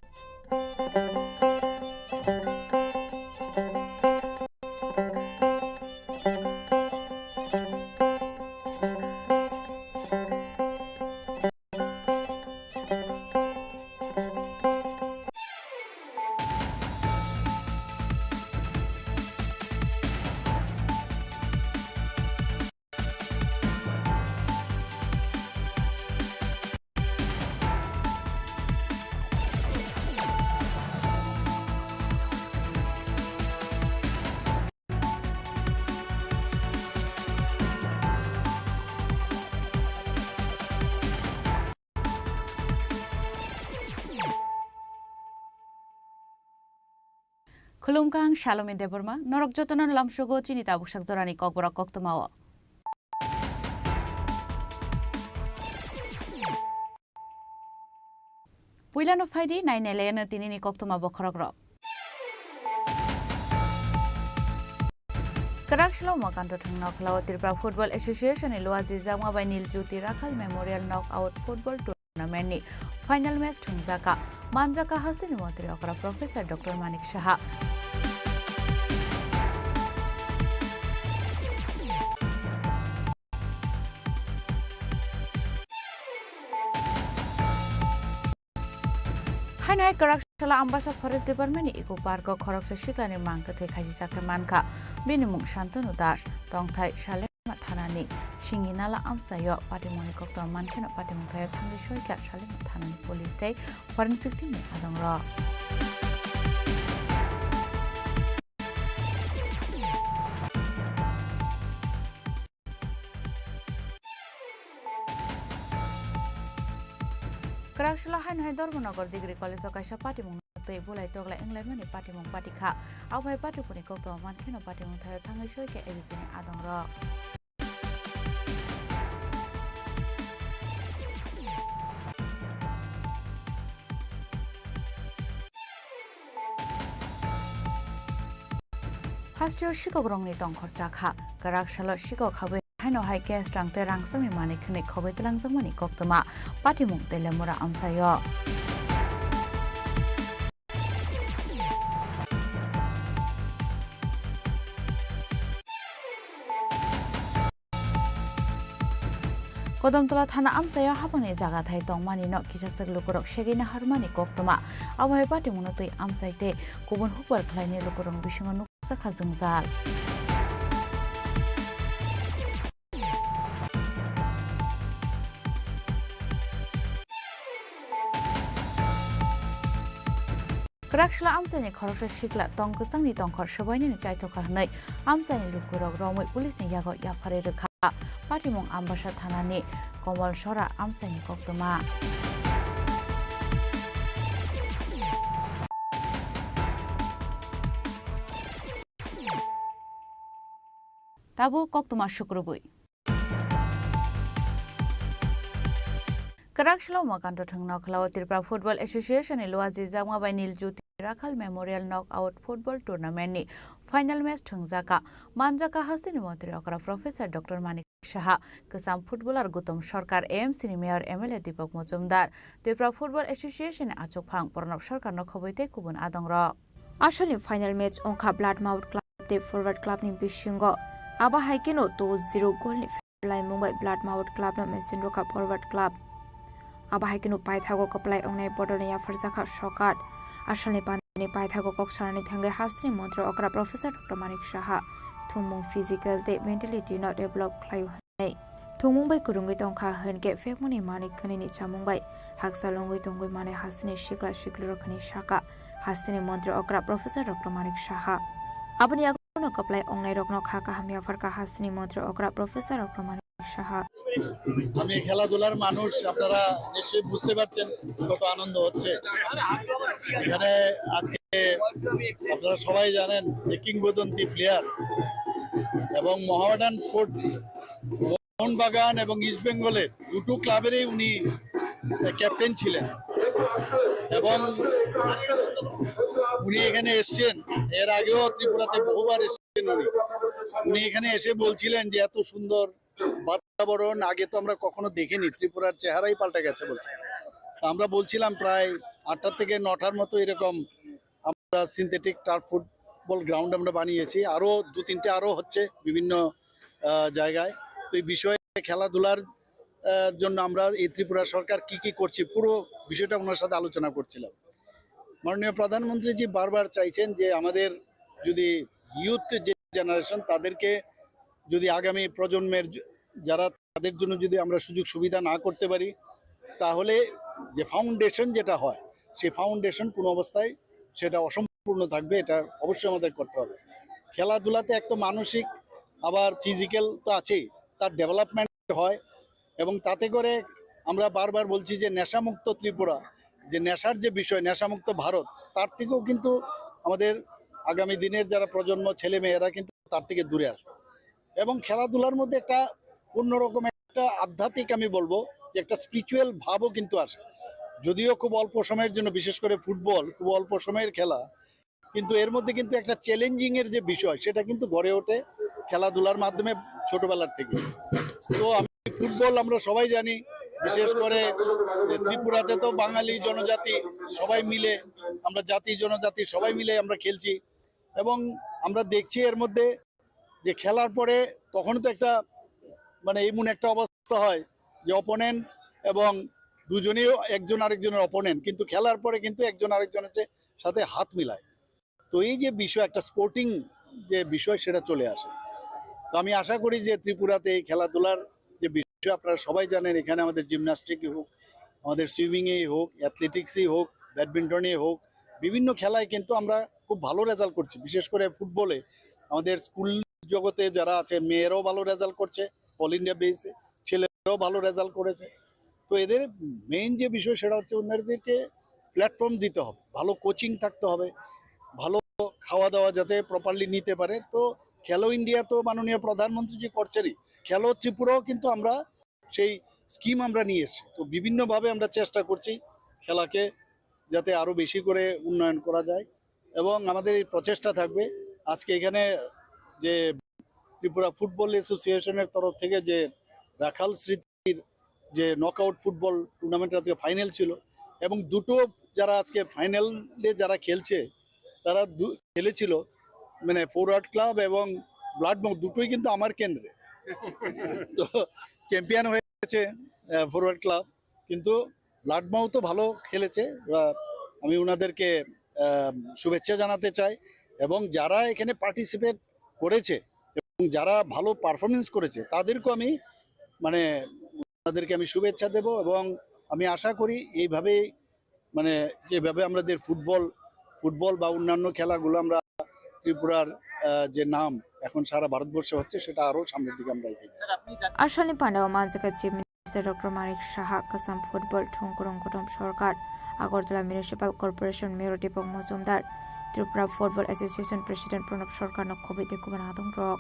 Khulumkha, ang Salomi Debbarma, norok jotono lamsogo chini tabuksak jorani kokborok koktwmao. Puilano phaidi, nainailaino tinini koktwma bokhorokrok. Kwrak salo Umakanta Thangnaokhlao Tripura Football Association ni luajijakma bai Nil Jyoti Rakhal Memorial Knockout Football Tournament ni final match thwngjakha, manjakha hasini montri okra Professor Doctor Manik Saha. Haino hai kwrak salo Ambasa Forest Department ni Eco Park o khoroksa siklani mang kwthwi khaisijak khe mankha. Bini mung Shantanu Das, tongthai Salema thanani Singinala amchaio. Patimungni koktwma mankheno patimung thaio thangwi soikha Salema thanani police tei forensic team ni adongrok. Kwrak salo haino hai Dharmanagar Degree College o kaisa patimung tei bulai toglai wnglaimani patimung pati kha. Abo hai patimungni koktwma mankheno patimung thaio thangwi soi kha A B P ni adongrok. Hasteo sikokrokni tongkhor chakha, kwrak salo sikok habwi haino hai gas rang tei rangchakni manwi khwnwi khogwi twlangjakmani koktwma patimung Teliamura amchaio. Kodomtola thana amchaio habangni jagathai tongmani no kisaswk lukurok segwi naharmani koktwma. Abo hai patimungno twi amchai tei kubun hukbar khlainai lukurokni bisingo nukjakha jwngjal. Kwraksla amchaini khoroksa sikla tong kwchangni tongkhor swbainani chaithokha hwnwi amchaini lukurok romwi police ni yago yapharwi rwkha. Patimung Ambasa thanani Komol Sora amchaini koktwma. Tabuk koktwma sukrubwi. Kwrak salo Umakanta thwngno khlao Tripura Football Association ni luaji jakma bai Nil Jyoti Rakhal Memorial Knockout Football Tournament ni final match thwngjaka. Manjaka hasteni montri okra Professor Doctor Manik Saha, kwcham footballer Gautam Sarkar, A M C ni mayor M L A Deepak Majumdar, Tripura Football Association ni achukphang Pranab Sarkar no khobwi tei kubun adongrok. Asalni final match wngkha Blood Mouth Club tei Forward Club ni bisingo. Abo hai kheno two zero goal ni laimung bai Blood Mouth Club no machine rwkha Forward Club. Abo hai kheno paithago kwplai wngnai bodol ni yapharjakha Sokat. Asalni pandani paithago kok sanani thangwi hasteni montri okra Professor Doctor Manik Saha thwngmung physical tei mentality no develop khlaio. Thwngmung bai kwrwngwi tongkha hwnkhe phekmani manwi khwnini chamung bai hakchal wngwi tongwi manai hasteni sikla siklirok hwnwi sakha hasteni montri okra Professor Doctor Manik Saha. Aboni yagulo kwplai wngnairokno kha kaham yapharkha hasteni montri okra Professor Doctor Manik Saha. আমি খেলাধুলার মানুষ, আপনারা নিশ্চয়ই বুঝতে পারছেন কত আনন্দ হচ্ছে। এখানে আজকে আপনারা সবাই জানেন যে কিংবদন্তি প্লেয়ার এবং মোহামেডান স্পোর্ট মোহনবাগান এবং ইস্ট বেঙ্গলের দুটো ক্লাবেরই উনি ক্যাপ্টেন ছিলেন এবং উনি এখানে এসছেন। এর আগেও ত্রিপুরাতে বহুবার এসছেন উনি। উনি এখানে এসে বলছিলেন যে এত সুন্দর বাতাবরণ আগে তো আমরা কখনো দেখিনি, ত্রিপুরার চেহারাই পাল্টে গেছে বলছে। তো আমরা বলছিলাম প্রায় আটটা থেকে নটার মতো এরকম আমরা সিনথেটিক টার্ফ ফুটবল গ্রাউন্ড আমরা বানিয়েছি, আরও দু তিনটে আরও হচ্ছে বিভিন্ন আহ, জায়গায়। তো এই বিষয়ে খেলাধুলার আহ, জন্য আমরা এই ত্রিপুরা সরকার কি কি করছে পুরো বিষয়টা ওনার সাথে আলোচনা করছিলাম। মাননীয় প্রধানমন্ত্রীজি বারবার চাইছেন যে আমাদের যদি ইউথ যে জেনারেশন তাদেরকে যদি আগামী প্রজন্মের য- যারা তাদের জন্য যদি আমরা সুযোগ সুবিধা না করতে পারি তাহলে যে ফাউন্ডেশন যেটা হয় সেই ফাউন্ডেশন কোনো অবস্থায় সেটা অসম্পূর্ণ থাকবে। এটা অবশ্যই আমাদের করতে হবে। খেলাধুলাতে এক তো মানসিক আবার ফিজিক্যাল তো আছেই, তার ডেভেলপমেন্ট হয় এবং তাতে করে আমরা বারবার বলছি যে নেশামুক্ত ত্রিপুরা, যে নেশার যে বিষয়, নেশামুক্ত ভারত, তার থেকেও কিন্তু আমাদের আগামী দিনের যারা প্রজন্ম ছেলে মেয়েরা কিন্তু তার থেকে দূরে আসবে। এবং খেলাধুলার মধ্যে একটা অন্যরকম একটা আধ্যাত্মিক, আমি বলবো যে একটা স্পিরিচুয়াল ভাবও কিন্তু আসে। যদিও খুব অল্প সময়ের জন্য, বিশেষ করে ফুটবল খুব অল্প সময়ের খেলা, কিন্তু এর মধ্যে কিন্তু একটা চ্যালেঞ্জিং এর যে বিষয় সেটা কিন্তু গড়ে ওঠে খেলাধুলার মাধ্যমে ছোটবেলার থেকে। তো আমি ফুটবল আমরা সবাই জানি, বিশেষ করে যে ত্রিপুরাতে তো বাঙালি জনজাতি সবাই মিলে, আমরা জাতি জনজাতি সবাই মিলে আমরা খেলছি এবং আমরা দেখছি এর মধ্যে যে খেলার পরে তখন তো একটা মানে এমন একটা অবস্থা হয় যে অপোনেন্ট এবং দুজনেই একজন আরেকজনের অপোনেন্ট, কিন্তু খেলার পরে কিন্তু একজন আরেকজনের যে সাথে হাত মিলায়। তো এই যে বিষয়, একটা স্পোর্টিং যে বিষয়, সেটা চলে আসে। তো আমি আশা করি যে ত্রিপুরাতে এই খেলাধুলার যে বিষয়, আপনারা সবাই জানেন, এখানে আমাদের জিমন্যাস্টিকই হোক, আমাদের সুইমিংয়েই হোক, অ্যাথলেটিক্সেই হোক, ব্যাডমিন্টনেই হোক, বিভিন্ন খেলায় কিন্তু আমরা খুব ভালো রেজাল্ট করছি। বিশেষ করে ফুটবলে আমাদের স্কুল জগতে যারা আছে, মেয়েরাও ভালো রেজাল্ট করছে, অল ইন্ডিয়া বেসে ছেলেরাও ভালো রেজাল্ট করেছে। তো এদের মেইন যে বিষয়, সেটা হচ্ছে ওনাদেরকে প্ল্যাটফর্ম দিতে হবে, ভালো কোচিং থাকতে হবে, ভালো খাওয়া দাওয়া যাতে প্রপারলি নিতে পারে। তো খেলো ইন্ডিয়া তো মাননীয় প্রধানমন্ত্রী যে করছেনই, খেলো ত্রিপুরাও কিন্তু আমরা সেই স্কিম আমরা নিয়ে এসেছি। তো বিভিন্নভাবে আমরা চেষ্টা করছি খেলাকে যাতে আরও বেশি করে উন্নয়ন করা যায়, এবং আমাদের এই প্রচেষ্টা থাকবে। আজকে এখানে যে ত্রিপুরা ফুটবল অ্যাসোসিয়েশনের তরফ থেকে যে রাখাল স্মৃতির যে নকআউট ফুটবল টুর্নামেন্ট, আজকে ফাইনাল ছিল, এবং দুটো যারা আজকে ফাইনালে যারা খেলছে, তারা দু- খেলেছিল, মানে, ফরওয়ার্ড ক্লাব এবং ব্লাড মাউথ, দুটোই কিন্তু আমার কেন্দ্রে। তো চ্যাম্পিয়ন হয়ে গেছে ফরওয়ার্ড ক্লাব, কিন্তু ব্লাড মাউথও ভালো খেলেছে। আহ, আমি ওনাদেরকে আহ, শুভেচ্ছা জানাতে চাই, এবং যারা এখানে পার্টিসিপেট করেছে এবং যারা ভালো পারফরমেন্স করেছে, তাদেরকেও আমি, মানে, ওনাদেরকে আমি শুভেচ্ছা দেব, এবং আমি আশা করি এইভাবেই, মানে, যেভাবে আমাদের ফুটবল ফুটবল বা অন্যান্য খেলাগুলো আমরা ত্রিপুরার আহ, যে নাম এখন সারা ভারতবর্ষে হচ্ছে, সেটা আরও সামনের দিকে আমরা এগিয়ে যাই। Ashalni Pandao manjaka Chief Minister Doctor Manik Saha, Kasam Football Thung Kurung Kutum Sorkar, Agartala Municipal Corporation Mayor Deepak Majumdar, Tripura Football Association President Pranab Sorkar no khobwi tei kubun adongrok.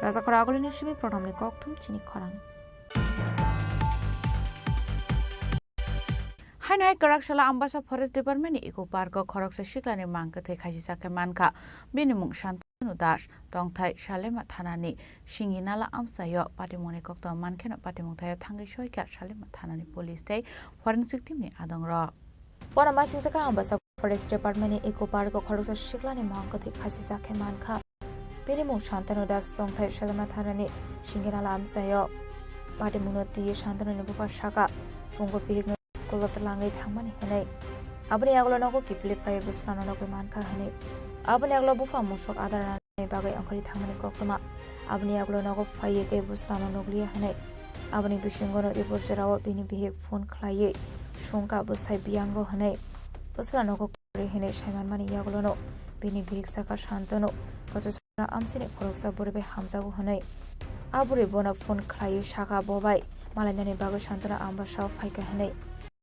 Rajakhor agulini simi pronomni kokthum chini khorang. Haino hai kwraksala Ambasa Forest Department ni Eco Park o khoroksa siklani mang kwthwi khasijak khe mankha. Bini mung Shantanu Das, tongthai Salema thanani Singinala amchaio. Patimungni koktwma mankheno patimung thaio thangwi soikha Salema thanani police tei forensic team ni adongrok. Bono masingjakha Ambasa Forest Department ni Eco Park o khoroksa siklani mang kwthwi khasijak khe mankha. Bini mung Shantanu Das, tongthai Salema thanani Singinala amchaio. Patimungno twiwi Shantanuni bupha sakha, phungo bihikno school o twlangwi thangmani hwnwi. Aboni yagulo nogo kiphilwi phaiwi bwsrano nugwi mankha hwnwi. Aboni yagulo bupha musuk adar ranani bagwi ongkhorwi thangmani koktwma. Aboni yagulo nogo phaiwi tei bwsrano nukliya hwnwi. Aboni bisingono ebor jorao bini bihik phone khlaiwi sungkha bwsai biyango hwnwi. Bwsra nogo kwrwi hwnwi saimanmani yagulono bini bihik sakha Shantanu kochosora amchini khoroksa bwrwi bai hamjago hwnwi. A bwrwi bono phone khlaiwi sakha bo bai malainani bagwi Shantanu Ambasao phaikha hwnwi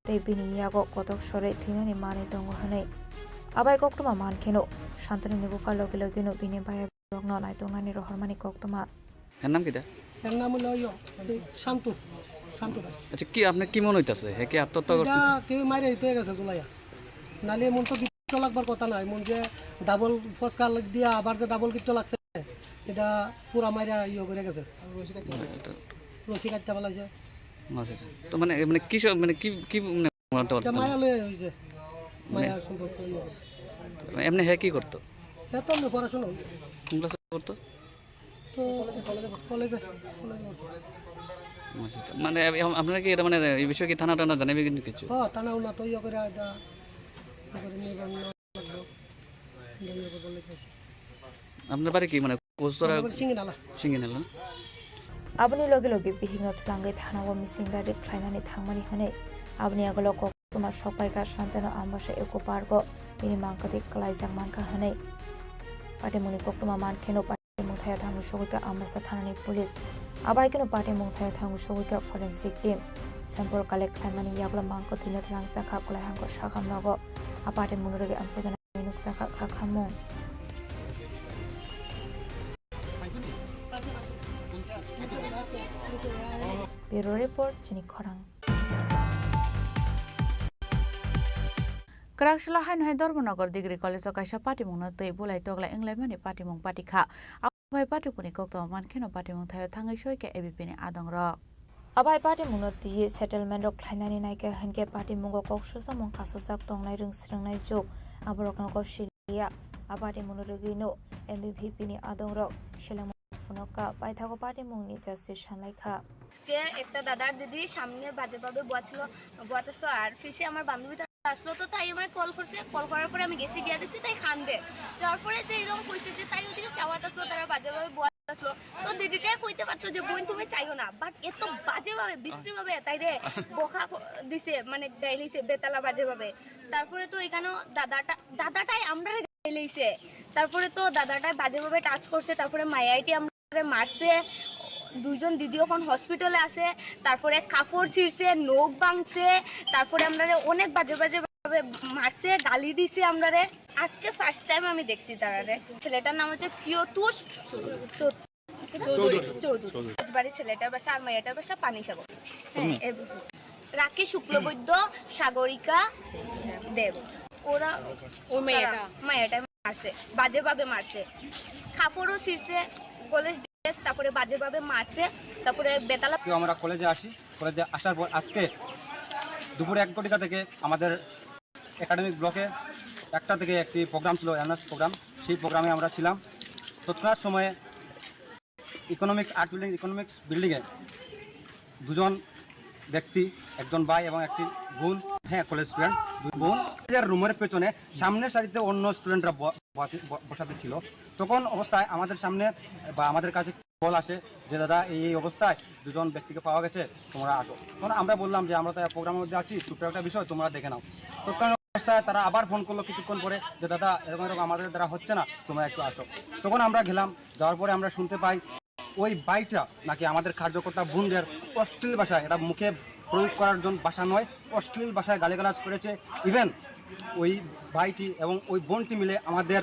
tei bini yago kotok sorwi thwinani manwi tongo hwnwi. Abai koktwma mankheno Shantanuni bupha logi logino bini baya rokno naitongnani rohormani koktwma. এর নাম কিতা? এর নাম হলো ইয়ো, এই শান্তু, শান্তু দাস। আচ্ছা, কি আপনার কি মনে হইতাছে? হে কি আত্মহত্যা করছে? এটা কেউ মাইরে হইতে গেছে জুলাইয়া। নালে এমন তো কিচ্ছু লাগবার কথা নাই। এমন যে ডাবল ফসকা লাগ দিয়া আবার যে ডাবল কিচ্ছু লাগছে, এটা পুরা মাইরা ইয়ে করে গেছে। রশি কাটতে পালাইছে। আচ্ছা, আচ্ছা। তো মানে, মানে কি সব, মানে কি, কি মানে মনে হতে এটা পারছে? মায়া লয়ে হইছে। মানে মায়া সম্পর্ক ইয়ে। এমনি হে কি করতো? হে তো এমনি পড়াশোনা। কোন ক্লাসে পড়তো? তো কলেজে, কলেজে, কলেজে পড়ছে। আচ্ছা, আচ্ছা। মানে, আপ-, আপ-, আপনারা কি এটা, মানে, এই বিষয়ে কি থানা টানা জানাবে কিন্তু কিছু? হ্যাঁ, থানা উনা তো ইয়ে করে এটা, ইয়ে করে নিয়ে গেল, নিয়ে গেল বলে গেছে। আপনার বাড়ি কি, মানে, কচুরা? আমার বাড়ি সিঙ্গিনালা। সিঙ্গিনালা না? Aboni logi logi bihikno twlangwi thanao mising rari khlainani thangmani hwnwi aboni yagulo koktwma sokpaikha Shantanu Ambasa Eco Park o bini mangkwthwi kwlaijak mankha hwnwi. Patimungni koktwma mankheno patimung thaio thangwi sogwikha Ambasa thanani police. Abaikeno patimung thaio thangwi sogwikha forensic team. Sample collect khlaimani yagulo mangkwthwino twlangjakha kwlai hangkor sakhamrogo. A patimungno rwgwi amchaikhe nukjakha kha khamung. Bureau report, chini khorang. Kwraksalo haino hai Dharmanagar Degree College o kaisa patimungno twi bulai tokla wnglaimani patimung patikha. Abo hai patimungni koktwma mankheno patimung thaio thangwi soikha A B P ni adongrok. Abai patimungno twiwi settlement rok khlainani naikha hinkhe patimungo kok susamung kasajak tongnai rwng swrwngnai juk aborokno kok siliya. A patimungno rwgwino M B V P ni adongrok selengma Phunukha, paithago patimungni justice sanlaikha. আজকে একটা দাদার দিদি সামনে বাজেভাবে বয়াছিল, বয়াতেছিল, আর পিছে আমার বান্ধবী তারা আসলো, তো তাই আমায় কল করছে, কল করার পরে আমি গেছি, গিয়া দেখছি তাই কান্দে। যাওয়ার পরে যে এরকম কইছে যে তাই ওদিকে চাওয়াত আসলো, তারা বাজেভাবে বয়াত আসলো, তো দিদিটাই কইতে পারতো যে, "বোন, তুমি চাইও না," বাট এত বাজেভাবে, বিশ্রীভাবে তাই রে বকা ক-, দিছে, মানে গাইলিছে বেতালা বাজেভাবে। তারপরে তো এখানেও দাদাটা, দাদাটাই আমরা গাইলিছে। তারপরে তো দাদাটাই বাজেভাবে টাচ করছে, তারপরে মায়াইটি আমরারে মারছে, দুইজন দিদি এখন হসপিটালে আছে, তারপরে কাপড় ছিঁড়ছে, নখ ভাঙছে, তারপরে আমরারে অনেক বাজে বাজে ভাবে মারছে, গালি দিছে আমরারে। আজকে ফার্স্ট টাইম আমি দেখছি তারারে। ছেলেটার নাম হচ্ছে প্রিয়তোষ চৌ-, চৌধুরী। চৌধুরী। রাজবাড়ি ছেলেটার বাসা, আর মেয়েটার বাসা পানিসাগর। হ্যাঁ, হুম। এ-, রাখি শুক্লবৈদ্য, সাগরিকা দেব। ওরা, ও মেয়েটা। তারা, মেয়েটা মারছে, বাজেভাবে মারছে। কাপড়ও ছিঁড়ছে, কলেজ ড্রেস, তারপরে বাজেভাবে মারছে, তারপরে বেতালা। কেউ আমরা কলেজে আসি, কলেজে আসার পর আজকে দুপুরে এক ঘটিকা থেকে আমাদের একাডেমিক ব্লকে একটা থেকে একটি প্রোগ্রাম ছিল, অ্যাওয়ারনেস প্রোগ্রাম। সেই প্রোগ্রামে আমরা ছিলাম। তৎক্ষণাৎ সময়ে ইকোনমিক্স, আর্ট বিল্ডিং, ইকোনমিক্স বিল্ডিংয়ে দুজন ব্যক্তি, একজন ভাই এবং একটি বোন, হ্যাঁ, কলেজ স্টুডেন্ট, দুই বোন। কলেজের রুমের পেছনে সামনের সারিতে অন্য স্টুডেন্টরা ব-, বসে-, ব-, বসাতে ছিল। তখন অবস্থায় আমাদের সামনে বা আমাদের কাছে কল আসে যে, "দাদা, এই, এই অবস্থায় দুজন ব্যক্তিকে পাওয়া গেছে, তোমরা আসো।" তখন আমরা বললাম যে, "আমরা তো প্রোগ্রামের মধ্যে আছি, ছোট্ট একটা বিষয়, তোমরা দেখে নাও।" তৎকালীন অবস্থায় তারা আবার ফোন করলো কিছুক্ষণ পরে যে, "দাদা, এরকম এরকম আমাদের দ্বারা হচ্ছে না, তোমরা একটু আসো।" তখন আমরা গেলাম, যাওয়ার পরে আমরা শুনতে পাই ওই ভাইটা নাকি আমাদের কার্যকর্তা বোনদের অশ্লীল ভাষায়, এটা মুখে প্রয়োগ করার জন্য ভাষা নয়, অশ্লীল ভাষায় গালিগালাজ করেছে। ইভেন ওই ভাইটি এবং ওই বোনটি মিলে আমাদের,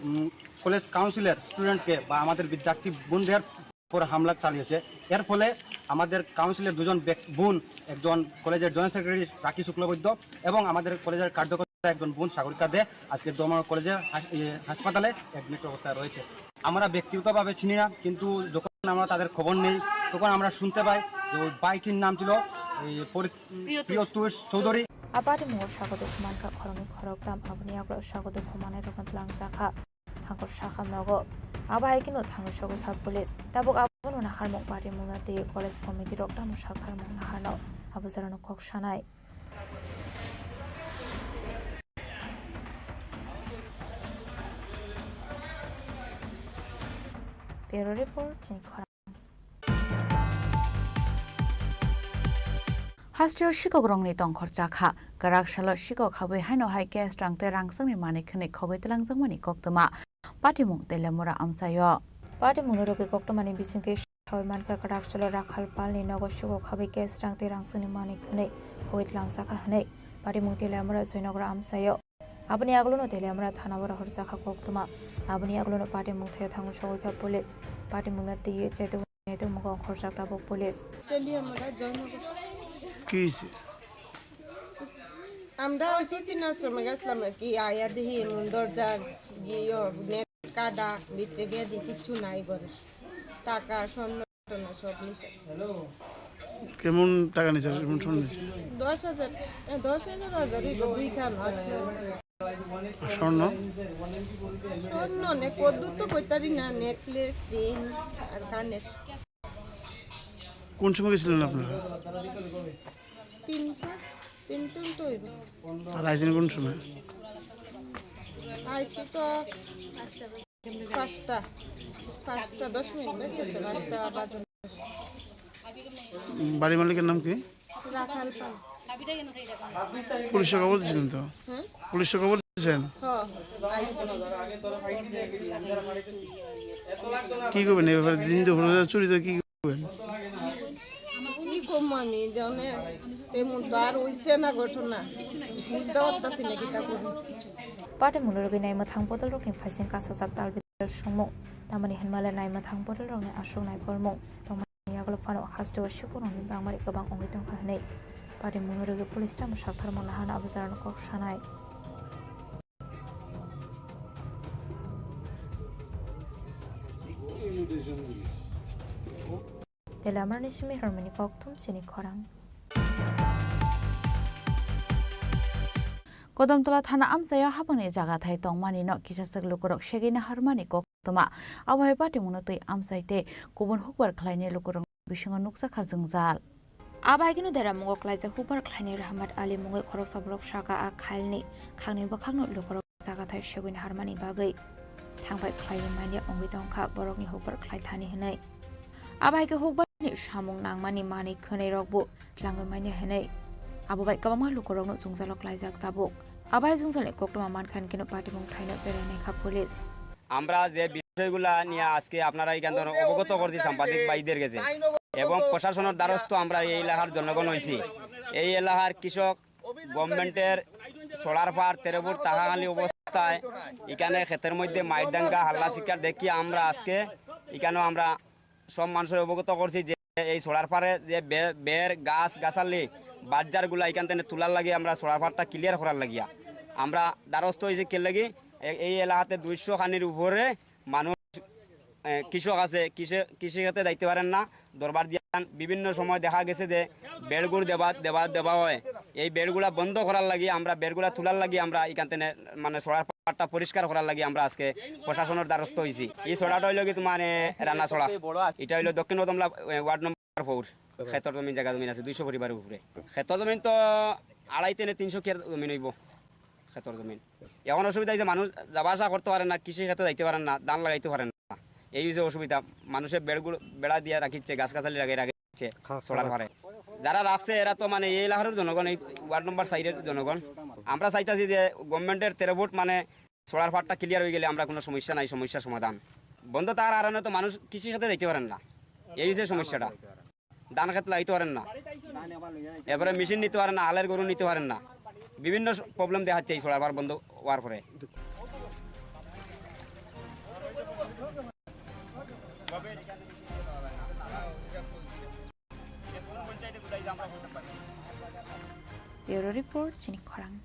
উম, কলেজ কাউন্সিলের স্টুডেন্টকে বা আমাদের বিদ্যার্থী বোনদের উপর হামলা চালিয়েছে। এর ফলে আমাদের কাউন্সিলের দুজন ব্যক-, বোন, একজন কলেজের জয়েন্ট সেক্রেটারি রাখি শুক্লবৈদ্য এবং আমাদের কলেজের কার্যকর্তা একজন বোন সাগরিকা দে আজকে দমন কলেজের হাস-, এ, হাসপাতালে অ্যাডমিট অবস্থায় রয়েছে। আমরা ব্যক্তিগতভাবে চিনি না, কিন্তু যখন আমরা তাদের খবর নেই, তখন আমরা শুনতে পাই যে ওই ভাইটির নাম ছিল এই পরি-, প্রিয়তোষ। প্রিয়তোষ Chowdhury. A patimung o sago dukhu mankha khoroknwi khoroktham, aboni yagulo sago dukhu manai rokno twlang jakha. Hangkor sakha nogo. Abo hai kheno thangwi sogwi kha police. Tabuk abono naharmung patimungno tei college committee rok tamo sakharmung naharno abo jorano kok sanai. Bureau report, chini khorang. Hasteo sikokrokni tongkhor chakha. Kwrak salo sikok habwi haino hai cash rang tei rangchakni manwi khwnwi khogwi twlangjakmani koktwma. Patimung Teliamura amchaio. Patimungno rwgwi koktwmani bisingtwi sawi mankha, kwrak salo Rakhal Palni nogo sikok habwi cash rang tei rangchakni manwi khwnwi khogwi twlangjakha hwnwi Patimung Teliamura Joynagar amchaio. Aboni aguluno Teliamura thanao rohorjakha koktwma. Aboni aguluno patimung thaio thangwi sogwi kha police. Patimungno twiwi chaitok naitok mugo ongkhorjak tabuk police. কি হয়েছে? আমরা ছুটি না সময় গেছিলাম আর কি, আয়া দেখি এমন দরজা গিয়ে নেট কাটা, ভিতরে গিয়ে দেখি কিচ্ছু নাই ঘরে, টাকা স্বর্ণ না সব নিছে। কেমন টাকা নিছে? কেমন স্বর্ণ নিছে? দশ হাজার, এ, দশ হাজার, হাজার হইলো দুইখান আসলে। আর স্বর্ণ? স্বর্ণ নে, কদ্দুর তো কইতারি না, নেকলেস, চেইন আর কানের। কোন সময় গেছিলেন আপনারা? তিনটা, তিনটা তো হইব। আর আইছেন কোন সময়? আইছি তো পাঁচটা, পাঁচটা দশ মিনিট হয়ে গেছে, পাঁচটা বাজে। বাড়ির মালিকের নাম কি? রাখাল পাল। পুলিশে খবর দিয়েছিলেন তো? হুম? পুলিশে খবর দিয়েছেন? হ, আইছে। কি করবেন এই ব্যাপারে? দিন দুপুরে চুরি তো কি করবেন? কি করবো আমি? জানে, তেমন তো আর হইছে না ঘটনা। বুঝতে পারতাছি না কিতা করবো। Patimungno rwgwi naimwthang bodolrokni phaising kasajak talbidal songmung. Tamoni hinmale naimwthang bodolrokni aswk naikolmung tongmani yagulo phano hasteo sikhorokni bangmari kwbang wngwi tongkha hwnwi patimungno rwgwi police tamo saktharmung naharno abo jorano kok sanai. Teliamurani simi Hormini kokthum chini khorang. Kodomtola thana amchaio habangni jagathai tongmani no kisachwk lukurok segwi naharmani kok koktwma. Abo hai patimungno twi amchai tei kubun hukbar khlainai lukurok bisingo nukjakha jwngjal. Abo hai kheno deramungo klaijak hukbar khlainai Rahmat Ali mungwi khoroksa borok saka a khailni khangni bwkhakno lukurok jaga thai segwini harmani bagwi thangbai khlaiwi manya wngwi tongkha borokni hukbar khlai thani hwnwi. Abo hai khe hukbarni samung nangmani manwi khwnairokbo tlangwi manya hwnwi abo bai kwbangma lukurokno jwngjalo klaijak tabuk. Abo hai jwngjalni koktwma mankha hinkhe patimung thaino berai naikha police. আমরা যে বিষয়গুলা নিয়ে আজকে আপনারা এখান থেকে অবগত করছি সাংবাদিক ভাইদের গেছে এবং প্রশাসনের দ্বারস্থ আমরা এই এলাকার জনগণ হইছি। এই এলাকার কৃষক গভর্নমেন্টের সোলার পার তেরো ফুট তাহাখালি অবস্থায় এখানে ক্ষেতের মধ্যে মাইরডাঙ্গা হাল্লা শিকার দেখি আমরা আজকে এখানেও আমরা সব মানুষের অবগত করছি যে এই সোলার পারে যে বে-, বের গাছ গাছালি বাজারগুলা এখান থেকে তোলার লাগি আমরা সোলার পারটা ক্লিয়ার করার লাগিয়া আমরা দ্বারস্থ হয়েছি। কে লাগি এ-, এই এলাকাতে দুইশো খানির উপরে মানুষ, এ, কৃষক আছে, কৃষি কৃষি ক্ষেত্রে যাইতে পারেন না। দরবার দিয়া বিভিন্ন সময় দেখা গেছে যে বেড়গুড় দেবা দেবা দেবা হয়। এই বেড়গুলা বন্ধ করার লাগি আমরা, বেড়গুলা তোলার লাগি আমরা এখান থেকে মানে সোলার পারটা পরিষ্কার করার লাগি আমরা আজকে প্রশাসনের দ্বারস্থ হয়েছি। এই ছড়াটা হইলো কি তোমার, এ, রানা ছড়া, এটা হইলো দক্ষিণ কদমলা, এ, ওয়ার্ড নম্বর ফোর। খেতর জমিন, জায়গা জমিন আছে দুইশো পরিবারের উপরে। খেতর জমিন তো আড়াই তিনে তিনশো কেয়ার জমিন হইব, খেতর জমিন। এখন অসুবিধা হয়েছে, মানুষ যাওয়া আসা করতে পারে না, কৃষি ক্ষেত্রে যাইতে পারেন না, ধান লাগাইতে পারেন না। এই হচ্ছে অসুবিধা। মানুষের বেড়গুলো, বেড়া দিয়ে রাখিচ্ছে, গাছ গাছালি লাগিয়ে রাখিচ্ছে সোলার পারে। যারা রাখছে এরা তো মানে এই এলাকার জনগণ, এই ওয়ার্ড নম্বর সাইডের জনগণ। আমরা চাইতাছি যে গভর্নমেন্টের তেরো ফুট মানে সোলার পারটা ক্লিয়ার হয়ে গেলে আমরা কোনো সমস্যা নাই, সমস্যার সমাধান। বন্ধ থাকার কারণে তো মানুষ কৃষি ক্ষেত্রে যাইতে পারেন না, এই হচ্ছে সমস্যাটা। ধান খেত লাগাইতে পারেন না, এরপরে মেশিন নিতে পারেন না, হালের গরু নিতে পারেন না, বিভিন্ন প্রবলেম দেখাচ্ছে এই সোলার পার বন্ধ হওয়ার পরে। Bureau Report, Chini Khorang.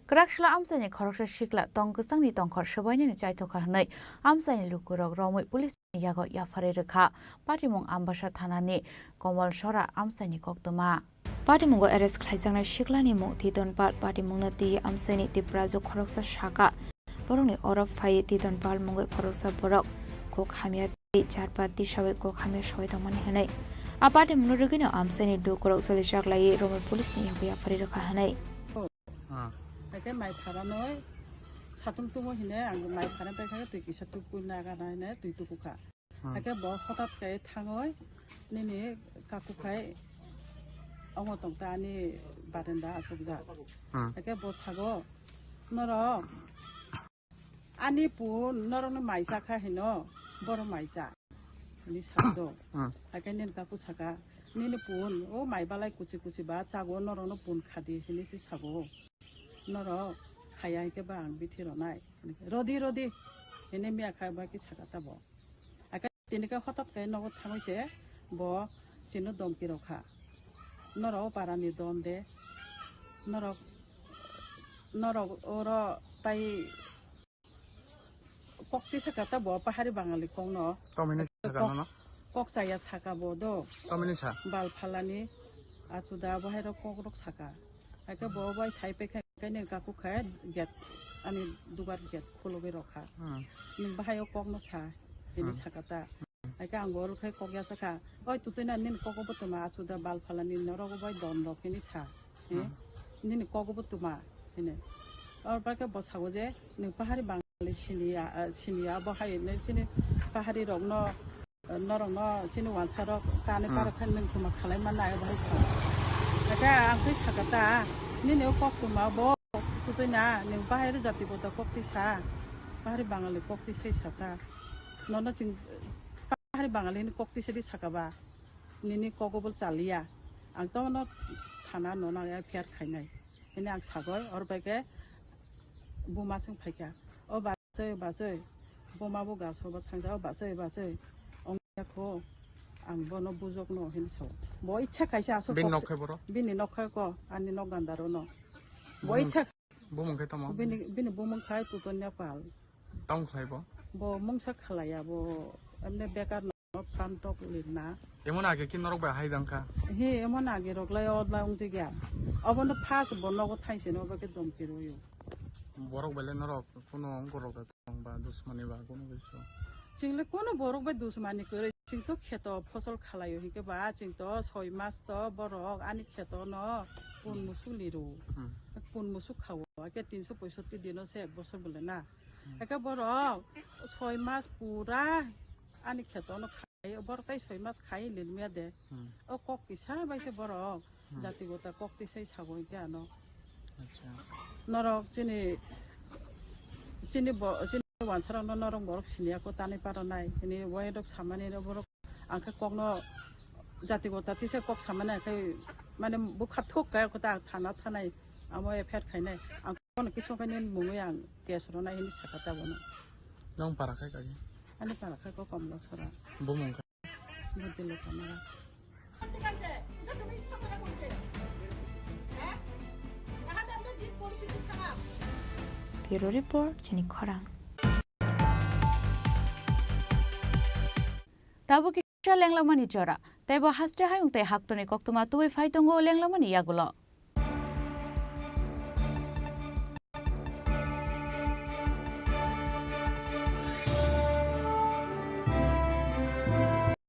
Kwraksla amchaini khoroksa sikla tong kwchangni tongkhor swbainani chaithokha hwnwi amchaini lukurok romwi police ni yago yapharwi rwkha. Patimung Ambasa thanani Komol Sora amchaini koktwma. Patimungo arrest khlaijaknai siklani mung Titon Pal, patimungno twi amchaini Tipraju khoroksa saka. Borokni oro phai Titon Pal mungwi khoroksa borok kok hamya tei jatba tisawi kok hamya sawi tongmani hwnwi. A patimungno rwgwino amchaini lukurok cholijak laiwi romwi police ni yago yapharwi rwkha hwnwi. Ah. Haikhe mai pharanoi satung tumo hine ang mai pharan paikha twi kisa tukui naga na hine twi tukukha. Hmm. Haikhe bo hotat khe thangwi nini kaku khai omo tongta ani barenda asukjak. Hmm. Haikhe bo sago, "Norok ani pun norokno mai cha kha hino, boro mai cha," hwnwi sakdo. Hmm. Haikhe nini kaku saka, "Nini pun o mai balai kuchi kuchi ba chago, norokno pun khadi," hwnwi se sago. "Norok khaya hinkhe ba ang bithi ronai." "Rodi, rodi," hwnwi miya kha ba khe saka tabo. Tini khe hotat khe nogo thangwi se bo chini domki rokha. Norok o parani don de. Norok, norok oro tai kok tisa kata bo pahari Bangali kok no. Tomini saka kok, nono? Kok chaya saka bo do. Tomini sa? Bal phalani achuda bo hai rok kok rok saka. Haikhe bo bai sai paikha. Kaini kaku khe gate, ani dugar gate khulugwi rokha. Hmm. Nwng bahai o kokno sa, hini hmm, saka ta. Haikhe ang bo oro khai kok ya sakha, "Oi, tutui na nini kogo bo tuma, achuda bal phalani norok bai don rok," hini sa. He? Hmm. "Nini kogo bo tuma," hini. Oro baikhe bo sago je, "Nwng pahari Bangali siniya, ah, siniya, bo hai nini sini pahari rokno, norokno chini wansarok kani hmm, parok khe nwng tuma khalai manna," abo hai sa. Haikhe ang twi saka ta, "Nini o kok tuma bo tutui na, nwng bahai rw jati bo ta kok twi sa, bahari Bangali kok twi sai sa cha. Nono chwng bahari Bangali ni kok twi sai di saka ba, nini kok bo chaliya. Ang tono thana nono F I R khainai." Hini ang sagoi, oro bai khe buma chwng phaikha. O ba Bachai, bachai, boma bo gaso bo thangsa, o bachai, bachai, ongya kho, ang bono bujokno, hini sao. Bo icha kaisa aswk bini kok nok khai boro? Bini nok khai ko, ani nok gandaro no. Bo bumung, icha bumung khai tamo? Bini, bini bumung khai Tutonya Pal. Tamo khlai bo? Bo mungsa khlaiya, bo emne bekar no phan tok lirna. Emon age ki norok bai hai dang kha? He, emon age rok lai o lai ong jigya. Obono first bo nogo thaise no, obo khe domki royo. Borok belai norok kuno ongkorok da tong ba dusmani ba kuno kisa. Chwng le kuno borok bai dusmani kwrwi, chwng to kheto phosol khalaio hinkhe ba chwng to soi mas to borok ani kheto no pun Hmm. musuk liru. Hmm. Pun musuk khawo, ake tinso poisotti dino se ek bosor bole na. Hmm. Ake borok soi mas pura ani kheto no khai, borok tai soi mas khai lilmiya de. Hmm. O kok kisa bai se borok Hmm. jati gota kok tisai sago hinkhe ano. Acha. Norok chini, chini bo, chini wansarokno norok borok siniya ko tanwi paronai. Hini wayadok samani no borok angkhe kokno jati gota tisa kok samani angkhe mane bukha thuk kaya kota thana thanai amo F I R khainai. Ang kono kichong khainai mungwi ang case ronai hini saka ta bono. Nong para khai kagi? Ani para khai ko Komla Sora. Bumung khai? Budi Lota Mara. Bureau Report, chini khorang. Tabuk kisa lenglamani jora, tei bo haste hayung tei haktorni koktwma tubui phai tongo lenglamani yagulo.